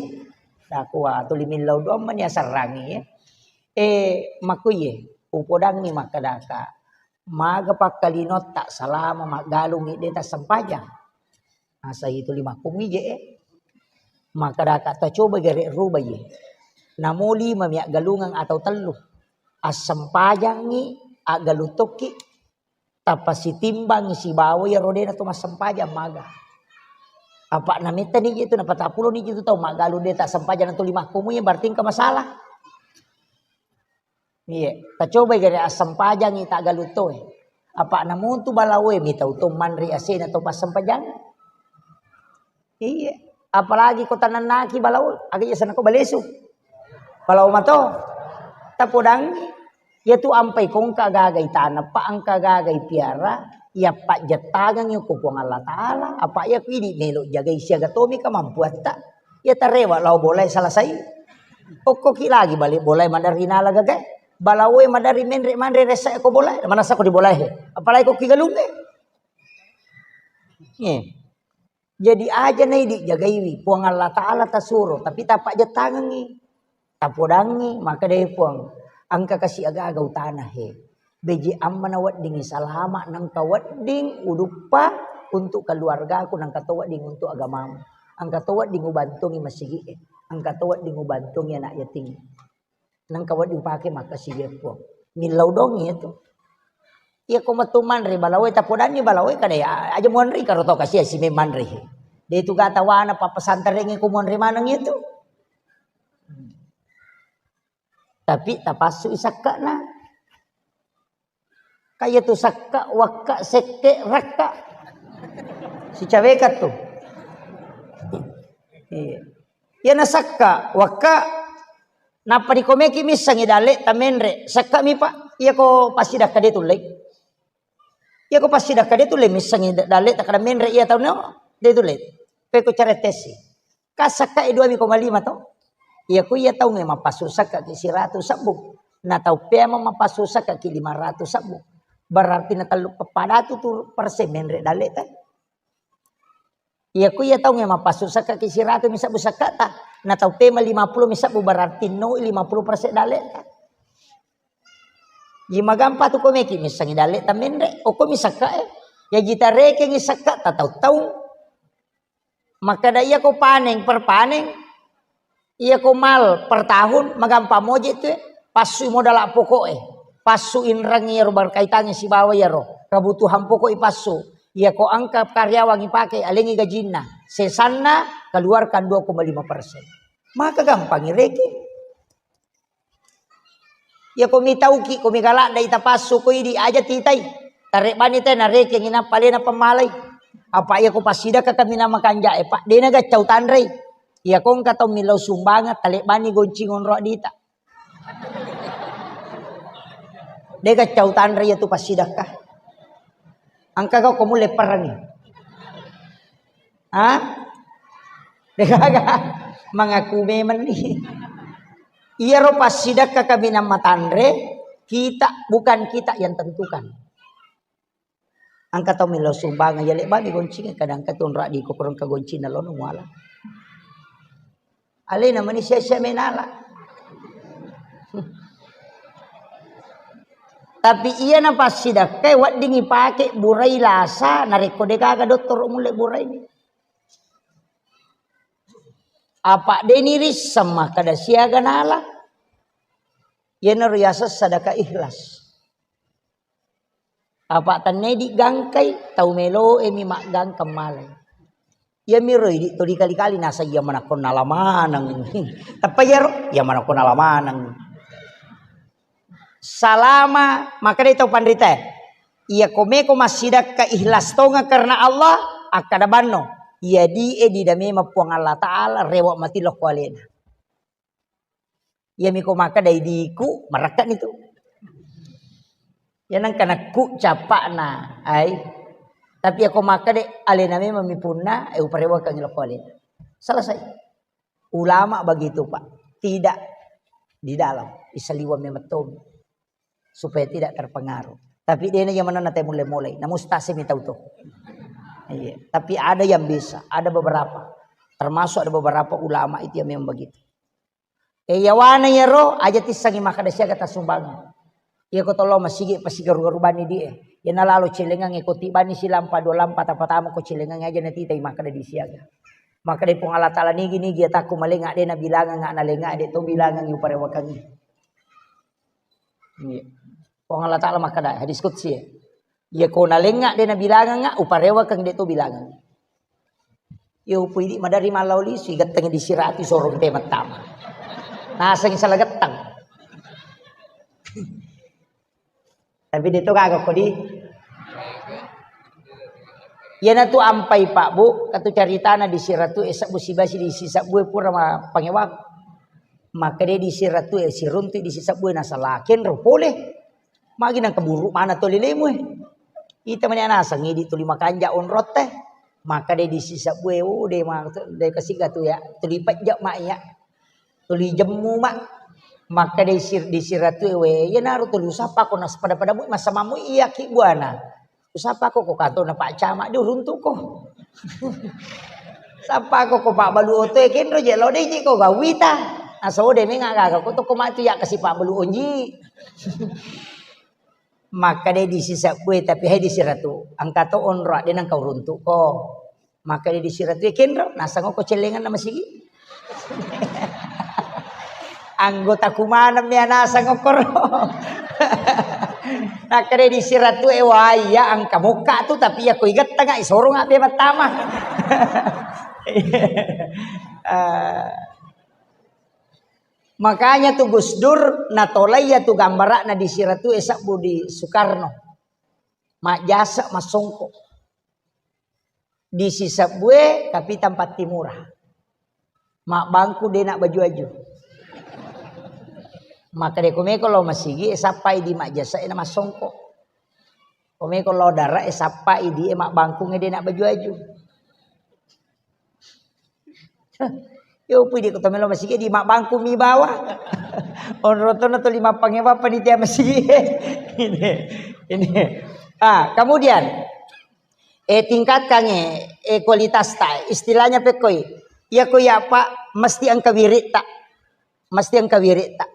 Nakua, "Tuli millau doang mani asserrangi, ya." Eh, makkuye, upodangngi makkedaka, maga pakkalinotta salama maggalungngi de' tassempajang? Nasai tuli makkungngi je, eh. Makkedaka, tacoba gare' rubai. Namo lima mi aggalungeng atau tellu. Assempajangngi, aggalung tokki, tapasitimbangngi sibawa iyaro de' na to massempajang maga. Apa' namettani je tu, napatappulo ni je tu tau maggalung de' tassempajang na tuli makkungngi, berarti engka masalah. Iya, tacobai gare' assempajangngi taggalung toe. Apa' namontu balaoe mitau to manre asena to passempajang. Iya, apalagi ko tanennaki balao, aga iya senako balesu. Balao mato. Tapodangngi, iya tu ampai ko engka gaga itaneng, Pak, engka gaga ipiara, iya pajjettangengngi ko Puang Allah Taala, apa' iya ko idi' melo jagai siaga tomi kamampuatta. Iya tarewa lao bolae salasai. Okkoki lagi bale bolae maderri nala gagae. Balaoe maderri menre' manre ressa ko bolae. Manessa ko di bolae. Apalagi ko ki galungnge. Iya. Jadi aja' naidi' jagaiwi, Puang Allah Taala tasuro, tapi tapajjettangengngi. Tapodangngi, makkedai Puang, engka kasi' aga-aga utana he. Beji amma naweddingngi salama', nengka wedding uduppa untuk keluargaku, nengka to wedding untuk agamamu. Engka to wedding ubantungngi masigi'e, engka to wedding ubantungngi ana' yatim. Nengka wedding upake makkasiwiang Puang. Millau dongi itu. Iya ko metu manre balaoe, tapodanni balaoe kada ya, aja' muanre karo tau kasi' sime manre. De' tu gata wana pappesantarengnge ko muanre maneng itu. Tapi tapassu i sakka'na. Kaya tu sakka', wakka', sekke', rakka'. Sicaweka tu. Iya. Iya na sakka', wakka', nappa dikomeki missengi dalle' tamenre'. Sakka' mi, Pak, iya ko passidakka de' tullei. Iya ko passidakka de' tullei missengi da-, dalle' takkada menre' iya tau no, de' tullei. Peko carettesi. Ka sakka' e dua koma lima to. Iya ko iya taungnge mappassu sakka' ki siratu sebbu. Na tau pea mappassu sakka' ki lima ratu sebbu. Berarti na tellu padatu tu persen menre' dalle' ta. Iya ko iya taungnge mappassu sakka' ki siratu mi sebbu sakka' ta. Na tau pea lima puluh mi sebbu berarti no lima puluh persen dalle' ta. Ji magampa tu komeki missengi dalle' ta menre'. Okko mi sakka' e. Iya ji tarekengngi sakka' ta tau-tau. Makkeda iya ko paneng per paneng, iya ko mal per tahun, magampa moje tu e, passui modala' poko'e, passu inrengngi iyaro berkaitangngi sibawa iyaro kebutuhan poko'i passu. Iya ko engka karyawan ipake, alengngi gajinna, sesanna keluarkan dua koma lima persen. Maka gampangngi reke. Iya ko mitauki, ko migaladda ita passu ko idi' aja' titai. Tarebbani te narekengngi nappa alena pammalai. Apa iya ko passidakka kaminang makanja'e, Pak, de' nagaccau tanrei. Iya ko engka tau millau sumbangeng, talebbani goncing onro adita. De' gaccau tanre iya tu passidakka. Engka gau ko mulle perangi. Ha? Degaga. Mengaku memang ni. Iyaro passidakka kaminang matanre, kita, bukan kita yang tentukan. Engka tau melo sumbangeng, iya lebbani goncingnge, kadang engka tu onrang di kokorong ka goncinna lono muala. Alena mani sia-sia menala. Tapi iyana passidakkae wedding ipake burai lasa narekko degaga dottoro mulle burai. Apa deni risseng makkeda siaga nala. Iyanaro yaseng sadaka ikhlas. Apa tennedi gangkai, tau melo'e mi maggangkang malai. Iyamiro idi tuli kali-kali nasa iya manakko nala maneng. Teppa iyaro, iya manakko nala maneng. Salama, makkedai tau panrita, iya komeko massidakka ikhlas tonga karena Allah, akkada banno. Iya di e dida memang Puang Allah Ta'ala rewa mati lokko alena. Iyami ko makkeda idiku, marakka ni tu. Ya nengka nakku cappa'na, ai. Tapi ako makkeda alena memang mi punna, eh, uparewakangi lokko alena. Selesai. Ulama begitu, Pak. Tidak di dalam. Isaliwa memang tomi. Supaya tidak terpengaruh. Tapi dia yang mana nanti mulai-mulai. Nah, mustahil mi tahu tuh. Iya. Tapi ada yang bisa, ada beberapa. Termasuk ada beberapa ulama itu yang memang begitu. Eh, yawana yaro, aja tissangi makkeda siaga tassumbangeng. Iya ko tollo masigi pasigaru-garu bani di e. Iya nalalo celengang e ko tibani silampa dua lampa tapatama ko celengang aja natitai makkeda di siaga. Makkeda Puang Allah Ta'ala nigi-nigi ya takku malenga de nabilangang na lenga de to bilangang uparewakangi. Iya. Puang Allah Ta'ala makkeda hadis qudsi ya. Iya ko nalenga de nabilangang uparewakang de to bilangang. Yo, puidi madari mallau lisu, igettengi di siratu sorong te mattama. Naseng salah getteng. Tapi de to gaga kodi. Iyanatu ampai Pak Bu, katu caritana di siratu e sabbu sibasi di sisabbu e pura ma pangewang. Maka de di siratu e siruntu di sisabbu e nasalaken ro pole. Magi nang keburu mana to lelemu e. Ita mani naseng idi tuli makanja onrotte. Maka de di sisabbu e, oh, de ma, de kasiga tu ya. Tuli pejja ma ya. Tuli jemmu ma. Maka de sir, di siratu e we. Ya naru tuli usapa ko nas pada-pada mu masa mamu iya ki buana. Usapa ko ko kato na Pak Camat di uruntu ko. Sapa ko ko Pak Balu oto e kenro je lo de ji ko gawita. Aso de menga gaga ko to ko matu ya kasi Pak Balu onji. Maka de di sisabbu e, tapi hai di siratu. Angka to onro de nang kau runtu ko. Maka de di siratu e kenro, nasang ko celengan nama sigi. Anggota kumaneng mea nasang okoro. Maka de di siratu e waya angka mokka tu, tapi ya ko igettanga isorong abe mattama. Eh, Makanya tu Gus Dur natolai ya tu gambara'na di siratu e sabbu di Soekarno. Majjasa massongko. Di sisabbu e Kapitang Pattimura. Mabbangku de na baju-aju. Maka de komeko lo masigi e sappai di majjasa e na massongko. Komeko lo dara e sappai di e mabbangkung e de na baju-aju. Yo, pui di kota melo masigi di mabbangku mi bawa. Onrotona tuli mappangewa panitia masigi. Ini, ini. Ah, kemudian, eh, tingkatkan, eh, eh, kualitas ta. Istilahnya pekoi. Iya ko ya Pak, mesti engka wirita. Mesti engka wirita.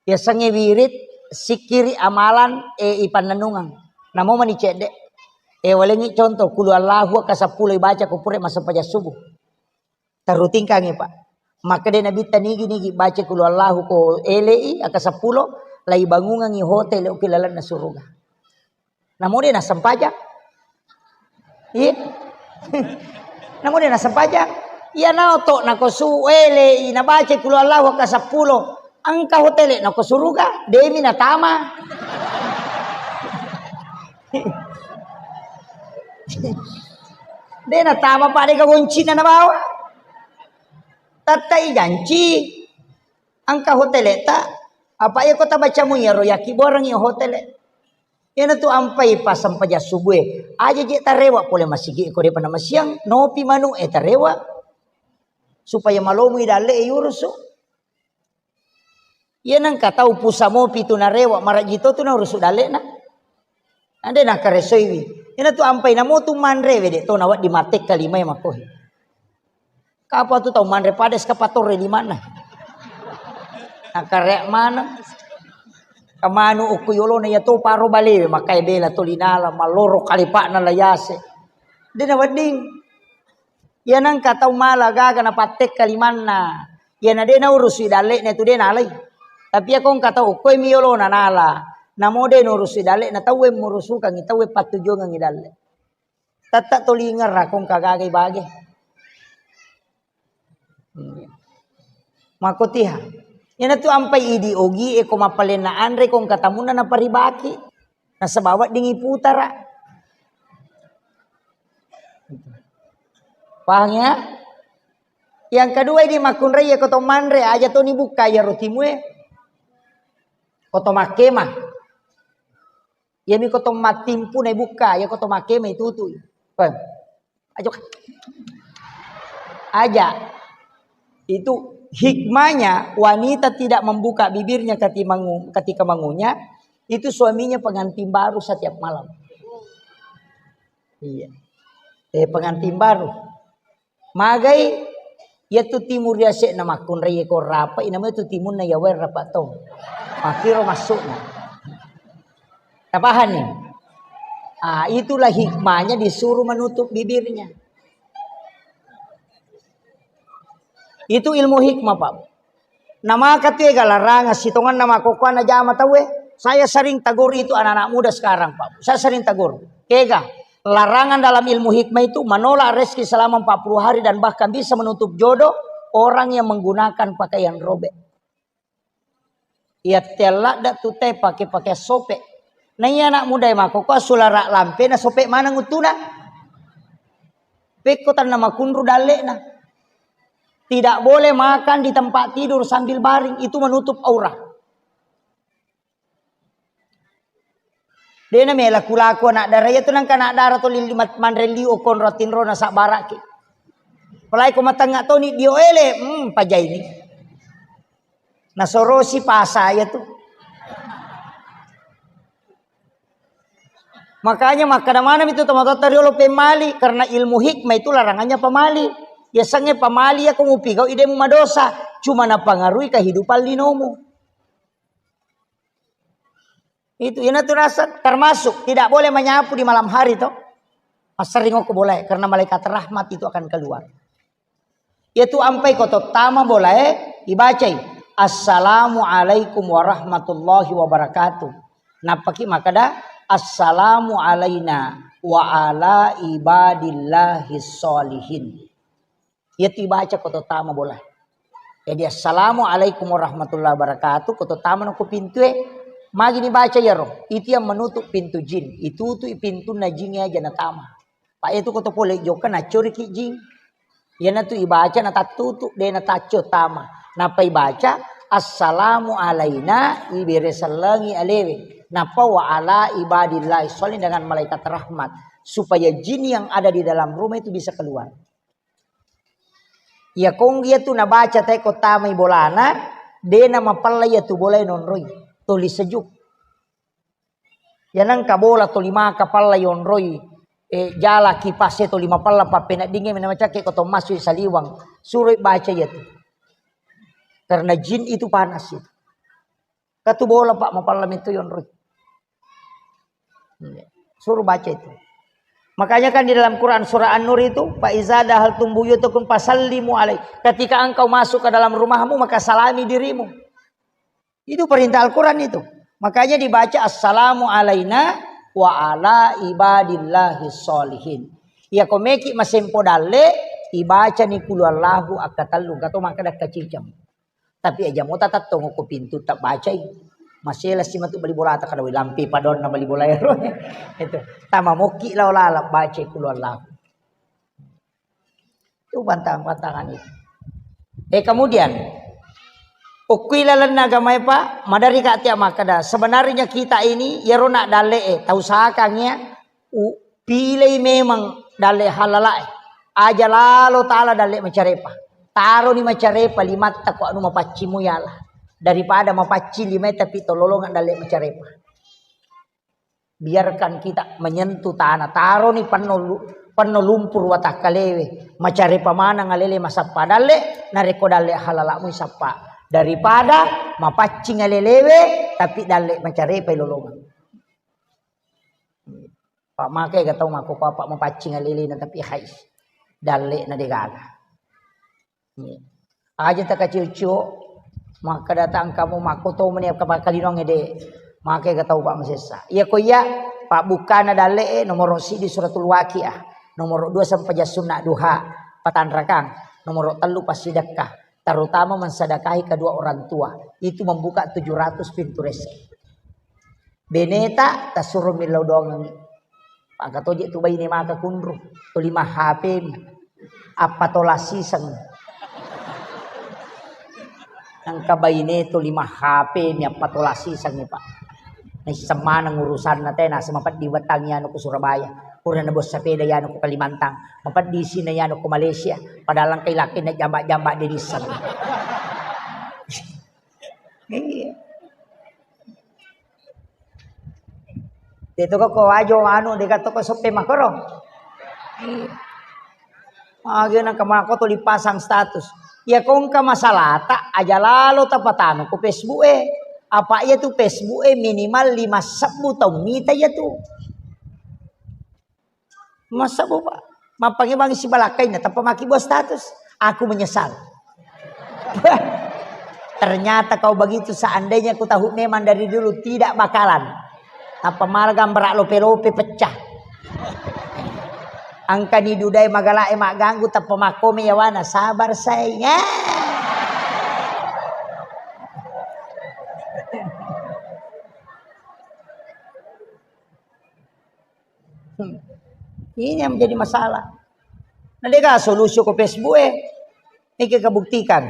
Yasengnge wirit, sikkiri, amalan, eh, ipannennungeng. Namo mani cedde. Eh, walengi contoh, kulu Allahu ka seppulo ibaca ko pura massempajang subuh. Terru tingkangi, Pak. Makkeda Nabitta nigi-nigi baca kulu Allahu ko elei, aka seppulo, lai bangungangi hotel ki lalenna suruga. Namo de nassempajang. Iya. Namo de nassempajang. Iya nao to nako su elei nabaca kulu Allahu aka seppulo. Engka hotel nako suruga, demi natama. De natama Pak de gagoncina nabawa. Tattai janci. Engka hotel ta. Apa iya kota bacamu iyaro yaki boreng iya hotel. Iyanatu ampai pasempajang subuh e. Aja je tarewa pole masigi ko depa namasiang, nopi manu e tarewa. Supaya malomu i dalle e yurusu. Iya nengka tau pusa mopi tu narewa maraji to tu naurusu dalle na. Ande nakaresoiwi. Iyanatu ampai namotu manre we de to nawaddi matekka lima e makohi. Kapa tu tau manre pada eskavator e limanna. Nakare maneng. Kamanu okko yolona iya to paro balewe, makkai bela to linala, malloro kalipa'na layase. De nawedding. Iya nengka tau mala gaga napattekka limanna. Iyana de naurusui dalle'na tu de nalai. Tapi iya ko engka tau, okkoe mi yolona nala. Namo de nurusi dalle, na tauwe murusukangi, tauwe pattujuangengi dalle. Tette toli ngerra ko engka gaga ibage. Makkotiha. Iyanatu ampai idi ogi e ko mappalenna anre ko engka tamunna naparibaki. Nasaba weddingi putara. Paham ya? Yang kedua, idi makkunrai ko to manre, aja to ni bukka iyaro timue. Ko to makkema. Iyami ko to mattimpu na bukka, iya ko to makkema itutui. Paham? Aja. Aja. Itu hikmahnya wanita tidak membuka bibirnya ketika mengu-, ketika mengunyah, itu suaminya pengantin baru setiap malam. Iya. Eh, pengantin baru. Magai, iya tu timu riase'na makkunrai ko rapa, inama tu timunna yawae rapa tong. Makkiro masukna. Tapahani? Ah, itulah hikmahnya disuruh menutup bibirnya. Itu ilmu hikmah, Pak. Namaka tu ega larangan sitonganna makkokkoe najama tauwe. Saya sering tegur itu anak-anak muda sekarang, Pak. Saya sering tegur. Kega, larangan dalam ilmu hikmah itu menolak rezeki selama empat puluh hari dan bahkan bisa menutup jodoh orang yang menggunakan pakaian robek. Iya telladda tu te pake-pake sope. Na iya anak muda e makkokkoe sulara lampe na sope maneng uttuna. Pekko tanna makunru dalle'na. Tidak boleh makan di tempat tidur sambil baring, itu menutup aurat. Dena mela kulaku anak dara iya tu nangka anak dara to lili mat-, manre liu okkonro tinro na sabbaraki. Apalagi ko matengnga toni dio ele, hmm, pajaini. Nasorosi pasa iya tu. Makanya makkada maneng itu tomatoatta riolo pemali, karena ilmu hikmah itu larangannya pamali. Yasengnge pamali iya ko mupigau ide mu madosa, cuma napangaruhi kehidupan linomu. Itu, iyanatu rasa termasuk tidak boleh menyapu di malam hari toh. Masering ko bolae karena malaikat rahmat itu akan keluar. Iyatu ampai ko tottama bolae ibacai, "Assalamualaikum warahmatullahi wabarakatuh." Nappaki makkada, "Assalamu alaina wa ala ibadillahi sholihin." Iyatu ibaca ko tottama bola. Jadi, "Assalamualaikum warahmatullahi wabarakatuh," ko tottama no ko pintue. Magi nibaca iyaro? Itu yang menutup pintu jin. Itutui pintunna jin aja natama. Pak, itu ko to pole jokka nacoriki jin. Iyanatu ibaca natattutu, de nataccio tama. Nappa ibaca, "Assalamu alaina," ibere sellengi alewe. Nappa, "Wa ala ibadillahi sholihin," dengan malaikat rahmat. Supaya jin yang ada di dalam rumah itu bisa keluar. Iya kong iya tu nabaca te ko tamai bolana, de namapella iya tu bola nonroi. Toli sejuk. Iya nengka bola toli maka palla yonroi, eh, jala kipas e toli mapella pappeneddingnge mena macakke ko to massu saliwang. Suroi baca iya tu. Karena jin itu panas itu. Katu bola, Pak, mapalla metto yonroi. Suruh baca itu. Makanya kan di dalam Quran surah An-Nur itu, "Fa iza dahaltum buyutakum fasallimu alai." Ketika engkau masuk ke dalam rumahmu, maka salami dirimu. Itu perintah Al-Quran itu. Makanya dibaca, "Assalamu alaina wa ala ibadillahi sholihin." Iya ko meki masempo dalle, ibaca ni kulu Allahu akka tellu, gato maka dakka ciceng. Tapi aja mo tatattongo ko pintu tabbacai. Masela si matu bali bolata kada wai lampe padonna bali bola ero. Itu. Tama mokki lao lalap bacai kulu Allahu. Itu pantang-pantangan itu. Eh, kemudian, okui lalenna agama e, Pak, madari ka tia makkeda, sebenarnya kita ini, yero nak dalle e, tau sakang ya, u-, pilei memang dalle halala e. Aja lalo tala dalle macarepa. Taroni macarepa limatta ko anu mapaccing mu yala. Daripada mapaccing limae tapi tololongan dalle macarepa. Biarkan kita menyentuh tanah. Taroni penno lu-, penno lumpur watakkalewe. Macarepa maneng alele masappa dalle, narekko dalle halala mu isappa. Daripada mapaccing alelewe, tapi dalle macarepa ilolongang. Pak, makai ga tau mako papa mapaccing alelena, tapi hai. Dalle na degaga. Aja takacio-cio, Maka datang kamu makko to meni apa kalinong ede. Maka ga tau, Pak, masessa. Iya ko iya, pabbukkana dalle'e nomoro sidi suratul Waqiah, nomoro dua sempajang sunna duha, patanrakang, nomoro tellu passidekka, terutama mensedekahi kedua orang tua. Itu membuka tujuh ratus pintu rezeki. Beneta tasuro millau doangengngi. Paka toje tu baine maka kunru, tuli ma H P mi. Appatola siseng. Engka baine tuli ma H P mi appatola siseng, Pak. Naisseng maneng urusanna tena, semapeddi wettangi anu ku Surabaya. Pura nabos sepeda yanu ku Kalimantan. Mapeddi sina yanu ku Malaysia. Padahal engkai lakkainna jamba-jamba de nisseng. Iya. De'to ko wajo anu, de'ga to ko soppe makoro. Iya. Magi nang kemako to dipasang status. Ya ko engka masalata, aja lalo tapatama ko Facebook e. Apa iya tu Facebook e minimal lima sebbu tau mita iya tu. Masa boba? Mappangebangi sibalakkainna, tappa maki buat status. Aku menyesal. Ternyata kau begitu, seandainya ku tahu memang dari dulu tidak bakalan. Tappa malah gambar lope-lope pecah. Angkani dudai magalae magganggu, tappa makkome yawana, sabar saya. Ya. Hmm. Ini yang menjadi masalah. Nah, de'ga solusi ko Facebook e. Niki kebuktikan.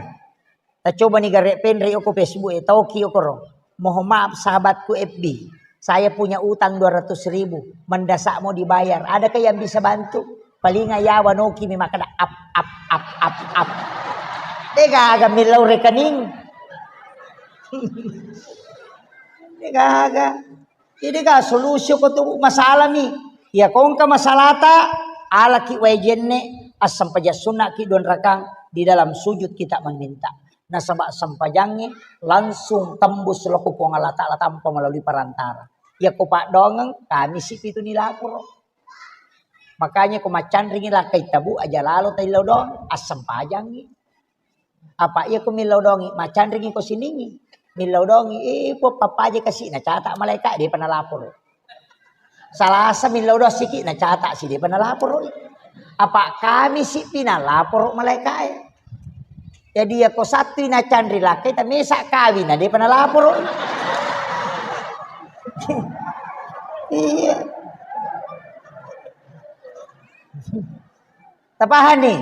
Ta coba ni gare penre ko Facebook e, tauki okoro. Mohon maaf sahabatku F B. Saya punya utang dua ratus ribu. Mendesak mau dibayar. Adakah yang bisa bantu? Paling ayawa noki mi makkeda ap ap ap ap ap. De'ga aga millau rekening. De'ga aga. Jadi ga solusi ko tu masalah mi. Ya ko engka masalata, alaki wae jenne, assempajang sunnaki dua rakang di dalam sujud kita meminta. Nasaba sempajangnge langsung tembus lao ko Puang Allah Taala tanpa melalui perantara. Ya ko paddoangeng, kami si pitu ni laporo. Makanya ko maccanringi lakkai tabu aja lalo taillau doang, assempajangngi. Apa iya ko millau dongi, maccanringi ko siningi. Millau dongi, eh, po pappaje kasi nacata malaika, depa nalaporo. Salasa millau doang siki nacata si depa nalaporo. Apa kami si pi nalaporo malaika e. Jadi iya ko Sabtu i nacanri lakkai, tamesa kawin na depa nalaporo. Iya. Tapahani?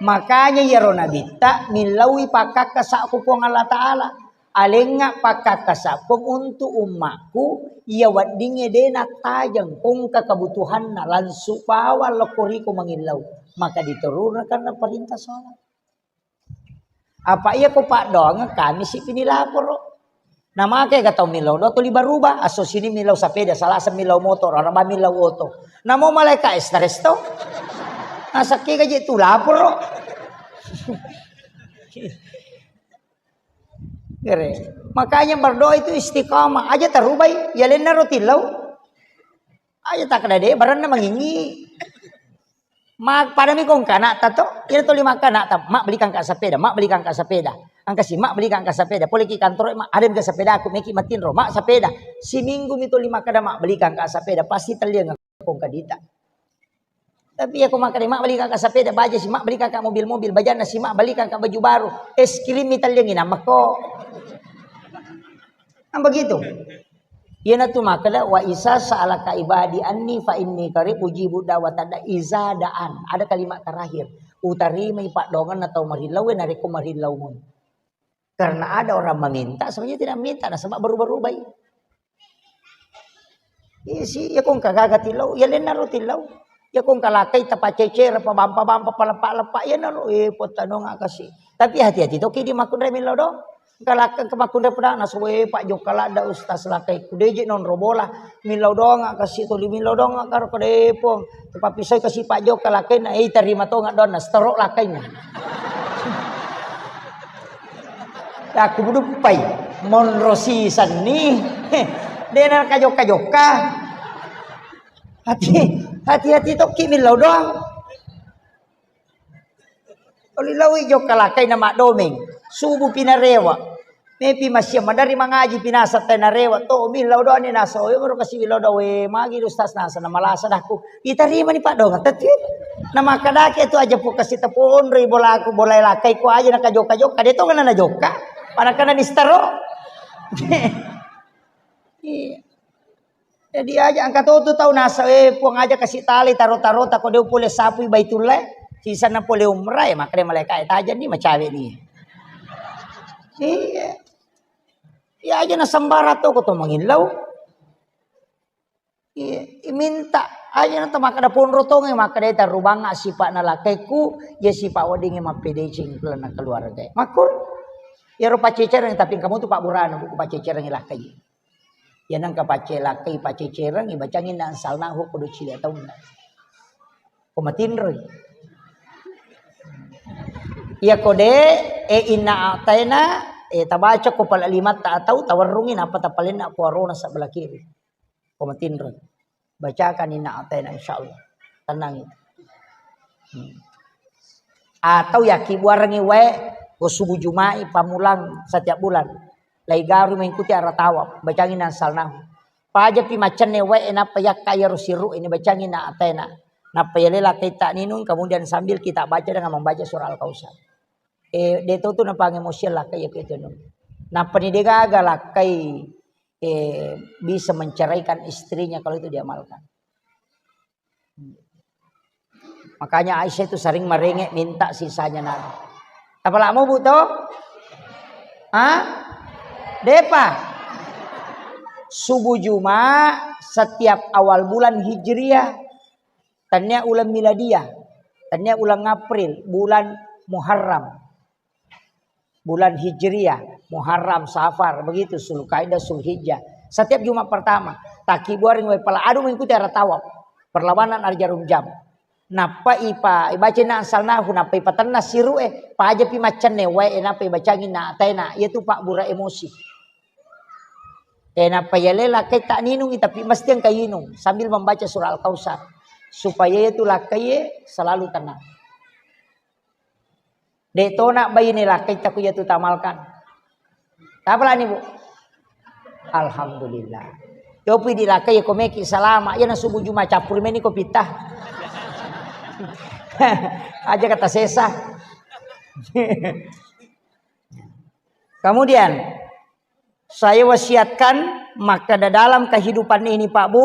Makanya iyaro nabitta millaui pakkakkasa ku Puang Allah Taala. Alengnga pakkakkasa Puang untuk ummakku, iya weddingnge de nattajeng pongka kebutuhanna, langsung bawang lokko riko mangillau. Maka diturunakanna perintah sholat. Apa iya ko paddoangeng kami si pini laporo. Namake ga tau millau doang tuli baruba, asso sini millau sapeda, salasa millau motor, araba millau oto. Namo malaika stres to. Nasakke gaji tu laporo. Gere. Makanya berdoa itu istiqamah. Aja tarubai, ya lenna ro tillau. Aja takkeda de baranna mangingi. Ma, padami ko engka anakta to, iyana tuli makkeda anakta, "Mak, belikan ka sepeda, Mak, belikan ka sepeda." Engka si, "Mak, belikan ka sepeda." Pole ki kantoro, "Mak, ada mi ka sepeda aku, meki matinro, Mak, sepeda." Siminggu mi tuli makkeda, "Mak, belikan ka sepeda," pasti telliang ko engka dita. Tapi iya ko makkeda, "Mak, belikan ka sepeda," baja si, "Mak, belikan ka mobil-mobil," bajanna si, "Mak, belikan ka baju baru," es krim mi telliangi namako. Kan begitu. Iyanatu makkeda, "Wa iza sa'alaka ibadi anni fa inni qarib ujibu da'watad da'i iza da'an." Ada kalimat terakhir, "Utarimai paddoangenna tau marillau e narekko marillau mui." Karena ada orang meminta, sebenarnya tidak minta, nasaba berubah-ubah i. Iya si, iya ko engka gaga tillau, iya lennaro tillau. Iya ko engka lakkai tapacecere, pabampa-bampa, paleppa-leppa, iyanaro, eh, pottanonga kasi. Tapi hati-hati toki di makkunrai millau doang. Engka lakkai ke makkunrai pedana, soe Pak Jokka ladda Ustaz lakkai. Kudeje nonro bola, millau doang kasi tuli millau doang karo kedepong. Tapappisai kasi Pak Jokka lakkai na, eh, tarima tonga doang na, setorok lakkaina. Aku buduppai, monro sisenni. Dena kajokka-jokka. Hati, hati-hati tokki millau doang. Oli lawi jokka lakkaina maddomeng. Subuh pi narewa. Mepi massiang madari mangaji pi naseng te narewa to, mi lao doang ni naseng, "Oe, moro kasi lao doang, we, magi ustaz naseng na malasa dahku." Itarimani paddongeng tette. Na makkadaki tu aja pu kasi taponroi bolaku, bola lakkai ko aja nakajoka-joka, de to kana najoka. Pada kana nistaro. Iya. Jadi aja engka to tu tau naseng, eh, Puang aja kasi talai taro-taro tako de pole sapui Baitullah, sisanna pole umrah, ya, makanya malaikat tajang ni macawe ni. Iya. Ya aja na sembara to ko to mangillau. Iya, minta aja na to makkada ponro tonge, makkada tarubanga sipa'na lakkaiku, ya sipa weddingnge mappedeceng lalenna keluarga. Makkur, ya ro pacecereng, tapi kamu tu Pak Burana buku pacecereng lakkai. Ya nengka pacce lakkai, pacecereng, ibacangi na ansalnahu kudu cilia taunna. Ko matinroi. Iya ko de, eh, inna a'taina, eh, tabaca ko pala limatta atau tawarrungi napa tapalenna ko arona sebelah kiri. Ko matinroi. Bacakan inna a'taina insyaallah. Tenang itu. Hmm. Atau yakkibuarengngi wae ko subuh Juma'i pamulang setiap bulan. Laigaru mengikuti arah tawaf, bacangi na ansalnahu. Pajapi maccenne wae, nappa yakka iyaro siru ini bacangi na a'taina. Nappa yale lakkai ta'ninung, kemudian sambil kita baca dengan membaca surah Al-Kautsar. Eh, de to tu napangemosian lakkai ya itu. Nappa ni de gaga lakkai, eh, bisa menceraikan istrinya kalau itu diamalkan. Makanya Aisyah itu sering merengek minta sisanya Nabi. Apalagi mau bu to? Hah? Depa. Subuh Jumat setiap awal bulan Hijriah. Tania ulang miladiah. Tania ulang April, bulan Muharram. Bulan Hijriah, Muharram, Safar, begitu, Zulkaidah, Zulhijjah. Setiap Jumat pertama, takkibuaring wae pala adu mengikuti arah tawaf. Perlawanan arah jarum jam. Nappa ipa, ibaca na ansalnahu, nappa ipatenna siru e, pajapi maccenne wae, nappa ibacangi na a'taina, iya tu pabbura emosi. E, nappa yale lakkai ta'ninungi, tapi mesti engka inung sambil membaca surah Al-Kautsar. Supaya iya tu lakkai e selalu tenang. De to na baine lakkai taku iya tu tamalkan. Tapalani, Bu? Alhamdulillah. Yopi di lakkai ko meki salama. Iya na subuh Jumat cappuri meni ko pitta. Aja kata sesa. Kemudian, saya wasiatkan, maka dalam kehidupan ini, Pak Bu,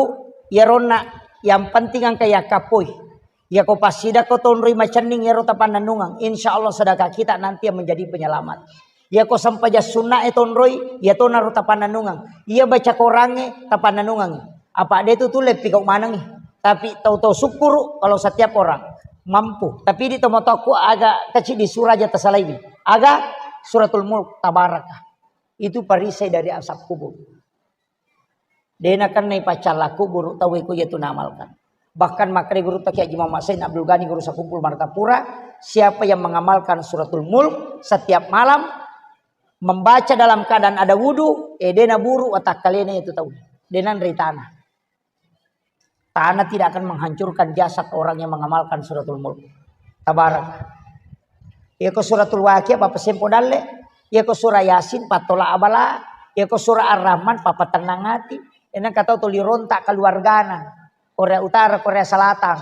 iyaronna yang penting engka yakkappoi. Yako passidakko tonroi macenning iyaro tapannennungeng, insya Allah sedekah kita nanti yang menjadi penyelamat. Yako sempajang sunna e tonroi, iya tonaro tapannennungeng. Iya baca Korangnge tapannennungeng. Apa de tu tulle pikau manengi. Tapi tau-tau syukuru kalau setiap orang mampu. Tapi di tomatoakku agak kecil di surah aja tasalaiwi. Aga suratul Mulk, Tabarakah. Itu perisai dari azab kubur. De nakennai paccalla kuburu tauwe ko iya tu naamalkan. Bahkan makkeda gurutta Kiai Haji Muhammad Said Abdul Ghani Guru Sakumpul Martapura, siapa yang mengamalkan suratul Mulk setiap malam, membaca dalam keadaan ada wudu, eh, de naburu watakkalena itu tau. De nanrei tanah. Tanah tidak akan menghancurkan jasad orang yang mengamalkan suratul Mulk. Tabarak. Iyako suratul Waqiah, Bapak Sempo Dalle. Iyako surah Yasin, pattola abala. Iyako surah Ar-Rahman, papatennang ati. Enang katau tuli rontak keluargana. Korea Utara, Korea Selatan.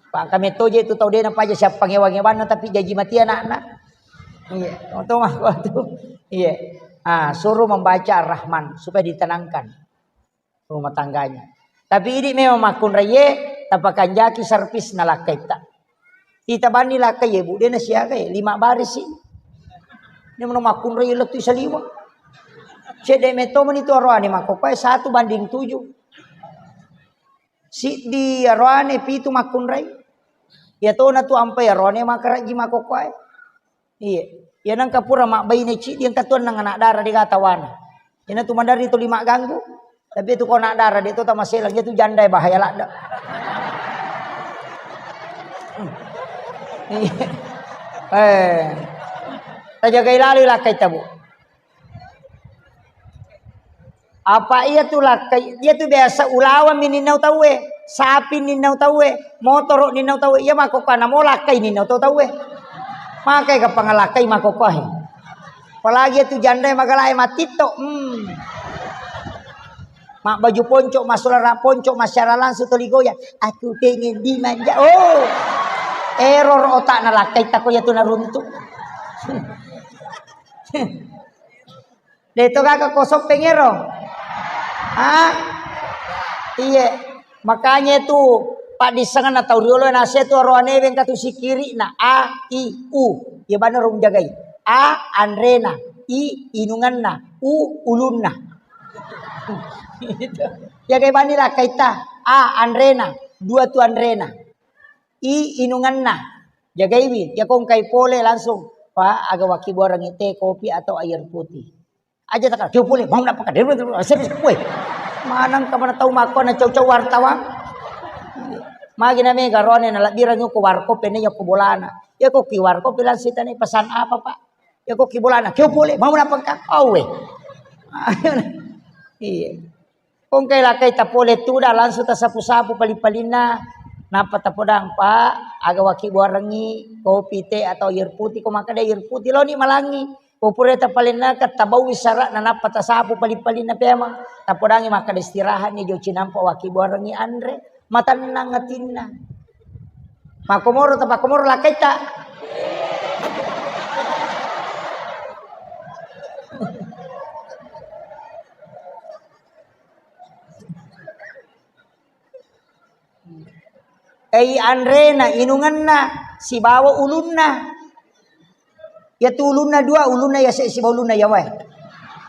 Pak, kami toje itu tau dena paja siapa ngewa-ngewanna, tapi jaji mati anakna. Iya, untung aku tuh. Iya. Ah, suruh membaca Ar-Rahman supaya ditenangkan rumah tangganya. Tapi idi memang makkunraie, tapakanjaki servis na lakkaitta. Ita bani lakkai, Bu, de nasiaga, lima baris sih. Ini mau makkunrai lettu saliwa. Cedde metto meni tu aroane makkokoe satu banding tujuh. Siddi aroane pitu makkunrai. Ya tona tu ampai aroane makaraji makkokoe. Iya. Iya nangka pura mabbaine ciddi engka tu enneng anak dara de gatawana. Ina tu madari tu lima ganggu. Tapi tu ko anak dara de tu tamaselang, iya tu janda bahaya ladda. Iya. Eh. Tajagai lalu lakkai tabu. Apa iya tu lakkai, iya tu biasa ulawang mi ninnau tauwe, sapi ninnau tauwe, motoro ninnau tauwe, iya makkokkoe namo lakkai ninnau tau tauwe. Makai kapang lakkai makkokkoe. Apalagi itu janda yang magalae matitto. Hmm. Mak baju ponco, masalah ponco, masyarakat langsung toli goyang. Aku pengen dimanja. Oh, error otakna lakkai tako ya tu naruntu. Deto gaga kosong pengero. Ah, iya. Makanya itu paddissengenna tau riolo nase tu aroane wengka tu sikiri na a i u. Iya bana rung jagai. A anrena, i inungenna, u ulunna. Jagai bani lakkaita. A anrena, dua tu anrena. I inungenna. Jagaiwi, ya kongkai pole langsung. Pak, aga waki buarangi teh, kopi atau air putih. Aja tak kira pole, mau nak pakai dulu, serius, weh. Manang ka mana tau mako na cau-cau wartawan. Magi na mega rone na labbirang ko warkop ini ya ko bolana. Ya ko ki warkop bilang sitani pesan apa, Pak? Ya ko ki bolana, kira pole, mau nak pakai. Oh, weh. Iya. Kongkai lakkai tapole tuda langsung tasapu-sapu pali-palinna. Nappa tapodang, Pak, aga waki buarangi kopi, teh atau air putih? Ko makkeda air putih, loni malangi. Ko pura tapalennaka tabaui sara'na nappa tasapu pali-palinna pemang. Tapodangi makkeda istirahatni jo cinampa waki buarangi anre. Matennang atinna. Makkomoro ta pakkomoro lakkaita. Ei anrena, inungenna, sibawa ulunna. Iyatu ulunna dua, ulunna yase sibawa ulunna yawae.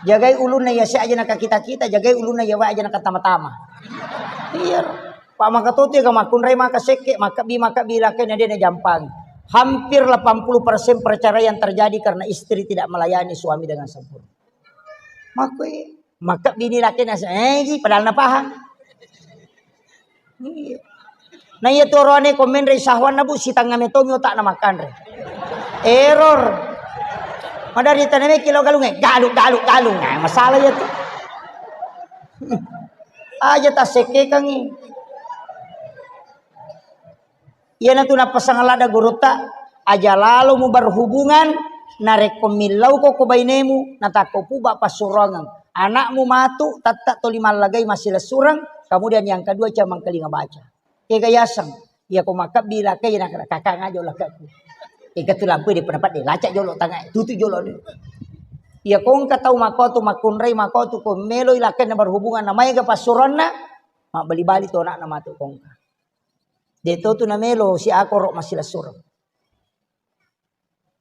Jagai ulunna yase aja nakakita-kita, jagai ulunna yawae aja nakatama-tama. Iya. Pak maka totu ya makkunrai maka sekke, maka bi, maka bi lakai na dena jampang. Hampir delapan puluh persen perceraian terjadi karena istri tidak melayani suami dengan sempurna. Makoi, maka bini laki nasa, eh, ji, padahal napahang. Iya. Nah, iya tu oroane ko menre sahwanna, Bu, sitanga metomi otakna makanre. Error. Madari taname kilo galunge, galu, galu, galung. Nah, masalah ya tu. Aja tasekkekangi. Iyanatu nappasang ladda gurutta, aja lalo muberhubungan, narekko millauko ko bainemu, natakko puba passuroangeng. Anakmu matu, tatta toli mallagai massilessureng, kemudian yang kedua cuma mengkalinga baca. Kega yaseng, iya ko makkebbi lakkai, nakana kakang aja lakkaku. Ega tu lampu di pendapat de, lacak jolo tangai, tutu jolo ni. Iya ko engka tau makotu, makkunrai makotu, ko meloi lakkai na berhubungan, na maega passuroanna, mabbali-bali tu anakna matu ko engka. De to tu namelo si akoro massilessureng.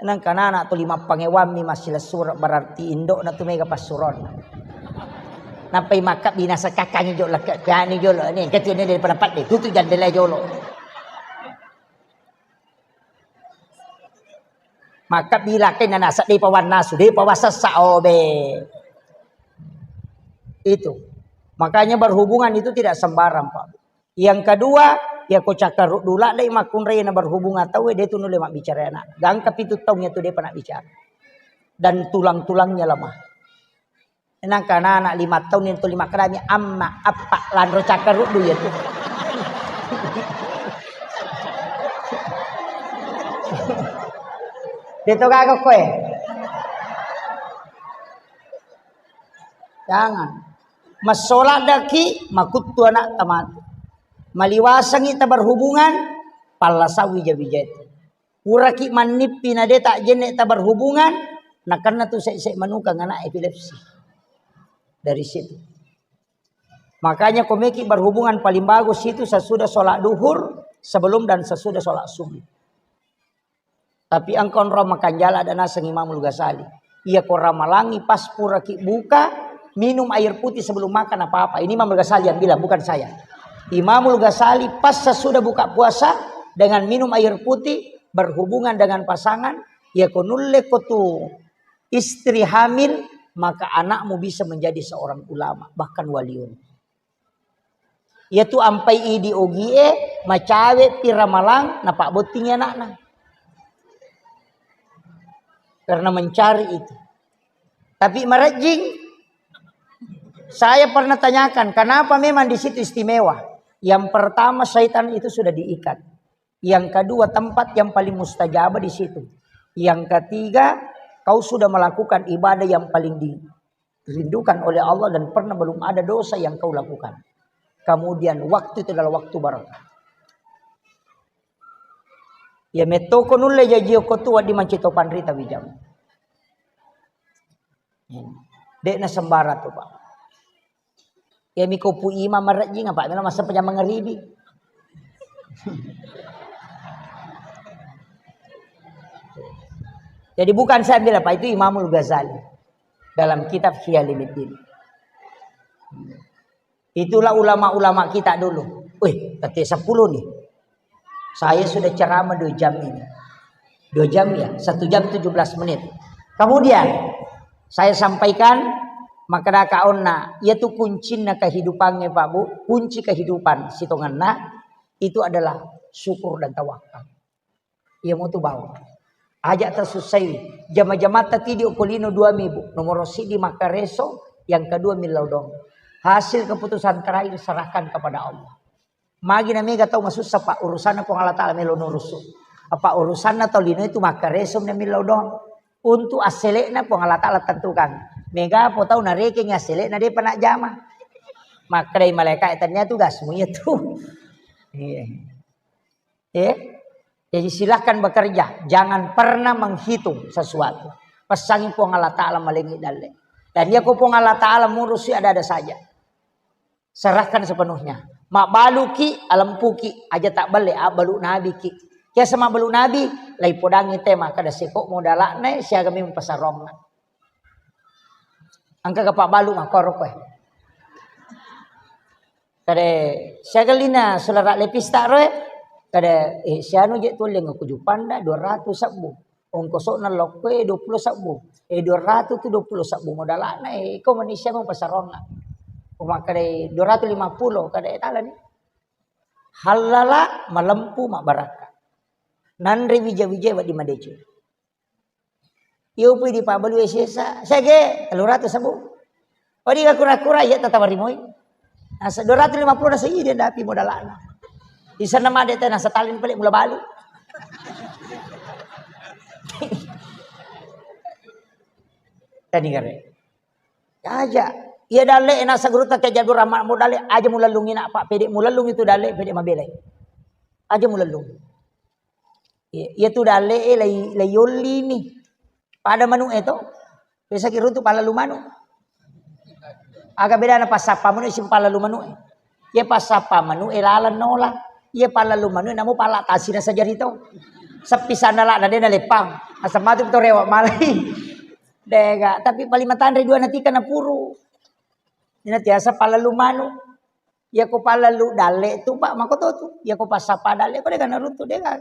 Nangka nana tuli mappangewammi massilessureng, berarti indokna tu mega passuroanna. Nappai makkabbi nasakakkangi jolo, kani jolo, ni, kecil ni daripada padde, tutu jandela jolo. Makkabbi lakkai na nasa, depa wannasu, depa wasassa, obe. Itu. Makanya berhubungan itu tidak sembarang, Pak. Yang kedua, ya ko cakkaruddu ladde makkunrai na berhubungan tauwe, de tu nulle mabbicara anak. Gangka pitu taung ya tu depa nak bicara. Dan tulang-tulangnya lemah. Nangka anak lima tahun itu lima kerami, amma, appa, lanro cakkaruddu ya tu. De to gaga koe. Jangan. Massoladaki makuttu anak tamatu. Maliwasangi taberhubungan, palla sawi jawi jati. Puraki mannippi na de tajenne taberhubungan, nakenna tu se-, se manukang anak epilepsi. Dari situ. Makanya komeki berhubungan paling bagus itu sesudah sholat duhur, sebelum dan sesudah sholat subuh. Tapi engka onrong makanjala ada naseng Imamul Ghazali. Iya ko ramalangi pas puraki buka, minum air putih sebelum makan apa-apa. Ini Imamul Ghazali yang bilang, bukan saya. Imamul Ghazali pas sesudah buka puasa dengan minum air putih, berhubungan dengan pasangan, iya ko nulle ko tu istri hamil, maka anakmu bisa menjadi seorang ulama, bahkan waliun. Iyatu ampai idi ogie, macawe pi ramalang, napabbottingi anakna. Karena mencari itu. Tapi marejjing, saya pernah tanyakan, kenapa memang di situ istimewa? Yang pertama, syaitan itu sudah diikat. Yang kedua, tempat yang paling mustajabah di situ. Yang ketiga, Kau sudah melakukan ibadah yang paling dirindukan oleh Allah dan pernah belum ada dosa yang kau lakukan. Kemudian waktu itu adalah waktu barakah. Ya metoko nulle jaji ko tu wadi manci to panrita wijam. De'na sembarang tu, Pak. Ya miko pu imam marajing apa melo masa pejam mangaribi. Jadi bukan saya bilang, Pak, itu Imamul Ghazali dalam kitab Ihya Ulumuddin. Itulah ulama-ulama kita dulu. Wih, tette sepuluh nih. Saya sudah ceramah dua jam ini. Dua jam ya, satu jam tujuh belas menit. Kemudian, saya sampaikan, maka kaonna, yaitu kuncinna kehidupannya, Pak Bu, kunci kehidupan sitongenna, itu adalah syukur dan tawakal. Iya mutu bau. Aja tasussai. Jama-jamatta tidi okko lino dua mibu. Nomor sidi makkareso, yang kedua millau dong. Hasil keputusan terakhir serahkan kepada Allah. Magi na mega tau masussa, Pak, urusanna Puang Allah Taala melo nurusu. Apa urusanna tau lino itu makkareso na millau dong. Untuk asselekna Puang Allah Taala tentukan. Mega po tau narekeng asselekna depa najama. Makkedai malaikat, tania tugasmu iya tu. Iya. Eh, jadi silahkan bekerja, jangan pernah menghitung sesuatu. Pesangi Puang Allah Taala malengi dalle. Dan iya ko Puang Allah Taala murusi ada-ada saja. Serahkan sepenuhnya. Mabbaluki, alempuki, aja tak belle, abbalu nabiki. Kiasa mabbalu nabi, lai podangi tema kada seko modalakna siaga memang pasarongna. Engka ga pabbalu makkoro koe. Kada siaga lina sulara lepista roe. Kada, eh, sianu je tulleng aku jupanda dua ratus sebbu. Ongkosokna lokkoe dua puluh sebbu. Eh, dua ratus tu dua puluh sebbu modalakna, eh, iko manusia mau pasarongna. Umakkadai dua ratus lima puluh, kada, eh, tala ni. Hallala malempu mabbarakka. Nanre wija-wija wedding madeceng. Iya upui dipabbalu sesa, sege, tellu ratus sebbu. Oh, di kura-kura, iya tatawa rimoi. Nasa dua ratus lima puluh nasa iya dia dapi modalana. Di sana made teh nasa talin pelik mula balu. Tadi kare. Aja. Iya dalle nasa guru tak jadu rama modale aja mulallungi nak Pak, pede mulallungi tu dalle, pede mabelai. Aja mulallungi. Iya, iya tu dalle, eh, lai, lai yolli ni. Pada manu e to. Biasa ki runtu palalu manu. Aga bedana passappa manu e sing palalu manu e. Iya passappa manu e laleng nola. Iya palalu manu e namo pala tasina sajari to. Seppi sandala na dena leppang. Asam matu to rewa malai. Dega, tapi paling matanre dua natika na puru. Ina tiasa palalu manu. Iya ko palalu dalle tu, Pak, mako to tu. Iya ko passappa dalle ko dega na runtu dega.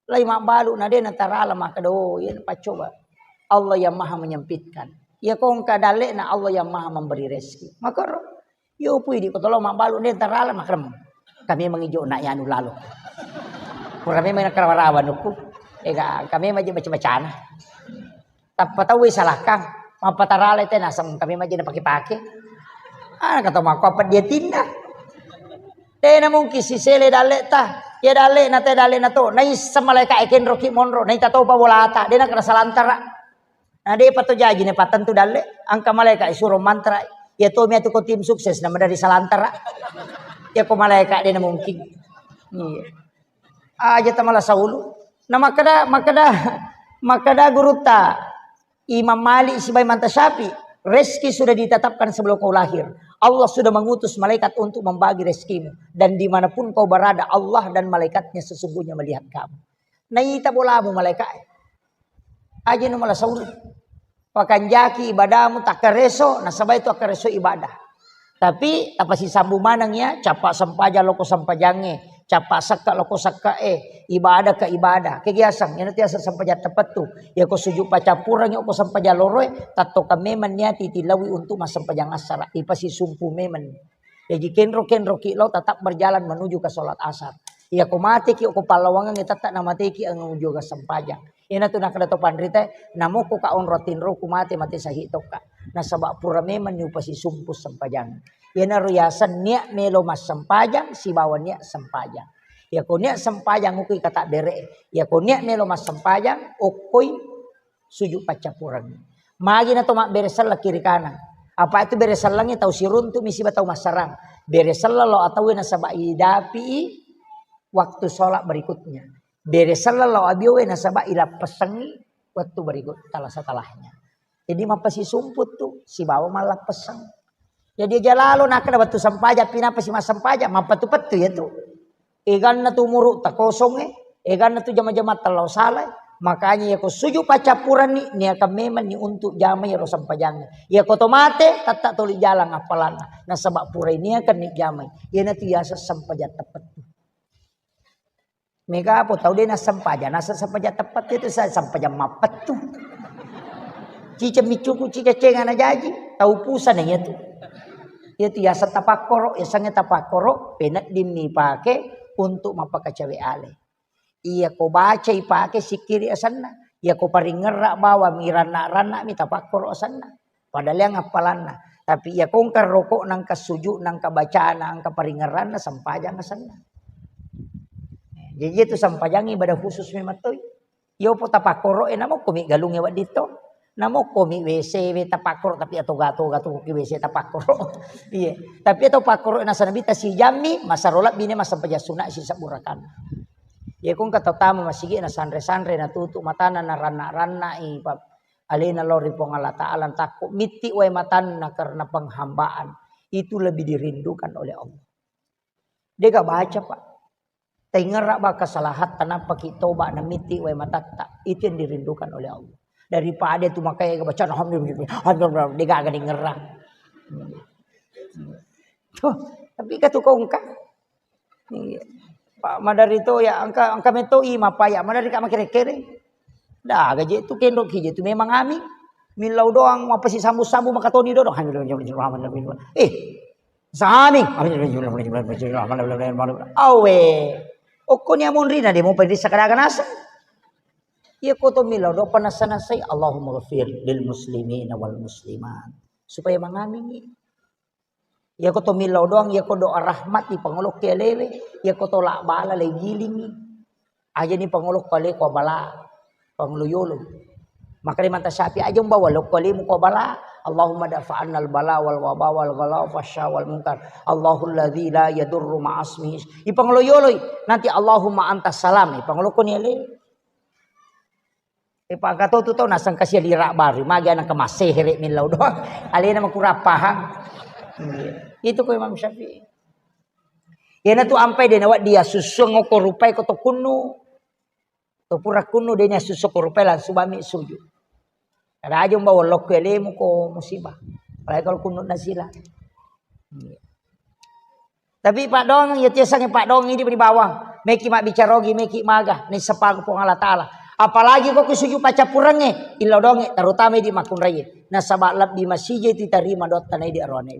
Lai mabbalu na de natarala makkeda, oh, iya paccoba. Allah yang Maha menyempitkan. Iya ko engka dalle'na Allah yang Maha memberi rezeki. Makaro. Yo pui di ko tolo mabbalu de tarala makrem. Kami mengijo nak yanu lalo. Pura memang nakarawa-rawa nukku. Ega kami maji baca-bacana. Tappa tauwe salakang, mappatarale te naseng kami majjena pake-pake. Ah, kata mako apa dia tinda. Tena mungkin sisele dalle ta. Ya dalle na te dalle na to. Naissa malaika e kenro ki monro. Naita topa bolata. Dena kena salantara. Na depa to jaji ne patentu dalle. Angka malaika e suro mantra. Ya to miatu ko tim sukses nama dari salantara. Ya ko malaika dena mungkin. Iya. Aja tamala saulu. Na makkeda, makkeda, makkeda gurutta Imam Malik sibawa Imam Syafi'i, rezeki sudah ditetapkan sebelum kau lahir. Allah sudah mengutus malaikat untuk membagi rezekimu. Dan dimanapun kau berada, Allah dan malaikatnya sesungguhnya melihat kamu. Naita bolamu malaikat. Aja nu mala saulu. Pakanjaki ibadamu takkareso, nasaba itu akkareso ibadah. Tapi tapasisambu maneng ya, capa sempajang loko sempajangnge, capa sekka loko sekka e, ibadah ke ibadah. Kegiasang, ina tiasa sempajang tepettu. Ya ko sujud pacappureng ya ko sempajang loroe, tattoka memang niati tilawi untuk massempajang assara. Ipasisumpu memang. Jaji kenro-kenro ki lao tetap berjalan menuju ke sholat asar. Ya ko mate ki ko pallawangan tetap na mate ki menuju ke sempajang. Ina tu nakkeda to panrita, namoko ka onro tinro ku mate, mate sahih tokka. Nasaba pura memang ni upasisumpu sempajang. Iyanaro yaseng niat melo massempajang sibawa niat sempajang. Iya ko niat sempajang okoi kata bere. Iya ko niat melo massempajang okoi Sujud paccappureng. Magi na to mabbere selleng kiri kanan. Apa itu bere sellengnge tau siruntu mi siba tau massarang. Bere selleng lo atau nasaba idapi waktu sholat berikutnya. Bere selleng lo abiowe nasaba ilappessengngi waktu berikut, tala setelahnya. Jadi mappasisumput tu sibawa mallappesseng. Jadi aja lalo nakkeda wettu sempajang, pinappa si massempajang, mappettu-pettu ya tu. Eganna tu umuru takosongnge, eganna tu jama-jama tellau salai. Makanya yako sujud paccappureng ni, niakan memang ni untuk jamai ro sempajangnge. Yako to mate, tetta toli jalang appalanna. Nasaba purai niakan ni jamai. Iyanatu yaseng sempajang teppettu. Mega apa tau de nassempajang, naseng sempajang teppettu itu sa-, sempajang mappettu. Ciceng miccuku, ciceng cengana jaji, tau pusana iya tu. Iya tu yaseng tapakkoro, yasengnge tapakkoro, penedding mi pake untuk mappakacawe ale. Iya ko baca ipake sikkiri asenna, iya ko paringerra bawang mi ranna-ranna mi tapakkoro asenna. Padahal yang appalanna. Tapi iya ko engka rokok, nangka sujud, nangka bacana, engka paringerranna, sempajang asenna. Jadi itu sempajang ibadah khusus memang toi. Yo po tapakkoro e, namokko mi galungnge wedding to. Namokko mi W C we tapakkoro, tapi atoga-toga tu ki W C tapakkoro. Iya. Tapi atau pakkoro nasaba nabi tasijammi, masaro lebbi ne massempajang sunna sisebbu rakana. Iya ko engka tau tama masigi nasanre-sanre, natutu matana, naranna-ranna i pa-, alena lao ri Puang Allah Taala, takko mitti wae matanna karena penghambaan. Itu lebih dirindukan oleh Allah. Dega baca, Pak. Taingerra ba kesalahatta, nappaki toba, namitti wae matatta. Itu yang dirindukan oleh Allah. Daripada tu makanya baca alhamdulillah, alhamdulillah, dega aga dingerra. Tuh, tapi katu kongka. Iya. Pak madari to ya engka, engka meto i mapaya madari ka makere-kere. Dah gaje tu kendok kije tu memang ami. Millau doang mapasi sambu-sambu makatoni dodo. Eh, Sami. Awe. Okkoni amonrina de mopa rissa kadaga naseng. Iya ko to millau doa panassa-nassai, Allahumma ghafir lil muslimina wal muslimat. Supaya mangamingi. Iya ko to millau doang, iya ko doa rahmat di pangolokke alewe, iya ko to la bala le gilingi. Aja ni pangolo ko ale ko bala, pangolo yolo. Makanya manta Syafi'i aja umbawa lo ko alemu ko bala. Allahumma dafa'annal bala wal waba wal ghala wa fasya wal munkar. Allahul ladzi la yadurru ma'asmihi. I pangolo yolo i. Nanti Allahumma antas salam. I pangolo ko ni ale. E pakato tu tau nasang kasia lira baru. Magi anak kemaseh re millau doang. Alena makurapahang. Itu ko Imam Syafi'i. Iyana tu ampai de nawa dia susuang ko rupai ko to kunnu. To pura kunnu de ni assusso ko rupai langsung bami sujud. Raja umba wallokku elemu ko musibah. Apalagi kalau kunnu nasila. Iya. Tapi paddoangeng, iya tiasangnge paddoangeng idi di bawang. Meki mabbicara ogi, meki maga, naissapang Puang Allah Taala. Apalagi ko ku sujud paccappurengnge, illau doangnge, terutama idi makkunraie. Nasaba lebbi masija itu tarima doatta na idi aroane.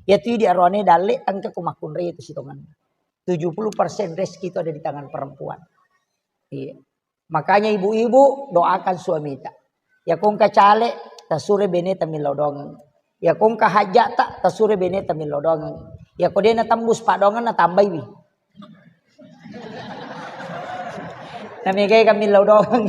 Iya tu idi aroane dalle tangke ko makkunraie tu sitongenna. Tujuh puluh persen rezeki itu ada di tangan perempuan. Iya. Makanya ibu-ibu doakan suamita. Ya ko engka cale, tasure beneta millau doangeng. Ya ko engka hajjata, tasure beneta millau doangeng. Ya ko dena tembus paddoangenna, tambaiwi. Namegai kan millau doangeng.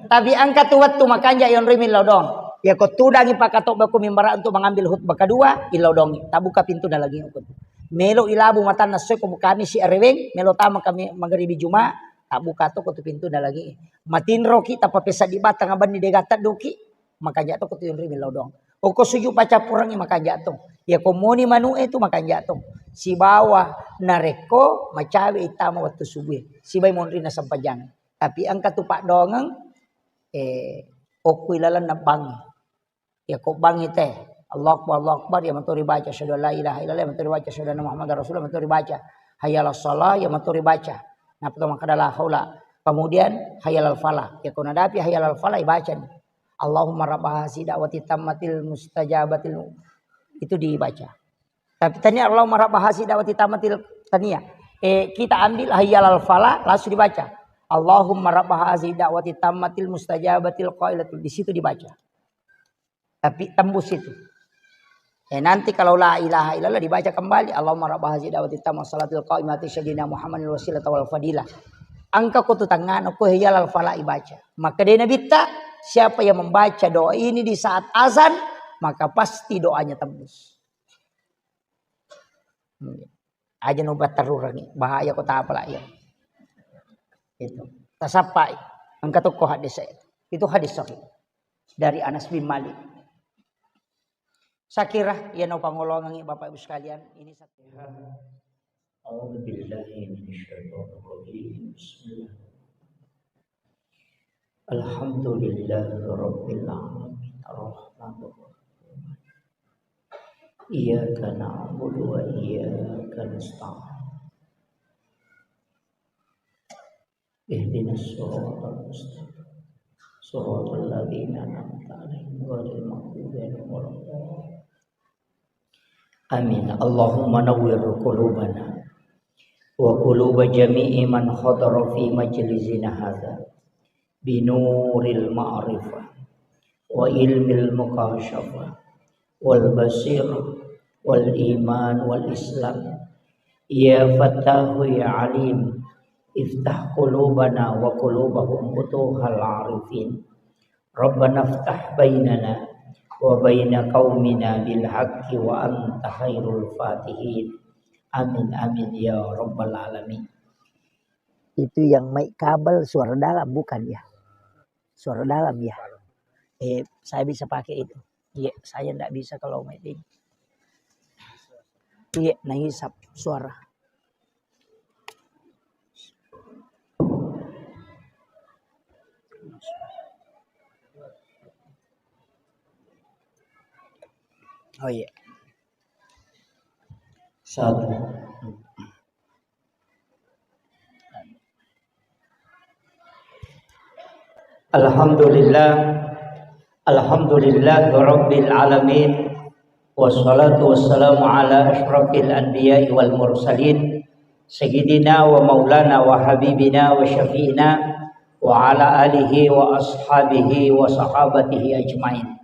Tapi engka tu wettu makanja yonroi millau doang. Ya ko tudangi pakatobba ko mimbara untuk mengambil khutbah kedua, illau doangi. Tabuka pintu na lagi ko tu. Melo ilabu matanna soi ko kamisi areweng, melo tama kami magaribi Juma, tabbuka to ko tu pintu na lagi. Matinroki tappa pesaddi batang abanni dega tedduki, makanja to ko tu yonri millau doang. Oko suju paccappurengngi makanja to. Ya ko moni manu'e tu makanja to. Sibawa narekko macawe ittama wettu subue. Sibai monri na sempajang. Tapi engka tu paddoangeng, eh, okku ilalenna bangngi. Ya ko bangngi te, Allahu Akbar, Allahu Akbar, ya matori baca, asyhadu an la ilaha illallah, ya matori baca, asyhadu anna Muhammadar Rasulullah, ya matori baca, hayya 'alas shalah, ya matori baca. Napa to makkeda la haula. Kemudian hayya 'alal falah. Ya ko nadapi hayya 'alal falah, ya baca ni. Allahumma rabba hazi da'wati tammatil mustajabatil, itu dibaca. Tapi tania Allahumma rabba hazi da'wati tammatil, tania. Eh, kita ambil hayya 'alal falah, langsung dibaca. Allahumma rabba hazi da'wati tammatil mustajabatil qailatul, di situ dibaca. Tapi tembus itu. Eh, nanti kalau la ilaha illallah dibaca kembali, Allahumma rabba hazi da'wati tammah salatil qaimati sayyidina Muhammadin wasilata wal fadilah. Engka ko tu tangngana ko hayya alal falah ibaca. Maka dena bitta, siapa yang membaca doa ini di saat azan, maka pasti doanya tembus. Aja no batterurangi, bahaya ko tapala iya. Itu. Tasappai. Engka tokko hadis itu. Itu hadis sahih dari Anas bin Malik. Sakira iya no pangolongangi Bapak Ibu sekalian, ini satu. A'udzu billahi minasyaitonir rajim. Bismillah. Alhamdulillahi rabbil alamin. Arrahmanir rahim. Iyyaka na'budu wa iyyaka nasta'in. Ihdinas siratal mustaqim. Siratal ladzina an'amta 'alaihim ghairil maghdubi 'alaihim waladdallin. Amin. Allahumma nawwir qulubana wa quluba jami'i man hadara fi majlisina hadza binuril ma'rifah wa ilmil mukasyafah wal basir wal iman wal islam. Ya Fattahu ya Alim, iftah qulubana wa qulubahum futuhal arifin. Rabbana iftah bainana wa baina qaumina bil haqqi wa anta khairul fatihin. Amin, amin, ya rabbal alamin. Itu yang mic kabel suara dalam, bukan ya? Suara dalam ya? Eh, saya bisa pakai itu. Iya, saya ndak bisa kalau mic ini. Iya, naisap suara. Oh iya. Satu. Alhamdulillah. Alhamdulillah rabbil alamin. Wassalatu wassalamu ala asyrafil anbiya'i wal mursalin, sayyidina wa maulana wa habibina wa syafi'ina wa ala alihi wa ashabihi wa sahabatihi ajmain.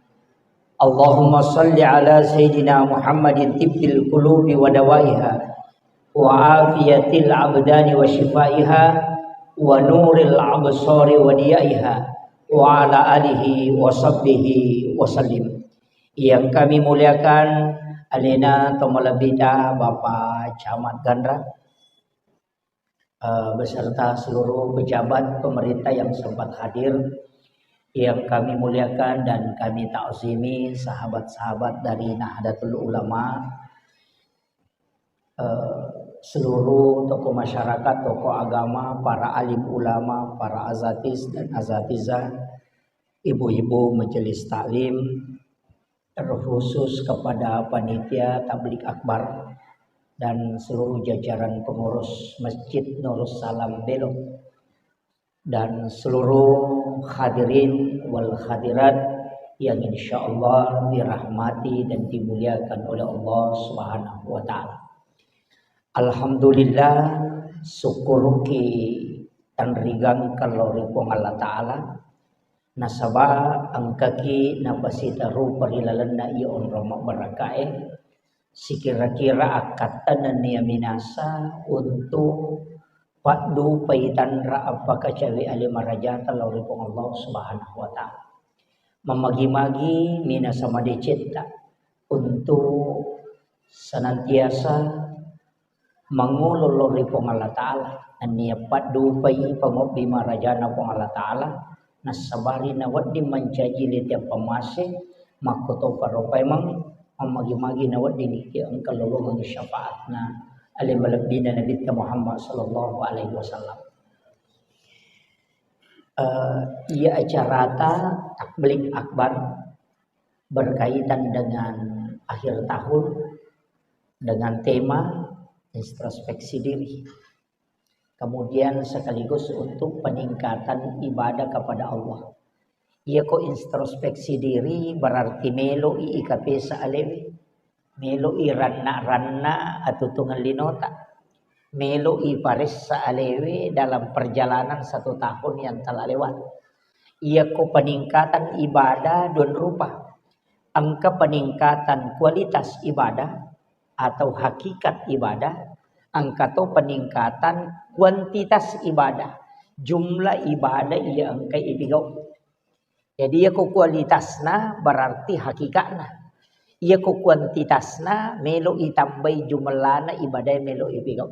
Allahumma salli ala sayyidina Muhammadin tibbil qulubi wa dawaiha wa afiyatil abdani wa shifaiha wa nuril absari wa diyaiha wa ala alihi wa sahbihi wa sallim. Yang kami muliakan, alena to malebbita Bapak Camat Ganra, eh, beserta seluruh pejabat pemerintah yang sempat hadir, yang kami muliakan dan kami ta'zimi, sahabat-sahabat dari Nahdlatul Ulama, eh, seluruh tokoh masyarakat, tokoh agama, para alim ulama, para azatis dan azatizah, ibu-ibu majelis taklim, terkhusus kepada panitia tablik akbar dan seluruh jajaran pengurus Masjid Nurus Salam Belok, dan seluruh hadirin wal hadirat yang insyaallah dirahmati dan dimuliakan oleh Allah Subhanahu wa Ta'ala. Alhamdulillah, sukkuruki tanrigangka lao ri Puang Allah Ta'ala, nasaba engkaki napasita rupa ri lalenna iya onrong mabbarakkae, sikira-kira akkatta nennia minasa untuk paddupai tanra appakacawe ale marajata lao ri Puang Allah Subhanahu wa Ta'ala. Mamagi-magi minasa madecetta untuk senantiasa mangolo lao ri Puang Allah Ta'ala, nennia paddupai pangobbi marajana Puang Allah Ta'ala, nassabari nawedding mancaji lete appamase, makkotoparo paimeng, mammagi-magi nawedding engka lolongengngi syafaatna ale malebbina Nabitta Muhammad sallallahu alaihi wasallam. Eh, iya acarata tablik akbar berkaitan dengan akhir tahun dengan tema introspeksi diri. Kemudian sekaligus untuk peningkatan ibadah kepada Allah. Iya ko introspeksi diri berarti melo'i ikapesa alewe, melo'i ranna-ranna atutungeng linota, melo'i paressa alewe dalam perjalanan satu tahun yang telah lewat. Iya ko peningkatan ibadah dua rupa. Engka peningkatan kualitas ibadah atau hakikat ibadah, engka to peningkatan kuantitas ibadah. jumlah ibadah iya engkai ipigau. Jadi, iya ko kualitasna berarti hakikatna. Iya ko kuantitasna melo itambai jumlahna ibadah melo ipigau.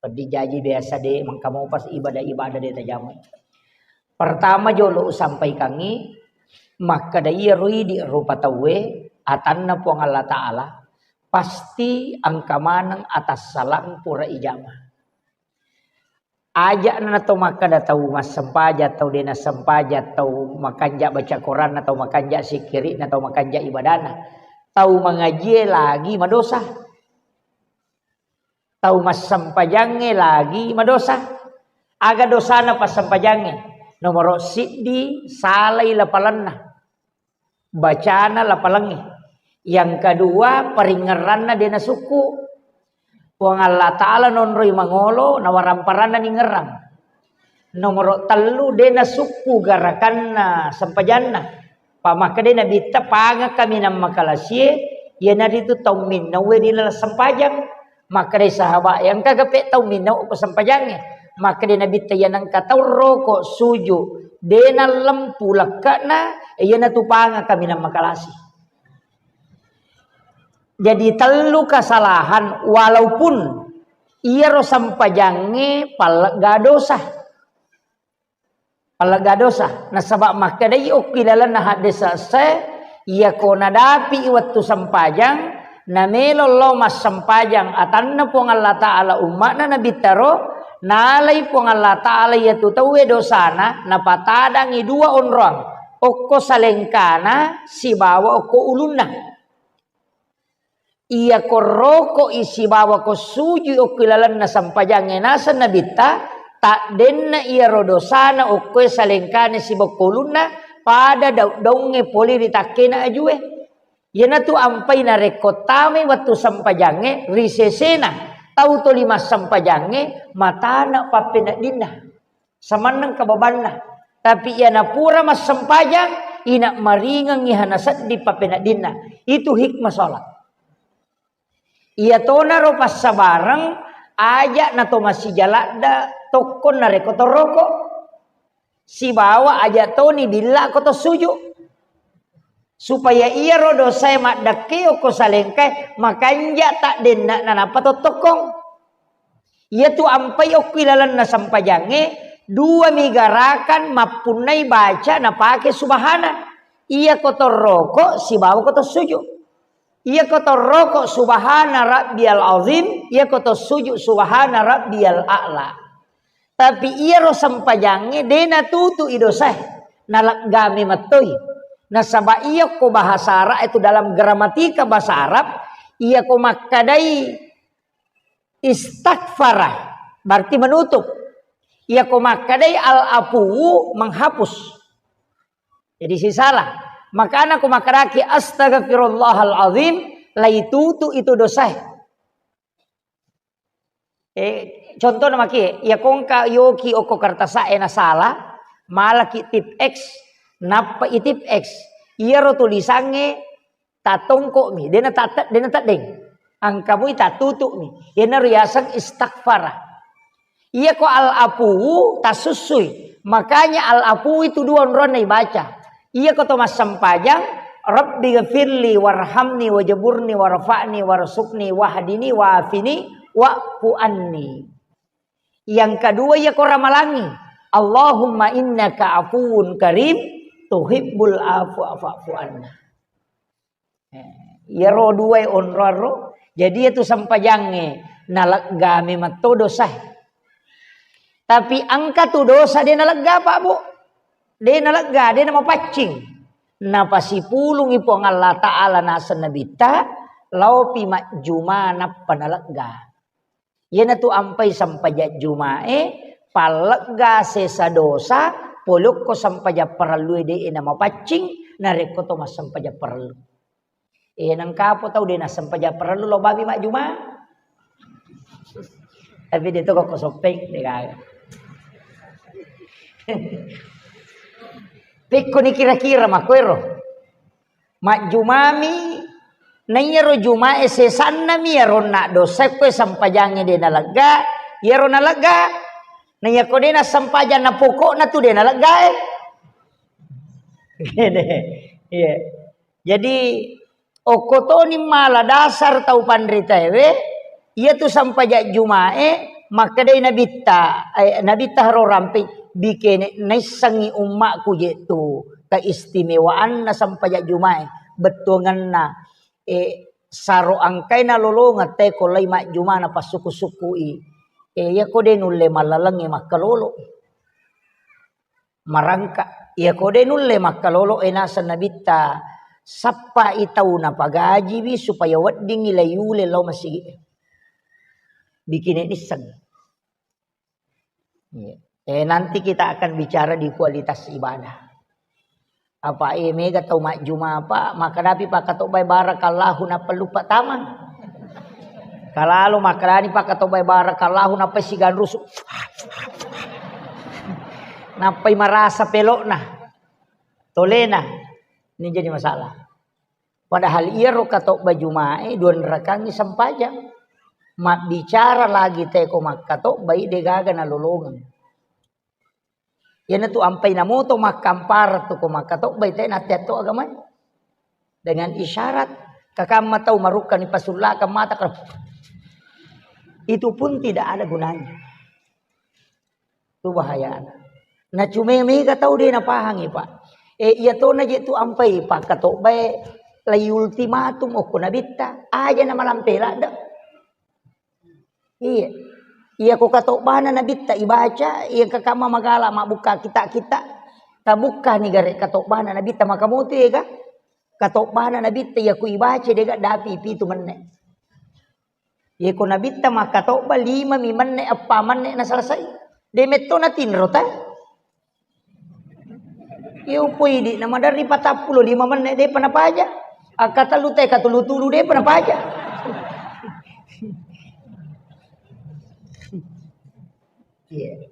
Jadi jaji biasa de mengkamu pas ibadah-ibadah de tajamai. Pertama jolo usampaikangi, makkeda iya roi di rupa tauwe atanna Puang Allah Ta'ala, pasti engka maneng atassalang pura ijama. Aja'na nato makkeda tau massempajang, tau de nassempajang, tau makanja baca Quran, tau makanja sikkiri'na, tau makanja ibadana. Tau mangajie lagi madosa. Tau massempajangnge lagi madosa. Aga dosana passempajangnge? Nomoro siddi, salai lapalanna. Bacana lapalangnge. Yang kedua, paringngeranna de nasukku. Puang Allah Ta'ala nonroi mangolo, nawaramparanna ningerang. Nomoro tellu, de nasukku garakanna sempajanna. Pamakkedai Nabitta, pangakami nammakalasie, iyanaritu tau minnaue ri laleng sempajang. Makkedai sahabat, yang kaga pe tau minnaue ko sempajangnge. Makkedai Nabitta, iya nengka tau roko suju, de nallempu lekke'na, iyanatu pangakami nammakalasi. Jadi tellu kesalahan, walaupun iyaro sempajangnge pallegga dosa. Pallegga dosa. Nasaba makkedai okki lalenna haddese esse, iyako nadapi wettu sempajang, namelo lao massempajang atanna Puang Allah Ta'ala umma'na Nabitta ro, nalai Puang Allah Ta'ala iyatu tauwe dosana, napatadangi dua onroang, okko salengkana sibawa okko ulunna. Iyako rokoi sibawa ko sujui okki lalenna sempajangnge naseng Nabitta, taddenna iyaro dosana okkoe salengkana sibawa ko ulunna, pada daung-daungnge pole ri takkena ajue. Iyanatu ampai narekko tamai wettu sempajangnge ri sesena tau toli massempajangnge matana pappeneddinna. Samanneng kababanna. Tapi iyana pura massempajang, ina maringengngi hana sedding pappeneddinna. Itu hikmah sholat. Iyatonaro passabareng, aja nato masija ladda tokko narekko toroko. Sibawa aja toni billa ko to suju. Supaya iyaro dosae maddekke okko salengkae makanja taddenna nanappa tottokkong. Iyatu ampai okki lalenna sempajangnge, dua mi garakan mappunnai baca napake subhana. Iyako toroko sibawa ko to suju. Iyako toroko subhana rabbiyal azim, iyako to suju subhana rabbiyal a'la. Tapi iyaro sempajangnge de natutu'i dosae, naleggami mettoi. Nasaba iyako bahasa Arab itu dalam gramatika bahasa Arab, iyako makkadai istaghfara, berarti menutup. Iyako makkadai al-afuwu menghapus. Jadi sisala. Makana ko makkadaki astaghfirullahal azim, laitutu itu dosae. Eh, contohna maki, iya kongka yoki okko kertasa'e nasala, malaki tip X, nappa i tip X. Iyaro tulisangnge tatongko'mi, dena tat-, dena teddeng. Angkamui tatutu'mi. Iyanaro yaseng istaghfara. Iyako al-afuwu tasussui. Makanya al-afuwu itu dua onronna ibaca. Iyako to massempajang, "Rabbi ghafirli warhamni wajburni warfa'ni warzuqni wahdini wa'afini wa'fu anni." Yang kedua, iyako ramalangi, "Allahumma innaka afuwun karim, tuhibbul afwa fa'fu anna." Eh, iyaro duae onroang ro. Jadi iyatu sempajangnge naleggami metto dosae. Tapi engka tu dosa de nalegga, Pak, Bu. De nalegga, de namapaccing. Napasipulungi Puang Allah Ta'ala naseng Nabitta, laopi majjuma nappa nalegga. Iyanatu ampai sempajang Jumae, pallegga sesa dosa, pole okko sempajang parellue de'e namapaccing, narekko to massempajang parellu. Eh, nengkapo tau de nassempajang parellu, lo bami majjuma. Tapi de to ko soppeng, de gaga. Pekkoni kira-kira makkoero. Majjumami, na iyaro Jumae sesannami iyaro naddosa koe sempajangnge de nalegga, iyaro nalegga. Na iyako de' nassempajang na pokokna tu de' naleggae. Iya. Jadi, okko toni mala dasar tau panritaewe, iyatu sampajang Juma'e, makkedai Nabitta, eh, Nabitta haro rampe, bikene naissengngi ummaku je tu keistimewaanna sampajang Juma'e, bettuangenna, eh, saro angkaina lolongeng teko lai majjuma na passuku-sukui. Eh, iyako de' nulle mallalengnge makkalolo. Marangka. Iyako de' nulle makkalolo, e, naseng Nabitta, sappai tau napagajiwi supaya weddingngi laiule lao masigi. Bikine nisseng. Iya. Eh, nanti kita akan bicara di kualitas ibadah. Apa, eh, mega tau majjuma apa, makkadapi pakkatobbai barakallahu nappa luppa tama. Kalalo makkedani pakkatobbai barakallahu nappa siganrusu. Nappai marasa pelokna. Tolena. Ini jadi masalah. Padahal iyaro katobba Jumae dua rakangngi sempajang. Mabbicara lagi teko makkatobbai degaga nalolongeng. Iyanatu ampai namoto makkampara tu ko makkatobbai te natteatto agamae. Dengan isyarat, kakamma tau marukkani pasullakang mata, itu pun tidak ada gunanya. Tu bahayana. Na cuma mega tau de napahangi, Pak. Eh, iya tona je tu ampai pakkatobbae lai ultimatum okko nabitta, aja na malampe ladde. Iya. Iya ko katobbana nabitta ibaca, iya kakamma magala mabbukka kita-kita. Tabukkani gare katobbana nabitta makamotu ega. Katobbana nabitta iya ku ibaca dega dapi pitu menne. Iya ko nabitta makkatobba lima mi menne, eppa menne na selesai. De metto na tinro ta. Iya, upoidi na maderri patappulo lima menne depa napaja. Akkatellu te katulu-tulu depa napaja. Iya.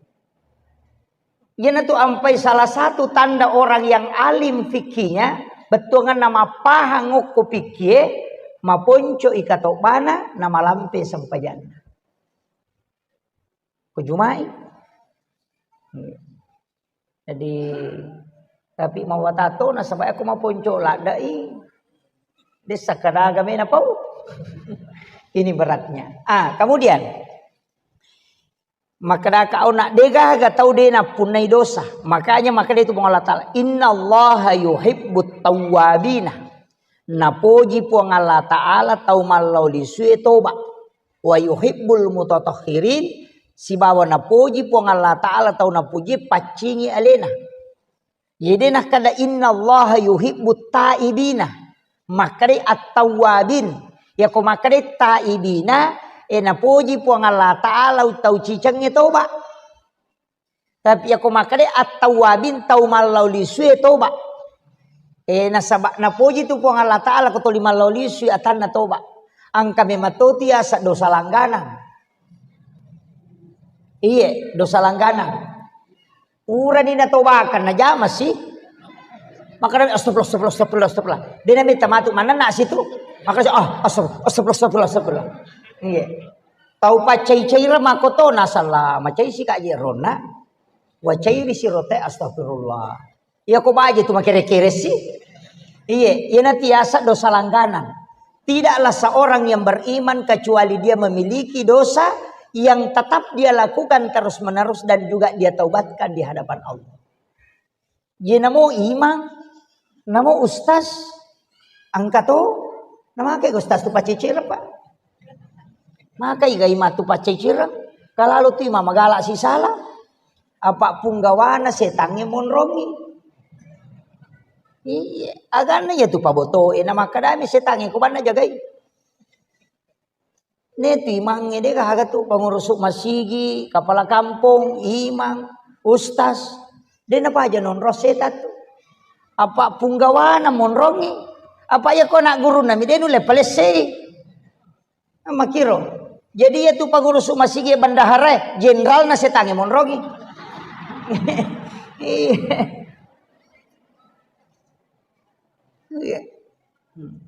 Iyanatu ampai salah satu tanda orang yang alim fikihnya, bettuanganna mappahang okko fikih, maponco i katobbana, na malampe sempajanna. Ko Juma'i. Jadi, tapi mawatato nasaba aku maponco laddai. Dessa kadaga mena pau. Ini beratnya. Ah, kemudian makkadaka auna degaga tau de nappunnai dosa. Makanya makkeda itu Puang Allah Ta'ala, "Innallaha yuhibbut tawwabina." Napoji Puang Allah Ta'ala tau mallau lisue toba. Wa yuhibbul mutatahhirin, sibawa napoji Puang Allah Ta'ala tau napoji paccingi alena. Jadi nakkeda, "Innallaha yuhibbut taibina." Makkeda at-tawwabin. Yako makkeda taibina, e napoji Puang Allah Ta'ala tau cicengnge toba. Tapi yako makkeda at-tawwabin, tau mallau lisue toba. E nasaba napoji tu Puang Allah Ta'ala ko toli mallau lisui atanna toba. Engka memang toti asa dosa langganang. Iye, dosa langganang. Purani natobakan, najama si. Makkeda, "Astagfirullah, astagfirullah, astagfirullah, astagfirullah." De nametta matu manenna situ. Makkeda, "Ah, astagfirullah, astagfirullah, astagfirullah, astagfirullah." Iya. Tau paccai-caireng makkoto nasalla, macai si kaji ronna. Wacairi sirote, astagfirullah. Iya ko baje tu makere-kere si. Iye, iyana tiasa dosa langganan. Tidaklah seorang yang beriman kecuali dia memiliki dosa yang tetap dia lakukan terus-menerus dan juga dia taubatkan di hadapan Allah. Ye namo imang, namo ustaz, engka to, namake ustaz tu paccicireng, Pak. Maka iga imang tu paccicireng, kalalo tu imang magala sisala, apa punggawana setangnge monrongi. Iya, aganna iya tu pabotoe, na makkadami setangnge ko banna jagai. Ne tu imangnge de gaga tu, pengurus masigi, kepala kampung, imang, ustaz, de napaja nonrong setan tu. Apa punggawana monrongi, apa iya ko anak gurunna mi de nulle palessei. Makiro. Jadi iya tu pengurus masigi bendahara, jenderalna setangnge monrongi. Iya. Iya. Hmm.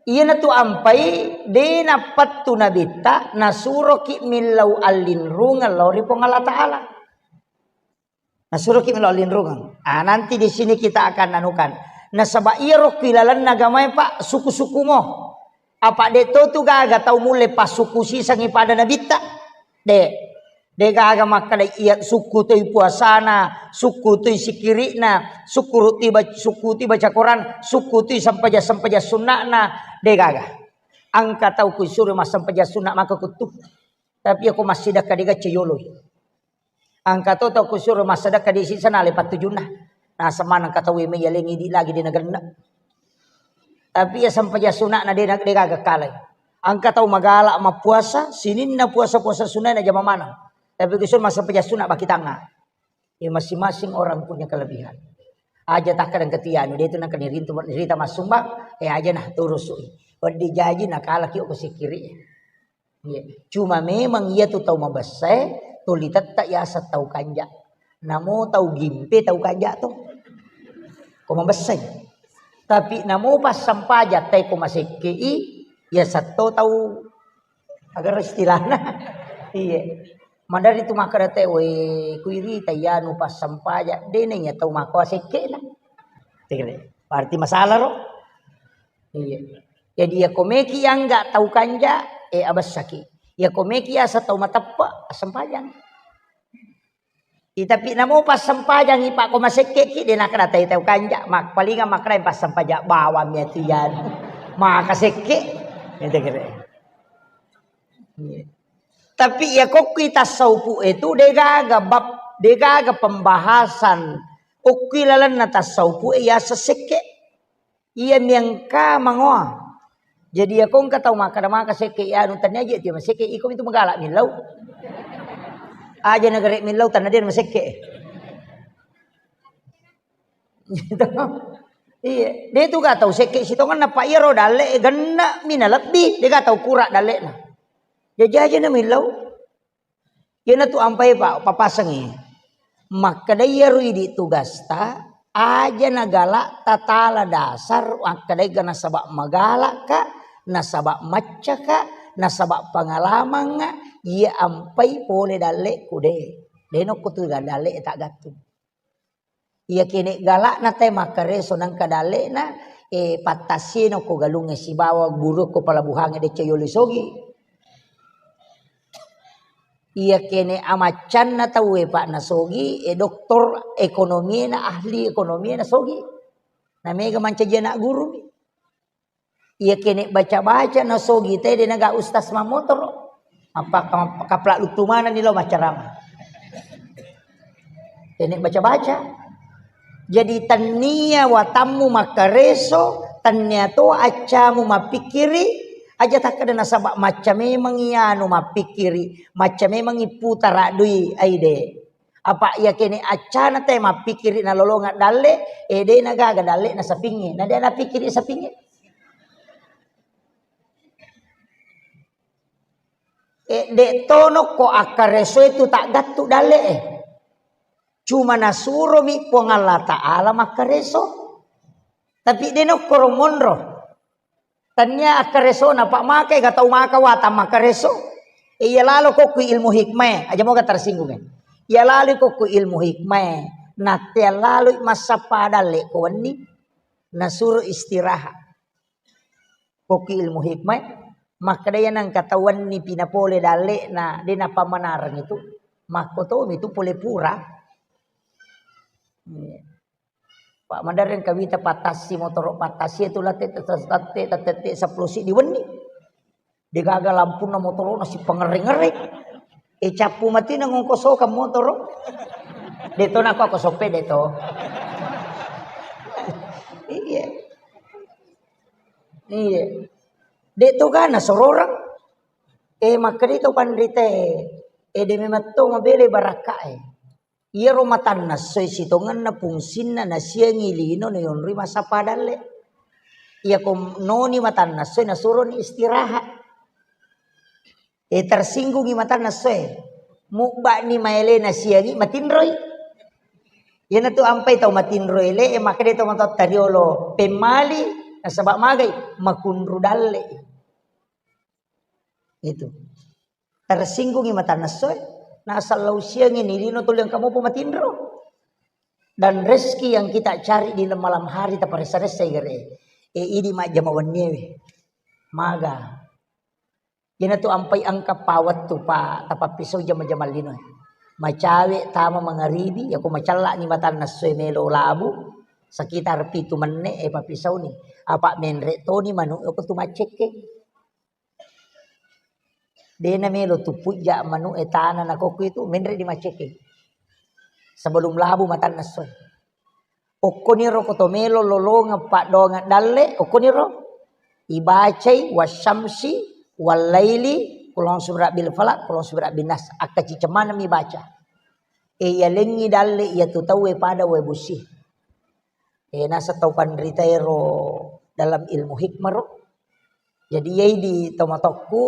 Iyanatu ampai de nappettu nabitta, nasuroki millau allinrungeng lao ri Puang Allah Ta'ala. Nasuroki millau allinrungeng. Ah, nanti di sini kita akan anukan. Nasaba iyaro ku ilalenna agamae, Pak, suku-suku mo. Apa de to tu gaga tau mulle passuku sisengi pada nabitta? De. De gaga makkeda iya sukku toi puasana, sukku toi sikiri'na, sukku toi bac-, sukku toi baca Quran, sukku toi sempajang-sempajang sunna'na, de gaga. Engka tau kusuro massempajang sunna maka kuttu. Tapi iya ko massidekka de gaga ceyoloi. Engka to tau kusuro massidekka de sisana ale pattujunna. Naseng maneng engka tau e mai yalengi idi lagi de nagenna. Tapi iya sempajang suna'na de na-, de gaga kalai. Engka tau magala mappuasa, sininna puasa-puasa sunna najama maneng. Tapi kusuro massempajang sunna baki tangnga. Ya, masing-masing orang punya kelebihan. Aja takkadang ketia anu, de tu nangka nirintu, nirita massumbang, eh, aja nah turusu. Wedding jaji nakalaki ko sikiri. Iya. Cuma memang iya tu tau mabessae, tuli tetta yaseng tau kanja. Namo tau gimpe tau kanja tu. Ko mabessai. Tapi namo passempajang tai ko masekkei, yaseng to tau, agar istilahna. Iya. Madari tu makkeda te, "We, kuirita iyanu passempajang, de na iya tau makko asekkena." Tegere. Berarti masalah ro. Iya. Jadi iya ko meki angga tau kanja, eh, abessaki. Iya ko meki asa tau mateppe, assempajang. Ih, tapi namo passempajangi, Pak, ko masekkeki, de nakkeda tai tau kanja, mak-, palingan makkeda passempajang bawang mi atu iyanu. Maka sekke. Ente kere. Iya. Tapi iya kokkui tassaupu e tu de gaga bab, de gaga pembahasan. Kokkui lalenna tassaupu e yaseng sekke. Iya miangka mangoa. Jadi iya ko engka tau makkeda maka sekke iyanu, tania je tio masekke, iko mitu magala millau. Aja nagare millau tanna de masekke. Gitu. Iya, de tu ga tau sekke sitongenna, pa iyaro dalle e genna mi na lebbi, de ga tau kura dallena. Jaji aja na millau. Iyanatu ampai pa-, papasengngi. Makkeda iyaro idi tugasta, aja nagala tatala dasar, makkedai ga nasaba magalaka, nasaba maccaka, nasaba pengalamangnga, iya ampai pole dalleku de. De nokko tu ga dalle e taggattung. Iya kene galakna tae makkareso nangka dalle'na, eh, pattassieno ko galungnge sibawa guru ko pelabuhangnge decce yolo sogi. Iya kene amaccanna tauwe, Pak, na sogi, eh, doktor ekonomiena, ahli ekonomiena sogi. Na mega mancaji anak guru mi. Iya kene baca-baca na sogi te de naga ustaz mammotoro. Apa ka-, kapla luttu manenni lao maccarama. Kene baca-baca. Jadi tannia watammu makkareso, tannia to accamu mappikkiri, aja takkeda nasaba macca memang iyanu mappikkiri, macca memang ipputara dui aide. Apa iya kene accana te mappikkiri nalolonga dalle, eh, de nagaga dalle na sapingnge, na de napikkiri sapingnge. Eh, de tono ko akkareso itu taggattu dalle e. Cuma nasuromi Puang Allah Ta'ala makkareso. Tapi de nokkoro monro. Tania akkaresona, Pak, makai ga tau maka watang makkareso. Iya lalo kokku ilmu hikmah, aja moga tersinggung, eh. Iya lalo kokku ilmu hikmah, natea lalo massappa dalle ko wenni, nasuro istirahat. Kokku ilmu hikmah, makkeda iya nangka tau wenni pina pole dalle na de napammanareng itu, makko tomi tu pole pura. Iya. Pak, madereng kawita pattassi motoro, pattassi itu latte, latte, latte, latte sepuluh siddi wenni. Degaga lampunna motoro na sipangerre-ngerre. E cappu mati na ngongko sokang motoro. De to nako ako soppe de to. Iya. Iya. De to gana sororang. E makkeda to panrite. E de memang to mabele barakka e. Iyaro matanna essoe sitongenna fungsinna nasiangi lino nayonroi massappa dalle. Iyako noni matanna essoe nasuroni istirahat. E, tersinggungi matanna essoe. Mubba'ni maele nasiangi matinroi. Iyanatu ampai tau matinro ele e, makkeda tau matoatta riolo, pemmali, Nasaba magai? Makunru dalle. Itu. Tersinggungi matanna essoe, nasallau siangi ni lino tuli engka mopo matinro. Dan rezeki yang kita cari di malam hari taparessa-ressai gare. E, idi majjama wenniewe. Maga. Iyanatu ampai engka pawettu pa tapappisau jama-jama lino. Macawe tama mangaribi, yako macalla ni matanna essoe melo labu, sekitar pitu menne e pappisauni. Apa menre toni manu ko tu maccekke. Dena melo tu pujja manu e tana na kokku itu menre di maccekke. Sebelum labu matanna essoe. Okkoniro ko to melo lolongeng paddoangeng dalle, okkoniro ibacai wasyamsi wallaili, qul a'udzu birabbil falaq, qul a'udzu birabbin nas. Akkacicemaneng mi baca. E, yalengngi dalle iyatu tauwe pada wae bosi. E, naseng tau panritaero dalam ilmu hikmah ro. Jadi, iyai di tomatokku,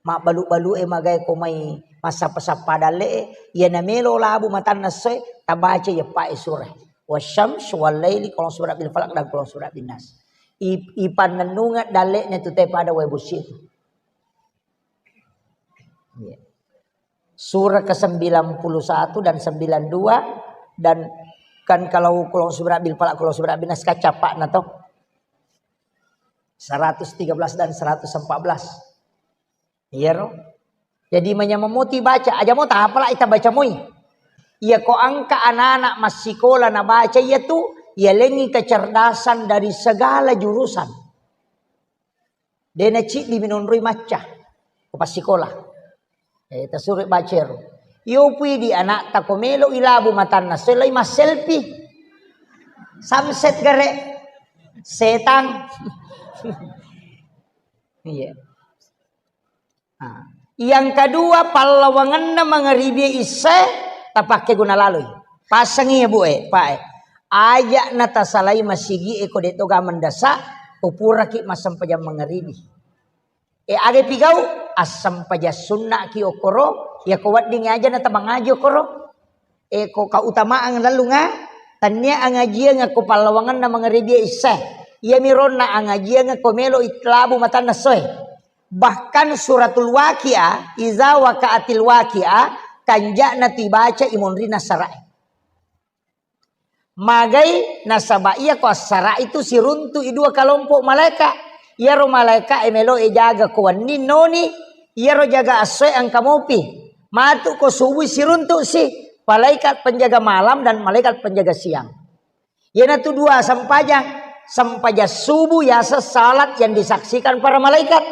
mabbalu-balu e magae ko mai massappa-sappa dalle e, iyana melo labu matanna essoe, tabaca iyeppa e surah. Wasyams, wallaili, qul a'udzu birabbil falaq, dan qul a'udzu birabbin nas. I-, ipannennungeng dalle'na tu te pada wae bosi tu. Iya. Surah ke sembilan puluh satu dan sembilan dua, dan kan kalau qul a'udzu birabbil falaq, qul a'udzu birabbin nas kan cappa'na to. Seratus tiga belas dan seratus empat belas. Iya ro? Jadi manyameng moti baca, aja mo tapala ita baca moi. Iya ko angka anak-anak massikola na baca iya tu, iya lengi kecerdasan dari segala jurusan. Dena ciddi minonroi macca ko passikola. Eh, tasuro baca ero. Iyo pui di anakta ko melo ilabu matanna, selai masselfie. Samset gare. Setang. Iya. Nah, yang kedua, pallawangenna mangaribi isya tapakke guna laloi. Pasangi ya, Bu, eh, Pak, eh. Aja na tasalai masigi e ko de toga mendasa, upuraki massempajang mangaribi. E, aga pigau? Assempajang sunnaki okoro, ya ko wedding aja na tamangaji okoro. E, ko kautamaan lallunga, tania angajiang ko pallawangenna mangaribi isya. Iya mironna angajiang ko melo itlabu matanna soe. Bahkan suratul Waqiah, iza waqa'atil waqiah, kanja'na tibaca imonrina sara'i. Magai nasaba iya ko assara'i tu siruntu i dua kalompok malaika. Iyaro malaika e melo e jaga ko wenni noni, iyaro jaga assoe engka mopi. Matu ko subuh siruntu si, malaikat penjaga malam dan malaikat penjaga siang. Iyanatu dua sempajang. Sempajang subuh yaseng salat yang disaksikan para malaikat.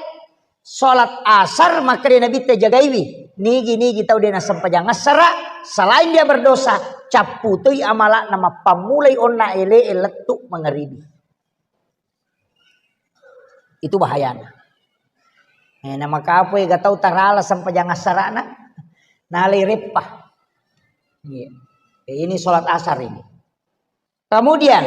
Salat asar makkeda Nabitta jagaiwi. Nigi-nigi tau de nasempajang assara, selain dia berdosa, capputoi amala'na mappammulai onna ele e lettu mangaribi. Itu bahayana. Eh, namakapoi ga tau tarala sempajang assarana, nalai reppa. Iya. Eh, ini salat asar ini. Kemudian,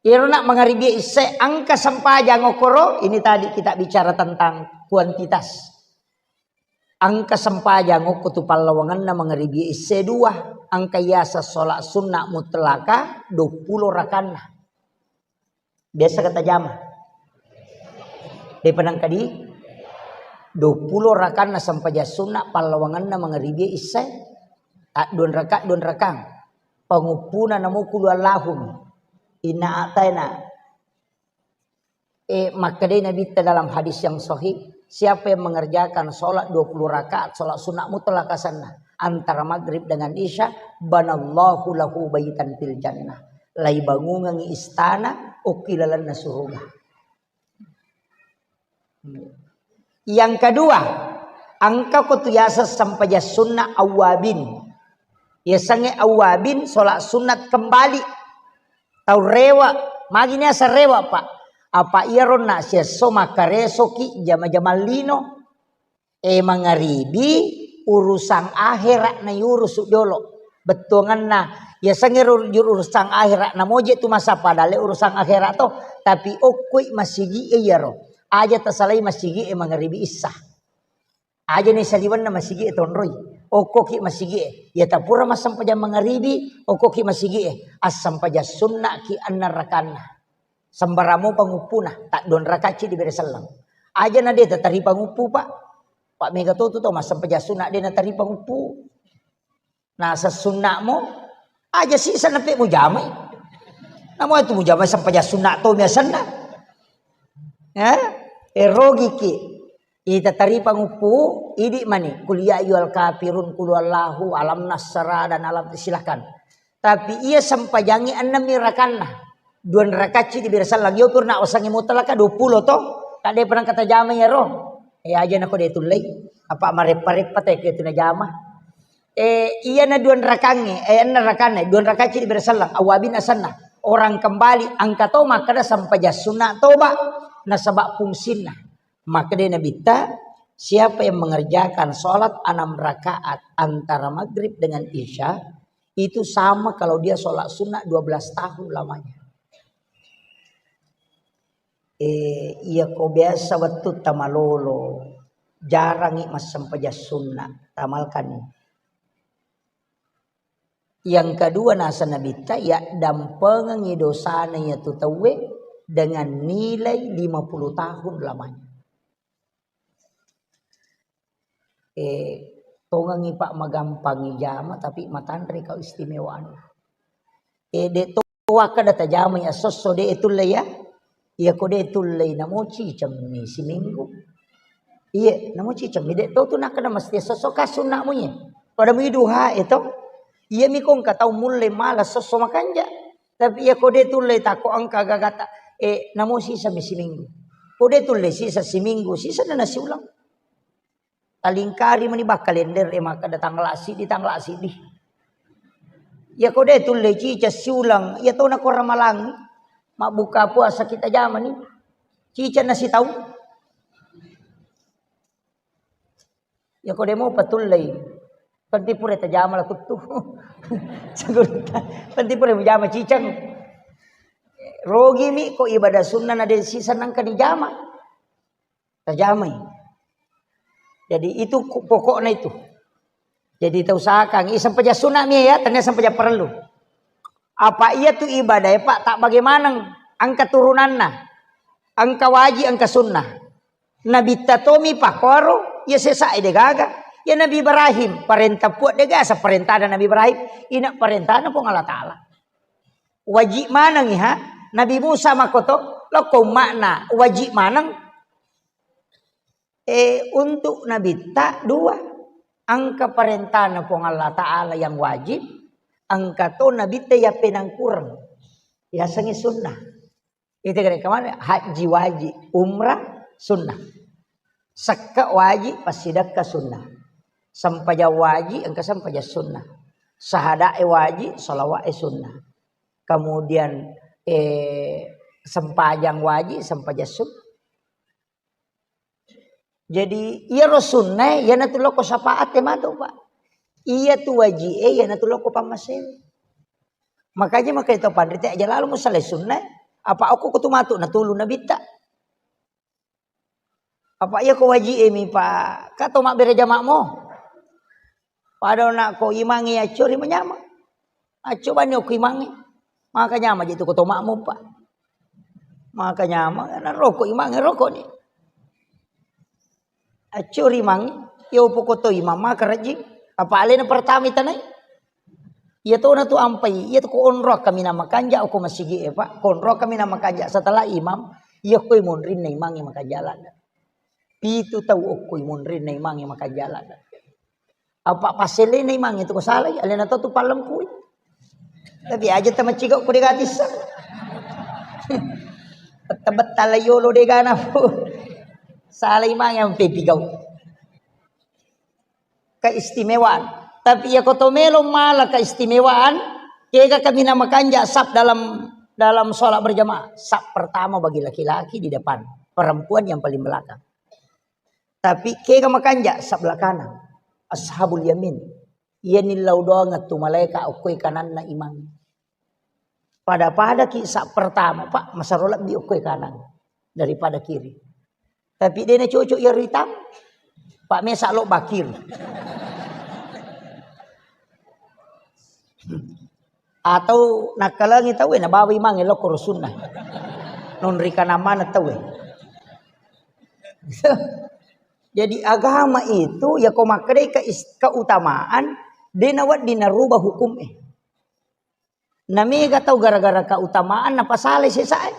irona mangaribi isya engka sempajang okoro, ini tadi kita bicara tentang kuantitas. Engka sempajang okko tu pallawangenna mangaribi isya dua, engka yaseng salat sunnah mutlaka duappulo rakanna. Biasa kata jama. Depa nangka di duappulo rakanna sempajang sunnah pallawangenna mangaribi isya. Adduan raka, duan rakang. Panguppuna namo kulu Allahum. Inna a'taina. Eh, makkedai Nabitta dalam hadis yang sahih, siapa yang mengerjakan sholat dua puluh rakaat, sholat sunnah mutlak asanna, antara maghrib dengan isya, banallahu lahu baitan fil jannah. Laibangungengi istana okki lalenna suruga. Yang kedua, engka ko tu yaseng sempajang sunnah awwabin. Yasengnge awwabin, sholat sunat kembali. Tau rewa, magi niaseng rewa, Pak? Apa iyaro na siesso makkaresoki jama-jama lino. E, mangaribi, urusan akhirat na iurusu jolo. Bettuanganna, yasengnge ru-, urusan akhirat na moje tu masa padale urusan akhirat to, tapi okkoi masigi e iyaro. Aja tasalai masigi e mangaribi issa. Aja ni saliwenna masigi e tonroi. Okkoki masigi e. Iya tapura massempajang mangaribi, okkoki masigi e. Assempajang sunnaki enneng rakanna. Sembaramo panguppuna, tak dua rakacci dibere selleng. Aja na de tatari panguppu, Pak. Pak mega to tu tau massempajang sunna de natari panguppu. Nah, sessunnamo, aja sisa nape mujamai. Namo itu mujamai sempajang sunna to miasanna. Ya, erogiki. Ita tari panguppu, idi mani. Kul ya ayyuhal kafirun, kul huwallahu, alam nasra, dan alam, silakan. Tapi iya sempajangi enam rakanna. Dua rakacci dibere selleng. Yo purna wasangi mutlaka dua puluh to. Tak de pernah kata jama ya ro. Ya aja nako de tullei. Apa mareppa-reppa te ke tu najama. Eh, iya na dua rakangnge, eh, enna rakanna, dua rakacci dibere selleng, awabin asanna. Orang kembali, engka to makkeda sempajang sunna toba, nasaba fungsinna. Makkeda Nabitta, siapa yang mengerjakan sholat enam rakaat antara maghrib dengan isya, itu sama kalau dia sholat sunnah dua belas tahun lamanya. Eh, iya ko biasa wettu tamalolo, jarangi massempajang sunna, tamalkani. Yang kedua, nasa Nabitta, ya dampengengi dosana ya tu tauwe dengan nilai lima puluh tahun lamanya. Eh, tongengi Pak magampangi jama, tapi matanre kau istimewaan. Eh, de to wakkeda tajama ya sosso de tulle ya. Iya ko de tulle namo cicemmi siminggu. Iya, namo cicemmi de to tu nakkeda mesti sosso kasunna mu ye. Pada mu duha itu. Iya mi kong katau mulle mala sosso makanja. Tapi iya ko de tulle tako engka gagata. Eh, namo sisa mi siminggu. Ko de tulle sisa siminggu, sisa na nasi ulang. Talingkari mani bak kalender e makkeda tanggal siddi, tanggal siddi. Iya ko de tulle cica siulang, iya tona ko ramalang. Mabbuka puasa kita jamani. Cica na sitaung. Iya ko de mo patullei. Penting pura tajama la kuttu. Penting pura mujama cicang. Rogi mi ko ibadah sunnah na de sisa nangka dijama. Tajamai. Jadi itu ku-, pokoknya itu. Jadi tausahakan, i sempajang sunna mi ya, tania sempajang perlu. Apa iya tu ibadah ya Pak, tak bagaimana engka turunanna, engka wajib, engka sunnah. Nabi tatomi pakoro, ya sesa de gaga. Ya Nabi Ibrahim, perintah puat de gasa perintah ada Nabi Ibrahim. Ina perintahna Puang Allah Ta'ala. Wajib maneng ha? Nabi Musa makoto, lokko umma'na, wajib maneng. Eh, untuk Nabitta dua. Engka perintahna Puang Allah Ta'ala yang wajib, engka to Nabitta yang penangkureng. Yasengi sunnah. Itu kira kemana? Haji wajib, umrah sunnah. Sekka wajib, passidekka sunnah. Sempajang wajib, engka sempajang sunnah. Sahadae wajib, salawat e sunnah. Kemudian, eh, sempajang wajib, sempajang sunnah. Jadi, iyaro sunnae, iyanatu lokko syafaat e matu, Pak. Iyatu wajib e, iyanatu lokko pammasé. Makanya, makanya tau panrita aja lalu musalai sunnae, apa okko kutu matu natulu nabitta. Apa iya ko wajib e mi, Pak? Ka to mabbere jama'mo. Pada na ko imangnge accori manyama. Acco bani okko imangnge. Maka nyama je tu ko to makmum, Pak. Maka nyama, na roko imangnge roko ni. Accori imangnge, yo poko to imang maka rajing. Apa alena pertama itanai? Iya tona tu ampai, iya tu ko onro kami na makanja okko masigi e, Pak. Ko onro kami na makanja setelah imam, iya ko monrinna imangnge makanja ladda. Pitu tau okko monrinna imangnge makanja ladda. Apa passelena imangnge tu ko salai, alena to tu pallempui. Tapi aja tamaciga ko dega tisseng. Betta-betta la yolo dega nafu. Salai imangnge ampe pigau. Keistimewaan. Tapi iya ko to melo mala keistimewaan, kega kami na makanja saf dalam, dalam sholat berjamaah. Saf pertama bagi laki-laki di depan, perempuan yang paling belakang. Tapi kega makanja sebelah kanan. Ashabul yamin. Iya nillau doang tu malaika okkoi kananna imang. Pada-pada ki saf pertama, Pak, masaro lebbi okkoi kanan daripada kiri. Tapi dena cocok iya ritam, Pak, mesa lo bakir. Atau nakkalangi tau, eh, nabawa imangnge lokko ro sunnah. Nonri kana maneng tauwe. Jadi agama itu ya ko makkedai ke is-, keutamaan, de nawedding narubah hukum e. Namega tau gara-gara keutamaan napasalai sesae.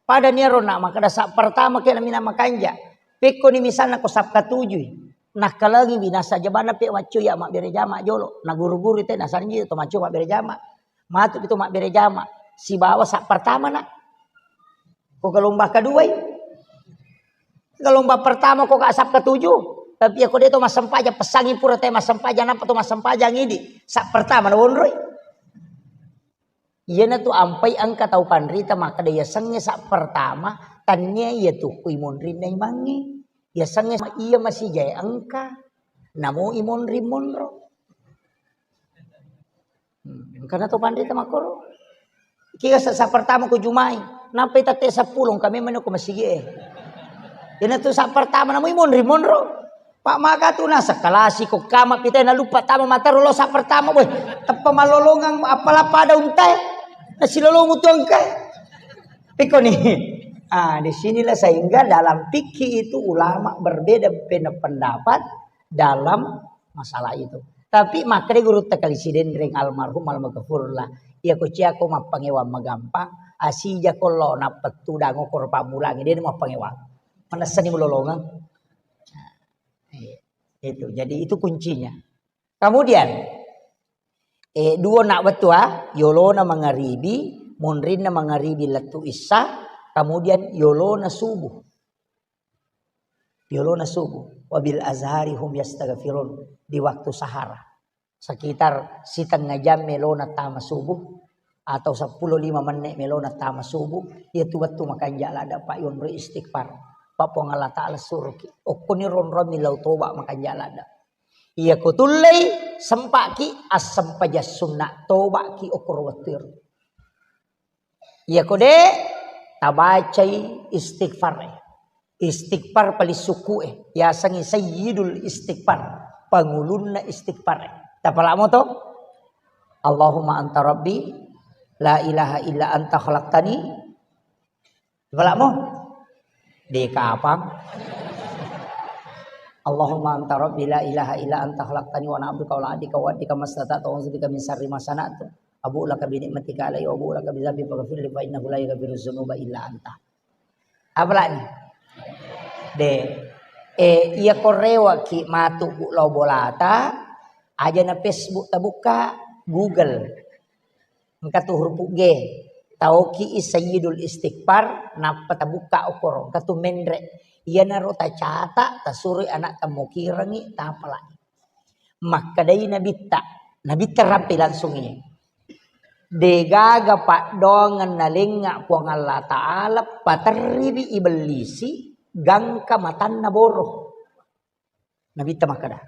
Pada niaro na makkeda sa pertama ke namina makanja. Pekkoni misalna ko sap katujui. Nakkalangi binasa jabana pe waccu ya mabbere jama jolo. Na guru-guru te nasanji to maccu mabbere jama. Matu itu mabbere jama. Sibawa sap pertama na. Ko gelombang kedua i. Gelombang pertama ko ka sap ketujuh. Tapi ya ko de to massempajang, pesangi pura te massempajang, napa to massempajang idi. Sap pertama na wonroi. Iyanatu ampai engka tau panrita makkeda yasengnge sap pertama, tannia iya tu kui monrinna imangnge. Yasengnge iya masijae engka. Namo imonri monro. Hmm, engkana to panrita makkoro. Kira sa, sa pertama ko jumai, nampai tette seppulo, engka memang ko masigi e. Iyanatu sa pertama, namui monri monro. Pak maka tu nasa kalasi ko kama pitai na lupa tama mataro lo sa pertama, boy. Teppa malolongang apala pada untai. Nasilolongu tu engka. Pekko ni. Ah, di sinilah sehingga dalam fikih itu ulama berbeda pendapat dalam masalah itu. Tapi makkeda gurutta kali Sidenreng almarhum almaghfurlah, iya ko cia ko mappangewang magampang, asija ko lo nappettudang okoro pammulangi, de mappangewang. Manessani mulolongeng. Nah, iya. Itu. Jadi itu kuncinya. Kemudian, eh, dua nak wettu, ah, yolona mangaribi, monrinna mangaribi lettu issa, kemudian yolona subuh. Yolona subuh. Wabil azhari hum yastaghfirun. Di waktu sahara. Sekitar setengah jam melona tama subuh atau seppulo lima menit melona tama subuh. Iya tu wettu makanja ladda, Pak, yonro istighfar. Pak, Puang Allah Ta'ala suruki. Okkoni ronrong milau toba makanja ladda. Iya ko tullei sempaki assempajang sunna tobaki okkoro wettu ero. Iya ko de, tabacai istighfar e. Istighfar paling suku e. Yasengi sayyidul istighfar. Pangulunna istighfar e. Tapalamo to? Allahumma anta rabbi, la ilaha illa anta khalaqtani. Tapalamo? De kapang. Allahumma anta rabbi, la ilaha illa anta khalaqtani wa ana abduka wa ana ala ahdika wa wa'dika mastata'tu, a'udzubika min syarri ma sana'tu. Abu'u laka bi ni'matika alayya wa abu'u laka bi dzambi faghfirli fa innahu la yaghfiru dzunuba illa anta. Apalagi? De. Eh, iya ko rewaki matu bu lao bolata, aja na Facebook tabukka, Google. Engka tu huruf G. Taoki sayyidul istighfar, nappa tabukka okoro. Engka tu menre. Iyanaro tacata, tasuroi anak tamokirangi, tapalai. Makkedai nabitta, nabitta rampe langsung iye. Degaga paddoangeng nalengnga Puang Allah Ta'ala, paterriwi ibellisi gangka matanna boro. Nabitta makkeda,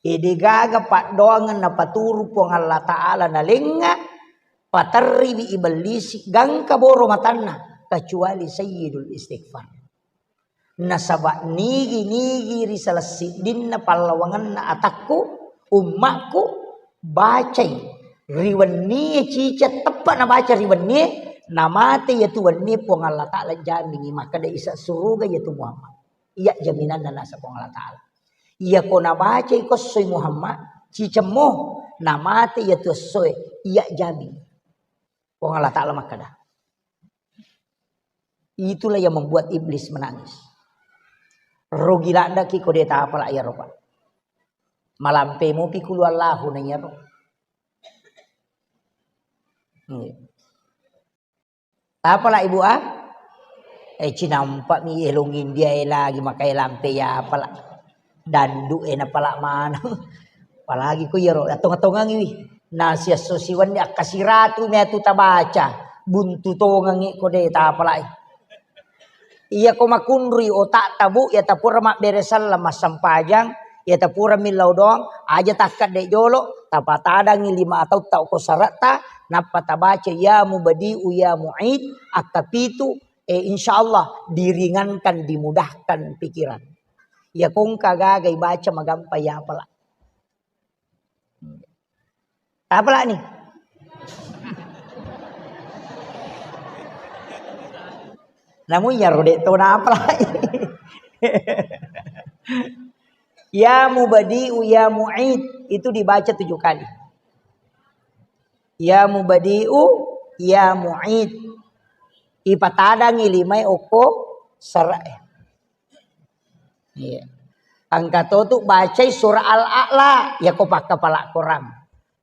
e degaga paddoangeng napaturu Puang Allah Ta'ala nalengnga, paterriwi ibellisi gangka boro matanna, kecuali sayyidul istighfar. Nasaba nigi-nigi ri salessiddinna pallawangenna atakku, ummakku, bacai ri wennie ciceng teppa nabaca ri wennie, namate iyatu wennie Puang Allah Ta'ala jamingi makkeda isa suruga iyatu Muhammad. Iya jaminanna nasa Puang Allah Ta'ala. Iya ko nabacai ko essoi Muhammad, cicemmo, namate iyatu essoe, iya jamingi. Puang Allah Ta'ala makkeda. Itulah yang membuat iblis menangis. Rugi laddaki ko de tapala iyaro, Pak. Malampe mopi kulu Allahu na iyaro. Iya. Tapala Ibu ah? Eh, cinampa mi elong India e lagi makai lampe ya apala. Dandu e napala maneng. Apalagi ko iyaro, tonga-tongangi wi. Nasiasso siwenni akkasiratu mi atu tabaca. Buntu tongangi ko de tapalai. Iya ko makunrui otak tabu, iya tapura mabbere selleng massempajang, iya tapura millau doang, aja takkedde jolo, tapatadangi lima tautta ko saretta, nappa tabaca ya mubadi'u ya mu'id, akka pitu, eh, insya Allah diringankan, dimudahkan pikiran. Iya kongka gaga ibaca magampa ya apala. Apa lah ni? Namun ya rode to napa lagi. Ya mubadi'u ya mu'id itu dibaca tujuh kali. Ya mubadi'u ya mu'id. Ipatadangi limai okko sarae. Iya. Engka to tu bacai surah Al-A'la, ya ko pakkapala Quran.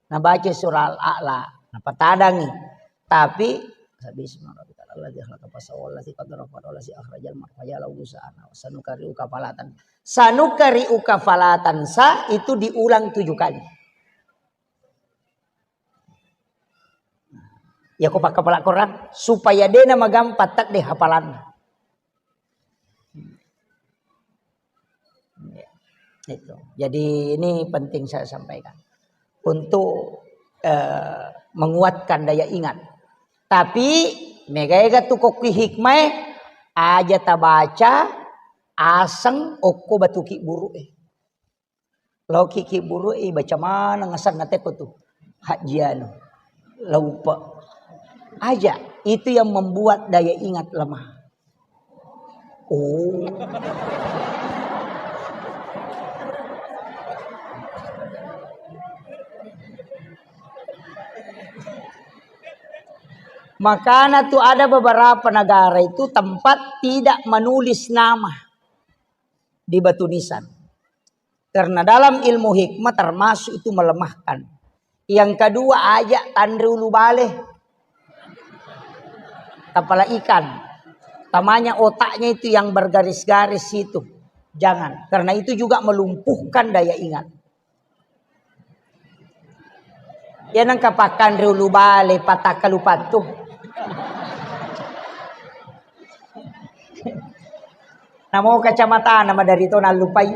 Nah baca surah Al-A'la, nah patadangi. Tapi sabisma rabbikal a'la alladzi khalaqa fasawwa wallazi qaddara fahada wallazi akhrajal mar'a faja'alahu ghusa'an ahwa. Sanukari'uka falatan. Sanukari'uka falatan sa itu diulang tujuh kali. Ya ko pakkapala Quran supaya dena magampa tadde hafalanna. Itu. Jadi ini penting saya sampaikan untuk eh, menguatkan daya ingat. Tapi mega-ega tu kokki hikmah aja tabaca aseng okko batu ki buru eh. Loki ki buru eh baca maneng asenna teko tu. Haji anu. Laupa. Aja. Itu yang membuat daya ingat lemah. Oh. Makanya tuh ada beberapa negara itu tempat tidak menulis nama di batu nisan. Karena dalam ilmu hikmah termasuk itu melemahkan. Yang kedua, aja tanre ulu bale. Kepala ikan. Tamanya otaknya itu yang bergaris-garis itu. Jangan. Karena itu juga melumpuhkan daya ingat. Ya nengka pakkanre ulu bale patakka lupattu. Namo kacamata nama dari to nallupai.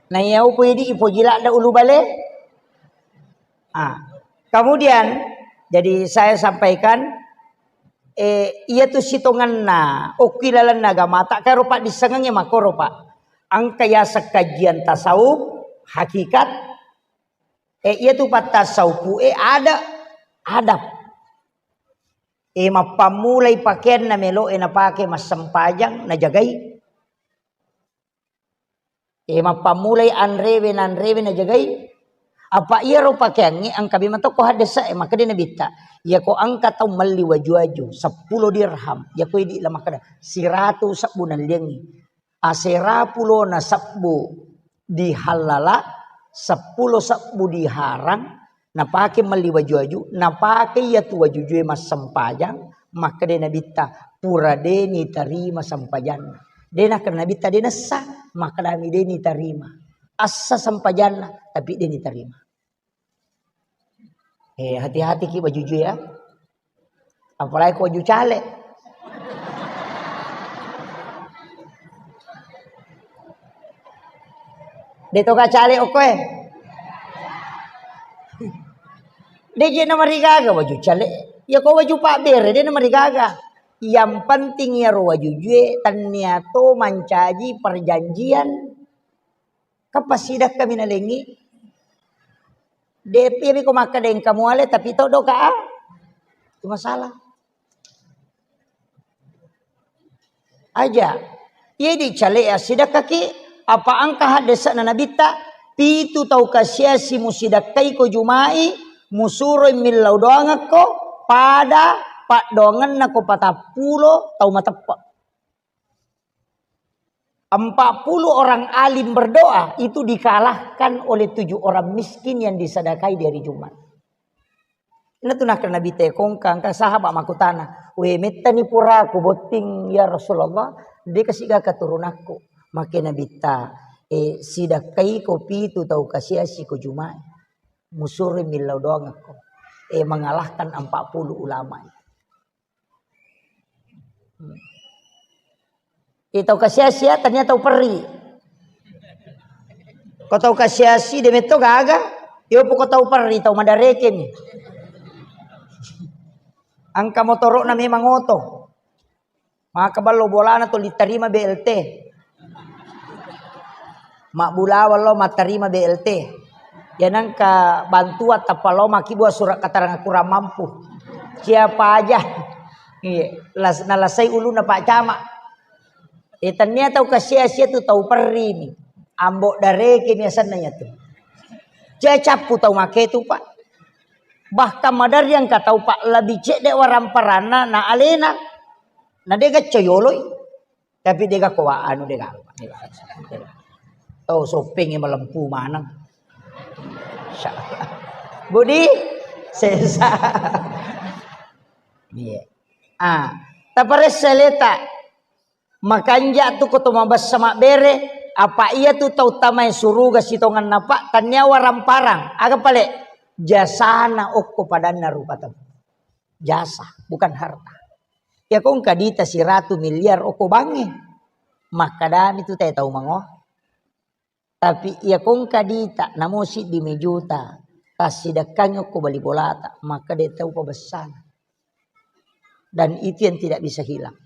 Na iya upoji di ipoji ladda ulu bale. Ah, kemudian jadi saya sampaikan eh, iya tu sitonganna okki lalenna agamata karo paddissengengnge makkoro Pak. Engka yaseng kajian tasawuf, hakikat, eh, iya tu pattasawufu eh ada adab. Eh, mappammulai pakeanna melo eh napake massempajang najagai. Eh, mappammulai anrewe nanrewe najagai. Apa iyaro pakeangnge engka bima tokko haddesa eh makkeda nabitta. Iyako engka tau melli waju-waju seppulo dirham, iyako idi la makkeda siratu sebbu nalliangngi. Asera pulona sebbu dihallala, seppulo sebbu diharang, napake melli waju-waju, napake iyatu waju-wajue massempajang, makkeda nabitta, pura de nitarima sempajanna. De nakkeda nabitta de nessa, makkedami de nitarima. Essa sempajanna, tapi de nitarima. Eh, hati-hati ki waju-waju ya. Apalagi ko waju cale. De to ka cale okko eh. De je na marigaga waju cale. Ya ko waju pabbere de na marigaga. Yang penting ya ro waju-wajue tannia to mancaji perjanjian. Kapasidakkami nalengi. De pi ko makkeda engka muale tapi to doka ah. Itu masalah. Aja. Iya di cale assidakkaki apa engka haddesana nabitta pitu tau kasiasi musidakkai ko jumai musuroi millau doangekko pada paddoangenna ko patappulo tau mateppe. Empat puluh orang alim berdoa itu dikalahkan oleh tujuh orang miskin yang disadakai di hari Jumat. Natu nakkeda Nabitta kongka engka sahabat makkutana, "We mettani puraku botting ya Rasulullah, de kasiga keturunakku." Make Nabitta, "Eh, sidakkaiko pitu tau kasiasi ko Jumat. Musuroi millau doangekko." Eh, mengalahkan empat puluh ulama itu. Iya tau kasiasi ya, tania tau perri. Ko tau kasiasi de metto gaga, yo poko tau perri tau madarekeng. Engka motoro'na memang oto. Maka ballo bolana to litarima B L T. Mabbulawang lo mattarima B L T. Ya nengka bantuan tappa lo makkibua surat keterangan kurang mampu. Siapa aja. Iya, las-, nalasai ulunna Pak Camat. Eh, tennia tau kasia-sia tu tau perri ni. Ambo Dareke ni asenna iya tu. Cia cappu tau make tu, Pak. Bahkan maderri engka tau, Pak, lebih cedde waramparanna na alena. Na dega coyoloi. Tapi dega ko wa-, anu dega. Tau sopeng malempu maneng. Insyaallah. Budi sesa. Iya. Ah, taparessa leta. Makanja tu ko to mabessa mabbere, apa iya tu tau tamae suruga sitongenna, Pak, tannia waramparang. Aga pale? Jasana okko padanna rupa tau. Jasa, bukan harta. Iya ko engka dita siratu miliar okko bangnge. Makkadami tu te tau mangoa. Tapi iya ko engka dita, namo siddi mi juta, tassidekkangi okko bali bolata, maka de tau pabessana. Dan itu yang tidak bisa hilang.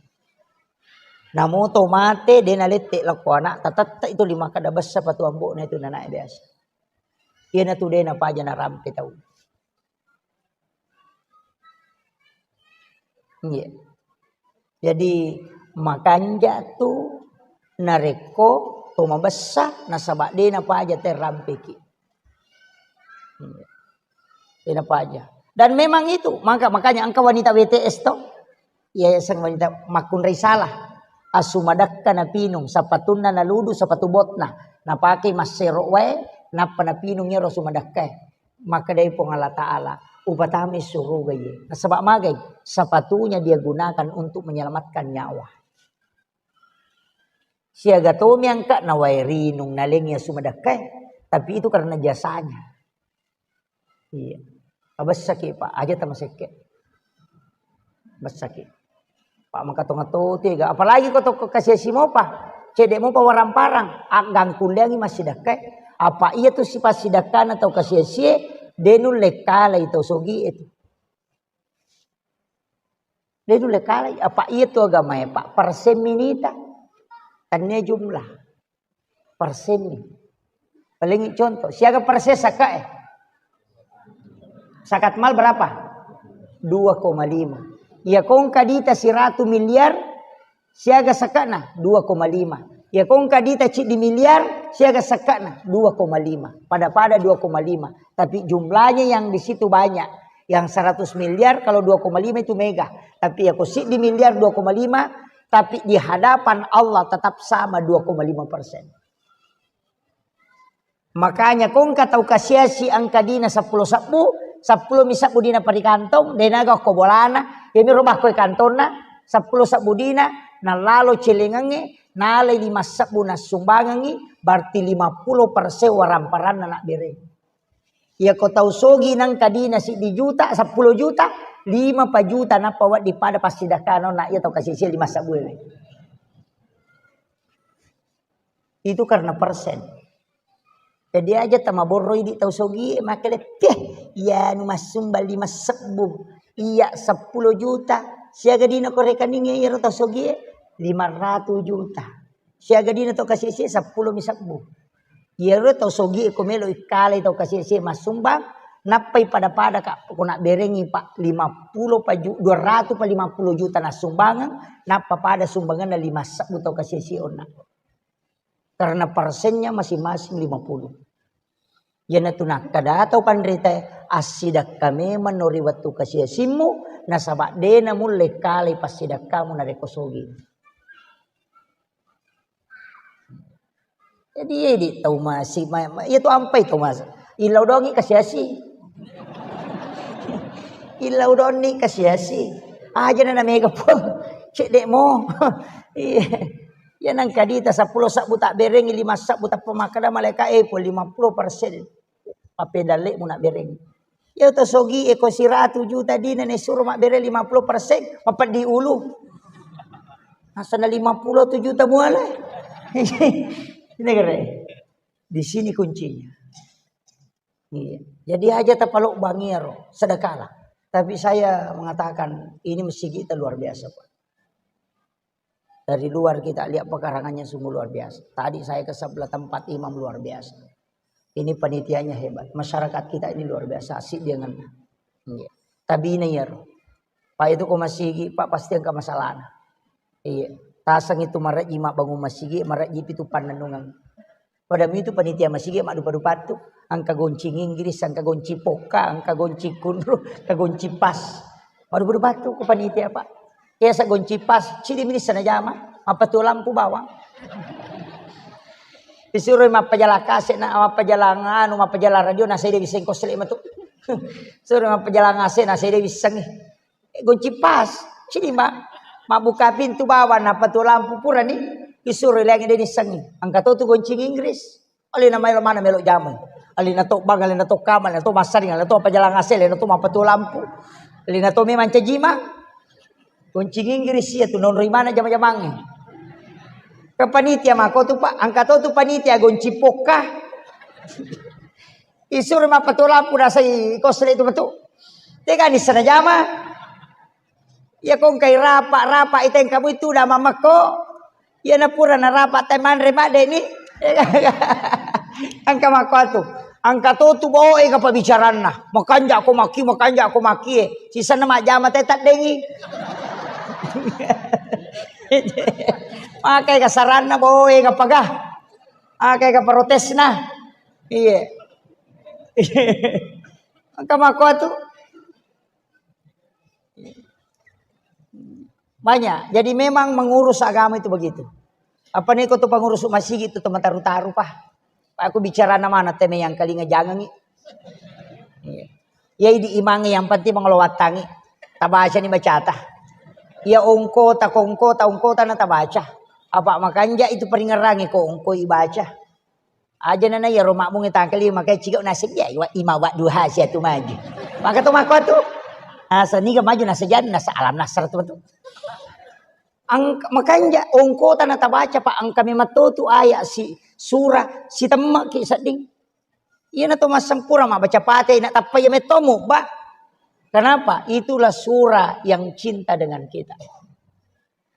Namo to mate, de nalette lakko anak, tatette itu lima kada bessa patu ambokna itu nanae biasa. Iya natu de napaja narampe tau. Iya. Jadi, makanja tu narekko to mabessa, nasaba de napaja te rampeki. Iya. De napaja. Dan memang itu, maka, makanya engka wanita W T S to, yayasan wanita makkunrai salah. Asu madakka napinung, sapatunna naludu, sapatu botna. Napake massero wae, nappa napinung iyaro asu madakkae. Makkedai Puang Allah Ta'ala, "Upatamai suruga iye." Nasaba magai? Sapatunya dia gunakan untuk menyelamatkan nyawa. Siaga tomi angka nawae rinung nalengi asu madakkae, tapi itu karena jasanya. Iya. Abessaki, Pak, aja tamasekke. Bessaki. Pak, maka tonga toti ga. Apalagi ko tokko kasiasi mopa. Cedde mopa waramparang. Aggangkulleangi massidakkae. Apa iya tu sipasidakkana tau kasiasie, de nulle kalai tau sogie tu. De nulle kalai. Apa iya tu agamae, Pak? Persen minita. Tannia jumlah. Persenni. Paling contoh, siaga persen saka'e? Zakat mal berapa? Dua koma lima. Iya ko engka dita siratu miliar, siaga saka'na? Dua koma lima. Iya ko engka dita ciddi miliar, siaga saka'na? Dua koma lima. Pada-pada dua koma lima. Tapi jumlahnya yang di situ banyak. Yang seratus miliar kalau dua koma lima itu mega. Tapi ya ko siddi miliar dua koma lima, tapi di hadapan Allah tetap sama dua koma lima persen. Makanya ko engka tau kasiasi angka dina seppulo sebbu, seppulo mi sebbu dina parikantong, denaga ko bolana, yami robah ko kantonna, seppulo sebbu dina, nalalo celengangnge, nalai lima sebbu nassumbangangngi, berarti lima puluh persen waramparanna nak bereng. Iya ko tau sogi nangka dina siddi juta, seppulo juta, lima pa juta nappa wedding pada passidakkana onna iya tau kasiasie lima sebbu. Itu karena persen. Jadi aja tamaborro idi tau sogi, makele, "Peh, iya nu massumbang lima sebbu, iya seppulo juta, siaga dina ko rekening iyaro tau sogi, lima ratus juta." Siaga dina tau kasiasie seppulo mi sebbu. Iyaro tau sogie ko melo ikkalai tau kasiasie massumbang, nappai pada-pada, Kak, ko nabberengi, Pak, lima puluh pa ju-, dua ratus pa lima puluh juta nassumbangeng, nappa pada sumbangenna lima sebbu tau kasiasie onna. Karena persennya masing-masing lima puluh. Iyanatu nakkeda tau panritae, assidakka memang no ri wettu kasiasimmu, nasaba de namulle kalai passidakkamu narekko sogi. Jadi, idi tau masi-, ma-, ma-, iya tu ampai tau mas-, illau dongi kasiasi. Illau donni kasiasi. Aja na mega pun. Cedde mo. Iya. Ya nangka dita seppulo sebbu tak berengi lima sebbu tappa makkeda malaika, eh, pun lima puluh persen. Pappedallemu nak bereng. Ya to sogi e ko siratu juta dina ne suro mabbere lima puluh persen, mapeddi ulu. Nasana lima puluh tu juta muala. Ini kere. Di sini kuncinya. Iya. Jadi aja tapalobbangi ero, sedekahlah. Tapi saya mengatakan ini masjid kita luar biasa, Pak. Dari luar kita lihat pekarangannya sungguh luar biasa. Tadi saya ke sebelah tempat imam luar biasa. Ini panitianya hebat. Masyarakat kita ini luar biasa. Asik dia ngena. Iya. Tabina iya ro. Pak itu ko masigi, Pak pasti engka masalahna. Iya. Tasang itu maraji mak bangun masigi, maraji pitu pannanungan. Pada itu panitia masigi maddupa-dupattu, engka gonci Inggris, engka gonci pokka, engka gonci kunru, engka gonci pas. Maddupa-dupattu ku panitia, Pak. Biasa gonci pas, cidi minissa najama, mappatu lampu bawang. Disuro mappajalang kase na, mappajalang anu, mappajalang radio, na saya dewi sengko sele matu. Suro mappajalang ase, na saya dewi sengi. Eh, gonci pas, cidi ma, mabbuka pintu bawang, nappa tu lampu purani, disuro liangi de nissengi. Engka to tu gonci Inggris. Alena maelo mana melo jamu. Alena to bang, alena to kamar, alena to masaring, alena to pajalang ase, alena to mapatu lampu. Alena to memang cajima. Gonci Inggris iya tu nonroi mana jama-jamangnge. Ke panitia mako tu, Pak, engka to tu panitia gonci pokka. Isuro mapatu lampu nasai kosle tu betu. Tega nissana jama. Iya ko engkai rapa, rapa iteng kamu itu udah mamakko. Iya na pura na rapa te manre madde ni. Engka makko atu. Engka to tu boe ka pabbicaranna. Makanja ko maki, makanja ko maki e. Sisanna majjama te taddengi. Makai ka saranna boe ka paga. Makai ka protesna. Iya. Engka makko atu. Banyak. Jadi memang mengurus agama itu begitu. Apa nih kau tuh pengurus masjid itu teman taru-taru, Pak? Pak, aku bicara nama anak teme yang kalinga jangan nih. Iya. Ya di imangi yang penting mengelowatangi. Tabaca nih bacata. Ya ongko ta kongko ta ongko ta na tabaca. Apa makanja itu peringerangi ko ongko ibaca. Aja nana ya roma mung tangkali makai ciga nasib ya iwa ima wa duha sia tu maju. Maka tu mako tu. Asa niga maju nasa jadi nasa alam nasar tu tu. Ang makanja ongko ta na tabaca, Pak, engka memang to tu ayat si surah si temma ki sedding. Iya na to massempura ma baca pate na tappa ya mettomu, Pak. Kenapa? Itulah surah yang cinta dengan kita.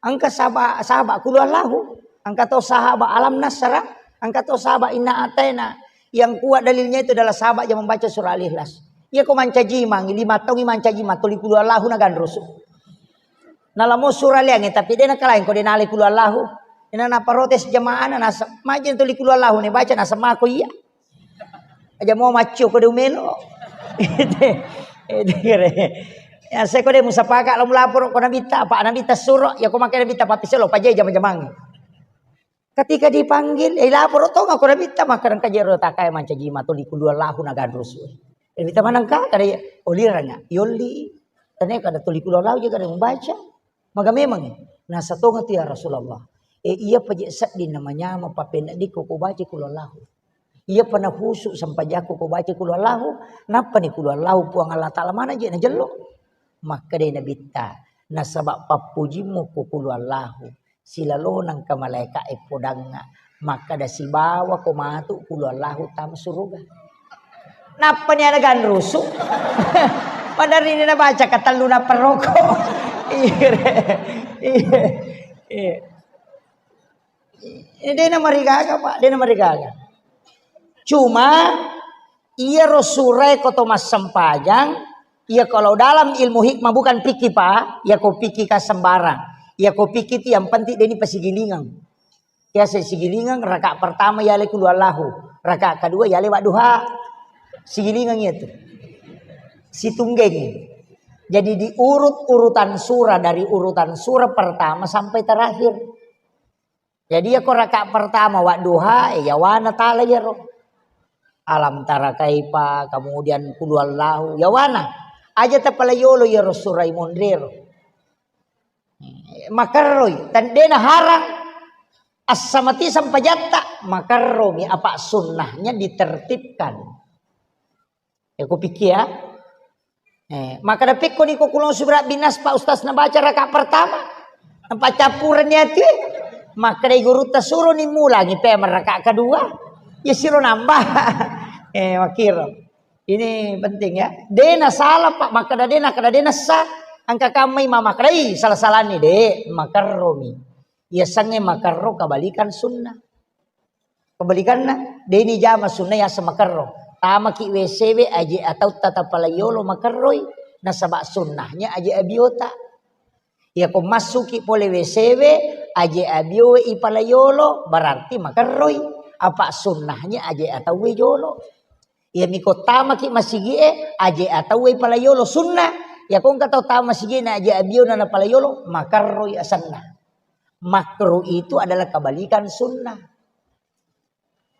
Engka sahaba-, sahabat kulu Allahu, engka to sahabat alam nasara, engka to sahabat inna ataina. Yang kuat dalilnya itu adalah sahabat yang membaca surah Al-Ikhlas. Iya ko mancaji mangi, lima tahun mancaji ma tuli kulu Allahu na ganrusu. Nalamo surah liangi, tapi dia nakalain ko dia nalai kulu Allahu. Ina na protes jamaah na nasa, majin tuli kulu Allahu ne baca nasa mako iya. Aja mau maccio ko de umelo. Itu, itu kere. Ya, saya ko de musapaka lo melapor ko nabitta, apa nabitta suro, ya ko makai nabitta papi selo paje jama-jamang. Ketika dipanggil, eh lapor to ko nabitta maka rengka jero takai mancaji matoli kulu Allahu na ganrusu. Eh, nabitta manangka kada ya, oliranga, yolli. Tane kada tuli kulu Allahu je kada membaca. Maga memang, eh? Nasa tonga tu ya Rasulullah. Eh, iya paje sedding namanya ma papena diko ko baca kulu Allahu. Iya pa nahusu sampajakku ko baca kulu Allahu, nappa ni kulu Allahu Puang Allah Ta'ala mana je najello. Makkeda nabitta, nasaba pappujimmu ko kulu Allahu, silalona engka malaika e podangnga, makkeda sibawa ko matu kulu Allahu tama suruga. Nappa ni ada ganrusu. Padahal ini nabaca katellu nappa roko. Iya, iya, iya. Ini dena marigaga, Pak, dena marigaga. Cuma, iya ro surai ko to massempajang, iya kalau dalam ilmu hikmah bukan fikih, Pak, iya ko fikih ka sembarang. Iya ko fikih itu yang penting deni pasigilingang. Biasa sigilingang, rakaat pertama yale kulu Allahu, rakaat kedua yale wadduha. Sigilingang itu. Situnggeng. Jadi diurut urutan surah dari urutan surah pertama sampai terakhir. Jadi ya ko rakaat pertama wadduha, eh, yawana tala yaro. Alam tara kaifa, kemudian kulu Allahu, yawana. Aja tapala yolo yaro surai monrero. Makerroi, tandena harang, assamati sampajatta, makerromi apa sunnahnya ditertibkan. Ya, ku pikir ya. Eh, maka dapikko ni ko kulon surat binas Pak Ustaz nabaca rakaat pertama. Nampa campuran ni ati. Maka dari guru tasuro ni mulangi pe rakaat kedua. Ya siro nambah. Eh, makiro. Ini penting ya. Dena salah Pak, maka dena, kada dena sa. Angka kamai mama kadai salah-salah ni de, makerromi. Yasengnge makerro kebalikan sunnah. Kebalikanna, deni jama sunnah yaseng makerro. Tamaki W C we aje atau tata pala yolo makerroi, nasaba sunnahnya aje abiota. Iyako massuki pole W C we, aje abiowe ipala yolo, berarti makerroi. Apa sunnahnya aje atauwe jolo. Iyami ko tamaki masigie, aje atauwe pala yolo, sunnah. Iyako engka tau tama masigie na aje abiona na pala yolo, makerroi asenna. Makruh itu adalah kebalikan sunnah.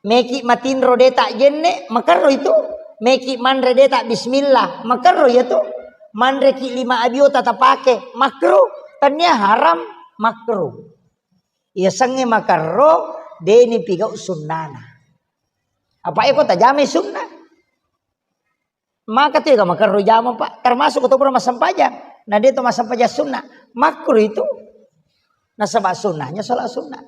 Meki matinro deta jenne, makerro itu. Meki manre deta bismillah, makerro itu. Manreki lima abiota tapake, makruh. Tania haram, makruh. Yasengnge makerro, deni pigau sunnana. Apa eko tajamai sunnah? Maka tu ega makerro jama, Pak. Termasuk ko to pura massempajang. Na de to massempajang sunnah. Makruh itu. Nasaba sunnahnya sholat sunnah.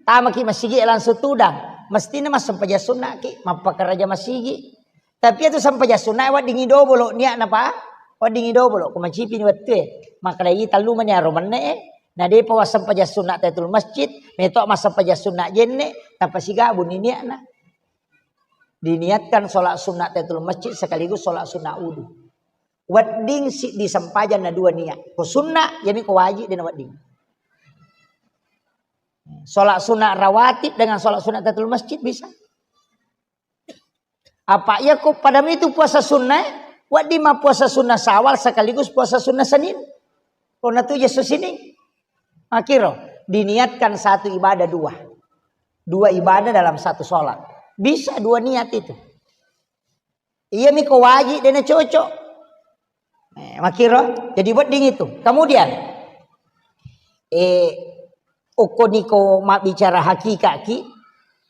Tamaki masigi langsung tudang. Mestinya massempajang sunnah ki, mappakaraja masigi. Tapi itu sempajang sunnah weddingi dobolo niatna, Pak. Weddingi dobolo. Ko macipi ni wettue. Makkedai tallu mani aro menne e. Na depa wassempajang sunnah tahiyatul masjid, meto massempajang sunnah jenne, tapasigabu ni niatna. Diniatkan sholat sunnah tahiyatul masjid sekaligus sholat sunnah wudu. Wedding siddi sempajang na dua niat. Ko sunnah, yami ko wajib dena wedding. Sholat sunnah rawatib dengan sholat sunnah tahiyatul masjid bisa. Apa iya ko pada itu puasa sunnah, wedding mappuasa sunnah Syawal sekaligus puasa sunnah Senin. Ko na tu Yesus ini. Akhiro, diniatkan satu ibadah dua. Dua ibadah dalam satu sholat. Bisa dua niat itu. Iya miko wajib dena cocok. Eh, makiro, jadi wedding itu. Kemudian, eh, okko niko mabbicara hakika ki,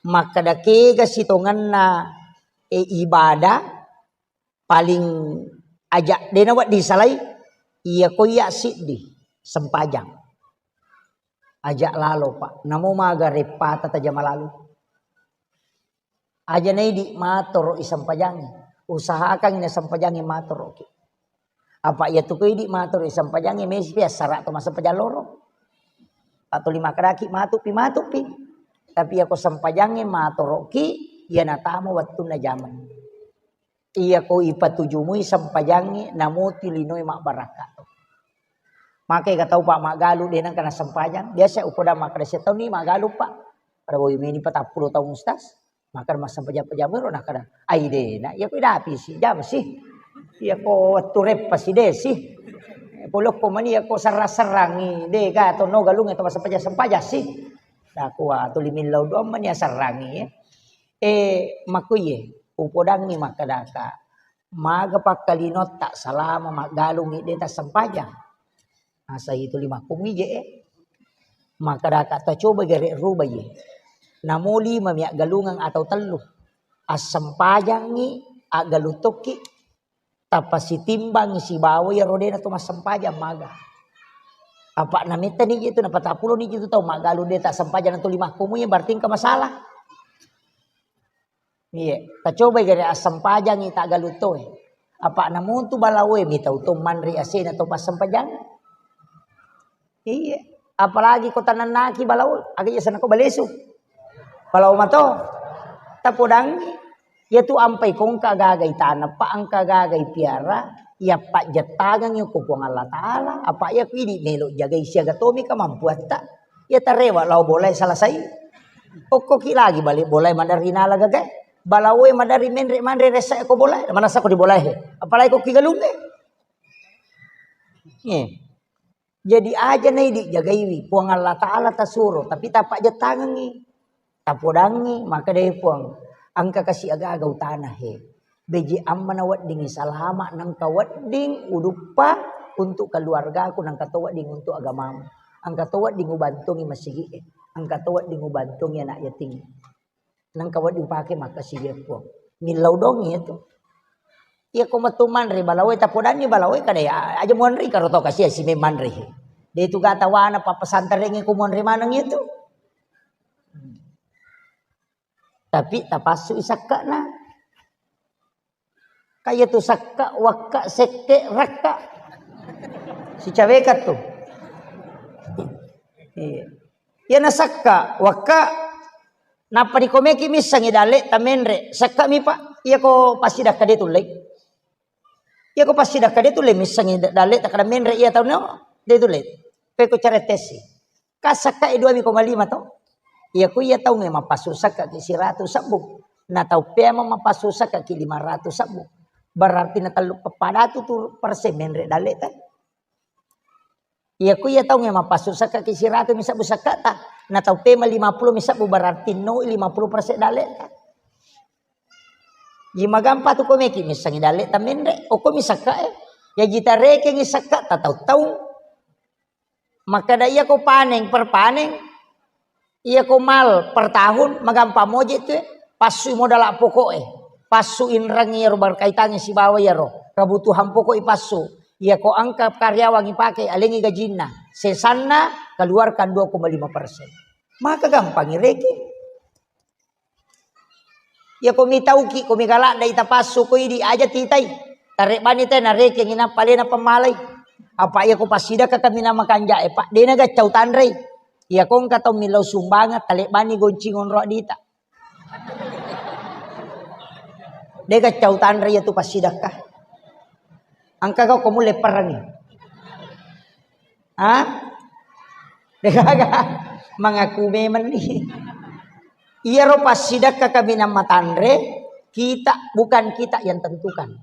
makkeda kega sitongenna, eh, ibadah paling aja dena wedding salai, iya ko iya siddi sempajang. Aja lalo, Pak. Namo maga reppata tajama lalo. Aja na idi matoro i sempajangnge. Usahakan na sempajangnge matoro ki. Apa iya tu ko idi matoro i sempajangnge, mesi pi assara to massempajang loro. Atau lima kadaki matu pi, matu pi. Tapi iya ko sempajangnge matoro ki, iya natama wettunna jamang. Iya ko ipatujumui sempajangnge, namuti linoe mabbarakka. Maka ega tau, Pak, maggalu de nengka nasempajang. Biasa upoda makkeda setau ni maggalu, Pak. Pada woi meni patappulo taung, Ustaz. Maka massempajang-pajang ro nakkeda, "Ai de na, iya ko idapi si, jam si. Iya ko wettu reppa si de si. Polokko mani iya ko serrang-serrangi, de ga to no galungnge to massempajang-sempajang si." Nakua tuli millau doang mani asserrangi, ya. Eh, makkuye, upodangngi makkedaka, maga pakkalinotta salama maggalungngi de tassempajang. Asa itu lima kumije, eh. Makkedaka tacoba gere ruba ye. Namo lima mi aggalungeng atau tellu. Assempajangngi, aggalung tokki, tappa sitimbangngi sibawa iyaro de na to massempajang maga. Apa na metta ni je tu, napatappulo ni je tu tau maggalung de tassempajang na to lima kumuje, berarti engka masalah. Iya, tacobai gare assempajangngi taggalung toe. Apa namutu balaoe mitau to manre asena to passempajang. Iya, apalagi ko tanennaki balao, aga iya senako balesu. Balao mato. Tapodangngi. Iya tu ampai ko engka gagai taneng, pa engka gagai piara, iya pajjettangengngi ko Puang Allah Taala, apa iya ku idi melo jagai siaga tomi kemampuatta. Iya tarewa lao bolae selesai. Okkoki lagi balik bolae maderri nala gagae. Balaoe maderri menre manre ressa ko bolae, manassa ko di bolae. Apalagi ko ki galungnge. Iya. Jadi aja na idi jagaiwi, Puang Allah Taala tasuro, tapi tapajjettangengngi, tapodangngi, maka dé Puang, engka kasi aga-aga utana he. Beji amma na weddingngi salama, nengka wedding uduppa untuk keluargaku, nengka to wedding untuk agamamu, engka to wedding ubantungi masigi'e, engka to wedding ubantungi anak yatim. Nengka wedding upake makkasiwiang Puang. Millau dong iya tu. Iya ko metu manre balaoe, tapodanni balaoe kada ya, aja muanre karo tau kasiwiang si me manre. De tu gata wana pappesantarengnge ko muanre maneng iya tu. Tapi tapassu i sakka'na. Kaya tu sakka, wakka, sekke, rakka. Sicaweka tu. Iya. Iya nasakka, wakka, nappa dikomeki missengi dalle tamenre, sakka mi, Pak. Iya ko passidakka de tullei. Iya ko passidakka de tullei missengi da-, dalle takkada menre iya taunna de tullei. Peko carettesi. Kasakka e dua koma lima to. Iya ko iya taunge mappassu sakka ki siratu sebbu. Na tau pea mappassu sakka ki lima ratu sebbu. Berarti na tellu peppadatu tu persen menre dalle ta. Iya ku iya taunge mappassu sakkaki siratu mi sebbu sakkata, na tau pema lima puluh mi sebbu, berarti no lima puluh persen dalle. Ji magampa tu komeki missengi dalle tamenre, okko mi sakka e. Ya jita rekengi sakkata tau-tau. Makkada iya ko paneng per paneng, iya ko mal per tahun, magampa moje tu e, passu modala pokok e, passu inrang iyaro berkaitangi sibawa iyaro kebutuhan pokok i passu. Iya ko engka karyawan ipake, alengi gajinna, sesanna keluarkan dua koma lima persen. Maka gampang ireke. Iya ko mitauki, ko migaladda ita passu ko idi aja titai. Tarebbani te narekengi nappa alena pemmalai. Apa iya ko passidakka kami nama kanja e, Pak, dena gaccau tanrei. Iya ko engka tau millau sumbangan, talebbani goncing onro dita. De gaccau tanre iya tu passidakka. Engka kau ko mulle perangi. Ha? Degaga. Mengaku memang ni. Iyaro passidakka kaminang matanre, kita, bukan kita yang tentukan.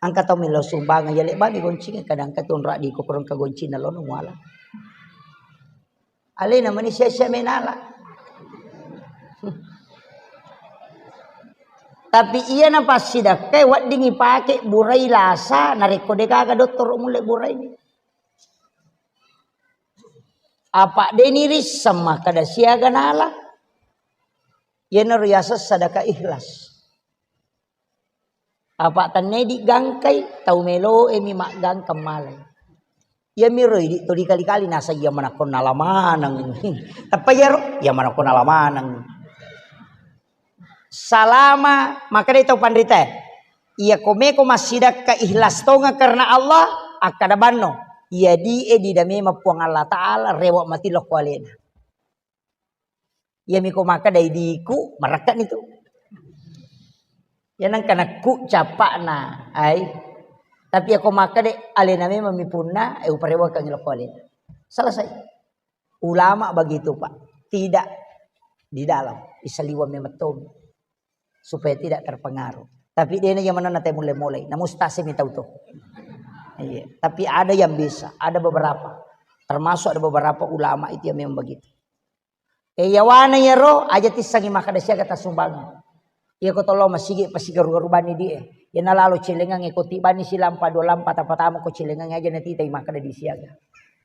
Engka tau millau sumbangan, ya lebbani goncing, kadang engka tu onro di kokorong ka goncing na lono muala. Alena mani sia-sia menala. Tapi iya na passidakkai wedding ipake burai lasa, narekko degaga dottoro mulle burai. Apa deni risseng makkada siaga nala. Iyanaro yaseng sadaka ikhlas. Apa tennedi gangkai, tau meloe mi maggangkang malai. Iya miro idi tuli kali-kali nasa iya manakko nala maneng. Teppa iyaro, iya manakko nala maneng. Salama, makkedai tau panrita, iya ko meko massidakka ikhlas tonga karena Allah, akkada banno, iya di e didame Puang Allah Ta'ala, rewa mati lokko alena. Iya miko makkeda idiku, marakka ni tu. Iya nangka nakku cappa'na, ai. Tapi iya ko makkeda alena memang mi punna, eh, uparewakangi lokko alena. Selesai. Ulama begitu, Pak. Tidak di dalam, isaliwang memang tomi. Supaya tidak terpengaruh. Tapi dena iya manenna te mulle-mulle, na mustasi mi tau to. Iya. Tapi ada yang bisa, ada beberapa. Termasuk ada beberapa ulama itu yang memang begitu. E, yawana iyaro, aja tissengi makkeda siaga tassumbangeng. Iya ko tollo masigi pasigaru-garu banni di e. Iya nalalo celengang e ko tibani silampa dua lampa tapatama ko celengang aja natitai makkeda di siaga.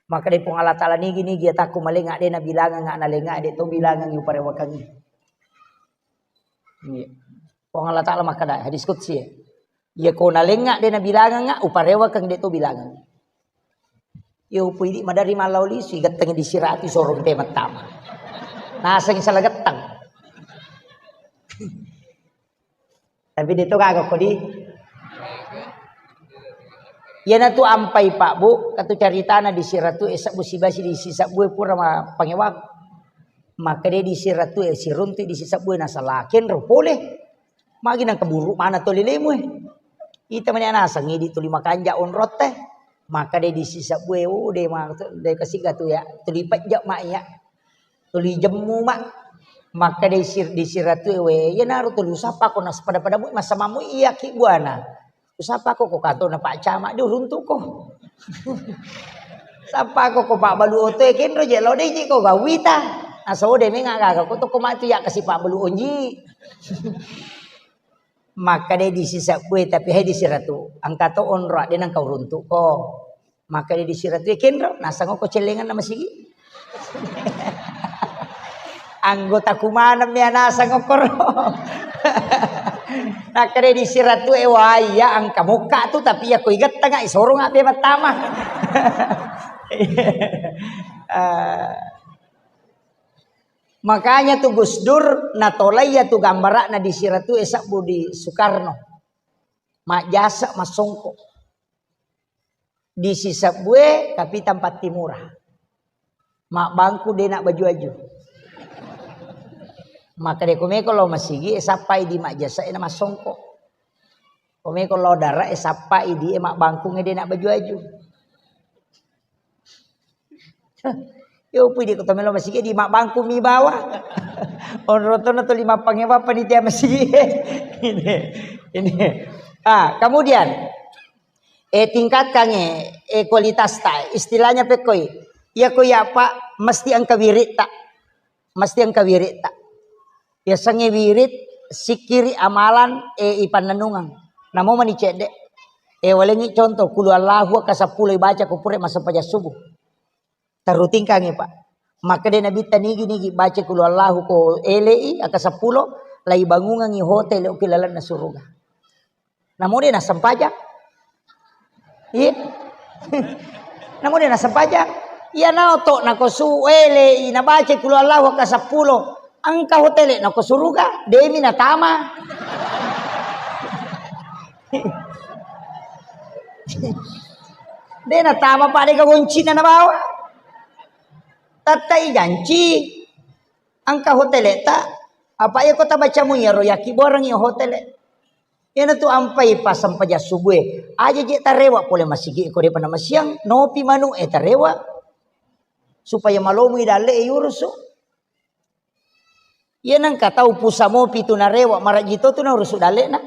Makkeda Puang Allah Ta'ala nigi-nigi atakku malenga de nabilangang nalenga de to bilangang uparewakangi. Iya. Puang Allah Ta'ala makkeda hadis qudsi ya. Iya ko nalenga de nabilangang uparewakang de to bilangang. Iya, upu idi madari mallau lisu, igettengi di siratu sorong te mattama. Naseng salah getteng. Tapi de to gaga kodi. Iyana tu ampai Pak Bu, katu caritana di siratu e sebbu sibasi di sisebbu e pura ma pangewang. Maka de di siratu e siruntu di sisebbu e nasalaken ro pole. Magi nang keburu mana toli lemu e. Ita mani anaseng idi tuli makanja onrotte. Maka de di sisebbu e, oh, de ma, de kasiga tu ya. Tuli pejja ma iya. Tuli jemmu ma. Maka de sir-, di siratu e we. Iya naro tuli usappa ko nas pada-pada mu masa mamu iya ki buana. Usappako ko katona Pak Camat, di uruntuko. Sappako ko Pak Balu oto e kenro je lo de ji ko gawita. Aso de menga gaga ko to ko matu ya kasi Pak Balu onji. Maka de di sisebbu e, tapi hai di siratu. Angka to onro de nang kau runtuko. Maka de di siratu e kenro, nasang ko celengan nama sigi. Anggota kumaneng mi anasang okkoro. Nakkeda di siratu e wai ya angka mokka tu, tapi ya ko igettanga isorong abbe mattama. Eh, makanya tu Gus Dur natolai ya tu gambarana di siratu e sebbu di Soekarno. Majjasa masongko. Di sisebbu e, Kapitang Pattimura. Mabbangku de' na baju-aju. Maka de' ko meko lao masigi e sappai di majjasa e na massongko. Ko meko lao dara e sappai di e mabbangku e de' na baju-aju. Yo pui di ko to melo masigi di mabbangku mi bawa. Onro to na to lima pangewa panitia masigi. Ini, ini. Ah, kemudian eh, tingkatkan eh, eh, kualitas ta. Istilahnya pekoi. Iya ko ya Pak, mesti engka wirid ta. Mesti engka wirid ta. Yasengnge wirid, sikkiri, amalan, eh, ipannennungeng. Namo mani cedde. Eh, walengngi contoh, kulu Allahu ka seppulo ibaca ko pura massempajang subuh. Tarutingkangngi, Pak. Makkeda Nabitta nigi-nigi baca kulu Allahu ko elei aka seppulo, laibangungengngi hotel ki lalenna suruga. Namo de' nassempajang. Iya. Namo de' nassempajang. Iya nao to nako su elei nabaca kulu Allahu aka seppulo. Engka hotel nako suruga, demi natama. De' natama, Pak, de' gaga goncina nabawa. Tatta ijanci. Engka hotel ta, apa iya ko tabacamu iyaro yakkibuarengngi hotel. Iyanatu ampai passempajang subuh e. Aja je' tarewa pole masigi ko de'pa namasiang, nopi manu e tarewa. Supaya malomo i dalle e yurusu. Iya nengka tau pusa mopi tu narewa, maraji to tu naurusu dalle'na.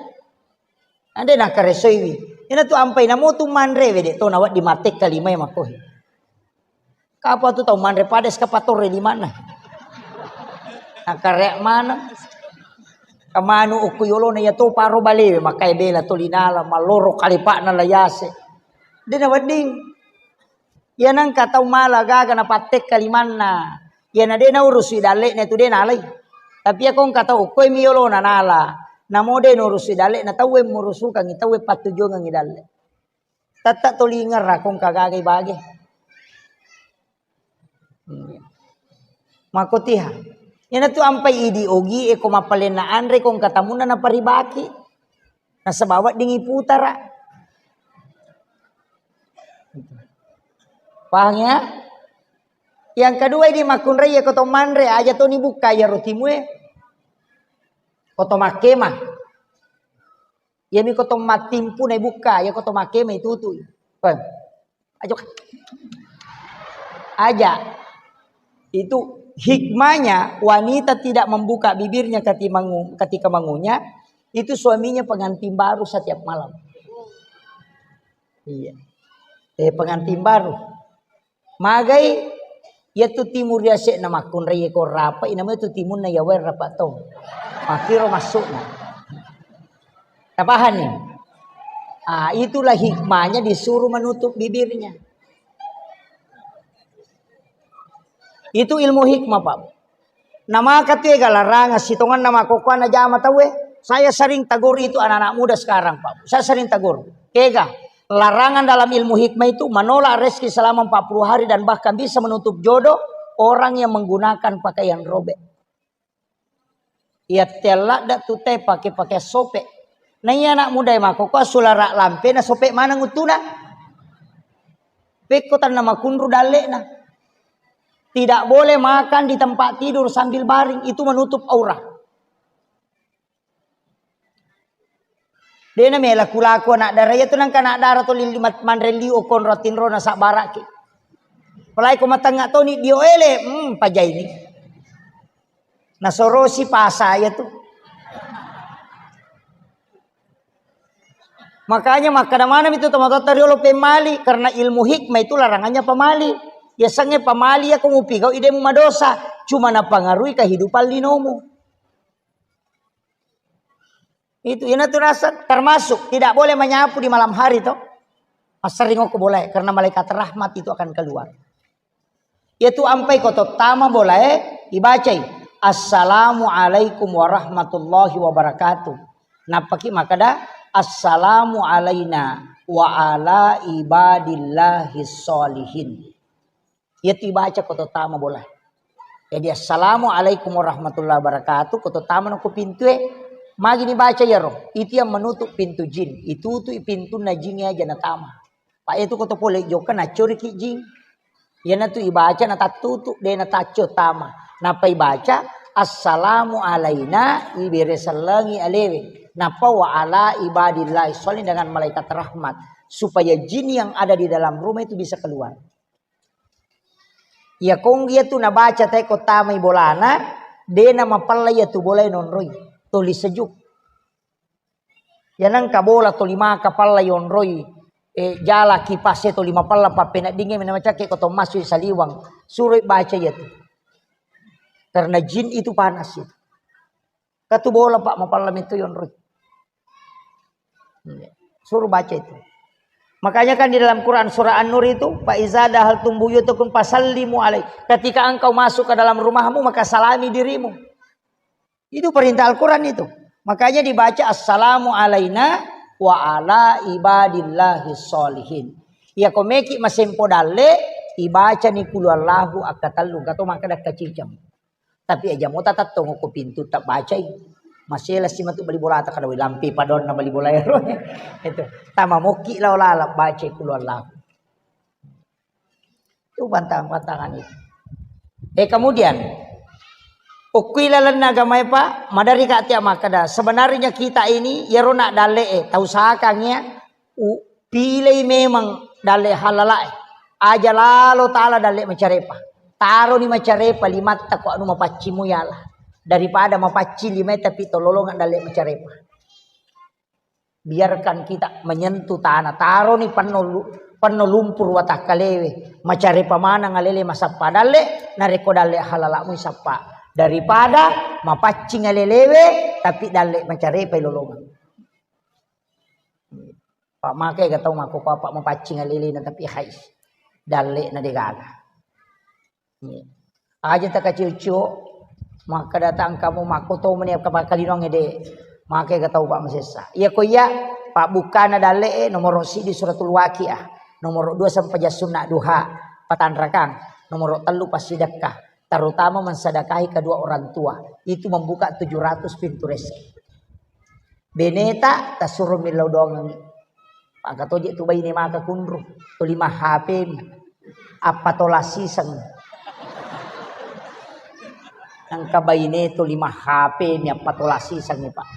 Ande nakaresoiwi. Iyanatu ampai namo tu manre we de' to nawedding mattekka lima e makkohi. Kapa tu tau manre pada eskavator e limanna. Nakare maneng. Kamanu okko yolona iya to paro balewe makkai bela tolinala malloro kalipa'na layase. De' nawedding. Iya nengka tau mala gaga napattekka limanna. Iyana de' naurusui dalle'na tu de' nalai. Tapi iya ko engka tau okkoi mi yolona nala. Namo de' naurusui dalle'na tauwe murusukangngi tauwe pattujuangengngi dalle'. Tetta tolingerra ko engka gaga ibage. Makkotiha. Iyanatu ampai idi ogi e ko mappalenna anre ko engka tamunna naparibaki. Nasaba weddingngi putara. Paham ya? Yang kedua idi makkunrai ya ko to manre aja to ni bukka ya rotimue. Ko to makkema. Iyami ko to mattimpu na bukka, ya ko to makkema itutui. Aja. Itu hikmahnya wanita tidak membuka bibirnya ketika mangu-, ketika mangunyah, itu suaminya pengantin baru setiap malam. Iya. Eh, pengantin baru. Magai, iya tu timu riase'na makkunrai ko rapa, inama itu timunna ya wae rapa to. Makkiro masukna. Tapahanni? Ah, itulah hikmahnya disuruh menutup bibirnya. Itu ilmu hikmah, Pak. Namaka tu ega larangan sitongenna makkokkoe najama tauwe. Saya sering tegur itu anak-anak muda sekarang, Pak. Saya sering tegur. Kega, larangan dalam ilmu hikmah itu menolak rezeki selama empat puluh hari dan bahkan bisa menutup jodoh orang yang menggunakan pakaian robek. Iya telladda tu te pake-pake sope. Na iya anak muda e makkokkoe sulara lampe na sope maneng uttuna. Pekko tanna makunru dalle'na. Tidak boleh makan di tempat tidur sambil baring, itu menutup aurat. De'na melaku-laku anak dara iya tu nengka anak dara to lili mat-, manre liu okko onro tinro na sabbaraki. Apalagi ko matengnga toni dio ele, hmm, pajaini. Nasorosi pasa iya tu. Makanya makkeda maneng itu tomatoatta riolo pemmali, karena ilmu hikmah itu larangannya pamali. Yasengnge pamali iya ko mupigau ide mu madosa, cuma napangaruhi kehidupan linomu. Itu, ina tu rasa termasuk tidak boleh menyapu di malam hari to. Masering okko bolae karena malaikat rahmat itu akan keluar. Yaitu ampai ko tottama bolae, ibacai, "Assalamualaikum warahmatullahi wabarakatuh." Nappaki makkeda, "Assalamu alaina wa ala ibadillahi sholihin." Yaitu ibaca ko tottama bolae. Jadi, "Assalamualaikum warahmatullahi wabarakatuh," ko tottama no ko pintue, magi ni baca iyaro? Itu yang menutup pintu jin. Itutui pintunna jin aja natama. Pak, itu ko to pole jokka naccoriki jin. Iyanatu ibaca natattutu, de nataccio tama. Nappa ibaca, "Assalamu alaina," ibere sellengi alewe. Nappa, "Wa ala ibadillahi sholihin," dengan malaikat rahmat. Supaya jin yang ada di dalam rumah itu bisa keluar. Iya kong iya tu nabaca teko tamai bolana, de namapella iya tu bola nonroi. Toli sejuk. Iya nengka bola toli maka palla yonroi, eh, jala kipas e toli mapella pappeneddingnge mena macakke ko to massu saliwang. Suroi baca iya tu. Karena jin itu panas itu. Katu bola, Pak, mapalla metto yonroi. Suruh baca itu. Makanya kan di dalam Quran surah An-Nur itu, "Fa iza dahaltum buyutakum fasallimu alai." Ketika engkau masuk ke dalam rumahmu, maka salami dirimu. Itu perintah Al-Quran itu. Makanya dibaca, "Assalamu alaina wa ala ibadillahi sholihin." Iya ko meki masempo dalle, ibaca ni kulu Allahu akka tellu, gato maka dakka ciceng. Tapi aja mo tatattongo ko pintu tabbacai. Masela si matu bali bolata kada wai lampe padonna bali bola ero. Itu. Tama mokki lao lalap bacai kulu Allahu. Itu pantang-pantangan itu. Eh, kemudian, ukui lalenna agamae, Pak, madari ka tia makkeda, sebenarnya kita ini, yero nak dalle e, tau sakang ya, u-, pilih memang dalle halalae. Aja lalo tala dalle macarepa. Taroni macarepa limatta ko anu mapaccimu yala. Daripada mapacci limae tapi tololongan dalle macarepa. Biarkan kita menyentuh tanah, taroni penno lu-, penno lumpur watakkalewe, macarepa maneng alele masappa dalle, narekko dalle halalamu sappa. Daripada mapaccing alelewe, tapi dalle macarepa lolongang. Pak make ga tau makkoko apa mapaccing alelena tapi hai. Dalle na degaga. Aja takaciu-ciu, makkeda tangkamu makko to meni kapakkalinongnge de. Make ga tau, Pak, masessa. Iya ko iya, pabbukkana dalle e, nomoro sidi suratul Waqiah, nomoro dua sempajang sunna duha, patanrakang, nomoro tellu passidekka, terutama mensedekahi kedua orang tua. Itu membuka tujuh ratus pintu rezeki. Beneta tasuro millau doangengngi. Paka toje tu baine maka kunru, tuli ma H P mi. Appatola siseng. Engka baine tuli ma H P mi appatola siseng, Pak.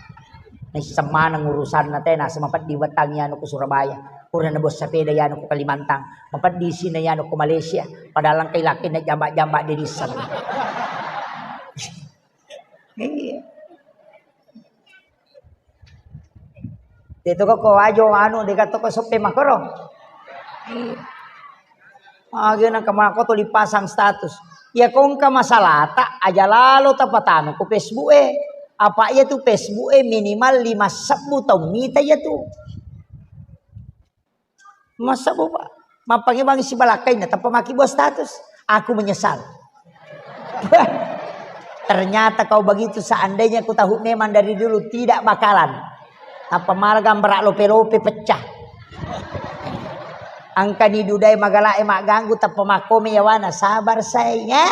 Naisseng maneng urusanna te, naseng mapeddi wettangngi anu ku Surabaya. Pura nabos sepeda yanu ku Kalimantan. Mapeddi sina yanu ku Malaysia. Padahal engka ilakkena jamba-jamba de nisseng. Iya. De'to ko wajo anu, de'ga to ko soppe makoro. Iya. Age nangka mako to dipasang status. Iya ko engka masalata, aja lalo tapatama ko Facebook e. Apa iya tu Facebook e minimal lima sebbu tau mita iya tu. Masa, Bu, Pak? Mappangi-pangi sibalakkainna, tappa maki buat status. Aku menyesal. Ternyata kau begitu, seandainya ku tahu memang dari dulu, tidak bakalan. Tappa mala gambara lope-lope pecah. Engka ni dudai magala e magganggu, tappa makkome yawana, sabar sayang.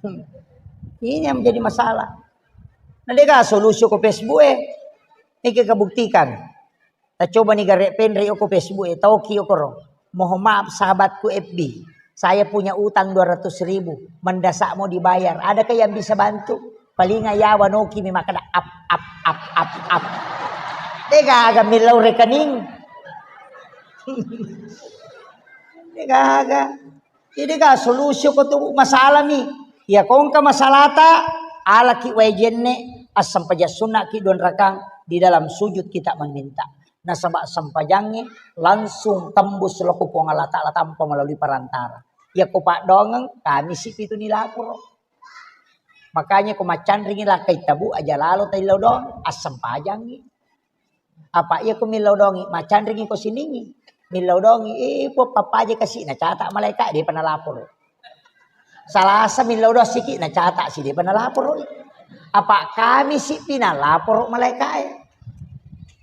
Hmm. Ini yang menjadi masalah. Nah, de'ga solusi ko Facebook e. Ini kita buktikan. Kita coba nih gare penre ko Facebook e, tauki okoro. Mohon maaf sahabatku F B. Saya punya utang dua ratus ribu. Mendesak mau dibayar. Adakah yang bisa bantu? Paling ayawa noki mi makkeda ap, ap, ap, ap, ap. De'gaga millau rekening. De'gaga. Jadi ga solusi ko tu masalah mi. Iya ko engka masalata, alaki wae jenne, assempajang sunnaki dua rakang di dalam sujud kita meminta. Nasaba sempajangnge langsung tembus lo ko Puang Allah Taala tanpa melalui perantara. Iya ko paddoangeng, kami si pitu ni laporo. Makanya ko maccanringi lakkai tabu aja lalo taillau doang, assempajangngi. Apa iya ko millau dongi, macanringi ko siningi. Millau dongi, eh, po pappaje kasi nacata malaika, depa nalaporo. Salasa millau doang siki nacata si depa nalaporo. Apa kami si pi nalaporo malaika e.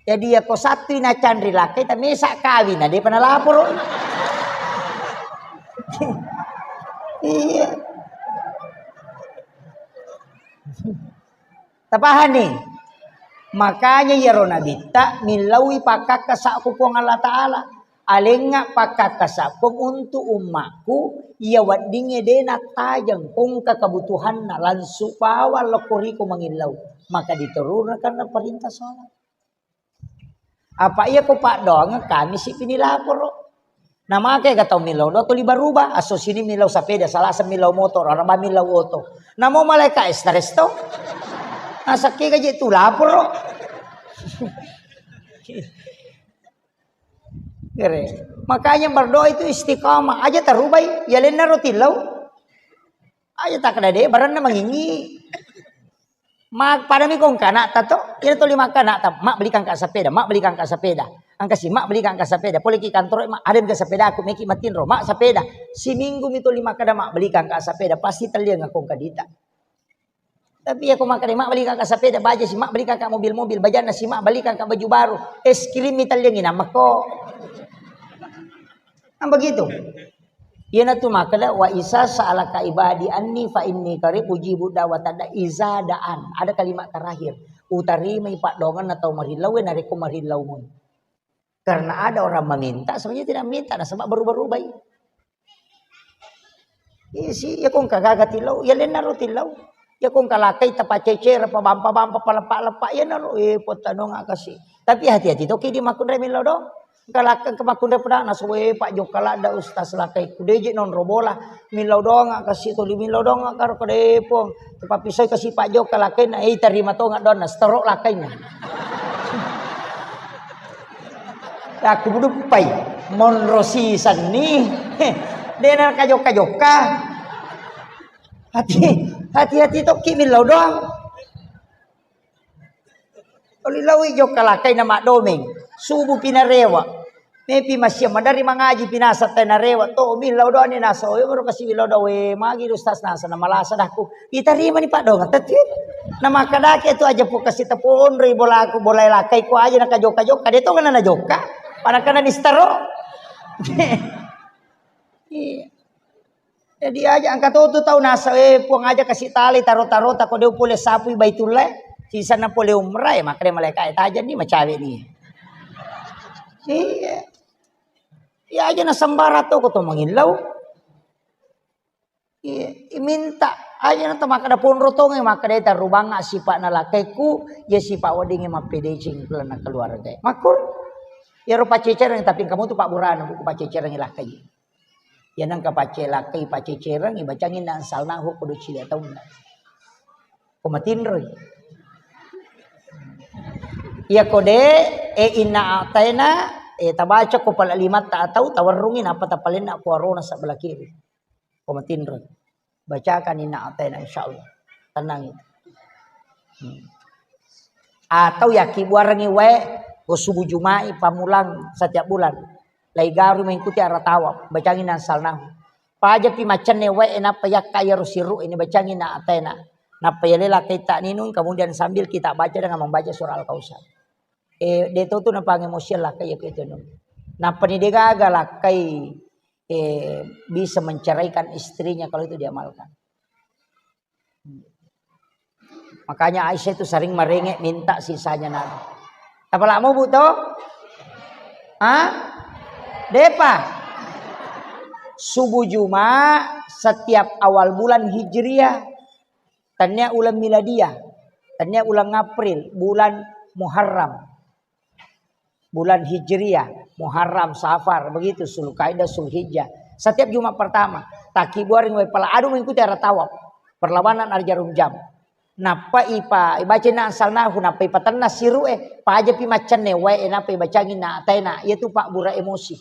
Jadi iya ko Sabtu nacanri lakkai tamesa kawin na depa nalaporo. Iya. Tapahani? Makanya iyaro nabitta millaui pakkakkasa ku Puang Allah Ta'ala. Alengnga pakkakkasa Puang untuk ummakku, iya weddingnge de nattajeng, kongka kebutuhanna, langsung bawang lokko riko mangillau. Maka diturunakan perintah sholat. Apa iya ko paddoangeng kami si pinilaporo. Namake ga tau millau do tuli baruba, asso sini millau sapeda, salasa millau motor, araba millau oto. Namo malaika stres to. Nasakke gaji tu laporo. Kere. Makanya berdoa itu istiqamah. Aja tarubai, ya lenna ro tillau. Aja takkeda de baranna mangingi. Ma padami ko engka anakta to, iyana tuli makka anakta, "Mak, belikan kak sepeda, mak, belikan kak sepeda." Engka si, "Mak, belikan kak sepeda." Pole ki kantoro, "Mak, ada mika sepeda aku, meki matinro, mak, sepeda." Siminggu mi tuli makkeda, "Mak, belikan kak sepeda," pasti telliang ko engka dita. Tapi iya ko makkeda, "Mak, belikan kak sepeda," baja si, "Mak, belikan kak mobil-mobil," bajanna si, "Mak, belikan kak baju baru." Es krim mi telliang inang mako. Kan begitu. Iyanatu makkeda, "Wa isa sa'alaka ibadi anni fa inni qarib ujibu da'watad da'i iza da'an." Ada kalimat terakhir. Utarimai paddoangenna tau marillau e narekko marillau mui. Karena ada orang meminta, sebenarnya tidak minta, nasaba berubah-ubah i. Isi, iya ko engka gaga tillau, iya lenna ro tillau. Iya ko engka lakkai tapacecere, pabampa-bampa, paleppa-leppa, iya naro, eh, pottanonga kasi. Tapi hati-hati toki di makkunrai millau do. Engka lakkai engka makkunrai pedana, soe Pak Jokka ladda ustaz lakkai ku deje nonro bola, millau doang kasi tuli millau doang karo kedepong. Tapappisoi kasi Pak Jokka lakkaina, eh, tarima tonga doanna, setorok lakkaina. Aku buduppai, monro sisenni, dena kajokka-jokka. Hati, hati-hati tokki millau doang. Oli lawi jokka lakkai na maddomeng. Subuh pi narewa. Mepi masia madari mangaji pi nasa tai narewa. To millau doang ni nasa. Oyo moro kasi millau doang. We magi ustaz nasa na malasa dahku. Itarima ni paddoang tatti. Na makkadake tu aja pu kasi taponroi bolaku, bolai lakkai ku aja na kajokka-jokka. De to kana na jokka. Pada kana nistaro. Iya. Jadi aja engka to tu tau nasa, eh, Puang aja kasi talai taro-tarota ko de pole sapui Baitullah. Sisanna pole umrah, eh, makkeda malaika, eh, tajeng ni macawe ni. Iya. Iya aja na sembara to ko to mangillau. Iya, iminta aja na to makkeda ponro tonge, makkeda tarubanga sipa'na lakaiku, ya sipa weddingnge mappedeceng lalenna keluarga. Makkur, iyaro paccecereng, tapi engka mutu pabburana buku paccecereng lakai. Ya nengka pacce lakai, paccecereng, ibacangi na ansalnahu kudu cili taunna. Ko matinroi. Iya ko de, e inna ataina, e tabaca ko pala limatta atau tawarrungi napa tapalenna ko arona sebelah kiri. Ko matinro. Bacakan inna ataina insyaallah. Tenang itu. Hmm. Atau yakkibuarengngi wae ko subuh Juma'i pamulang setiap bulan. Lai garu mengikuti arah tawaf. Bacangi na ansalnahu. Pajapi maccenne wae nappa yakka iyaro siru ini bacangi na ataina. Nappa yale lakkai ta ninung kemudian sambil kita baca dengan membaca surah Al-Kausar. Eh, de to tu napangemosian lakkai ya itu. Nappa ni de gaga lakkai eh, bisa menceraikan istrinya kalau itu diamalkan. Makanya Aisyah itu sering merengek minta sisanya Nabi. Apalagi mau bu to? Hah? Depa. Subuh Jumat setiap awal bulan Hijriah. Tania ulang miladiah. Tania ulang April, bulan Muharram. Bulan Hijriah, Muharram, Safar, begitu, Zulkaidah, Zulhijjah. Setiap Jumat pertama, takkibuaring wae pala adu mengikuti arah tawaf. Perlawanan arah jarum jam. Nappa ipa, ibaca na ansalnahu, nappa ipatenna siru e, pajapi maccenne wae, nappa ibacangi na ataina, iya tu pabbura emosi.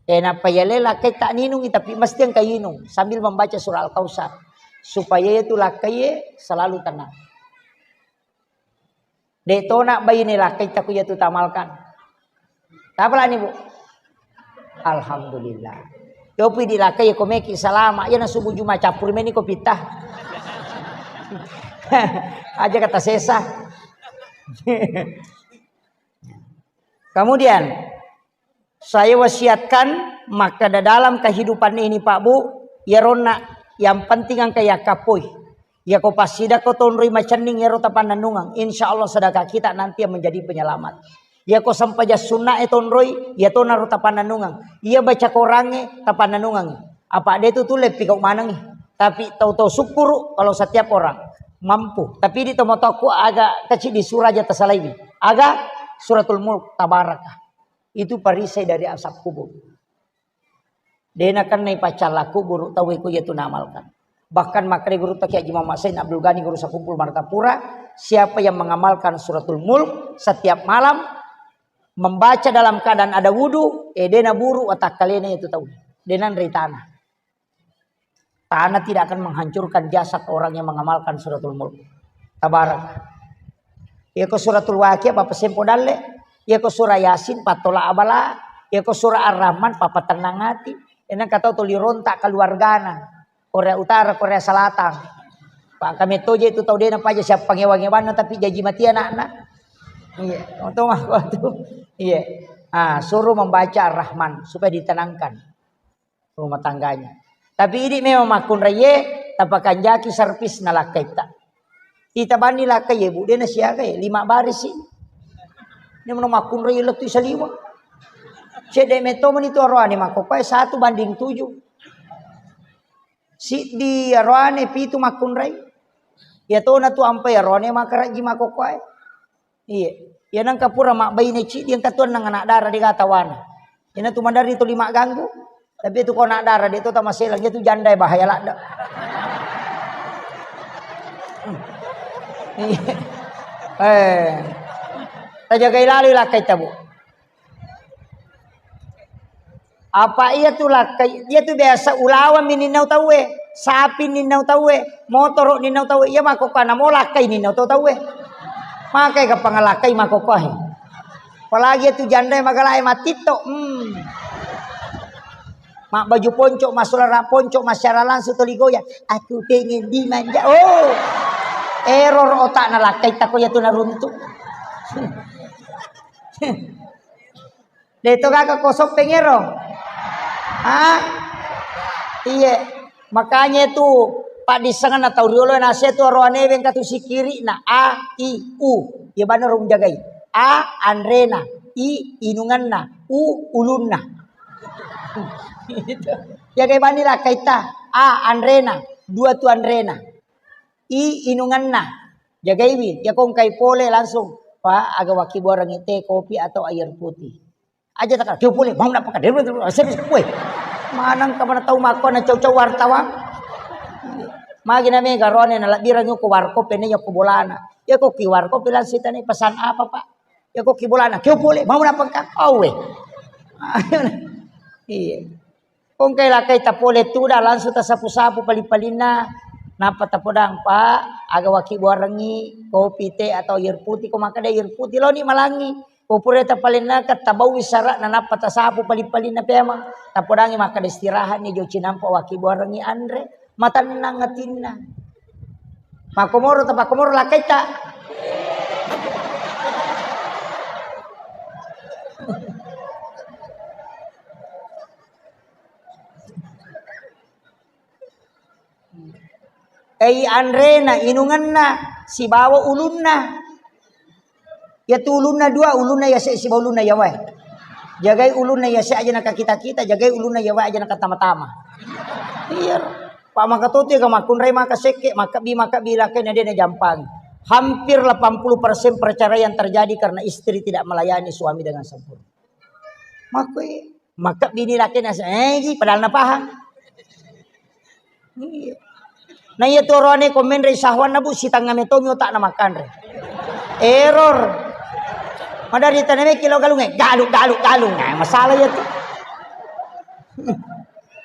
E, nappa yale lakkai tak ninungi, tapi mesti engka inung sambil membaca surah Al-Kausar. Supaya itu lakkai selalu tenang. De tona baine lakkai taku iya tu tamalkan. Tapalani, Bu? Alhamdulillah. Yopi di lakkai ko meki salama. Iya na subuh Jumat cappuri meni ko pita. Aja kata sesa. Kemudian, saya wasiatkan, maka dalam kehidupan ini, Pak Bu, ya ronna yang penting angka yakapoi. Iya ko passidako tonroi macenning iyaro tapannennungeng, insya Allah sedekah kita nanti yang menjadi penyelamat. Iya ko sempajang sunna e tonroi, iya tonaro tapannennungeng. Iya baca korangnge tapannennungeng. Apa de tu tulle pikau manengi. Tapi tau-tau syukuru kalau setiap orang mampu. Tapi di tomo toko aga kecil di suraja tasalaiwi. Aga suratul mulk tabaraka. Itu perisai dari asap kubur. De nakennai paccalla kuburu tauwe ko iya tu naamalkan. Bahkan makkeda gurutta Kiai Haji Muhammad Said Abdul Ghani Guru Sakumpul Martapura, siapa yang mengamalkan suratul mulk setiap malam, membaca dalam keadaan ada wudu, eh, de naburu watakkalena itu tau. De nanrei tanah. Tanah tidak akan menghancurkan jasad orang yang mengamalkan suratul mulk. Tabarak. Iya ko suratul waqiah papasempo dalle. Iya ko surah Yasin pattola abala. Iya ko surah Ar-Rahman papatennang ati. Enang katau tuli rontak keluargana. Korea Utara, Korea Selatan. Pak kami toje itu tau dena paja siapa ngewa-ngewanna tapi jaji mati anakna. Iya, untung aku tuh. Iya. Ah, suruh membaca Ar-Rahman supaya ditenangkan rumah tangganya. Tapi idi memang makkunraie tapakanjaki servis na lakkaitta. Ita bani lakkai ye bu, dena siaga ye, lima baris sih. Ini mana makkunraie lettu saliwa. Cedde metto meni tu aroane makkokoe satu banding tujuh. Siddi aroane pitu makkunrai. Iya tona tu ampai aroane makarajji makkokoe. Iya. Iya nangka pura mabbaine ciddi engka tuang nang anak dara de gata wana. Ina tu madari tu lima ganggu. Tapi itu ko anak dara de tu tamaselang itu janda bahaya ladda. Iya. Eh. Tajagai lalu lakkai tabu. Apa iya tu lakkai, iya tu biasa ulawang mi ninnau tauwe, sapi ninnau tauwe, motoro ninnau tauwe, iya makkokkoe namo lakkai ninnau to tauwe. Makai gappang lakkai makkokkoe. Apalagi iya tu janda magalae matitto. Hmm. Mabbaju ponco, masolara ponco, masyara langsung toli goyang. Aku pengen dimanja. Oh. Error otakna lakkai tako iya tu naruntu. De to gaga ko soppeng ero? Ha? Iye. Makanya itu paddissengenna tau riolo nase tu aroane wengka tu sikiri'na. A, I, U. Iya bana rung jagai. A, anrena. I, inungenna. U, ulunna. Jagai bani lakkaita. A, anrena. Dua tu anrena. I, inungenna. Jagaiwi, iya ko engkai pole langsung, "Pak, aga wakibuarengngi teh, kopi atau air putih?" Aja taka, "Kio pole, mau napa kade?" Weh, maneng ka mana tau makko na cau-cau wartawan. Magi na mega rone na labbirang ko warkop ne iya ko bolana. Iya ko ki warkop bilang sitane pesan apa, Pak? Iya ko ki bolana, "Kio pole, mau napa ka?" Awe. Iya. Ko engkai lakkaita pole tuda langsung tasapu-sapu pali-palinna. Nappa tapodang, "Pak, aga wakibuarengngi kopi, teh atau air putih?" Ko makkeda air putih loni malangi. Ko pura tapalennakeng tabaui sara'na nappa tasapu pali-palinna pemeng. Tapodangi makkeda istirahatni jo cinampa wakibuarengngi anre. Matennang atinna. Makkomoro tapakkomoro lakkaita. Ei anrena, inungenna, sibawa ulunna. Iyatu ulunna dua, ulunna yase sibawa ulunna yawae. Jagai ulunna yase aja nakakita-kita, jagai ulunna yawae aja nakatama-tama. Iya. Pak maka totu ya makkunrai maka sekke, maka bi, maka bi lakkaina de najampang. Hampir delapan puluh persen perceraian terjadi karena istri tidak melayani suami dengan sempurna. Makkoi, makkebbi ni lakkainna, eh, gi, padahal napahang. Iya. Na iya tu oroane ko menre syahwanna, Bu, sitengnga metomi otakna makkanre. Error. Madari tanameki lo galungnge, galung, galung, galung. Nah, masalah iya tu.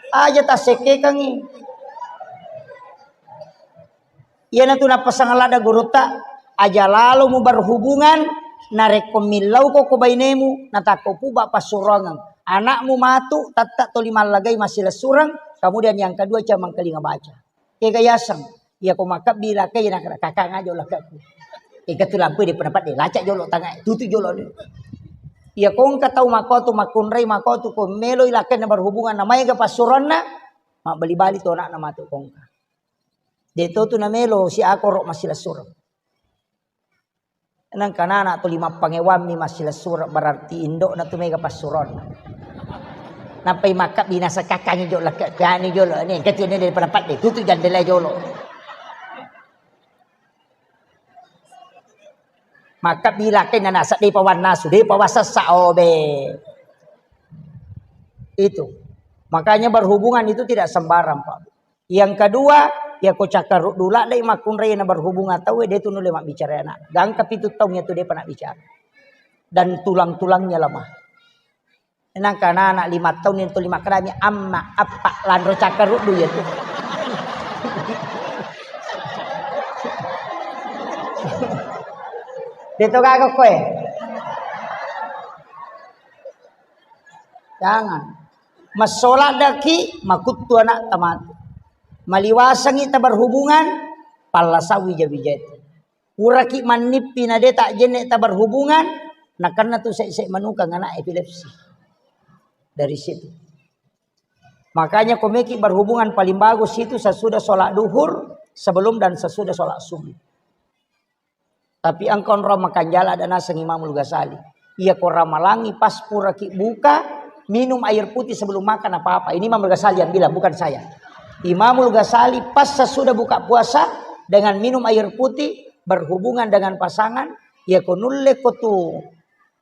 Aja tassekkekangi. Iyanatu nappasang ladda gurutta, aja lalo muberhubungan, narekko millauko ko bainemu, natakko puba passuroangeng. Anakmu matu, tette toli mallagai massilessureng, kemudian yang kedua cemangkelinga baca. Kega yaseng, iya ko makkebbi lakkai, nakana, "Kakang aja lakkaku." Ega tu lampu di pendapat de, lacak jolo tangai, tutu jolo de. Iya ko engka tau makotu, makkunrai makotu, ko meloi lakkainna berhubungan, na maega passuroanna, mabbali-bali tu anakna matu ko engka. De' to tu namelo si akoro massilessureng. Nangka nana tu lima pangewammi massilessureng, berarti indo'na tu mega passuronna. Nappai makkabbi nasakakkangi jolo, kani jolo, ni, kecil ni daripada padde, tutu jandela jolo. Makkabbi lakai nanasa, de'pa wannasu, de'pa wasessa, obe. Itu. Makanya berhubungan itu tidak sembarang, Pak. Yang kedua, ya ko cakkaruddu ladde makkunrai na berhubungan tauwe, de' tu nulle mabbicara anak. Gangka pitu taung ya tu de'pa nabbicara. Dan tulang-tulangnya lemah. Nangka anak lima taung itu lima kerami, amma, appa, lanro cakkaruddu ya tu. De' to gaga koe. Jangan. Massola daki, makuttu anak tamatu. Maliwasangi taberhubungan, pallasa wija-wija itu. Puraki mannippi na de' tak jenne' taberhubungan, nakenna tu se'-se' manukang anak epilepsi. Dari situ. Makanya komeki berhubungan paling bagus itu sesudah sholat duhur, sebelum dan sesudah sholat subuh. Tapi engka onrong makanjala ada naseng Imamul Ghazali. Iya ko ramalangi pas puraki buka, minum air putih sebelum makan apa-apa. Ini Imamul Ghazali yang bilang, bukan saya. Imamul Ghazali pas sesudah buka puasa dengan minum air putih, berhubungan dengan pasangan, iya ko nulle ko tu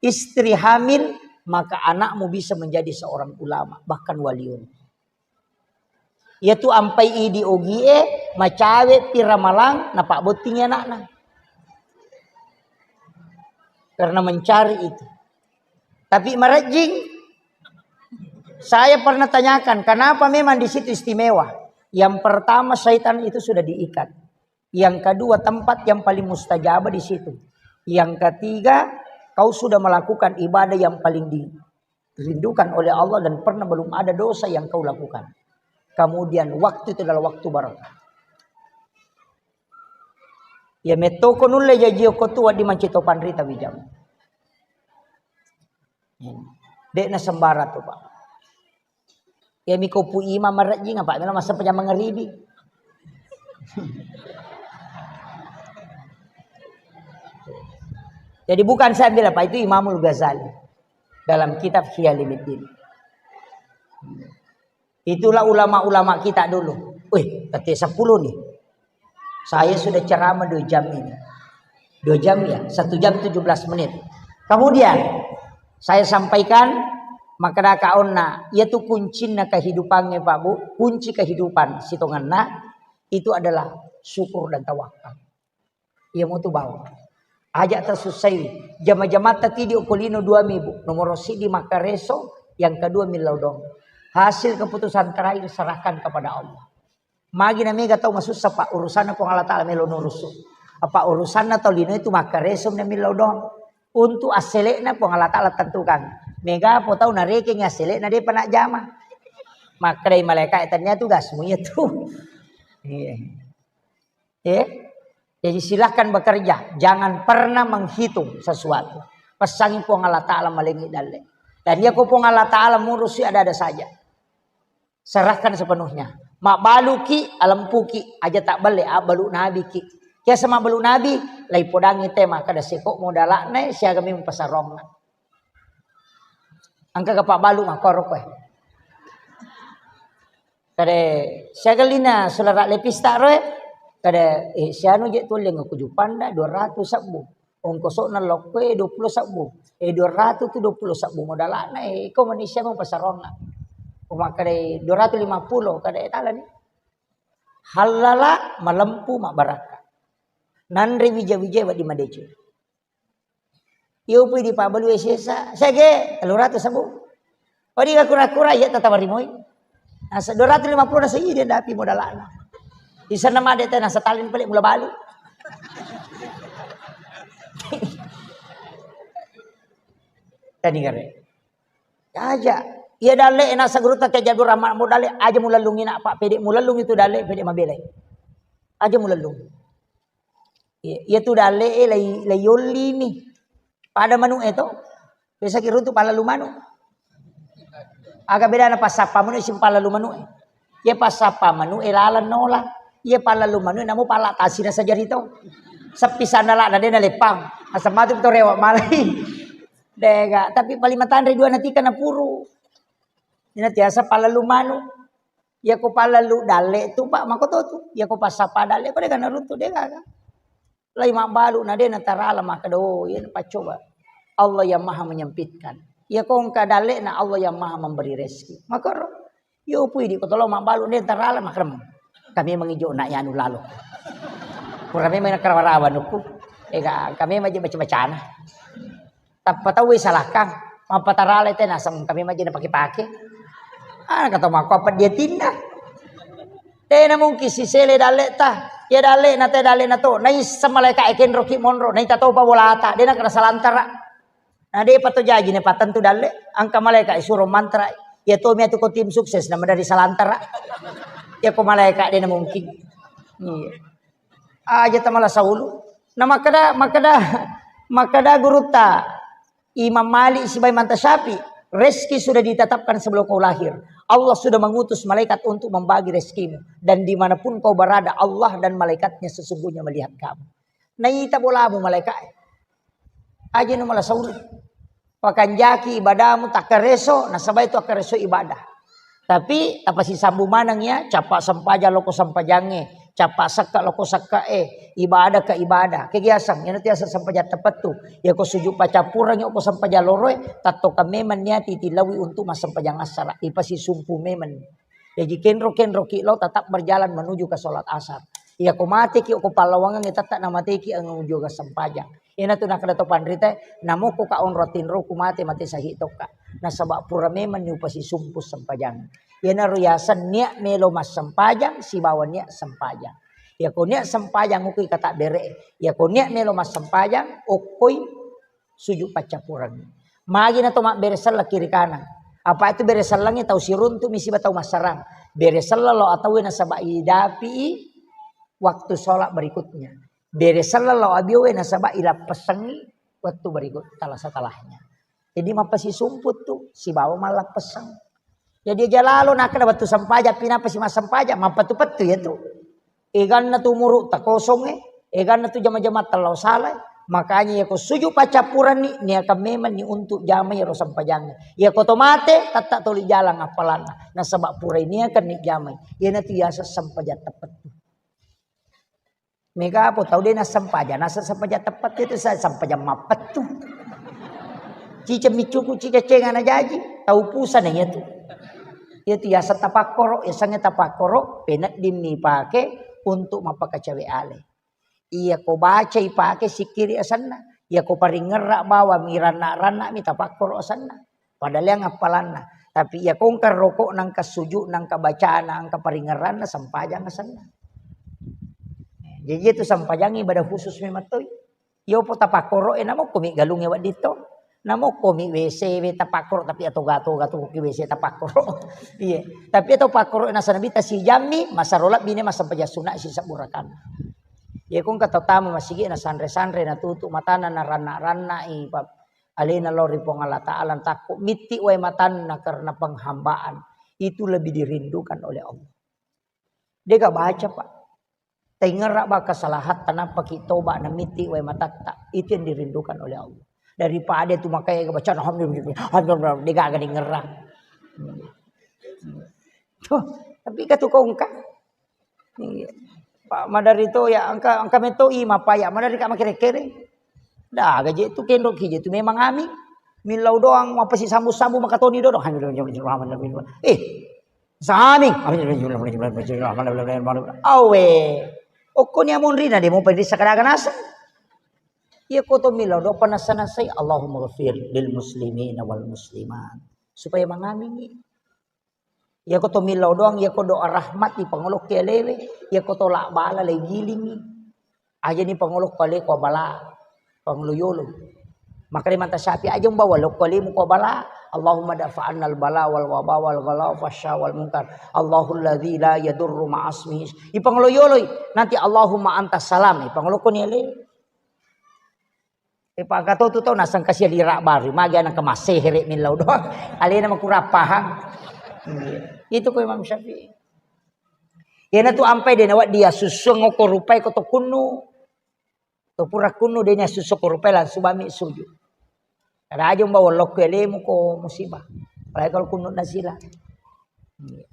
istri hamil, maka anakmu bisa menjadi seorang ulama, bahkan waliun. Iyatu ampai idi ogie, macawe pi ramalang, napabbottingi anakna. Karena mencari itu. Tapi marejjing, saya pernah tanyakan, kenapa memang di situ istimewa? Yang pertama, syaitan itu sudah diikat. Yang kedua, tempat yang paling mustajab di situ. Yang ketiga, kau sudah melakukan ibadah yang paling di-, rindukan oleh Allah dan pernah belum ada dosa yang kau lakukan. Kemudian waktu itu adalah waktu barakah. Ya metoko nulle jaji ko tu wadi manci to panrita wijang. De'na sembarang tu, Pak. Ya miko pu imam marejjing apa melo masa pejam mangaribi. Jadi bukan saya bilang, Pak, itu Imamul Ghazali dalam kitab Ihya Ulumuddin. Itulah ulama-ulama kita dulu. Wih, kata sepuluh nih. Saya sudah ceramah dua jam ini. Dua jam ya, satu jam tujuh belas menit. Kemudian saya sampaikan, maka daka onna, yaitu kuncinna kehidupannya Pak Bu, kunci kehidupan sitonganna itu adalah syukur dan tawakal. Iya mutu bawang. Aja tasussaiwi. Jama-jamatta tidi okko lino dua mi, Bu. Nomoro siddi makkareso, yang kedua millau doang. Hasil keputusan terakhir serahkan kepada Allah. Magi na mega tau masussa, Pak, urusanna Puang Allah Taala melo nurusu. Apa urusanna tau lino itu makkareso na millau doang. Untuk asselekna Puang Allah Taala tentukan. Mega po tau narekeng asselekna depa najama. Makkedai malaika, tania tugasmu iya tu. Iya. Eh? Jadi silahkan bekerja, jangan pernah menghitung sesuatu. Pesangi Puang Allah Taala malengi dalle. Dan iya ko Puang Allah Taala murusi ada-ada saja. Serahkan sepenuhnya. Mabbaluki, alempuki, aja tak belle, abbalu nabiki. Kiasa mabbalu nabi, lai podangi tema kada seko modalakna siaga memang pasarongna. Engka kapabbalu makkoro koe. Kada siaga lina sulara lepista roe. Kada, eh, sianu je tulleng aku jupanda dua ratus sebbu. Ongkosokna lokkoe dua puluh sebbu. Eh, dua ratus tu dua puluh sebbu modalakna, eh, iko manusia mau pasarongna. Umakkadai dua ratus lima puluh, kada talani. Hallala malempu mabbarakka. Nanre wija-wija wedding madeceng. Iyo pui di pabbalu sesa, sege, tellu ratus sebbu. Odi ga kura-kura iya tatawa rimoi. Nasa dua ratus lima puluh nasa iya dia dapi modalakna. Isanna made tena satalin pale mula balu. Tani gare. Aja. Iya dalle nasa guru tak jadul rama modale aja mulallungi nak Pak pede mulallungi tu dalle pede mabelai. Aja mulallungi. Iya, iya tu dalle e lai, lai yollini. Pada manu e to. Biasa ki runtu pallalu manu. Aga bedana passappa manu e simpallalu manu e. Iya passappa manu e laleng nola. Iya palallu manu namo pala tasi na sajari to. Seppi sandala na de na lepang. Asam matu to rewa malai. Dega, tapi paling matanre dua natika na puru. Ina tiasa palallu manu. Iya ko palallu dalle tu, Pak, mako to tu. Iya ko pasapa dalle ko dega na runtu dega. Lai mabbalu na de na tarala makkeda, oh, iya paccoba. Allah yang maha menyempitkan. Iya ko engka dalle na Allah yang maha memberi rezeki. Makoro. Yo pui di ko tolo mabbalu de tarala makrem. Kami mengijo nak yanu lalo. Pura memang karawa-rawa nuku. Ega kami maji baca-bacana. Tappa tauwe salakang, mappatarale te naseng kami maji napake-pake. Ah, kata mako apa dia tinda. Tena mungkin sisele dalle ta. Ya dalle na te dalle na to. Naissa malaika e kenro ki monro. Naita topa bolata. Dena kena salantara. Na de pato jaji ne patentu dalle. Angka malaika e suro mantra. Ya to mi atu ko tim sukses nama dari salantara. Ya ko malaika dena mungkin. Iya. Aja tamala saulu. Na makkeda, makkeda, makkeda gurutta Imam Malik sibawa Imam Syafi'i, rezeki sudah ditetapkan sebelum kau lahir. Allah sudah mengutus malaikat untuk membagi rezekimu. Dan dimanapun kau berada, Allah dan malaikatnya sesungguhnya melihat kamu. Naita bolamu malaikat. Aja nu mala sauri. Pakanjaki ibadamu takkareso, nasaba itu akkareso ibadah. Tapi tapasisambu maneng ya, capa sempajang loko sempajangnge, capa sekka loko sekka e, ibadah ke ibadah. Kegiasang, ina tiasa sempajang tepettu. Ya ko sujud pacappurengngi ko sempajang loroe, tattoka memang niati tilawi untuk massempajang assara. Ipasisumpu memang. Jaji kenro-kenro ki lo tetap berjalan menuju ke sholat asar. Iya ko mate ki ko pallawangan tetap na mate ki menuju ke sempajang. Ina tu nakkeda to panrita, namoko ka onro tinro ku mate, mate sahih tokka. Nasaba pura memang ni upasisumpu sempajang. Iyanaro yaseng niat melo massempajang sibawa niat sempajang. Iya ko niat sempajang okoi kata bere. Iya ko niat melo massempajang okoi sujud paccappureng. Magi na to mabbere selleng kiri kanan. Apa itu bere sellengnge tau siruntu mi siba tau massarang. Bere selleng lo atau nasaba idapi waktu sholat berikutnya. Bere selleng lao abiowe nasaba ilappessengngi wettu berikut, tala setelahnya. Jadi mappasisumput tu sibawa mallappesseng. Jadi aja lalo nakkeda wettu sempajang, pinapasi massempajang, mappettu-pettu ya tu. Eganna tu umuru takosongnge, eganna tu jama-jama tellau salai. Makanya yako sujud paccappuranni, niakan memang ni untuk jamai ro sempajangnge. Yako to mate, tetta toli jalang appalanna. Nasaba purai niakan ni jamai. Iyanatu yaseng sempajang teppettu. Mega apa tau de nassempajang, naseng sempajang teppettu itu sa-, sempajang mappettu. Ciceng miccuku, ciceng cengana jaji, tau pusana iyatu. Iyatu yaseng tapakkoro, yasengnge tapakkoro, penedding mipake untuk mappakacawe ale. Iya ko baca ipake sikkiri asenna, iya ko paringerra bawang mi ranna-ranna mi tapakkoro asenna. Padaleang appalanna. Tapi iya ko engka roko, nangka sujud, nangka bacana, engka paringerranna, sempajang asenna. Jadi itu sempajang ibadah khusus memang toi. Yopo tapakkoro e namokko mi galungnge wedding to. Namokko mi W C we tapakkoro tapi atoga-toga tu ki W C tapakkoro. Iya. Tapi atau pakkoro nasaba Nabitta sijammi masaro lebbi ne massempajang sunna sisebbu rakaat. Iya ko engka tau tama masigi na sanre-sanre na tutu matana na ranna-ranna i pa-, alena lao ri Puang Allah Taala takko mitti wae matanna karena penghambaan itu lebih dirindukan oleh Allah. Dega baca, Pak. Taingerra ba kesalahatta nappa ki toba na mitti wae matatta. Itu yang dirindukan oleh Allah. Daripada tu makanya baca alhamdulillah, alhamdulillah, dega aga dingerra. Tuh, tapi katu kongka. Iya. Pak madari to ya engka, engka meto i mapaya madari ka makere-kere. Da gaje tu kendok ki je tu memang ami. Millau doang mapasi sambu-sambu makatoni dodo. Eh, Sami. Awe. Okko ni amonrina de mopa rissa kadaga naseng. Iya ko to millau doang panassa-nassai, Allahumma ghafir lil muslimina wal muslimat. Supaya mangamingi. Iya ko to millau doang, iya ko doa rahmat di pangolokke alewe, iya ko to la bala le gilingi. Aja ni pangolo ko ale ko bala, pangolo yolo. Maka di manta Syafi'i aja umbawa lo ko alemu ko bala. Allahumma da'fa annal bala wal waba wal ghala fasya wal munkar. Allahul ladzi la yadurru ma'asmihi. I pangolo yolo i. Nanti Allahumma antas salam. I pangolo ko ni ale. E pakato tu tau nasang kasia lira baru. Magi anak kemas sehere millau doang. Alena makurang paham. Itu ko Imam Syafi'i. Iyanatu ampai de' nawedding iyassussuang okko rupai ko to kunnu. To pura kunnu de' nasussu ko rupai langsung bami suju. Kada aja umba wallokku alemu ko musibah. Apalagi kalau kunnu nasila. Iya.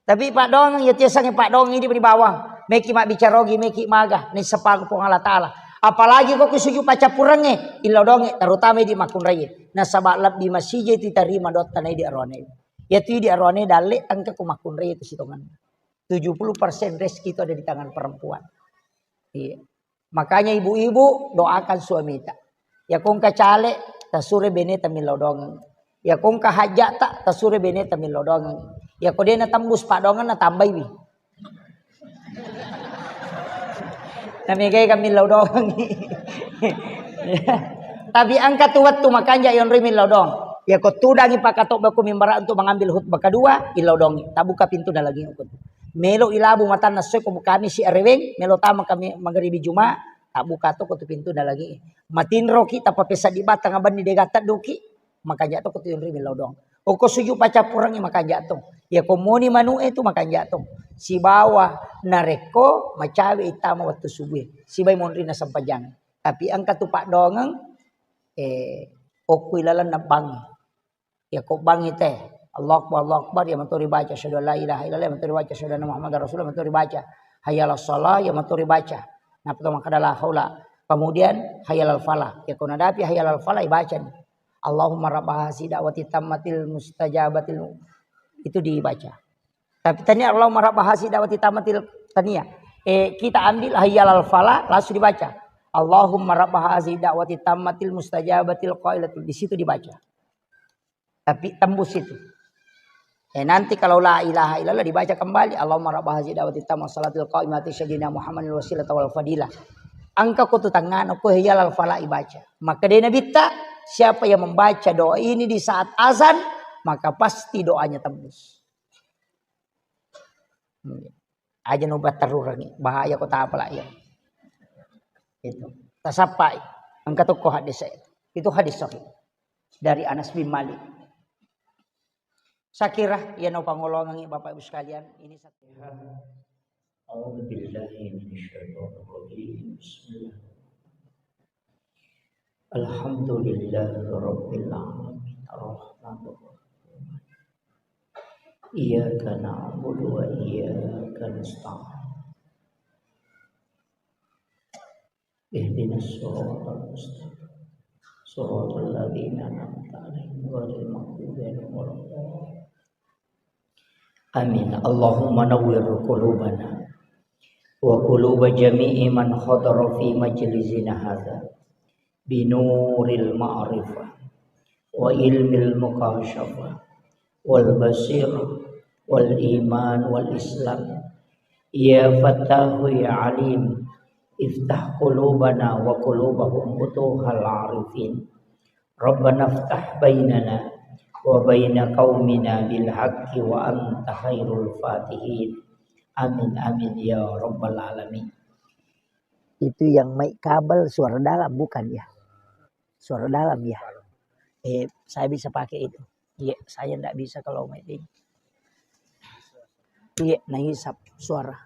Tapi paddoangeng, iya tiasangnge paddoangeng idi' ri bawang. Meki mabbicara ogi, meki maga, naisseng paga Puang Allah Ta'ala. Apalagi ko ki suju paccappurengnge, illodongnge, terutama idi' makkunraie. Nasaba lebbi masija itu tarima doatta na idi' aroane. Iyatu idi' aroane dalle engka ko makkunraie tu sitongenna. Tujuh puluh persen rezeki itu ada di tangan perempuan. Iya. Makanya ibu-ibu doakan suamita. Iya ko engka cale, tasure beneta millau doangeng. Iya ko engka hajjata, tasure beneta millau doangeng. Iya ko de' natembus paddoangenna, tambaiwi. Namegai ka millau doangeng. Tapi engka tu wettu makanja yonroi millau doang. Iya ko tudangi pakatobba ko mimbara untuk mengambil khutbah kedua, illau doangi. Tabuka pintu dalam ko tu. Melo ilabu matanna soi ko bukami si areweng, melo tama kami magaribi Juma, tabbuka to ko tu pintu dalangi. Matinroki tappa pesa di batang abanni de' gatta doki, makanja to ko tu yonri millau doang. Oko suju paccappurengngi makanja to. Iya ko moni manu'e tu makanja to. Sibawa narekko macawe ittama wettu subue. Sibai monri na sempajang. Tapi engka tu paddoangeng, eh, okku ilalenna bangi. Iya ko bangi te, Allahu Akbar, Allahu Akbar, iya mato ribaca, asyhadu an la ilaha illallah, iya mato ribaca, asyhadu anna Muhammadar Rasulullah, iya mato ribaca. Hayya 'alas shalah, iya mato ribaca. Nappa to makkeda la haula. Kemudian hayya 'alal falah. Iya ko nadapi hayya 'alal falah, ibaca ni. Allahumma rabba hazi da'wati tammatil mustajabatil, itu dibaca. Tapi tania Allahumma rabba hazi da'wati tammatil, tania. Eh, kita ambil hayya 'alal falah, langsung dibaca. Allahumma rabba hazi da'wati tammatil mustajabatil qailatil. Di situ dibaca. Tapi tembus itu. Eh, nanti kalau la ilaha illallah dibaca kembali, Allahumma rabba hazi da'wati tamma salatil qaimati sayyidina Muhammadin wasilata wal fadilah. Engka ko tu tangngana ko hayya 'alal falah ibaca. Maka de' nabitta, siapa yang membaca doa ini di saat azan, maka pasti doanya tembus. Hmm. Aja no batterurangi, bahaya ko tapala iya. Itu. Tasappai. Engka tokko hadis itu. Itu hadis sahih. Dari Anas bin Malik. Sakira iya no pangolongangi Bapak Ibu sekalian, ini satu. A'udzu billahi minasyaitonir rajim. Bismillah. Alhamdulillahirabbil alamin. Arrahmanir rahim. Iyyaka na'budu wa iyyaka nasta'in. Ihdinas siratal mustaqim. Siratal ladzina an'amta 'alaihim ghairil maghdubi 'alaihim waladdallin. Amin. Allahumma nawwir qulubana wa quluba jami'i man hadara fi majlisina hadza binuril ma'rifah wa ilmil mukasyafah wal basirah wal iman wal islam. Ya Fattahu ya Alim, iftah qulubana wa qulubahum futuhal arifin. Rabbana iftah bainana wa baina qaumina bil haqqi wa anta khairul fatihin. Amin, amin, ya rabbal alamin. Itu yang mic kabel suara dalam, bukan ya? Suara dalam ya? Eh, saya bisa pakai itu. Iya, saya ndak bisa kalau mic ini. Iya, nahisap suara.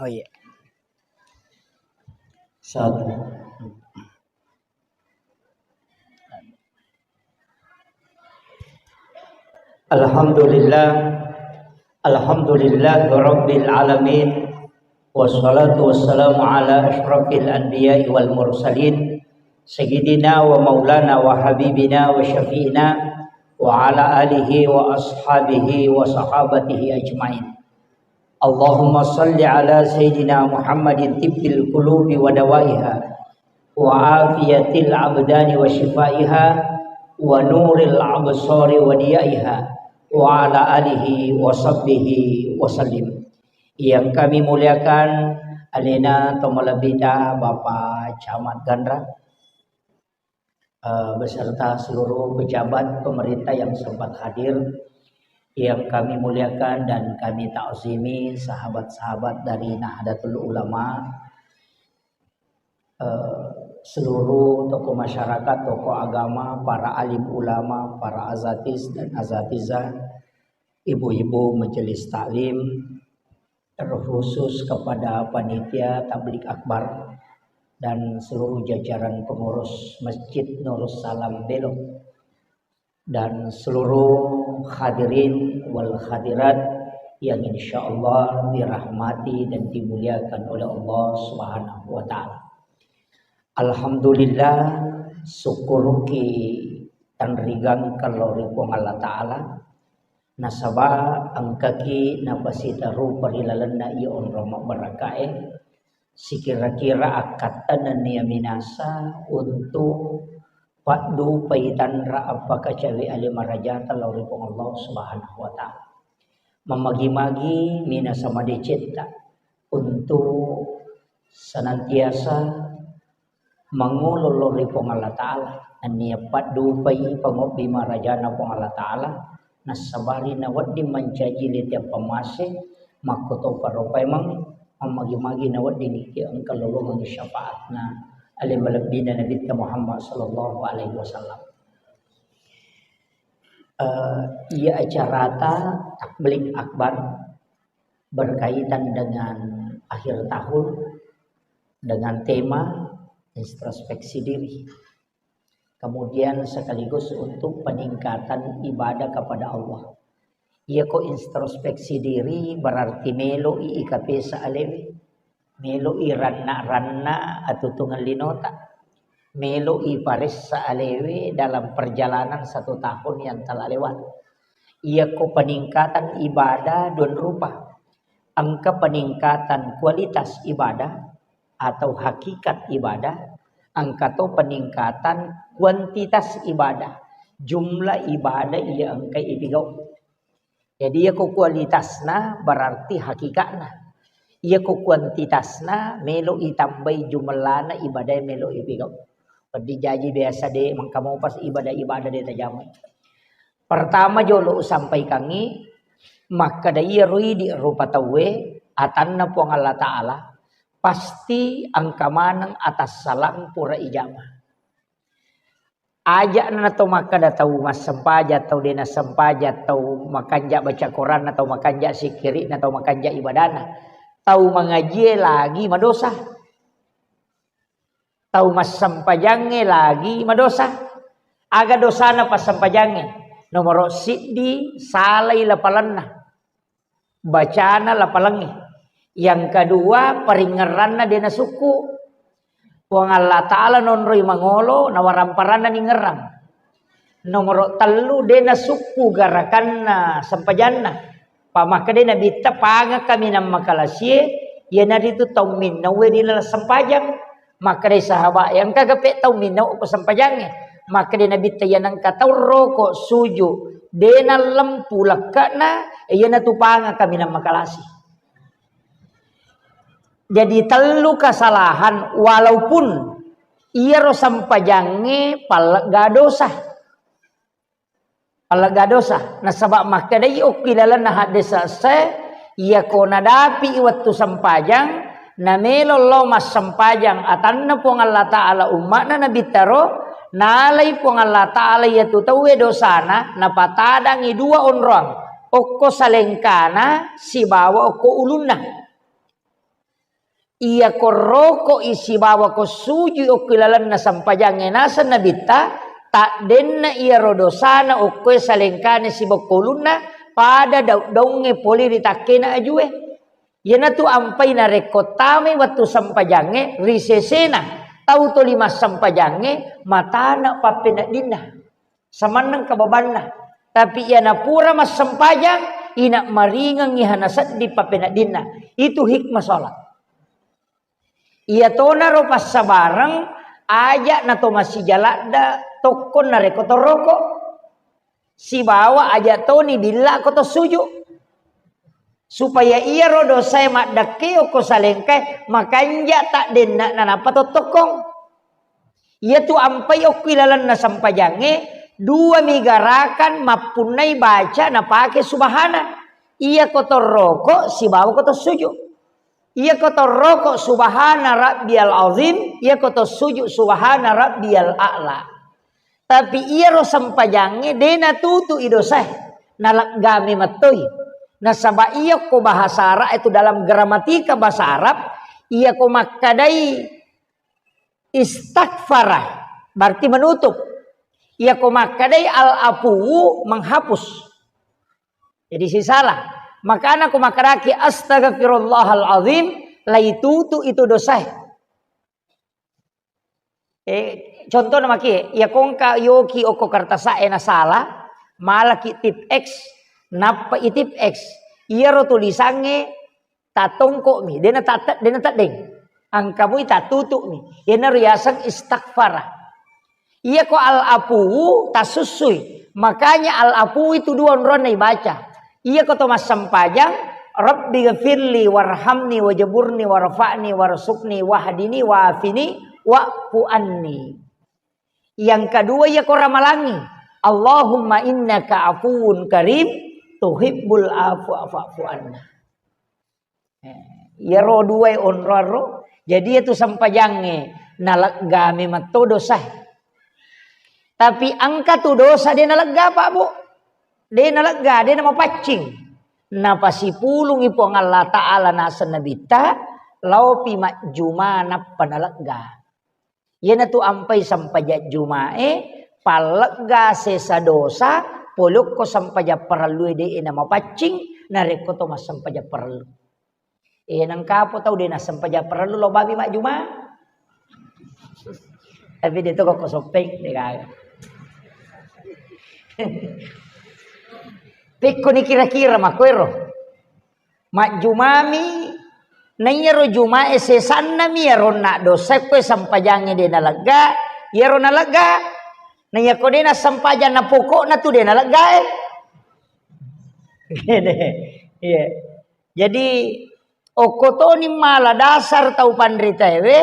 Oh iya. Satu. Alhamdulillah. Alhamdulillah rabbil alamin. Wassalatu wassalamu ala asyrafil anbiya'i wal mursalin, sayyidina wa maulana wa habibina wa syafi'ina wa ala alihi wa ashabihi wa sahabatihi ajmain. Allahumma salli ala sayyidina Muhammadin tibbil qulubi wa dawaiha wa afiyatil abdani wa shifaiha wa nuril absari wa diyaiha wa ala alihi wa sahbihi wa sallim. Yang kami muliakan alena tomalebbita Bapak Camat Ganra, eh, beserta seluruh pejabat pemerintah yang sempat hadir. Yang kami muliakan dan kami takzimi sahabat-sahabat dari Nahdlatul Ulama, eh, seluruh tokoh masyarakat, tokoh agama, para alim ulama, para azatis dan azatizah, ibu-ibu majelis taklim, terkhusus kepada panitia tablik akbar dan seluruh jajaran pengurus Masjid Nurus Salam Belok, dan seluruh hadirin wal hadirat yang insyaallah dirahmati dan dimuliakan oleh Allah Subhanahu wa Ta'ala. Alhamdulillah, syukuruki tanrigang kalau ri Puang Allah Ta'ala, nasaba engkaki napasitaru parilalenna iya onrong mabbarakkae, sikira-kira akkatta nennia minasa untuk paddupai tanra appakacawe ale marajata lao ri Puang Allah Subhanahu wa Ta'ala. Mamagi-magi minasa madecetta untuk senantiasa mangolo lao ri Puang Allah Ta'ala, nennia paddupai pangobbi marajana Puang Allah Ta'ala, nassabari nawedding mancaji letiang pamase, makkotopa ro paimeng, mammagi-magi nawedding iki engka lolongengngi syafaatna ale malebbina Nabitta Muhammad sallallahu alaihi wasallam. Eh, iya acarata tablik akbar berkaitan dengan akhir tahun dengan tema introspeksi diri. Kemudian sekaligus untuk peningkatan ibadah kepada Allah. Iya ko introspeksi diri berarti melo i ikapesa alewe, melo i ranna-ranna atutungeng linota, melo i paressa alewe dalam perjalanan satu tahun yang telah lewat. Iya ko peningkatan ibadah dua rupa. Engka peningkatan kualitas ibadah atau hakikat ibadah, engka to peningkatan kuantitas ibadah, jumlah ibadah iya engka ipigau. Jadi, iya ko kualitasna berarti hakikatna. Iya ko kuantitasna melo itambai jumlahna ibadah melo ipigau. Peddi jaji biasa de mengkamopas ibadah-ibadah de tajamai. Pertama jolo usampaikangngi, makkeda iyaro idi rupa tauwe atanna Puang Allah Ta'ala, pasti engka maneng atassalang pura ijama. Aja'na to makkeda tau massempajang, tau de nassempajang, tau makanja baca Quranna, tau makanja sikkiri'na, tau makanja ibadana, tau mangajie lagi madosa. Tau massempajangnge lagi madosa. Aga dosana passempajangnge? Nomoro siddi, salai lapalanna. Bacana lapalangnge. Yang kedua, paringngeranna de nasukku. Puang Allah Ta'ala nonroi mangolo, nawaramparanna ningerang. Nomoro tellu, de nasukku garakanna sempajanna. Pa makkeda Nabitta, pangeng kaminang makalasie, iyanaritu tau minnaue ri laleng sempajang. Makkeda sahabat, engka gape tau minnau ko sempajangnge? Makkeda Nabitta, iya nengka tau roko suju, de nallempu lekke'na, iyanatu pangeng kaminang makalasi. Jadi tellu kesalahan, walaupun iyaro sempajangnge pallegga dosa. Pallegga dosa. Nasaba makkedai okki lalenna haddese esse, iyako nadapi wettu sempajang, namelo lao massempajang atanna Puang Allah Ta'ala umma'na Nabittaro, nalai Puang Allah Ta'ala iyatu tauwe dosana, napatadangi dua onroang, okko salengkana sibawa okko ulunna. Iyako roko i sibawa ko sujui okko lalenna sempajangnge naseng Nabitta, taddenna iyaro dosana okkoe salengkana sibawa okko ulunna, pada daung-daungnge pole ri takkena ajue. Iyanatu ampai narekko tamai wettu sempajangnge ri sesena tau toli massempajangnge matana pappeneddinna. Samanneng kababanna. Tapi iyana pura massempajang, ina maringengngi hana seddi pappeneddinna. Itu hikmah sholat. Iyatonaro passabareng, aja nato massijaladda tokko narekko toroko. Sibawa aja toni billa ko to suju. Supaya iyaro dosae maddekke okko salengkae makanja taddenna nanappa tottokkong. Iyatu ampai okki lalenna sempajangnge, dua mi garakan mappunnai baca napake subhana. Iyako torroko sibawa ko to suju. Iya ko to roko subhana rabbiyal azim, iya ko to sujud subhana rabbiyal a'la. Tapi iyaro sempajangnge de natutu'i dosae, naleggami mettoi. Nasaba iya ko bahasa Arab itu, dalam gramatika bahasa Arab, iya ko makkadai istaghfara, berarti menutup. Iya ko makkadai al-afuwu, menghapus. Jadi sisala. Makana ko makkadaki astaghfirullahalazim, laitutu itu dosae. Eh, contohna maki, iya ko engka yoki okko kertasa'e nasala, malaki tip X, nappa i tip X. Iyaro tulisangnge tatongko'mi, dena tat-, dena teddeng. Engka mui tatutu'mi. Iyanaro yaseng istaghfara. Iya ko al-afuwu tasussui. Makanya al-afuwu itu dua onronna ibaca. Iya ko to massempajang, Rabbi ghafirli warhamni wajaburni warfa'ni warzuqni wahdini wa'afini wa'fu anni. Yang kedua, iya ko ramalangi, Allahumma innaka afuwun karim tuhibbul afwa fa'fu anna. Eh, iyaro duae onroarro. Jadi iyatu sempajangnge nalegga memetto dosae. Tapi engka tu dosa de nalegga, Pak, Bu. De nalegga, de namapaccing. Napasipulungi Puang Allah Ta'ala naseng Nabitta, laopi majjuma nappa nalegga. Iyanatu ampai sempajang Jumae, pallegga sesa dosa, polokko sempajang parellue de namapaccing, narekko to massempajang parellu. Eh, nengkapo tau de nassempajang parellu lo babi majjuma. Tapi de to ko soppeng, de gaga. Pekkoni kira-kira makkoero. Majjumami, naiyaro Jumae sesannami, iyaro naddosa koe sempajangnge de nalegga, iyaro nalegga. Naiyako de nassempajang na pokokna tu de naleggae. Iya. Jadi, okko toni mala dasar tau panritaewe,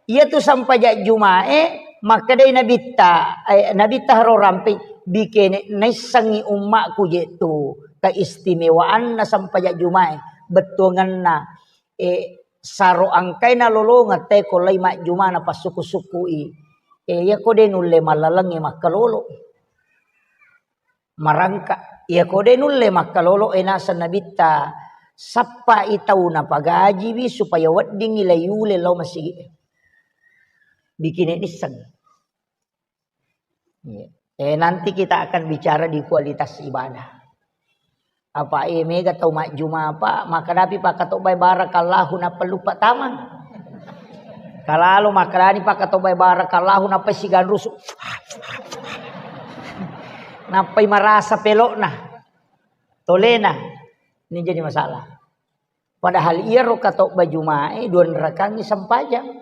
iyatu sempajang Jumae, makkedai Nabitta, eh, Nabitta haro rampei, bikene naissengngi ummakku je tu keistimewaanna sempajang Jumae, bettuangenna, eh, saro angkaina lolongeng teko lai majjuma napassuku-sukui. Eh, iyako de nulle mallalengnge makkalolo. Marangka. Iyako de nulle makkalolo, e, naseng Nabitta, sappai tau napagajiwi supaya weddingngi laiyule lao masigi. Bikine nisseng. Iya. Eh, nanti kita akan bicara di kualitas ibadah. Apa, eh, mega tau majjuma, Pak, makkadapi pakkatobbai barakallahu nappa luppa tamang. Kalalo makkadani pakkatobbai barakallahu nappa siganrusu. Nappai marasa pelokna. Tolena. Ini jadi masalah. Padahal iyaro katobba Jumae dua rakangngi sempajang.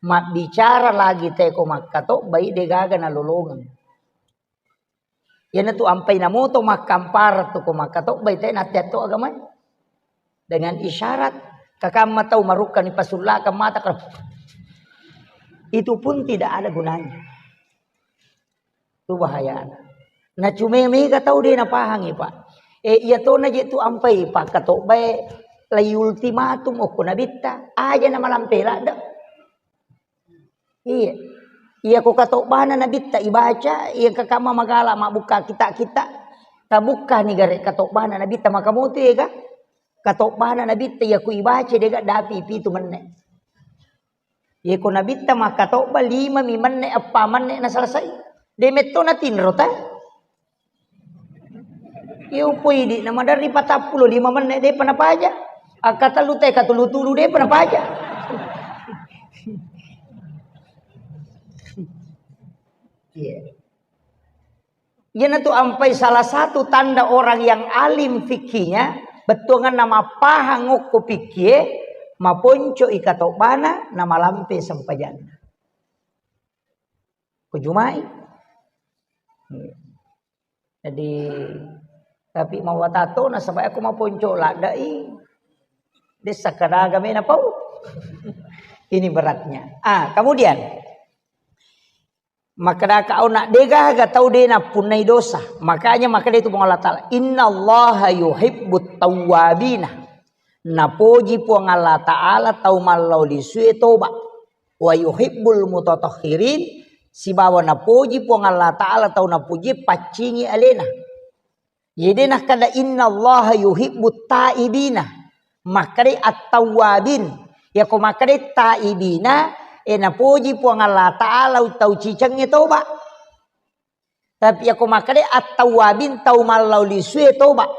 Mabbicara lagi teko makkatobbai degaga nalolongeng. Iyanatu ampai namoto makkampara tu ko makkatobbai te natteatto agamae. Dengan isyarat, kakamma tau marukkani pasullakang mata karo. Itu pun tidak ada gunanya. Itu bahayana. Nacume mega tau de napahangi, Pak. Eh, iya tona je tu ampai pakkatobbae lai ultimatum okko Nabitta. Aja na malampe ladde. Iya. Iya ko katobbana Nabitta ibaca, iya kakamma magala mabbukka kita-kita. Tabukkani gare katobbana Nabitta makamotu ega. Katobbana Nabitta iya ku ibaca dega dapi pitu menne. Iya ko Nabitta makkatobba lima mi menne, eppa menne na selesai. De metto na tinro ta. Iya upoidi na maderri patappulo lima menne depa napaja. Akkatellu te katulu-tulu depa napaja. Iya. Iyanatu ampai salah satu tanda orang yang alim fikihnya, bettuanganna mappahang okko fikih, maponco i katobbana, na malampe sempajanna. Ko Jumai. Jadi, tapi mawatato nasaba ko maponco laddai, dessa kadaga mena pau. Ini beratnya. Ah, kemudian Makkedaka auna, degaga tau de nappunnai dosa. Makanya makkeda itu Puang Allah Ta'ala, "Innallaha yuhibbut tawwabina." Napoji Puang Allah Ta'ala tau mallau lisue toba. Wa yuhibbul mutatahhirin, sibawa napoji Puang Allah Ta'ala tau napoji paccingi alena. Jadi nakkada innallaha yuhibbut taibina. Makkadai at-tawwabin. Yako makkadai taibina, e napoji Puang Allah Ta'ala tau cicengnge toba. Tapi yako makkadai at-tawwabin tau mallau lisue toba.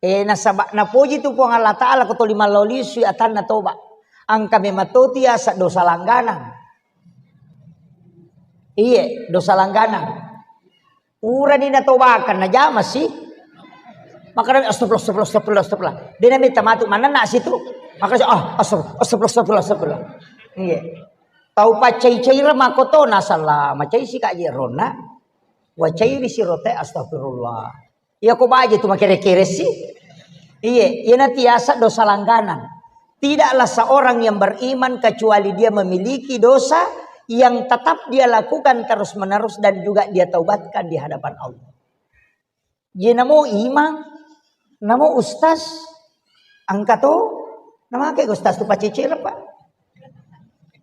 E nasaba napoji tu Puang Allah Ta'ala ko toli mallau lisui atanna toba. Angka memang toti asa dosa langganang. Iye, dosa langganang. Urani natobakan, najama si. Makana astagfirullah, astagfirullah, astagfirullah, astagfirullah. Dia nami tamatu manenna situ. Makana ah, astagfirullah, astagfirullah, astagfirullah, astagfirullah. Iya. Tau paccai-caira makoto nasalla, macai si kaji ronna. Wacairi si rote astagfirullah. Iya ko baje tu makere-kere si. Iye, iya natiasa dosa langganan. Tidaklah seorang yang beriman kecuali dia memiliki dosa yang tetap dia lakukan terus-menerus dan juga dia taubatkan di hadapan Allah. Ye namo imang, namo ustaz, angka to, namake ustaz tu pacecere, Pak.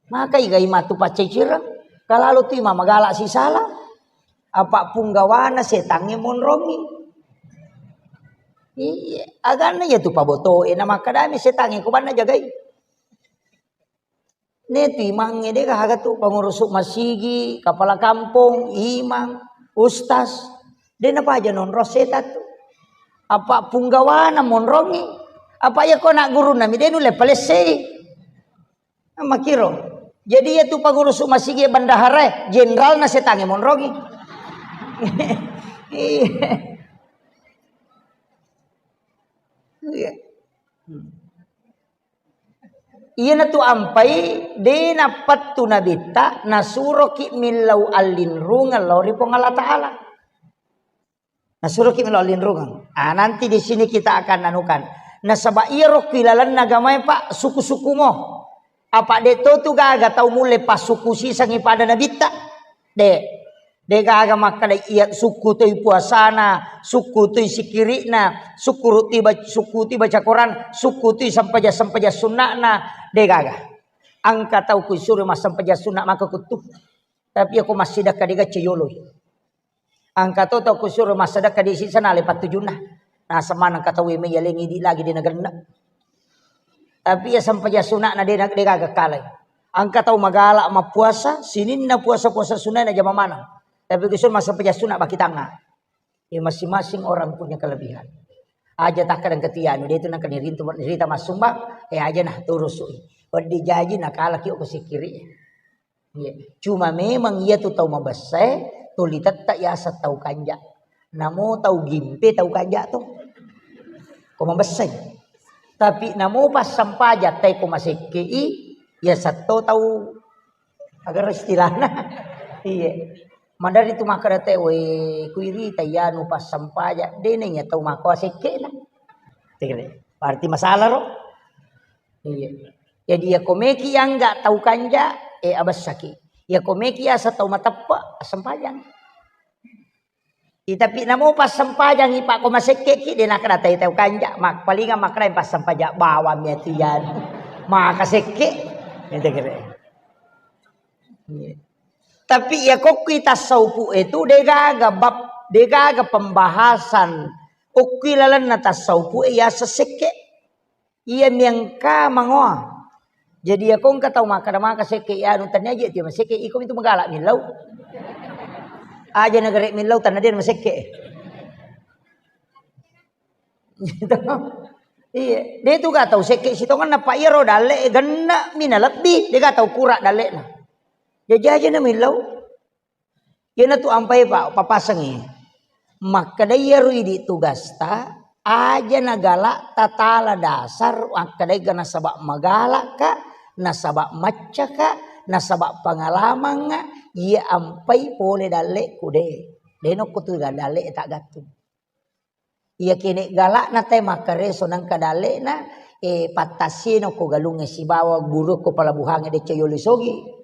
Maka iga imang tu pacecere, kalalo tu imang magala sisala, apa punggawana setangnge monrongi. Iya, aganna iya tu pabotoe, na makkadami setangnge ko banna jagai. Ne tu imangnge de gaga tu, pangurusuk masigi, kapala kampong, imang, ustaz. De napaja nonrong setan tu. Apa punggawana monrongi. Apa iya ko anak gurunna mi de nulle palessei. Makiro. Jadi iya tu pangurusuk masigi bendahara, jenderalna setangnge monrongi. Iya. Iya. Hmm. Iyanatu ampai de nappettu nabitta, nasuroki millau allinrungeng lao ri Puang Allah Ta'ala. Nasuroki millau allinrungeng. Ah, nanti di sini kita akan anukan. Nasaba iyaro ku ilalenna agamae, Pak, suku-suku mo. Apa de to tu gaga tau mulle passuku sisengi pada nabitta. De. Degaga makkeda iya sukku toi puasana, sukku toi sikiri'na, sukku ruti ba-, sukku toi baca Quran, sukku toi sempajang-sempajang sunna'na, degaga. Engka tau kusuro massempajang sunna maka kuttu. Tapi ako massidekka dega ceyoloi. Engka to tau kusuro massidekka di sisana le pattujunna. Naseng maneng engka tau mei yaleng idi lagi de nagenna. Tapi iya sempajang suna'na de na, degaga kalai. Engka tau magala mappuasa, sininna puasa-puasa sunai najama maneng. Tapi kusur massempajang suna baki tangnga. Ya, masing-masing orang punya kelebihan. Aja takkadang ketianu, de tu nangka nirintu, nirita massumbang, eh, aja nah turusui. Weddi jaji nakalaki ko sikiri. Iya. Cuma memang iya tu tau mabessae, tuli tetta yaseng tau kanja. Namo tau gimpe tau kanja tu. Ko mabessai. Tapi namo passempajang tai ko masekkei, yaseng to tau agara istilahna. Iya. Madari tu makkeda te, "We, kuirita yanu passempajang, de na iya tau makko asekkena." Tegere. Berarti masalah ro? Iya. Jadi, iya ko meki angga tau kanja, eh, abessaki. Iya ko meki asa tau mateppe, assempajang. Ih, tapi namo passempajangi, Pak, ko masekkeki, de nakkeda tai tau kanja, mak-, palinga makkeda passempajang bawang mi atu yan. Maka sekke. Ente kere. Iya. Tapi iya kokkui tasawufu itu degaga bab, degaga pembahasan. Okkui lalenna tasawufu e yaseng sekke. Iya miangka mangoa. Jadi iya ko engka tau makkeda maka sekke anu tania je tio masekke iko mitu magala millau. Aja nagare millau tanna de masekke. Gitu. Iya, de tu ga tau sekke sitongenna pa iyaro dalle genne mi na lebbi, de ga tau kura dallena. Jaji aja na millau. Iyanatu ampai, Pak, papasengngi. Makkeda iyaro idi tugasta, aja nagalakta tala dasar, makkedaga nasaba magalakka, nasaba maccaka, nasaba pengalamangnga, iya ampai pole dalleku de. De nokko tu dalle taggattung. Iya kene galakna tae makkareso nangka dalle'na, eh, pattassieno ko galungnge sibawa guru ko pelabuhangnge decce yolo sogi.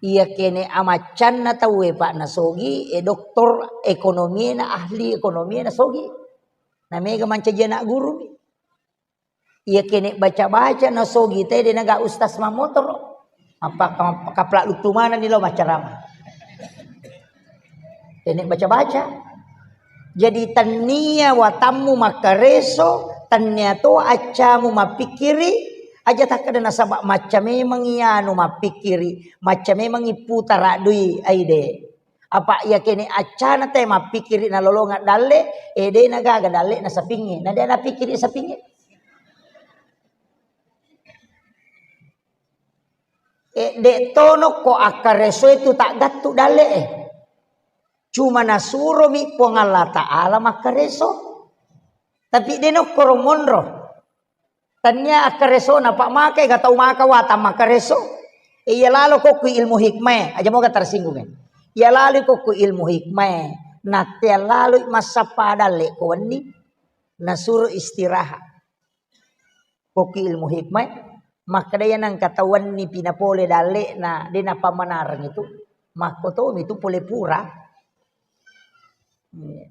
Iya kene amaccanna tauwe, Pak, na sogi, eh, doktor ekonomiena, ahli ekonomiena sogi. Namega mancaji anak guru mi. Iya kene baca-baca na sogi te de naga ustaz mamotoro. Apa kapla lutu mana ni lo macarama. Kene baca-baca. Jadi tannia watammu makkareso, tannia to accamu mappikiri, aja takkeda nasaba macca memang iyanu mappikiri, macca memang iputara dui aide. Apa iya kene accana te mappikiri nalolonga dalle, e de nagaga dalle na sapinge, na de napikiri sapinge. E de tono ko akkareso itu tak gattu dalle e. Cuma nasuromi Puang Allah Ta'ala makkareso. Tapi de nokkoro monro. Tannia akkaresona, Pak, make ga tau maka watang makkareso. Iya lalo kokku ilmu hikmah, aja moga tersinggung. Iya lalo kokku ilmu hikmah. Nattea lalo massappa dalle ko wenni nasuro istirahat. Kokku ilmu hikmah, makkeda iya nangka tau wenni pinapole dalle na de napamanareng itu. Makkotomi itu pole pura. Iya.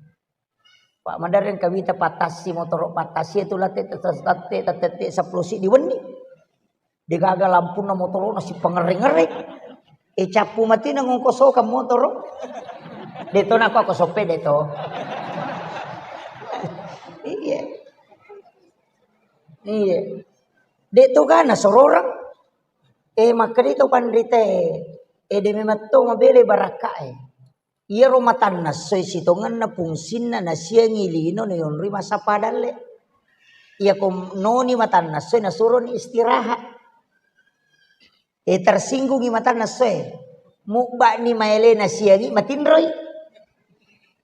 Pak, madereng kawita pattassi, motoro pattassi itu latte, latte, latte sepuluh siddi wenni. Degaga lampunna motoro na sipangerre-ngerre. E cappu mati na ngongkosokang motoro. Deto nako aku soppe deto. Iya. Iya. Deto gana sororang. E makkeda to panrite. E de memang to mabele barakka e. Iyaro matanna essoe sitongenna fungsinna nasiangi lino nayonroi massappa dalle. Iyako noni matanna essoe nasuroni istirahat. E tersinggungi matanna essoe. Mubba'ni maele nasiangi matinroi.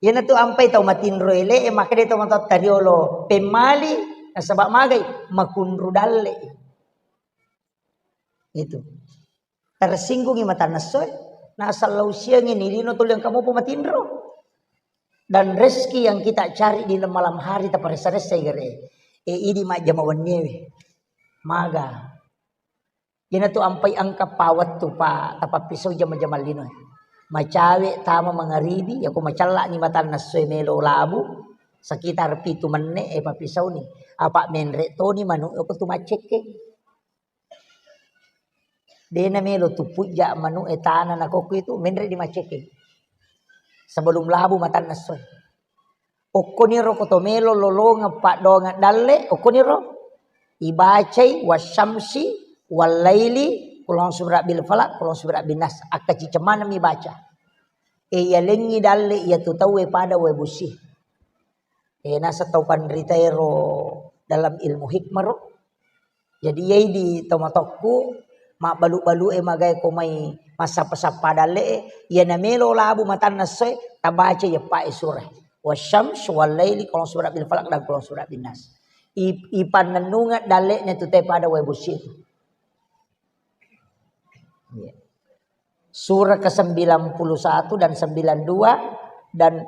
Iyanatu ampai tau matinro ele e makkeda tau matotta riolo pemmali nasaba magai makunru dalle. Itu. Tersinggungi matanna essoe, nasalla usiangi ni lino tuli engka mopo matinro. Dan rezeki yang kita cari di malam hari taparessa-ressa gare. E idi majjama wenniewe. Maga. Iyanatu ampai engka pawettu pa tapappisau jama-jama lino. Macawe tama mangaribi, yako macallani matanna essoe melo labu, sekitar pitu menne e pappisauni. Apa menre toni manu yako tu maccekke. Dena melo tu pujja manu e tana na kokku itu menre di maccekke. Sebelum labu matanna essoe. Okkoniro ko to melo lolongeng paddoangeng dalle, okkoniro ibacai wasyamsi wallaili, kulong sura bil falak, kulong sura bin nas. Akkacicemanami baca. E yalengi dalle iya tu tauwe pada wae busi. E naseng tau panritaero dalam ilmu hikmah ro. Jadi iyai di tomatokku mabbalu-balu e magae ko mai massappa-sappa dalle e, iya namelo labu matanna essoe tabaca iyeppa e surah. Wasyams wallaili, kulong sura bil falak dan kulong sura bin nas. I, ipannennungeng dalle ne tu te pada wae busi tu. Iya. Surah ke sembilan puluh satu dan sembilan dua dan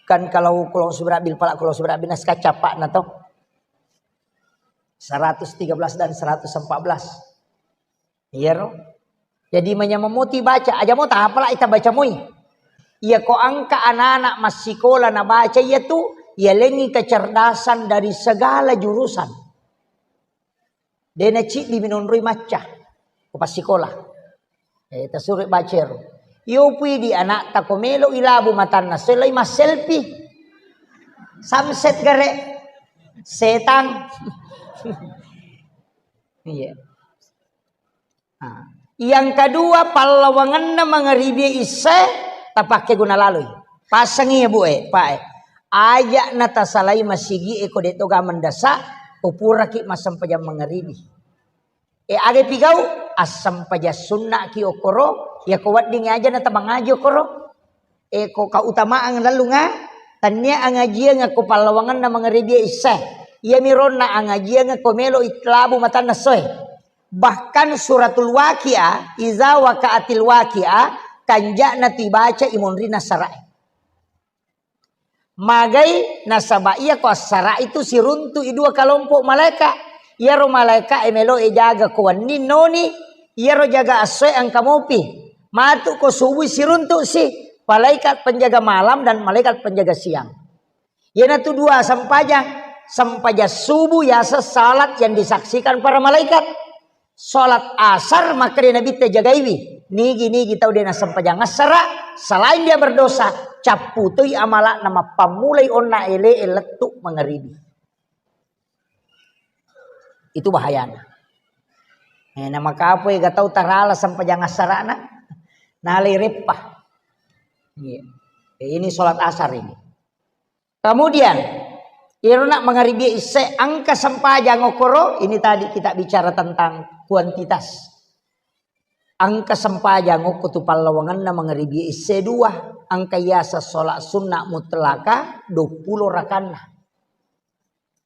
kan kalau kulong sura bil falak kulong sura bin nas kacappa'na to. Seratus tiga belas dan seratus empat belas. Iyaro. Jadi manyameng moti baca, aja mo tapala ita baca moi. Iya ko engka anak-anak massikola na baca iya tu, iya lengi kecerdasan dari segala jurusan. Dena ciddi minonroi macca ko passikola. Eh, tasuro baca ero. Iyo pui di anak ta ko melo ilabu matanna selai masselfie. Samset gare. Setang. Iya. Nah, yang kedua, pallawangenna mangaribi issae tapakke guna laloi. Passangi ya bu e, pak e. Aja na tasalai masigi e ko de toga mendasa, ko puraki massempajang mangaribi. E aga pigau, assempajang sunna ki okoro, ya ko wedding aja na tamangaji okoro. E ko kautamaang lallunga, tannia angajiang ko pallawangenna mangaribi issae. Iya mironna angajiang ko melo itlabu matanna soe. Bahkan suratul Waqiah, iza waqa'atil waqiah, kanja'na tu ibaca imonrina sara'i. Magai nasaba iya ko assara'i tu siruntu i dua kalompok malaika. Iyaro malaika e melo e jaga ko wenni noni, iyaro jaga assoe engka mopi. Matu ko subui siruntu si, malaikat penjaga malam dan malaikat penjaga siang. Iyanatu dua sempajang, Sempajang subuh yaseng salat yang disaksikan para malaikat. Salat asar makkeda Nabitta jagaiwi. Nigi-nigi tau de' nasempajang assara, selain dia berdosa, capputoi amala'na mappammulai onna ele' lettu mangaribi. Itu bahayana. Eh, na makapoi ga tau tarala sempajang assarana, nalai reppa. Iya. Eh, ini salat asar ini. Kemudian, irona mangaribi isse engka sempajang okkoro, ini tadi kita bicara tentang kuantitas. Engka sempajang okko tu pallawangenna mangaribi isse dua, engka yaseng salat sunna mutlaka dua puluh rakanna.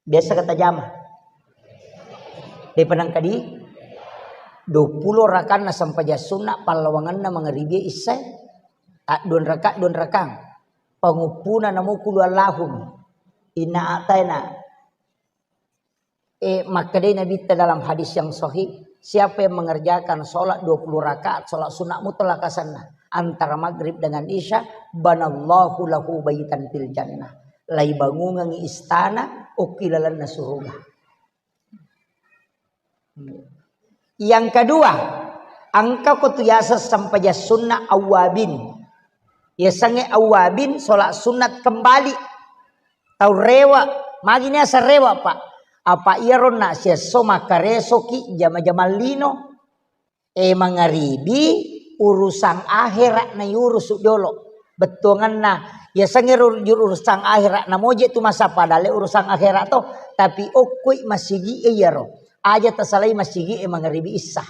Biasa kata jama. Depa nangka di dua puluh rakanna sempajang sunna pallawangenna mangaribi isse. Adduan raka, duan rakang. Panguppuna namo kulu Allahum. Inna a'taina. Eh, makkedai Nabitta dalam hadis yang sahih, siapa yang mengerjakan sholat dua puluh rakaat, sholat sunnah mutlak asanna, antara maghrib dengan isya, banallahu lahu baitan fil jannah. Laibangungengi istana, okki lalenna suruga. Yang kedua, engka ko tu yaseng sempajang sunnah awwabin. Yasengnge awwabin, sholat sunat kembali. Tau rewe', magi niaseng rewe', Pak? Apa iyaro na siesso makkaresoki jama-jamang lino. Eh, mangaribi, urusan akhirat na iurusu jolo. Bettuanganna, yasengnge ru-, urusan akhirat na moje tu masa padale urusan akhirat to, tapi okkoi masigi e iyaro. Aja tasalai masigi e mangaribi issa.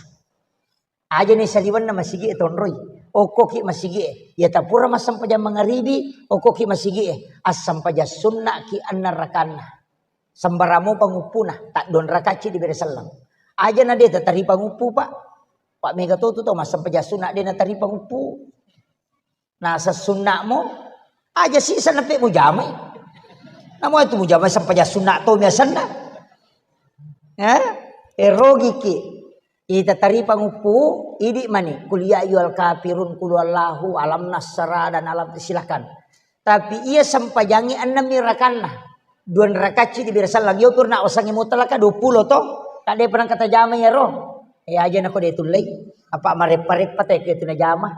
Aja ni saliwenna masigi e tonroi. Okkoki masigi e. Ya tapura massempajang mangaribi, okkoki masigi e. Assempajang sunnaki enneng rakanna. Sembarang mopa nguppuna, tadduan rakacci dibere selleng. Aja na de tataripa nguppu, Pak. Pak mega to tu to massempajang sunna de nataripa nguppu. Naseng sunna'mo, aja sisa nape mujamai. Namo itu mujamai sempajang sunna to biasanna. Eh, erogiki. Ita taripa nguppu, idi mani. Kul ya ayyuhal kafirun, kul huwallahu, alam nasra, dan alam, silakan. Tapi iya sempajangi ennemmi rakanna. Duan rakacci dibere selleng. Yo purna wasangi mutlaka dua puluh to. Tade pernah kata jama ya ro. Eh, aja nako de tullei. Apa mareppa-reppa te ke tuna jama.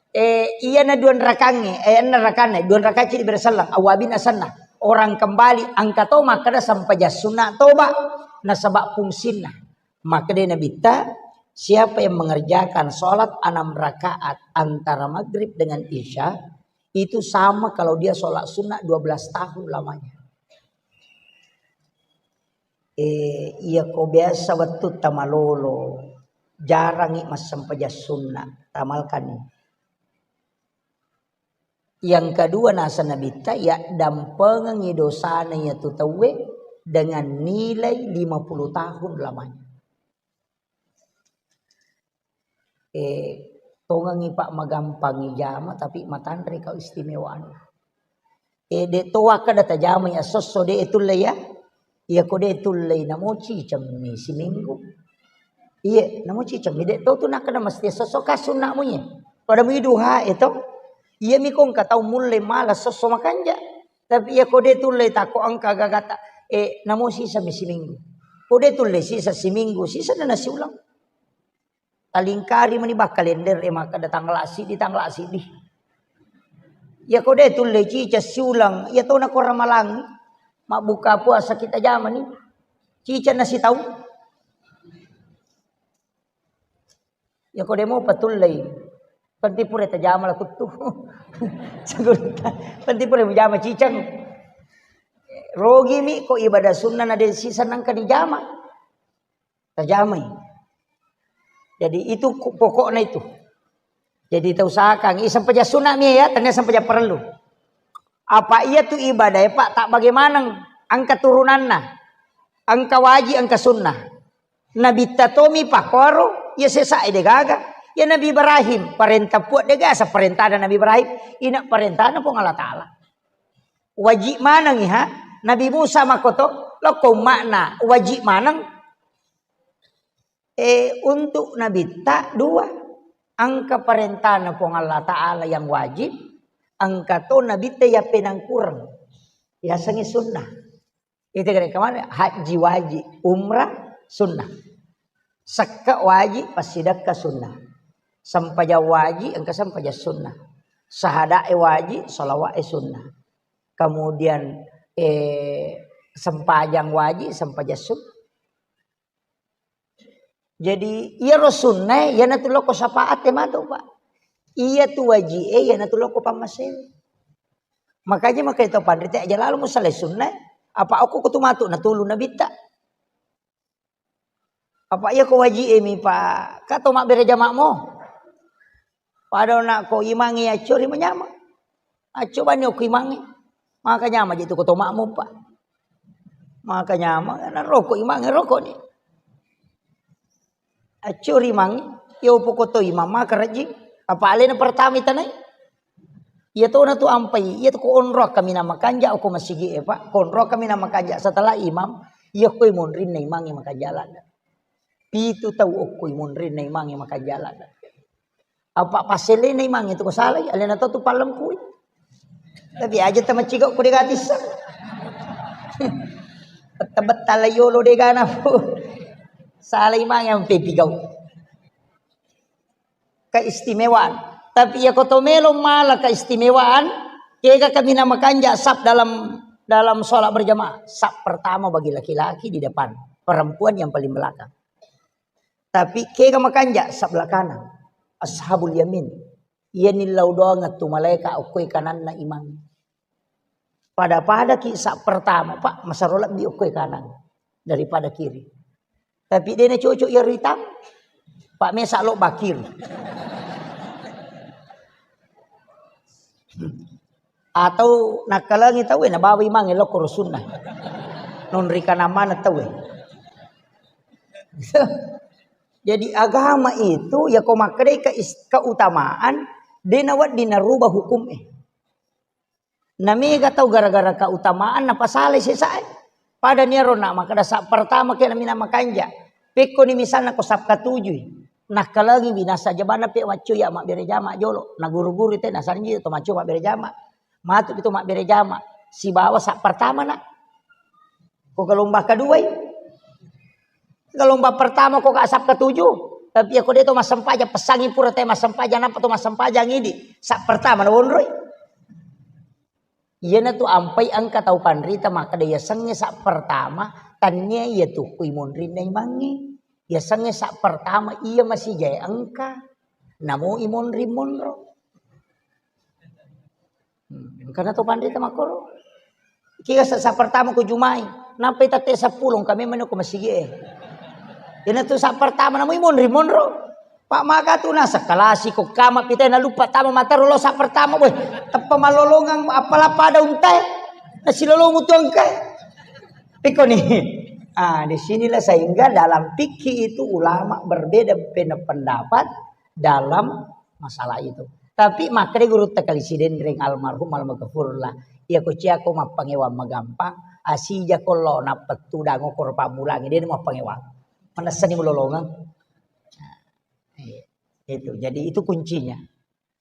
Eh, iya na duan rakangnge, eh, enna rakanna, duan rakacci dibere selleng, awabin asanna. Orang kembali, engka to makkeda sempajang sunna toba, nasaba fungsinna. Makkeda Nabitta, siapa yang mengerjakan sholat enam rakaat antara maghrib dengan isya, itu sama kalau dia sholat sunnah dua belas tahun lamanya. Eh, iya ko biasa wettu tamalolo, jarangi massempajang sunna, tamalkani. Yang kedua, nasa Nabitta, yaddampengengi dosana iyatu tauwe dengan nilai lima puluh tahun lamanya. Eh, tongengi, Pak, magampangi jama, tapi matanre kau istimewa anu. Eh, de to wakkeda tajamai assosso de tulle ya. Iya ko de tullei namo cicemmi siminggu. Iya, namo cicemmi de to tu nakkeda mesti assosso ka sunna mu iya. Pada mu duha e to. Iya mi ko engka tau mulle mala sosso makanja. Tapi iya ko de tullei tako engka gagata, eh, namo sisa mi siminggu. Ko de tulle sisa siminggu, sisa na nasi ulang. Talingkari meni bakkalender e makkeda tanggal siddi, tanggal siddi. Iya ko de tulle cica siulang, iya tona ko ramalang mabbuka puasa kita jamani. Cica nasi taung. Iya ko de mopa tullei. Penting pura tajama la kuttu. Penting pura mujama ciceng. Rogi mi ko ibadah sunnah na de sisa nangka dijama. Tajamai. Jadi itu ku-, pokokna itu. Jadi tau usahakan, i sempajang sunna mi ya, tania sempajang parellu. Apa iya tu ibadah ya, Pak, tak bagaimana engka turunanna. Engka wajib, engka sunnah. Nabitta tomi pakkoro, ya sesa de gaga. Ya Nabi Ibrahim, parenta Puang de gaga, parentana Nabi Ibrahim, ina parentana Puang Allah Taala. Wajib maneng iha, Nabi Musa makoto, lokko umma'na, wajib maneng. Eh, untuk Nabitta dua, engka parentana Puang Allah Taala yang wajib, engka to Nabitta ya penangkureng, yasengi sunnah. Itu kira kemana? Haji wajib, umrah sunnah. Sekka wajib, passidekka sunnah. Sempajang wajib, engka sempajang sunnah. Sahadae wajib, salawa'e sunnah. Kemudian, eh, sempajang wajib, sempajang sunnah. Jadi, iyaro sunnae, iyanatu lokko syafaat e matu, Pak. Iyatu waji'e, iyanatu lokko pammasei. Makanya makai to panrita aja lalu musalai sunnae. Apa okko kutu matu natulu nabitta. Apa iya ko waji'e mi, Pak? Ka to mabbere jama'mo. Pada na ko imangi accori manyama. Acco bani okko imangi. Maka nyama je tu ko to makmum, Pak. Maka nyama, na rokok imangi rokok ni. Accori mangi, yo poko to imang maka rejing. Apa alena pertama itanai? Iya tona tu ampai, iya tu ko onro kami nama kanja ko masigi e, Pak. Ko onro kami nama kanja setelah imam, iya ko monrinna imangi makanja ladda. Pitu tau okko monrinna imangi makanja ladda. Apa passelena imangi tu ko salai, alena to tu pallempui. Tapi aja tamaciga ko dega tissa. Betta-betta la yolo dega nafu. Salai imangi ampe pigau. Keistimewaan. Tapi iya ko to melo mala keistimewaan, kega kami nama kanja sap dalam, dalam sholat berjamaah. Sap pertama bagi laki-laki di depan, perempuan yang paling belakang. Tapi kega makanja sebelah kanan. Ashabul yamin. Iya nillau doang tu malaika okkoi kananna imang. Pada-pada ki sap pertama, Pak, masaro lebbi okkoi kanan daripada kiri. Tapi dena cocok iya ritam, Pak, mesa lo bakir. Atau nakkalangi tau, eh, nabawa imang, eh, lokko rusunna. Non ri kanamana tau, eh. Jadi agama itu, ya ko makkedai ke is-, keutamaan, dena wedding narubah hukum, eh. Namega tau gara-gara keutamaan napasalai sesae. Pada niaro na makkeda sap pertama ke namina makanja. Pekkoni misalna ko sap katujui. Nakkalangi binasa jabana pe maccu ya mabbere jama jolo. Na guru-guru te nasanji to maccu mabbere jama. Matu itu mabbere jama. Sibawa sap pertama na. Ko gelombang kedua i. Gelombang pertama ko ka sap ketujuh. Tapi ya ko de to massempajang, pesangi pura te massempajang, napa to massempajang idi. Sap pertama na wonroi. Iyanatu ampai engka tau panrita makkeda yasengnge sap pertama, tannia iya tukku imonrinna imangnge. Yasengnge sap pertama iya masijae engka. Namo imonri monro. Hmm, engkana to panrita makkoro. Kira sa-, sap pertama ko jumai, nampai tette seppulo, engka memang ko masigi e. Iyanatu sap pertama, namo imonri monro. Pak maka tu na sekalasi ko kama pita na lupa tama mataro lo sap pertama, boy. Teppa malolongang apala pada untai. Nasilolongu tu engka. Piko ni. Ah, di sinilah sehingga dalam fikih itu ulama berbeda pena-, pendapat dalam masalah itu. Tapi makkeda gurutta kali Sidenreng almarhum almaghfurlah, iya ko cia ko mappangewang magampang, asija ko lo nappettudang okoro pammulangi, de mappangewang. Manessani mulolongeng. Nah, iya. Itu. Jadi itu kuncinya.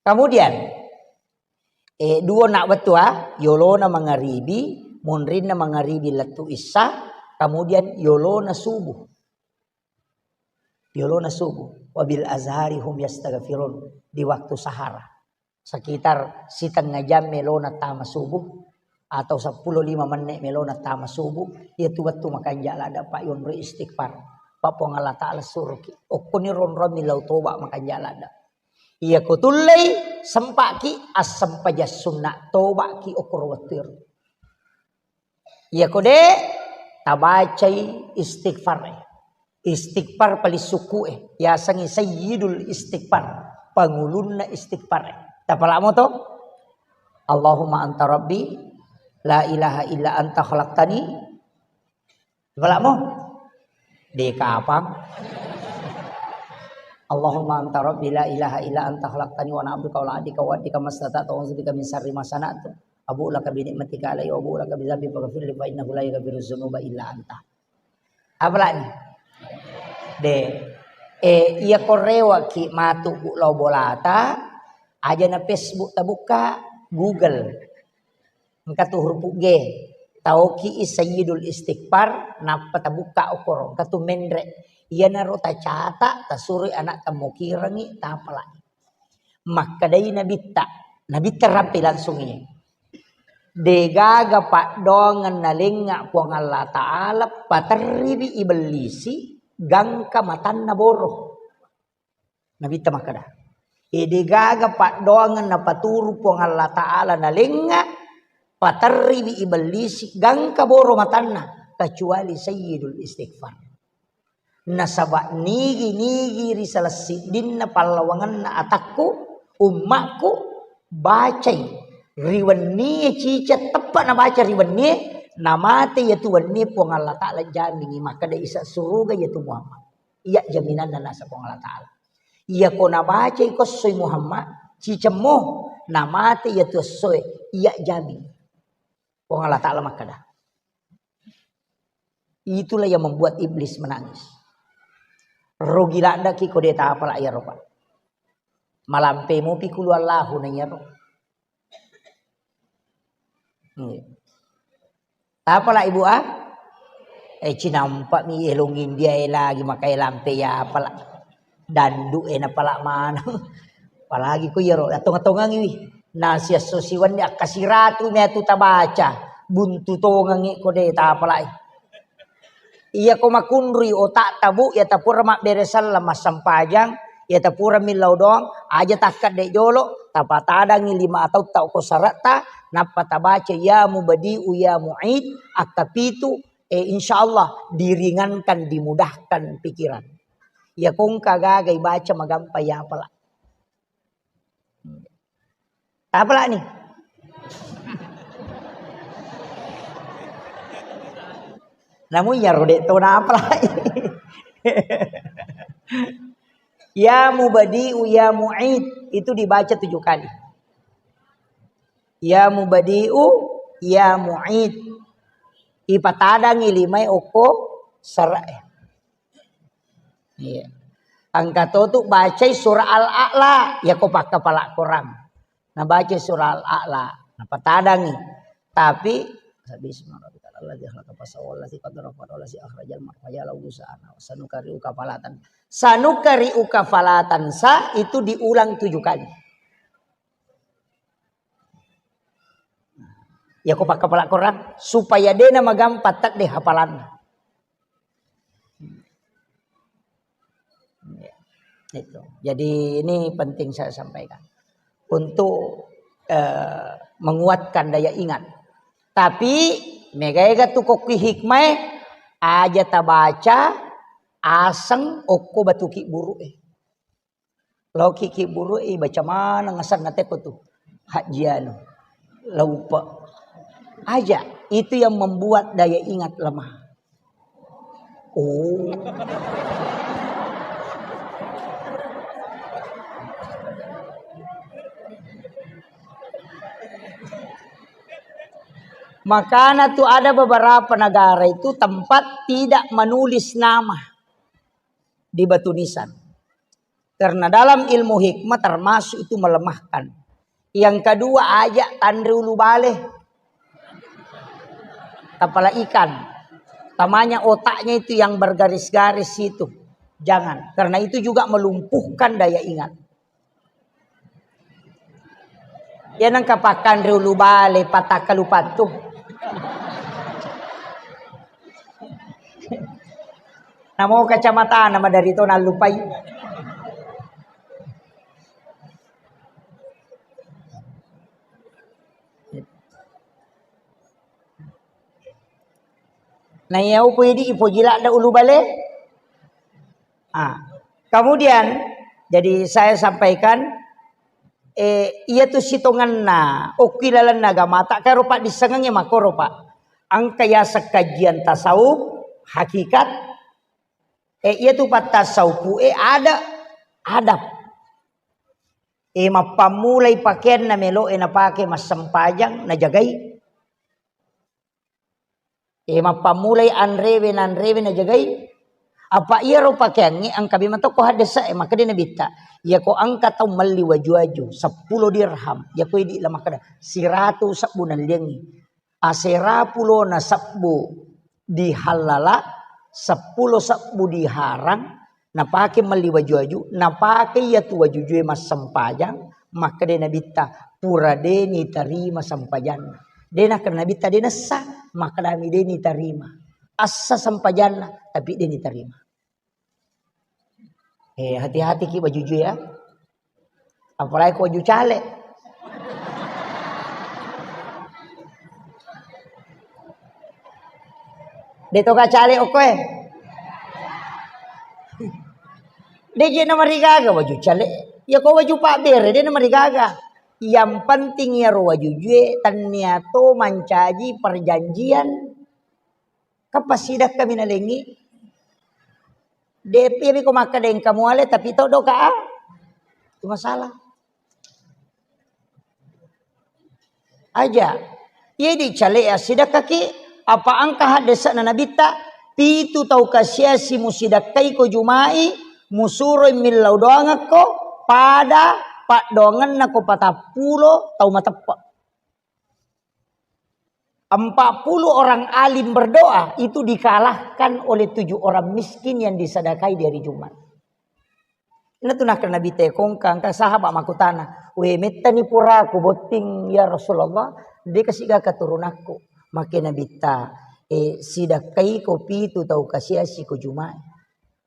Kemudian, eh, dua nak betua, yolona mangaribi, monrinna mangaribi lettu issa, kemudian yolona subuh. Yolona subuh. Wabil azhari hum yastaghfirun. Di waktu sahara. Sekitar setengah jam melona tama subuh atau seppulo lima menit melona tama subuh, iya tu wettu makanja ladda, Pak, yonro istighfar. Pak, Puang Allah Ta'ala suruki. Okkoni ronromi lau toba makanja ladda. Iya ko tullei, sempaki, assempaja sunna, tobaki okkoro wettu ero. Iya ko de, tabacai istighfar e. Istighfar paling suku e. Yasengi sayyidul istighfar. Pangulunna istighfar e. Tapalamo to? Allahumma anta rabbi, la ilaha illa anta khalaqtani. Tapalamo? De kapang. Allahumma anta rabbi, la ilaha illa anta khalaqtani wa ana abduka wa ana ala ahdika wa wa'dika mastata'tu, a'udzu bika min syarri ma sana'tu. Abu'u laka bi ni'matika alayya wa abu'u laka bi dzambi faghfirli fa innahu la yaghfiru dzunuba illa anta. Apalagi? De. Eh, iya ko rewaki matu bu lao bolata, aja na Facebook tabukka, Google. Engka tu huruf G. Taoki i Sayyidul Istighfar, nappa tabukka okoro, engka tu menre. Iyanaro tacata, tasuroi anak tammokirengi, tapalai. Makkedai Nabitta, Nabitta rampe langsung iye. Degaga paddoangeng nalengnga Puang Allah Ta'ala, paterriwi ibellisi, gangka matanna boro. Nabitta makkeda, "E, degaga paddoangeng napaturu Puang Allah Ta'ala nalengnga, paterriwi ibellisi gangka boro matanna, kecuali Sayyidul Istighfar. Nasaba nigi-nigi ri salessiddinna pallawangenna atakku, ummakku, bacai ri wennie ciceng teppa nabaca ri wennie, namate iyatu wennie Puang Allah Ta'ala jamingi makkeda isa suruga iyatu Muhammad." Iya jaminanna naseng Puang Allah Ta'ala. Iyako nabacai ko essoi Muhammad, cicemmo, namate iyatu essoe, iya jamin. Puang Allah Ta'ala makkeda. Itulah yang membuat iblis menangis. Rogi laddaki ko de tapala iyaro, Pak. Malampe mopi kulu Allahu na iyaro. Iya. Tapala Ibu ah? Eh, cinampa mi elong India e lagi makai lampe ya pala. Dandu e na pala maneng. Apalagi ko iyaro, atong-atongangi wi. Nasiasso siwenni akkasiratu mi atu tabaca. Buntu tongangi ko de tapalai. Iyako makunrui otakta, Bu, iyata pura mabbere selleng massempajang, iyata pura millau doang, aja takkedde jolo, tapatadangi lima atautta okko saretta, nappa tabaca ya Mubadi'u ya Mu'id, akkapitu, eh, insya Allah diringankan, dimudahkan pikiran. Iyako engka gaga ibaca magampa yapala. Tapalani. Namun ya rode to napalai. Ya Mubadi'u ya Mu'id itu dibaca tujuh kali. Ya Mubadi'u ya Mu'id. Ipatadangi limai okko sarae. Iya. Engka to tu bacai surah Al-A'la, ya ko pakkapala Quran. Nah, baca surah Al-A'la, nah, patadangi. Tapi, bismillahirrahmanirrahim. Alladzi khalaqa fasawwa, alladzi qaddara fahada, alladzi akhrajal mar'a, faja'alahu ghusa'an, sanukari'uka falatan. Sanukari'uka falatan sa itu diulang tujuh kali. Ya ko pakkapala Quran, supaya dena magampa tedde hafalanna. Itu. Jadi ini penting saya sampaikan. Untuk, eh, menguatkan daya ingat. Tapi mega-ega tu kokki hikmah e, aja tabaca aseng okko batu kiburu e. Loki kiburu e, baca maneng aseng nateko tu. Haji anu. Laupa. Aja. Itu yang membuat daya ingat lemah. Oh. Makanya tuh ada beberapa negara itu tempat tidak menulis nama di batu nisan. Karena dalam ilmu hikmah termasuk itu melemahkan. Yang kedua, aja tanre ulu bale. Kepala ikan. Tamanya otaknya itu yang bergaris-garis itu. Jangan. Karena itu juga melumpuhkan daya ingat. Ya nengka pakkanre ulu bale, patakkalu pattu. Namo kacamatana madari to nallupai. Na iya upoji idi, ipoji ladda ulu bale. Ah, kemudian, jadi saya sampaikan, eh, iya tu sitonganna, okki lalenna agamata, karo paddissengengnge makkoro, Pak. Engka yaseng kajian tasawuf, hakikat, eh, iya tu pattasawufu, eh, ada, adab. Eh, mappammulai pakeanna melo e napake massempajang, najagai. Eh, mappammulai anrewe nanrewe najagai. Apa iyaro pakeangnge engka memang tokko haddesa e, makkeda Nabitta, iyako engka tau melli waju-waju seppulo dirham, iyako idi la makkeda siratu sebbu nalliangngi. Asera pulona sebbu dihallala, seppulo sebbu diharang, napake melli waju-waju, napake iyatu waju-wajue massempajang, makkeda Nabitta, pura de nitarima sempajanna. De nakkeda Nabitta de nessa, makkedami de nitarima. Essa sempajanna, tapi de nitarima. Eh, hati-hati ki waju-waju ya. Apalagi ko waju caleg. De to ka caleg okko e. De je na marigaga waju caleg. Ya ko waju pabbere de na marigaga. Yang penting iyaro waju-wajue tennia to mancaji perjanjian. Kappa sidakka mi nalengi. Depi mi ko makkeda engka muale tapi to doka a. Itu masalah. Aja. Iya di cale assidakkaki apa engka haddesana nabitta pitu tau kasiasi musidakkai ko jumai musuroi millau doangekko pada paddoangenna ko patappulo tau mateppe. Empat puluh orang alim berdoa itu dikalahkan oleh tujuh orang miskin yang disadakai di hari Jumat. Natu nakkeda Nabi te kongka, engka sahabat makkutana, "We, mettani puraku botting ya Rasulullah, de kasiga keturunakku." Make Nabi ta, "E, sidakkai ko pitu tau kasiasi ko Jumat.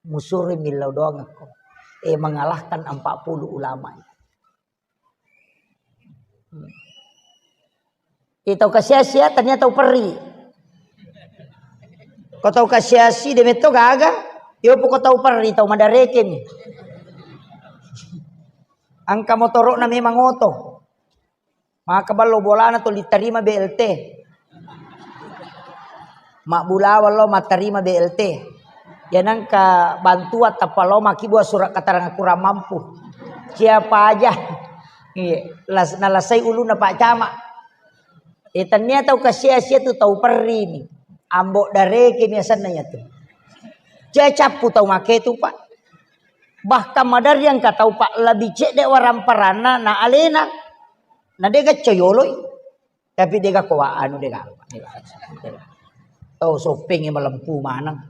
Musuroi millau doangekko. E, mengalahkan empat puluh ulama." Iya tau kasiasi ya, tania tau perri. Ko tau kasiasi de metto gaga, yo poko tau perri tau madareke mi. Angka motoro'na memang oto. Maka ballo bolana to litarima B L T. Mabbulawang lo mattarima B L T. Ya nangka bantuan tappa lo makkibua surat keterangan kurang mampu. Siapa aja? Iya, las-, nalasai ulunna Pak Camat. Eh, tania tau kasia-sia tu tau perri ni. Ambo dareke ni asanna ya tu. Cia cappu tau make tu, Pak. Bahkan madari engka tau, Pak, lebih cedde waramparanna na alena. Na dega coyoloi. Tapi dega ko wa-, anu dega. Tau sopeng yang melempu maneng.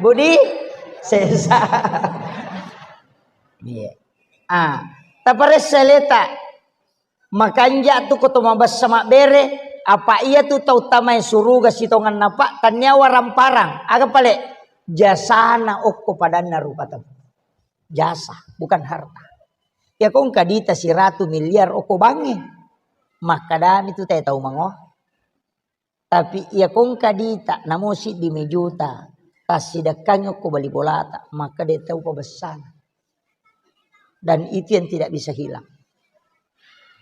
Budi sesa. Iya. Ah, taparessa leta. Makanja tu ko to mabessa mabbere, apa iya tu tau tamai suruga sitongenna, Pak, tania waramparang. Aga pale jasana okko padanna rupa tau. Jasa, bukan harta. Iya ko engka dita siratu miliar okko bangnge. Makkadami tu te tau mangoa. Tapi iya ko engka dita, namo siddi mejuta, tassidekkangi okko bali bolata, makkeda tau pabessana. Dan itu yang tidak bisa hilang.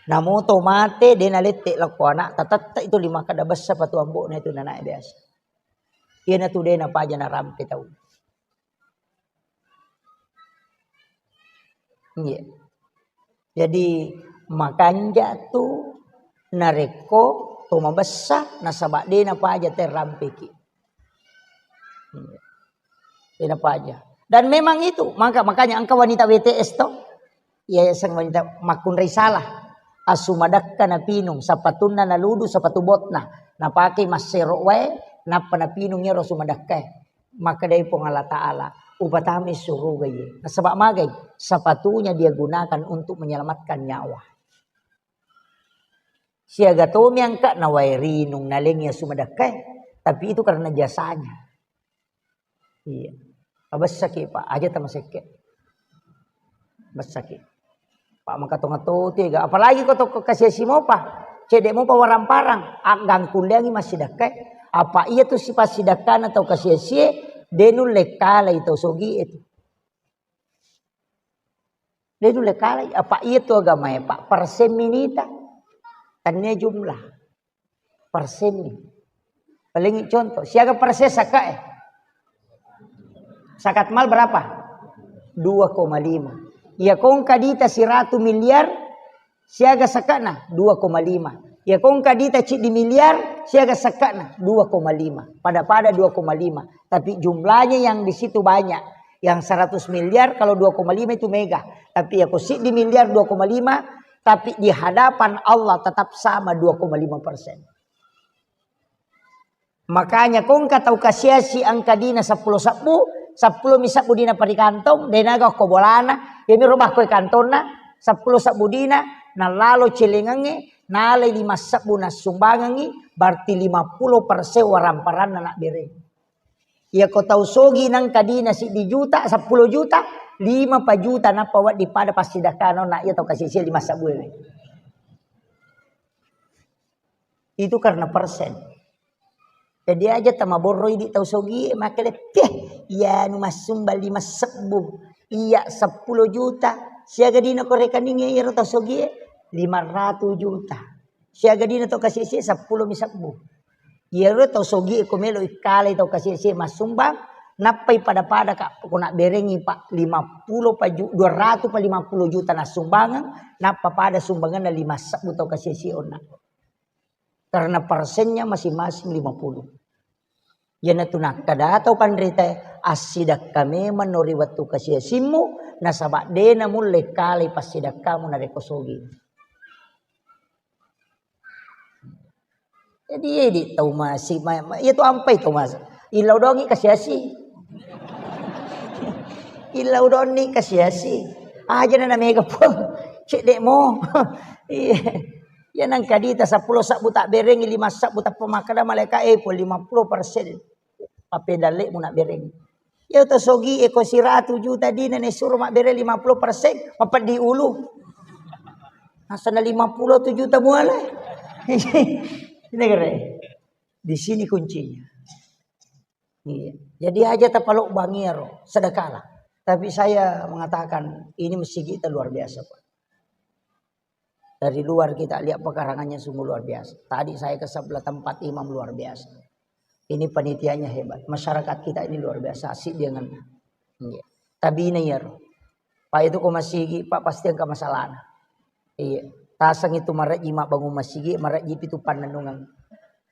Namo to mate, de nalette lakko anak, tatette itu lima kada bessa patu ambokna itu nanae biasa. Iyana tu de napaja narampe tau. Iya. Jadi, makanja tu narekko to mabessa nasaba de napaja te rampeki. Iya. De napaja. Dan memang itu, maka, makanya engka wanita W T S to, yayasan wanita makkunrai salah. Asu madakka napinung, sapatunna naludu, sapatu botna. Napake massero wae, nappa napinung iyaro asu madakkae. Makkedai Puang Allah Ta'ala, "Upatamai suruga iye." Nasaba magai? Sapatunya dia gunakan untuk menyelamatkan nyawa. Siaga tomi angka nawae rinung nalengi asu madakkae, tapi itu karena jasanya. Iya. Abessaki, Pak, aja tamasekke. Bessaki. Pak, maka tonga toti ga. Apalagi ko tokko kasiasi mopa. Cedde mopa waramparang. Aggangkulleangi massidakkae. Apa iya tu sipasidakkana tau kasiasie, de nulle kalai tau sogie tu. De nulle kalai. Apa iya tu agamae, Pak? Persen minita. Tania jumlah. Persenni. Paling contoh, siaga persen sakae? Zakat mal berapa? Dua koma lima. Iya kongka dita siratu miliar, siaga sakana? Dua koma lima. Iya kongka dita ciddi miliar, siaga sakana? Dua koma lima. Pada-pada dua koma lima. Tapi jumlahnya yang di situ banyak. Yang seratus miliar kalau dua koma lima itu mega. Tapi ya ko siddi miliar dua koma lima, Tapi di hadapan Allah tetap sama dua koma lima persen. Makanya ko engka tau kasiasi angka dina seppulo sebbu, seppulo mi sebbu dina parikantong, denaga ko bolana, yami robah ko kantonna, seppulo sebbu dina, nalalo celengangnge, nalai lima sebbu nassumbangengngi, berarti lima puluh persen waramparanna nak bereng. Iya ko tau sogi nangka dina siddi juta, seppulo juta, lima pa juta nappa wedding pada passidakkana, nak iya tau kasiasi lima sebbu. Itu karena persen. Jadi aja tamaborroi di tau sogi, makkeda, "Teh, iya anu massumbang lima sebbu, iya seppulo juta, siaga dina ko rekening iyaro tau sogi, lima ratus juta. Siaga dina tau kasiasi seppulo mi sebbu." Iyaro tau sogi ko melo ikkalai tau kasiasi massumbang, nappai pada-pada ka ko nak berengi pa lima puluh pa ju-, dua ratus pa lima puluh juta nassumbangeng, nappa pada sumbangenna lima sebbu tau kasiasi onna. Karena persennya masing-masing lima puluh. Iyanatu nakkeda tau panrita, assidakka memang no ri wettu kasiasimmu, nasaba dena mulle kalai passidakkamu narekko sogi. Jadi, edi tau masi, ma-, ma-, iya tu ampai tau masi. Illau dongi kasiasi. Illau donni kasiasi. Aja na mega pun. Cedde mo. Iya. Ya nang kadita seppulo sebbu tak berengi, lima sebbu tak pemakkeda malaika, eh, pun lima puluh persen. Papedalle mu nak bereng. Ya to sogi eko siratu juta dina ne suro mabbere lima puluh persen, mapeddi ulu. Asana lima puluh tu juta muala. Ini kere. Di sini kuncinya. Iya. Jadi aja tapalok bangiaro, sedekahlah. Tapi saya mengatakan ini masjid kita luar biasa, Pak. Dari luar kita lihat pekarangannya sungguh luar biasa. Tadi saya ke sebelah tempat imam luar biasa. Ini panitianya hebat. Masyarakat kita ini luar biasa. Asik dia ngena. Iya. Tabina iya ro. Pak itu ko masigi, Pak pasti engka masalahna. Iya. Tasang itu maraji mak bangun masigi, maraji pitu pannanungan.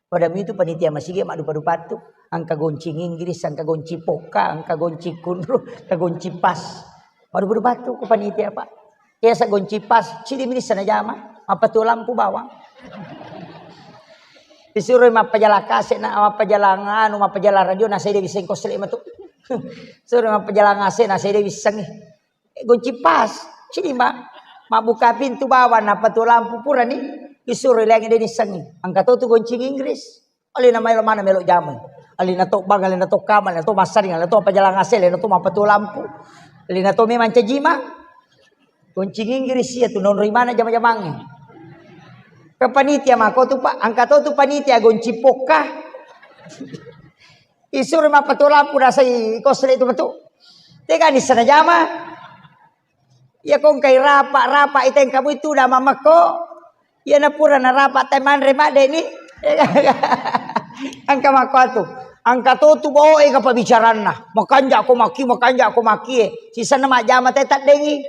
Pada mitu panitia masigi maddupa-dupattu, engka goncing Inggris, engka goncing pokka, engka goncing kunru, engka goncing pas. Maddupa-dupattu ku panitia, Pak. Biasa goncing pas, cidi minissa najama, mappatuo lampu bawang. Disuro mappajalang kaset, na mappajalang anu, mappajalang radio, na sedde wisseng kosle matu. Suro mappajalang A C, na sedde wissengi. Eh, goncing pas, cidi, Mbak. Mabbuka pintu bawang, nappa tu lampu purani, disuro liangi de nissengi. Engka to tu goncing Inggris. Alena maelo mana melo jamai. Alena to bang, alena to kamar, alena to massaring, alena to pajalang A C, alena to mappatuo lampu. Alena to memang cajima. Goncing Inggris iya tu nonroi mana jama-jamangnge. Ke panitia mako tu, Pak, engka to tu panitia goncing pokka. Isuro mappatuo lampu nasai kosle tu matu. Tega nissana jama. Iya ko engkai rapa, rapa iteng kamu itu udah mamakko. Iya na pura na rapa tai manre madde ni. Engka makko atu. Engka to tu bawa ega pabbicaranna. Makanja ko maki, makanja ko maki e. Sisanna majjama te taddengi.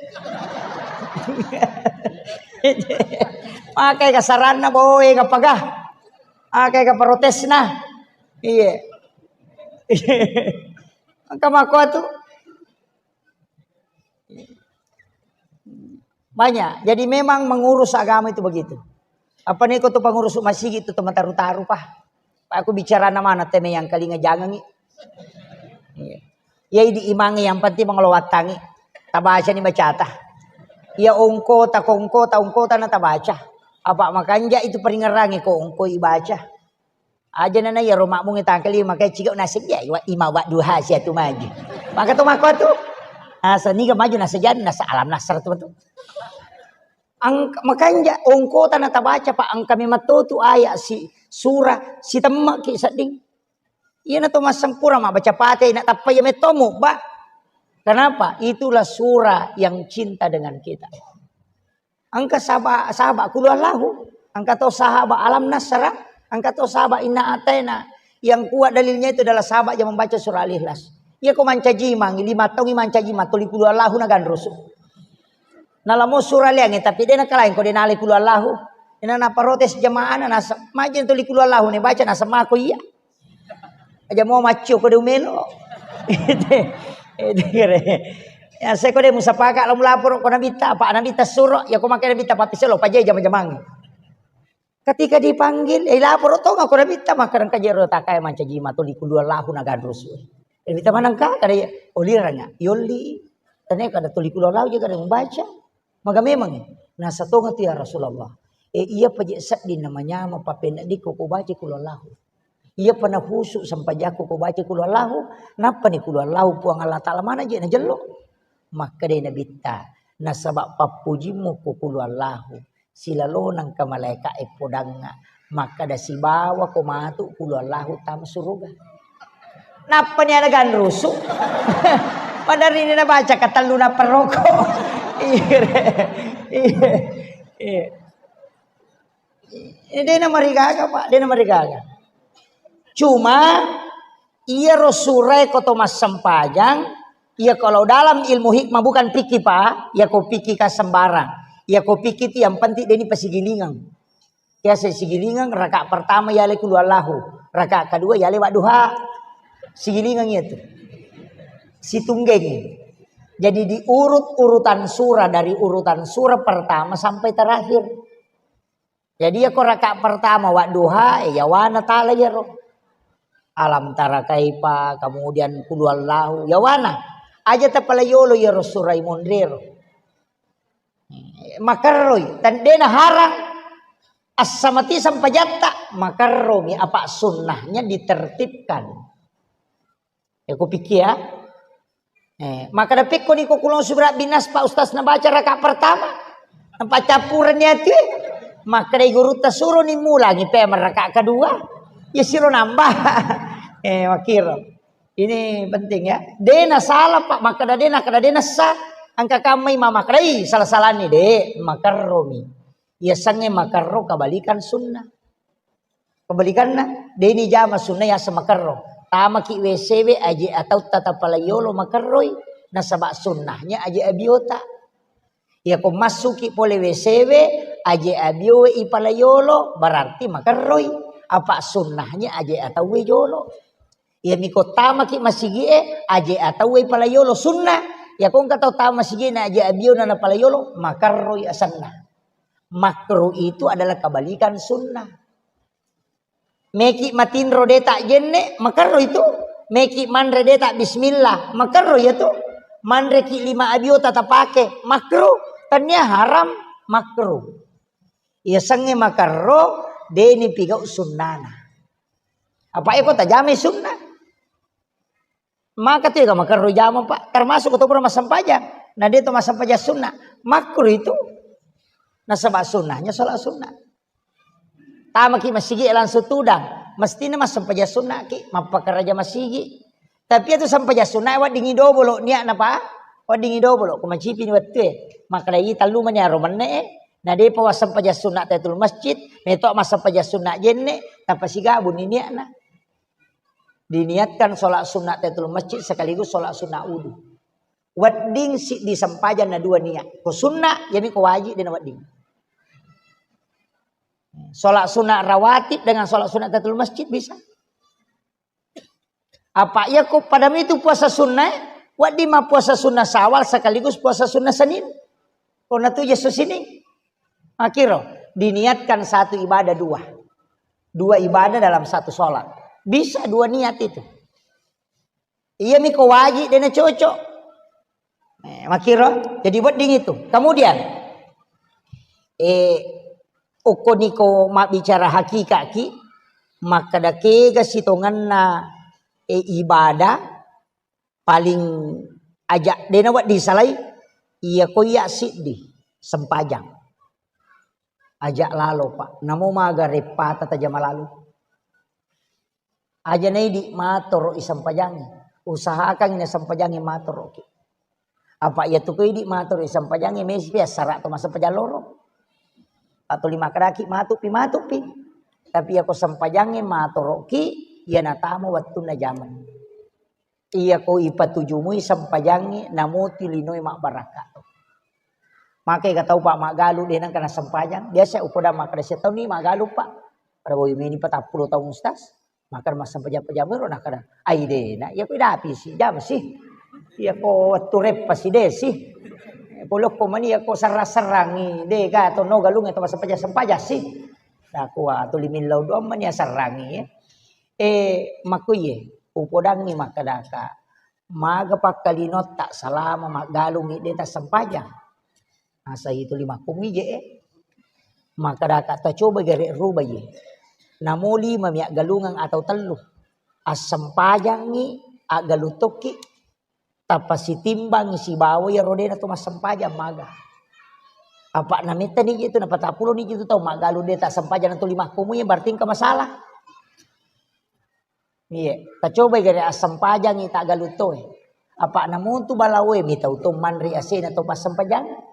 Makai kasaranna bawa ega paga. Makai ka protesna. Iya. Engka makko atu. Banyak. Jadi memang mengurus agama itu begitu. Apa nih kau tuh pengurus masjid itu teman taru-taru, Pak? Pak, aku bicara nama anak teme yang kalinga jangan nih. Iya. Ya, idi imangi yang penting mengelowatangi. Tabaca nih bacata. Ya, ongko ta kongko ta ongko ta na tabaca. Apa makanja itu peringerangi ko ongko ibaca. Aja nana ya roma mung tangkali makai ciga nasib ya iwa ima wa duha sia tu maju. Maka tu mako tu. Asa niga maju nasa jadi nasa alam nasar tu tu. Angka, makanja ongko ta na tabaca, Pak, angka memang to tu ayat si surah si temma ki sedding. Iya na to massempura ma baca pate na tappa ya metomu, Pak. Kenapa? Itulah surah yang cinta dengan kita. Engka sahaba-, sahabat kulu Allahu, engka to sahabat alam nasara, engka to sahabat inna ataina. Yang kuat dalilnya itu adalah sahabat yang membaca surah Al-Ikhlas. Iya ko mancaji mangi, lima taungi mancaji ma tuli kulu Allahu na ganrusu. Nalamo surah liangi, tapi de nakalain ko de nale kulu Allahu. Ina na protes jamaah na nasa, majeng tuli kulu Allahu ne baca nasa mako iya. Aja mau maccio ko de umelo. Itu, itu kere. Ya, saya kode musapaka lo mulaporo ko nabitta, apa nabitta suro, ya ko makai nabitta papise lo paje jama-jamangi. Ketika dipanggil, eh, laporo to ko nabitta, maka rengka jero takai mancaji mato likulu Allahu nagadrusu. Eh, nabitta manangka kada ya, oliranga, yolli. Tane kada to likulu Allahu je kada membaca. Maga memang, eh. Nah, satonga tu ya Rasulullah. Eh, iya paje sedding namanyama papena diko ko baca kulu Allahu. Iyapa nahusu sempajakku ko baca kulu Allahu, nappani kulu Allahu Puang Allah Ta'ala mana je najello. Makkeda nabitta, nasaba pappujimmu ko kulu Allahu, silalona engka malaika e podangnga, makkeda sibawa ko matu kulu Allahu tama suruga. Nappani ada ganrusu. Padahal ini nabaca katellu naperroko. Iya, iya, iya. Eh, de' namarigaga, Pak, de' namarigaga. Cuma, iyaro surae ko to massempajang, iya kalau dalam ilmu hikmah bukan fikih, Pak, iya ko fikih ka sembarang. Iya ko fikih itu yang penting de' ni pasigilingang. Iya se sigilingang, rakaat pertama yale kulu Allahu, rakaat kedua yale wadduha. Sigilingang iya tu. Situnggeng. Jadi diurut urutan surah dari urutan surah pertama sampai terakhir. Jadi, iya ko rakaat pertama wadduha, eh, yawana tala iyaro. Alam tara kaifa, kemudian kulu Allahu, yawana. Aja tapala yolo iyaro surai monrero. Makerroi, tandena harang. Assamati sempajatta, makerromi apa sunnahnya ditertibkan. Ya, kupikir ya. Eh, maka dapikko ni ko kulong subra binas Pak Ustaz nabaca rakaat pertama. Nampa campuran ni ati. Maka dai gurutta suro ni mulangi pe rakaat kedua. Ya siro nambah. Eh, makiro. Ini penting ya. Dena salah Pak, maka dena kada dena sa. Angka kamai mama kadai salah-salah ni de makerromi. Ya sange makerro kebalikan sunnah. Kebalikanna, deni jama sunnah yaseng makerro. Tamaki W C we aje atau tata pala yolo makerroi, nasaba sunnahnya aje abiota. Iya ko massuki pole W C we, aje abio we ipala yolo, berarti makerroi. Apa sunnahnya aje atau we jolo. Iya miko tamaki masigi e, aje atau we ipala yolo sunnah. Iya ko engka tau tama masigi na aje abio na pala yolo, makerroi asenna. Makruh itu adalah kebalikan sunnah. Meki matinro deta jenne, makerro itu. Meki manre deta bismillah, makerro iya tu. Manreki lima abio tata pake, makruh. Tania haram, makruh. Iya sange makerro, deni pigau sunnana. Apa eko tajame sunnah? Maka tu ega makerro jama, Pak. Termasuk ko to pura massempajang. Na de to massempajang sunnah. Makruh itu. Nasaba sunnahnya sholat sunnah. Tamaki masigi langsung tudang. Mestinya massempajang sunnah ki, mappakaraja masigi. Tapi itu sempajang sunnah weddingi dobolo niatna, Pak. Weddingi dobolo. Ko macipi ni wettue. Maka dai tellu mani aro menne e. Na de pa wassempajang sunnah tahiyatul masjid. Meto massempajang sunnah jenne. Tapasigabu ni niatna. Diniatkan sholat sunnah tahiyatul masjid sekaligus sholat sunnah wudu. Wedding si disempajang na dua niat. Ko sunnah, jadi ko wajib dena wedding. Sholat sunnah rawatib dengan sholat sunnah tahiyatul masjid bisa. Apa iya ko pada itu puasa sunnah, wedding ma puasa sunnah Syawal sekaligus puasa sunnah Senin. Ko na tu Yesus ini. Makiro, diniatkan satu ibadah dua. Dua ibadah dalam satu sholat. Bisa dua niat itu. Iya miko wajib dena cocok. Eh, makiro, jadi wedding itu. Kemudian, eh, okko niko mabbicara hakikaki, makkeda kega sitongenna, eh, ibadah, paling aja dena wedding salai, iya ko iya siddi sempajang. Aja lalo, Pak. Namo maga reppata tajama lalo. Aja naidi matoro i sempajangi. Usahakan na sempajangi matoro ki. Apa iya tu ko idi matoro i sempajangi mesi pi assara to massempajang loro. Atau lima kadaki matupi, matupi. Tapi iya ko sempajangi matoro ki, iya natama wettunna jamang. Iya ko ipatujumui sempajangnge, namuti linoe mabbarakka to. Maka ega tau, Pak, maggalu de nengka nasempajang. Biasa upoda makkeda, "Setau ni maggalu, Pak." Pada boyu meni patappulo taung, Ustaz. Maka massempajang-pajang ro nakkeda, "Ai de na, iya ko idapi si, jam si." Iya ko wettu reppa si desi. Polokko mani iya ko serrang-serrangi, de ga to no galung to massempajang-sempajang si. Nakua tuli millau doang mani asserrangi ya. Eh, makkuye, upodangi makkedaka, maga pakkalinotta salama maggalungi de tassempajang. Asa itu lima kumi je, eh. Makkedaka tacoba gare ruba ye. Namo lima mi aggalungeng atau tellu. Assempajangi aggalung tokki. Tappa sitimbangi sibawa iyaro de natu massempajang maga. Apa namettani je tu napatapuloni je tu tau maggalung de tassempajang natu lima kumi, berarti engka masalah. Iya, tacobai gare assempajangi taggalung toe. Apa namontu balaoe mitau to manre asena to passempajang.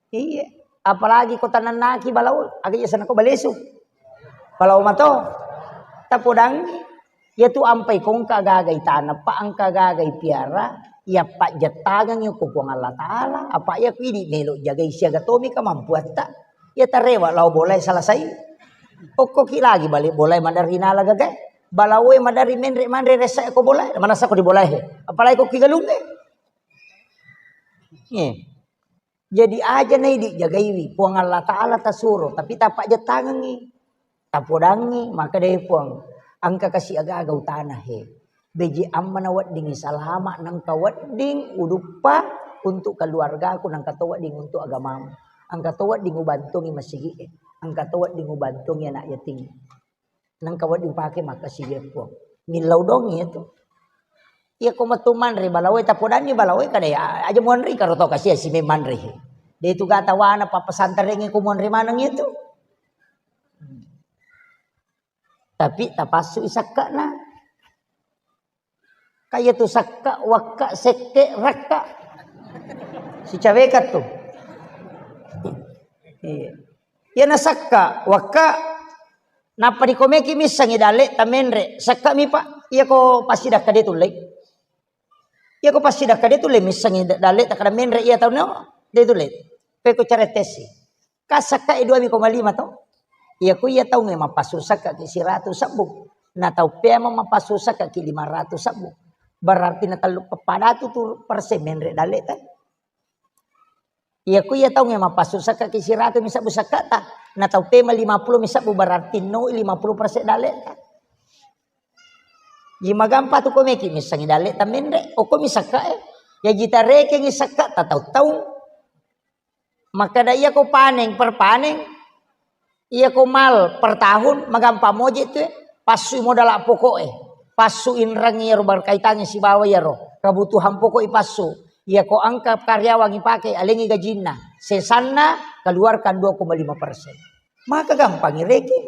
Iya, apalagi ko tanennaki balao, aga iya sana ko balesu. Balao mato. Tapodangi, iya tu ampai ko engka gagai taneng, pa engka gagai piara, iya pajjettangengi ko Puang Allah Taala, apa iya ku idi melo jagai siaga tomi kemampuatta. Iya tarewa lao bolae selesai. Okkoki lagi balik bolae maderri nala gagae. Balaoe maderri menre manre ressa ko bolae, manassa ko di bolae. Apalagi ko ki galungnge. Iya. Jadi aja na idi jagaiwi, Puang Allah Taala tasuro, tapi tapajjettangengi, tapodangi, maka deh Puang, engka kasi aga-aga utana he. Beji amma na weddingi salama, nengka wedding uduppa untuk keluargaku, nengka to wedding untuk agamamu, engka to wedding ubantungi masigi e, engka to wedding ubantungi anak yatim. Nengka wedding upake makkasiwiang Puang. Millau dongi itu. Iya ko metu manre balaoe, tapodanni balaoe kada ya, aja muanre karo tau kasi sime manre. De tu gata wana pa pesantren ko muanre maneng itu. Tapi tapassu isakkana. Kaya tu sakka, wakka, sekke, rakka. Sicaweka tu. Iya. Iya na sakka, wakka, nappa dikomeki missengi dalle tamenre. Sakka mi, Pak. Iya ko passidakka de tullei. Iya ko passidakka de tullei missengi da-, dalle takada menre iya tau no. De tullei. Peko cara tesi. Ka sakka e dua koma lima to. Iya ku iya taungnge mappasu sakka ki siratu sebbu. Na tau pea mappasu sakka ki lima ratu sebbu. Berarti na tellu padatu tu persen menre dalle ta. Iya ku iya taungnge mappasu sakka ki siratu mi sebbu sakka ta. Na tau pea lima puluh mi sebbu berarti no lima puluh persen dalle ta. Ji magampa tu ko meki missengi dalle ta menre. Oko mi sakka e. Ya jita rekengi sakka ta tau-tau. Makkeda iya ko paneng per paneng, iya ko mal per tahun, magampa moje tu e, passu modala pokok e, passu inreng iyaro berkaitangi sibawa iyaro kebutuhan pokok i passu. Iya ko engka karyawan ipake, alengi gajinna, sesanna keluarkan dua koma lima persen. Maka gampang ireke.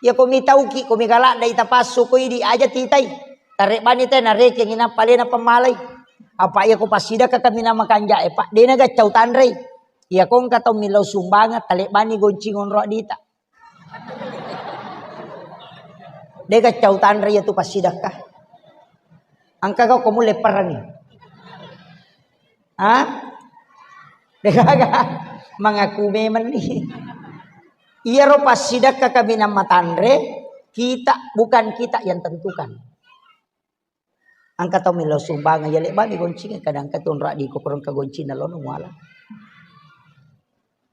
Iya ko mitauki, ko migaladda ita passu ko idi aja titai. Tarebbani te narekengi nappa alena pemmalai. Apa iya ko passidakka kaminang makanja'e, Pak, de na gaccau tanrei. Iya ko engka tau millau sumbangeng, talebbani goncing onro adita. De gaccau tanrei iya tu passidakka. Engka kau ko mulle perangi. Ha? Degaga. Mengaku memang nih. Iyaro passidakka kaminang matanre, kita, bukan kita yang tentukan. Engka tau millau sumbangeng, ya lebbani goncingnya, kadang engka tu onro adiko korong ka goncingna lono muala.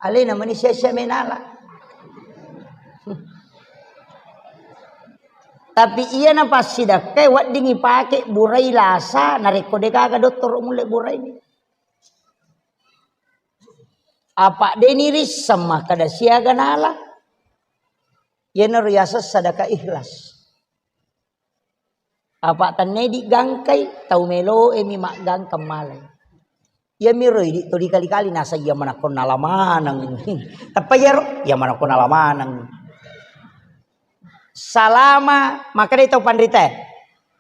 Alena mani sia-sia menala. Tapi iya na passidakkai wedding ipake burai lasa, narekko degaga dottoro mulle burai ni. Apa deni risseng makkeda siaga nala. Iyanaro yaseng sadaka ikhlas. Apa tennedi gangkai, tau meloe mi maggangkang malai. Iyamiro idi to dikali-kali nasa iya manakko nala maneng. Teppa iyaro, iya manakko nala maneng. Salama, makkeda tau panrita,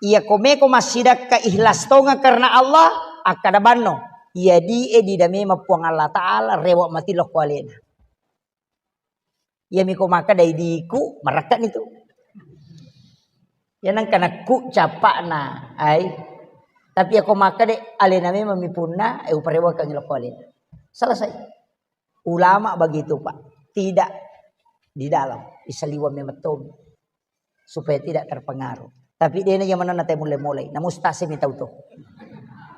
iya ko meko massidakka ikhlas tonga karena Allah, akkada banno, iya di e dida memang Puang Allah Ta'ala rewa mati lokko alena. Iyami ko makkeda idiku, marakka ni tu. Ya nengka nakku cappa'na, ai. Tapi ako makkeda alena memang mi punna, e uparewakangi lokko alena. Selesai. Ulama begitu, Pak. Tidak di dalam. Isaliwang memang tomi. Supaya tidak terpengaruh. Tapi dena yang mana nanti mulai-mulai. Namun stasi mi tahu tuh.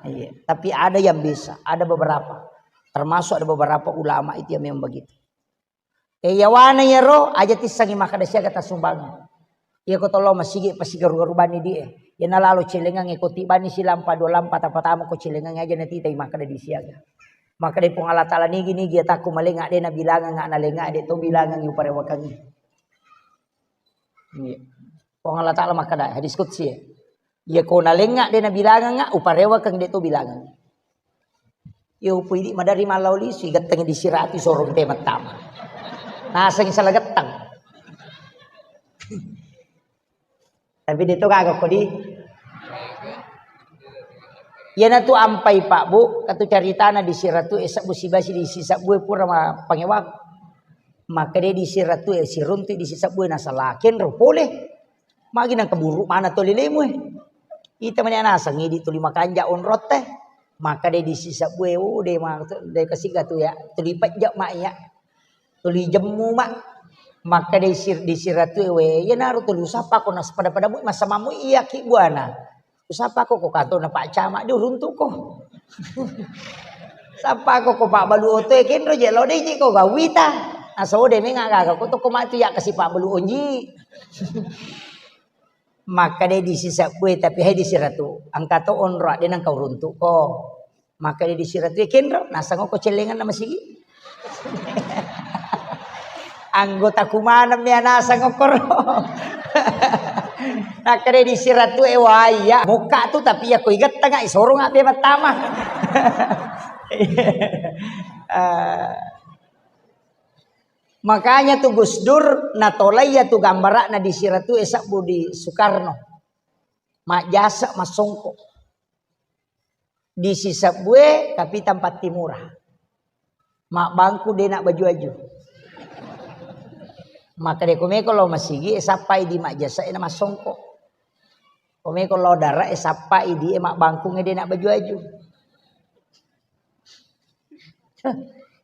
Iya. Tapi ada yang bisa, ada beberapa. Termasuk ada beberapa ulama itu yang memang begitu. E, yawana yaro aja tissangi makkeda siaga tassumbangeng. Iya ko tollo masigi pasti garu-garu bani di e. Yana lalo celengang e ko tibani silampa dua lampa tapa tama ko celengang aja natitai makkeda di siaga. Makkeda Puang Allah Taala nigi-nigi ya takku malenga de na bilangang na lenga de to bilangang uparewakangi. Iya. Puang Allah Taala makkeda hadis qudsi ya. Iya ko nalenga de na bilangang uparewakang de to bilangang. Yo, upu idi madari mallau lisu, igattengi di siratu sorong te mattama. Naseng salah gettang. Tapi de to gaga kodi. Iyana tu ampai Pak Bu, katu caritana di siratu e sabbu sibasi di sisabbu e pura ma pangewa. Maka de di siratu e siruntu di sisabbu e nasalaken ro pole. Magi nang keburu mana toli lemu e. Ita mani naseng idi tuli makanja onrotte. Maka de di sisabbu e, oh, de ma, de kasiga tu ya. Tuli pejja ma ya. Tuli jemmu ma. Maka de sir di siratu e we. Ya naru tuli usapa ko nas pada-pada mu masa mamu iya ki buana. Usapa ko ko kato na Pak Camat di uruntu ko. Sapa ko ko Pak Balu oto e kenro je lo de ji ko gawita. Aso de menga gaga ko to ko matu ya kasi Pak Balu onji. Maka de di sisabbu e, tapi hai di siratu. Angka to onro de nang kau runtu ko. Maka de di siratu e kenro, nasang ko celengan nama sigi. Anggota kumana mea nasang okoro. Maka de di siratu e waya. Muka tu tapi ya ko igat tengah isorong abe matama. Eh, Makanya tu Gus Dur natolai ya tu gambarakna di siratu e sabbu di Soekarno. Majjasa massongko. Di sisabbu e tapi tampat timura. Mabbangku de na baju-aju. Maka de komeko lo masigi e sappai di majjasa e na massongko. Komeko lo dara e sappai di e mabbangkung e de na baju-aju.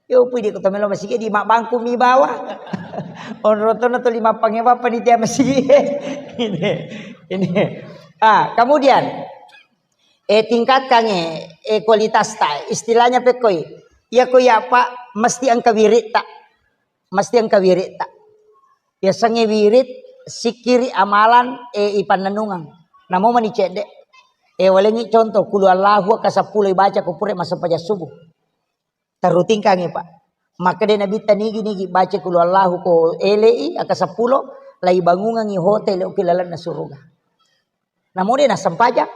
Yo pui di kota melo masigi di mabbangku mi bawa. Onrotono to lima pangewa panitia masigi. Ini, ini. Ah, kemudian eh tingkatkan eh, eh kualitas ta. Istilahnya pekoi. Ya ko ya Pak mesti angka wirit ta. Mesti angka wirit ta. Yasengnge wirid, sikkiri, amalan, e, ipannennungeng. Namo mani cedde. E, walengngi contoh, kulu Allahu ka seppulo ibaca ko pura massempajang subuh. Terru tingkangi, Pak. Makkeda Nabitta nigi-nigi baca kulu Allahu ko elei aka seppulo, laibangungengi hotel ki lalenna suruga. Namo de nassempajang.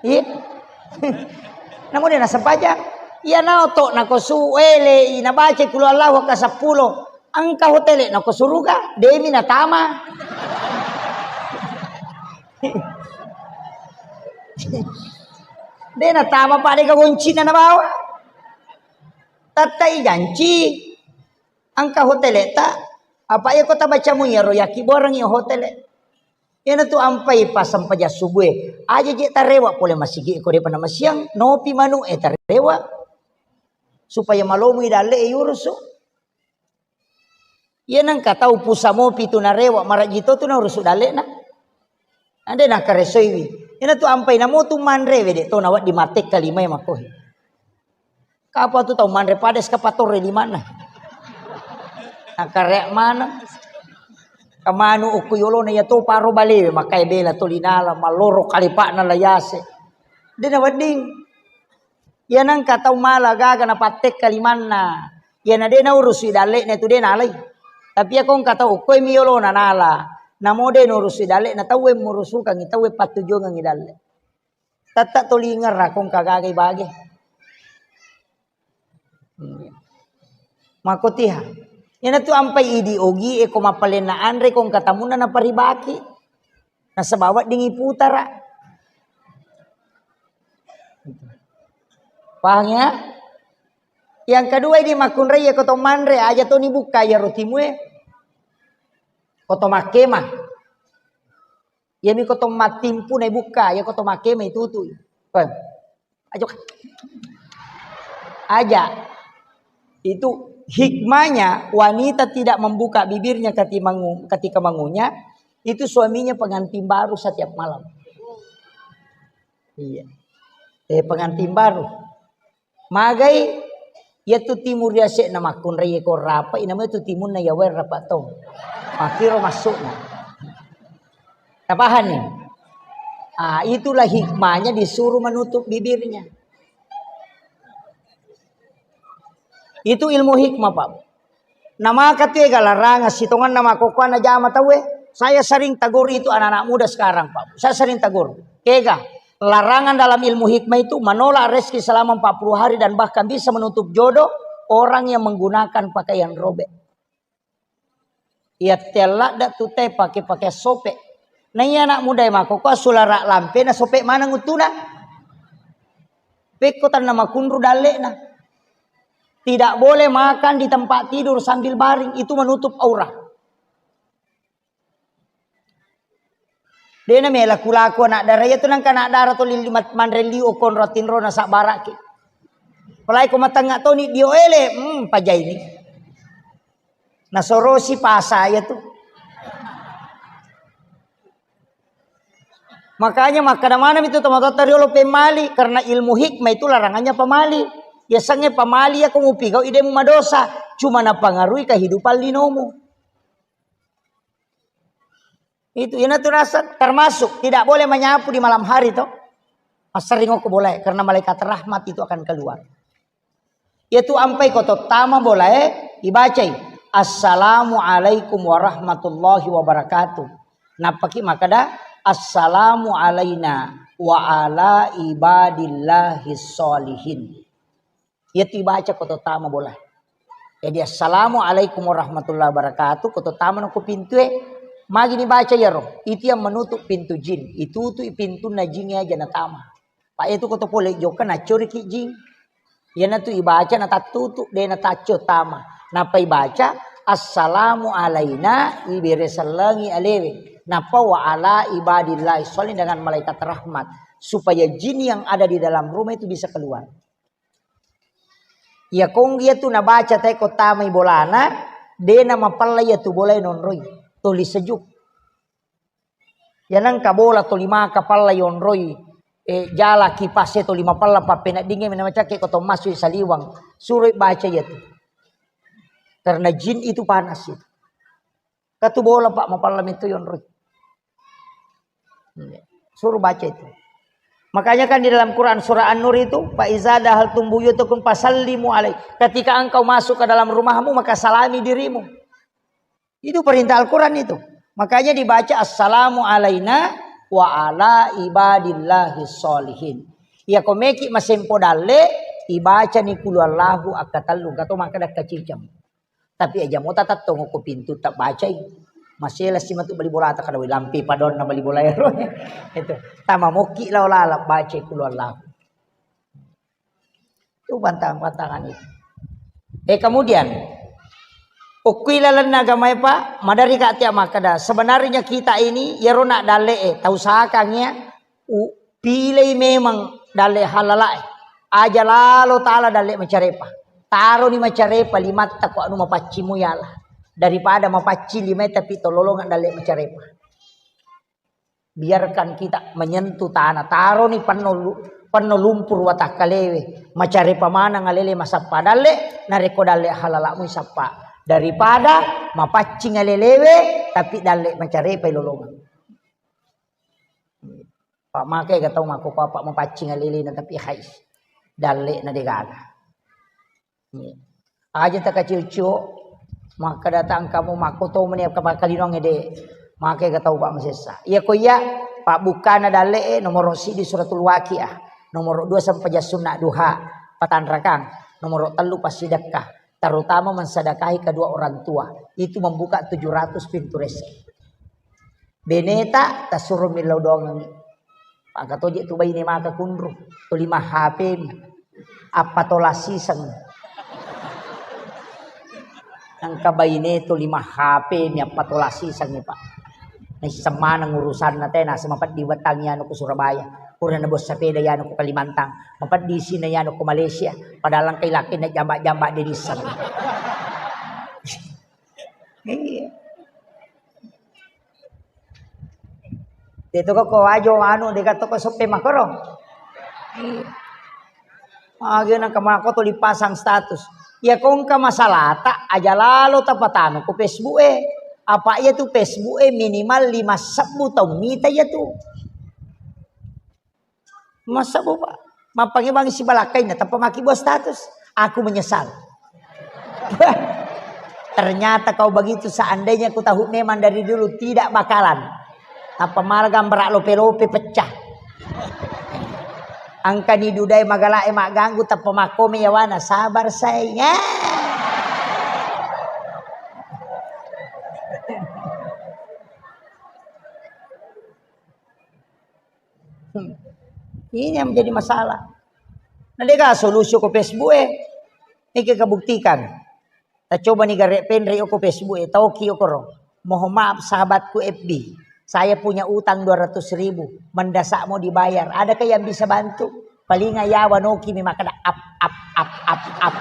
Iya. Namo de nassempajang. Iya nao to nako su ele nabaca kulu Allahu ka seppulo. Engka hotele nako suruga, demi natama. De natama Pak de gagoncina nabawa. Tattai janci. Engka hotele ta, apa iya ko tabacamu iyaro yaki boreng iya hotele. Iyanatu ampai passampajang subuh e. Aja je tarewa pole masigi ko depa namasiang, nopi manu e tarewa. Supaya malomu idalle e yurusu. Iya nengka tau pusa mopi tu narewa, maraji to tu naurusu dalle na. Ande nakaresoiwi. Iyanatu ampai namotu manre wede to nawaddi matekka limae makohi. Kapa tu tau manre pada eskavator e limanna. Nakare maneng. Kamanu ukku yolona iya to paro balewe makkai bela to linala malloro kalipa'na layase. De nawedding. Iya nengka tau mala gaga napattekka limanna. Iyana de naurusui dalle'na tu de nalai. Tapi iya ko engka tau ukkoi mi yolona nala. Namo de naurusui dalle'na tauwe murusukangi tauwe pattujuangengi dalle. Tette toli ngerra ko engka gagai bage. Makkotiha. Iyanatu ampai idi ogi e ko mappalenna anre ko engka tamunna naparibaki. Nasaba weddingi putara. Paham ya? Yang kedua ini makkunrai ya ko to manre aja to ni bukka ya rotimue. Ko to makkema. Iyami ko to mattimpu na bukka, iya ko to makkema itutui. Aja. Aja. Itu hikmahnya wanita tidak membuka bibirnya ketika mengu-, ketika mengunyah, Itu suaminya pengantin baru setiap malam. Iya. Eh, pengantin baru. Magai, iya tu timu riasek na makkunrai ko rapa, inama tu timunna iya wae rapa tong. Makiro masukna. Tapahanni? Ah, itulah hikmahnya disuruh menutup bibirnya. Itu ilmu hikmah, Pak. Namaka tu ega larangan sitonganna makkokkoe najama tauwe. Saya sering tegur itu anak-anak muda sekarang, Pak. Saya sering tegur. Kega, larangan dalam ilmu hikmah itu menolak rezeki selama empat puluh hari dan bahkan bisa menutup jodoh orang yang menggunakan pakaian robek. Iya telladda tu te pake-pake sope. Na iya anak muda makkokkoe sulara lampe na sope maneng uttuna. Pekko tanna makunru dalle'na. Tidak boleh makan di tempat tidur sambil baring, itu menutup aurat. Dena mela kulaku anak dara, iya tu nangka anak dara tuli lima manre liu konro tinro na sabbaraki. Apalagi ko matengnga toni dio ele, hmm, pajaini. Nasorosi pasa iya tu. Makanya makkeda maneng itu tomatoatta riolo pemali, karena ilmu hikmah itu larangannya pemali. Yasengnge pemali ya ko mupigau ide mu madosa, cuma napangarui kehidupan linomu. Itu ina tu rasa termasuk tidak boleh menyapu di malam hari toh. Masering ko boleh karena malaikat rahmat itu akan keluar. Yaitu ampai ko tottama bolae ibacai, "Assalamualaikum warahmatullahi wabarakatuh." Nappaki makkeda, "Assalamu alaina wa ala ibadillahi sholihin." Yaitu ibaca ko tottama bola. Jadi, "Assalamualaikum warahmatullahi wabarakatuh." Ko tottama no ko pintue, magi ni baca yaro. Itu yang menutup pintu jin. Itu tu pintunna jin aja natama. Pak, itu ko to pole jokka nacoriki jing. Iyanatu ibaca natattutu, de nataccio tama. Nappa ibaca, "Assalamu alaina," ibere sellengi alewe. Nappa, "Wa ala ibadillahi sholihin," dengan malaikat rahmat. Supaya jin yang ada di dalam rumah itu bisa keluar. Iya kong iya tu nabaca tae ko tamai bolana, de namapella iya tu bolae nonroi. Toli sejuk. Iya nengka bola toli maka palla yonroi, eh, jala kipase toli mapella pappeneddingnge mena macakke ko to masui saliwang. Suroi baca iya tu. Karena jin itu panas itu. Katu bola, Pak, mapalla metto yonroi. Suruh baca itu. Makanya kan di dalam Quran surah An-Nur itu, "Fa iza dahaltum buyutakum fasallimu alai." Ketika engkau masuk ke dalam rumahmu, maka salami dirimu. Itu perintah Al-Quran itu. Makanya dibaca, "Assalamu alaina wa ala ibadillahi sholihin." Iya ko meki masempo dalle, ibacani kulu Allahu akkatellu, gato maka dakka ciceng. Tapi aja mo tatattongo ko pintu tabbacai. Masela si matu bali bola ta kada lampi padonna bali bola ero. Itu. Tama mokki lao lalap bacai kulu Allahu. Itu pantang-pantangan itu. Eh, kemudian, okui lalenna agamae, Pak, madari ka tia makkeda, sebenarnya kita ini, yero nak dalle e, tau sakang ya, u-, pilih memang dalle halala e. Aja lalo tala dalle macarepa. Taroni macarepa limatta ko anu mapaccimu yala. Daripada mapaccing limae tapi tololongan dalle macarepa. Biarkan kita menyentuh tanah. Taroni penno lu-, penno lumpur watakkalewe. Macarepa maneng alele masappa dalle, narekko dalle halalamu isappa. Daripada mapaccing alelewe, tapi dalle macarepa ilolongeng. Pak, makai ga tau makkokkoe, Pak, mapaccing alelena, tapi hai. Dalle na degaga. Aja takacio-cio, makkeda tangkamu makko to meni kapakkalinong ede. Makai ga tau, Pak, masessa. Iya ko iya, pabbukkana dalle e, nomoro sidi Suratul Waqiah, nomoro dua sempajang sunna duha, patanrakang, nomoro tellu passidekka, terutama mensedekahi kedua orang tua. Itu membuka tujuh ratus pintu rezeki. Beneta tasuro millau doangengngi. Paka toje tu baine maka kunru. Tuli ma H P mi. Appatola siseng. Engka baine tuli ma H P mi appatola siseng, Pak. Naisseng maneng urusanna te, naseng mapeddi wettangngi anu ku Surabaya. Pura nabawa sepeda yanu ku Kalimantan. Mapeddi isina yanu ku Malaysia. Padahal engka ilakkena jamba-jamba de nisseng. Iya. De' to ko wajo anu, de' ka to ko soppe makoro. Iya. Magi nang kemako to dipasang status. Ya kongka masalata aja lalo tapatama ko Facebook e. Apa iya tu Facebook e minimal lima sebbu tau mita iya tu. Masa boba? Mappangi bangi sibalakkainna, tappa maki buat status. Aku menyesal. Ternyata kau begitu, seandainya ku tahu memang dari dulu tidak bakalan. Tappa mala gambar lope-lope pecah. Angkani dudai magalae magganggu, tappa makkome yawana, sabar sayang. Hmm. Ini yang menjadi masalah. Nah, de' ga solusi ko Facebook e. Ini kita buktikan. Kita coba nih garek penre ko Facebook e. Tauki okoro. Mohon maaf sahabatku F B. Saya punya utang dua ratus ribu. Mendesak mau dibayar. Adakah yang bisa bantu? Paling ya wanoki mi makada ap, ap, ap, ap, ap.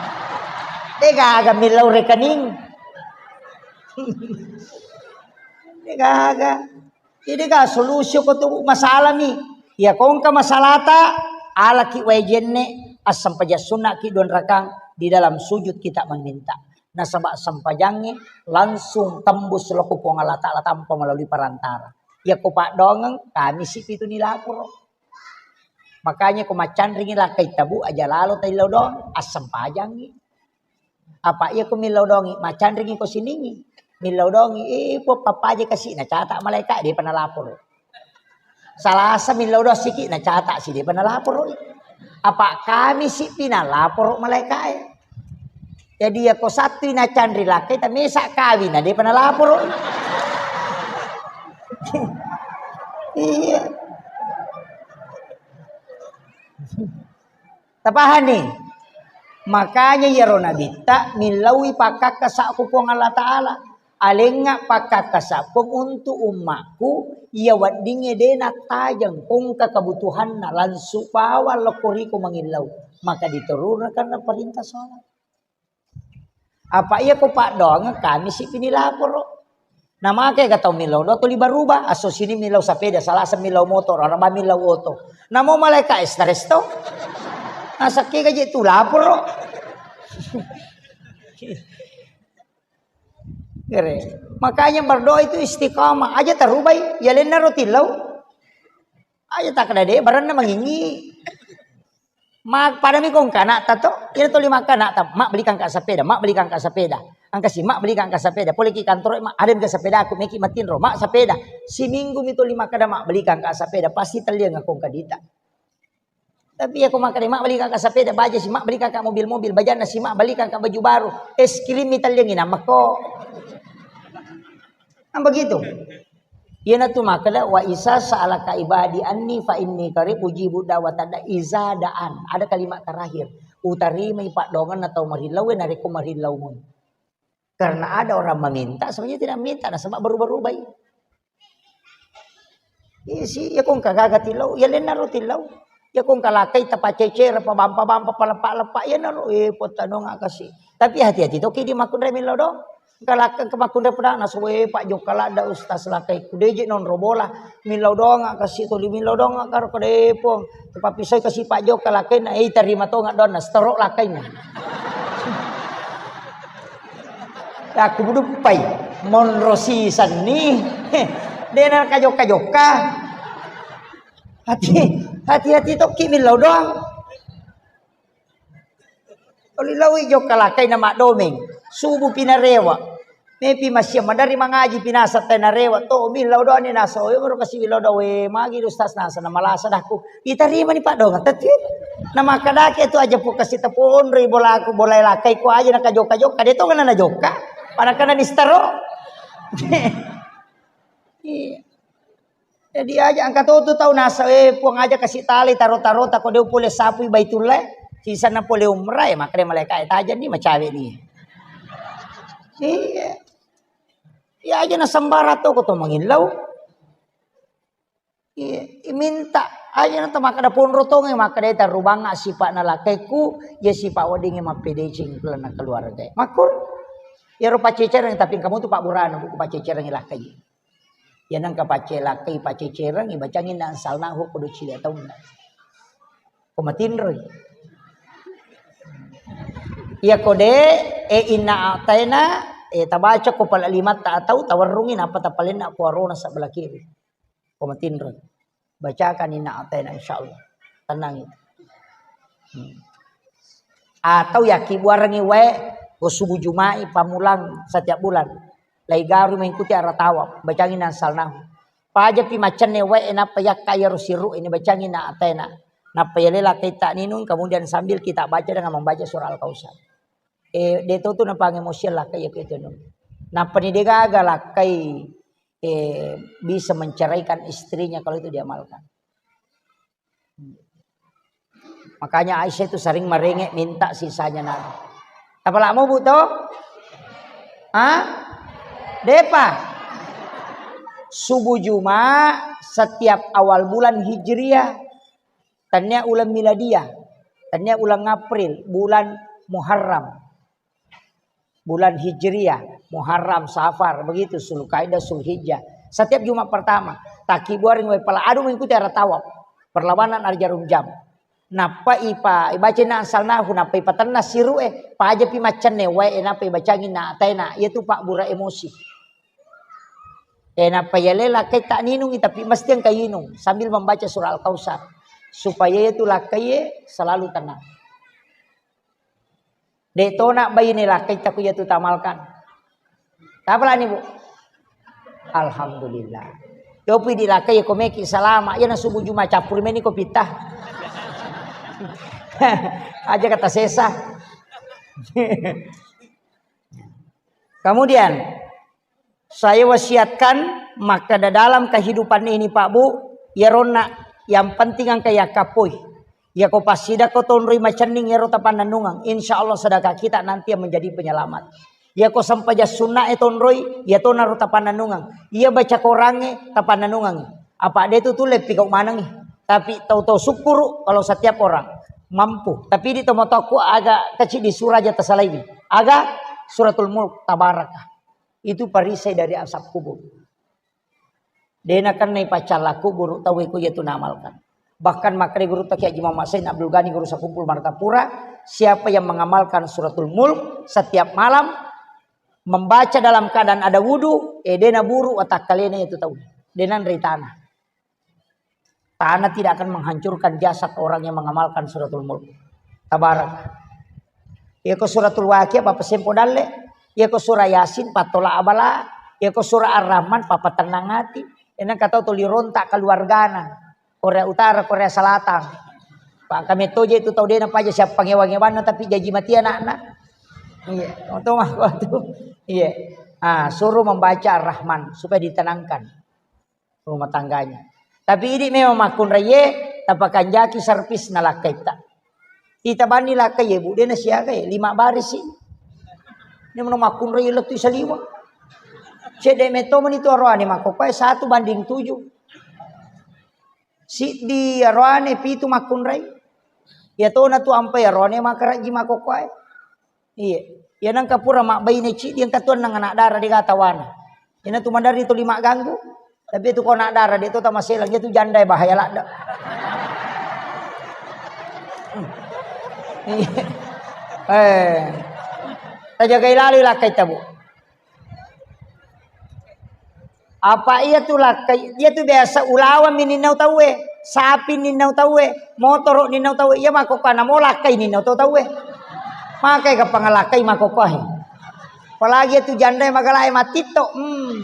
De' gaga millau rekening. De' gaga. Jadi ga solusi ko tu masalah mi. Ya kongka masalata, alaki wae jenne, assempajang sunnaki dua rakang di dalam sujud kita meminta. Nasaba sempajangnge langsung tembus loko Puang Allah Ta'ala tanpa melalui perantara. Ya ko paddoangeng, kami si pitu ni laporo. Makanya ko maccanringi lakkai tabu aja lalo taillau doang, assempajangngi. Apa iya ko millau doangi, maccanringi ko siningi. Millau doangi, eh, po pappaje kasi, nacata malaika, de' pa nalaporo. Salasa millau doang siki, nacata si, de' pa nalaporo. Apa kami si pi nalaporo malaika e. Jadi iya ko sattui nacanri lakkai, tamesa kawin, na de' pa nalaporo. Iya. Tapahani? Makanya iyaro nabitta millaui pakkakkasa ko Puang Allah Ta'ala. Alengnga pakkakkasa Puang untuk ummakku, iya weddingnge de' nattajeng kongka kebutuhanna, langsung bawang lokko riko mangillau. Maka diturunkan perintah sholat. Apa iya ko paddoangeng kami si pini laporo. Namake ga tau millau doang tuli baruba, asso sini millau sapeda, salasa millau motor, araba millau oto. Namo malaika stres to. Nasakke gaji tu laporo. Gere. Makanya berdoa itu istiqamah. Aja tarubai, ya lenna ro tillau. Aja tak ada deh, baranna mangingi. Ma-, padami ko engka anakta to, iyana tuli makkeda anakta, "Mak, belikan ka sepeda, Mak, belikan ka sepeda." Engka si, "Mak, belikan ka sepeda." Pole ki kantoro, "Mak, ada mi ka sepeda aku, meki matinro, Mak, sepeda." Siminggu mi tuli makkeda, "Mak, belikan ka sepeda." Pasti telliang ko engka dita. Tapi iya ko makkeda, "Mak, belikan ka sepeda," baja si, "Mak, belikan ka mobil-mobil," bajanna si, "Mak, belikan ka baju baru." Es krim mi telliangi namako. Kan begitu. Iyanatu makkeda, "Wa iza sa'alaka ibadi anni fa inni qarib ujibu da'watad da'i iza da'an." Ada kalimat terakhir, "Utarimai paddoangenna tau marillau e narekko marillau mui." Karena ada orang meminta, sebenarnya tidak meminta, nasaba berubah-ubah i. Iya si, iya ko engka gaga tillau, iya lennaro tillau. Iya ko engka lakkai tapacecere, pabampa-bampa, paleppa-leppa, iyanaro, eh, pottanonga kasi. Tapi hati-hati toki di makkunrai millau doang. Engka lakkai engka makkunrai pedana, soe Pak jokka ladda Ustaz lakkai. Kudeje nonro bola, millau doang kasi tuli millau doang karo kedepong. Tapappisai kasi Pak jokka lakkai na, eh, tarima tonga doang na, setorok lakkaina. Aku buduppai, monro sisenni. Dena kajokka-jokka. Hati, hati-hati tokki millau doang. Tuli laui jokka lakkai na maddomeng. Subuh pi narewa. Mepi massiang madari mangaji pi naseng tai narewa. To millau doang ni naseng. Oyo moro kasi millau doang. We magi ustaz naseng na malasa dakku. Itarimani paddoangeng tette. Na makkadaki tu aja pu kasi taponroi bolaku, bolae lakkai ku aja na kajokka-jokka. De tongeng na najokka. Pada kana nistaro. Iya. Jadi aja engka to tu tau naseng, eh, Puang aja kasi talai taro-tarota ko de pole sapui Baitullah, sisenna pole umrah, eh, makkeda malaika e, "Tajenni macawe ni." Iya. Iya aja na sembarang to ko to mangillau. Iya, minta aja na to makkeda ponro tonge, makkeda tarubangnga sipa'na lakkaiku, ya sipa weddingnge mappedeceng lalenna keluarga. Makkur, iyaro paccecereng, tapi engka mutu pabburana buku paccecereng lakkai. Iya nengka pacce lakkai, paccecereng, ibacangi inna anzalnahu ko dua cili taunna. Ko matinroi. Iya ko de, e inna a'taina, e tabaca ko pala limatta atau tawarrungi, nappa tapalenna ko arona sebelah kiri. Ko matinroi. Bacakan inna a'taina, insyaallah. Tenang itu. Hmm. Atau yakkibuarengngi wae, ko subuh Juma'i pamulang setiap bulan. Laigaru mengikuti arah tawaf, bacangi inna anzalnahu. Pajapi maccenne wae, nappa yakka iyaro siru ini, bacangi inna a'taina. Nappa yalai lakkai ta'ninung, kemudian sambil kita baca dengan membaca surah Al-Kautsar. Eh, de to tu napangemosian lakkai iya ko itu. Nappa ni de gaga lakkai, eh, bisa menceraikan istrinya kalau itu diamalkan. Makanya Aisyah itu sering merengek minta sisanya Nabi. Apalagi mau, Bu, toh? Hah? Depa. Subuh Jumat setiap awal bulan Hijriah. Tania ulang miladiah. Tania ulang April, bulan Muharram. Bulan Hijriah, Muharram, Safar, begitu, Zulkaidah, Zulhijjah. Setiap Jumat pertama, takkibuaring wae pala adu mengikuti arah tawaf. Perlawanan arah jarum jam. Nappa ipa, ibaca inna anzalnahu, nappa ipatenna siru e, pajapi maccenne wae, nappa ibacangi inna a'taina, iya tu pabbura emosi. E, nappa yalai lakkai ta'ninungi, tapi mesti engka inung sambil membaca surah Al-Kautsar. Supaya itu lakkai selalu tenang. De to na baine lakkai ta ku iya tu tamalkan. Tapalani, Bu? Alhamdulillah. Yopi di lakkai ko meki salama. Iya na subuh Jumat cappuri meni ko pita. Aja kata sesa. Kemudian, saya wasiatkan, maka da-, dalam kehidupan ini, Pak Bu, iyaronna yang penting engka yakkappoi. Iya ko passidako tonroi macenning iyaro tapannennungeng, insya Allah sedekah kita nanti yang menjadi penyelamat. Iya ko sempajang sunna e tonroi, iya tonaro tapannennungeng. Iya baca Quran e tapannennungeng. Apa de tu tulle pigau manengi. Tapi tau-tau syukuru kalau setiap orang mampu. Tapi di tomatoakku aga kecil di surah aja tasalaiwi. Aga Suratul Mulk, Tabarakah. Itu perisai dari azab kubur. De nakennai paccalla kuburu tauwe ko iya tu naamalkan. Bahkan makkeda gurutta Kiai Haji Muhammad Said Abdul Ghani Guru Sakumpul Martapura, siapa yang mengamalkan Suratul Mulk setiap malam, membaca dalam keadaan ada wudu, eh, de naburu watakkalena itu tau. De nanrei tanah. Tanah tidak akan menghancurkan jasad orang yang mengamalkan Suratul Mulk. Tabarak. Iya ko Suratul Waqiah, pappasempo dalle. Iya ko surah Yasin, pattola abala. Iya ko surah Ar-Rahman, papatennang ati. Enang katau tuli rontak keluargana. Korea Utara, Korea Selatan. Pak, kami toje itu tau dena paja siapa ngewa-ngewanna, tapi jaji mati anakna. Iya, oto mah waktu. Iya. Ah, suruh membaca Ar-Rahman supaya ditenangkan rumah tangganya. Tapi idi memang makkunraie, tapakanjaki servis na lakkaitta. Ita bani lakkai, Bu, de nasiaga, lima baris sih. Ini mana makkunrai lettu saliwa. Cedde metto meni tu aroane makkokkoe satu banding tujuh. Siddi aroane pitu makkunrai. Iya tona tu ampai aroane makarajji makkokkoe. Iya. Iya nangka pura mabbaine ciddi engka tu enneng anak dara de gatawana. Ina tu maderri tuli magganggu. Tapi itu ko anak dara de to tamaselang, itu janda bahaya ladde. Iya. Eh. Tajagai lali lakkai tabu. Apa iya tu lakkai, iya tu biasa ulawang mi ninnau tauwe, sapi ninnau tauwe, motoro ninnau tauwe, iya makkokkoe namo lakkai ninnau to tauwe. Makai ka pangalakkai makkokkoe. Apalagi iya tu janda magalae matitto. Hmm.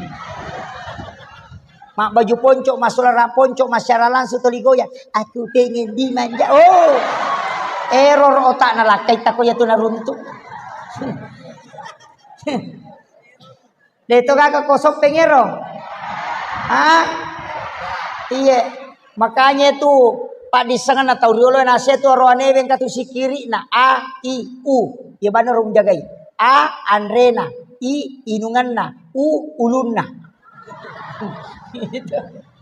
Mak baju ponco, masolara ponco, masyara langsung toli goyang. Aku pengen dimanja. Oh. Error otakna lakkai tako iya tu naruntu. De to gaga kosong pengero. Ah? Iye. Makanya itu paddissengenna tau riolo nase tu aroane wengka tu sikiri na a, i, u. Iya bana rung jagai. A anrena, i inungenna, u ulunna.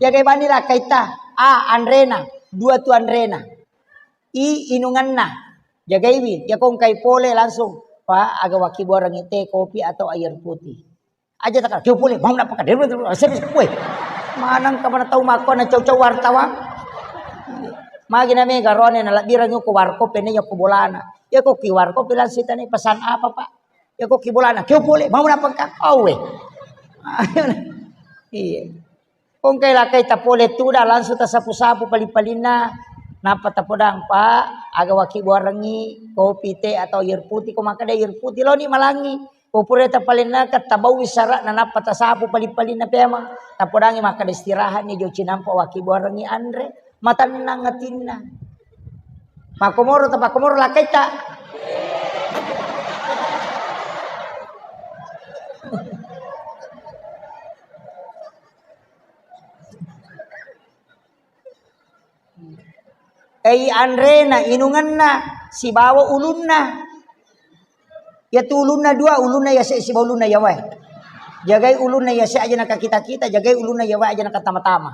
Iya gai bani lakkaita. A anrena, dua tu anrena. I inungenna. Jagaiwi, iya ko engkai pole langsung. Pak, aga wakkibuarengngi teh, kopi atau air putih. Aja takal, kio pole, mau nak pakai, serius, weh. Maneng ka mana tau makko na cau-cau wartawan. Magi na mega rone na labbirangi ko warkop penne ko bolana. Ya ko ki warkop bilang sitane pesan apa, Pak? Ya ko ki bolana, keo pole, mau napa engka? Awe. Iya. Kongkai lakkai tapole tuda langsung tasapu-sapu pali-palinna. Napa tapodang, Pak? Aga waki buarengi kopi, teh atau air putih? Ko makkeda air putih loni malangi. Ko pura tapalennaka tabaui sara'na nappa tasapu pali-palinna pemang. Tapodangi makkeda istirahatni jo cinampa waki buarengi anre. Matennang atinna. Makkomoro tapakkomoro lakkaita. Ei anrena, inungenna, sibawa ulunna. Iyatu ulunna dua, ulunna yase sibawa ulunna yawae. Jagai ulunna yase aja nakakita-kita, jagai ulunna yawae aja nakatama-tama.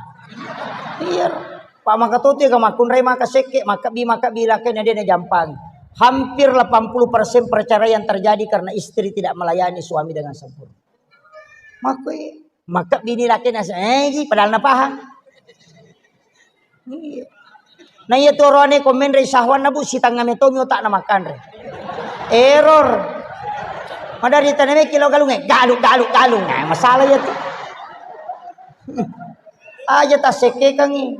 Iya. Pak maka totu ga makkunrai maka sekke, maka bi, maka bi lakai na de na jampang. Hampir delapan puluh persen perceraian terjadi karena istri tidak melayani suami dengan sempurna. Makoi Maka bini laki nasa, eh, ji, padahal napahang. Iya. Nah, iya tu orane komen ri sahwanna, Bu, sitanga metomi otakna makanre. Error. Madari taname kilo galunge, galuk, galuk, galung. Nah, masalah iya tu. Aja tasekkekangi.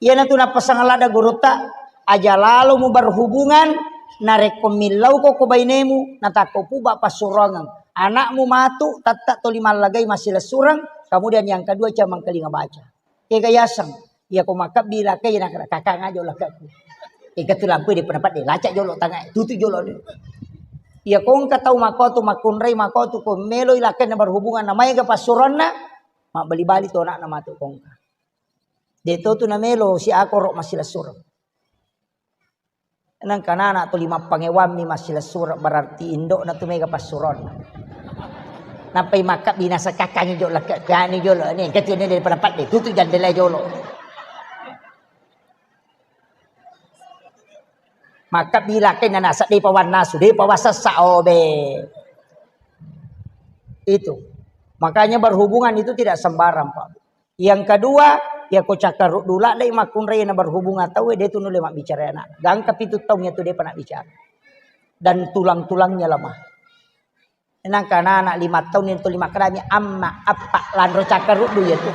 Iyanatu nappasang ladda gurutta, aja lalo mu berhubungan, narekko millauko ko bainemu, natakko puba passuroangeng. Anakmu matu, tatta toli mallagai massilessureng, kemudian yang kedua, jangan mengkalinga baca. Kega yaseng, iya ko makkebbi lakkai, iya nakkeda, "Kakang aja lakkaku." Ega tu lampu di pendapat de, lacak jolo tangai, tutu jolo de. Iya ko engka tau makotu, makkunrai makotu, ko meloi lakkainna berhubungan, na maega passuroanna, mabbali-bali to anakna matu ko engka. De to tu namelo si akoro massilessureng. Nangka nana tuli mappangewammi massilessureng, berarti indokna tu mega passuronna. Nappai makkabbi nasakakkangi jolo, kani jolo, ni, kecil ni daripada padde, tutu jandela jolo. Makkabbi lakkainna nasa, depa wannasu, depa wasessa, obe. Itu. Makanya berhubungan itu tidak sembarang, Pak. Yang kedua, ya ko cakkaruddu ladde makkunrai na berhubungan tauwe, de tu nulle mabbicara anak. Gangka pitu taung ya tu depa nak bicara. Dan tulang-tulangnya lemah. Nangka anak lima tahun itu lima kerami, amma, appa, lanro cakkaruddu ya tu.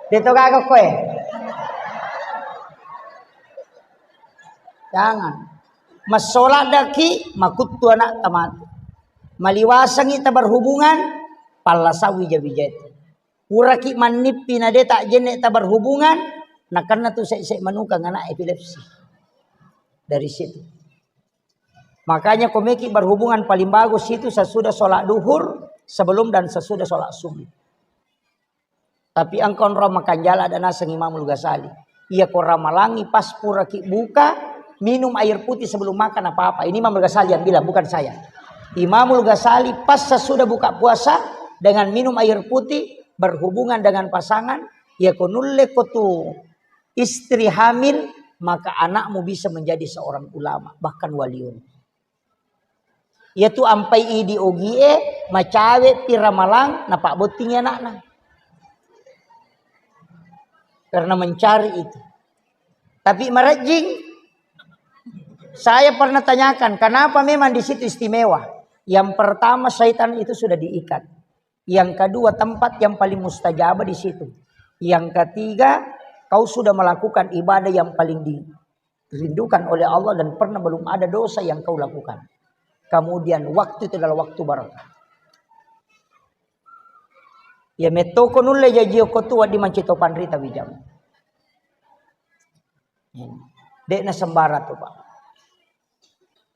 De to gaga koe. Jangan. Massola daki, makuttu anak tamatu. Maliwasangi taberhubungan, palla sawi jawi jati. Puraki mannippi na de tak jenne taberhubungan, nakenna tu sek-sek manukang anak epilepsi. Dari situ. Makanya komeki berhubungan paling bagus itu sesudah sholat duhur, sebelum dan sesudah sholat subuh. Tapi engka onrong makanjala ada naseng Imamul Ghazali. Iya ko ramalangi pas puraki buka, minum air putih sebelum makan apa-apa. Ini Imamul Ghazali yang bilang, bukan saya. Imamul Ghazali pas sesudah buka puasa dengan minum air putih, berhubungan dengan pasangan, iya ko nulle ko tu istri hamil, maka anakmu bisa menjadi seorang ulama, bahkan waliun. Iyatu ampai idi ogie, macawe pi ramalang, napabbottingi anakna. Karena mencari itu. Tapi marejjing, saya pernah tanyakan, kenapa memang di situ istimewa? Yang pertama, syaitan itu sudah diikat. Yang kedua, tempat yang paling mustajab di situ. Yang ketiga, kau sudah melakukan ibadah yang paling di, rindukan oleh Allah dan pernah belum ada dosa yang kau lakukan. Kemudian waktu itu adalah waktu barokah. Ya metoko nulle jajio ko tu wadi mancito panrita wijam. De'na sembarang tu, Pak.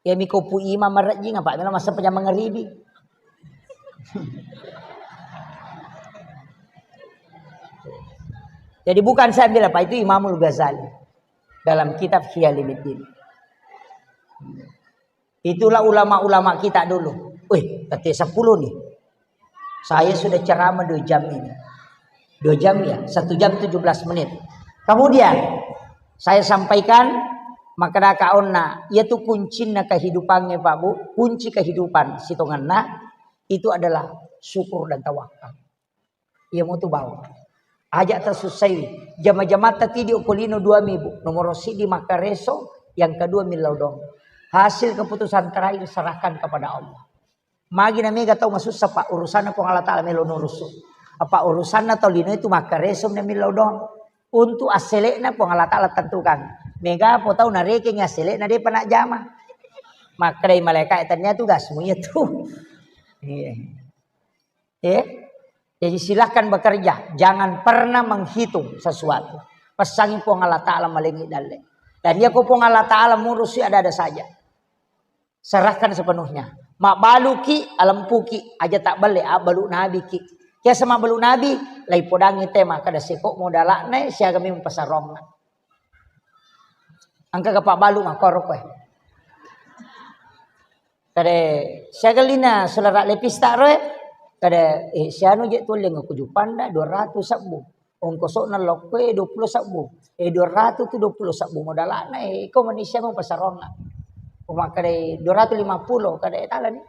Ya miko pu imam marejjing apa melo masa pejam mangeribi. Jadi bukan saya bilang, Pak, itu Imamul Ghazali dalam kitab Ihya Ulumuddin. Itulah ulama-ulama kita dulu. Wih, kata sepuluh nih. Saya sudah ceramah dua jam ini. Dua jam ya, satu jam tujuh belas menit. Kemudian, saya sampaikan Makkeda ka onna, iyatu kuncinna kehidupangnge, Pak Bu, kunci kehidupan sitongenna itu adalah syukur dan tawakal. Iya mutu bawang. Aja tasussai. Jama-jamatta tidi okko lino dua mi, Bu. Nomor sidi makkareso, yang kedua millau doang. Hasil keputusan terakhir serahkan kepada Allah. Magi na mega tau masussa, Pak, urusanna Puang Allah Taala melo nurusu. Apa urusanna tau lino itu makkareso na millau doang. Untuk asselekna Puang Allah Taala tentukan. Mega po tau narekeng asselekna depa najama. Makkedai malaika, tania tugasmu iya tu. Iya. Eh? Jadi silahkan bekerja, jangan pernah menghitung sesuatu. Pesangi Puang Allah Taala malengi dalle. Dan iya ko Puang Allah Taala murusi ada-ada saja. Serahkan sepenuhnya. Mabbaluki, alempuki, aja tak belle, abbalu nabiki. Kiasa mabbalu nabi, lai podangi tema kada seko modalakna siaga memang pasarongna. Engka ga pabbalu makkoro koe. Kada siaga lina sulara lepista roe. Kada, eh, sianu je tulleng aku jupanda dua ratus sebbu. Ongkosokna lokkoe dua puluh sebbu. Eh, dua ratus tu dua puluh sebbu modalakna, eh, ko manusia mau pasarongna. Ko makkeda dua ratus lima puluh, kada, eh, tala ni.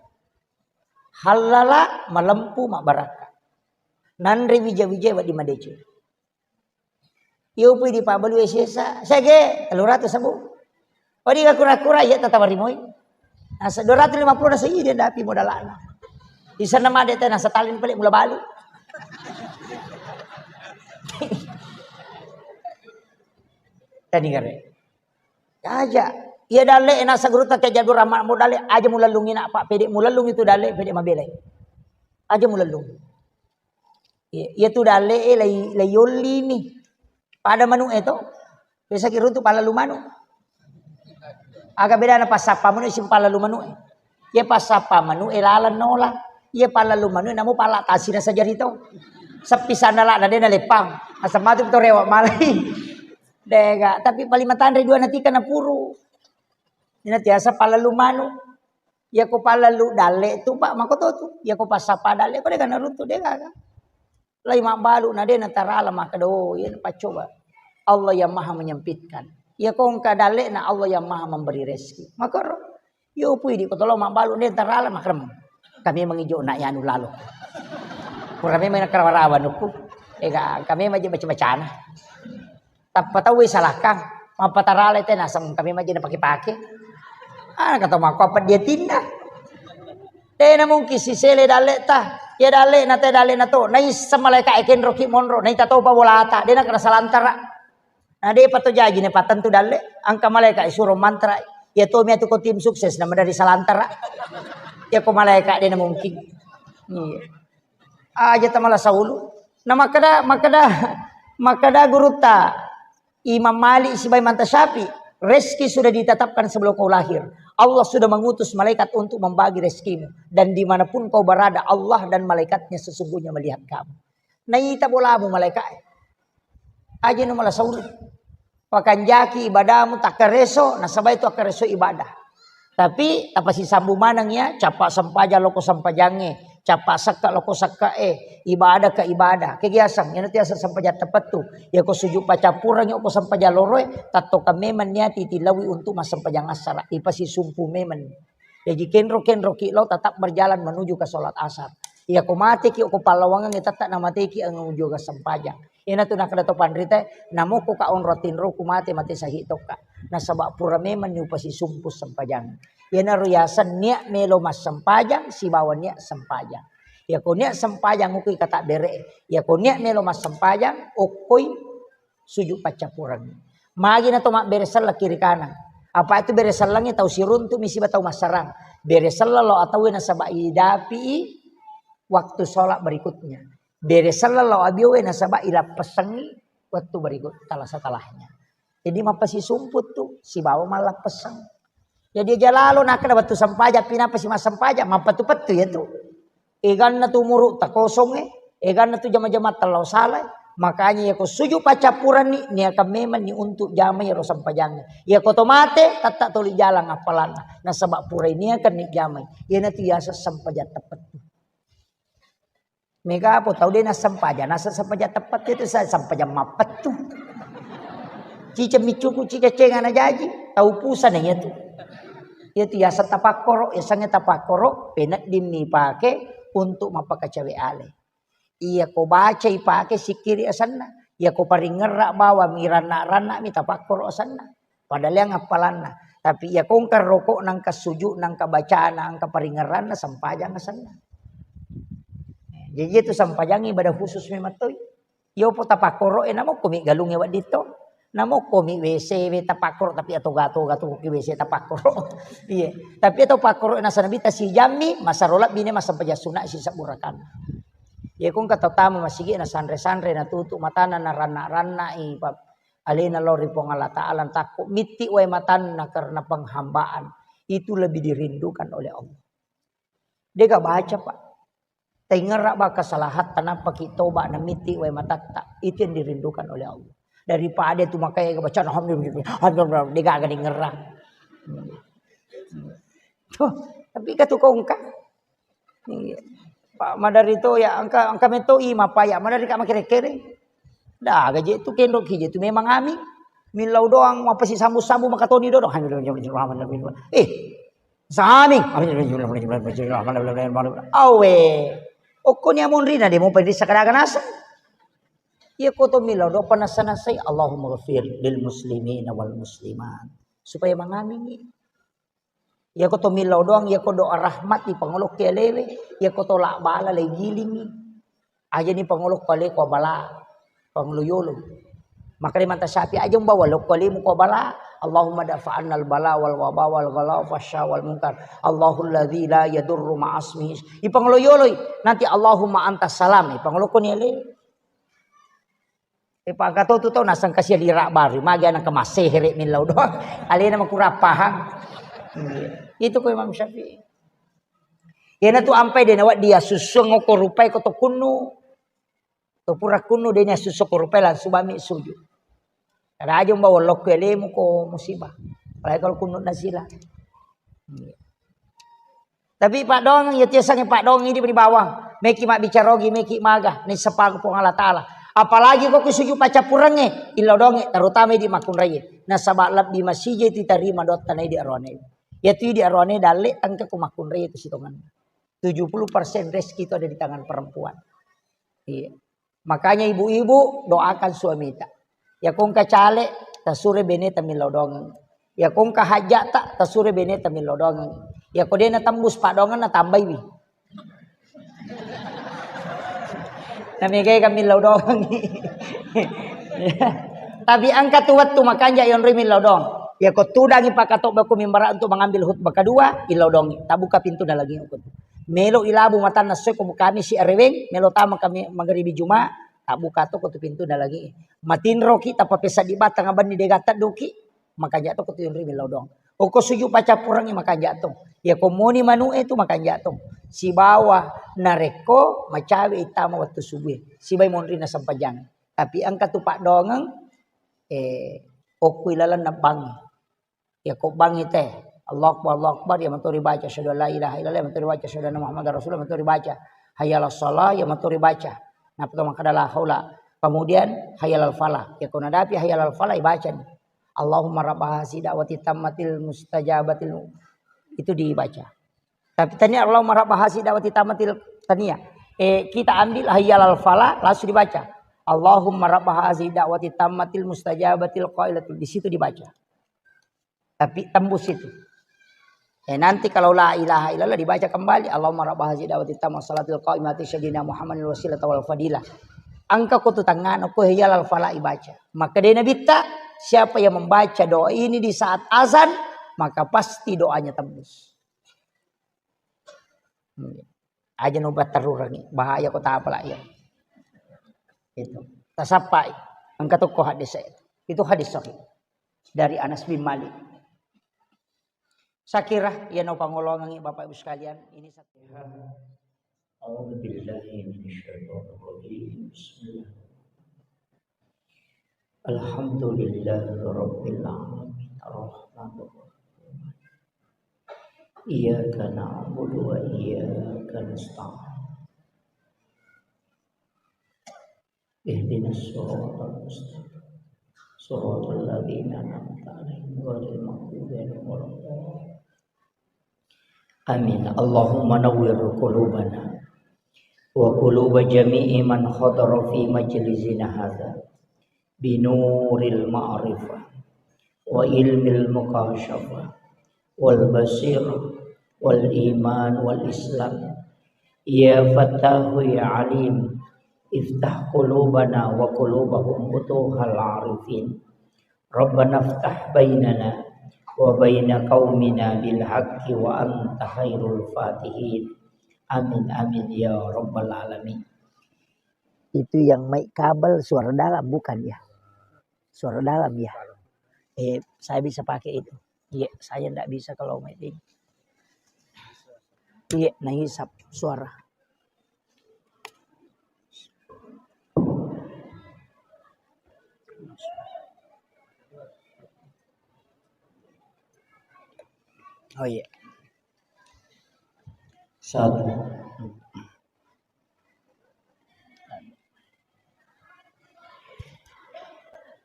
Hallala malempu mabbarakka. Nanre wija-wija wedding madeceng. Iya upui di pabbalu sesa, sege, tellu ratus sebbu. Wedding kura-kura, iya tatawa rimoi. Nasa dua ratus lima puluh nasa iya dia dapi modalakna. Di sana made teh nasa talin pale mula balu. Tadi kare. Aja. Iya dalle nasa gurutta ke jadul rama mo dalle aja mulallungi nak, Pak, pede mulallungi tu dalle pede mabelai. Aja mulallungi. Iya, iya tu dalle e lai, lai yollini. Pada manu e to. Biasa ki runtu pallalu manu. Aga bedana passappa manu e sing pallalu manu e. Iya passappa manu e laleng nola. Iya pallalu manu e namo pala tasina sajari to. Seppi sandala na dena lepang. Asam matu to rewa malai. Dega, tapi paling matanre dua natika na puru. Ina tiasa pallalu manu. Iya ko pallalu dalle tu, Pak, mako to tu. Iya ko passappa dalle ko dega naruntu dega. Lai mabbalu na de natarala makkeda, oh, iya paccoba. Allah yang Maha menyempitkan. Iya ko engka dalle na Allah yang Maha memberi rezeki. Makaro. Yo pui di ko tolo mabbalu de tarala makrem. Kami mengijo nak yanu lalo. Kurame mena karawa-rawa nuku. Ega kami maji baca-bacana. Tappa tauwe salakang, mappatarale te naseng kami majjena pake-pake. Ah, kata mako apa dia tinda. Tena mungkin sisele dalle ta. Ya dalle na te dalle na to. Naissa malaika e kenro ki monro, naita topa bolata. Dena kena salantara. Na depa to jaji ne patentu dalle. Angka malaika e suro mantra. Ya to mi atu ko tim sukses nama dari salantara. Ya ko malaika dena mungkin. Iya. Aja tamala saulu. Na makkeda, makkeda, makkeda gurutta Imam Malik sibawa Imam Syafi'i, rezeki sudah ditetapkan sebelum kau lahir. Allah sudah mengutus malaikat untuk membagi rezekimu. Dan dimanapun kau berada, Allah dan malaikatnya sesungguhnya melihat kamu. Naita bolamu malaikat. Aja nu mala saulu. Pakanjaki ibadamu takkareso, nasaba itu akkareso ibadah. Tapi tapasisambu maneng ya, capa sempajang loko sempajangnge, capa sekka loko sekka e, ibadah ke ibadah. Kegiasang, yang tiasa sempajang tepettu. Ya ko sujud pacappureng, ya ko sempajang loroe, tattoka memang niati tilawi untuk massempajang assara. Ipasisumpu memang. Jaji kenro-kenro ki lo tetap berjalan menuju ke sholat asar. Iya ko mate ki ko pallawangan tetap na mate ki menuju ke sempajang. Ina tu nakkeda to panrita, namoko ka onro tinro ku mate, mate sahih tokka. Nasaba pura memang ni upasisumpu sempajang. Iyanaro yaseng niat melo massempajang sibawa niat sempajang. Iya ko niat sempajang uku kata bere. Iya ko niat melo massempajang okkoi sujud paccappureng. Magi na to mabbere selleng kiri kanan. Apa itu bere sellengnge tau siruntu mi siba tau massarang. Bere selleng lo atau nasaba idapi waktu sholat berikutnya. Bere selleng lo abiowe nasaba ilappessengi waktu berikut, tala setelahnya. Jadi mappasisumput tu sibawa mallappesseng. Jadi aja lalo nakkeda wettu sempajang, pinapa si massempajang, mappettu-pettu ya tu. Eganna tu umuru takosongnge, eganna tu jama-jama tellau salai. Makanya ya ko suju paccappuranni, niakan memang ni untuk jamai ro sempajangnge. Ya ko to mate, tatta toli jalan appalanna. Nasaba purai niakan ni jamai. Iyanatu yaseng sempajang teppettu. Mega apa tau de nassempajang, nasa sempajang teppettu itu sa-, sempajang mappettu. Ciceng miccuku, ciceng cengana jaji. Tau pusana iyatu. Iyatu yaseng tapakkoro, yasengnge tapakkoro, peneddimmi ipake untuk mappakacawe ale. Iyako baca ipake sikkiri asenna. Iyako paringerra bawang iranna-ranna mi tapakkoro asenna. Padahal yang appalanna. Tapi iyako engka rokok, nangka sujud, nangka bacana, engka paringerranna, sempajang asenna. Jadi itu sempajang ibadah khusus memang toi. Yopo tapakkoro e, namokko mi galungnge wedding to. Namokko mi W C we tapakkoro tapi atoga-toga tu ki W C tapakkoro. Iya. Tapi atau pakkoro nasaba Nabitta sijammi, masero lebbi ne massempajang sunna sisebbu rakaat. Iya, ko engka tau tama masigi nasanre-sanre, natutup matana, naranna-ranna i pa-, alena lao ri Puang Allah Taala, takko mitti wae matanna karena penghambaan. Itu lebih dirindukan oleh Allah. Dega baca, Pak. Taingerra ba kesalahatta, nappaki toba, namitti wae matatta. Itu yang dirindukan oleh Allah. Daripada tu makanya baca alhamdulillah, alhamdulillah, dega aga dingerra. Tuh, tapi katu kongka. Iya. Pak madari to ya engka, engka meto i mapaya madari ka makere-kere. Dah gaje tu kendok kije tu memang ami. Millau doang mapasi sambu-sambu makatoni dodo. Eh, Sami. Awe. Okkoni amonrina de mopa rissa kadaga naseng. Iya ko to millau doa panassa-nassai, Allahumma ghafir lil muslimina wal muslimat. Supaya mangamingi. Iya ko to millau doang, iya ko doa rahmat di pangolokke alewe. Iya ko to la bala le gilingi. Aja ni pangolokko ale ko bala, pangolo yolo. Makanya manta Syafi'i aja umbawa lokko alemu ko bala. Allahumma dafa'annal bala wal waba wal ghala fasya wal munkar. Allahul ladzi la yadurru ma'asmihi. I pangolo yolo i. Nanti Allahumma antas salam. I pangolokko ni ale. E pangkato tu tau nasang kasi lira baru. Magi anak kemas sehere millau doang. Alena makurang paham. Itu ko Imam Syafi'i. Iyana tu ampai de nawa dia susuang ko rupai ko to kunnu. To pura kunnu de ni asusso ko rupai langsung bami sujud. Kada aja umbawa lokko alemu ko musibah. Apalagi kalau kunnu nasila. Tapi paddoangeng, iya tiasangnge paddoangeng idi di bawang. Meki mabbicara ogi, meki maga, ni sepang Puang Allah Taala. Apalagi ko ku sujud paccappurengnge, illau doangnge, terutama di makkunraie. Nasaba lebbi masija itu tarima doatta na idi aroane. Iya tu idi aroane dalle tangke ku makkunraie tu sitongenna. Tujuh puluh persen rezeki itu ada di tangan perempuan. Iya. Makanya ibu-ibu doakan suamita. Ya ko engka cale, tasure beneta millau doangeng. Ya ko engka hajjata, tasure beneta millau doangeng. Ya ko dena tembus paddoangeng na tambaiwi. Na megai ka millau doangeng. Tapi engka tu wettu makanja yonroi millau doang. Ya ko tudangi pakatobba ko mimbara untuk mengambil khutbah kedua, illau doangi. Tabuka pintu na lagi ko. Melo ilabu matanna soi ko bukami si areweng, melo tama kami magaribi Juma, tabbuka to ko tu pintu na lagi. Matinroki tappa pesaddi batang abanni dega tedduki, makanja to ko tu yonri millau doang. Oko suju paccappurengngi makanja to. Ya ko moni manu'e tu makanja to. Sibawa narekko macawe ittama wettu subue. Sibai monri na sempajang. Tapi engka tu paddoangeng, eh, okku ilalenna bangngi. Ya ko bangngi te, Allahu Akbar, Allahu Akbar, ya matori baca, asyhadu an la ilaha illallah, ya matori baca, asyhadu anna Muhammadar Rasulullah, ya matori baca, hayya 'alas shalah, ya matori baca. Nappa to makkeda la haula. Kemudian hayya 'alal falah. Ya ko nadapi hayya 'alal falah, ibacani. Allahumma rabba hazi da'wati tammatil mustajabatil. Itu dibaca. Tapi tania Allahumma rabba hazi da'wati tammatil tania. Eh, kita ambil hayya 'alal falah, langsung dibaca. Allahumma rabba hazi da'wati tammatil mustajabatil qailatul. Di situ dibaca. Tapi tembus itu. Eh, nanti kalau la ilaha illallah dibaca kembali, Allahumma rabba hazi da'wati tamma salatil qaimati sayyidina Muhammadin wasilata wal fadilah. Engka ko tu tangngana ko hayya 'alal falah ibaca. Maka dena bitta, siapa yang membaca doa ini di saat azan, maka pasti doanya tembus. Aja no batterurangi, bahaya ko tapala iya. Itu. Tasappai. Engka tokko hadis itu. Itu hadis sahih. Dari Anas bin Malik. Saya kira, ya no pangolongangi Bapak Ibu sekalian, ini satu. A'udzu billahi minasyaitonir rajim. Bismillah. Alhamdulillahi rabbil alamin. Arrahmanir rahim. Iyyaka na'budu wa iyyaka nasta'in. Ihdinas siratal mustaqim. صراط الذين أنعمت عليهم غير المغضوب عليهم ولا الضالين. آمين. اللهم نور قلوبنا وقلوب جميع من حضر في مجلسنا هذا بنور المعرفة وعلم المكاشفة والبصيرة والإيمان والإسلام. يا فتاح يا عليم، افتح قلوبنا وقلوبهم فتوح العارفين. ربنا افتح بيننا وبين قومنا بالحق وأنت خير الفاتحين. آمين، آمين يا رب العالمين. Itu yang mic kabel suara dalam bukan ya? Suara dalam ya? Eh, saya bisa pakai itu. Iya, saya ndak bisa kalau mic ini. Iya, naisap suara. Oh iya. Satu.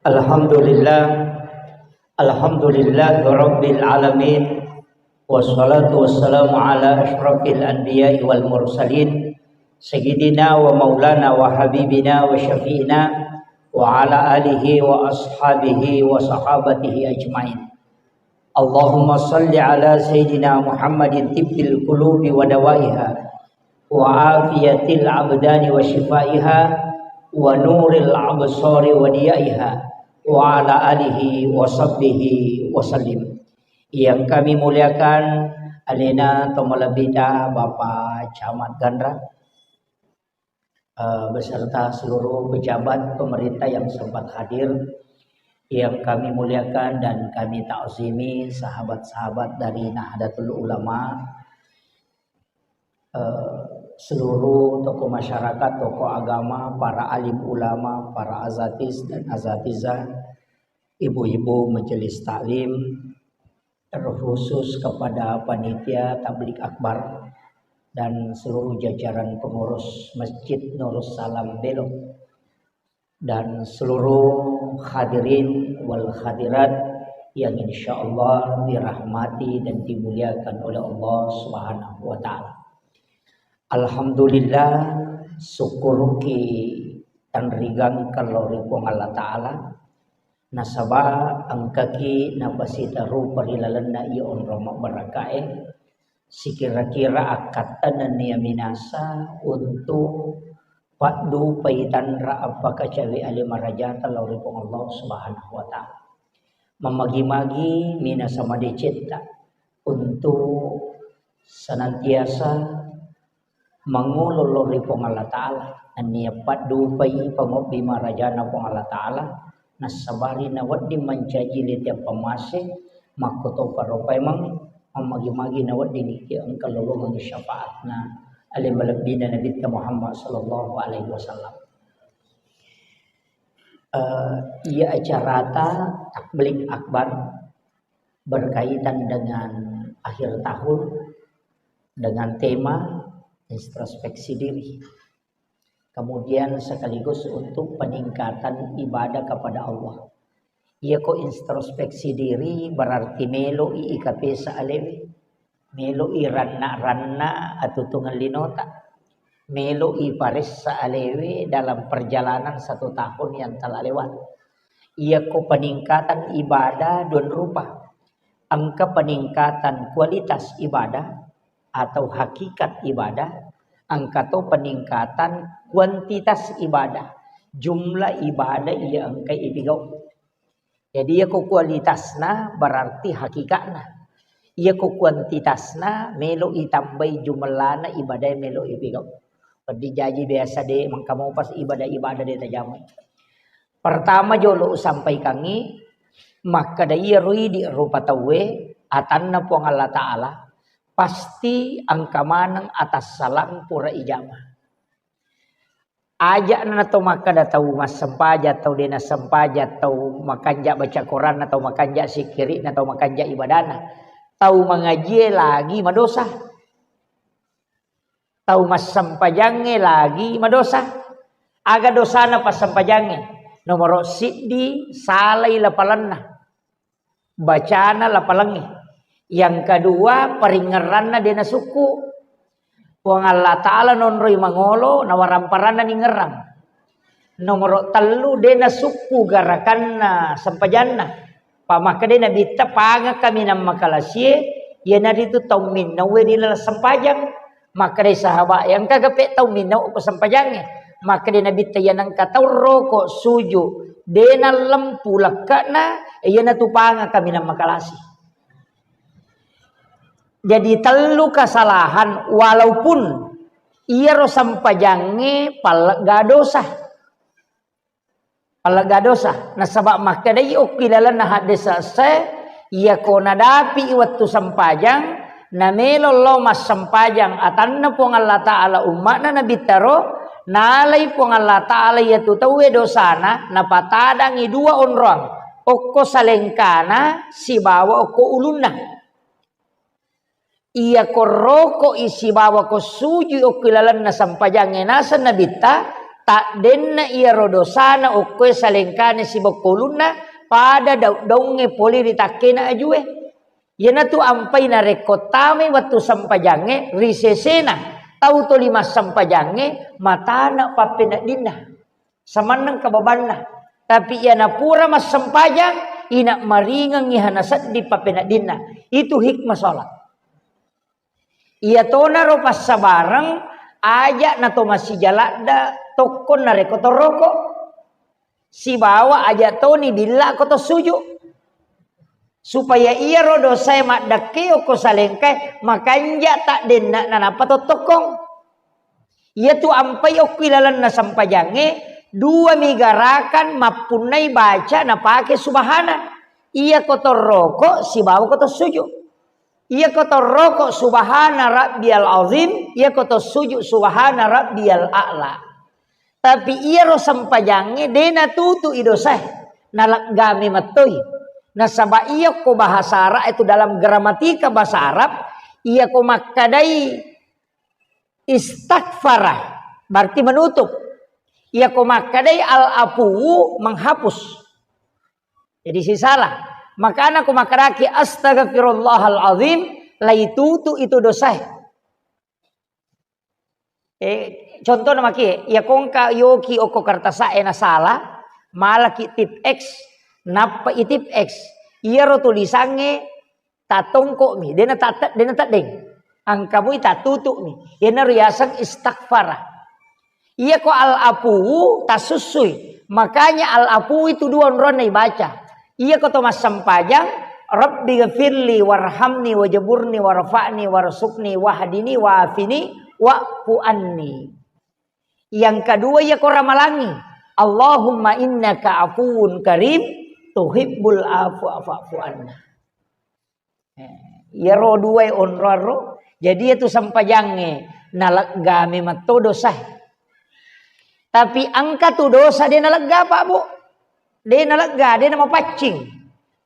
Alhamdulillah. Alhamdulillahirabbil alamin. Wassalatu wassalamu ala asyrafil anbiya'i wal mursalin, sayyidina wa maulana wa habibina wa syafi'ina wa ala alihi wa ashabihi wa sahabatihi ajmain. Allahumma salli ala sayyidina Muhammadin tibbil qulubi wa dawaiha, wa afiyatil abdani wa syifaiha, wa nuril absari wa diyaiha, wa ala alihi wa sahbihi wa sallim. Yang kami muliakan, alena tomalebbita Bapak Camat Ganra, eh, beserta seluruh pejabat pemerintah yang sempat hadir, yang kami muliakan dan kami ta'zimi, sahabat-sahabat dari Nahdlatul Ulama, eh, seluruh tokoh masyarakat, tokoh agama, para alim ulama, para azatis dan azatizah, ibu-ibu majelis taklim, terkhusus kepada panitia tablik akbar dan seluruh jajaran pengurus Masjid Nurus Salam Belo, dan seluruh hadirin wal hadirat yang insyaallah dirahmati dan dimuliakan oleh Allah Subhanahu wa taala. Alhamdulillah, sukkuruki tanrigangka lao ri Puang Allah Taala, nasaba engkaki napasitarupa ri lalenna iya onrong mabbarakkae, sikira-kira akkatta nennia minasa untuk paddupai tanra appakacawe ale marajata lao ri Puang Allah Subhanahu wa Ta'ala. Mamagi-magi minasa madecetta untuk senantiasa mangolo lao ri Puang Allah Ta'ala, nennia paddupai pangobbi marajana Puang Allah Ta'ala, nassabari nawedding mancaji lete pammase, makkotoparo paimeng, mammagi-magi nawedding engka lolongengngi syafaatna ale malebbina Nabitta Muhammad sallallahu alaihi wasallam. Eh, iya acarata tablik akbar berkaitan dengan akhir tahun dengan tema introspeksi diri. Kemudian sekaligus untuk peningkatan ibadah kepada Allah. Iyako introspeksi diri berarti melo'i ikapesa alewe, melo'i ranna-ranna atutungeng linota, melo'i paressa alewe dalam perjalanan satu tahun yang telah lewat. Iyako peningkatan ibadah dua rupa. Engka peningkatan kualitas ibadah atau hakikat ibadah, engka to peningkatan kuantitas ibadah, jumlah ibadah iya engka ipigau. Jadi, iyako kualitasna berarti hakikatna. Iyako kuantitasna melo itambai jumellana ibadah melo ipigau. Peddi jaji biasa de mengka mopas ibadah-ibadah de tajamai. Pertama jolo usampaikangngi, makkeda iyaro idi rupa tauwe atanna Puang Allah Ta'ala, pasti engka maneng atassalang pura ijama. Aja'na to makkeda tau massempajang, tau de nassempajang, tau makanja baca Quranna, tau makanja sikkiri'na, tau makanja ibadana. Tau mangajie lagi madosa. Tau massempajangnge lagi madosa. Aga dosana passempajangnge? Nomoro siddi, salai lapalanna. Bacana lapalangnge. Yang kedua, paringngeranna de nasukku. Puang Allah Ta'ala nonroi mangolo, nawaramparanna ningerang. Nomoro tellu, de nasukku garakanna sempajanna. Pamakkedai Nabitta, pangakka minang makalasie, iyanaritu tau minnaue ri laleng sempajang. Makkedai sahabat, yang kaga pe tau minau ko sempajangnge. Makkedai Nabitta, iya nengka tau roko suju, de nallempu lekkana, iyanatu pangakka minang makalasi. Jadi tellu kesalahan, walaupun iyaro sempajangnge pallegga dosa. Pallegga dosa. Nasaba makkedai okki lalenna haddese esse, iyako nadapi wettu sempajang, namelo lao massempajang atanna Puang Allah Ta'ala umma'na Nabittaro, nalai Puang Allah Ta'ala iyatu tauwe dosana, napatadangi dua onroang, okko salengkana sibawa okko ulunna. Iyako roko'i sibawa ko sujui okko ilalenna sempajangnge naseng Nabitta, taddenna iyaro dosana okkoe salengkana sibawa ko ulunna, pada daung-daungnge pole ri takkena ajue. Iyanatu ampai narekko tamai wettu sempajangnge ri sesena tau toli massempajangnge matana pappeneddinna. Samanneng kababanna. Tapi iyana pura massempajang, ina maringengngi hana sedding pappeneddinna. Itu hikmah sholat. Iyatonaro passabareng, aja nato masija ladda tokkong narekko toroko. Sibawa aja toni billa ko to suju. Supaya iyaro dosae maddakkeo ko salengkae, makanja taddenna nanappa to tokkong. Iyatu ampai okko ilalenna sempajangnge, dua mi garakan mappunnai baca napake subhana. Iyako toroko sibawa ko to suju. Iyako toroko subhana rabbiyal azim, iyako to suju subhana rabbiyal a'la. Tapi iyaro sempajangnge de natutu'i dosae, naleggami mettoi. Nasaba iyako bahasa Arab itu dalam gramatika bahasa Arab, iyako makkadai istaghfara, berarti menutup. Iyako makkadai al-afuwu, menghapus. Jadi sisala. Makana ko makkadaki astaghfirullahal azim, laitutu itu dosae. Eh, contohna maki, iya kongka yoki okko kertasa'e nasala, malaki tip X, nappa i tip X. Iyaro tulisangnge tatongko'mi, dena tatte-, dena teddeng. Angkamui tatutu'mi. Iyanaro yaseng istaghfara. Iyako al-afuwu tasussui. Makanya al-afuwu itu dua onronna ibaca. Iyako to massempajang, Rabbi ghafirli warhamni wajaburni warfa'ni warzuqni wahdini wa'afini wa'fu anni. Yang kedua iyako ramalangi, Allahumma innaka afuwun karim tuhibbul afwa fa'fu anna. Eh, iyaro duae onroang ro. Jadi iyatu sempajangnge nalegga memang to dosa. Tapi engka tu dosa de nalegga, Pak, Bu. De nalegga, de namapaccing.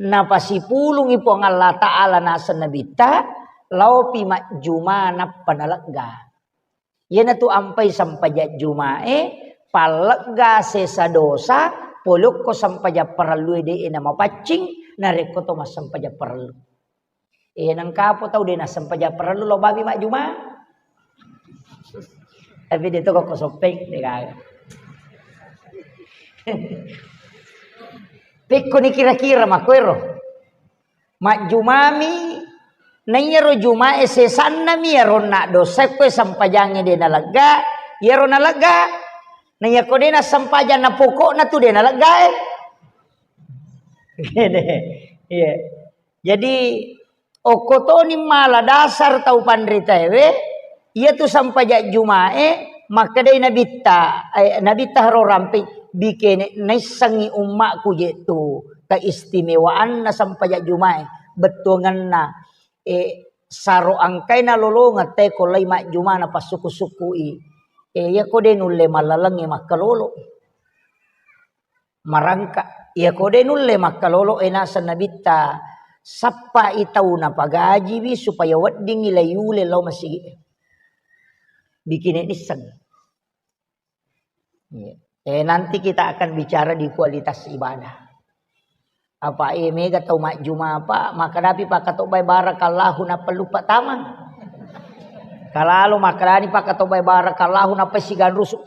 Napasipulungi Puang Allah Ta'ala naseng Nabitta, laopi majjuma nappa nalegga. Iyanatu ampai sempajang jumae, pallegga sesa dosa, pole okko sempajang parellue de'e namapaccing, narekko to massempajang parellu. Eh, nengkapo tau de nassempajang parellu lo babi majjuma. Tapi de to ko soppeng, de gaga. Pekkoni kira-kira makkoero. Majjumami, naiyaro jumae sesannami iyaro naddosa koe sempajangnge de nalegga, iyaro nalegga, naiyako de nassempajang na pokokna tu de naleggae. Iya. Jadi, okko toni mala dasar tau panritaewe, iyatu sempajang jumae, makkedai Nabitta, eh, Nabitta haro rampe, bikene naissengngi ummaku je tu keistimewaanna sempajang jumae, bettuangenna, eh, saro angkaina lolongeng teko lai majjuma napassukku-sukkui. Eh, iyako de nulle mallalengnge makkalolo. Marangka. Iyako de nulle makkalolo e naseng Nabitta, sappai tau napagajiwi supaya weddingngi laiyule lao masigi. Bikine nisseng. Iya. Eh, nanti kita akan bicara di kualitas ibadah. Apa, eh, mega tau majjuma apa, makkadapi pakkatobbai barakallahu nappa luppa tamang. Kalalo makkadani pakkatobbai barakallahu nappa siganrusu.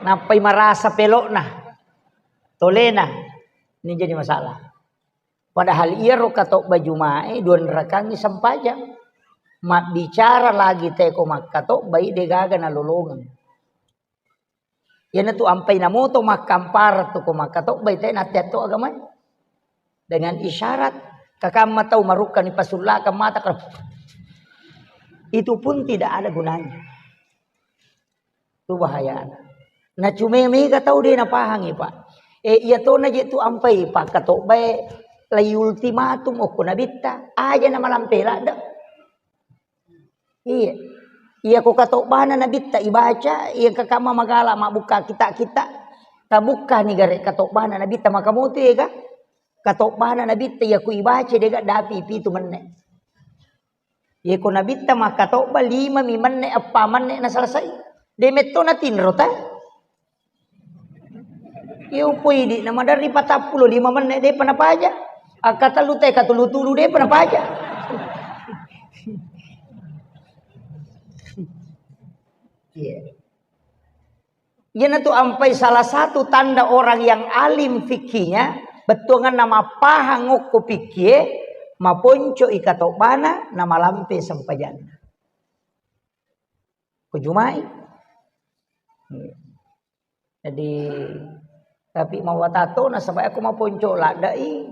Nappai marasa pelokna. Tolena. Ini jadi masalah. Padahal iyaro katobba Jumae dua rakangi sempajang. Mabbicara lagi teko makkatobbai degaga nalolongeng. Iyanatu ampai namoto makkampara tu ko makkatobbai te natteatto agamai. Dengan isyarat, kakamma tau marukkani pasullakang mata kalau itu pun tidak ada gunanya. Itu bahayana. Nah, cuma mega tau de napahangi, Pak. Eh, iya tona je tu ampai pakkatobbai lai ultimatum okko nabitta. Aja na malampe ladde. Iya. Iya ko katobbana nabitta ibaca, iya kakamma magala mabbukka kita-kita. Tabukka ni gare katobbana nabitta makamotu ega. Katobbana nabitta iya ku ibaca dega dapi pitu menne. Yeko nabitta makkatobba lima mi menne, eppa menne na selesai. De metto na tinro ta. Iyo poidi na maderri patappulo lima menne depa napaja. Akkatellu te katulu-tulu depa napaja. Iya. Iyanatu ampai salah satu tanda orang yang alim fikihnya, bettuanganna mappahang okko fikkie, maponco i katobbana, na malampe sempajanna. Ko Jumai. Jadi, tapi mawatato nasaba aku maponco ladai.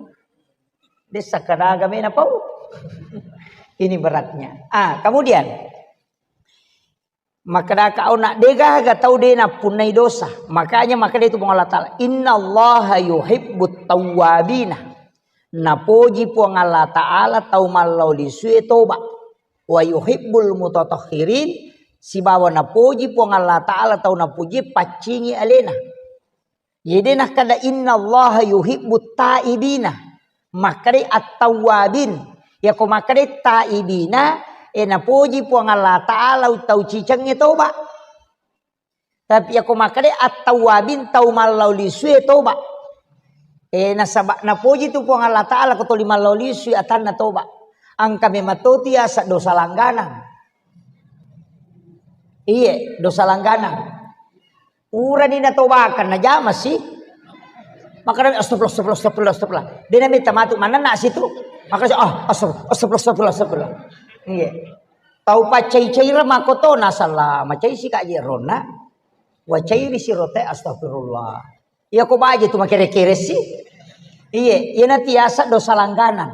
Desa kadaga mena pau. Ini beratnya. Ah, kemudian Makkadaka auna, degaga tau de nappunnai dosa. Makanya makkeda itu Puang Allah Ta'ala, "Innallaha yuhibbut tawwabina." Napoji Puang Allah Ta'ala tau mallau lisue toba. "Wa yuhibbul mutatahhirin," sibawa napoji Puang Allah Ta'ala tau napoji paccingi alena. Jadi nakkeda, "Innallaha yuhibbut taibina." Makkeda at-tawwabin. Yako makkeda taibina, e napoji Puang Allah Ta'ala tau cicengnge toba. Tapi yako makkeda at-tawwabin, tau mallau lisue toba. E nasaba napoji tu Puang Allah Ta'ala ko toli mallau lisui atanna toba. Engka memang toti asa dosa langganang. Iye, dosa langganang. Purani natobakang, najama si. Makkeda, "Astagfirullah, astagfirullah, astagfirullah, astagfirullah." De namitta matu, manenna situ. Makkeda, "Ah, astagfirullah, astagfirullah, astagfirullah." Iya. Tau paccai-caireng makkoto, nasalla macai si kaji ronna. Wacairi sirote, astagfirullah. Iya ko baje tu makere-kere si. Iye, iyana tiasa dosa langganan.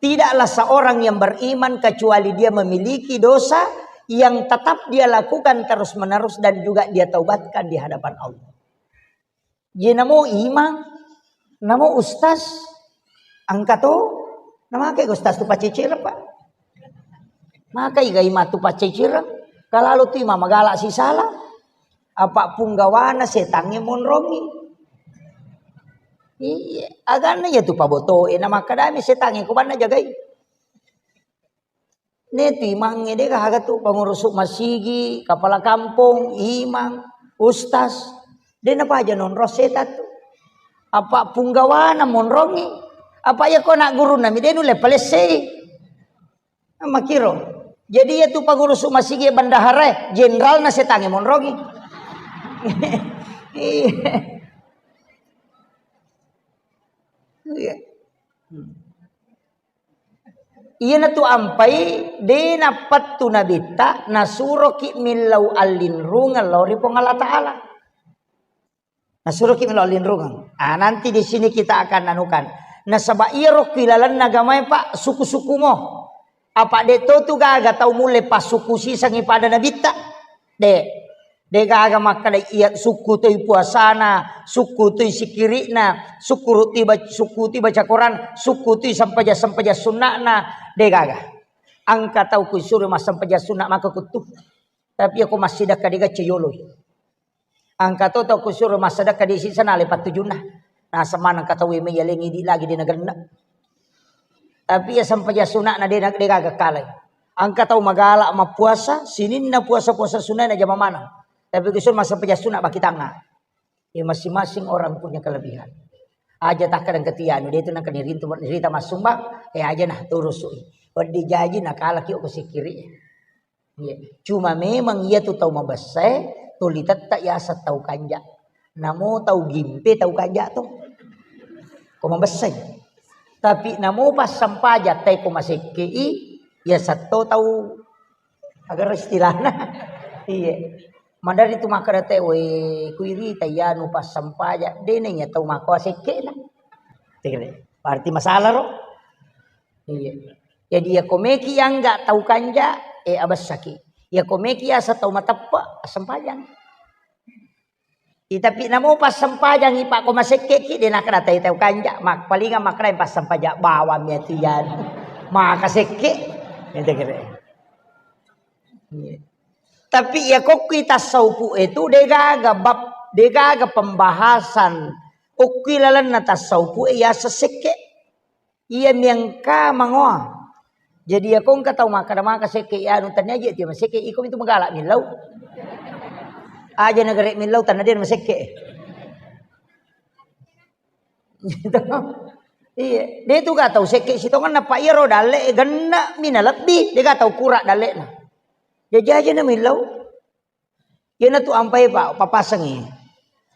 Tidaklah seorang yang beriman kecuali dia memiliki dosa yang tetap dia lakukan terus-menerus dan juga dia taubatkan di hadapan Allah. Ye namo imang, namo ustaz, engka to, namake ustaz tu paccicireng, Pak. Maka iga imang tu paccicireng, kalalo tu imang magala sisala. Apa punggawana setangnge monrongi. Iya, aganna iya tu pabotoe, na makkadami setangnge ko banna jagai. Ne tu imangnge de gaga tu, pengurus masigi, kepala kampung, imang, ustaz. De napaja nonrong setan tu. Apa punggawana monrongi. Apa iya ko nak gurunna mi de nulle palessei. Makiro. Jadi iya tu pengurus masigi bendahara, jenderalna setangnge monrongi. Iya. Iya. Hmm. Iyanatu ampai de nappettu nabitta, nasuroki millau allinrungeng lao ri Puang Allah Ta'ala. Nasuroki millau allinrungeng. Ah, nanti di sini kita akan anukan. Nasaba iyaro ku ilalenna agamae, Pak, suku-suku mo. Apa de to tu gaga tau mulle passuku sisengi pada nabitta? De. De gaga makkeda iya sukku toi puasana, sukku toi sikiri'na, sukku toi bac-, sukku toi baca Quran, sukku toi sempajang-sempajang sunna'na, de gaga. Engka tau kusuro massempajang sunna maka kuttu. Tapi ako massidekka de gacce yoloi. Engka to tau kusuro massidekka de sisana le pattujunna. Naseng maneng ka tau e mai yaleng idi lagi de nagenne. Tapi iya sempajang suna'na de na, de gaga kalai. Engka tau magala mappuasa, sininna puasa-puasa sunnae najama maneng. Tapi kusur masa pejassu nak baki tangan. Ya, masing-masing orang punya kelebihan. Aja takkadang ketianu, dia itu nak nirintu, nirita massumbang, eh, aja nah turusu. Waddi jaji nakala ki ko sikiri. Iya. Cuma memang iya tu tau mabessae, tuli tetta yasa tau kanja. Namo tau gimpe tau kanja tu. Ko mabessai. Tapi namo passampaja te ko masekke i, ya satto tau agar istilahna. Iya. Madari tu makkada te, "We, kuirita iyanu passampaja, dena iya tau makko asekke na." Tegere. Berarti masalah ro. Iya. Jadi ya komeki yang nggak tau kanja, eh, abessaki. Ya komeki asa tau mateppe, asempajang. I, tapi namo passempajangi, Pak, ko masekkeki, de nakkeda tai tau kanja, mak-, palingan makkeda passempajang bawang mi atian. Maka sekke. Ente kere. Iya. Tapi ya kokkui tasawufu itu degaga bab, degaga pembahasan. Okkui lalenna tasawufu ya sesekke. Iya miangka mangoa. Jadi ya kongka tau makkada maka sekke anu tania je tia masekke iko mitu magala millau. Aja nagare millau tanah dia masekke. Gitu. Iya, dia tu gak tau sekke sitongan napa iya ro dalle genna mina lebbi, dia gak tau kura dalle na. Jadi aja na millau. Iyanatu ampai pa-, papasengngi.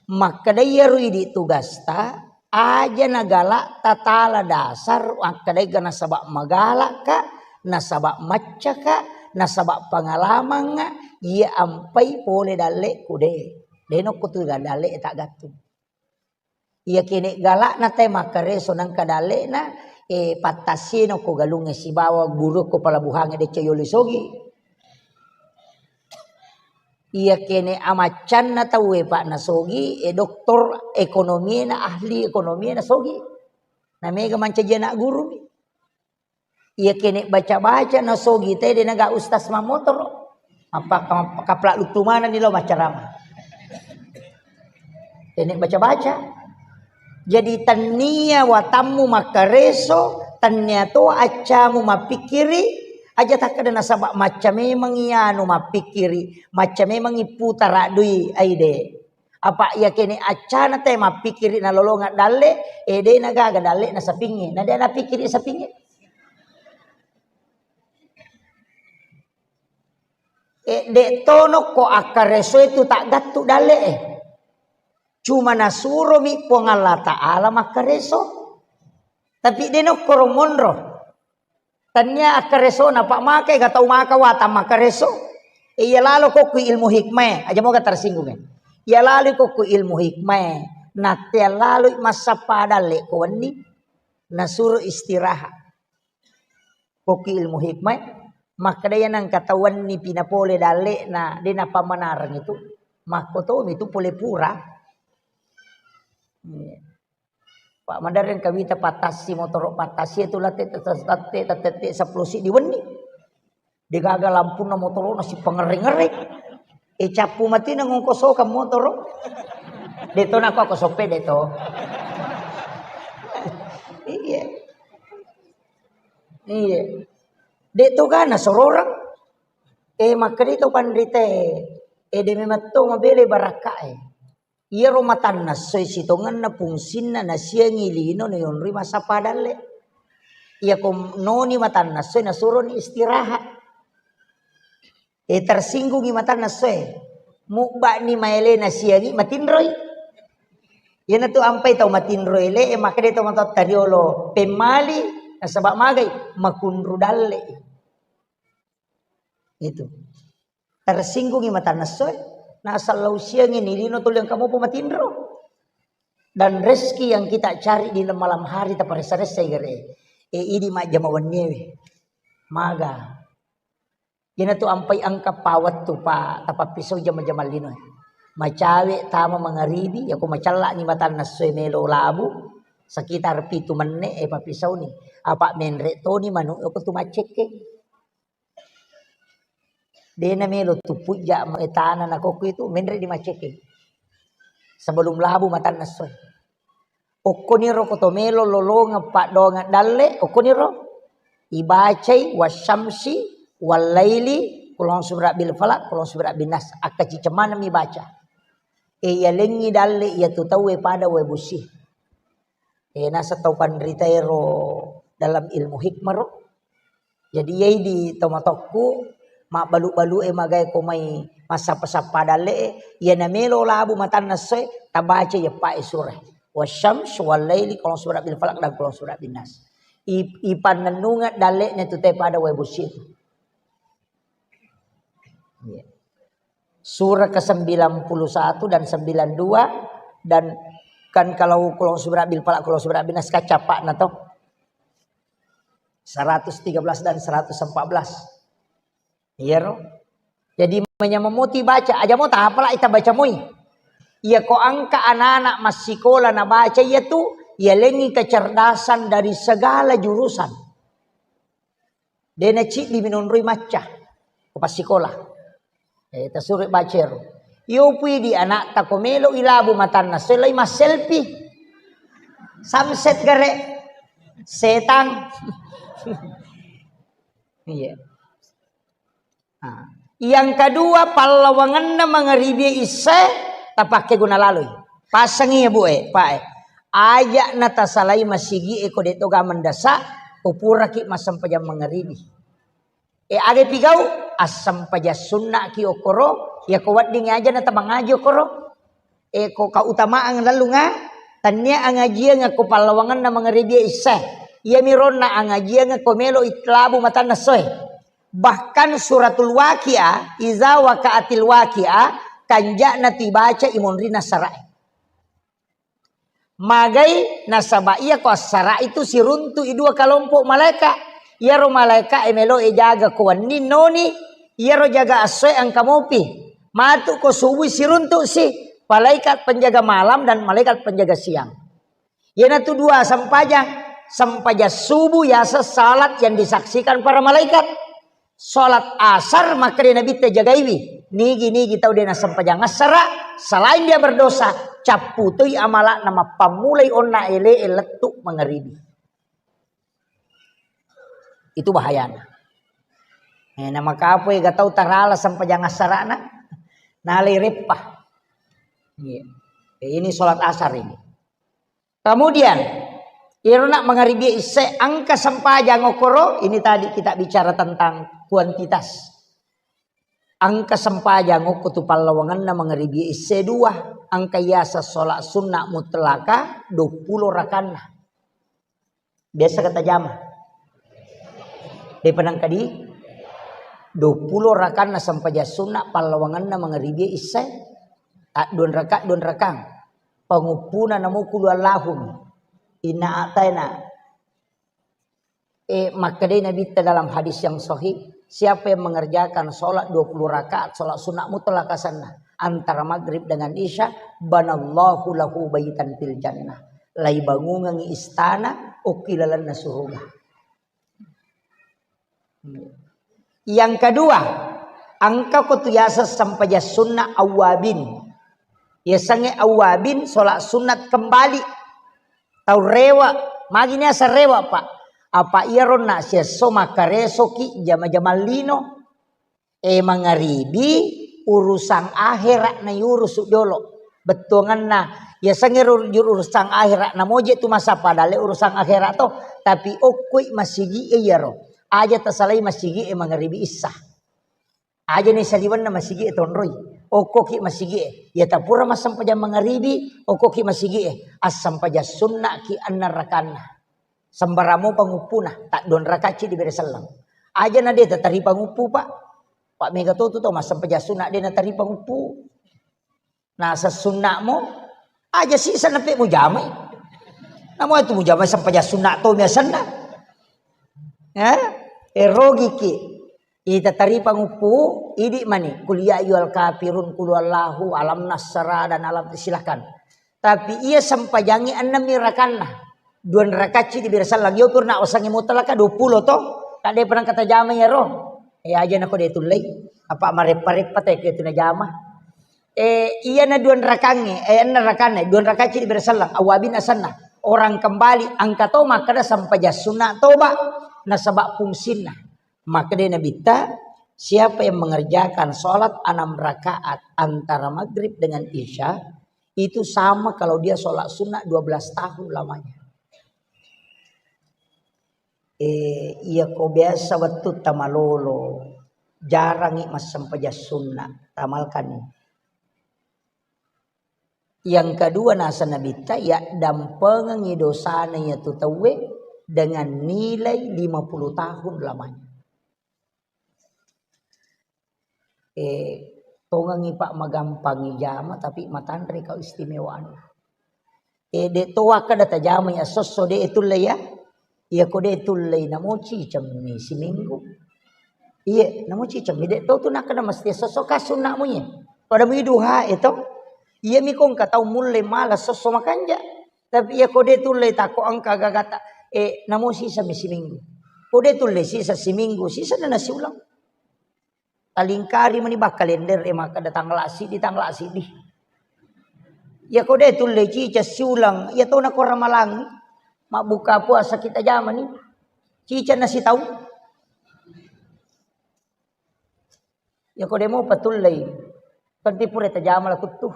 Makkeda iyaro idi tugasta, aja nagala tatala dasar, makkedai ga nasaba magalaka, nasaba maccaka, nasaba pengalamanga, iya ampai pole dalle kude. Denokko tu dalle tak gattung. Iya kene galakna tae makkareso nangka dalle'na, eh, pattassieno ko galungnge sibawa guru ko pelabuhangnge decca yolo sogi. Iya kene amaccanna tauwe, Pak, na sogi, eh, doktor ekonomiena, ahli ekonomiena sogi. Na mega mancaji anak guru mi. Iya kene baca-baca na sogi te de naga ustaz mamotoro. Apa ka-, kapla lutu manani lo baca rama. Kene baca-baca. Jadi tannia watammu makkareso, tannia to accamu mappikiri, aja takkeda nasaba macca memang iyanu mappikiri, macca memang iputara dui aide. Apa iya kene accana te mappikiri nalolonga dalle, eh, de nagaga dalle na sapingnge, na de napikkiri sapingnge. Eh, de tono ko akkareso itu tak gattu dalle, eh. Cuma nasuromi Puang Allah Ta'ala makkareso. Tapi de nokkoro monro. Tania akkaresona, Pak, makai ga tau maka watang makkareso. Iya lalo kokku ilmu hikmah, aja moga tersinggung, eh. Iya lalo kokku ilmu hikmah, natea lalo massappa dalle ko wenni, nasuro istirahat. Kokku ilmu hikmah, makkeda iya nangka tau wenni pinapole dalle na de napammanareng itu, makko tomi tu pole pura. Iya. Pak, madereng kawita pattassi motoro pattassi itu latte, tatte, tatte, tatte sepuluh si di wenni. Degaga lampunna motoro na sipangerre-ngerre. E cappu mati na ngongko soka motoro. Deto nako aku sope deto. Iya. Iya. Deto gana sororang. Eh, makkeda to panrite. Eh, de memang to mabele barakka, eh. Iyaro matanna essoe sitongenna fungsinna nasiangi lino nayonroi massappa dalle. Iyako noni matanna essoe nasuroni istirahat. Eh, tersinggungi matanna essoe. Mubba'ni maele nasiangi matinroi. Iyanatu ampai tau matinro ele, eh, makkeda tau matoatta riolo pemmali, nasaba magai makunru dalle. Itu. Tersinggungi matanna essoe, nasallau siangi ni lino tuli engka mopo matinro. Dan rezeki yang kita cari di malam hari taparessa-ressai gare. E, idi majjama wenniewe. Maga. Iyanatu ampai engka pawettu pa tapappisau jama-jama lino. Macawe tama mangaribi, yako macellani matanna essoe melo labu, sekitar pitu menne, e, pappisauni. Apa menre toni manu ko tu maccekkeng. Dena melo tu pujja etana na kokko itu menre di maceke. Sebelum labu matanna essoe. Okkoniro ko to melo lolongeng paddoangeng dalle, okkoniro. Ibacai wasyamsi wallaili Qul a'udzu birabbil falaq, qul a'udzu birabbin nas. Akkaciceng maneng mi baca. E, yalengngi dalle iyatu tauwe pada wae bosi. E, naseng tau panrita ero dalam ilmu hikmah ro. Jadi, iyai di tomatokku, mabbalu-balu e magae ko mai massappa-sappa dalle e, iya namelo labu matanna essoe, tabaca iyeppa e sure. Wasyams, wallaili, qul a'udzu birabbil falaq, dan qul a'udzu birabbin nas. I-, ipannennungeng dalle'na tu te pada wae bosi tu. Iya. Surah kesembilan puluh satu dan sembilan dua, dan kan kalau qul a'udzu birabbil falaq, qul a'udzu birabbin nas kan cappa'na to. Seratus tiga belas dan seratus empat belas. Iya ro. Jadi manyameng moti baca, aja mo tapala ita baca moi. Iya ko engka anak-anak massikola nabaca iya tu, yalengngi kecerdasan dari segala jurusan. De' naciddi minonroi macca ko passikola. Eh, tasuro baca ero. Iyo pui di anakta ko melo ilabu matanna, selai masselfie. Samset gare. Setang. Iya. Nah, yang kedua, pallawangenna mangaribi issae tapakke guna laloi. Passangi ya, Bu, eh, Pak, eh. Aja' na tasalai masigi e ko de' toga mendasa, ko puraki massempajang mangaribi. E, aga pigau? Assempajang sunnaki okoro, ya ko wedding aja' na tamangaji okoro. E, ko kautamaang lallunga, tania angajiang ko pallawangenna mangaribi issae. Iya mironna angajiang ko melo itlabu matanna soe. Bahkan suratul Waqiah, iza waqa'atil waqiah, kanja'na tibaca imonrina sara'i. Magai nasaba iya ko assara'i tu siruntu i dua kalompok malaika. Iyaro malaika e melo e jaga ko wenni noni, iyaro jaga assoe engka mopi. Matu ko subui siruntu si, malaikat penjaga malam dan malaikat penjaga siang. Iyanatu dua sempajang. Sempajang subuh yaseng salat yang disaksikan para malaikat. Salat asar makkeda Nabitta jagaiwi. Nigi-nigi tau de' nasempajang assara, selain dia berdosa, capputoi amala'na mappammulai onna ele e lettu mangaribi. Itu bahayana. Eh, na makapoi gatau tarala sempajang assarana, nalai reppa. Iya. Eh, ini salat asar ini. Kemudian, irona mangaribi isse engka sempajang okoro, ini tadi kita bicara tentang kuantitas. Engka sempajang okko tu pallawangenna mangaribi isse dua, engka yaseng salat sunna mutlaka duappulo rakanna. Biasa kata jama. Depa nangka di duappulo rakanna sempajang sunna pallawangenna mangaribi isse. Adduan raka, duan rakang. Panguppuna namo kulu Allahum. Inna a'taina. Eh, makkedai Nabitta dalam hadis yang sahih, siapa yang mengerjakan sholat dua puluh rakaat, sholat sunnah mutlak asanna, antara maghrib dengan isya, banallahu lahu baitan fil jannah. Laibangungengngi istana okki lalenna suruga. Yang kedua, engka ko tu yaseng sempajang sunna awwabin. Yasengnge awwabin, sholat sunat kembali. Tau rewe, magi niaseng rewe, Pak? Apa iyaro na siesso makkaresoki jama-jamang lino. Eh, mangaribi, urusan akhirat na iurusu jolo. Bettuanganna, yasengnge ru-, urusan akhirat na moje tu masa padale urusan akhirat to. Tapi okkoi masigi e iyaro. Aja tasalai masigi e mangaribi issa. Aja ni saliwenna masigi e tonroi. Okkoki masigi e. Ya tapura massempajang mangaribi, okkoki masigi e. Assempajang sunnaki enneng rakanna. Sembarang mopa nguppuna, tadduan rakacci dibere selleng. Aja na de tataripa nguppu, Pak. Pak, mega to tu tau massempajang sunna de nataripa nguppu. Naseng sunna'mu, aja sisa nape mujamai. Namo itu mujamai sempajang sunna to biasanna. Eh? Erogiki. Ita taripa nguppu, idi mani. Kul ya ayyuhal kafirun, kul huwallahu, alam nasra, dan alam, silakan. Tapi iya sempajangi enam rakanna. Dua rakacci dibere sallang. Yo purna osangi mutlaka dua puluh to. Tak de pernah kata jama ya ro. Ya aja nako de tullai. Apa mareppa-reppa te ke tu najama. Eh, iya na dua rakangi, eh, enam rakanna, dua rakacci dibere sallang. Awabin asanna. Orang kembali, engka to makkeda sempajang sunna toba. Nasaba fungsinna. Makkeda Nabitta, Siapa yang mengerjakan sholat enam rakaat antara maghrib dengan isya, itu sama kalau dia sholat sunnah dua belas tahun lamanya. Eh, iya ko biasa wettu tamalolo, jarangi massempajang sunnah, tamalkan. Yang kedua, nasa Nabitta, yaddampengengi dosana iyatu tauwe dengan nilai lima puluh tahun lamanya. Eh, tongengi, Pak, magampangi jama, tapi matanre kau istimewaan. Eh, de to wakkeda tajamai esso-esso, de tulle ya. Iya ko de tulle, namo cicemmi siminggu. Iya, namo cicemmi, de to tu nakkeda mesti esso-esso ka sunnamu ye. Pada mui duha e to. Iya mi ko engka tau mulle mala esso-esso makanja. Tapi iya ko de tulle, tako engka gagata, eh, namo sisa mi siminggu. Ko de tulle sisa siminggu, sisa na nasi ulang. Talingkari mani bakkalender e makkeda tanggal siddi, tanggal siddi. Iya ko de tulle cica siulang, iya tona ko ramalang mabbuka puasa kita jamani. Cica nasi tau. Iya ko de mo patullei. Penting pura tajama la kuttu.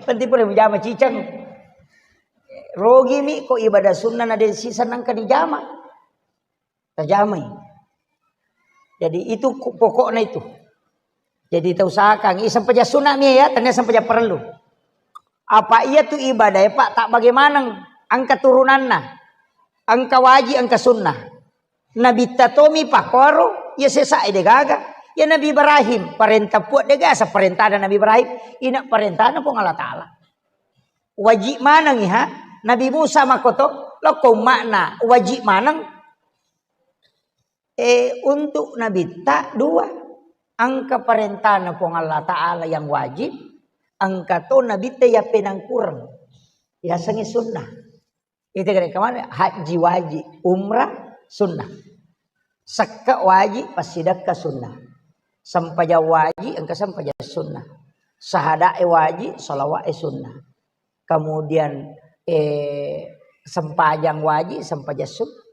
Penting pura mujama ciceng. Rogi mi ko ibadah sunnah na de sisa nangka dijama. Tajamai. Jadi itu ku-, pokokna itu. Jadi tausahakan, i sempajang sunna mi ya, tania sempajang parellu. Apa iya tu ibadah ya, Pak, tak bagaimana engka turunanna, engka wajib, engka sunnah. Nabitta tomi pakkoro, ya sesa de gaga. Ya Nabi Ibrahim, parenta Puang de gaga, parenta ada Nabi Ibrahim, ina parentana Puang Allah Ta'ala. Wajib maneng ha, Nabi Musa makoto, lokko umma'na, wajib maneng. Eh, untuk Nabitta dua. Engka parentana Puang Allah Ta'ala yang wajib, engka to Nabitta yang penangkureng. Yasengnge sunnah. Itu kira kemana? Haji wajib, umrah sunnah. Sekka wajib, passidekka sunnah. Sempajang wajib, engka sempajang sunnah. Sahadae wajib, salawa'e sunnah. Kemudian, eh, sempajang wajib, sempajang sunnah.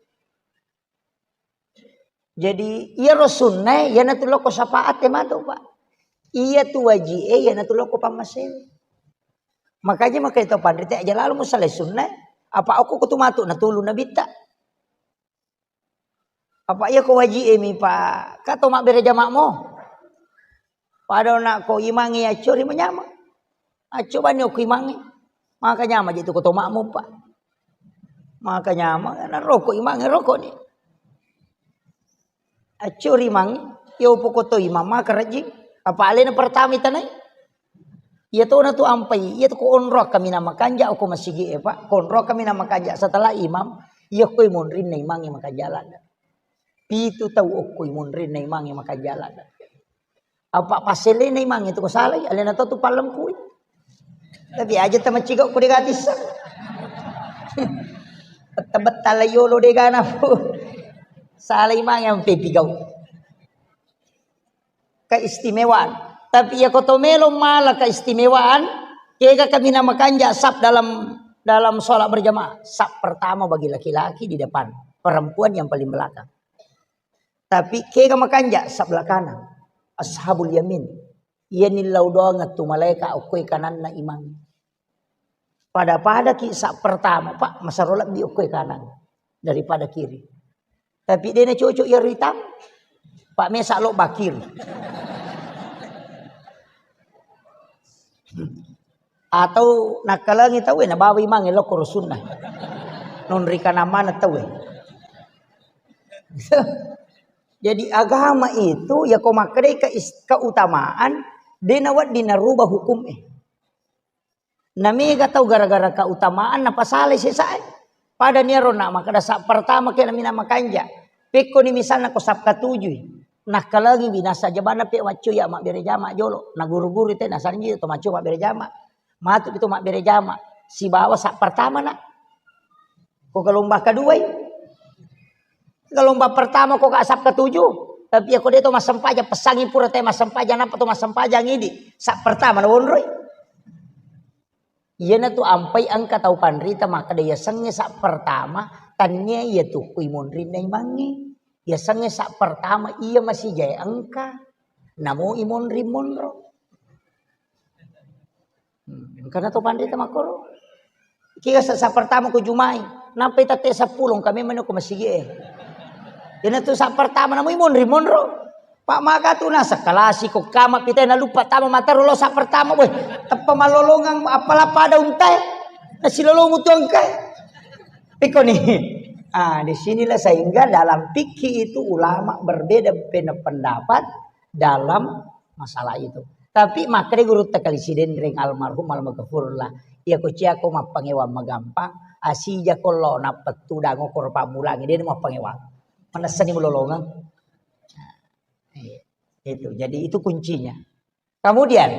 Jadi, iyaro sunnae, iyanatu lokko syafaat e matu, Pak. Iyatu waji'e, iyanatu lokko pammasei. Makanya makanya to panrita aja lalu musalai sunnae, apa okko kutu matu natulu Nabitta. Apa iya ko waji'e mi, Pak? Kato mabbere jama'mo. Pada na ko imangnge accori manyama. Accobani okko imangnge. Maka nyama je tu ko to makmum, Pak. Maka nyama, na rokok imangnge rokok ni. Accori imangnge, yo poko to imang maka rajing. Apa alena pertama itanai? Iya tona tu ampai, iya tu ko onro kami nama kanja okko masigi e, Pak. Ko onro kami nama kanja setelah imam, iya koi monrinna imangnge makanja ladde. Pitu tau okkoi monrinna imangnge makanja ladde. Apa passelena imangnge tu ko salai, alena to tu pallempui. Tapi aja tamaciga ko dega tisseng. Betta-betta la yolo dega napu. Salai imangnge ampe pigau. Keistimewaan. Tapi iya ko to melo mala keistimewaan, kega kami nama kanja sap dalam, dalam sholat berjamaah. Sap pertama bagi laki-laki di depan, perempuan yang paling belakang. Tapi kega makanja sebelah kanan. Ashabul yamin. Iya nillau doang tu malaika okkoi kananna imang. Pada-pada ki sa pertama, Pak, masaro lebbi okkoi kanan daripada kiri. Tapi dena cocok iya ritam. Pak mesa lo bakir. Atau nakkalangi tau, eh, nabawa imangnge lokko rusunna. Nonri kanamana tau, eh. Jadi agama itu, ya ko makkedai ke is-, keutamaan, de nawedding narubah hukum, eh. Namega tau gara-gara keutamaan napasalai sesae. Pada niaro na makkeda sa pertama ke namina makanja. Pekkoni misalna ko sap katujui. Nakkalangi binasa jabana pe waccu ya mabbere jama jolo. Naguru-guru te nasanji to maccu mabbere jama. Matu itu mabbere jama. Sibawa sap pertama na. Ko gelombang keduai. Gelombang pertama ko ka sap ketujuh. Tapi ya ko de to massempajang, pesangi pura te massempajang, napa to massempajang idi. Sap pertama na wonroi. Iyanatu ampai engka tau panrita makkeda yasengnge sap pertama, tannia iya tu kui monrinna imangnge. Yasengnge sa pertama iya masijae engka, namo imonri monro. Hmm, engkana to panrita makkoro. Kira sa, sa pertama ko jumai, nampai tette seppulo engka memang ko masigi e. Ina tu sa pertama namo imonri monro. Pak maka tu na sekalasi ko kama pita na lupa tama mata rolo sa pertama boy. Teppa malolongang apala pada untai. Nasilolomu tu engka. Piko ni. Ah, di sinilah sehingga dalam fikih itu ulama berbeda pendapat dalam masalah itu. Tapi makkeda gurutta kali Sidenreng almarhum almaghfurlah, iya ko ciako mappangewang magampang, asija ko lo napettu dango koro pammulangi, de mappangewang. Manessani mulolongeng. Nah, iya. Itu. Jadi itu kuncinya. Kemudian,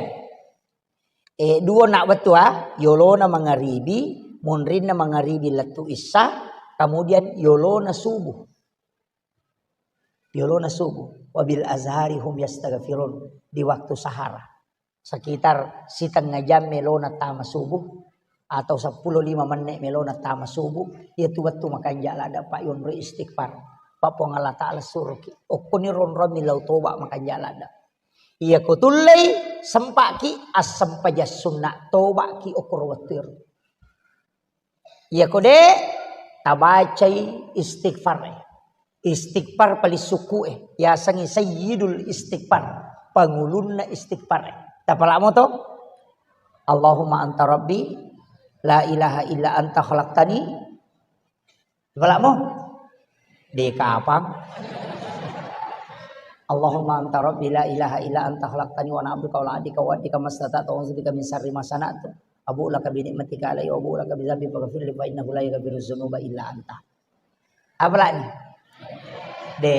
eh, dua nak betua, yolona mangaribi, munrinna mangaribi lettu issa, kemudian yolona subuh. Yolona subuh. Wabil azhari hum yastaghfirun. Di waktu sahara. Sekitar setengah jam melona tama subuh atau seppulo lima menit melona tama subuh, iya tu wettu makanja ladda, Pak, yonro istighfar. Pak, Puang Allah Ta'ala suruki. Okkoni ronrong milau toba makanja ladda. Iya ko tullei sempaki assempajang sunna, tobaki okkoro wettu ero. Iya ko de tabacai istighfar. Istighfar paling sukku e. Yasengngi sayyidul istighfar. Pangulunna istighfar. Tapalamo to? Allahumma anta rabbi la ilaha illa anta khalaqtani. Tapalamo? De kapang. Allahumma anta rabbi la ilaha illa anta khalaqtani wa ana abduka wa ana abdika wa abdika mastata'tu a'udzu bika min syarri ma sana'tu. Abu'u laka bi ni'matika alayya wa abu'u laka bi dzambi faghfirli fa innahu la yaghfiru dzunuba illa anta. Apalagi? De.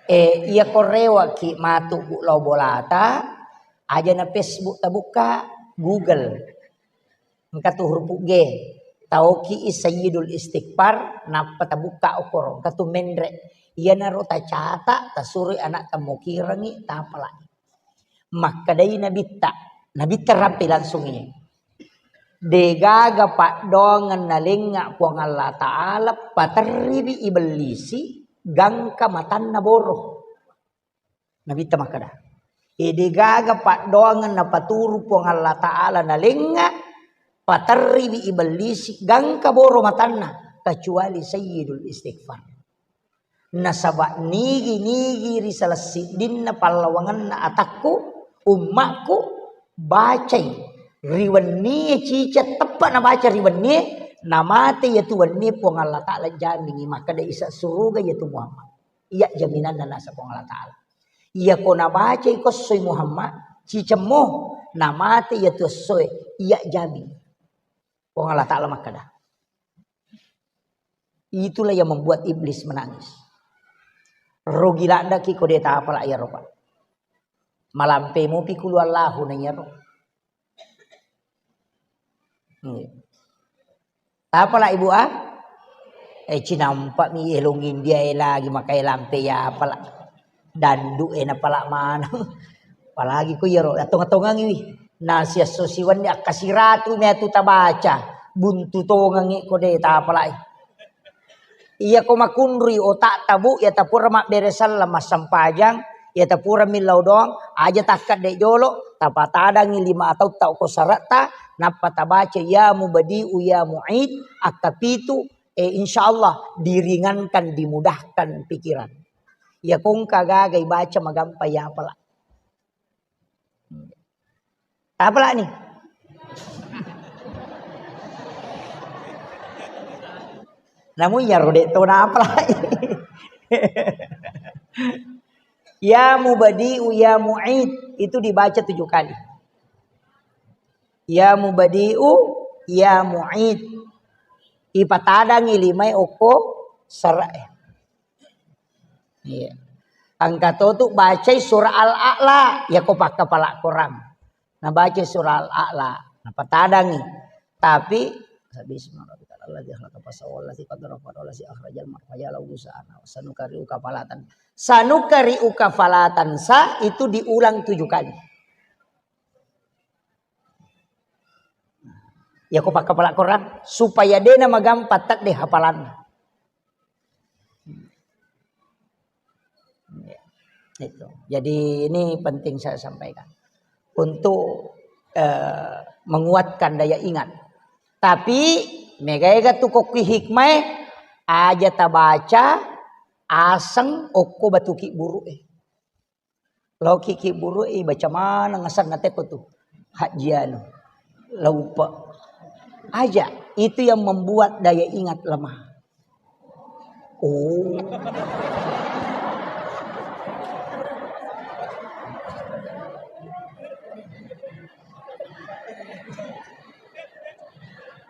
Eh, iya ko rewaki matu bu lao bolata, aja na Facebook tabukka, Google. Engka tu huruf G. Taoki i sayyidul istighfar, nappa tabukka okoro. Engka tu menre. Iyanaro tacata, tasuroi anak tamokirangi, tapalagi. Makkedai Nabitta, Nabitta rampe langsung ini. Degaga paddoangeng nalengnga Puang Allah Ta'ala, paterriwi ibellisi, gangka matanna boro. Nabitta makkeda, e degaga paddoangeng napaturu Puang Allah Ta'ala nalengnga, paterriwi ibellisi, gangka boro matanna, kecuali sayyidul istighfar. Nasaba nigi-nigi ri salessiddinna pallawangenna atakku, ummakku, bacai ri wennie ciceng teppa nabaca ri wennie, namate iyatu wennie Puang Allah Ta'ala jamingi makkeda isa suruga iyatu Muhammad. Iya jaminanna nasa Puang Allah Ta'ala. Iya ko nabacai ko essoi Muhammad, cicemmo, namate iyatu essoe, iya jamingi. Puang Allah Ta'ala makkeda. Itulah yang membuat iblis menangis. Rugi laddaki ko de tapala iyaro, Pak. Malampe mopi kulu Allahu na iyaro. Iya. Tapala Ibu ah? Eh, cinampa mi elong India e lagi makai lampe ya pala. Dandu e napala maneng. Apalagi ko iyaro, atong-atongangi wi. Nasiasso siwenni akkasiratu mi atu tabaca. Buntu tongangi ko de tapalai. Iya ko makunrui otak tabu, iya tapura mabbere sallang massempajang, iya tapura millau doang, aja takka de jolo, tapatadangi lima atau tau ko saretta, nappa tabaca ya mubadi'u ya mu'id, akkapitu, eh, insya Allah diringankan, dimudahkan pikiran. Iya kongka gaga ibaca magampa iya pala. Tapalani. Namun ya rode to napalai. Ya mubadi'u ya mu'id itu dibaca tujuh kali. Ya mubadi'u ya mu'id. Ipatadangi limai okko sarae. Iya. Engka to tu bacai surah Al-A'la, ya ko pakkapala Quran. Nah, baca surah Al-A'la, nah, patadangi. Tapi bismillahirrahmanirrahim. Alladzi khalaqa fasawwa, alladzi qaddara fahada, alladzi akhrajal mar'a, faja'alahu ghusa'an, sanukari'uka falatan. Sanukari'uka falatan sa itu diulang tujuh kali. Ya ko pakkapala Quran supaya dena magampa tadde hafalanna. Itu. Jadi ini penting saya sampaikan untuk eh, menguatkan daya ingat. Tapi mega-ega tu kokki hikmah e, aja tabaca aseng okko batu ki buru e. Loki ki buru e baca maneng aseng ngateko tu. Haji anu. Laupa. Aja. Itu yang membuat daya ingat lemah. Oh.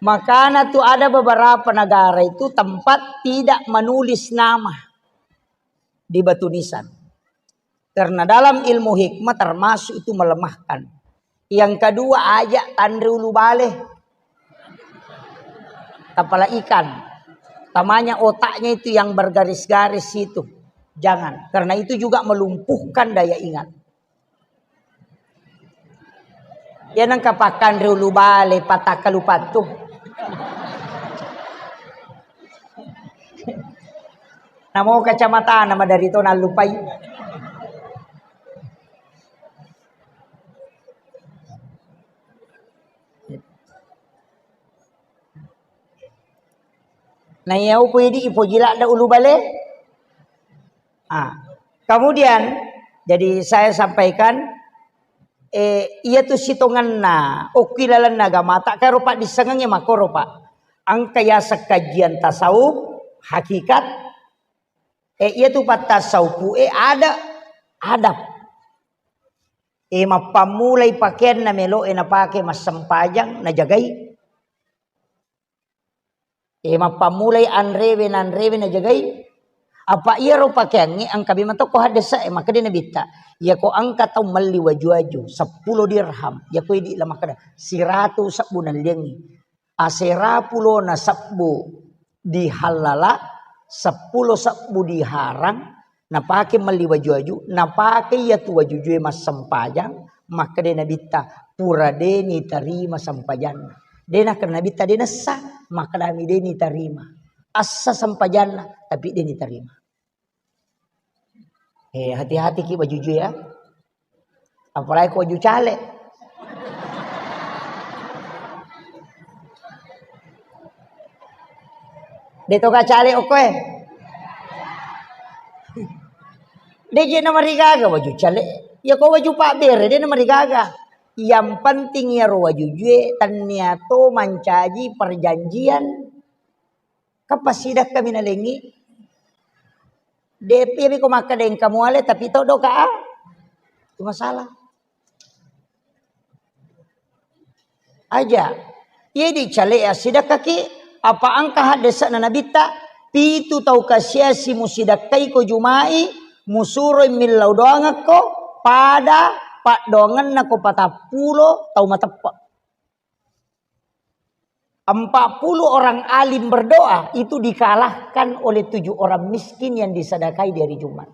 Makanya tuh ada beberapa negara itu tempat tidak menulis nama di batu nisan. Karena dalam ilmu hikmah termasuk itu melemahkan. Yang kedua, aja tanre ulu bale. Kepala ikan. Tamanya otaknya itu yang bergaris-garis itu. Jangan. Karena itu juga melumpuhkan daya ingat. Ya nengka pakanre ulu bale, pataka lupattu. Namo kacamata nama dari to nallupai. Na iya upoji ladde ulu bale. Ah. Kemudian, jadi saya sampaikan, eh, iya tu sitonganna, okki lalenna agamata, kairo paddissengengnge makkoro, Pak. Engka yaseng kajian tasawuf, hakikat, eh, iya tu pattasawufu, eh, ada, adab. Eh, mappammulai pakeanna melo e napake massempajang, najagai. Eh, mappammulai anrewe, nanrewe najagai. Apa iyaro pakeangnge engka bima tokko haddese e, makkeda Nabitta, iyako engka tau melli waju-waju seppulo dirham, iyako idi la makkeda siratu sebbu nalliangngi. Asera pulona sebbu dihallala, seppulo sebbu diharang, napake melli waju-waju, napake iyatu waju-wajue massempajang, makkeda Nabitta, pura de nitarima sempajanna. De nakkeda Nabitta de nessa, makkedami de nitarima. Assa sempajanna, tapi de nitarima. Eh, hati-hati ki waju-wajue ya. Apalagi ko waju cale. De to ka cale okko e. De je namarigaga waju cale. Ya ko waju pabbere de namarigaga. Yang penting iyaro waju-wajue tennia to mancaji perjanjian. Kapasidakkami nalengi. Depi ko makkeda engka muale tapi todo ka a. Itu masalah. Aja. Iya di calea sidakkaki apa engka haddesana Nabitta pitu tau kasiasi musidakkai ko Juma'i musuroi millau doangekko pada paddoangenna ko patappulo tau mateppe. Empat puluh orang alim berdoa itu dikalahkan oleh tujuh orang miskin yang disadakai di hari Jumat.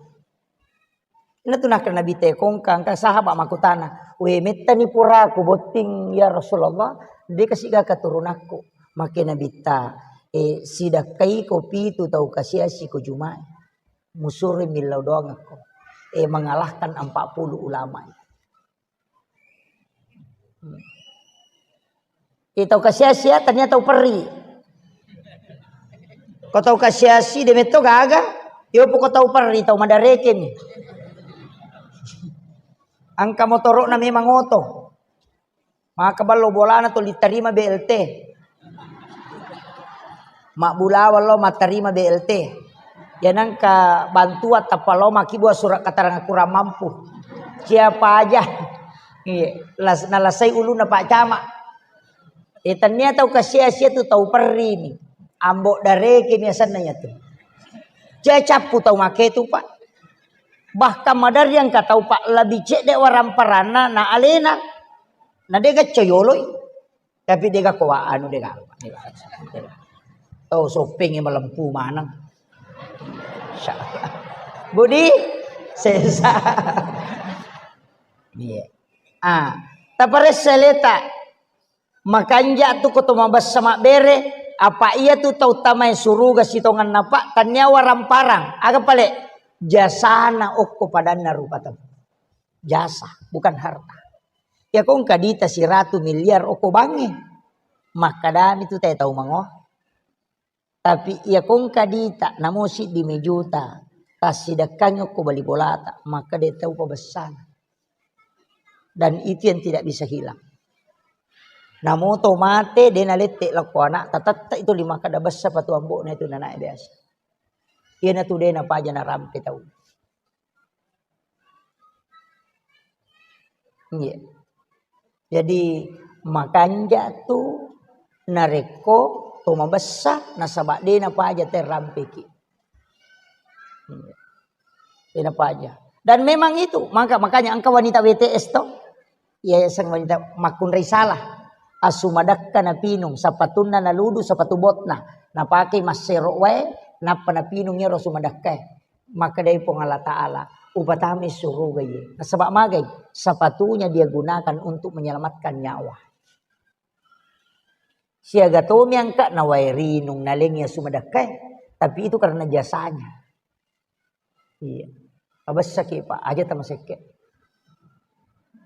Natu nakkeda Nabitta kongka engka sahabat makkutana, "We mettani puraku botting ya Rasulullah, de kasiga keturunakku." Make Nabitta, eh, sidakkai ko pitu tau kasiasi ko Juma'i. Musuroi millau doangekko. Eh, mengalahkan empat puluh ulama itu. Iya tau kasiasi ya, tania tau perri. Ko tau kasiasi de metto gaga, yo poko tau perri, tau madarekeng. Engka motorokna memang oto. Maka ballo bolana to litarima B L T. Mabbulawang lo mattarima B L T. Ya nengka bantuan tappa lo makkibua surat keterangan kurang mampu. Siapa aja. Iya, las-, nalasai ulunna Pak Camat. Eh, tania tau kasiasi tu tau perri ni. Ambo dareke ni asenna ya tu. Cia cappu tau make tu, Pak. Bahkan maderri engka tau, Pak, lebih cedde waramparanna na alena. Na de gacco yoloi. Tapi de gakko wa anu de gakko. Oh, sopeng malempu maneng. Budi sesa. Iya. Ah, taparessa leta. Makanja tu ko to mabessa mabbere, apa iya tu tau tamai suruga sitonganna, Pak, tania waramparang. Aga pale? Jasana okko padanna rupa tau. Jasa, bukan harta. Iya ko engka dita siratu miliar okko bangnge, makkadami tu te tau mangoa. Tapi iya ko engka dita namo siddi mi juta, tassidekkangi okko bali bolata, makkeda tau pabessana. Dan itu yang tidak bisa hilang. Namo to mate, de nalette lakko anak, tatette itu lima kada bessa patu ambo'na itu nanae biasa. Iyana tu de napaja narampe tau. Iya. Jadi makanja tu narekko to mabessa nasaba de napaja te rampeki. Iya. De napaja. Dan memang itu, maka, makanya engka wanita W T S to. Iya, sang wanita makkunrai salah. Asu madakka napinung, sapatunna naludu, sapatu botna. Napake massero wae, nappa napinung iyaro asu madakkae. Makkedai Puang Allah Ta'ala, "Upatamai suruga iye." Nasaba magai? Sapatunya dia gunakan untuk menyelamatkan nyawa. Siaga tomi angka nawae rinung, nalengi asu madakkae, tapi itu karena jasanya. Iya. Abessaki, Pak, aja tamasekke.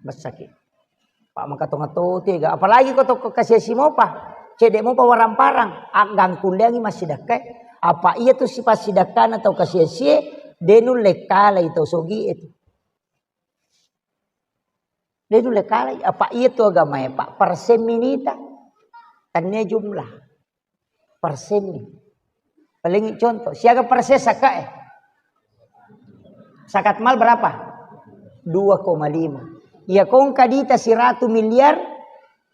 Bessaki. Pak, maka tonga toti ga. Apalagi ko tokko kasiasi mopa. Cedde mopa warang parang. Aggang kulleangi massidakkae. Apa iya tu sipasidakkana tau kasiasie, de nulle kalai tau sogie tu. De nulle kalai. Apa iya tu agamae, Pak, persen minita. Tannia jumlah. Persenni. Paling contoh, siaga persen sakae? Sakat mal berapa? Dua koma lima. Iya ko engka dita siratu miliar,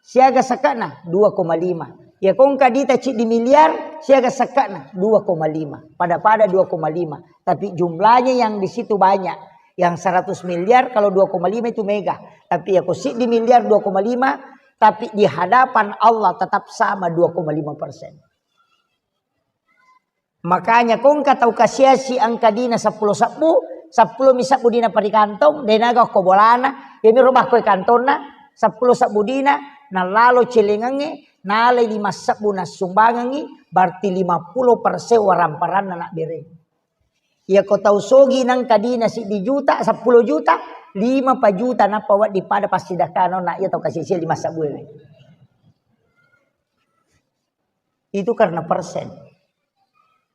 siaga sakana? Dua koma lima. Iya ko engka dita ciddi miliar, siaga sakana? Dua koma lima. Pada-pada dua koma lima. Tapi jumlahnya yang di situ banyak. Yang seratus miliar kalau dua koma lima itu mega. Tapi ya ko siddi miliar dua koma lima, tapi di hadapan Allah tetap sama dua koma lima persen. Makanya ko engka tau kasiasi angka dina seppulo sebbu, seppulo mi sebbu dina parikantong, denaga ko bolana, yami robah ko kantonna, seppulo sebbu dina, nalalo celengangnge, nalai lima sebbu nassumbangangngi, berarti lima puluh persen waramparanna nak bereng. Iya ko tau sogi nangka dina siddi juta, seppulo juta, lima pa juta nappa wedding pada passidakkana na iya tau kasiasi lima sebbu. Itu karena persen.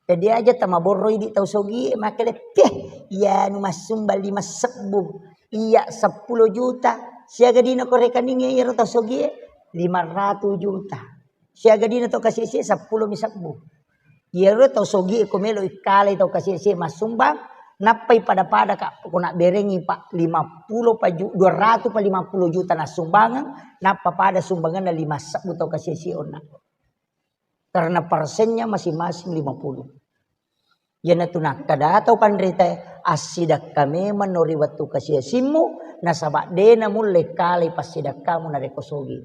Jadi aja tamaborroi di tau sogi, makkeda, "Peh, iya nu massumbang lima sebbu, iya seppulo juta, siaga dina ko rekening iyaro tau sogi, lima ratus juta." Siaga dina tau kasiasi seppulo mi sebbu. Iyaro tau sogi ko melo ikkalai tau kasiasi massumbang, nappai pada-pada ka ko nak berengi, Pak, lima puluh pa ju-, dua ratus pa lima puluh juta nassumbangeng, nappa pada sumbanganna lima sebbu tau kasiasi onna. Karena persennya masing-masing lima puluh. Iyanatu nakkeda tau panritae, assidakka memang no ri wettu kasiasimmu, nasaba de namulle kalai passidakkamu narekko sogi.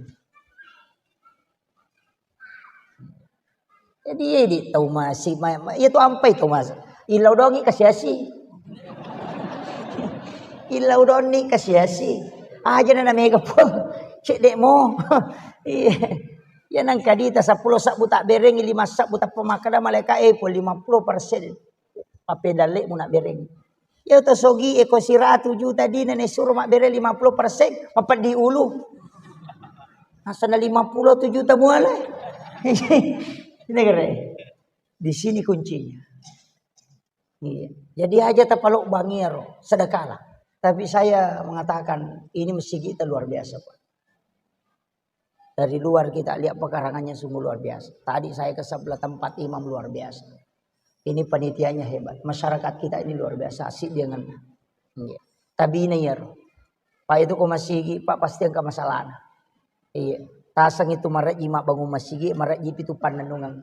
Jadi, idi tau masi, ma-, ma-, iya tu ampai tau masi. Illau dongi kasiasi. Illau donni kasiasi. Aja na mega pun. Cedde mo. Iya. Ya nangka dita seppulo sebbu tak berengi, lima sebbu tappa makkeda malaika, eh, pun lima puluh persen. Pappedalle mu nak bereng. Ya to sogi e ko siratu juta dina ne suro mabbere lima puluh persen, mapeddi ulu. Nasana lima puluh tu juta muala. Ini kere. Di sini kuncinya. Iya. Jadi aja tapalok bangiaro, sedekahlah. Tapi saya mengatakan ini masjid kita luar biasa, Pak. Dari luar kita lihat pekarangannya sungguh luar biasa. Tadi saya ke sebelah tempat imam luar biasa. Ini panitianya hebat. Masyarakat kita ini luar biasa. Asik dia ngena. Iya. Tabina iyaro. Pak itu ko masigi, Pak pasti engka masalahna. Iya. Taseng itu maraji mak bangun masigi, maraji pitu pannenungan.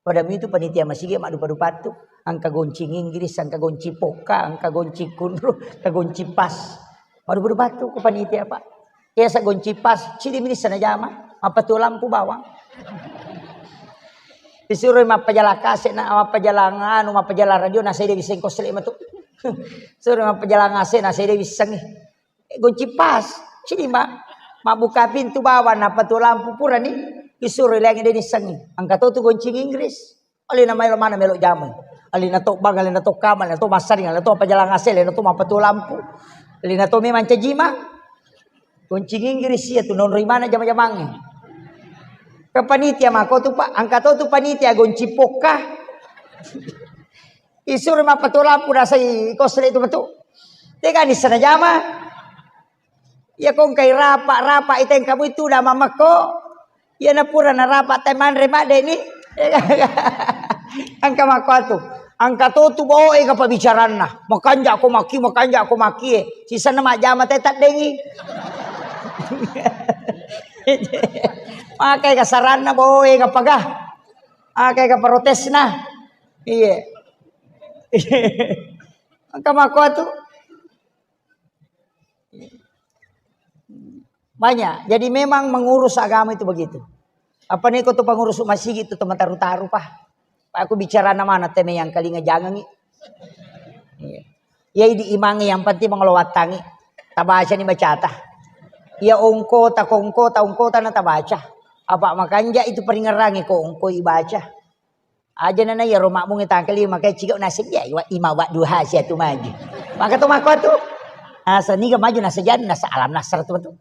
Pada mitu panitia masigi maddupa-dupattu, engka goncing Inggris, engka goncing pokka, engka goncing kunru, engka goncing pas. Maddupa-dupattu ku panitia, Pak. Biasa goncing pas, cidi minissa najama, mappatuo lampu bawang. Disuro mappajalang kase, na mappajalang anu, mappajalang radio, na sede wisseng kosle matu. Suro mappajalang ase, na sede wissengi. Eh, goncing pas. Cidi, Mbak. Mabbuka pintu bawang, nappa tu lampu purani. Disuro lagi de nissengi. Engka to tu goncing Inggris. Oleh nama melo mana melo jamu. Alena to bang, alena to kamar, alena to massaring, alena to pajalang ase, alena to mappatuo lampu. Alena to memang cajima. Gonci nginggiri sia tu nonroi mana jama-jamangnge. Ke panitia mako tu, Pak, angka to tu panitia gonci pokka. Isuro mappatuo lampu nasai kosle tu metu. Tega ni sana jama. Iya ko engkai rapa, rapa iteng kamu itu udah mamako. Iya na pura na rapa te manre madde ni. Angka mako atu. Angka to tu boe ka pabicaranna. Makanja ko maki, makanja ko maki. Sisana majama te taddengi. Makai ka saranna boe ka paga. Makai ka protesna. Iya. Angka mako atu. Banyak. Jadi memang mengurus agama itu begitu. Apa nih kau tuh pengurus masjid itu teman taru-taru, Pak? Pak, aku bicara nama anak teme yang kalinga jangan nih. Iya. Ya, idi imangi yang penting mengelowatangi. Tabaca nih bacata. Ya ongko ta kongko ta ongko ta na tabaca. Apa makanja itu peringerangi ko ongko ibaca. Aja nana ya roma mungi tangkali makai ciga nasi ya iwa ima wa duha sia tu maju. Maka tu mako tu. Asa niga maju nasa jan nasa alam nasar tu tu.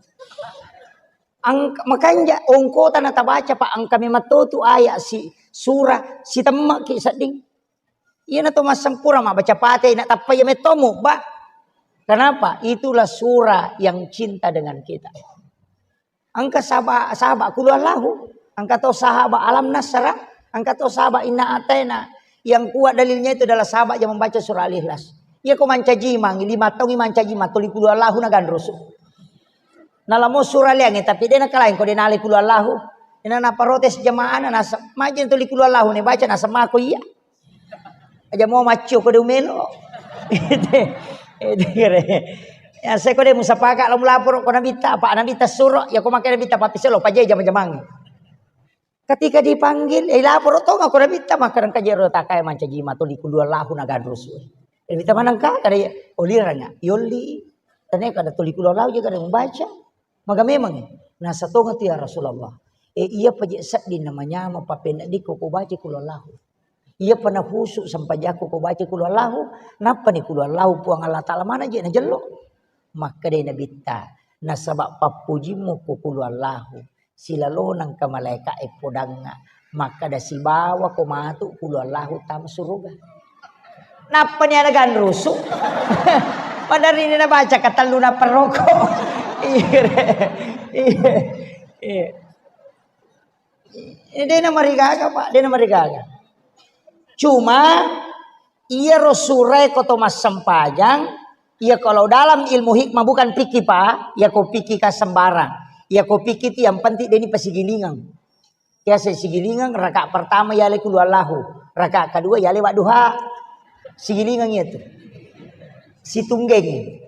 Ang makanja ongko ta na tabaca, Pak, angka memang to tu ayat si surah si temma ki sedding. Iya na to massempura ma baca pate na tappa ya metomu, Pak. Kenapa? Itulah surah yang cinta dengan kita. Angka saba-, sahabat Qul Huwallahu, angka to sahabat Alam Nasra, angka to sahabat Inna Ataina. Yang kuat dalilnya itu adalah sahabat yang membaca surah Al-Ikhlas. Iya ko mancaji mangi, lima tahun mancaji ma tuli Qul Huwallahu na ganrusu. Nalamo surah liangi, tapi dia nakalain ko dia nale Qul Huwallahu. Ina na protes jamaah na nasa, majin tuli Qul Huwallahu ne baca nasa mako iya. Aja mau maccio ko de umelo. Ede, ede kere. Ya, saya ko de musapaka lo mulapor ko nabitta, apa nabitta suro, ya ko makai nabitta papiselo, paje jama-jamang. Ketika dipanggil, eh, lapor to ko nabitta, maka rengka jero takai mancaji ma tuli Qul Huwallahu na ganrusu. Nabitta manangka, kada ya, oliranga, yolli. Tane kada tuli Qul Huwallahu je kada membaca. Maga memang, eh? Nasa tonga tu ya Rasulullah. Eh, iya paje sedding namanyama papenna dikko ko baca Qul Huwallahu. Iya pa nahusu sempajakku ko baca Qul Huwallahu, nappa ni Qul Huwallahu Puang Allah Ta'ala mana je najello. Makkeda Nabitta, nasaba pappujimmu ko Qul Huwallahu, silalonang ka malaika e podangnga, makkeda sibawa ko matu Qul Huwallahu tama suruga. Nappa ni ada ganrusu. Padahal ini nabaca katellu na perroko. Iya, iya, iya. Ini dena marigaga, Pak, dena marigaga. Cuma, iya ro surai ko to massempajang, iya kalau dalam ilmu hikmah bukan fikih, Pak, iya ko fikih ka sembarang. Iya ko fikih itu yang penting deni pasigilingang. Biasa sigilingang, rakaat pertama yale Qul Huwallahu, rakaat kedua yale Wadduha. Sigilingang itu. Situnggengi.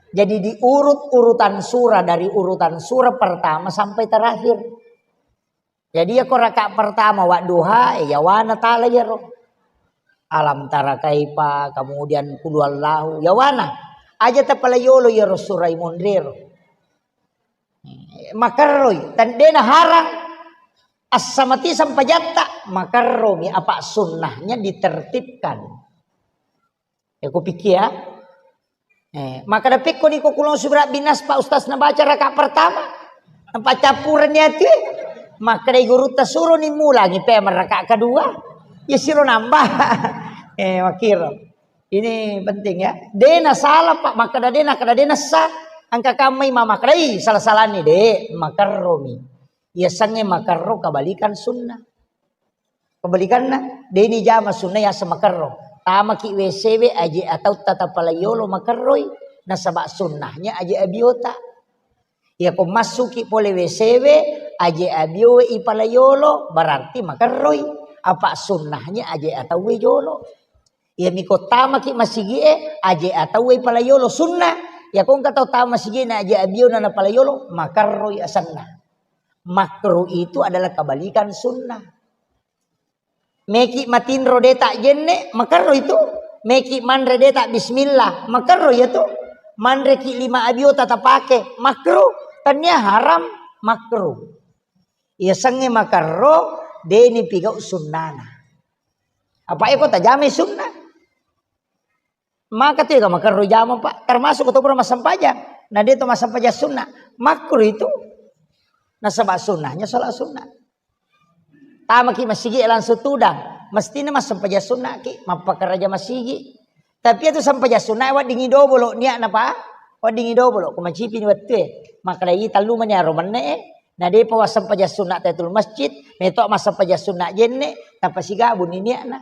Jadi diurut urutan surah dari urutan surah pertama sampai terakhir. Jadi ya ko rakaat pertama Wadduha, eh, yawana tala yero. Alam tara kaifa, kemudian Qul Huwallahu, yawana. Aja tapala yolo yero surah monrero. Makerroi, tandena harang. Assamati sampajatta, makerromi apa sunnahnya ditertibkan. Ya, ku pikir ya. Eh, maka dapikko ni ko kulon subra binas Pak Ustaz nabaca rakaat pertama. Nampa campuran ni ati. Maka dai gurutta suro ni mulangi pe rakaat kedua. Ya siro nambah. Eh, makiro. Ini penting ya. Dena salah, Pak, maka dena, kada dena sah. Angka kamai mama kadai salah-salah ni de, makerromi. Iya sange makerro kebalikan sunnah. Kebalikanna, deni jama sunnah yaseng makerro. Tamaki W C we aje atau tatapala yolo makerroi, nasaba sunnahnya aje abiota. Iya ko massuki pole W C we aje abio we ipala yolo, berarti makerroi. Apa sunnahnya aje atau we jolo. Iya miko tamaki masigi e aje atau we pala yolo sunnah. Iya ko engka tau tama masigi na aje abio na pala yolo, makerroi asenna. Makruh itu adalah kebalikan sunnah. Meki matinro deta jenne, makerro itu. Meki manre deta bismillah, makerro ya tu. Manreki lima abio tata pake, makruh. Tania haram, makruh. Iya sange makerro, deni pigau sunnana. Apa eko tajame sunnah? Maka tu ega makerro jama, Pak. Termasuk ko to pura massempajang. Na de to massempajang sunna. Makruh itu. Nasaba sunnahnya sholat sunnah. Tamaki masigi langsung tudang. Mestine massempajang sunna ki, mappakaraja masigi. Tapi itu sempajang sunna weddingi dobolo niatna, Pak. Weddingi dobolo. Ko macipi ni wettue. Maka dai tallu mani aro menne e. Na depa wassempajang sunna tahiyatul masjid, meto massempajang sunna jenne, tapasigabu ni niatna.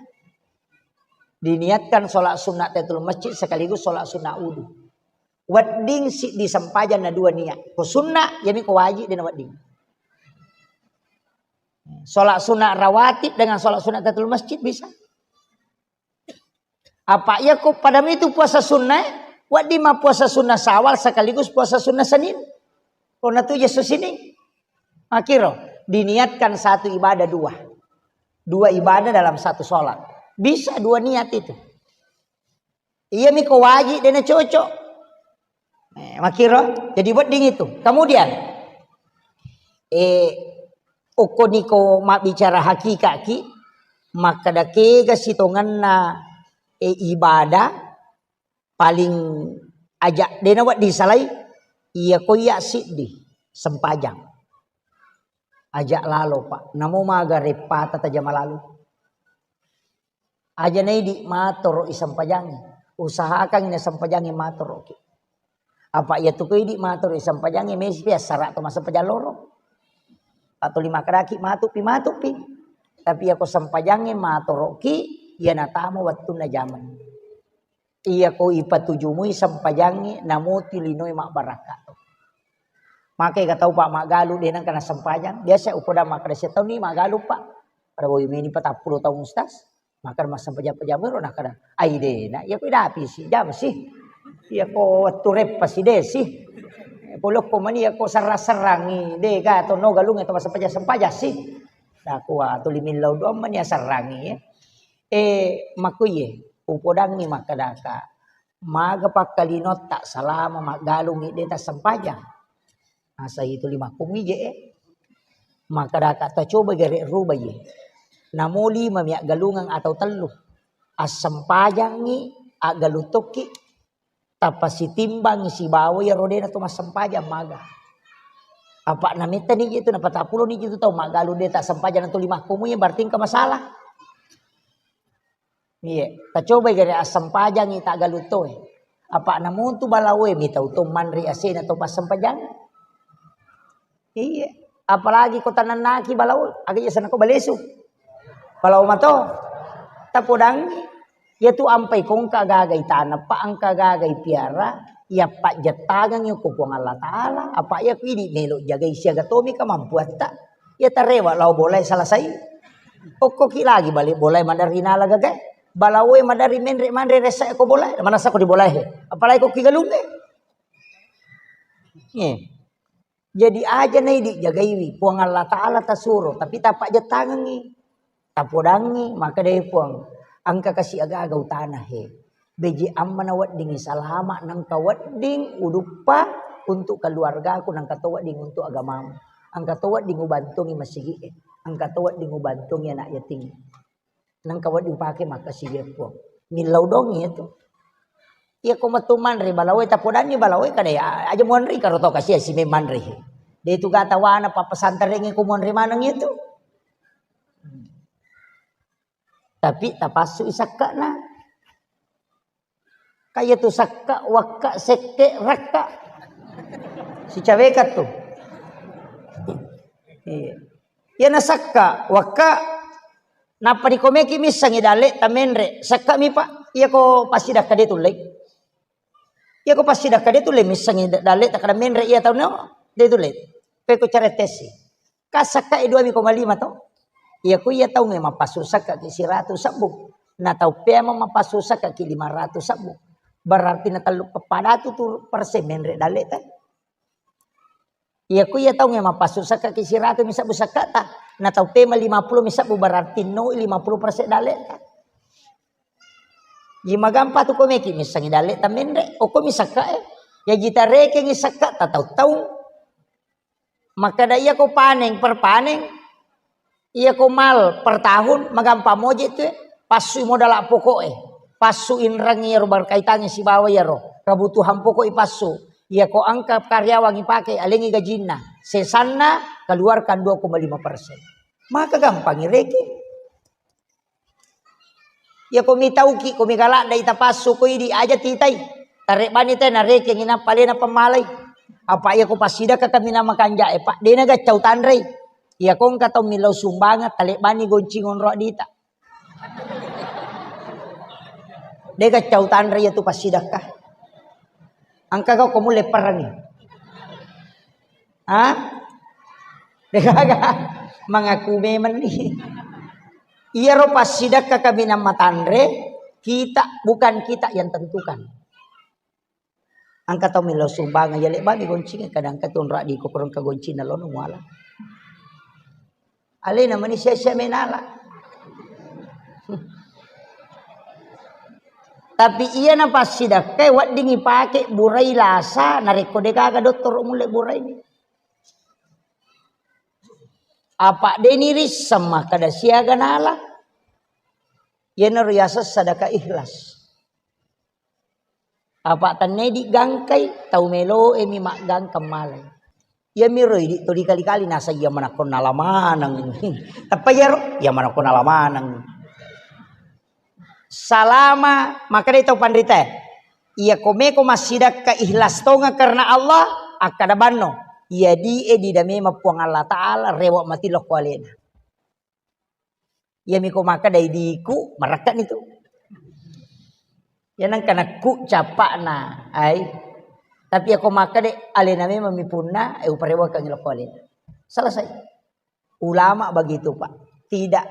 Diniatkan sholat sunat tahiyatul masjid sekaligus sholat sunat wudu. Wedding siddi sempajang na dua niat. Ko sunna, yami ko wajib dena wedding. Sholat sunat rawatib dengan sholat sunat tahiyatul masjid bisa. Apa iya ko pada itu puasa sunnah, wedding ma puasa sunnah Syawal sekaligus puasa sunnah Senin. Ko na tu Yesus ini. Makiro, diniatkan satu ibadah dua. Dua ibadah dalam satu sholat. Bisa dua niat itu. Iya miko wajib dena cocok. Eh, makiro, jadi wedding itu. Kemudian, eh, okko niko mabbicara hakikaki, makkeda kega sitongenna, eh, ibadah, paling aja dena wedding salai, iya ko iya siddi, sempajang. Aja lalo, Pak. Namo maga reppata tajama lalo. Aja naidi matoro i sempajangnge. Usahakan na sempajangnge matoroki. Apa iya tu ko idi matoro i sempajangnge, mesi pi assara to massempajang loro. Atau lima kadaki matu pi, matu pi. Tapi iya ko sempajangnge matoroki, iya natama wettunna jamang. Iya ko ipatujumui sempajangnge, namuti linoe mabbarakka. Maka ega tau, Pak, maggalu de nengka nasempajang. Biasa upoda makkeda, "Setaunni maggalu, Pak." Pada boyu meni patappulo taung, Ustaz. Maka massempajang-pajang ero nakkeda, "Ai dena, iya ko idapisi, jam si. Iya ko wettu reppa si de si. Polokko mani iya ko serrang-serrangi, de ga to no galungnge to massempajang-sempajang si." Nakua tuli millau doang mani asserrangi, ya. Eh, makkuye, upodangngi makkedaka, maga pakkalinotta salama maggalungngi de tassempajang? Asa itu lima kumije, eh. Makkedaka, tacoba gere rubai, eh. Namo lima mi aggalungeng atau tellu. Assempajangngi, aggalung tokki, tappa sitimbangngi sibawa iyaro de na to massempajang maga. Apa na metta ni je tu, na patappulo ni je tu tau maggalung de tassempajang na tuli makkumu, iya berarti engka masalah. Iya, tacobai gare assempajangngi taggalung toe. Apa na montu balaoe mitau to manre asena to passempajang. Iya, apalagi ko tanennaki balao, aga iya sana ko balesu. Balao mato. Tapodangngi. Iya tu ampai ko engka gagai taneng, pa engka gagai piara, iya pajjettangengngi ko Puang Allah Taala, apa iya ku idi melo jagai siaga tomi kamampuatta. Iya tarewa lao bolae salasai. Okkoki lagi bale bolae maderri nala gagae. Balaoe maderri menre manre ressa ko bolae, manassa ko di bolae he. Apalagi ko ki galungnge. Iya. Jadi aja naidi jagaiwi, Puang Allah Taala tasuro, tapi tapajjettangengngi, tapodangngi, makkedai Puang, engka kasi aga-aga utana he. Beji amma na weddingngi salama, nengka wedding uduppa untuk keluargaku, nengka to wedding untuk agamamu, engka to wedding ubantungi masigi'e, engka to wedding ubantungi anak yatim. Nengka wedding upake makkasiwiang Puang. Millau dongi itu. Iya ko metu manre balaoe, tapodanni balaoe kada ya, aja muanre karo tau kasi asi manre. De tu gata wana pa pesantren ko muanre maneng itu. Tapi tapassu isakkana. Kaya tu sakka, wakka, sekke, rakka. Sicaweka tu. Iya. Iya na sakka, wakka, nappa dikomeki missengi dalle tamenre. Sakka mi, Pak. Iya ko pasti dakka de tulle. Iya ko pasti dakka de tulle missengi dalle takada menre iya tau no. De tulle. Peko cara tesi. Ka sakkae dua koma lima to. Iya ku iya taungnge mappasu sakkaki siratu sebbu. Na tau pea mappasu sakkaki lima ratu sebbu. Berarti na tellu kepadatu tu persen menre dalle te. Iya ku iya taungnge mappasu sakkaki siratu mi sebbu sakkata. Na tau pea lima puluh mi sebbu berarti no lima puluh persen dalle te. Ji magampa tu komeki missengi dalle tamenre. Oko mi sakkae. Ya ji tarekengi sakka ta tau taung. Makkeda iya ko paneng per paneng, iya ko mal per tahun, magampa moje tu, passui modala poko'e. Passu inrang iyaro berkaitangnge sibawa iyaro. Kebutuhan pokok ipassu. Iyako engka karyawan ipake, alengi gajinna. Sesanna keluarkan dua koma lima persen. Maka gampang irekeng. Iyako mitauki, ko migaladda ita passu ko idi aja titai. Tarebbani te narekengi nappa alena pemmalai. Apa iyako passidekka kaminang makanja'e, Pak, dena gaccau tanrei. Iyako engka tau millau sumbangan, talebbani goncing onro dita. De gaccau tanre iyatu passidekka. Engka gau ko mulle perangi. Ha? De gaga. Mengaku memang ni. Iyaro passidekka kaminang matanre, kita, bukan kita yang tentukan. Engka tau millau sumbangan, ya lebbani goncingnya, kadang engka tu onro diko, korong ka goncingna lono muala. Alena mani sia-sia menala. Tapi iyana passidekkae wedding ipake burai lasa, narekko de gaga dottoro mulle burai ni. Apa de nirisseng makkeda siaga nala. Iyanaro yaseng sadaka ikhlas. Apa tennedi gangkai, tau meloe mi maggangkang malai. Iyamiro idi tuli kali-kali nasa iya manakko nala maneng. Teppa iyaro, iya manakko nala maneng. Salama, makkedai tau panritae, iya komeko massidakka ikhlas tonga karena Allah, akkada banno, iya die didame mappuang Allah Ta'ala, rewa mati lokko alena. Iyami ko makkeda idiku, marakka ni tu. Iya nengka nakku cappa'na, ai. Tapi iya ko makkeda alena memang mi punna, eh, uparewakangngi lokko alena. Selesai. Ulama begitu, Pak. Tidak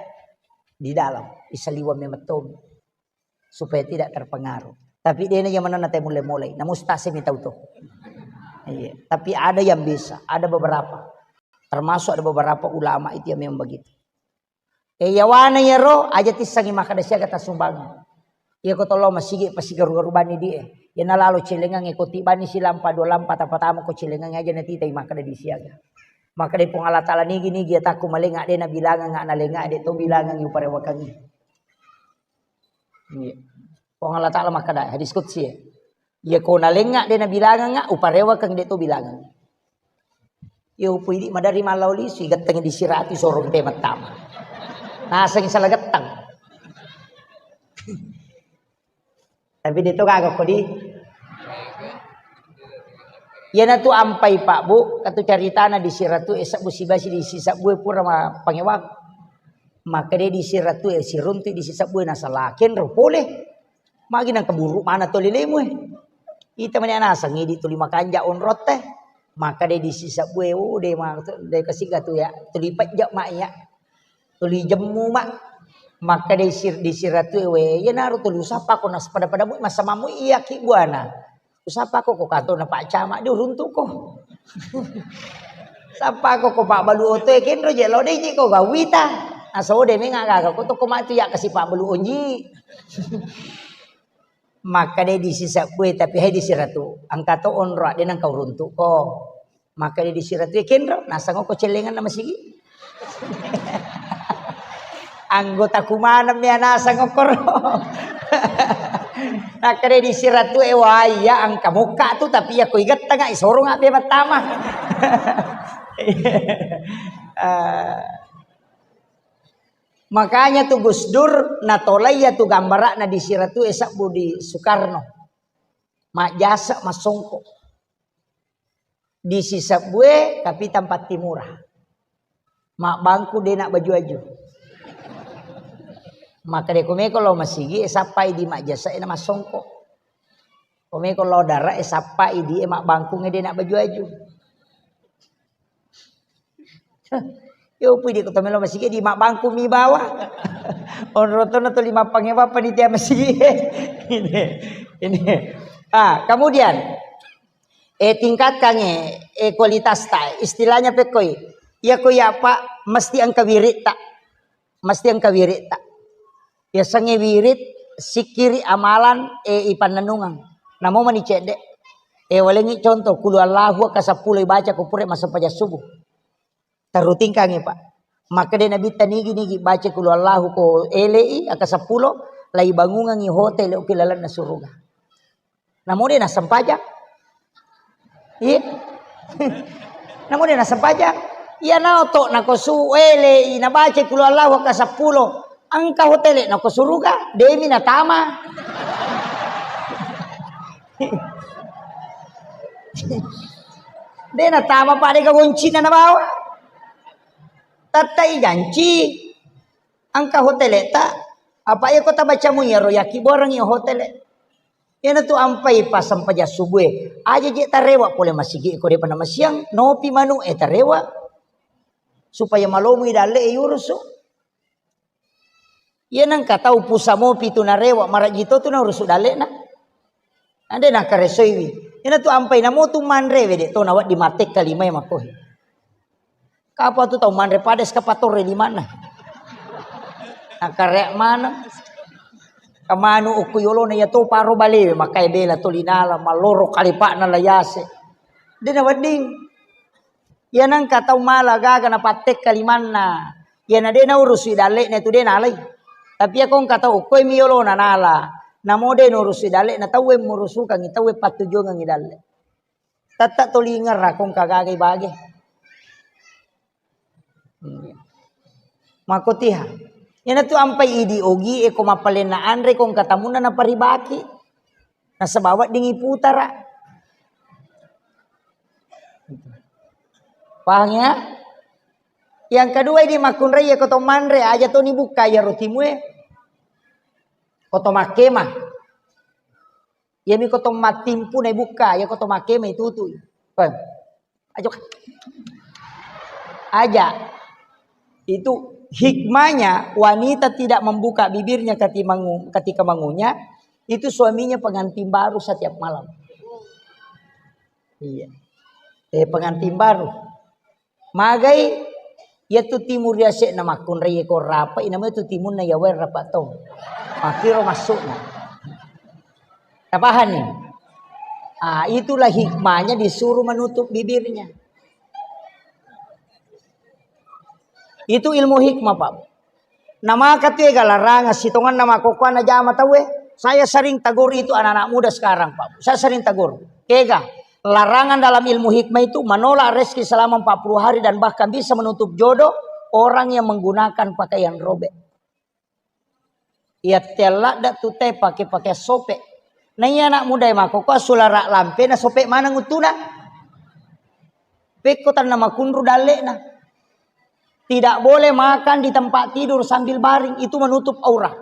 di dalam, isaliwang memang tommi. Supaya tidak terpengaruh. Tapi dena iya manenna te mulle-mulle. Namu stase mi tau to. Iya. Tapi ada yang bisa, ada beberapa. Termasuk ada beberapa ulama itu yang memang begitu. E, yawana iyaro, aja tissengi makkeda siaga tassumbangeng. Iya ko tollo masigi pasigaru-garu bani die. Iya nalalo celengang e ko tibani silampa dua lampa tapatama ko celengang aja natitai makkeda di siaga. Makkeda Puang Allah Ta'ala nigi-nigi atakku malenga de nabilangang, nalenga de to bilangang uparewakangngi. Iya. Puang Allah Ta'ala makkeda hadis qudsi ya. Iya ko nalenga de nabilangang, uparewakang de to bilangang. Iya, upu idi madari mallau lisu, igettengi di siratu sorong te mattama. Naseng salah gettang. Tapi de to gaga ko di. Iyana tu ampai Pak Bu, katu caritana di siratu e sebbu sibasi di sisebbu e pura ma pangewang. Maka de di siratu e siruntu di sisebbu e nasala kenro pole. Magi nang keburu mana toli lemu e. Ita mani naseng idi tuli makanja onrotte. Maka de di sisebbu e, oh, de ma, de kasiga tu ya. Tuli pejja ma iya. Tuli jemmu ma. Maka de sir, di siratu e we. Iya naro tuli usappa ko nas pada-pada mu masa mamu iya ki buana. Usappa ko ko kato na Pak Camat di uruntu ko. Sappa ko ko Pak Balu oto e kenro je lo de ji ko gawita. Aso de menga gaga ko to ko matu ya kasi Pak Balu onji. Maka de di sisebbu e, tapi hai di siratu. Angka to onro de nang kau runtu ko. Maka de di siratu e kenro, nasang ko celengan nama sigi. Anggota kumana mea nasang okoro. Maka de di siratu e waya angka mokka tu, tapi ya ko igettanga isorong abe mattama. Eh, Makanya tu Gus Dur natolai ya tu gambara'na di siratu e sebbu di Soekarno. Majjasa massongko. Di sisebbue Kapitang Pattimura. Mabbangku de na baju-aju. Maka de komeko lo masigi e sappai di majjasa e na massongko. Komeko lo dara e sappai di e mabbangkung e de na baju-aju. Yo pui di kota melo masigi di mabbangku mi bawa. Onrotona tuli mappangewa panitia masigi. Ini, ini. Ah, kemudian, eh, tingkatkan, eh, eh, kualitas ta. Istilahnya pekoi. Iya ko ya Pak, mesti engka wirit ta. Mesti engka wirit ta. Yasengnge wirit, sikkiri, amalan, eh, ipannennungeng. Namo mani cedde. Eh, walengngi contoh, kulu Allahu ka seppulo ibaca ko pura massempajang subuh. Terrutingkangngi, Pak. Makkeda Nabitta nigi-nigi baca kulu Allahu ko elei, aka seppulo, Laibangungengngi hotel okko lalenna suruga. Namo de' nassempajang. Iya. Namo de' nassempajang. Iya nao to nako su ele i nabaca kulo Allahu ka seppulo. Engka hotel nako suruga, demi natama. De' natama pada ga goncina nabawa. Tatta i janci. Engka hotel ta. Apa iya ko tabaca mu iyaro yaki boreng iya hotel. Iyanatu ampai passempajang subuh e. Aja je' tarewa pole masigi ko de'pa namasiang, nopi manu e tarewa. Supaya malomu i dalle e yurusu. Iya nengka tau pusa mopi tu narewa, maraji to tu naurusu dalle'na. Ande nakaresoiwi. Iyanatu ampai namo tu manre we de' to nawedding mattekka limae makkohe. Kapa tu tau manre pada eskavator e limanna. Nakare' maneng. Kamanu okko yolona iya to paro balewe, makkae bela to linala, malloro kalipa'na layase. De' nawedding. Iya nengka tau mala gaga napattekka limanna. Iyana de' naurusui dalle'na tu de' nalai. Tapi iya ko engka tau okkoe mi yolona nala. Namo de' naurusui dalle'na, tauwe murusukangngi, tauwe pattujuangengngi dalle'. Tetta tolingerra ko engka gaga ibage. Makkotiha. Iyanatu ampai idi ogi e ko mappalenna anre ko engka tamunna naparibaki. Nasaba weddingngi putara. Pahang ya? Yang kedua idi makkunrai ya ko to manre aja to ni bukka iyaro timue. Ko to makkema. Iyami ko to mattimpu na ibukka, iya ko to makkema itutui. Paham? Aja. Aja. Itu hikmahnya wanita tidak membuka bibirnya ketika mangu-, ketika mangunyah, itu suaminya pengantin baru setiap malam. Iya. Eh, pengantin baru. Magai, iya tu timu riase'na makkunrai ko rapa, inama tu timunna iya wae rapa tong. Makkiro masukna. Tapahanni? Ah, itulah hikmahnya disuruh menutup bibirnya. Itu ilmu hikmah, Pak. Namaka tu ega larangan sitonganna makkokkoe najama tauwe. Saya sering tegur itu anak-anak muda sekarang, Pak. Saya sering tegur. Kega, larangan dalam ilmu hikmah itu menolak rezeki selama empat puluh hari dan bahkan bisa menutup jodoh orang yang menggunakan pakaian robek. Iya, tea ladde tu te pake-pake sope. Na iya anak muda e makkokkoe sulara lampe na sope maneng uttuna. Pekko tanna makunru dalle'na. Tidak boleh makan di tempat tidur sambil baring, itu menutup aurat.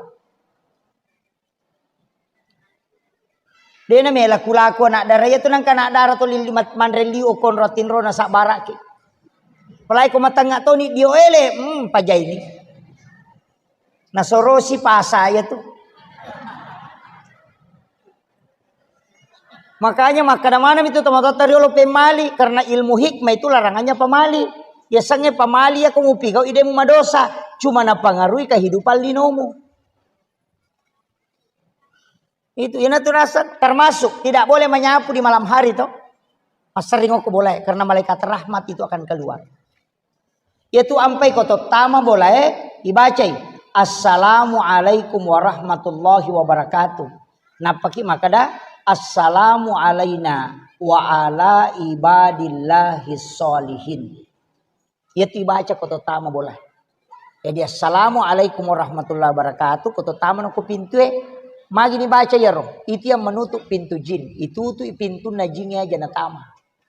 Dena mela kulaku anak dara iya tu nangka anak dara tu lili mat-, manre liu konro tinro na sabbaraki. Apalagi ko matengnga toni dio ele, hmm, pajaini. Nasorosi pasa iya tu. Makanya makkeda maneng itu tomatoatta riolo pemali, karena ilmu hikmah itu larangannya pamali. Yasengnge pamali iya ko mupigau ide mu madosa, cuma napangarui kehidupan linomu. Itu, ina tu rasa termasuk tidak boleh menyapu di malam hari toh. Masering ko boleh karena malaikat rahmat itu akan keluar. Iyatu ampai ko tottama bolae, ibacai, "Assalamualaikum warahmatullahi wabarakatuh." Nappaki makkeda, "Assalamu alaina wa ala ibadillahi sholihin." Iyatu ibaca ko tottama bolae. Jadi, "Assalamualaikum warahmatullahi wabarakatuh," ko tottama ko pintue, magi ni baca iyaro? Itu yang menutup pintu jin. Itutui pintunna jin aja natama.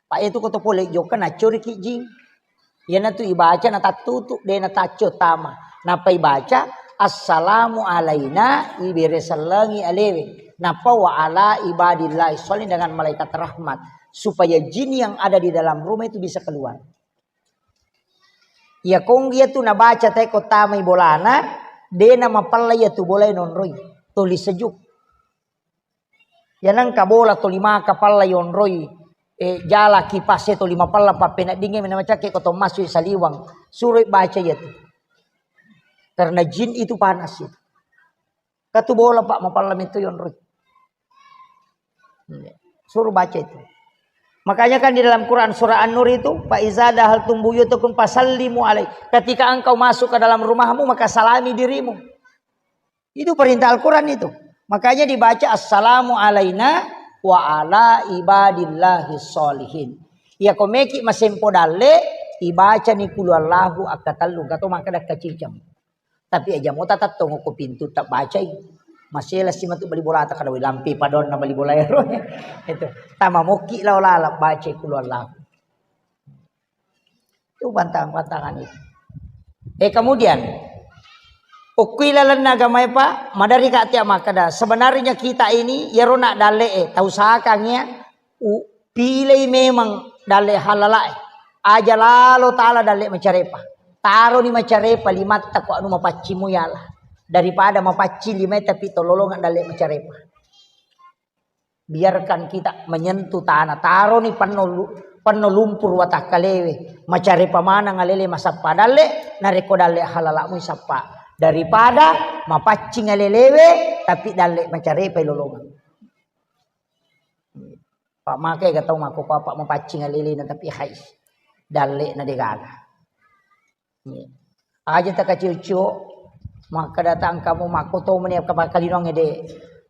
Pak, itu ko to pole jokka nacoriki jing. Iyanatu ibaca natattutu, de nataccio tama. Nappa ibaca, "Assalamu alaina," ibere sellengi alewe. Nappa, "Wa ala ibadillahi sholihin," dengan malaikat rahmat. Supaya jin yang ada di dalam rumah itu bisa keluar. Iya kong iyatu nabaca tae ko tamai bolana, de namapella iyatu bolae nonroi. Toli sejuk. Iya nengka bola toli maka palla yonroi, eh, jala kipase toli mapella pappeneddingnge mena macakke ko to massu saliwang, suroi baca iyatu. Karena jin itu panas itu. Katu bola, Pak, mapalla metto yonroi. Suruh baca itu. Makanya kan di dalam Quran surah An-Nur itu, "Fa iza dahaltum buyutakum fasallimu alai." Ketika engkau masuk ke dalam rumahmu, maka salami dirimu. Itu perintah Al-Quran itu. Makanya dibaca, "Assalamu alaina wa ala ibadillahi sholihin." Iya, ko meki masempo dalle, ibacani kulu Allahu akkatellu, gato makkeda kaciceng. Tapi aja mo tatattongo ko pintu tabbacai. Masela si matu bali bola ta kada lampi padonna bali bola ero. Itu. Tama mokki lao lalap bacai kulu Allahu. Itu pantang-pantangan itu. Eh, kemudian, ukui lalenna agama e, Pak, madari ka tia makkeda, sebenarnya kita ini, yero na dalle e, tau sakang ya, u-, pilih memang dalle halala e. Aja lalo tala dalle macarepa. Taroni macarepa limatta ko anu mapaccimu yala. Daripada mapacci lima tapi tololongan dalle macarepa. Biarkan kita menyentuh tanah, taroni penno lu-, penno lumpur watakkalewe, macarepa maneng alele masappa dalle, narekko dalle halalamu sappa. Daripada mapaccing alelewe, tapi dalle macarepa lolongan. Pak make ga tau mako apa mapaccing alelena tapi hais. Dalle na degaga. Aja takacio-cio, makkeda tangkamu makko to meni kapakkalinongnge de,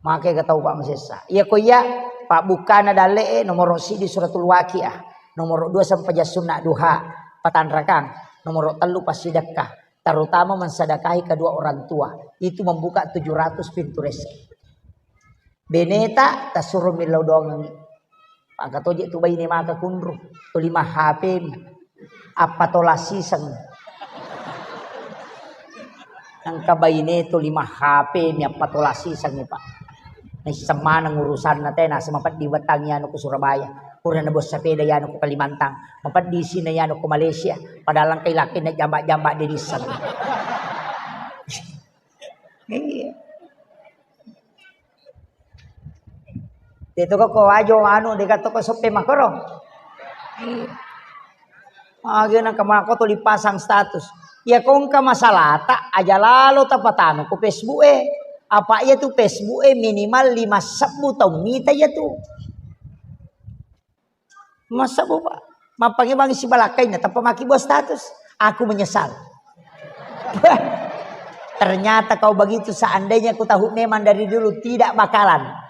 make ga tau, Pak, masessa. Iya ko iya, Pak, bukkana dalle e, nomoro sidi suratul Waqiah, nomoro dua sempajang sunna duha, patanrakang, nomoro tellu passidekka, terutama mensedekahi kedua orang tua, itu membuka tujuh ratus pintu rezeki. Beneta tasuro millau doangengngi. Pangka toje tu baine maka kunru. Tu lima H P mi. Appatola siseng. Engka baine tu lima H P mi appatola siseng, Pak. Naisseng maneng urusanna tena semapeddi wettangi anu ku Surabaya. Pura na bos sepeda yanu ku Kalimantan. Mapeddi sina yanu ku Malaysia. Padahal engka ilakin na jamba-jamba de nisseng. Iya. Itu kok ko ajo anu dega toko soppe makoro. Iya. Agi nang kemako to dipasang status. Ya kongka masalata aja lalo tapatanu ku Facebook e. Apa iya tu Facebook e minimal lima sebbu tau mita iya tu. Masa boba? Mappangi bangi sibalakkainna, tappa maki buat status. Aku menyesal. Ternyata kau begitu, seandainya ku tahu memang dari dulu tidak bakalan.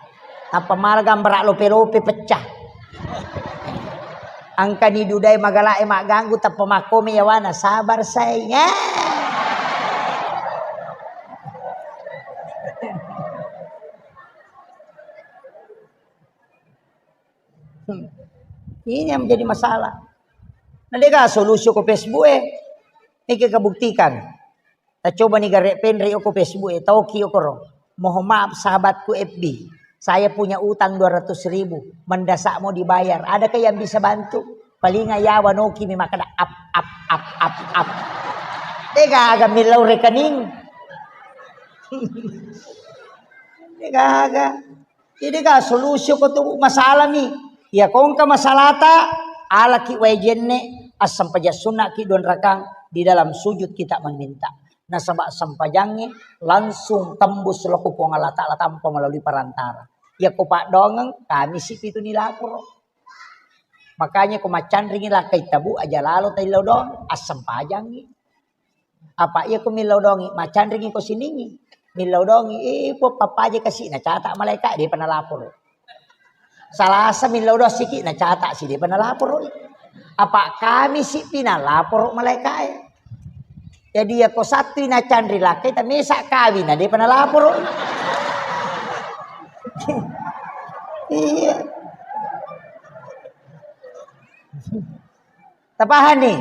Tappa mala gambara lope-lope pecah. Angkani dudai magalae magganggu, tappa makkome yawana, sabar sayang. Hmm. Ini yang menjadi masalah. Nah, dega solusi ko Facebook e. Ini kita buktikan. Kita coba nih garek penre ko Facebook e. Tauki okoro. Mohon maaf sahabatku F B. Saya punya utang dua ratus ribu. Mendesak mau dibayar. Adakah yang bisa bantu? Paling ayawa noki mi makada ap, ap, ap, ap, ap. Dega aga millau rekening. Dega aga. Jadi ga solusi ko tu masalah mi. Ya kongka masalata, alaki wae jenne, assempajang sunnaki dua rakang di dalam sujud kita meminta. Nasaba sempajangnge langsung tembus loko Puang Allah Ta'ala tanpa melalui perantara. Ya ko paddoangeng, kami si pitu ni laporo. Makanya ko maccanringi lakkai tabu aja lalo taillau doang, assempajangngi. Apa iya ko millau dongi, macanringi ko siningi. Millau dongi, eh, po pappaje kasi, nacata malaika, depa nalaporo. Salasa millau doang siki, nacata si, depa nalaporo. Apa kami si pi nalaporo malaika e. Jadi ya ko Sabtu nacanri lakkai, tamesa kawin, na depa nalaporo. Iya. Tapahani?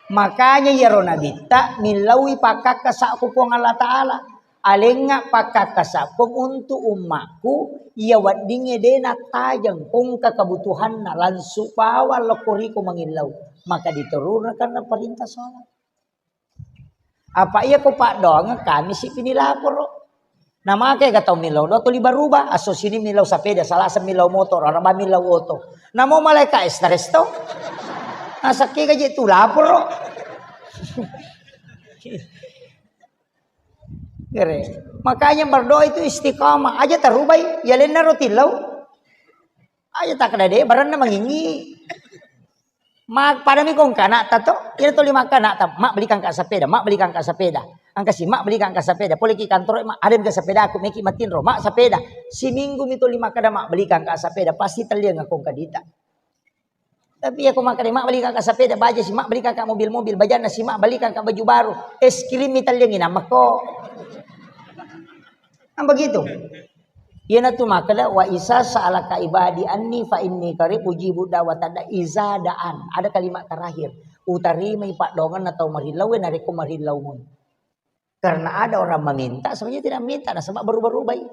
Makanya iyaro nabitta millaui pakkakkasa ku Puang Allah Ta'ala. Alengnga pakkakkasa Puang untuk ummakku, iya weddingnge de nattajeng, kongka kebutuhanna, langsung bawang lokko riko mangillau. Maka diturunkan perintah sholat. Apa iya ko paddoangeng kami si pini laporo. Namake ga tau millau do tuli baruba, asso sini millau sapeda, salasa millau motor, araba millau oto. Namo malaika stres to. Nasakke gaje tu laporo. Gere. Makanya berdoa itu istiqamah. Aja tarubai, ya lenna ro tillau. Aja tak ada deh, baranna mangingi. Ma-, padami kongka anakta to, iyana tuli makka anakta, "Mak, belikan ka sepeda, Mak, belikan ka sepeda." Engka si, "Mak, belikan ka sepeda." Poleki kantoro, "Mak, ada engka sepeda aku, meki matinro." "Mak, sepeda." Siminggu mi tuli makkeda, "Mak, belikan ka sepeda." Pasti telliang aku engka dita. Tapi iya ko makkeda, "Mak, belikan ka sepeda," baja si, "Mak, belikan ka mobil-mobil," bajanna si, "Mak, belikan ka baju baru." Es krim mi telliang inang mako. Kan begitu. Iyanatu makkeda, "Wa iza sa'alaka ibadi anni fa inni qarib ujibu da'watad da'i iza da'an." Ada kalimat terakhir. Utarimai paddoangenna tau marillau e narekko marillau mui. Karena ada orang meminta, sebenarnya tidak minta, nasaba berubah-ubah i.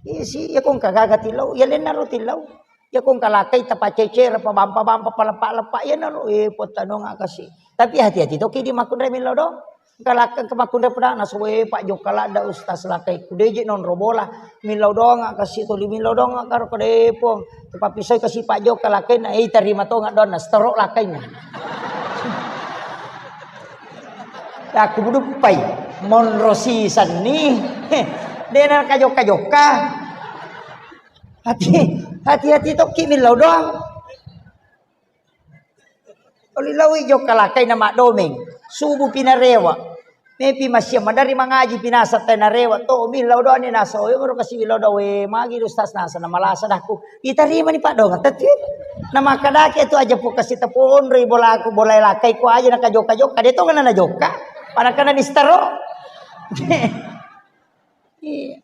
Iya si, iya ko engka gaga tillau, iya lennaro tillau. Iya ko engka lakkai tapacecere, pabampa-bampa, paleppa-leppa, iyanaro, eh, pottanonga kasi. Tapi hati-hati toki di makkunrai millau doang. Engka lakkai ke makkunrai pedang, nasu, eh, Pak, jokka ladda Ustaz lakkaiku. Deje nonro bola, millau doang kasi, tuli millau doang karo kedepong. Tapappisai kasi Pak jokka lakkaina, eh, tarima tonga doang, na setorok lakkaina. Aku buduppai, monro sisenni. Dena kajokka-jokka. Hati, hati-hati tokki millau doang. Oli lawi jokka lakkaina maddomeng. Subuh pi narewa. Mepi massiang madari mangaji pi naseng tai narewa. To millau doang ni naseng. Oyo moro kasi millau doang. We, magi ustaz naseng na malasa dakku. Itarimani paddoangeng, tetti. Namakkadaki tu aja pukasi teponroi bolaku, bolai lakkai ku aja nakajokka-jokka, de tongeng najokka. Padahal kana nistaro. Iya.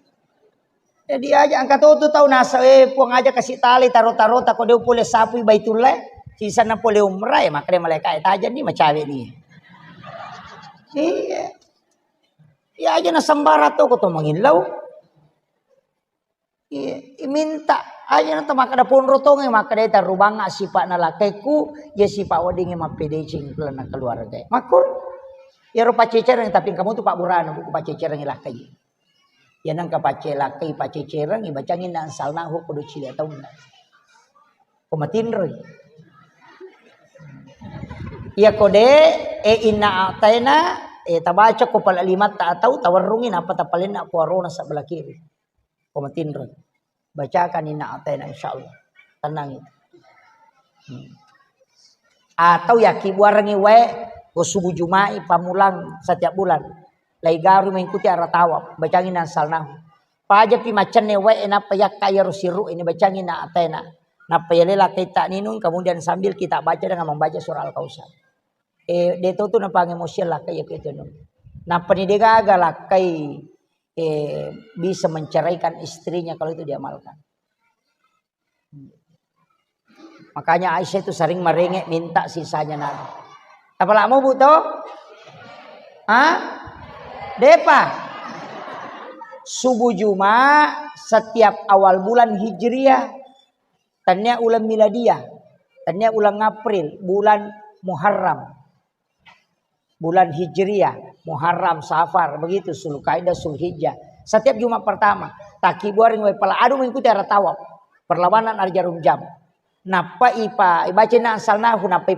Jadi aja engka to tu tau nasa, eh, Puang aja kasi talai taro-taro tako de pole sapui Baitullah, sisanna pole umrah, ya makkeda malaika, eh, tajang ni macawe ni. Iya. Ya aja na sembara to ko to mangillau. Iya, minta aja na to makkeda ponro tonge, makkeda tarubanga sipa'na lakkaiku, ya sipa weddingnge mappedeceng lalenna keluarga. Makkur, yaro paccecereng, tapi engka mutu pabburana buku paccecereng lakkai. Ya nengka pacce lakkai, paccecereng, bacangi na ansalnahu kudu cilia taunna. Ko matinroi. Iya ko de, e inna ataina, e tabaca ko pala limatta atau tawarrungi napa tapalenna ko arona sebelah kiri. Ko matinro. Bacakan inna ataina, insyaallah. Tenang itu. Hmm. Atau yakkibuarengngi wae ko subuh Juma'i pamulang setiap bulan. Lai garu mengikuti arah tawaf. Bacangi na ansalnahu. Pajapi macenne wae nappa yakka yaro siru ini bacangi na ataina. Nappa yale lakkai tak ninung, kemudian sambil kita baca dengan membaca surah Al-Kausar. Eh, de to tu napangemosian lakkai ya itu. Nappa ni de gaga lakkai, eh, bisa menceraikan istrinya kalau itu diamalkan. Makanya Aisyah itu sering merengek minta sisanya Nabi. Apalagi mau bu to? Hah? Depa. Subuh Jumat setiap awal bulan Hijriah. Tania ulang miladiah. Tania ulang April, bulan Muharram. Bulan Hijriah, Muharram, Safar, begitu, Zulkaidah, Zulhijjah. Setiap Jumat pertama, takkibuaring wae pala adu mengikuti arah tawaf. Perlawanan arah jarum jam. Nappa ipa, ibaca na ansalnahu, nappa ipa